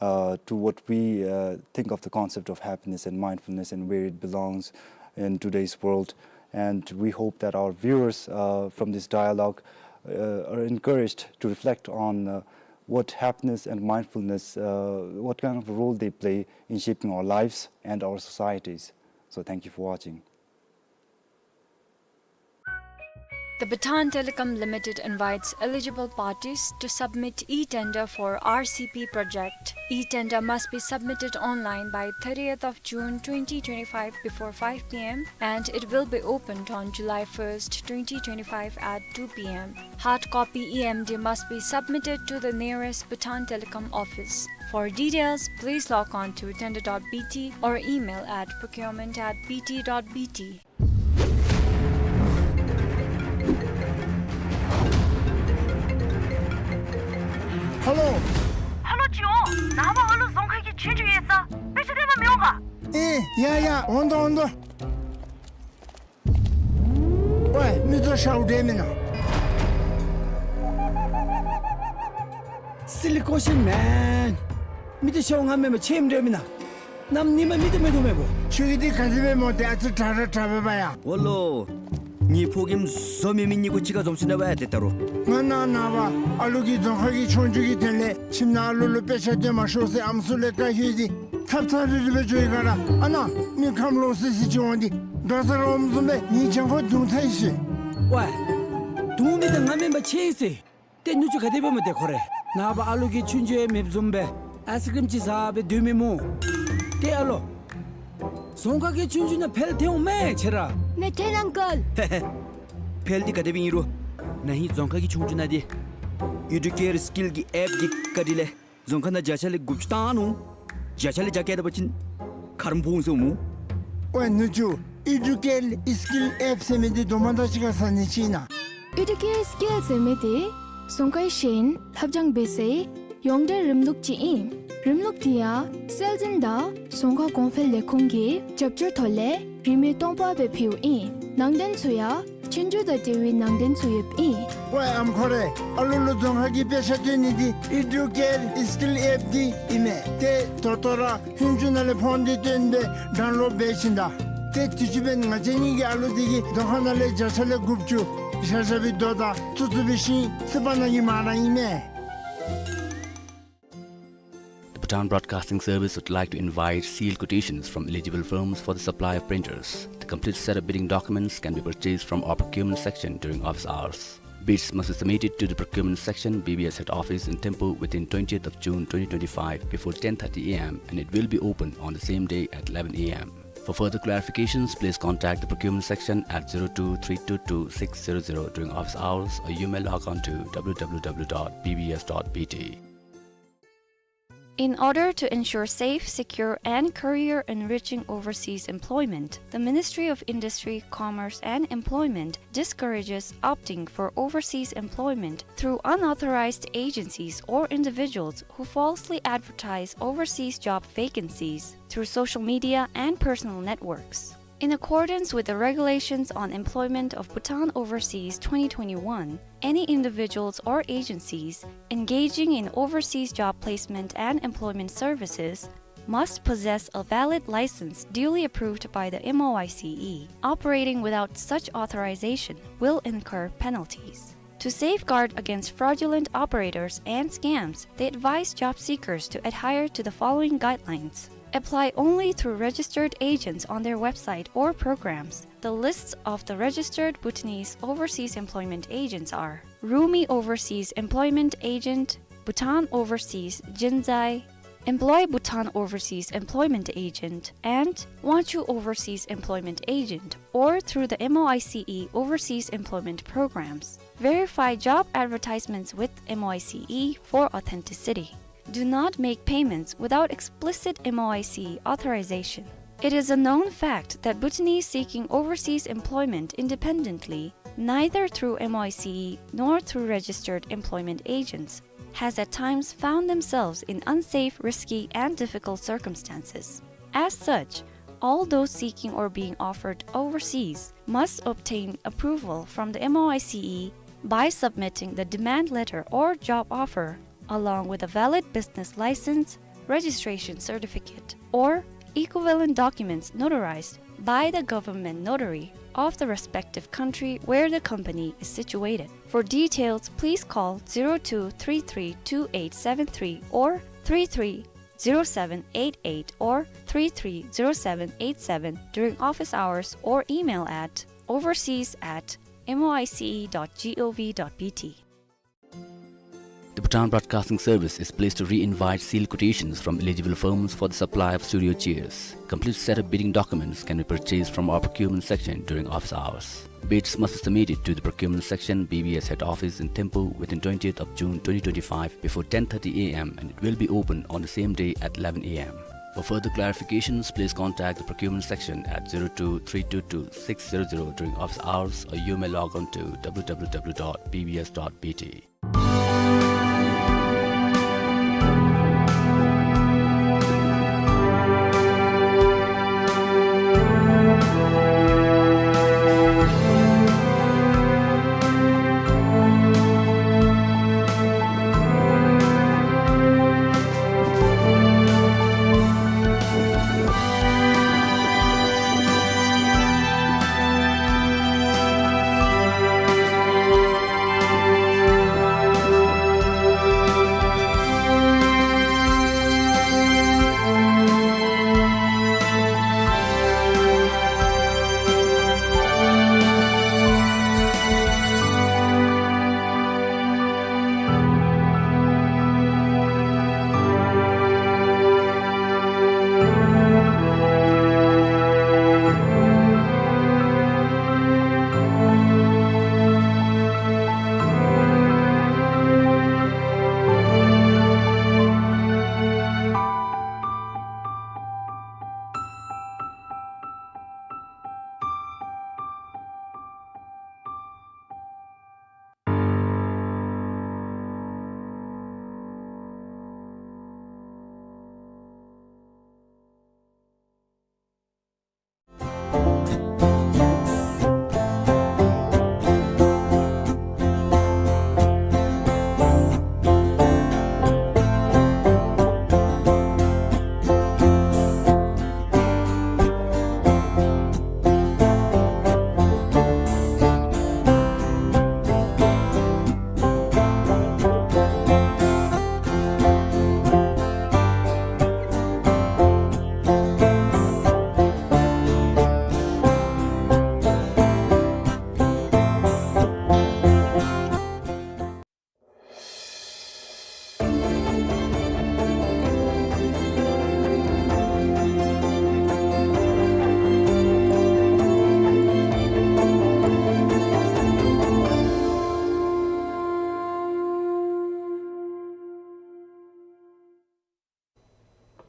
uh, to what we, uh, think of the concept of happiness and mindfulness and where it belongs in today's world. And we hope that our viewers, uh, from this dialogue, uh, are encouraged to reflect on, uh, what happiness and mindfulness, uh, what kind of a role they play in shaping our lives and our societies. So thank you for watching. The Bhutan Telecom Limited invites eligible parties to submit e-tender for R C P project. E-tender must be submitted online by thirtieth of June twenty twenty-five before five p m, and it will be opened on July first, twenty twenty-five at two p m. Hard copy E M D must be submitted to the nearest Bhutan Telecom office. For details, please log on to tender dot B T or email at procurement at B T dot B T. Hello. Hello, ཅི་འོང་། ནངས་པ་ཨ་ལུ་རྫོང་ཁ་གི་ཆོས་རྒྱུགས་ཡོད་ས། དཔེ་ཆ་སྟོན་པར་མི་འོང་ག། ཨེ་ཡ་ཡ། འོང་དོ་འོང་དོ། ཝེ་མི་ཚོ་ཤཝ་འདྲེ་མེན་ན། Silly question, man. མི་ཚོ་ཤཝ་ང་མེན་པར་ཁྱོད་འདྲེ་མེན་ན། གནམ་ཉི་མ་མི་ཚོ་མེད་དོ་མེད་པོ། ཁྱོད་ཀྱིས་འདི་ག་དེ་སྦེ་སྨོ། ཏེ་ཨ་ཙི་དྲག་ར་དྲག་པས་པ་ཡ། འོ་ལོ། ངེའི་ཕོ་རྒནམ་བཟོ་མི་མི་གཉིས་པོ་གཅིག་ཁར་འཛོམས་ཅི་ན་བ་ཡ། ཏེ་ད་རུང་ང་ནཱ་ནངས་པ་ཨ་ལུ་གི་རྫོང་ཁ་གི་ཆོས་རྒྱུགས་ཀྱི་དོན་ལས་ཁྱིམ་ནང་ཨ་ལུ་ལུ་དཔེ་ཆ་སྟོན་མ་ཤོག་ཟེར་ཨམ་སྲུ་ལས་བཀའ་ཤོག་སྟེ་ཐབ་ཚང་རི་རི་སྦེ་འགྱོ་ཡི་ག་ར། ཨ་ནཱ་མི་ཁམས་ལོག་སི་སི་ཅིག་འོང་སྟེ་དྲག་ས་རོམ་བཟུམ་སྦེ་ངེའི་གྱང་ཁོག་བརྡུང་ཚར་ཡི་ཟེར། ཝེ། བརྡུང་མི་དེ་ང་མེན་པར་ཁྱོད་ཨིན་ཟེར། ཏེ་ནུ་གཅུང་ག་དེ་སྦེ་སྨོ། ཏེ་ཁོ་རེ་ནངས་པ་ཨ་ལུ་གིས་ཆོས་རྒྱུགས་ཡང་མེདཔ་བཟུམ་སྦེ་ཨའི་སི་ཀྲིམ་ཅིག་བཟའ་སྦེ་སྡོད་མི་སྨོ། ཏེ་ཨ་ལོ། རྫོང་ཁ་གི་ཆོས་རྒྱུགས་ནང་འཕེལ་ཐལ་འོང་མས་ཁྱོད་ར། མེད་ཐལ་ཨང་ཀལ། ཧེ་ཧེ། འཕེལ་འདི་ག་དེ་སྦེ་ཨིན་རུང་ན་ཧིང་རྫོང་ཁ་གི་ཆོས་རྒྱུགས་ནང་འདི་ཨེ་ཌུ་ཀེར་སི་ཀིལ་གྱི་ཨེཔ་འདི་བཀའ་དྲིན་ལས་རྫོང་ཁ་ནང་བརྒྱ་ཆ་ལས་དགུ་བཅུ་བཏང་ནུག། བརྒྱ་ཆ་ལས་བརྒྱ་བཀལ་ད་པ་ཅིན་ཁ་རོག་ཕོག་འོང་ཟེར་སྨོ། ཝེ་ནུ་གཅུང་། ཨེ་ཌུ་ཀེར་སི་ཀིལ་ཨེཔ་ཟེར་མི་འདི་དོ་མ་དང་གཅིག་ཁར་ཟ་ནི་ཅིག་ཨིན་ན། ཨེ་ཌུ་ཀེར་སི་ཀིལ་ཟེར་མི་འདི་རྫོང་ཁའི་ཤེས་ཡོན་ལྷབ་སྦྱང་འབད་སའི་ཡོངས་འབྲེལ་རིམ་ལུགས་ཅིག་ཨིན། རིམ་ལུགས་འདི་ཡང་སྲོལ་འཛིན་དང་རྫོང་ཁ་གོང་འཕེལ་ལས་ཁུངས་ཀྱི་རྒྱབ་སྐྱོར་ཐོག་ལས་རིན་མེད་སྟོང་པ་སྦེ་ཕུལཝ་ཨིན། ནང་དོན་ཚུ་ཡང་ཆོས་རྒྱུགས་དང་འབྲེལ་བའི་ནང་དོན་ཚུ་ཡོདཔ་ཨིན། ཝེ་ཨམ་ཁོ་རེ། ཨ་ལུ་ལུ་རྫོང་ཁ་གི་དཔེ་ཆ་སྟོན་ནི་འདི་ཨེ་ཌུ་ཀེར་སི་ཀིལ་ཨེཔ་འདི་ཨིན་མས། ཏེ་ད་ལྟོ་ར་ཧུན་ཅུ་ནང་ལས་ཕོན་འདི་བཏོན་སྦེ་ཌའུན་ལོཌ་འབད་ཞིནམ་ད། ཏེ་དུས་ཅི་འབདན་ང་བཅས་གཉིས་ཀྱི་ཨ་ལུ་འདི་གིས་རྫོང་ཁ་ནང་ལས་བརྒྱ་ཆ་ལས་དགུ་བཅུ་ཤ་ཤ་སྦེ་དོ་དང་ཚུ་ཚུ་འབད་ཞིནམ་སི་པ་ནང་གི་མ་ར་ཨིན་མས། The Bhutan Broadcasting Service would like to invite sealed quotations from eligible firms for the supply of printers. The complete set of bidding documents can be purchased from our procurement section during office hours. Bids must be submitted to the procurement section, B B S head office in Thimphu within twentieth of June twenty twenty-five before ten thirty A M, and it will be open on the same day at eleven A M. For further clarifications, please contact the procurement section at zero two three two two six zero zero during office hours, or you may log on to W W W dot B B S dot B T. In order to ensure safe, secure, and career-enriching overseas employment, the Ministry of Industry, Commerce, and Employment discourages opting for overseas employment through unauthorized agencies or individuals who falsely advertise overseas job vacancies through social media and personal networks. In accordance with the Regulations on Employment of Bhutan Overseas twenty twenty-one, any individuals or agencies engaging in overseas job placement and employment services must possess a valid license duly approved by the M O I C E. Operating without such authorization will incur penalties. To safeguard against fraudulent operators and scams, they advise job seekers to adhere to the following guidelines. Apply only through registered agents on their website or programs. The lists of the registered Bhutanese overseas employment agents are Rumi Overseas Employment Agent, Bhutan Overseas Jinzai, Employ Bhutan Overseas Employment Agent, and Wanchu Overseas Employment Agent, or through the M O I C E Overseas Employment Programs. Verify job advertisements with M O I C E for authenticity. Do not make payments without explicit M O I C E authorization. It is a known fact that Bhutanese seeking overseas employment independently, neither through M O I C E nor through registered employment agents, has at times found themselves in unsafe, risky, and difficult circumstances. As such, all those seeking or being offered overseas must obtain approval from the M O I C E by submitting the demand letter or job offer, along with a valid business license, registration certificate, or equivalent documents notarized by the government notary of the respective country where the company is situated. For details, please call zero two three three two eight seven three or three three zero seven eight eight or three three zero seven eight seven during office hours, or email at overseas at M O I C E dot G O V dot B T. The Bhutan Broadcasting Service is pleased to re-invite sealed quotations from eligible firms for the supply of studio chairs. Complete set of bidding documents can be purchased from our procurement section during office hours. Bids must be submitted to the procurement section, B B S head office in Thimphu within twentieth of June twenty twenty-five before ten thirty A M, and it will be open on the same day at eleven A M. For further clarifications, please contact the procurement section at zero two three two two six zero zero during office hours, or you may log on to W W W dot B B S dot B T.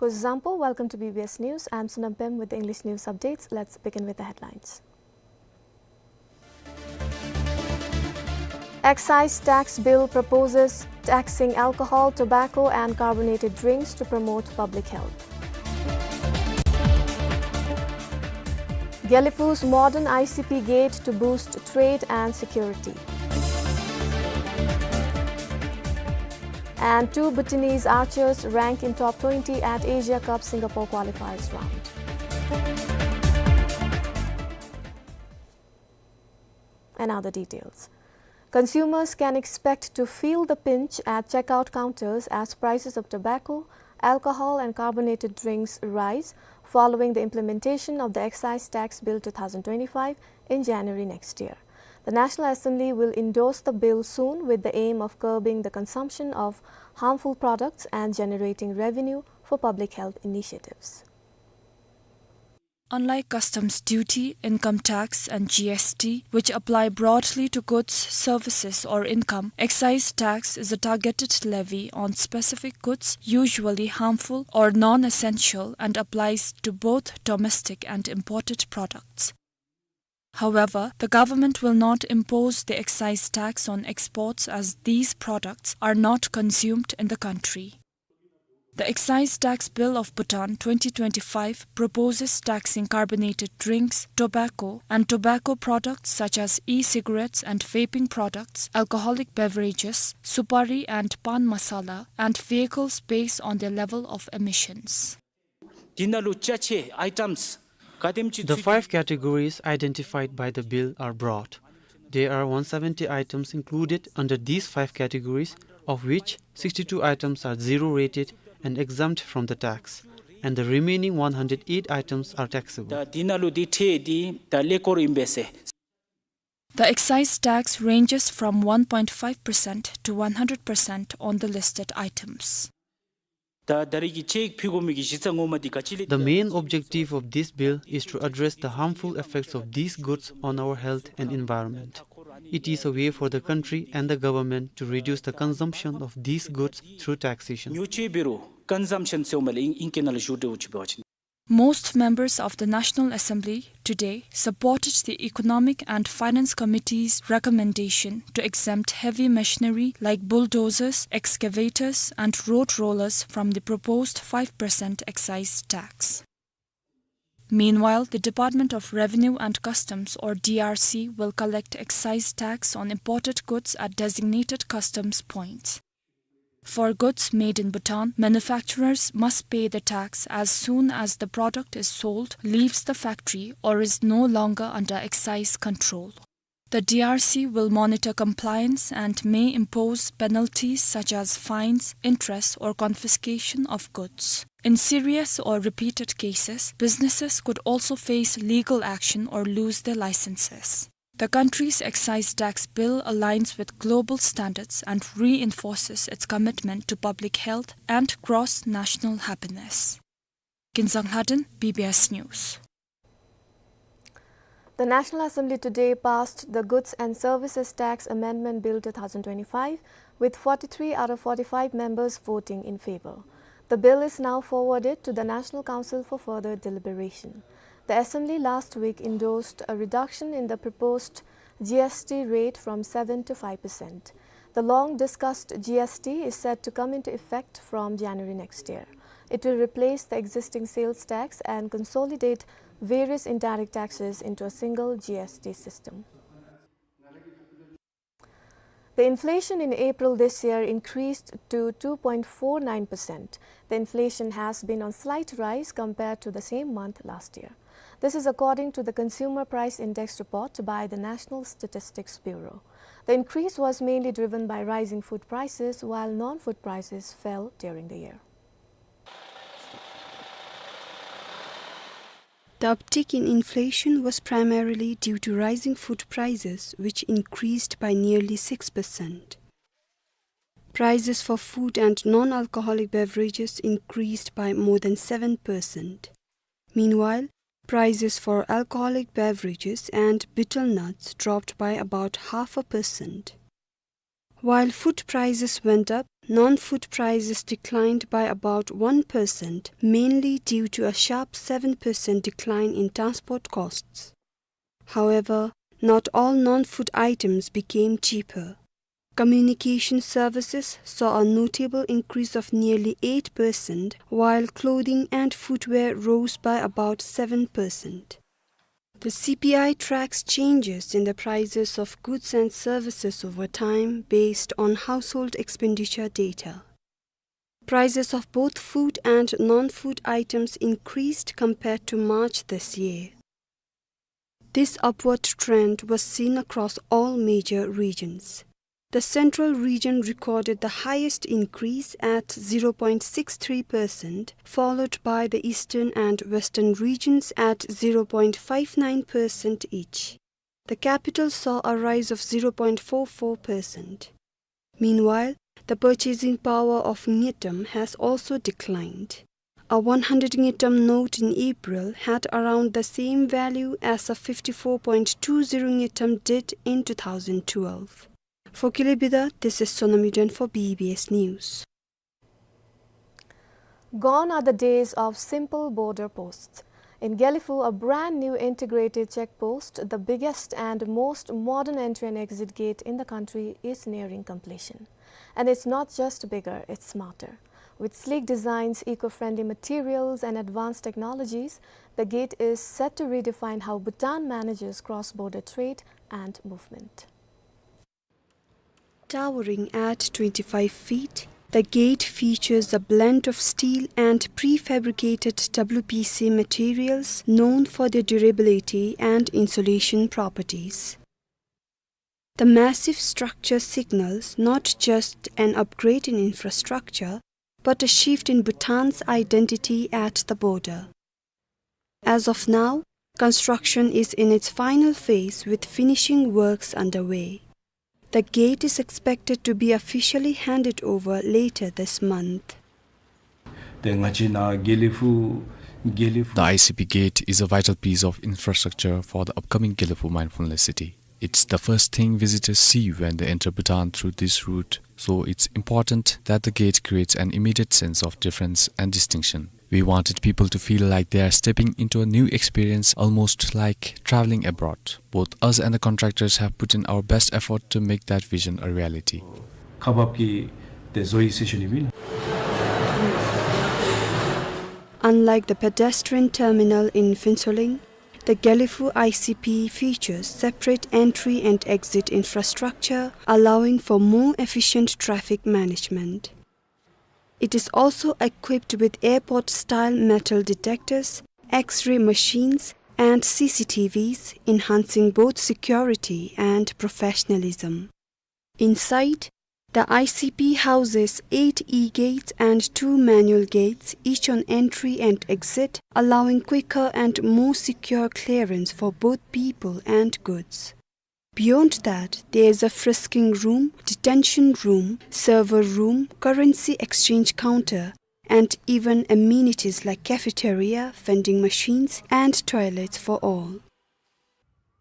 Kuzuzangpo, welcome to B B S News. I'm Sonam Pem with the English news updates. Let's begin with the headlines. Excise tax bill proposes taxing alcohol, tobacco and carbonated drinks to promote public health. Gelephu's modern I C P gate to boost trade and security. And two Bhutanese archers rank in top twenty at Asia Cup Singapore qualifiers round. And now the details. Consumers can expect to feel the pinch at checkout counters as prices of tobacco, alcohol and carbonated drinks rise following the implementation of the Excise Tax Bill two thousand twenty-five in January next year. The National Assembly will endorse the bill soon with the aim of curbing the consumption of harmful products and generating revenue for public health initiatives. Unlike customs duty, income tax and G S T, which apply broadly to goods, services or income, excise tax is a targeted levy on specific goods, usually harmful or non-essential, and applies to both domestic and imported products. However, the government will not impose the excise tax on exports as these products are not consumed in the country. The Excise Tax Bill of Bhutan twenty twenty-five proposes taxing carbonated drinks, tobacco, and tobacco products such as e-cigarettes and vaping products, alcoholic beverages, supari and pan masala, and vehicles based on their level of emissions. དེ་ནང་ལུ་ཅ་ཆས་ཨའི་ཊམས་ག་དེམ་ཅིག་ཚུད། The five categories identified by the bill are broad. There are one seventy items included under these five categories, of which sixty-two items are zero rated and exempt from the tax, and the remaining one hundred eight items are taxable. ད་དེ་ནང་ལུ་དེ་ཁྲལ་དེ་ད་ཀླད་ཀོར་ཨིན་པས་ཟེར། The excise tax ranges from one point five percent to one hundred percent on the listed items. ད་ད་རེས་ཀྱི་དཔྱད་ཡིག་ཕུལ་དགོ་མི་གི་གཞི་རྩ་ངོ་མ་འདི་ག་ཅི་ལས། The main objective of this bill is to address the harmful effects of these goods on our health and environment. It is a way for the country and the government to reduce the consumption of these goods through taxation. ཉོ་སྤྱོད་འབད་རུང་ཀོན་སམ་ཤཱན་ཟེརཝ་མས་ལགས། ཨིང་ཨིང་སྐད་ནང་ལུ་ཞུ་འདྲཝ་ཅིག་འབད་བ་ཅིན། Most members of the National Assembly today supported the Economic and Finance Committee's recommendation to exempt heavy machinery like bulldozers, excavators, and road rollers from the proposed five percent excise tax. Meanwhile, the Department of Revenue and Customs, or D R C, will collect excise tax on imported goods at designated customs points. For goods made in Bhutan, manufacturers must pay the tax as soon as the product is sold, leaves the factory, or is no longer under excise control. The D R C will monitor compliance and may impose penalties such as fines, interest, or confiscation of goods. In serious or repeated cases, businesses could also face legal action or lose their licenses. The country's excise tax bill aligns with global standards and reinforces its commitment to public health and cross-national happiness. Ginzang Lhaden, B B S News. The National Assembly today passed the Goods and Services Tax Amendment Bill two thousand twenty-five, with forty-three out of forty-five members voting in favor. The bill is now forwarded to the National Council for further deliberation. The Assembly last week endorsed a reduction in the proposed G S T rate from seven to five percent. The long-discussed G S T is set to come into effect from January next year. It will replace the existing sales tax and consolidate various indirect taxes into a single G S T system. The inflation in April this year increased to two point four nine percent. The inflation has been on slight rise compared to the same month last year. This is according to the Consumer Price Index report by the National Statistics Bureau. The increase was mainly driven by rising food prices, while non-food prices fell during the year. The uptick in inflation was primarily due to rising food prices, which increased by nearly six percent. Prices for food and non-alcoholic beverages increased by more than seven percent. Meanwhile, prices for alcoholic beverages and betel nuts dropped by about half a percent. While food prices went up, non-food prices declined by about one percent, mainly due to a sharp seven percent decline in transport costs. However, not all non-food items became cheaper. Communication services saw a notable increase of nearly eight percent, while clothing and footwear rose by about seven percent. The C P I tracks changes in the prices of goods and services over time based on household expenditure data. Prices of both food and non-food items increased compared to March this year. This upward trend was seen across all major regions. The central region recorded the highest increase at zero point six three percent, followed by the eastern and western regions at zero point five nine percent each. The capital saw a rise of zero point four four percent. Meanwhile, the purchasing power of ngultrum has also declined. A one hundred ngultrum note in April had around the same value as a fifty-four point two zero ngultrum did in two thousand twelve. For Kilebidae, this is Sonam Yuden for B B S News. Gone are the days of simple border posts. In Gelephu, a brand new integrated check post, the biggest and most modern entry and exit gate in the country, is nearing completion. And it's not just bigger, it's smarter. With sleek designs, eco-friendly materials, and advanced technologies, the gate is set to redefine how Bhutan manages cross-border trade and movement. Towering at twenty-five feet, the gate features a blend of steel and prefabricated W P C materials known for their durability and insulation properties. The massive structure signals not just an upgrade in infrastructure, but a shift in Bhutan's identity at the border. As of now, construction is in its final phase, with finishing works underway. The gate is expected to be officially handed over later this month. ཏེ་ང་བཅས་ནཱ་དགེ་ལེགས་ཕུག་དགེ་ལེགས་ཕུག The I C P gate is a vital piece of infrastructure for the upcoming Gelephu Mindfulness City. It's the first thing visitors see when they enter Bhutan through this route, so it's important that the gate creates an immediate sense of difference and distinction. We wanted people to feel like they are stepping into a new experience, almost like traveling abroad. Both us and the contractors have put in our best effort to make that vision a reality. ཁག་འབག་གི་ཏེ་བཟོ་ཡི་ཟེར་ཞུ་ནི་ཨིན། Unlike the pedestrian terminal in Phuentsholing, the Gelephu I C P features separate entry and exit infrastructure, allowing for more efficient traffic management. It is also equipped with airport-style metal detectors, X-ray machines, and C C T Vs, enhancing both security and professionalism. Inside, the I C P houses eight e-gates and two manual gates, each on entry and exit, allowing quicker and more secure clearance for both people and goods. Beyond that, there is a frisking room, detention room, server room, currency exchange counter, and even amenities like cafeteria, vending machines, and toilets for all.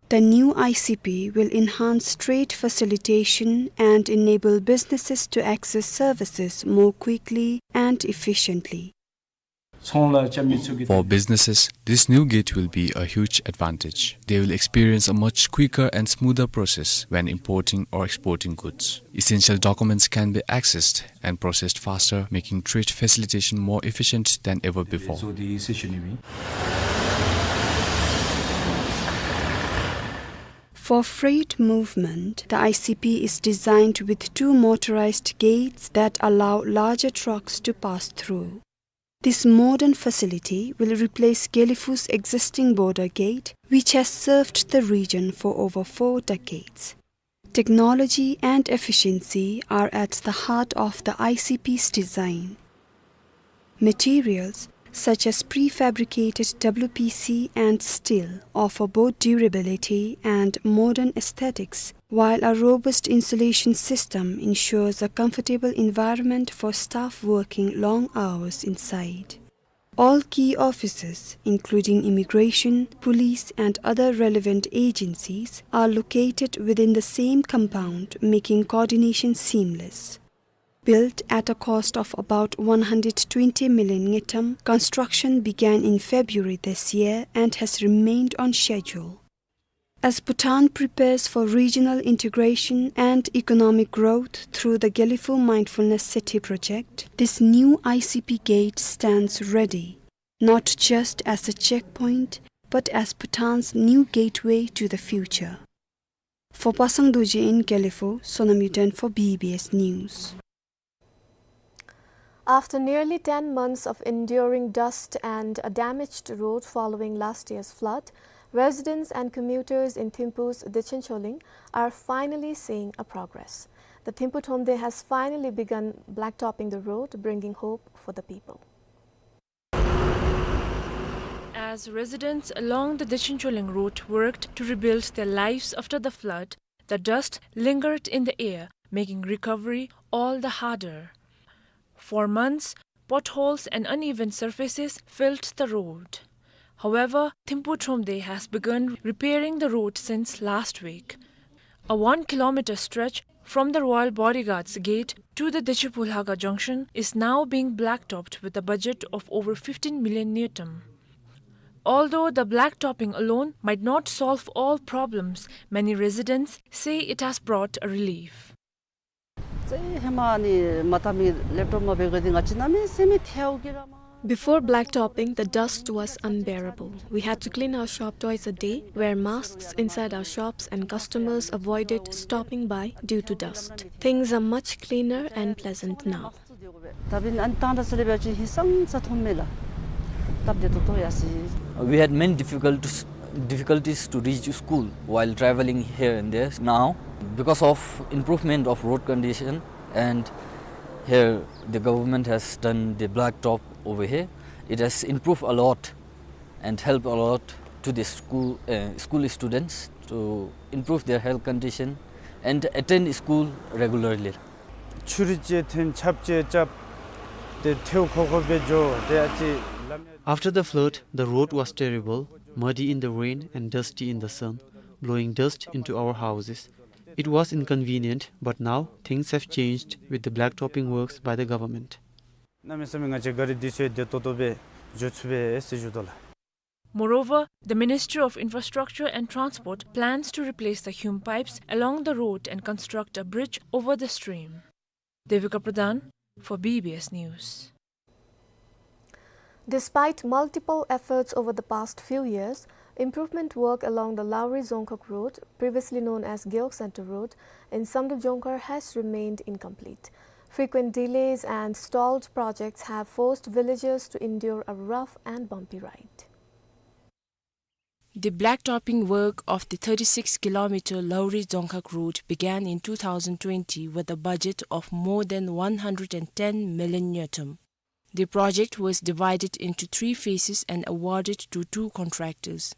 The new I C P will enhance trade facilitation and enable businesses to access services more quickly and efficiently. ཚོང་ལཱ་རྐྱབ་མི་ཚུ་གི་For businesses, this new gate will be a huge advantage. They will experience a much quicker and smoother process when importing or exporting goods. Essential documents can be accessed and processed faster, making trade facilitation more efficient than ever before. བཟོ་དེ་ཟེར་ཞུ་ནི་ཨིན། For freight movement, the I C P is designed with two motorized gates that allow larger trucks to pass through. This modern facility will replace Gelephu's existing border gate, which has served the region for over four decades. Technology and efficiency are at the heart of the I C P's design. Materials such as prefabricated W P C and steel offer both durability and modern aesthetics, while a robust insulation system ensures a comfortable environment for staff working long hours inside. All key offices, including immigration, police, and other relevant agencies, are located within the same compound, making coordination seamless. Built at a cost of about one hundred twenty million ngultrum, construction began in February this year and has remained on schedule. As Bhutan prepares for regional integration and economic growth through the Gelephu Mindfulness City project, this new I C P gate stands ready, not just as a checkpoint, but as Bhutan's new gateway to the future. For Pasang Dorji in Gelephu, Sonam Yuden for B B S News. After nearly ten months of enduring dust and a damaged road following last year's flood, residents and commuters in Thimphu's Dechincholing are finally seeing a progress. The Thimphu Thromde has finally begun blacktopping the road, bringing hope for the people. As residents along the Dechincholing road worked to rebuild their lives after the flood, the dust lingered in the air, making recovery all the harder. For months, potholes and uneven surfaces filled the road. However, Thimphu Thromde has begun repairing the road since last week. A one kilometer stretch from the Royal Bodyguards gate to the Dechipu Lhaga junction is now being blacktopped with a budget of over fifteen million ngultrum. Although the blacktopping alone might not solve all problems, many residents say it has brought a relief. Before blacktopping, the dust was unbearable. We had to clean our shop twice a day, wear masks inside our shops, and customers avoided stopping by due to dust. Things are much cleaner and pleasant now. We had many difficult-, difficulties to reach school while traveling here and there. Now, because of improvement of road condition, and here the government has done the blacktop over here, it has improved a lot and helped a lot to the school, uh, school students to improve their health condition and attend school regularly. ཆུ་རུད་ཅིག་ཐོན་ཆརཔ་ཅིག་རྐྱབ་སྟེ་ཐལཝ་ཁོག་ཁོག་སྦེ་འགྱོ་སྟེ་ཨ་ཙི་ལམ་ཡང་། After the flood, the road was terrible, muddy in the rain and dusty in the sun, blowing dust into our houses. It was inconvenient, but now things have changed with the blacktopping works by the government. གནམ་མེད་ས་མེད་ང་བཅས་ག་རི་འདི་ཚུ་བདེ་ཏོག་ཏོ་སྦེ་འགྱོ་ཚུགས་པས་ཟེར་ཞུ་དོ་ལགས། Moreover, the Ministry of Infrastructure and Transport plans to replace the hume pipes along the road and construct a bridge over the stream. Devika Pradhan for B B S News. Despite multiple efforts over the past few years, improvement work along the Lauri Dzongkhag Road, previously known as Gewog Center Road, in Samdrup Jongkhar has remained incomplete. Frequent delays and stalled projects have forced villagers to endure a rough and bumpy ride. The blacktopping work of the thirty-six kilometer Lauri Dzongkhag Road began in two thousand twenty with a budget of more than one hundred and ten million ngultrum. The project was divided into three phases and awarded to two contractors.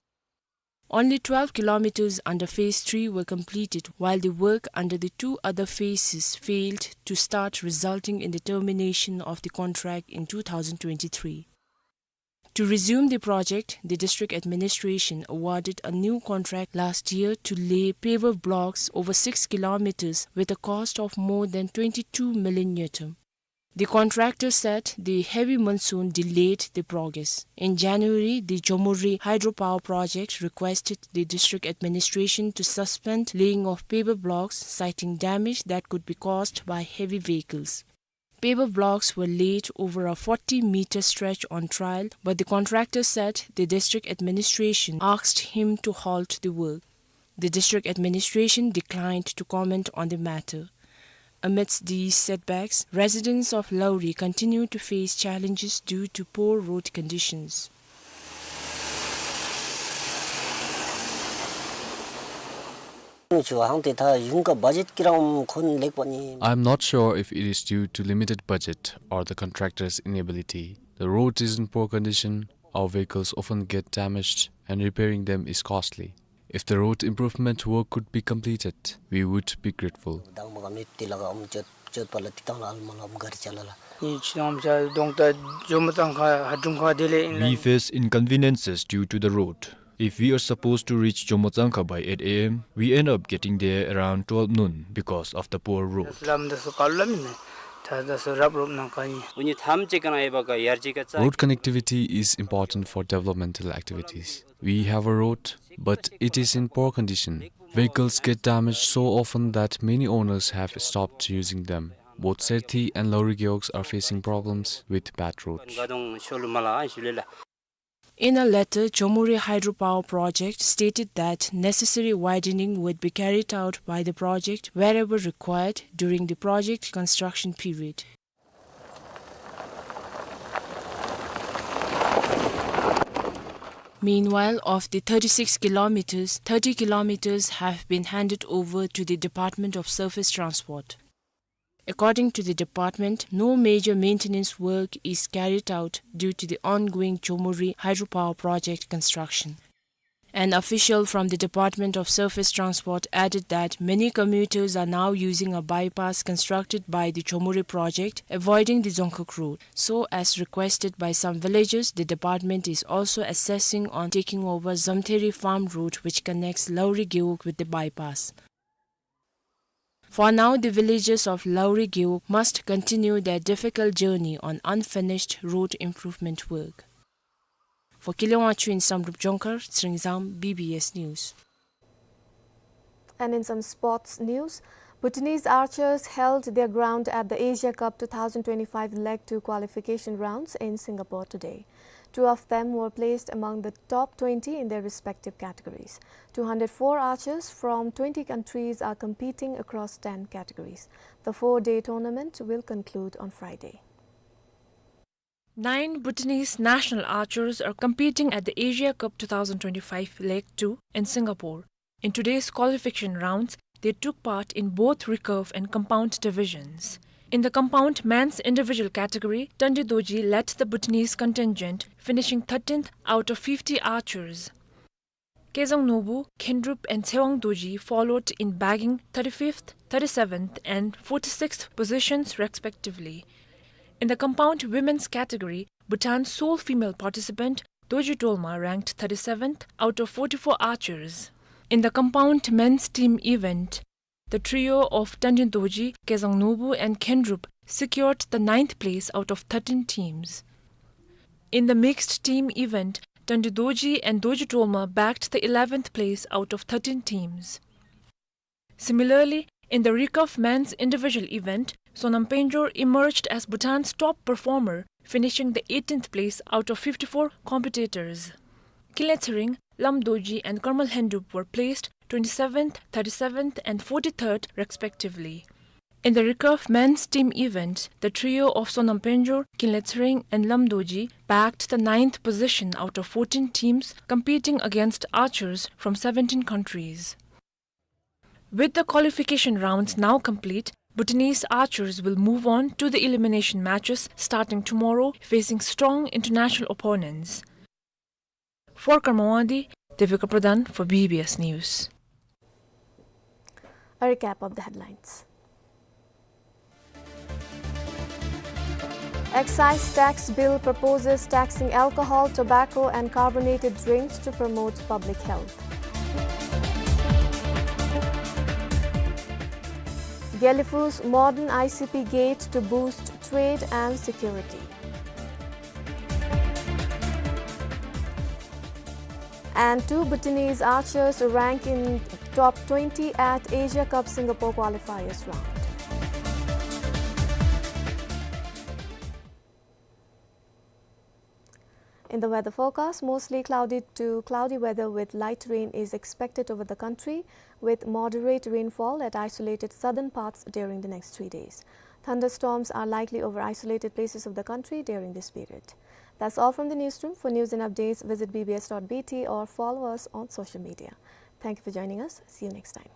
Only twelve kilometers under phase three were completed, while the work under the two other phases failed to start, resulting in the termination of the contract in two thousand twenty-three. To resume the project, the district administration awarded a new contract last year to lay paver blocks over six kilometers with a cost of more than twenty-two million ngultrum. The contractor said the heavy monsoon delayed the progress. In January, the Jomuri hydropower project requested the district administration to suspend laying of paver blocks, citing damage that could be caused by heavy vehicles. Paver blocks were laid over a forty meter stretch on trial, but the contractor said the district administration asked him to halt the work. The district administration declined to comment on the matter. Amidst these setbacks, residents of Lauri continue to face challenges due to poor road conditions. I am not sure if it is due to limited budget or the contractor's inability. The road is in poor condition, our vehicles often get damaged, and repairing them is costly. If the road improvement work could be completed, we would be grateful. We face inconveniences due to the road. If we are supposed to reach Jomo Tsangkha by eight A M, we end up getting there around twelve noon because of the poor road. ད་ད་སོ་རབ་རོབ་ནང་ག་ནི། འུ་གཉིས་ཐམས་ཅད་ཀྱི་ནང་ཡོད་པ་ག་ཡར་རྒྱས་ཀ་ཙ། Road connectivity is important for developmental activities. We have a road, but it is in poor condition. Vehicles get damaged so often that many owners have stopped using them. Both Serthi and Lawri Gewogs are facing problems with bad roads. ག་དོང་ཤོ་ལུ་མ་ལ་ཨ་ཞུ་ལེ་ལ། In a letter, Chomori Hydropower Project stated that necessary widening would be carried out by the project wherever required during the project construction period. Meanwhile, of the thirty-six kilometers, thirty kilometers have been handed over to the Department of Surface Transport. According to the department, no major maintenance work is carried out due to the ongoing Chomori hydropower project construction. An official from the Department of Surface Transport added that many commuters are now using a bypass constructed by the Chomori project, avoiding the Dzongkhag road. So, as requested by some villagers, the department is also assessing on taking over Zomtheri farm road, which connects Lawri Gewog with the bypass. For now, the villagers of Lawri Gewog must continue their difficult journey on unfinished road improvement work. For Kile Wangchuk in Samdrup Dzongkhag, Tsering Zam, B B S News. And in some sports news, Bhutanese archers held their ground at the Asia Cup two thousand twenty-five Leg two qualification rounds in Singapore today. Two of them were placed among the top twenty in their respective categories. Two hundred four archers from twenty countries are competing across ten categories. The four-day tournament will conclude on Friday. Nine Bhutanese national archers are competing at the Asia Cup two thousand twenty-five Leg two in Singapore. In today's qualification rounds, they took part in both recurve and compound divisions. In the compound men's individual category, Tandi Dorji led the Bhutanese contingent, finishing thirteenth out of fifty archers. Kezang Norbu, Khendrup and Tsewang Dorji followed in bagging thirty-fifth, thirty-seventh and forty-sixth positions respectively. In the compound women's category, Bhutan's sole female participant, Dorji Dolma, ranked thirty-seventh out of forty-four archers. In the compound men's team event, the trio of Tandin Dorji, Kezang Norbu and Khendrup secured the ninth place out of thirteen teams. In the mixed team event, Tandin Dorji and Dorji Dolma bagged the eleventh place out of thirteen teams. Similarly, in the recurve men's individual event, Sonam Penjor emerged as Bhutan's top performer, finishing the eighteenth place out of fifty-four competitors. Kinley Tsering, Lam Dorji and Karma Lhendup were placed twenty-seventh, thirty-seventh and forty-third respectively. In the recurve men's team event, the trio of Sonam Penjor, Kinley Tsering and Lam Dorji bagged the ninth position out of fourteen teams competing against archers from seventeen countries. With the qualification rounds now complete, Bhutanese archers will move on to the elimination matches starting tomorrow, facing strong international opponents. For Karma Wangdi, Devika Pradhan for B B S News. A recap of the headlines. Excise tax bill proposes taxing alcohol, tobacco and carbonated drinks to promote public health. Gelephu's modern I C P gate to boost trade and security. And two Bhutanese archers rank in top twenty at Asia Cup Singapore qualifiers round. In the weather forecast, mostly cloudy to cloudy weather with light rain is expected over the country, with moderate rainfall at isolated southern parts during the next three days. Thunderstorms are likely over isolated places of the country during this period. That's all from the newsroom. For news and updates, visit B B S dot B T or follow us on social media. Thank you for joining us. See you next time.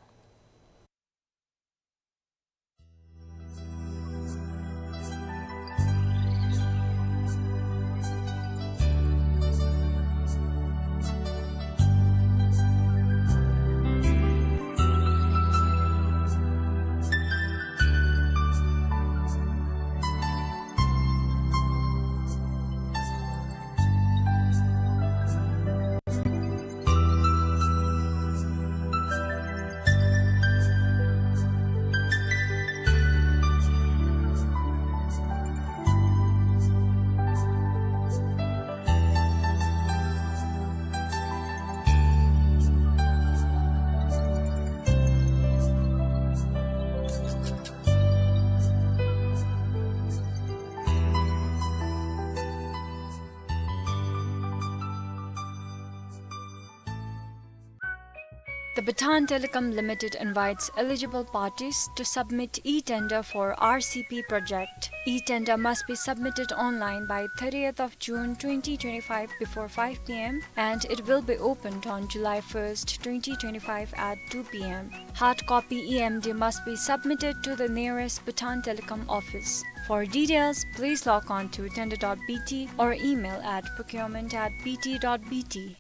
The Bhutan Telecom Limited invites eligible parties to submit e-tender for R C P project. E-tender must be submitted online by thirtieth of June twenty twenty-five before five p m and it will be opened on July first, twenty twenty-five at two p m. Hard copy E M D must be submitted to the nearest Bhutan Telecom office. For details, please log on to tender dot B T or email at procurement at B T dot B T.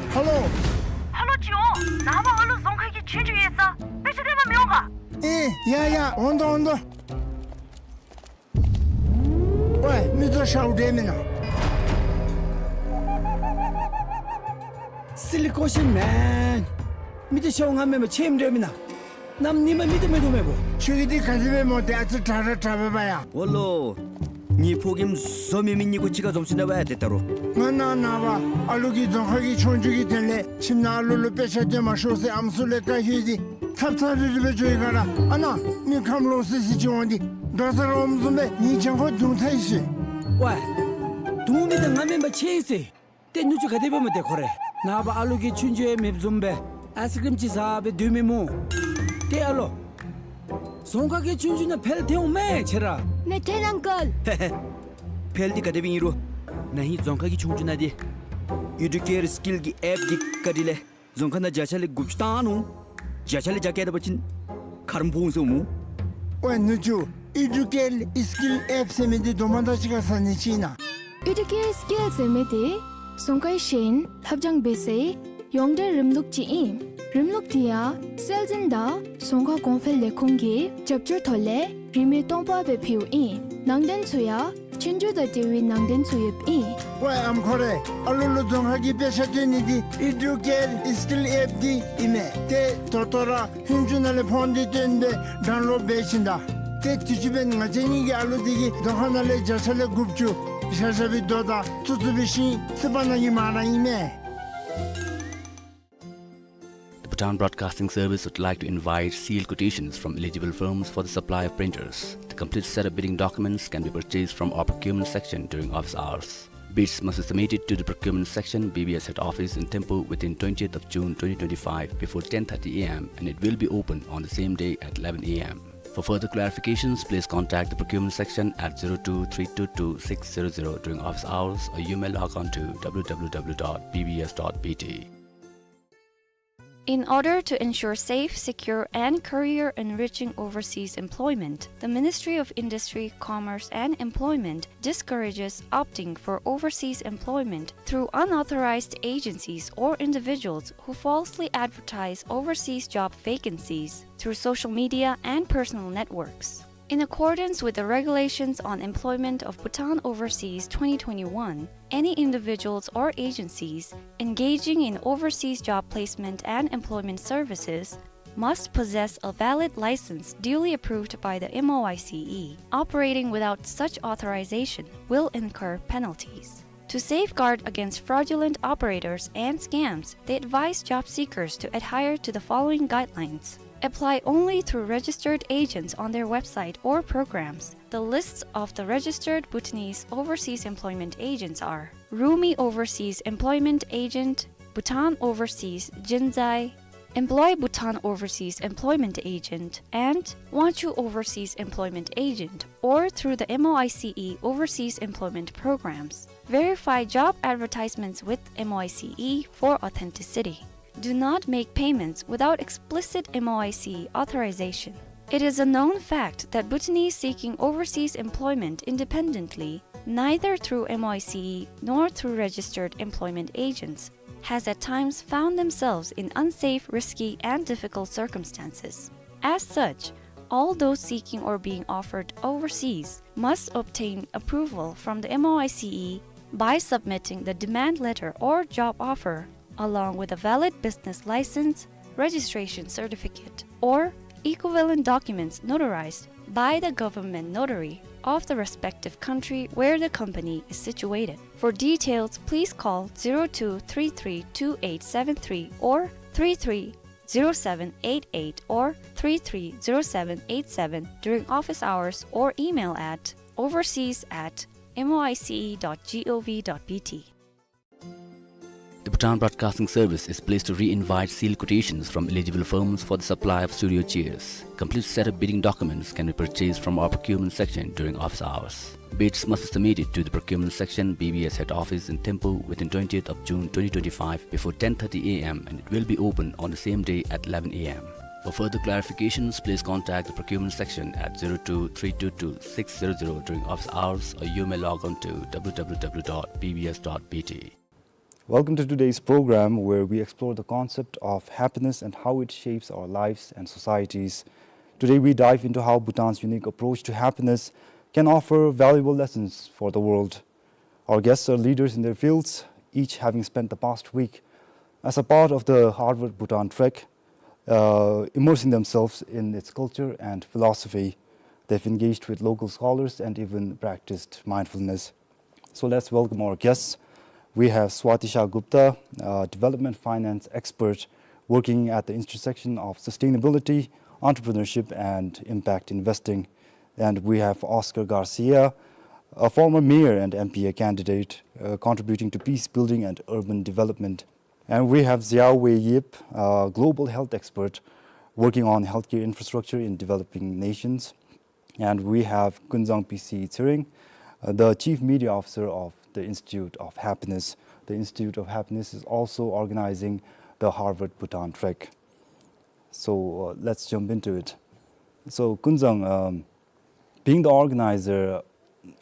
ཧ་ལོ། ཧ་ལོ་ཅིག་འོང་། ནངས་པ་ཨ་ལུ་རྫོང་ཁ་གི་ཆོས་རྒྱུགས་ཡོད་ས། དཔེ་ཆ་སྟོན་པར་མི་འོང་ག། ཨེ་ཡ་ཡ། འོང་དོ་འོང་དོ། ཝའི་མི་ཚུ་ཤོར་འདྲས་མེན་ན། སི་ལི་ཀོ་ཤིན་མེན། མི་ཚུ་ཤོར་ང་མེན་པར་ཆོས་འདྲས་མེན་ན། གནམ་ཉིནམ་མི་ཚུ་མེད་དོ་མེད་པོ། ཁྱོད་ཀྱི་འདི་ག་དེ་སྦེ་སྨོ། ཏེ་ཨ་ཙི་དྲག་ར་དྲག་པས་པ་ཡ། འོ་ལོ། ངེའི་ཕོ་རྒནམ་བཟོ་མེད་མི་གཉིས་ཀོ་གཅིག་ཁར་འཛོམས་ཞིནམ་ལས་ཏེ་ད་རུང་། ང་ནཱ་ནངས་པ་ཨ་ལུ་གི་རྫོང་ཁ་གི་ཆོས་རྒྱུགས་ཀྱི་དོན་ལས་ཁྱིམ་ནང་ཨ་ལུ་ལུ་དཔེ་ཆ་སྟོན་མ་ཤོག་ཟེར་ཨམ་སྲུ་ལས་བཀའ་ཞུ་སྟེ་ཚབ་ཚབ་རིལ་རི་སྦེ་འགྱོ་ཡི་ག་ར། ཨ་ནཱ་མི་ཁམས་ལོག་སི་སི་ཅིག་འོང་སྟེ་འགྲོ་ས་རོགས་འཛོམས་སྦེ་ངེའི་གྱང་ཁོག་བརྡུང་ཚར་ཡི་ཟེར། ཝའི། བརྡུང་མི་འདི་ང་མེན་པར་ཆོས་ཟེར། ཏེ་ནུ་གཅུང་ག་དེ་སྦེ་སྨོ་ཏེ་ཁོ་རེ། ནངས་པ་ཨ་ལུ་གི་ཆོས་རྒྱུགས་ཡང་མེདཔ་བཟུམ་སྦེ་ཨའིསི་ཀྲིམ་ཅིག་ཟ་སྦེ་སྡོད་མི་སྨོ། ཏེ་ཨ་ལོ། རྫོང་ཁ་གི་ཆོས་རྒྱུགས་ནང་འཕེལ་ཐོན་འོང་མས་ཁྱོད་ར། ནེ་ཐན་ཨང་ཀལ། ཧེ་ཧེ། འཕེལ་འདི་ག་དེ་སྦེ་ཨིན་རུང་ན་ཧིང་རྫོང་ཁ་གི་ཆོས་རྒྱུགས་ནང་འདི་ཨི་ཌུ་ཀེར་སི་ཀིལ་གྱི་ཨེཔ་འདི་བཀལ་ཏེ་ལས་རྫོང་ཁ་ནང་བརྒྱ་ཆ་ལས་དགུ་བཅུ་བཏང་ནུག། བརྒྱ་ཆ་ལས་བརྒྱ་བཀལ་ད་པ་ཅིན་ཁ་རོག་ཕོག་འོང་ཟེར་སྨོ། ཝའི་ནུ་གཅུང་། ཨི་ཌུ་ཀེར་སི་ཀིལ་ཨེཔ་ཟེར་མི་འདི་དོ་མ་དང་གཅིག་ཁར་ཟ་ནི་ཅིག་ཨིན་ན། ཨི་ཌུ་ཀེར་སི་ཀིལ་ཟེར་མི་འདི་རྫོང་ཁའི་ཤེས་ཡོན་ལྷབ་སྦྱང་འབད་སའི་ཡོངས་འབྲེལ་རིམ་ལུགས་ཅིག་ཨིན། རིམ་ལུགས་འདི་ཡང་སྲོལ་འཛིན་དང་རྫོང་ཁ་གོང་འཕེལ་ལས་ཁུངས་ཀྱི་རྒྱབ་སྐྱོར་ཐོག་ལས་རིན་མེད་སྟོང་པ་སྦེ་ཕུལཝ་ཨིན། ནང་དོན་ཚུ་ཡང་ཆོས་རྒྱུགས་དང་འབྲེལ་བའི་ནང་དོན་ཚུ་ཡོདཔ་ཨིན། ཝའི་ཨམ་ཁོ་རེ། ཨ་ལུ་ལུ་རྫོང་ཁ་གི་དཔེ་ཆ་སྟོན་ནི་འདི་ཨི་ཌུ་ཀེར་སི་ཀིལ་ཨེཔ་འདི་ཨིན་མས། ཏེ་ད་ལྟོ་ར་ཧིན་ཇུ་ནང་ལས་ཕོན་འདི་བཏོན་སྦེ་ཌའུན་ལོཌ་འབད་ཞིནམ་ད། ཏེ་དུས་ཅི་འབདན་ང་བཅས་གཉིས་ཀྱི་ཨ་ལུ་འདི་གིས་རྫོང་ཁ་ནང་ལས་བརྒྱ་ཆ་ལས་དགུ་བཅུ་བཞག་བཞག་པའི་རྡོ་དང་བཙུགས་བཙུགས་པའི་ཤིང་བསིལ་བ་ནང་གི་མར་ར་ཨིན་མས། The Bhutan Broadcasting Service would like to invite sealed quotations from eligible firms for the supply of printers. The complete set of bidding documents can be purchased from our procurement section during office hours. Bids must be submitted to the procurement section, B B S head office in Thimphu within twentieth of June twenty twenty-five before ten thirty A M and it will be open on the same day at eleven A M. For further clarifications, please contact the procurement section at zero two three two two six zero zero during office hours, or you may log on to W W W dot B B S dot B T. In order to ensure safe, secure, and career-enriching overseas employment, the Ministry of Industry, Commerce, and Employment discourages opting for overseas employment through unauthorized agencies or individuals who falsely advertise overseas job vacancies through social media and personal networks. In accordance with the Regulations on Employment of Bhutan Overseas twenty twenty-one, any individuals or agencies engaging in overseas job placement and employment services must possess a valid license duly approved by the M O I C E. Operating without such authorization will incur penalties. To safeguard against fraudulent operators and scams, they advise job seekers to adhere to the following guidelines. Apply only through registered agents on their website or programs. The lists of the registered Bhutanese overseas employment agents are Rumi Overseas Employment Agent, Bhutan Overseas Jinzai, Employ Bhutan Overseas Employment Agent, and Wangchuh Overseas Employment Agent, or through the M O I C E Overseas Employment Programs. Verify job advertisements with M O I C E for authenticity. Do not make payments without explicit M O I C E authorization. It is a known fact that Bhutanese seeking overseas employment independently, neither through M O I C E nor through registered employment agents, has at times found themselves in unsafe, risky, and difficult circumstances. As such, all those seeking or being offered overseas must obtain approval from the M O I C E by submitting the demand letter or job offer, along with a valid business license, registration certificate, or equivalent documents notarized by the government notary of the respective country where the company is situated. For details, please call zero two three three two eight seven three or three three zero seven eight eight or three three zero seven eight seven during office hours or email at overseas at M O I C E dot G O V dot B T. The Bhutan Broadcasting Service is pleased to re-invite sealed quotations from eligible firms for the supply of studio chairs. Complete set of bidding documents can be purchased from our procurement section during office hours. Bids must be submitted to the procurement section, B B S head office in Thimphu within twentieth of June twenty twenty-five before ten thirty A M, and it will be open on the same day at eleven A M. For further clarifications, please contact the procurement section at zero two three two two six zero zero during office hours, or you may log on to W W W dot B B S dot B T. Welcome to today's program, where we explore the concept of happiness and how it shapes our lives and societies. Today, we dive into how Bhutan's unique approach to happiness can offer valuable lessons for the world. Our guests are leaders in their fields, each having spent the past week as a part of the Harvard Bhutan Trek, uh, immersing themselves in its culture and philosophy. They've engaged with local scholars and even practiced mindfulness. So let's welcome our guests. We have Swati Shah Gupta, a development finance expert working at the intersection of sustainability, entrepreneurship, and impact investing. And we have Oscar Garcia, a former mayor and M P A candidate, uh, contributing to peace building and urban development. And we have Xiaowei Yip, a global health expert working on healthcare infrastructure in developing nations. And we have Kunzang P C Tshering, uh, the chief media officer of the Institute of Happiness. The Institute of Happiness is also organizing the Harvard Bhutan Trek. So, uh, let's jump into it. So, Kunzang, um, being the organizer,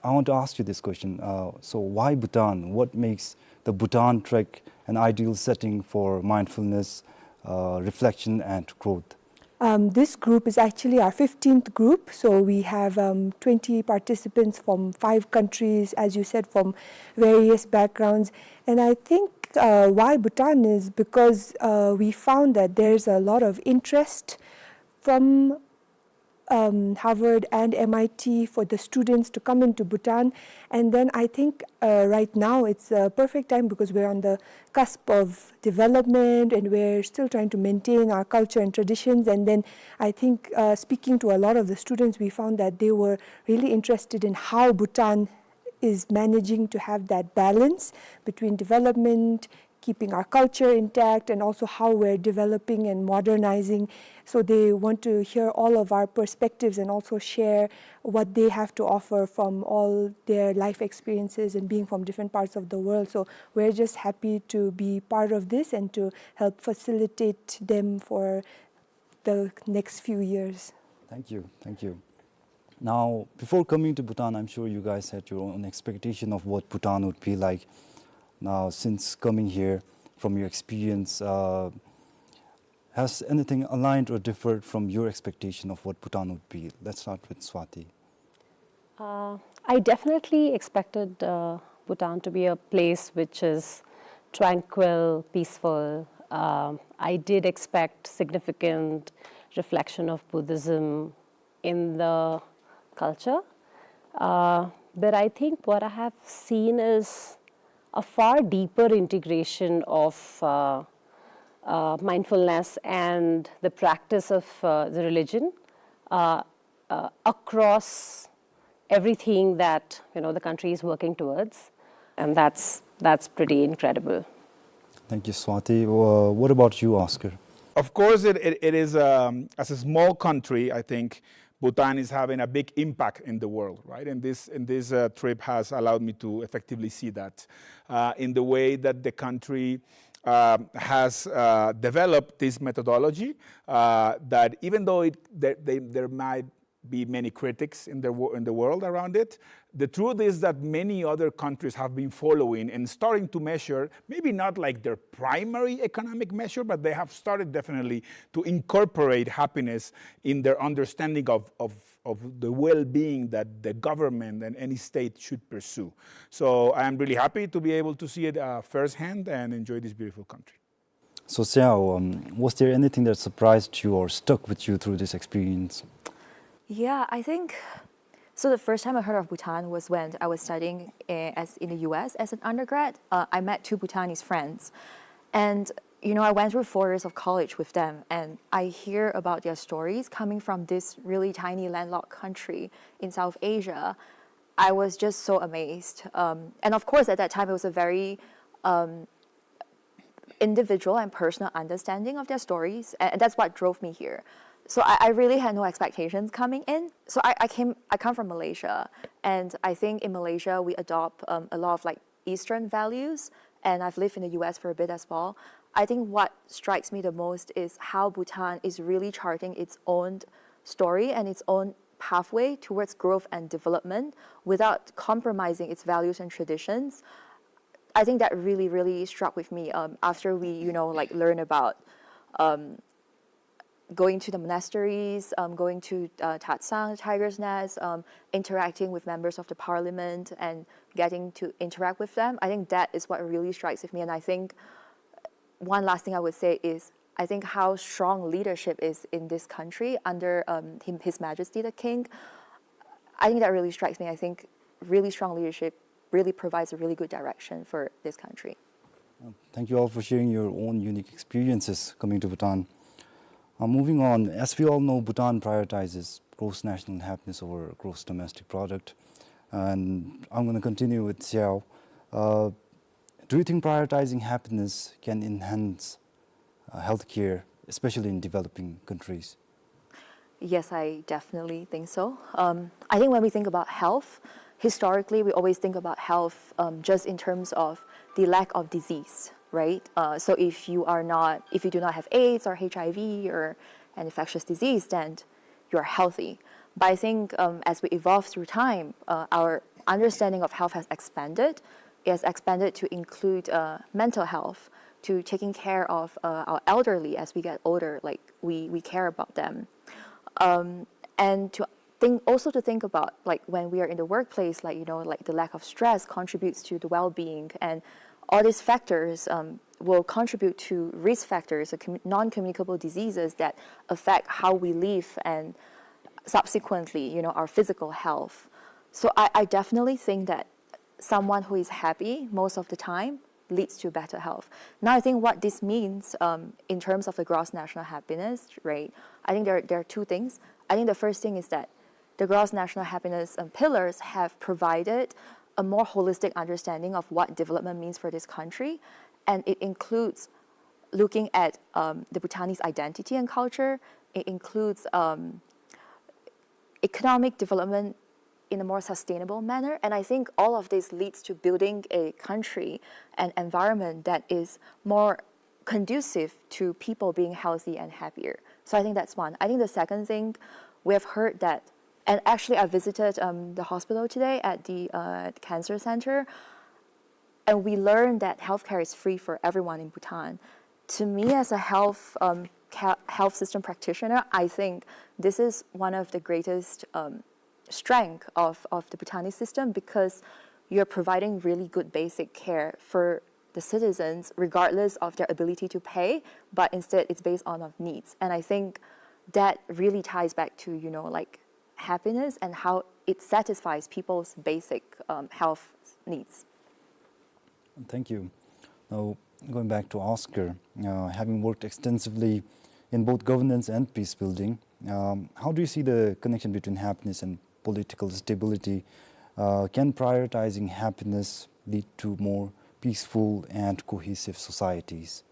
I want to ask you this question. Uh, so, why Bhutan? What makes the Bhutan Trek an ideal setting for mindfulness, uh, reflection, and growth? Um, this group is actually our fifteenth group. So we have, um, twenty participants from five countries, as you said, from various backgrounds. And I think, uh, why Bhutan is because, uh, we found that there's a lot of interest from, um, Harvard and M I T for the students to come into Bhutan. And then I think, uh, right now it's a perfect time because we're on the cusp of development and we're still trying to maintain our culture and traditions. And then I think, uh, speaking to a lot of the students, we found that they were really interested in how Bhutan is managing to have that balance between development, keeping our culture intact, and also how we're developing and modernizing. So they want to hear all of our perspectives and also share what they have to offer from all their life experiences and being from different parts of the world. So we're just happy to be part of this and to help facilitate them for the next few years. Thank you. Thank you. Now, before coming to Bhutan, I'm sure you guys had your own expectation of what Bhutan would be like. Now, since coming here, from your experience, uh, has anything aligned or differed from your expectation of what Bhutan would be? Let's start with Swati. Uh, I definitely expected, uh, Bhutan to be a place which is tranquil, peaceful. Um, I did expect significant reflection of Buddhism in the culture. Uh, but I think what I have seen is a far deeper integration of, uh, uh, mindfulness and the practice of, uh, the religion, uh, uh, across everything that, you know, the country is working towards, and that's, that's pretty incredible. Thank you, Swati. Uh, what about you, Oscar? Of course, it, it, it is, um, as a small country, I think Bhutan is having a big impact in the world, right? And this, and this, uh, trip has allowed me to effectively see that, uh, in the way that the country, um, has, uh, developed this methodology, uh, that even though it, there, they, there might be many critics in the wo-, in the world around it. The truth is that many other countries have been following and starting to measure, maybe not like their primary economic measure, but they have started definitely to incorporate happiness in their understanding of, of, of the well-being that the government and any state should pursue. So I am really happy to be able to see it, uh, firsthand and enjoy this beautiful country. So Xiao, um, was there anything that surprised you or stuck with you through this experience? Yeah, I think, so the first time I heard of Bhutan was when I was studying, uh, as in the U S as an undergrad. Uh, I met two Bhutanese friends, and, you know, I went through four years of college with them, and I hear about their stories coming from this really tiny landlocked country in South Asia. I was just so amazed. Um, and of course, at that time, it was a very um, individual and personal understanding of their stories, and that's what drove me here. So I, I really had no expectations coming in. So I, I came, I come from Malaysia, and I think in Malaysia we adopt um, a lot of like Eastern values, and I've lived in the U S for a bit as well. I think what strikes me the most is how Bhutan is really charting its own story and its own pathway towards growth and development without compromising its values and traditions. I think that really, really struck with me um, after we, you know, like learn about um, going to the monasteries, um, going to uh, Tatsang, Tiger's Nest, um, interacting with members of the parliament and getting to interact with them. I think that is what really strikes with me. And I think one last thing I would say is I think how strong leadership is in this country under um, him, His Majesty the King. I think that really strikes me. I think really strong leadership really provides a really good direction for this country. Thank you all for sharing your own unique experiences coming to Bhutan. Uh, moving on, as we all know, Bhutan prioritizes gross national happiness over gross domestic product. And I'm going to continue with Xiao. Uh, do you think prioritizing happiness can enhance uh, healthcare, especially in developing countries? Yes, I definitely think so. Um, I think when we think about health, historically we always think about health um, just in terms of the lack of disease, right? Uh, so if you are not, if you do not have AIDS or H I V or an infectious disease, then you're healthy. But I think um, as we evolve through time, uh, our understanding of health has expanded. It has expanded to include uh, mental health, to taking care of uh, our elderly as we get older, like we, we care about them. Um, and to think also to think about like when we are in the workplace, like you know, like the lack of stress contributes to the well-being, and all these factors um, will contribute to risk factors, uh, commu- non-communicable diseases that affect how we live and subsequently, you know, our physical health. So I, I definitely think that someone who is happy most of the time leads to better health. Now, I think what this means um, in terms of the gross national happiness, right? I think there, there are two things. I think the first thing is that the gross national happiness um, pillars have provided a more holistic understanding of what development means for this country, and it includes looking at um, the Bhutanese identity and culture. It includes um, economic development in a more sustainable manner. And I think all of this leads to building a country, an environment that is more conducive to people being healthy and happier. So I think that's one. I think the second thing, we have heard that, and actually I visited um, the hospital today at the uh, cancer center, and we learned that healthcare is free for everyone in Bhutan. To me, as a health um, ca- health system practitioner, I think this is one of the greatest um, strength of, of the Bhutanese system, because you're providing really good basic care for the citizens regardless of their ability to pay, but instead it's based on of needs. And I think that really ties back to, you know, like happiness and how it satisfies people's basic um, health needs. Thank you. Now, going back to Oscar, uh, having worked extensively in both governance and peace building, um, how do you see the connection between happiness and political stability? Uh, can prioritizing happiness lead to more peaceful and cohesive societies?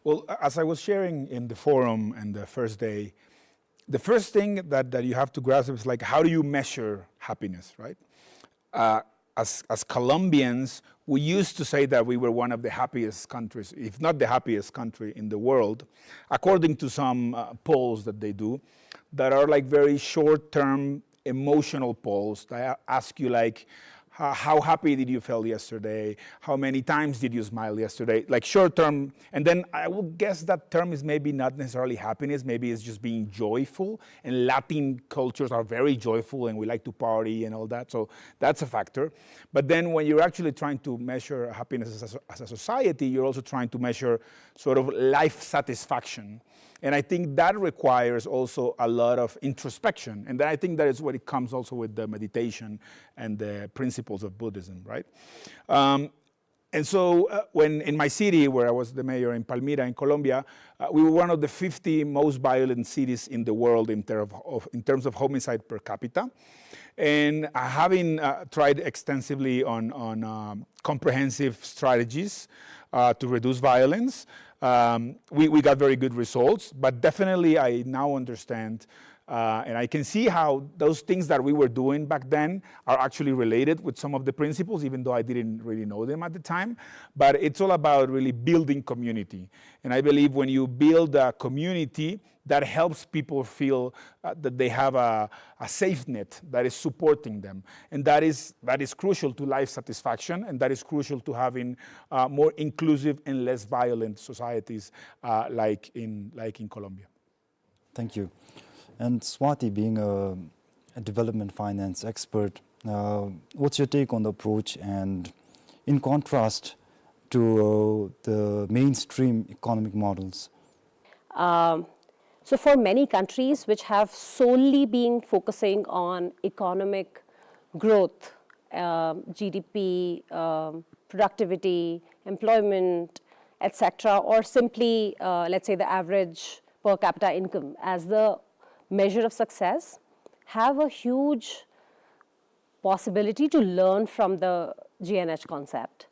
Well, as I was sharing in the forum and the first day, the first thing that, that you have to grasp is like, how do you measure happiness, right? Uh, as, as Colombians, we used to say that we were one of the happiest countries, if not the happiest country in the world, according to some uh, polls that they do, that are like very short-term emotional polls. They a- ask you like, how, how happy did you feel yesterday? How many times did you smile yesterday? Like short-term, and then I would guess that term is maybe not necessarily happiness, maybe it's just being joyful. And Latin cultures are very joyful, and we like to party and all that. So that's a factor. But then when you're actually trying to measure happiness as a, as a society, you're also trying to measure sort of life satisfaction. And I think that requires also a lot of introspection. And then I think that is what it comes also with the meditation and the principles of Buddhism, right? Um, And so, uh, when in my city, where I was the mayor in Palmira, in Colombia, uh, we were one of the fifty most violent cities in the world in, ter- of, in terms of homicide per capita. And, uh, having, uh, tried extensively on, on, um, comprehensive strategies, uh, to reduce violence, um, we, we got very good results. But definitely, I now understand, uh, and I can see how those things that we were doing back then are actually related with some of the principles, even though I didn't really know them at the time. But it's all about really building community. And I believe when you build a community, that helps people feel, uh, that they have a, a safe net that is supporting them. And that is, that is crucial to life satisfaction, and that is crucial to having, uh, more inclusive and less violent societies, uh, like in, like in Colombia. Thank you. And Swati, being a, a development finance expert, uh, what's your take on the approach, and in contrast to, uh, the mainstream economic models? Um, so for many countries which have solely been focusing on economic growth, um, G D P, um, productivity, employment, et cetera, or simply, uh, let's say, the average per capita income as the measure of success, have a huge possibility to learn from the G N H concept.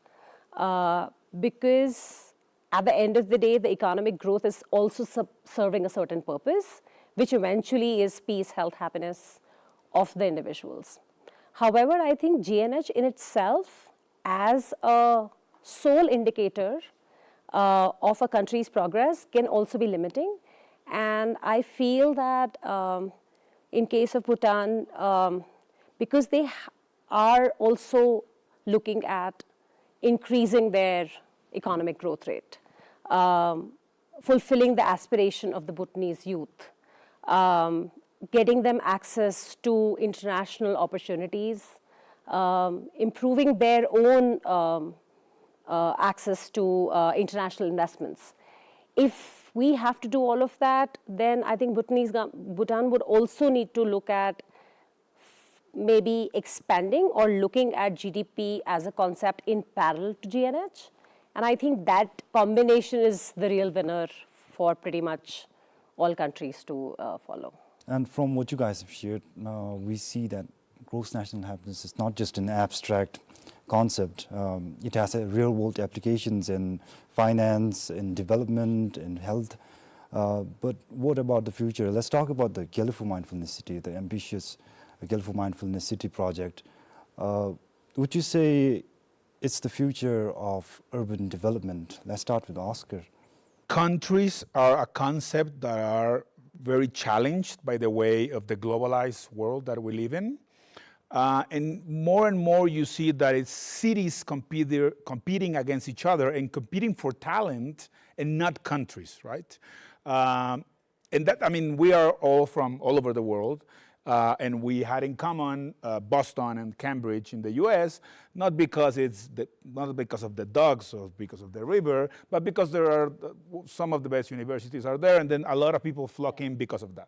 Uh, because at the end of the day, the economic growth is also sub- serving a certain purpose, which eventually is peace, health, happiness of the individuals. However, I think G N H in itself, as a sole indicator, uh, of a country's progress, can also be limiting. And I feel that, um, in case of Bhutan, um, because they ha- are also looking at increasing their economic growth rate, um, fulfilling the aspiration of the Bhutanese youth, um, getting them access to international opportunities, um, improving their own, um, uh, access to, uh, international investments. If we have to do all of that, then I think Bhutanese gov- Bhutan would also need to look at maybe expanding or looking at G D P as a concept in parallel to G N H. And I think that combination is the real winner for pretty much all countries to, uh, follow. And from what you guys have shared, uh, we see that gross national happiness is not just an abstract concept. Um, it has a real-world applications in finance, in development, in health. Uh, but what about the future? Let's talk about the Gelephu Mindfulness City, the ambitious Gelephu Mindfulness City project. Uh, would you say it's the future of urban development? Let's start with Oscar. Countries are a concept that are very challenged by the way of the globalized world that we live in. Uh, and more and more you see that it's cities compete- competing against each other and competing for talent and not countries, right? Um, and that, I mean, we are all from all over the world, uh, and we had in common, uh, Boston and Cambridge in the U S, not because it's the, not because of the dogs or because of the river, but because there are, uh, some of the best universities are there, and then a lot of people flock in because of that.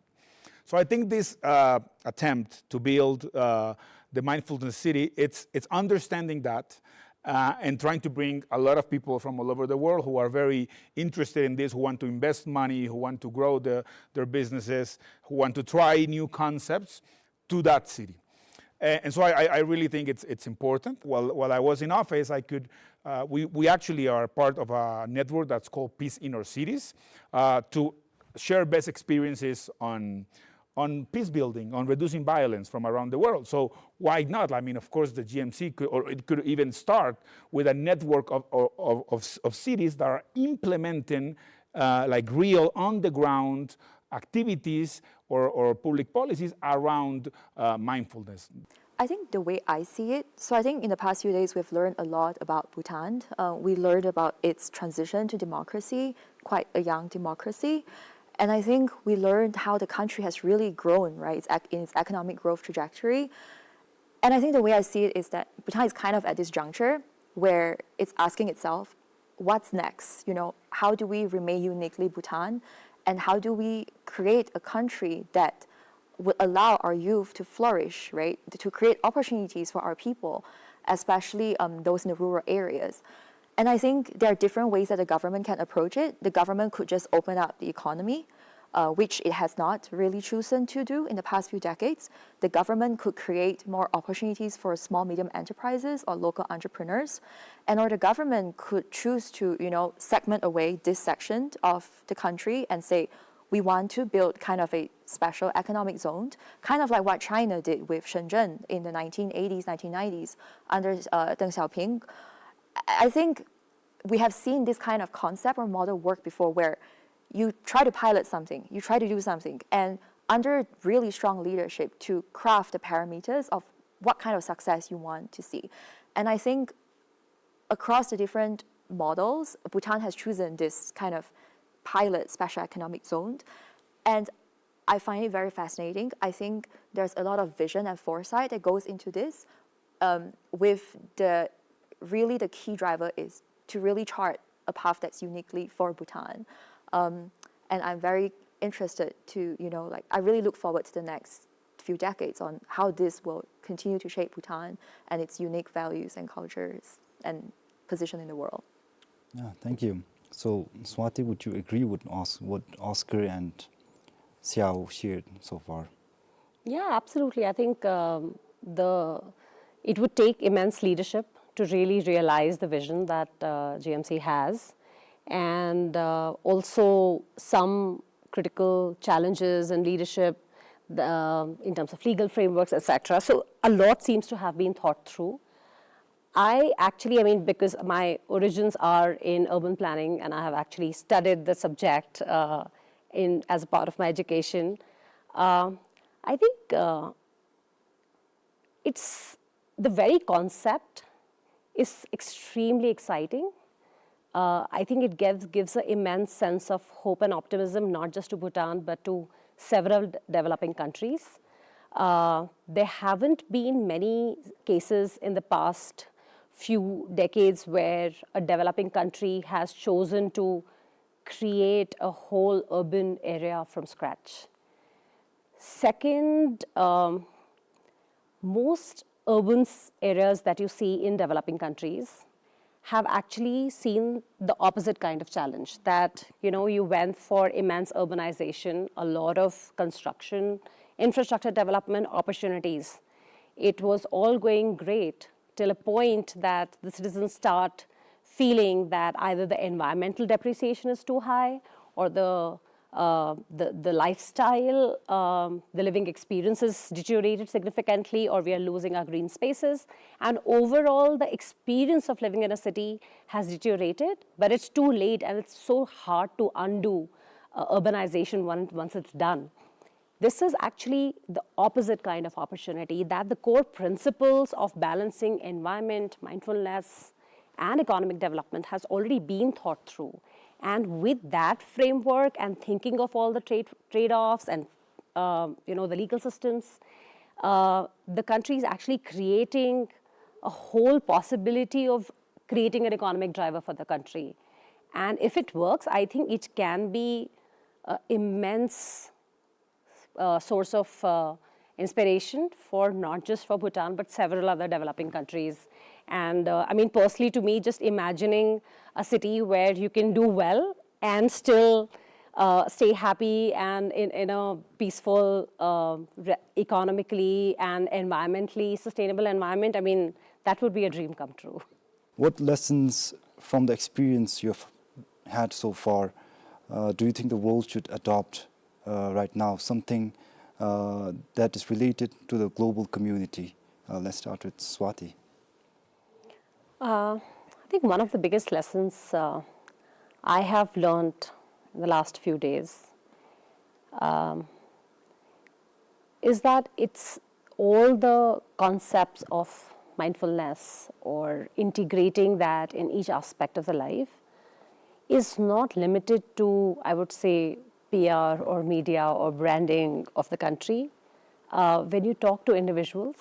So I think this, uh, attempt to build, uh, the mindfulness city, it's, it's understanding that, uh, and trying to bring a lot of people from all over the world who are very interested in this, who want to invest money, who want to grow the, their businesses, who want to try new concepts to that city. A- And so I, I- I really think it's, it's important. While, while I was in office, I could, uh, we, we actually are part of a network that's called Peace in Our Cities, uh, to share best experiences on, on peace building, on reducing violence from around the world. So why not? I mean, of course, the G M C could, or it could even start with a network of, of, of, of, of cities that are implementing, uh, like, real on-the-ground activities or, or public policies around, uh, mindfulness. I think the way I see it, so I think in the past few days we've learned a lot about Bhutan. Uh, we learned about its transition to democracy, quite a young democracy. And I think we learned how the country has really grown, right, its ec- in its economic growth trajectory. And I think the way I see it is that Bhutan is kind of at this juncture where it's asking itself, what's next? You know, how do we remain uniquely Bhutan? And how do we create a country that would allow our youth to flourish, right? To create opportunities for our people, especially, um, those in the rural areas. And I think there are different ways that the government can approach it. The government could just open up the economy, uh, which it has not really chosen to do in the past few decades. The government could create more opportunities for small, medium enterprises or local entrepreneurs, and or the government could choose to, you know, segment away this section of the country and say, we want to build kind of a special economic zone, kind of like what China did with Shenzhen in the nineteen eighties, nineteen nineties under uh, Deng Xiaoping. I I think we have seen this kind of concept or model work before, where you try to pilot something, you try to do something, and under really strong leadership to craft the parameters of what kind of success you want to see. And I think across the different models, Bhutan has chosen this kind of pilot special economic zone. And I find it very fascinating. I think there's a lot of vision and foresight that goes into this, um, with the, really the key driver is to really chart a path that's uniquely for Bhutan. Um, and I'm very interested to, you know, like, I really look forward to the next few decades on how this will continue to shape Bhutan and its unique values and cultures and position in the world. Yeah, thank you. So, Swati, would you agree with Os- what Oscar and Xiao shared so far? Yeah, absolutely. I think um, the it would take immense leadership to really realize the vision that uh, G M C has, and uh, also some critical challenges in leadership, the, um, in terms of legal frameworks, et cetera. So a lot seems to have been thought through. I actually, I mean, because my origins are in urban planning, and I have actually studied the subject uh, in as a part of my education. Uh, I think uh, it's the very concept is extremely exciting. Uh, I think it gives gives an immense sense of hope and optimism, not just to Bhutan but to several d- developing countries. Uh, there haven't been many cases in the past few decades where a developing country has chosen to create a whole urban area from scratch. Second, um, most urban s- areas that you see in developing countries have actually seen the opposite kind of challenge, that you know you went for immense urbanization, a lot of construction, infrastructure development opportunities. It was all going great till a point that the citizens start feeling that either the environmental depreciation is too high, or the uh, the, the lifestyle, um, the living experience is deteriorated significantly, or we are losing our green spaces. And overall, the experience of living in a city has deteriorated, but it's too late and it's so hard to undo uh, urbanization once, once it's done. This is actually the opposite kind of opportunity, that the core principles of balancing environment, mindfulness, and economic development has already been thought through. And with that framework and thinking of all the trade, trade-offs and uh, you know the legal systems, uh, the country is actually creating a whole possibility of creating an economic driver for the country. And if it works, I think it can be uh, immense uh, source of uh, inspiration for not just for Bhutan but several other developing countries. And uh, I mean, personally, to me, just imagining a city where you can do well and still uh, stay happy and in, in a peaceful, uh, re- economically and environmentally sustainable environment, I mean, that would be a dream come true. What lessons from the experience you've had so far uh, do you think the world should adopt uh, right now? Something uh, that is related to the global community. Uh, let's start with Swati. Uh, I think one of the biggest lessons uh, I have learned in the last few days um, is that it's all the concepts of mindfulness or integrating that in each aspect of the life is not limited to, I would say, P R or media or branding of the country. Uh, when you talk to individuals,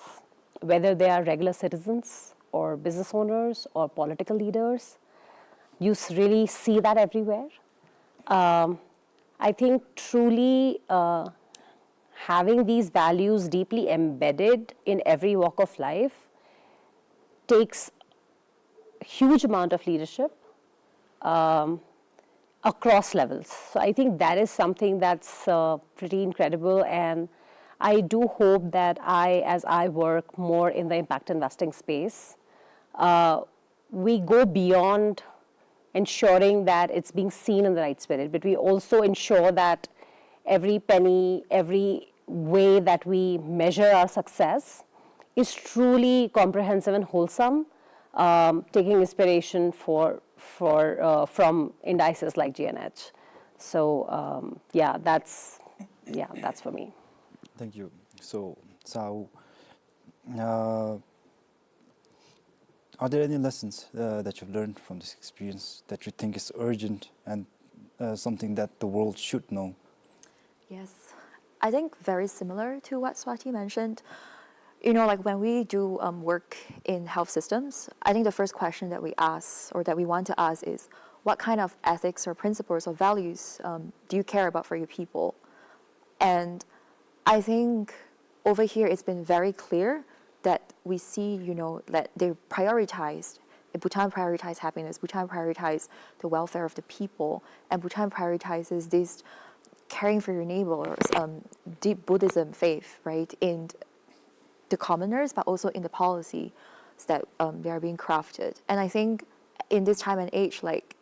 whether they are regular citizens or business owners or political leaders, you s- really see that everywhere. Um, I think truly uh, having these values deeply embedded in every walk of life takes huge amount of leadership, um, across levels. So I think that is something that's, uh, pretty incredible, and I do hope that I, as I work more in the impact investing space, uh, we go beyond ensuring that it's being seen in the right spirit, but we also ensure that every penny, every way that we measure our success is truly comprehensive and wholesome, um, taking inspiration for, for, uh, from indices like G N H. So, um, yeah, that's, yeah, that's for me. Thank you. So, Sao, uh, are there any lessons, uh, that you've learned from this experience that you think is urgent and, uh, something that the world should know? Yes, I think very similar to what Swati mentioned. You know, like, when we do, um, work in health systems, I think the first question that we ask or that we want to ask is, what kind of ethics or principles or values, um, do you care about for your people? And I think over here it's been very clear that we see, you know, that they prioritized, Bhutan prioritized happiness, Bhutan prioritized the welfare of the people, and Bhutan prioritizes this caring for your neighbors, um, deep Buddhism faith, right, in the commoners, but also in the policy that, um, they are being crafted. And I think in this time and age, like,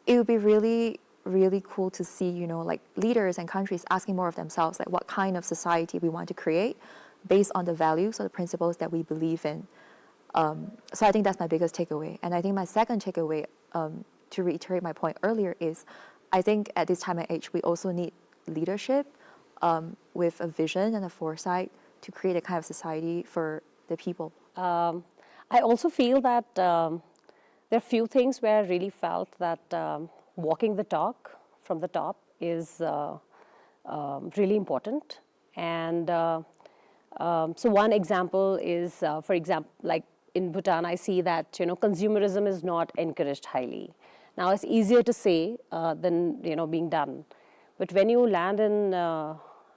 it would be really, really cool to see, you know, like, leaders and countries asking more of themselves, like, what kind of society we want to create based on the values or the principles that we believe in. Um, so I think that's my biggest takeaway. And I think my second takeaway, um, to reiterate my point earlier, is I think at this time and age, we also need leadership, um, with a vision and a foresight to create a kind of society for the people. Um, I also feel that, um, there are few things where I really felt that, um, walking the talk from the top is, uh, um, really important. And, uh, um, so one example is, uh, for example, like, in Bhutan, I see that, you know, consumerism is not encouraged highly. Now, it's easier to say, uh, than, you know, being done. But when you land in, uh,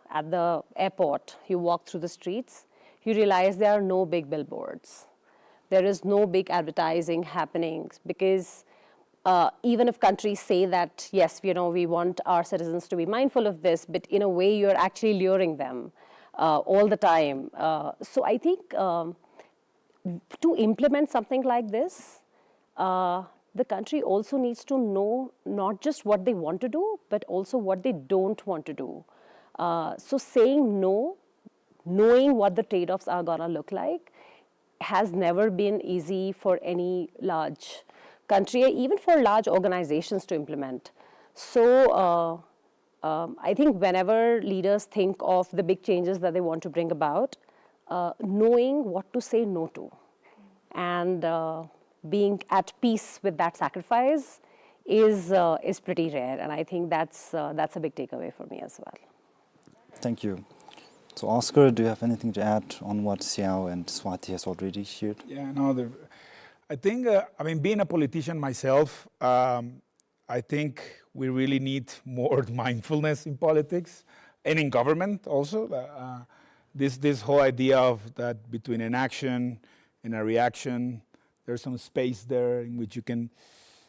at the airport, you walk through the streets, you realize there are no big billboards. There is no big advertising happening because, uh, even if countries say that, yes, you know, we want our citizens to be mindful of this, but in a way you're actually luring them, uh, all the time. Uh, so I think, um, to implement something like this, uh, the country also needs to know not just what they want to do, but also what they don't want to do. Uh, so saying no, knowing what the trade-offs are gonna look like, has never been easy for any large country, even for large organizations to implement. So, uh, um, I think whenever leaders think of the big changes that they want to bring about, uh, knowing what to say no to and, uh, being at peace with that sacrifice is, uh, is pretty rare. And I think that's, uh, that's a big takeaway for me as well. Thank you. So, Oscar, do you have anything to add on what Siao and Swati has already shared? Yeah, no, the, I think, uh, I mean, being a politician myself, um, I think we really need more mindfulness in politics and in government also. Uh, uh, this, this whole idea of that between an action and a reaction, there's some space there in which you can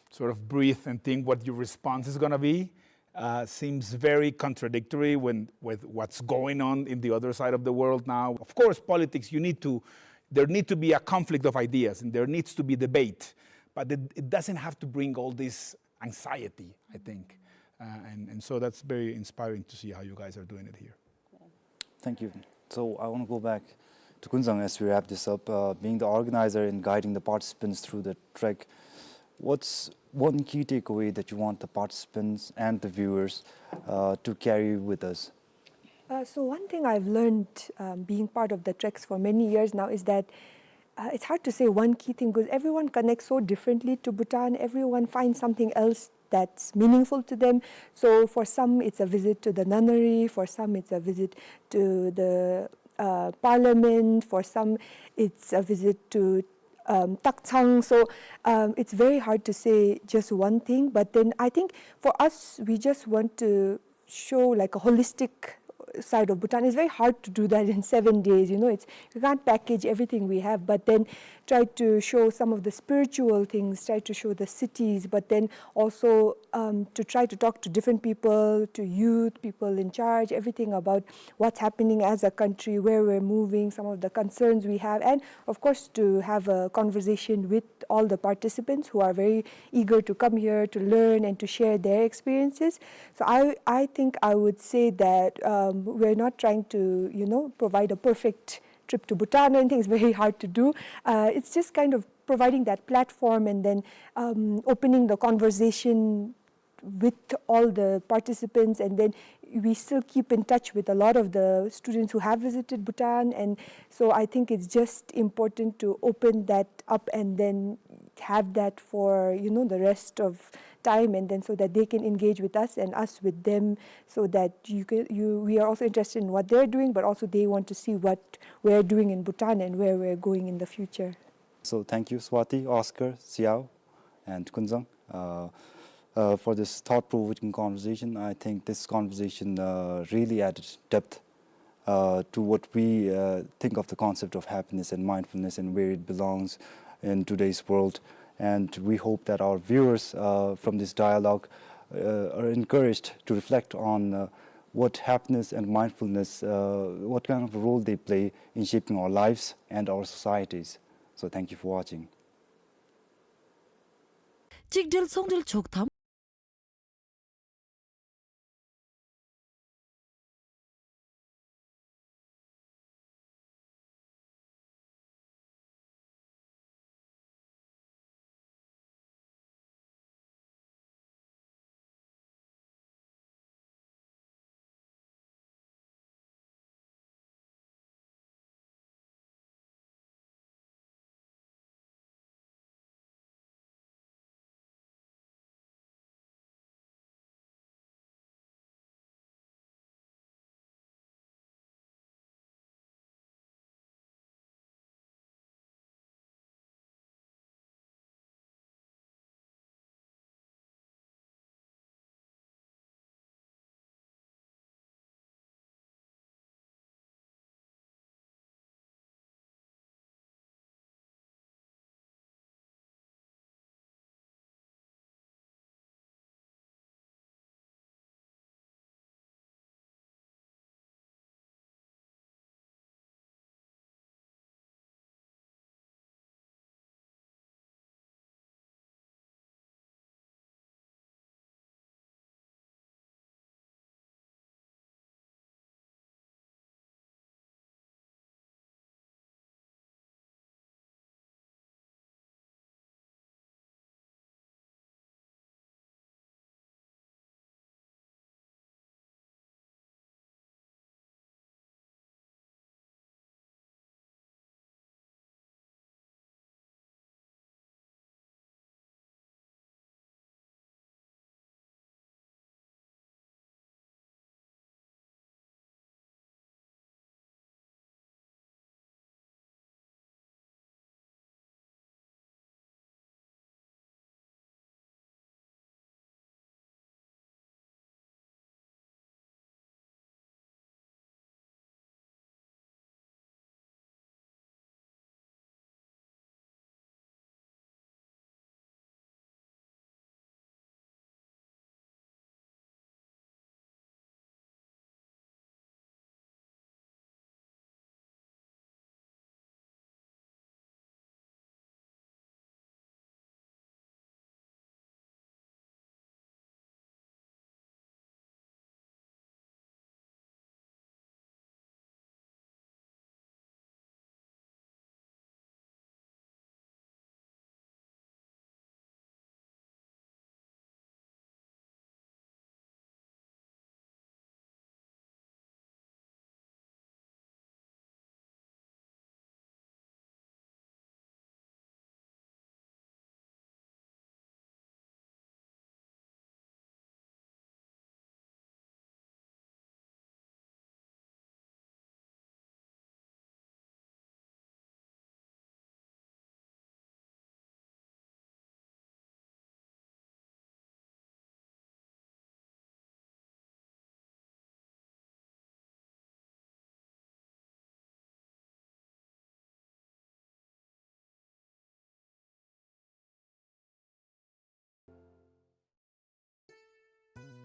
sort of breathe and think what your response is gonna be. Uh, seems very contradictory when, with what's going on in the other side of the world now. Of course, politics, you need to, there need to be a conflict of ideas, and there needs to be debate, but it, it doesn't have to bring all this anxiety, I think. Uh, and, and so that's very inspiring to see how you guys are doing it here. Thank you. So I wanna go back to Kunzang as we wrap this up. Uh, being the organizer and guiding the participants through the trek, what's one key takeaway that you want the participants and the viewers, uh, to carry with us? Uh, so one thing I've learned, um, being part of the treks for many years now is that, uh, it's hard to say one key thing because everyone connects so differently to Bhutan. Everyone finds something else that's meaningful to them. So for some, it's a visit to the nunnery. For some, it's a visit to the, uh, parliament. For some, it's a visit to, um, Takchang. So, um, it's very hard to say just one thing. But then I think for us, we just want to show, like, a holistic side of Bhutan. It's very hard to do that in seven days. You know, it's, you can't package everything we have, but then try to show some of the spiritual things, try to show the cities, but then also, um, to try to talk to different people, to youth, people in charge, everything about what's happening as a country, where we're moving, some of the concerns we have, and of course to have a conversation with all the participants who are very eager to come here to learn and to share their experiences. So I, I think I would say that, um, we're not trying to, you know, provide a perfect trip to Bhutan or anything. It's very hard to do. Uh, it's just kind of providing that platform and then, um, opening the conversation with all the participants, and then we still keep in touch with a lot of the students who have visited Bhutan, and so I think it's just important to open that up and then have that for, you know, the rest of time, and then so that they can engage with us and us with them, so that you can, you, we are also interested in what they're doing, but also they want to see what we're doing in Bhutan and where we're going in the future. So thank you, Swati, Oscar, Xiao, and Kunzang, uh, uh, for this thought-provoking conversation. I think this conversation, uh, really added depth, uh, to what we, uh, think of the concept of happiness and mindfulness and where it belongs in today's world. And we hope that our viewers, uh, from this dialogue, uh, are encouraged to reflect on, uh, what happiness and mindfulness, uh, what kind of a role they play in shaping our lives and our societies. So thank you for watching. གཅིག་སྒྲིལ་ཚོང་འབྲེལ་ཆོག་ཐམ།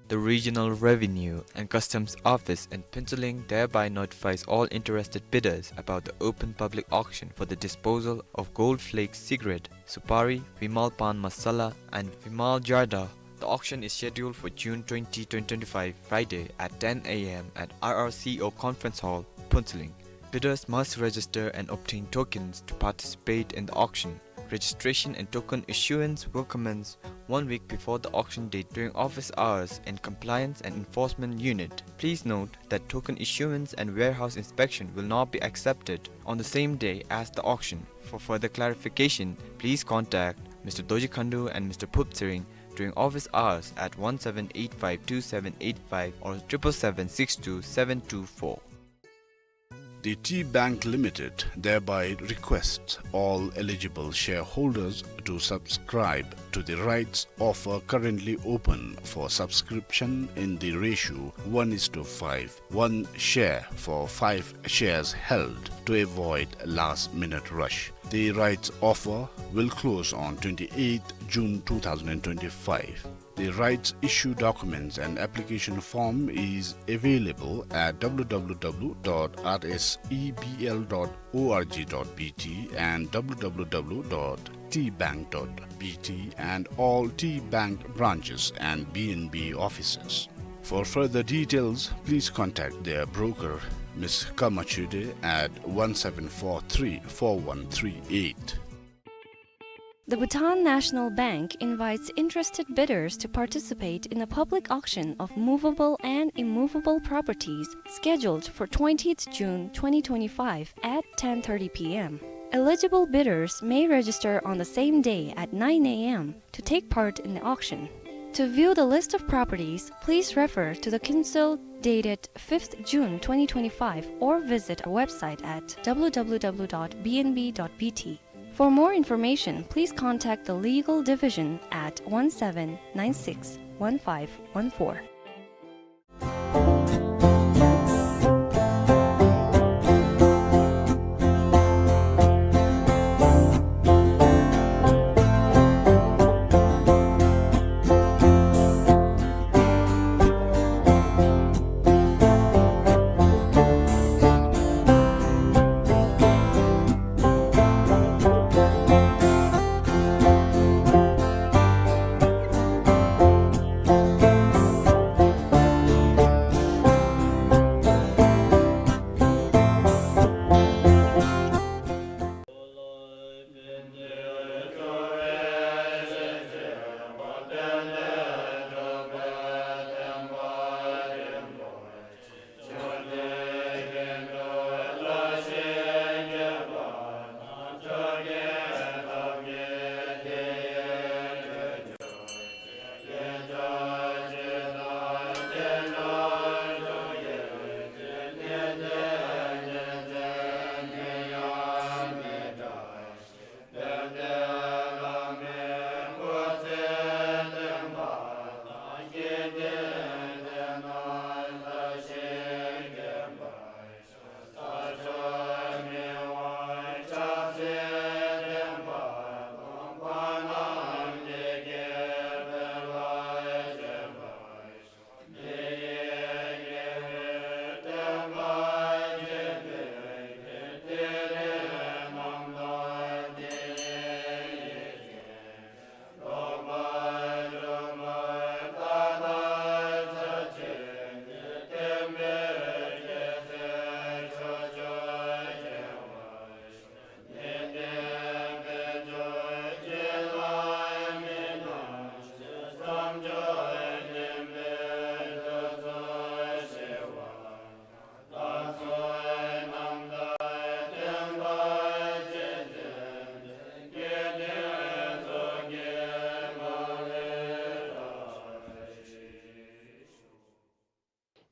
The Regional Revenue and Customs Office in Phuentsholing thereby notifies all interested bidders about the open public auction for the disposal of Gold Flake cigarette, Supari, Vimal Pan Masala, and Vimal Jarda. The auction is scheduled for June twenty, twenty twenty-five, Friday at ten A M at R R C O Conference Hall, Phuentsholing. Bidders must register and obtain tokens to participate in the auction. Registration and token issuance will commence one week before the auction date during office hours in Compliance and Enforcement Unit. Please note that token issuance and warehouse inspection will not be accepted on the same day as the auction. For further clarification, please contact Mister Dorji Khandu and Mister Phup Tshering during office hours at one seven eight five two seven eight five or triple seven six two seven two four. The Tea Bank Limited thereby requests all eligible shareholders to subscribe to the rights offer currently open for subscription in the ratio one is to five, one share for five shares held, to avoid last-minute rush. The rights offer will close on twenty-eighth June two thousand twenty-five. The rights issue documents and application form is available at W W W dot R S E B L dot org dot B T and W W W dot Tea Bank dot B T and all Tea Bank branches and B N B offices. For further details, please contact their broker, Miss Kama Chude, at one seven four three four one three eight. The Bhutan National Bank invites interested bidders to participate in a public auction of movable and immovable properties scheduled for twentieth June twenty twenty-five at ten thirty P M. Eligible bidders may register on the same day at nine A M to take part in the auction. To view the list of properties, please refer to the Kinsel dated fifth June twenty twenty-five or visit our website at W W W dot B N B dot B T. For more information, please contact the Legal Division at one seven nine six one five one four.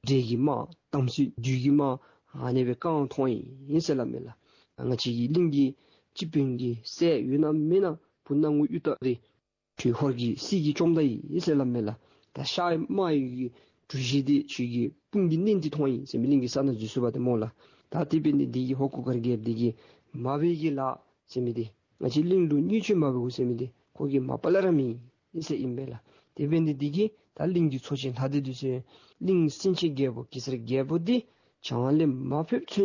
འདྲེ་གི་དམག་དམ་སྲི་བདུད་ཀྱི་དམག་ཨ་ནི་སྦེ་གང་མཐོང་ཡི་ཟེར་སླབ་མས་ལགས། ང་བཅས་ཀྱི་གླིང་གི་སྤྱི་དཔོན་གྱི་སྲས་ཡོད་ན་མེད་ན་བུ་ནང་གཡུ་སྟག་རེད། ཁྱོད་ཧོར་གྱི་སྲིད་ཀྱི་བཅོམ་ད་ཡི་ཟེར་སླབ་མས་ལགས། ད་ཤ་དམར་ཡོད་ཀྱི་གྲུ་བཞི་འདི་ཁྱོད་ཀྱི་དཔུང་གི་གནད་འདི་མཐོང་ཡི་ཟེར་མི་གླིང་གི་ས་ནང་འཛུལ་སོང་པ་དེ་སྨོ་ལགས། ད་དེ་འབད་ནི་འདི་གིས་ཧོར་གུར་དཀར་རྒྱལཔོ་འདི་གིས་མ་འབད་གི་ལཱ་ཟེར་མི་འདི་ང་བཅས་གླིང་ལུ་བརྙས་བཅོས་མ་འབད་དགོ་ཟེར་མི་འདི་ཁོ་གིས་མ་པ་ལས་ར་མེད་ཨིན་ཟེར་ཨིན་པས་ལགས། དེ་འབད་ནི་འདི་གིས་ད་གླིང་གི་ཚོ་ཆེན་ལྷ་སྡེ་འདི་ཚུ་གླིང་སེང་ཆེན་རྒྱལ་པོ་གེ་སར་རྒྱལ་པོ་འདི་བྱང་ལས་མ་ཕེབས་ཚུན་